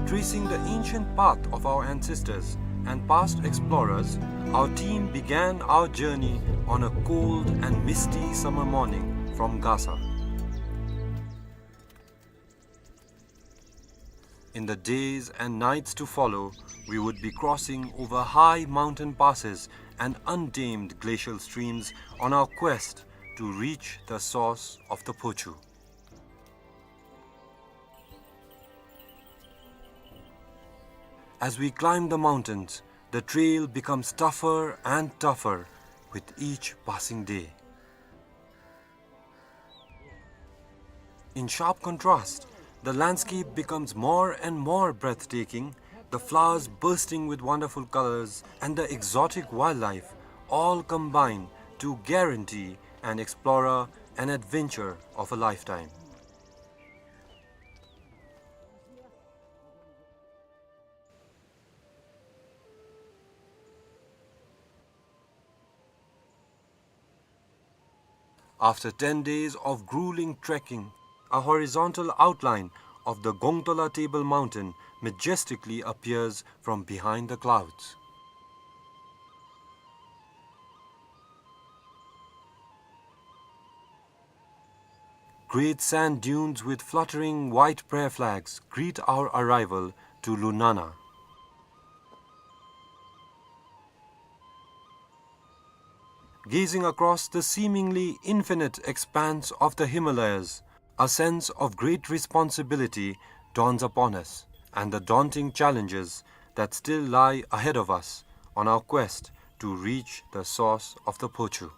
Tracing the ancient path of our ancestors and past explorers, our team began our journey on a cold and misty summer morning from Gasa. In the days and nights to follow, we would be crossing over high mountain passes and untamed glacial streams on our quest to reach the source of the Phochu. As we climb the mountains, the trail becomes tougher and tougher with each passing day. In sharp contrast, the landscape becomes more and more breathtaking, the flowers bursting with wonderful colors and the exotic wildlife all combine to guarantee an explorer an adventure of a lifetime. After ten days of grueling trekking, a horizontal outline of the Gongtola Table Mountain majestically appears from behind the clouds. Great sand dunes with fluttering white prayer flags greet our arrival to Lunana. Gazing across the seemingly infinite expanse of the Himalayas, a sense of great responsibility dawns upon us, and the daunting challenges that still lie ahead of us on our quest to reach the source of the Phochu.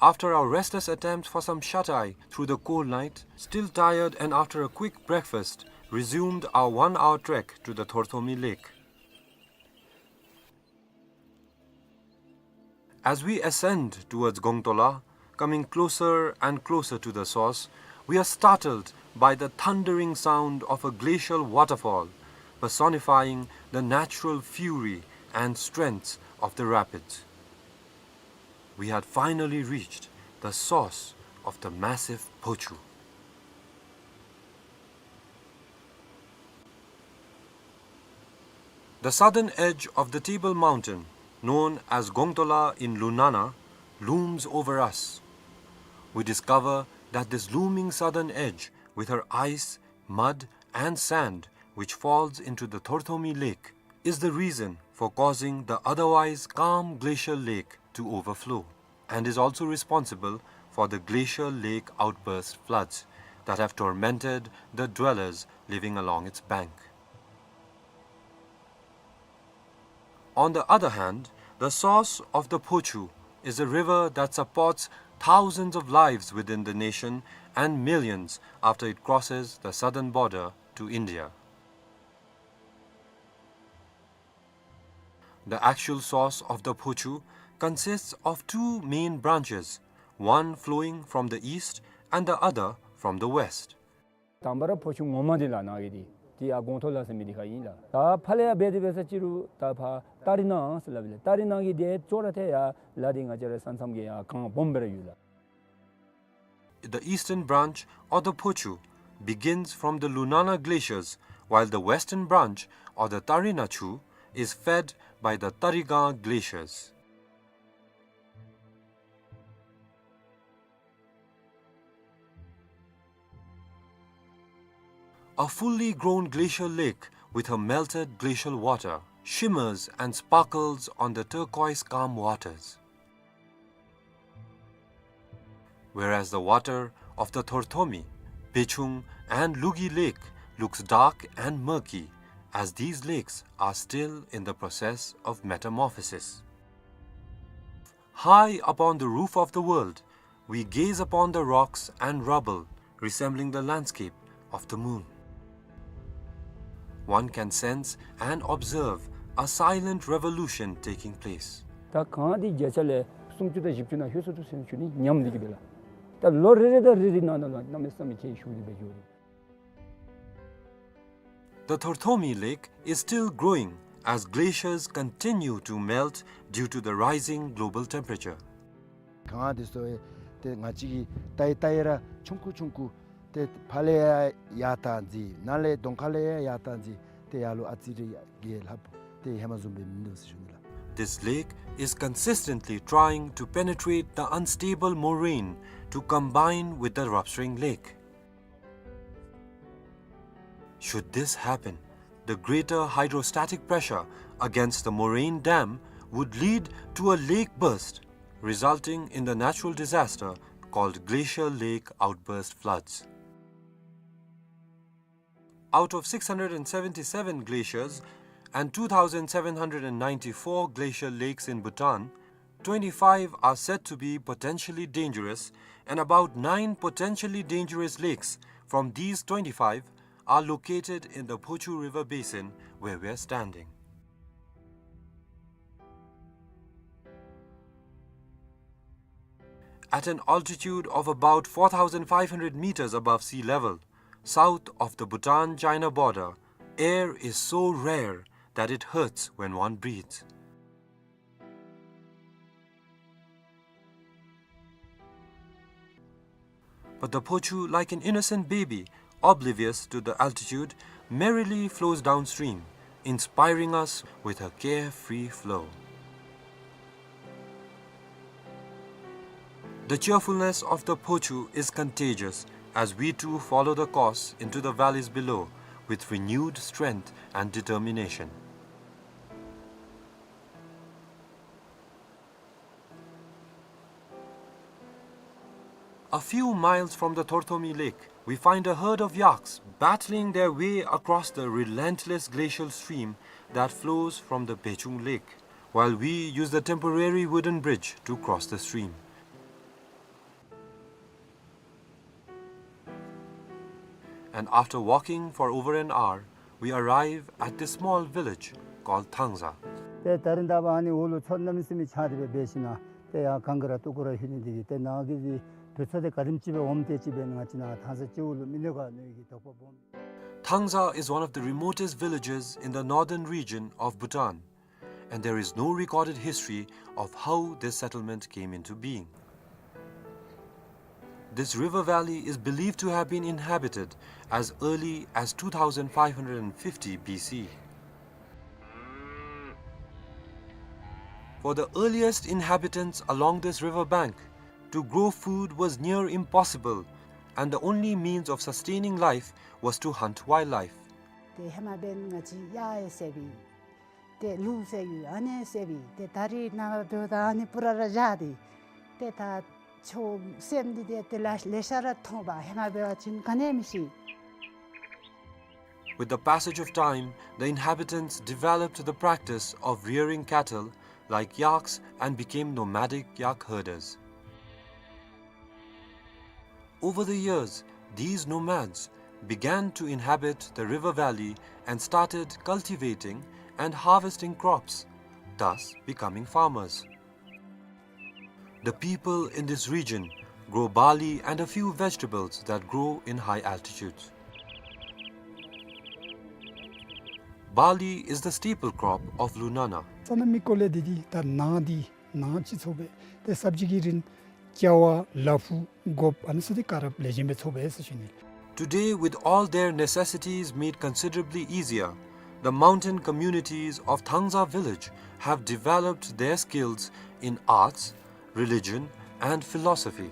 After our restless attempt for some shut-eye through the cold night, still tired and after a quick breakfast, resumed our one-hour trek to the Thorthomi Lake. As we ascend towards Gongtola, coming closer and closer to the source, we are startled by the thundering sound of a glacial waterfall, personifying the natural fury and strength of the rapids. We had finally reached the source of the massive Phochu. The southern edge of the Table Mountain, known as Gongtola in Lunana, looms over us. We discover that this looming southern edge, with her ice, mud, and sand, which falls into the Thorthomi Lake, is the reason for causing the otherwise calm glacial lake to overflow, and is also responsible for the glacial lake outburst floods, that have tormented the dwellers living along its bank. On the other hand, the source of the Phochu is a river that supports thousands of lives within the nation and millions after it crosses the southern border to India. The actual source of the Phochu consists of two main branches, one flowing from the east and the other from the west. དང་པ་ར་ཕོ་ཆུ་ངོ་མ་འདི་ལགས་ནཱ་གི་འདི་འདི་ཡར་སྒོང་ཐོག་ལ་ཟེར་མི་འདི་ཁར་ཨིན་ལགས། ད་ཕར་ལས་ཡར་འབད་དེ་འབད་ས་ཅིག་རུང་ད་ཕར་ཏ་རི་ན་ཟེར་སླབ་ཨིན་ལགས། ཏ་རི་ན་གི་འདི་ཅོག་ར་འཐདཔ་ཡར་ལ་འདི་ང་བཅས་ར་ས་མཚམས་ཀྱི་ཡར་གངས་སྦོམ་སྦེ་ར་ཡོད་ལགས། The eastern branch, or the Phochu, begins from the Lunana glaciers, while the western branch, or the Tarina Chu, is fed by the Tarigang glaciers. A fully grown glacial lake with her melted glacial water shimmers and sparkles on the turquoise calm waters. Whereas the water of the Thorthomi, Bechung, and Lugi Lake looks dark and murky, as these lakes are still in the process of metamorphosis. High upon the roof of the world, we gaze upon the rocks and rubble resembling the landscape of the moon. One can sense and observe a silent revolution taking place. ད་གངས་འདི་བརྒྱ་ཆ་ལས་སུམ་ཅུ་དང་བཞི་བཅུ་ནང་ལྷོད་སོ་ནུག་ཟེར་ཞུ་ནི་ཉམས་འདི་གིས་སྦེ་ལགས། ད་ལོ་རེ་རེ་དང་རེ་རེ་ནང་ན་ལུ་གནམ་མེད་ས་མེད་ཅིག་ཤུགས་ཀྱིས་སྦེ་འགྱོ་ནི། The Thorthomi Lake is still growing as glaciers continue to melt due to the rising global temperature. གངས་འདི་ཚུ་ཏེ་ང་བཅས་ཀྱིས་བལྟ་ཡི་བལྟ་ཡི་ར་ཆུང་ཀུ་ཆུང་ཀུ་ཏེ་ཕར་ལས་ཡར་ཡར་བལྟ་ཅི་ནཱ་ལས་གདོང་ཁ་ལས་ཡར་ཡར་བལྟ་ཅི་ཏེ་ཡར་ལུ་ཨ་ཙི་རེ་ཡར་རྒྱས་ལྷགཔ་ཏེ་ཧེ་མ་བཟུམ་སྦེ་མིན་འདུག་ཟེར་ཞུ་ནི་ལགས། This lake is consistently trying to penetrate the unstable moraine to combine with the Ropshring Lake. Should this happen, the greater hydrostatic pressure against the moraine dam would lead to a lake burst, resulting in the natural disaster called glacial lake outburst floods. Out of six hundred and seventy-seven glaciers and two thousand seven hundred and ninety-four glacial lakes in Bhutan, twenty-five are said to be potentially dangerous, and about nine potentially dangerous lakes from these twenty-five are located in the Phochu River basin where we are standing. At an altitude of about four thousand five hundred meters above sea level, south of the Bhutan-China border, air is so rare that it hurts when one breathes. But the Phochu, like an innocent baby, oblivious to the altitude, merrily flows downstream, inspiring us with her carefree flow. The cheerfulness of the Phochu is contagious as we too follow the course into the valleys below with renewed strength and determination. A few miles from the Thorthomi Lake, we find a herd of yaks battling their way across the relentless glacial stream that flows from the Bechung Lake, while we use the temporary wooden bridge to cross the stream. And after walking for over an hour, we arrive at this small village called Thangza. ཏེ་ད་རིས་ད་འབདན་ཨ་ནི་འོག་ལུ་མཚོ་གནམ་མེད་ས་མེད་ཆགས་ཏེ་སྦེ་འབད་ཞིནམ་ལས་ཏེ་ཡར་གངས་ཀྱི་ར་སྟུག་པོ་ར་ལྷོད་ནི་འདི་གིས་ཏེ་ནཱ་གི་འདི་དུས་ཚོད་འདི་ག་དེམ་ཅིག་སྦེ་འོངམ་དེ་ཅིག་སྦེ་ང་བཅས་ནཱ་ཐང་ས་སྤྱི་འོག་ལུ་མི་ནུས་ག་མནོ་ནི་གི་དོགས་པ་སྦོམ། Thangza is one of the remotest villages in the northern region of Bhutan, and there is no recorded history of how this settlement came into being. This river valley is believed to have been inhabited as early as two thousand five hundred fifty B C. For the earliest inhabitants along this river bank, to grow food was near impossible, and the only means of sustaining life was to hunt wildlife. ཏེ་ཧེ་མ་འབདན་ང་བཅས་གཡག་ཡང་བསད་པས། ཏེ་ལུག་བསད་ཡོད། ཨ་ནི་བསད་པས། ཏེ་ད་རིས་ནཱ་ལུ་སྡོདཔ་ད་ཨ་ནི་པུ་ར་ར་བཞག་སྟེ་ཏེ་ད་ ཆོས་སེམས་འདི་དེ་དེ་ལས་ལེ་ཤ་ར་ཐོབ་པ། ཧེ་མ་འབད་བ་ཅིན་ག་ནི་མི་ཤེས། With the passage of time, the inhabitants developed the practice of rearing cattle like yaks and became nomadic yak herders. Over the years, these nomads began to inhabit the river valley and started cultivating and harvesting crops, thus becoming farmers. The people in this region grow barley and a few vegetables that grow in high altitudes. Barley is the staple crop of Lunana. ས་གནས་མི་སྐོར་ལས་འདི་འདི་ད་ནཱ་འདི་ནཱ་ཅིག་ཚོ་སྦེ་ཏེ་སབ་ཇི་གི་རིན་ཅ་བ་ལ་ཕུག་གོཔ་ཨ་ནི་ཚུ་འདི་ག་ར་ལེགས་ཤོམ་སྦེ་ཚོ་སྦེ་ཟེར་ཞུ་ནི། Today, with all their necessities made considerably easier, the mountain communities of Thangza village have developed their skills in arts, religion, and philosophy.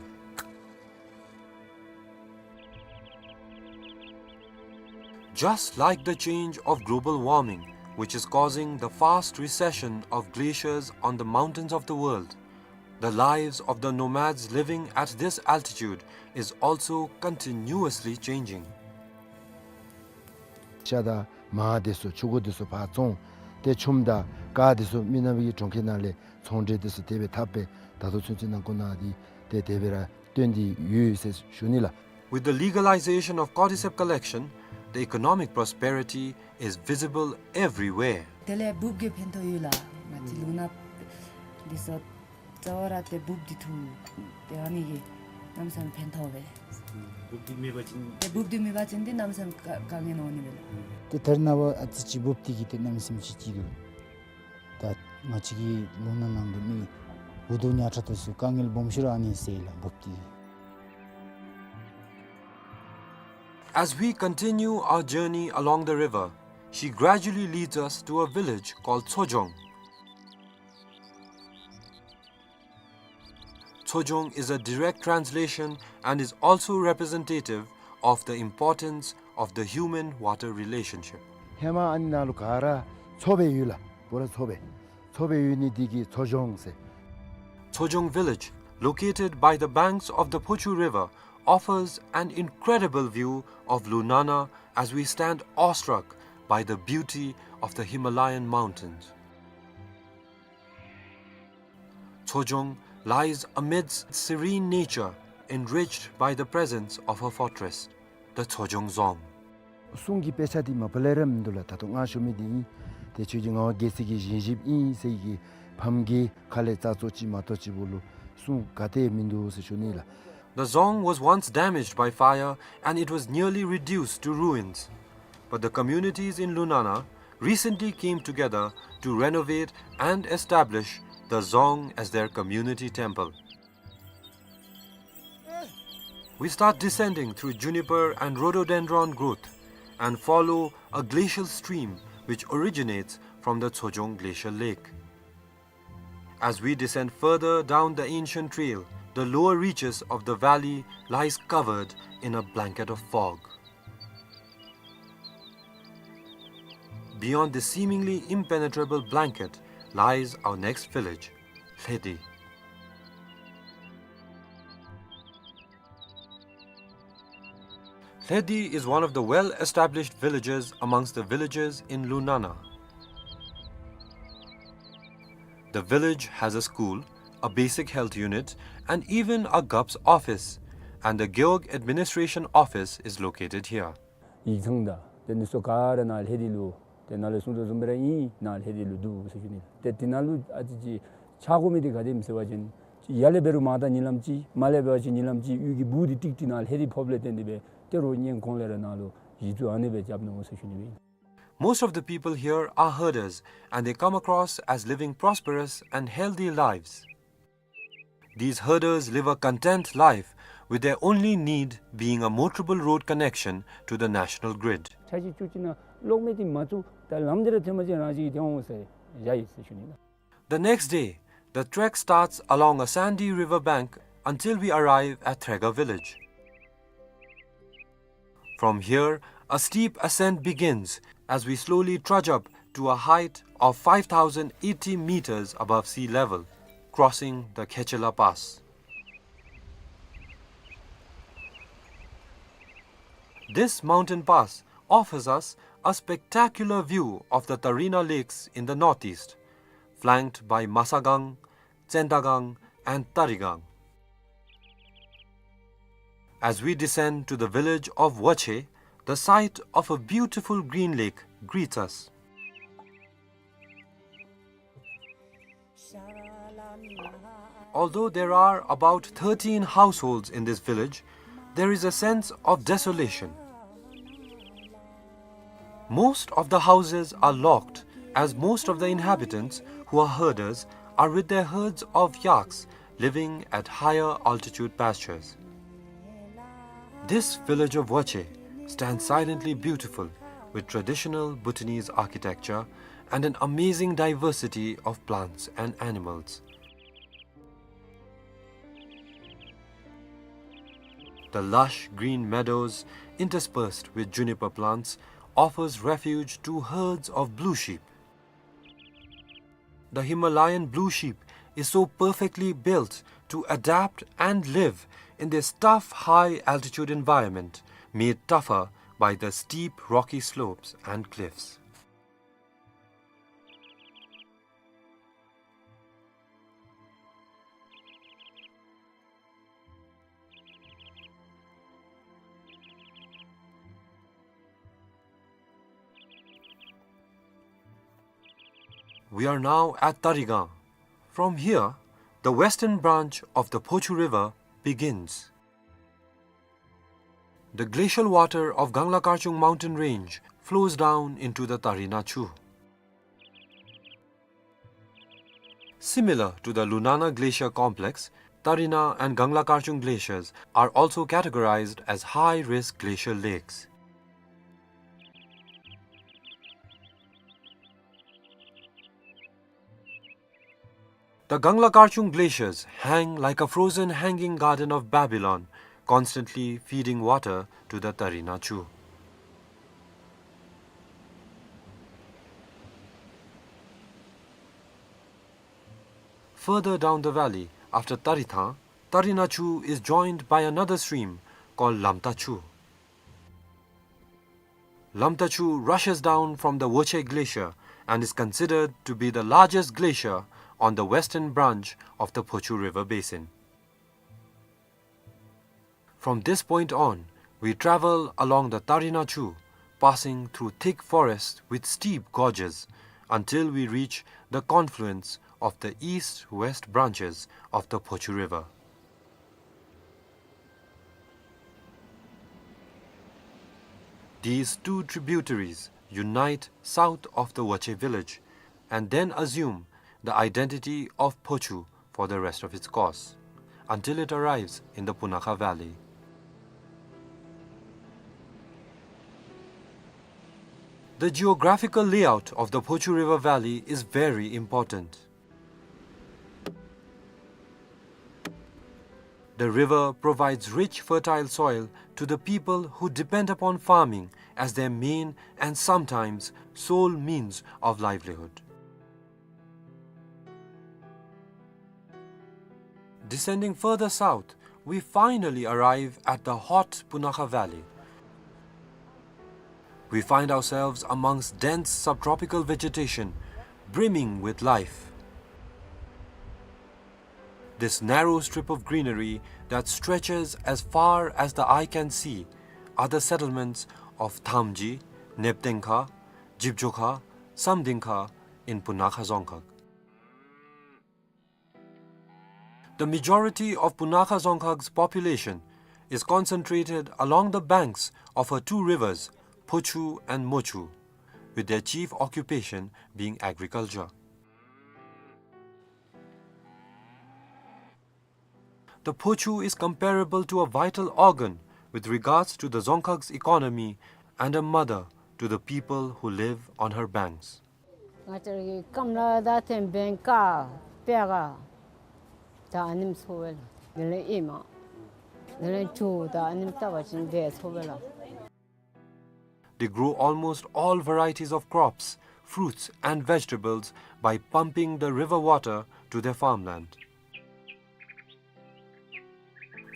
Just like the change of global warming, which is causing the fast recession of glaciers on the mountains of the world, the lives of the nomads living at this altitude is also continuously changing. ཤ་དང་མར་དེ་ཚུ་ཕྱུར་གུ་དེ་ཚུ་ཕར་བཙོང་། ཏེ་ཆུམ་དང་ཀར་དེ་ཚུ་མི་ནག་པའི་གྲོང་ཁྱེར་ནང་ལས་ཚོང་འབྲེལ་དེ་ཚུ་དེ་སྦེ་འཐབ་སྦེ་ད་ལྟོ་ཚུན་ཚོད་ནང་འཁོད་ནང་འདི་ཏེ་དེ་སྦེ་ར་སྟོན་ཏེ་ཡོད་ཟེར་ཞུ་ནི་ལགས། With the legalization of cordyceps collection, the economic prosperity is visible everywhere. དེ་ལས་འབུཔ་གི་ཕན་ཐོགས་ཡོད་ལགས། ང་བཅས་ལུང་ནག་འདི་ཚུ་རྩ་བ་ར་ཏེ་འབུཔ་འདི་འཐུ་སྟེ་ཨ་ནི་གིས་གནམ་མེད་ས་མེད་ཕན་ཐོགས་པས། འབུཔ་འདི་མེད་པ་ཅིན་ཏེ་འབུཔ་འདི་མེད་པ་ཅིན་ཏེ་གནམ་མེད་ས་མེད་དཀའ་དཀའ་ངལ་འོང་ནི་མས་ལགས། ཏེ་ཐེར་ནང་པ་ཨ་ཙི་ཅིག་འབུཔ་འདི་གིས་ཏེ་གནམ་མེད་ས་མེད་ཅིག་སྐྱིད་དོ། ད་ང་བཅས་ཀྱི་ལུང་ནག་ནང་གི་མི་འུ་སྡུག་ཉམ་ཆག་དེ་ཚུ་དཀའ་ངལ་སྦོམ་ཤོས་ར་ཨ་ནི་སེལ་ལགས་འབུཔ་འདི། As we continue our journey along the river, she gradually leads us to a village called Tsojong. Tsojong is a direct translation and is also representative of the importance of the human-water relationship. ཧེ་མ་ཨ་ནི་ནང་ལུ་ག་ར་མཚོ་སྦེ་ཡོད་ལགས། པུ་ར་མཚོ་སྦེ། མཚོ་སྦེ་ཡོད་ནི་འདི་གིས་མཚོ་ལྗོངས་ཟེར། Tsojong village, located by the banks of the Phochu River, offers an incredible view of Lunana as we stand awestruck by the beauty of the Himalayan mountains. Tsojong lies amidst serene nature, enriched by the presence of her fortress, the Tsojong Dzong. སྲུང་གི་དཔེ་ཆ་འདི་མ་པ་ལས་ར་མིན་འདུག་ལགས། ད་ལྟོ་ང་ཞུ་མི་འདི་ཨིན། ཏེ་ཁྱོད་ཀྱི་ངག་དབང་རྒྱལ་སྲས་ཀྱི་བཞེངས་གཞིཔ་ཨིན་ཟེར་གྱི་ཕམ་གྱི་ཁ་ལས་རྩ་ཚོ་ཅིག་མ་གཏོགས་ཅིག་པོ་ལུ་སྲུང་ག་ཏེ་མིན་འདུག་ཟེར་ཞུ་ནི་ལགས། The dzong was once damaged by fire and it was nearly reduced to ruins. But the communities in Lunana recently came together to renovate and establish the dzong as their community temple. We start descending through juniper and rhododendron growth and follow a glacial stream which originates from the Tsojong Glacial Lake. As we descend further down the ancient trail, the lower reaches of the valley lies covered in a blanket of fog. Beyond this seemingly impenetrable blanket lies our next village, Lhedi. Lhedi is one of the well-established villages amongst the villages in Lunana. The village has a school, a basic health unit, and even a G O P S office, and the Gewog Administration Office is located here. ཡིག་ཚང་དང་དེ་ནི་སོ་ག་ར་ནཱ་ལྷེ་དི་ལུ་དེ་ནཱ་ལས་གསུང་དོ་བཟུམ་སྦེ་ར་ཨིན། ནཱ་ལྷེ་དི་ལུ་འདུག་ཟེར་ཞུ་ནི། ཏེ་དེ་ནང་ལུ་ཨ་ཙི་ཅིག་ཆགས་དགོ་མི་འདི་ག་དེམ་ཟེར་བ་ཅིན་ཡར་ལས་འབད་རུང་མར་ད་ཉིན་ལམ་ཅིག་མར་ལས་འབད་བ་ཅིན་ཉིན་ལམ་ཅིག་གཡུས་ཀྱི་སྦུག་འདི་ཏིག་ཏིག་ནཱ་ལྷེ་དི་ཕོགཔ་ལས་བརྟེན་ཏེ་སྦེ་ཏེ་རོགས་སྔོན་གོང་ལས་ར་ནཱ་ལུ་གཞི་བཙུགས་ཨ་ནི་སྦེ་རྐྱབ་ནུག་ཟེར་ཞུ་ནི་སྦེ་ཨིན། Most of the people here are herders and they come across as living prosperous and healthy lives. These herders live a content life with their only need being a motorable road connection to the national grid. ཆ་ཅིག་ཅུ་ཅིག་ནང་གློག་མེ་འདི་མ་བཙུགས་ད་ལམ་འདི་ར་ཐོན་མ་ཅིག་རང་ཅིག་གིས་ཐོན་འོང་ཟེར་བཞག་ཡི་ཟེར་ཞུ་ནི་ལགས། The next day, the trek starts along a sandy river bank until we arrive at Threga village. From here, a steep ascent begins as we slowly trudge up to a height of five thousand eighty meters above sea level, crossing the Khechela Pass. This mountain pass offers us a spectacular view of the Tarina Lakes in the northeast, flanked by Masagang, Tsendagang, and Tarigang. As we descend to the village of Wache, the sight of a beautiful green lake greets us. Although there are about thirteen households in this village, there is a sense of desolation. Most of the houses are locked, as most of the inhabitants, who are herders, are with their herds of yaks living at higher altitude pastures. This village of Wache stands silently beautiful, with traditional Bhutanese architecture and an amazing diversity of plants and animals. The lush green meadows, interspersed with juniper plants, offers refuge to herds of blue sheep. The Himalayan blue sheep is so perfectly built to adapt and live in this tough high-altitude environment, made tougher by the steep rocky slopes and cliffs. We are now at Tarigang. From here, the western branch of the Phochu River begins. The glacial water of Gangla Karchung mountain range flows down into the Tarina Chu. Similar to the Lunana Glacier complex, Tarina and Gangla Karchung glaciers are also categorized as high-risk glacial lakes. The Gangla Karchung glaciers hang like a frozen hanging garden of Babylon, constantly feeding water to the Tarina Chu. Further down the valley, after Tarithang, Tarina Chu is joined by another stream called Lamta Chu. Lamta Chu rushes down from the Woche Glacier and is considered to be the largest glacier on the western branch of the Phochu River basin. From this point on, we travel along the Tarina Chu, passing through thick forests with steep gorges, until we reach the confluence of the east-west branches of the Phochu River. These two tributaries unite south of the Woche village and then assume the identity of Phochu for the rest of its course, until it arrives in the Punakha Valley. The geographical layout of the Phochu River Valley is very important. The river provides rich, fertile soil to the people who depend upon farming as their main and sometimes sole means of livelihood. Descending further south, we finally arrive at the hot Punakha Valley. We find ourselves amongst dense subtropical vegetation, brimming with life. This narrow strip of greenery that stretches as far as the eye can see are the settlements of Thamji, Neptengkha, Jibjokha, Samdingkha in Punakha Dzongkhag. The majority of Punakha Dzongkhag's population is concentrated along the banks of her two rivers, Phochu and Mochu, with their chief occupation being agriculture. The Phochu is comparable to a vital organ with regards to the Dzongkhag's economy and a mother to the people who live on her banks. ང་བཅས་ར་གི་སྐམ་ལ་ད་ཐེམ་བེན་ཀ་པེ་ག་ད་ཨ་ནེམ་ཚོར་བས་ལགས། དེ་ལས་ཨིན་མས། དེ་ལས་ཆུ་ད་ཨ་ནེམ་བཏབ་པ་ཅིན་བེ་ཚོར་བས་ལགས། They grow almost all varieties of crops, fruits and vegetables by pumping the river water to their farmland.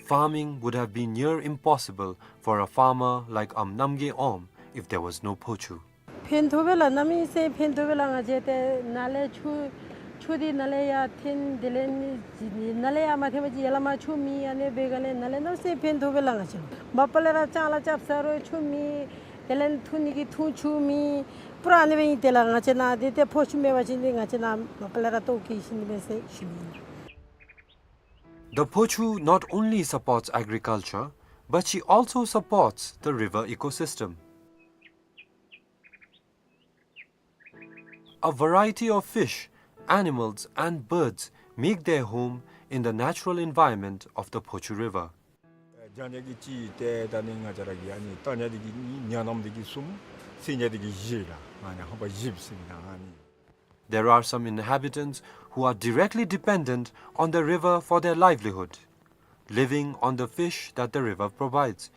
Farming would have been near impossible for a farmer like Am Namgay Om if there was no Phochu. ཕན་ཐོགས་པས་ལགས། གནམ་མེད་ས་མེད་ཕན་ཐོགས་པས་ལགས། ང་བཅས་ཏེ་ནཱ་ལས་ཆུ་ཆུ་འདི་ནཱ་ལས་ཡར་འཐེན། དེ་ལས་ནི་ནཱ་ལས་ཡར་མ་འཐེན་པ་ཅིན་ཡར་ལས་མར་ཆུ་མེད། ཨ་ནི་འབད་ག་ལས་ནཱ་ལས་གནམ་མེད་ས་མེད་ཕན་ཐོགས་པས་ལགས། ང་བཅས་མ་པ་ལས་ར་ལྕང་ལཱ་རྐྱབ་ས་རུང་ཆུ་མེད། དེ་ལས་འཐུང་ནི་གི་འཐུང་ཆུ་མེད། པུ་ར་ཨ་ནི་སྦེ་ཨིན། དེ་ལས་ང་བཅས་ནཱ་འདི་ཏེ་ཕོ་ཆུ་མེད་པ་ཅིན་འདི་ང་བཅས་ནཱ་མ་པ་ལས་ར་ལྟོཝ་བཀྱེས་ཞིནམ་ཨིན་མས་ཟེར་ཞུ་ནི་ཨིན། The Phochu not only supports agriculture, but she also supports the river ecosystem. A variety of fish, animals, and birds make their home in the natural environment of the Phochu River. རྒྱང་ཉག་གི་གཅིག་ཏེ་ད་ནི་ང་བཅས་ར་གི་ཨ་ནི་རྟ་ཉག་འདི་གིས་གཉིས། ཉ་ནམ་འདི་གིས་གསུམ། སེང་ཉག་འདི་གིས་བཞི་ལགས། ཨ་ནི་ཧམ་པ་བཞི་ཟེར་ཨིན་ན་ཨ་ནི། There are some inhabitants who are directly dependent on the river for their livelihood, living on the fish that the river provides.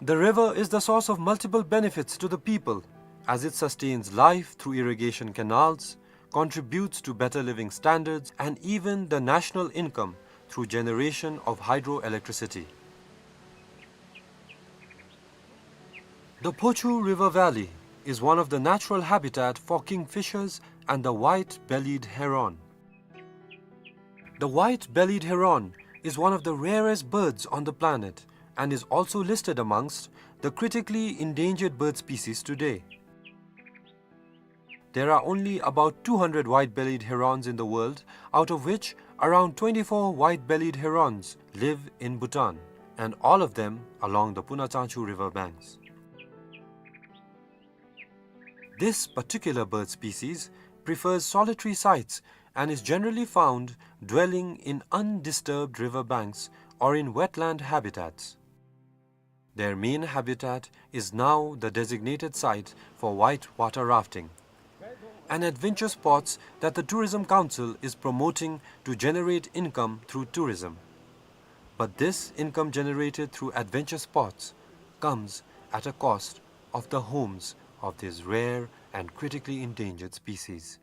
The river is the source of multiple benefits to the people, as it sustains life through irrigation canals, contributes to better living standards, and even the national income through generation of hydroelectricity. The Phochu River Valley is one of the natural habitat for kingfishers and the white-bellied heron. The white-bellied heron is one of the rarest birds on the planet and is also listed amongst the critically endangered bird species today. There are only about two hundred white-bellied herons in the world, out of which around twenty-four white-bellied herons live in Bhutan, and all of them along the Puna Changchu river banks. This particular bird species prefers solitary sites and is generally found dwelling in undisturbed river banks or in wetland habitats. Their main habitat is now the designated site for white water rafting, an adventure sports that the Tourism Council is promoting to generate income through tourism. But this income generated through adventure sports comes at a cost of the homes of these rare and critically endangered species.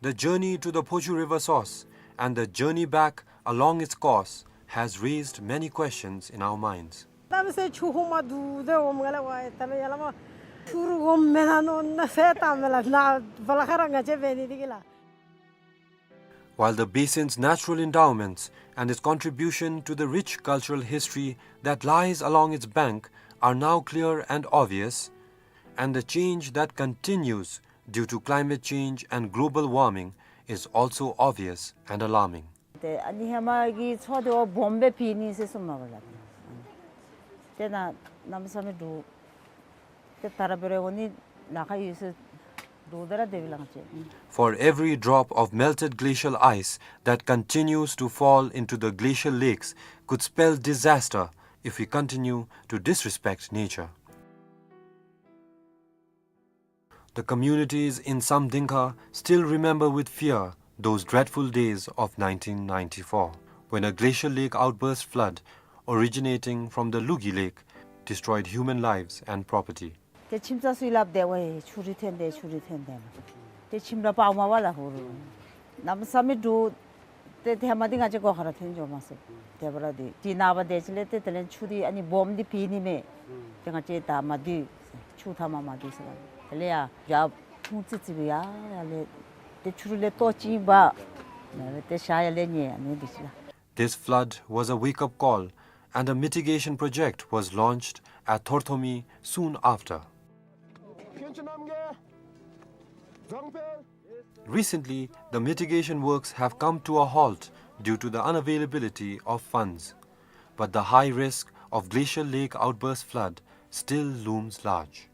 The journey to the Phochu River source and the journey back along its course has raised many questions in our minds. གནམ་མེད་ས་མེད་ཆུ་ཧོང་མ་འདུག་ཟེར་འོངམ་ལས་ཝའེ་ད་ལོ་ཡར་ལས་མར་ཆུ་རུང་འོངམ་མེན་ན་མནོ་ནཱ་ཟེར་བཏངམ་མས་ལགས། ནཱ་བ་ལ་ཁ་ར་ང་བཅས་འབད་ནི་འདི་གིས་ལགས། While the basin's natural endowments and its contribution to the rich cultural history that lies along its bank are now clear and obvious, and the change that continues due to climate change and global warming is also obvious and alarming. ཏེ་ཨ་ནི་ཧེ་མ་གི་མཚོ་འདི་བ་སྦོམ་སྦེ་ཕྱེ་ནི་ཟེར་གསུངམ་མས་ལགས། ཏེ་ནཱ་གནམ་མེད་ས་མེད་འདྲོག། ཏེ་ད་ར་འབད་རུང་འོང་ནི་ལཱ་ཁག་ཡོད་ཟེར་འདྲོག་སྟེ་ར་སྡོདཔ་ལགས་ང་བཅས། For every drop of melted glacial ice that continues to fall into the glacial lakes could spell disaster if we continue to disrespect nature. The communities in Samdingkha still remember with fear those dreadful days of nineteen ninety-four, when a glacial lake outburst flood originating from the Lugi Lake destroyed human lives and property. ཏེ་ཁྱིམ་ཚང་ཚུ་གིས་སླབ་སྟེ་ཝའེ་ཆུ་རུང་ཐོན་ཏེ་ཆུ་རུང་ཐོན་ཏེ་ལགས། ཏེ་ཁྱིམ་ར་སྤརཝ་མས་ལགས་ཧོར། གནམ་མེད་ས་མེད་འདྲོག། ཏེ་ཧེ་མ་འདི་ང་བཅས་སྒོ་ཁར་ར་ཐོན་འགྱོ་མས་ཟེར། དེ་སྦེ་ར་འདི་ཏེ་ནངས་པ་དེ་ཅིག་ལས་ཏེ་དེ་ལས་ཆུ་འདི་ཨ་ནི་སྦོམ་འདི་ཕྱེ་ནི་མས། ཏེ་ང་བཅས་ད་མ་སྡོད་ཟེར། ཆུ་མཐའ་མར་མ་སྡོད་ཟེར་ལགས། དེ་ལས་ཡར་ཡར་ཕུང་ཙི་ཙི་སྦེ་ཡར་ཡར་ལས་ཏེ་ཆུ་རུང་ལས་ལྟོ་ཅིག་འབག། ཏེ་ཤར་ཡར་ལས་ཉལ་ཨ་ནི་འདི་ཅིག་ལགས། This flood was a wake-up call, and a mitigation project was launched at Thorthomi soon after. Recently, the mitigation works have come to a halt due to the unavailability of funds, but the high risk of glacial lake outburst flood still looms large.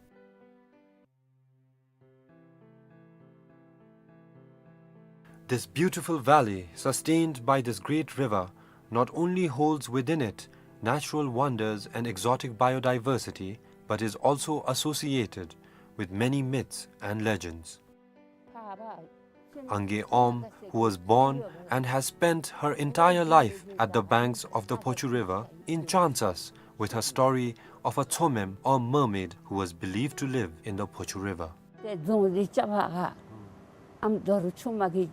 This beautiful valley, sustained by this great river, not only holds within it natural wonders and exotic biodiversity, but is also associated with many myths and legends. Angay Om, who was born and has spent her entire life at the banks of the Phochu River, enchants us with her story of a ཚོ་མེན་or mermaid who was believed to live in the Phochu River. ཏེ་རྫོང་འདི་རྐྱབ་པར་ཨམ་རྡོ་རུ་ཆུང་མ་གིས་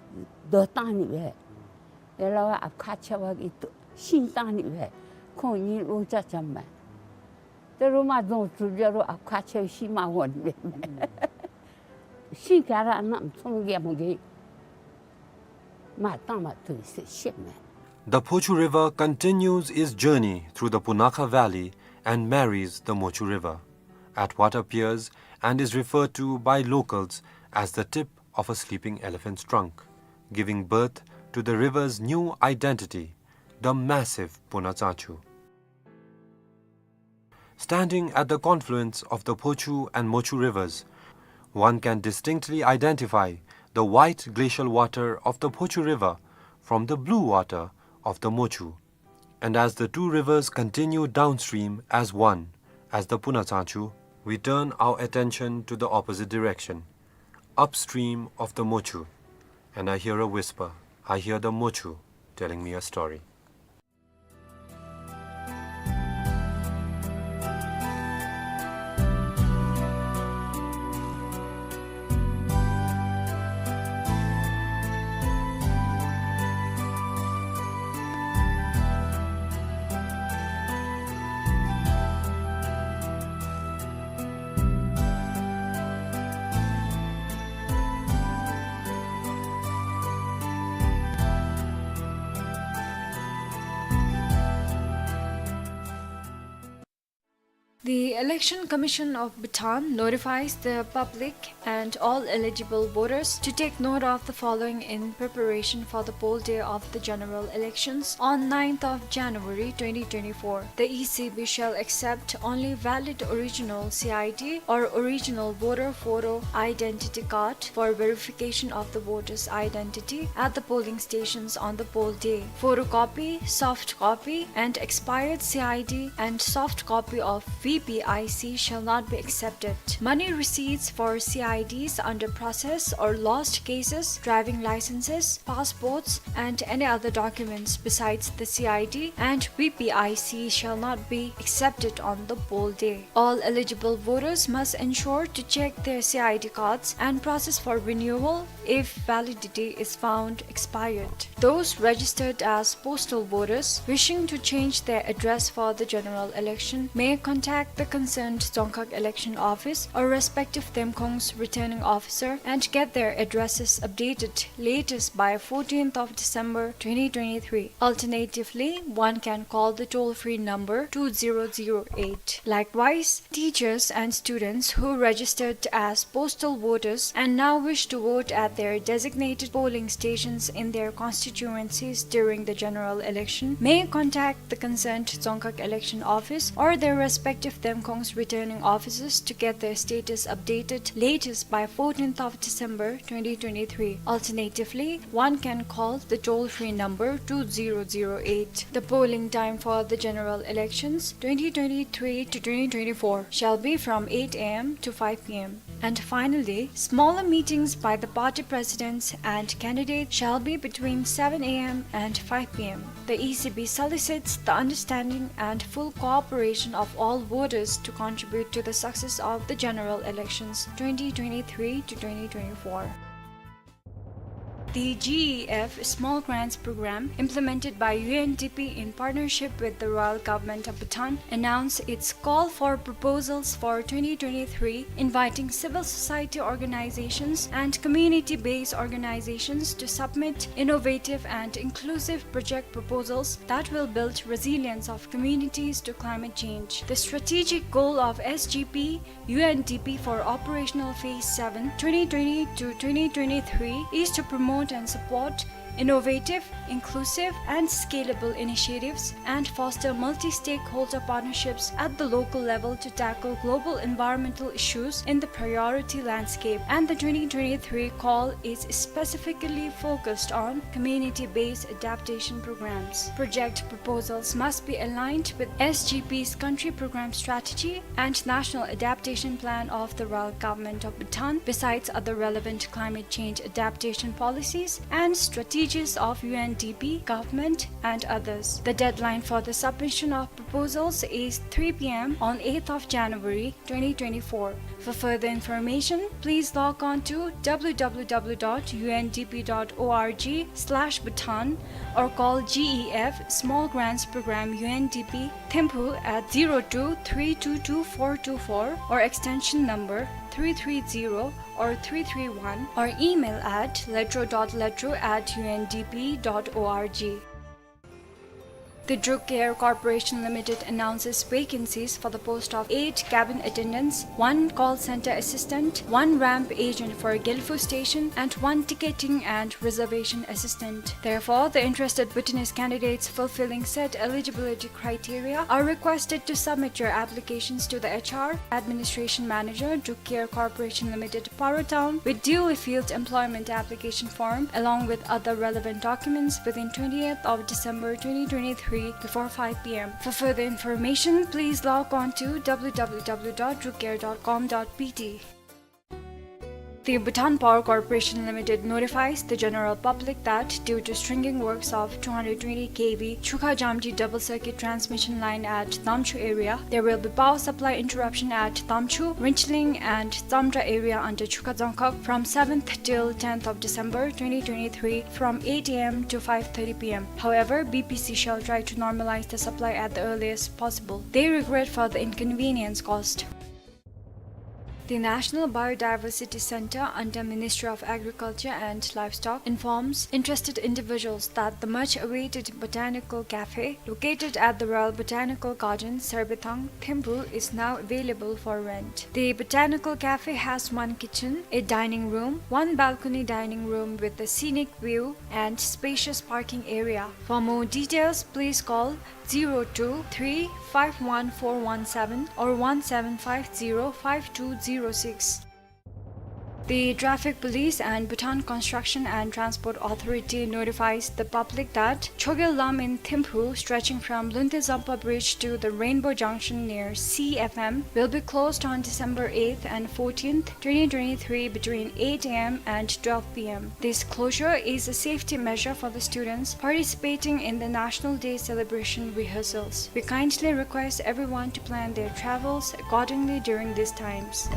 རྡོ་བཏང་ནི་སྦེ། ཡ་ལ་བ་ཨཔ་ཁ་ཆེ་བ་གིས་ཤིང་བཏང་ནི་སྦེ། ཁོང་གཉིས་ལོ་ཅ་ཅམ་མས། ཏེ་རུ་མ་རྫོང་གྲུབ་རྒྱ་རུ་ཨཔ་ཁ་ཆེ་བ་ཤིང་མ་འོང་ནི་སྦེ། ཤིང་ག་ར་ནམ་ཚོང་རྒྱལ་མོ་གིས་མ་བཏང་མ་ཐུབ་ཟེར་བཤད་མས། The Phochu River continues its journey through the Punakha Valley and marries the Mochu River at what appears and is referred to by locals as the tip of a sleeping elephant's trunk, giving birth to the river's new identity, the massive Puna Tsanchu. Standing at the confluence of the Phochu and Mochu rivers, one can distinctly identify the white glacial water of the Phochu River from the blue water of the Mochu. And as the two rivers continue downstream as one, as the Puna Tsanchu, we turn our attention to the opposite direction, upstream of the Mochu. And I hear a whisper. I hear the Mochu telling me a story. The Election Commission of Bhutan notifies the public and all eligible voters to take note of the following in preparation for the poll day of the general elections on ninth of January twenty twenty-four. The E C B shall accept only valid original C I D or original voter photo identity card for verification of the voter's identity at the polling stations on the poll day. Photocopy, soft copy, and expired C I D and soft copy of V P I C shall not be accepted. Money receipts for C I Ds under process or lost cases, driving licenses, passports, and any other documents besides the C I D and V P I C shall not be accepted on the poll day. All eligible voters must ensure to check their C I D cards and process for renewal if validity is found expired. Those registered as postal voters wishing to change their address for the general election may contact the concerned Dzongkhag Election Office or respective Demkhong's returning officer and get their addresses updated latest by fourteenth of December twenty twenty-three. Alternatively, one can call the toll-free number two zero zero eight. Likewise, teachers and students who registered as postal voters and now wish to vote at their designated polling stations in their constituencies during the general election may contact the concerned Dzongkhag Election Office or their respective Demkhong's returning officers to get their status updated latest by fourteenth of December twenty twenty-three. Alternatively, one can call the toll-free number two zero zero eight. The polling time for the general elections twenty twenty-three to twenty twenty-four shall be from eight A M to five P M. And finally, smaller meetings by the party presidents and candidates shall be between seven A M and five P M. The E C B solicits the understanding and full cooperation of all voters to contribute to the success of the general elections twenty twenty-three to twenty twenty-four. The G E F Small Grants Program, implemented by U N D P in partnership with the Royal Government of Bhutan, announced its call for proposals for twenty twenty-three, inviting civil society organizations and community-based organizations to submit innovative and inclusive project proposals that will build resilience of communities to climate change. The strategic goal of S G P U N D P for operational phase seven, twenty twenty to twenty twenty-three, is to promote and support innovative, inclusive, and scalable initiatives and foster multi-stakeholder partnerships at the local level to tackle global environmental issues in the priority landscape. And the twenty twenty-three call is specifically focused on community-based adaptation programs. Project proposals must be aligned with S G P's country program strategy and National Adaptation Plan of the Royal Government of Bhutan, besides other relevant climate change adaptation policies and strategies of U N D P, government, and others. The deadline for the submission of proposals is three P M on eighth of January twenty twenty-four. For further information, please log on to W W W dot U N D P dot org slash Bhutan or call G E F Small Grants Program U N D P Thimphu at zero two three two two four two four or extension number three three zero or three three one or email at letro dot letro at U N D P dot org. The Druk Air Corporation Limited announces vacancies for the post of eight cabin attendants, one call center assistant, one ramp agent for Gelphu station, and one ticketing and reservation assistant. Therefore, the interested Bhutanese candidates fulfilling said eligibility criteria are requested to submit your applications to the H R Administration Manager, Druk Air Corporation Limited, Paro Town, with duly filled employment application form along with other relevant documents within twentieth of December twenty twenty-three before five P M. For further information, please log on to W W W dot druk air dot com dot B T. The Bhutan Power Corporation Limited notifies the general public that due to stringing works of two hundred twenty K V Chukha Jamji double circuit transmission line at Damchu area, there will be power supply interruption at Damchu, Rinchling and Tsamdra area under Chukha Dzongkhag from seventh till tenth of December twenty twenty-three from eight A M to five thirty P M. However, B P C shall try to normalize the supply at the earliest possible. They regret for the inconvenience caused. The National Biodiversity Center under Ministry of Agriculture and Livestock informs interested individuals that the much awaited Botanical Cafe, located at the Royal Botanical Garden, Serbithang, Thimphu, is now available for rent. The Botanical Cafe has one kitchen, a dining room, one balcony dining room with a scenic view, and spacious parking area. For more details, please call zero two three five one four one seven or one seven five zero five two zero six. The Traffic Police and Bhutan Construction and Transport Authority notifies the public that Chogyal Lam in Thimphu, stretching from Lunthe Zampa Bridge to the Rainbow Junction near C F M, will be closed on December eighth and fourteenth, twenty twenty-three, between eight A M and twelve P M. This closure is a safety measure for the students participating in the National Day celebration rehearsals. We kindly request everyone to plan their travels accordingly during these times.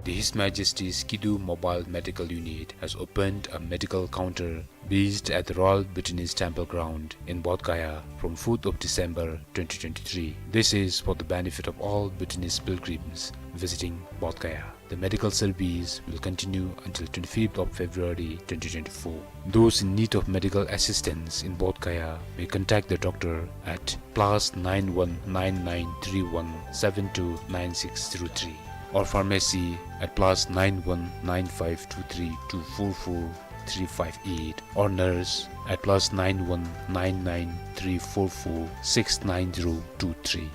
The His Majesty's Kidu Mobile Medical Unit has opened a medical counter based at the Royal Bhutanese Temple Ground in Bodh Gaya from fourth of December twenty twenty-three. This is for the benefit of all Bhutanese pilgrims visiting Bodh Gaya. The medical service will continue until twenty-fifth of February twenty twenty-four. Those in need of medical assistance in Bodh Gaya may contact the doctor at plus nine one nine nine three one seven two nine six zero three, or pharmacy at plus nine one nine five two three two four four three five eight, or nurse at plus nine one nine nine three four four six nine zero two three.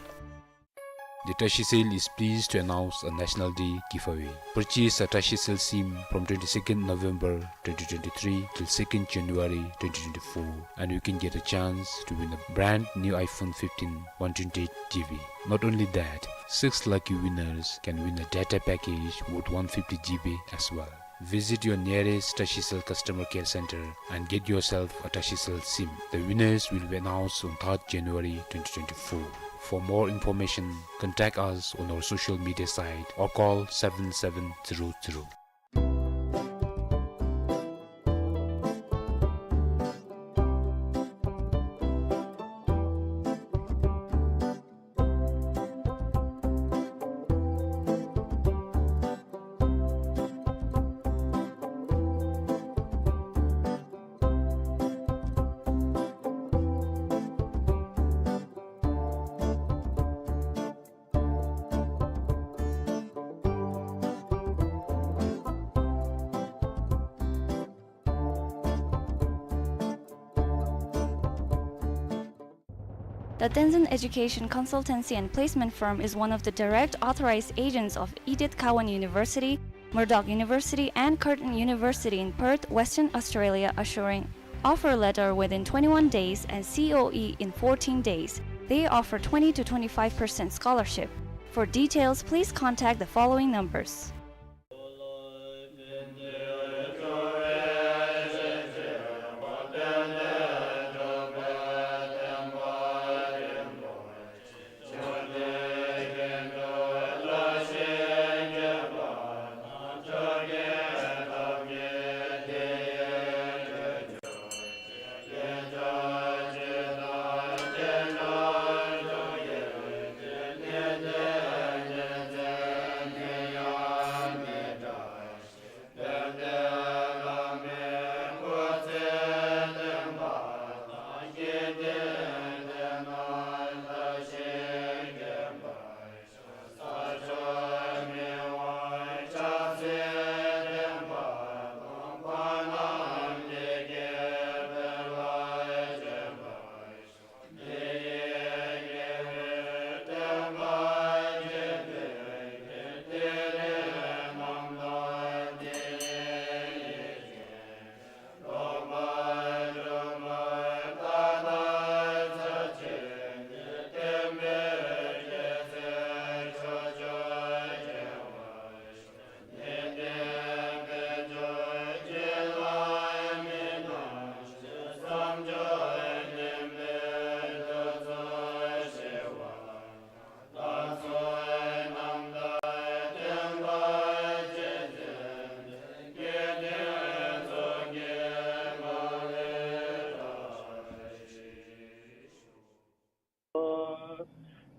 The Tashicel is pleased to announce a National Day giveaway. Purchase a Tashicel SIM from twenty-second November twenty twenty-three till second January twenty twenty-four, and you can get a chance to win a brand new iPhone fifteen one twenty-eight G B. Not only that, six lucky winners can win a data package worth one fifty G B as well. Visit your nearest Tashicel customer care center and get yourself a Tashicel SIM. The winners will be announced on third January twenty twenty-four. For more information, contact us on our social media site or call seven seven zero zero. The Tenzin Education Consultancy and Placement Firm is one of the direct authorized agents of Edith Cowan University, Murdoch University, and Curtin University in Perth, Western Australia, assuring offer letter within twenty-one days and C O E in fourteen days. They offer twenty to twenty-five percent scholarship. For details, please contact the following numbers.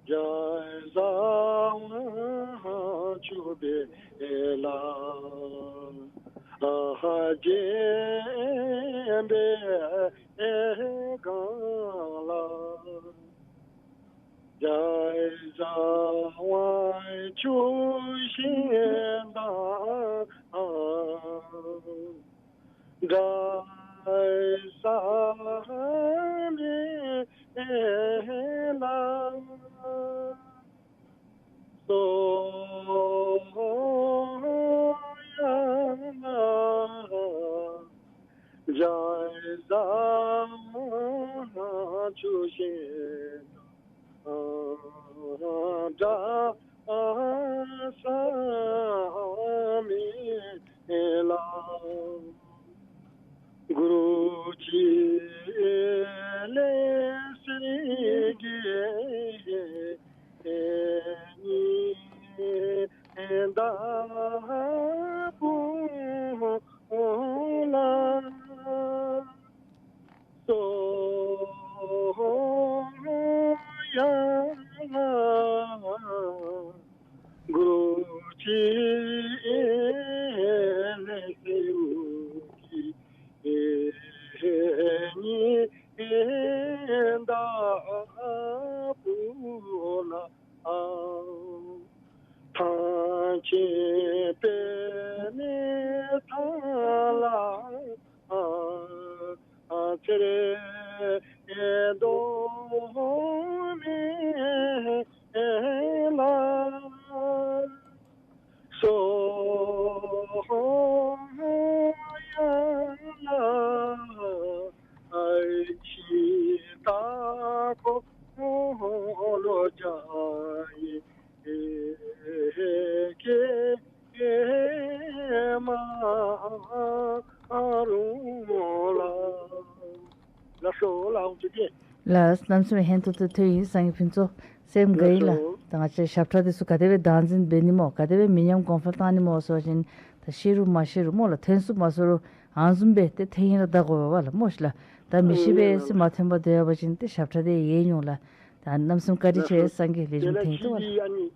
རྒྱ་བཟའ་བཅུ་པའི་ལ་ཨ་རྗེ་འབད་གང་ལ། རྒྱ་བཟའ་བཅུ་བཞི་དང་། དགྲ་བཟའ་མི་ལ་སོ་ཡ་ལ། རྒྱ་བཟའ་བཅུ་བཞི་དང་། དགྲ་བཟའ་མི་ལ། གུ་རུ་གཅིག་ལས་སྲིད་རྒྱལ་ཉི་ཟླ་བུ་ལ། སོ་ཡ་ལ། གུ་རུ་གཅིག་ལས་སྲིད་རྒྱལ་ཉི་ཟླ་བུ་ལ། ཐང་ཆེན་པདྨའི་ཐང་ལ་ཚེ་རིང་གདོང་མི་ལ། སོ་ཡ་ལ། ཤིང་རྟ་འཁོར་ལོ་རྒྱ་ཡི་ཀྱེ་མ་རུང་ལ། ལགས་སོ་ལགས་འོང་ཚུལ་གྱིས། ལགས། གནམ་མེད་ས་མེད་ཧན་ཏོང་ཏོ་ཐོས་ཡི་སངས་རྒྱས་ཕུན་ཚོགས། སེམས་དགའ་ཡི་ལགས། ལགས་སོ། ད་ང་བཅས་ཞབས་ཁྲ་འདི་ཚུ་ག་དེ་སྦེ་བདག་འཛིན་འབད་ནི་སྨོ། ག་དེ་སྦེ་མི་ཉམས་གོང་འཕེལ་བཏང་ནི་སྨོ་ཟེར་བ་ཅིན་ད་ཤེས་རུང་མ་ཤེས་རུང་སྨོ་ལགས། ཐོན་སུ་མ་སུ་རུང་ཨ་ནི་བཟུམ་སྦེ་ཏེ་ཐོན་ཡི་ར་བདའ་དགོ་པས་ལགས་སྨོ་ཤི་ལགས། ད་མི་ཤེས་པས་ཟེར་མ་ཐོན་པར་སྡོད་པ་ཅིན་ཏེ་ཞབས་ཁྲ་འདི་ཡལ་འོང་ལགས། ད་གནམ་མེད་ས་མེད་བཀའ་དྲིན་ཆེ། སངས་རྒྱས་ལེགས་ཤོམ་ཐོན་ཡི་ལགས།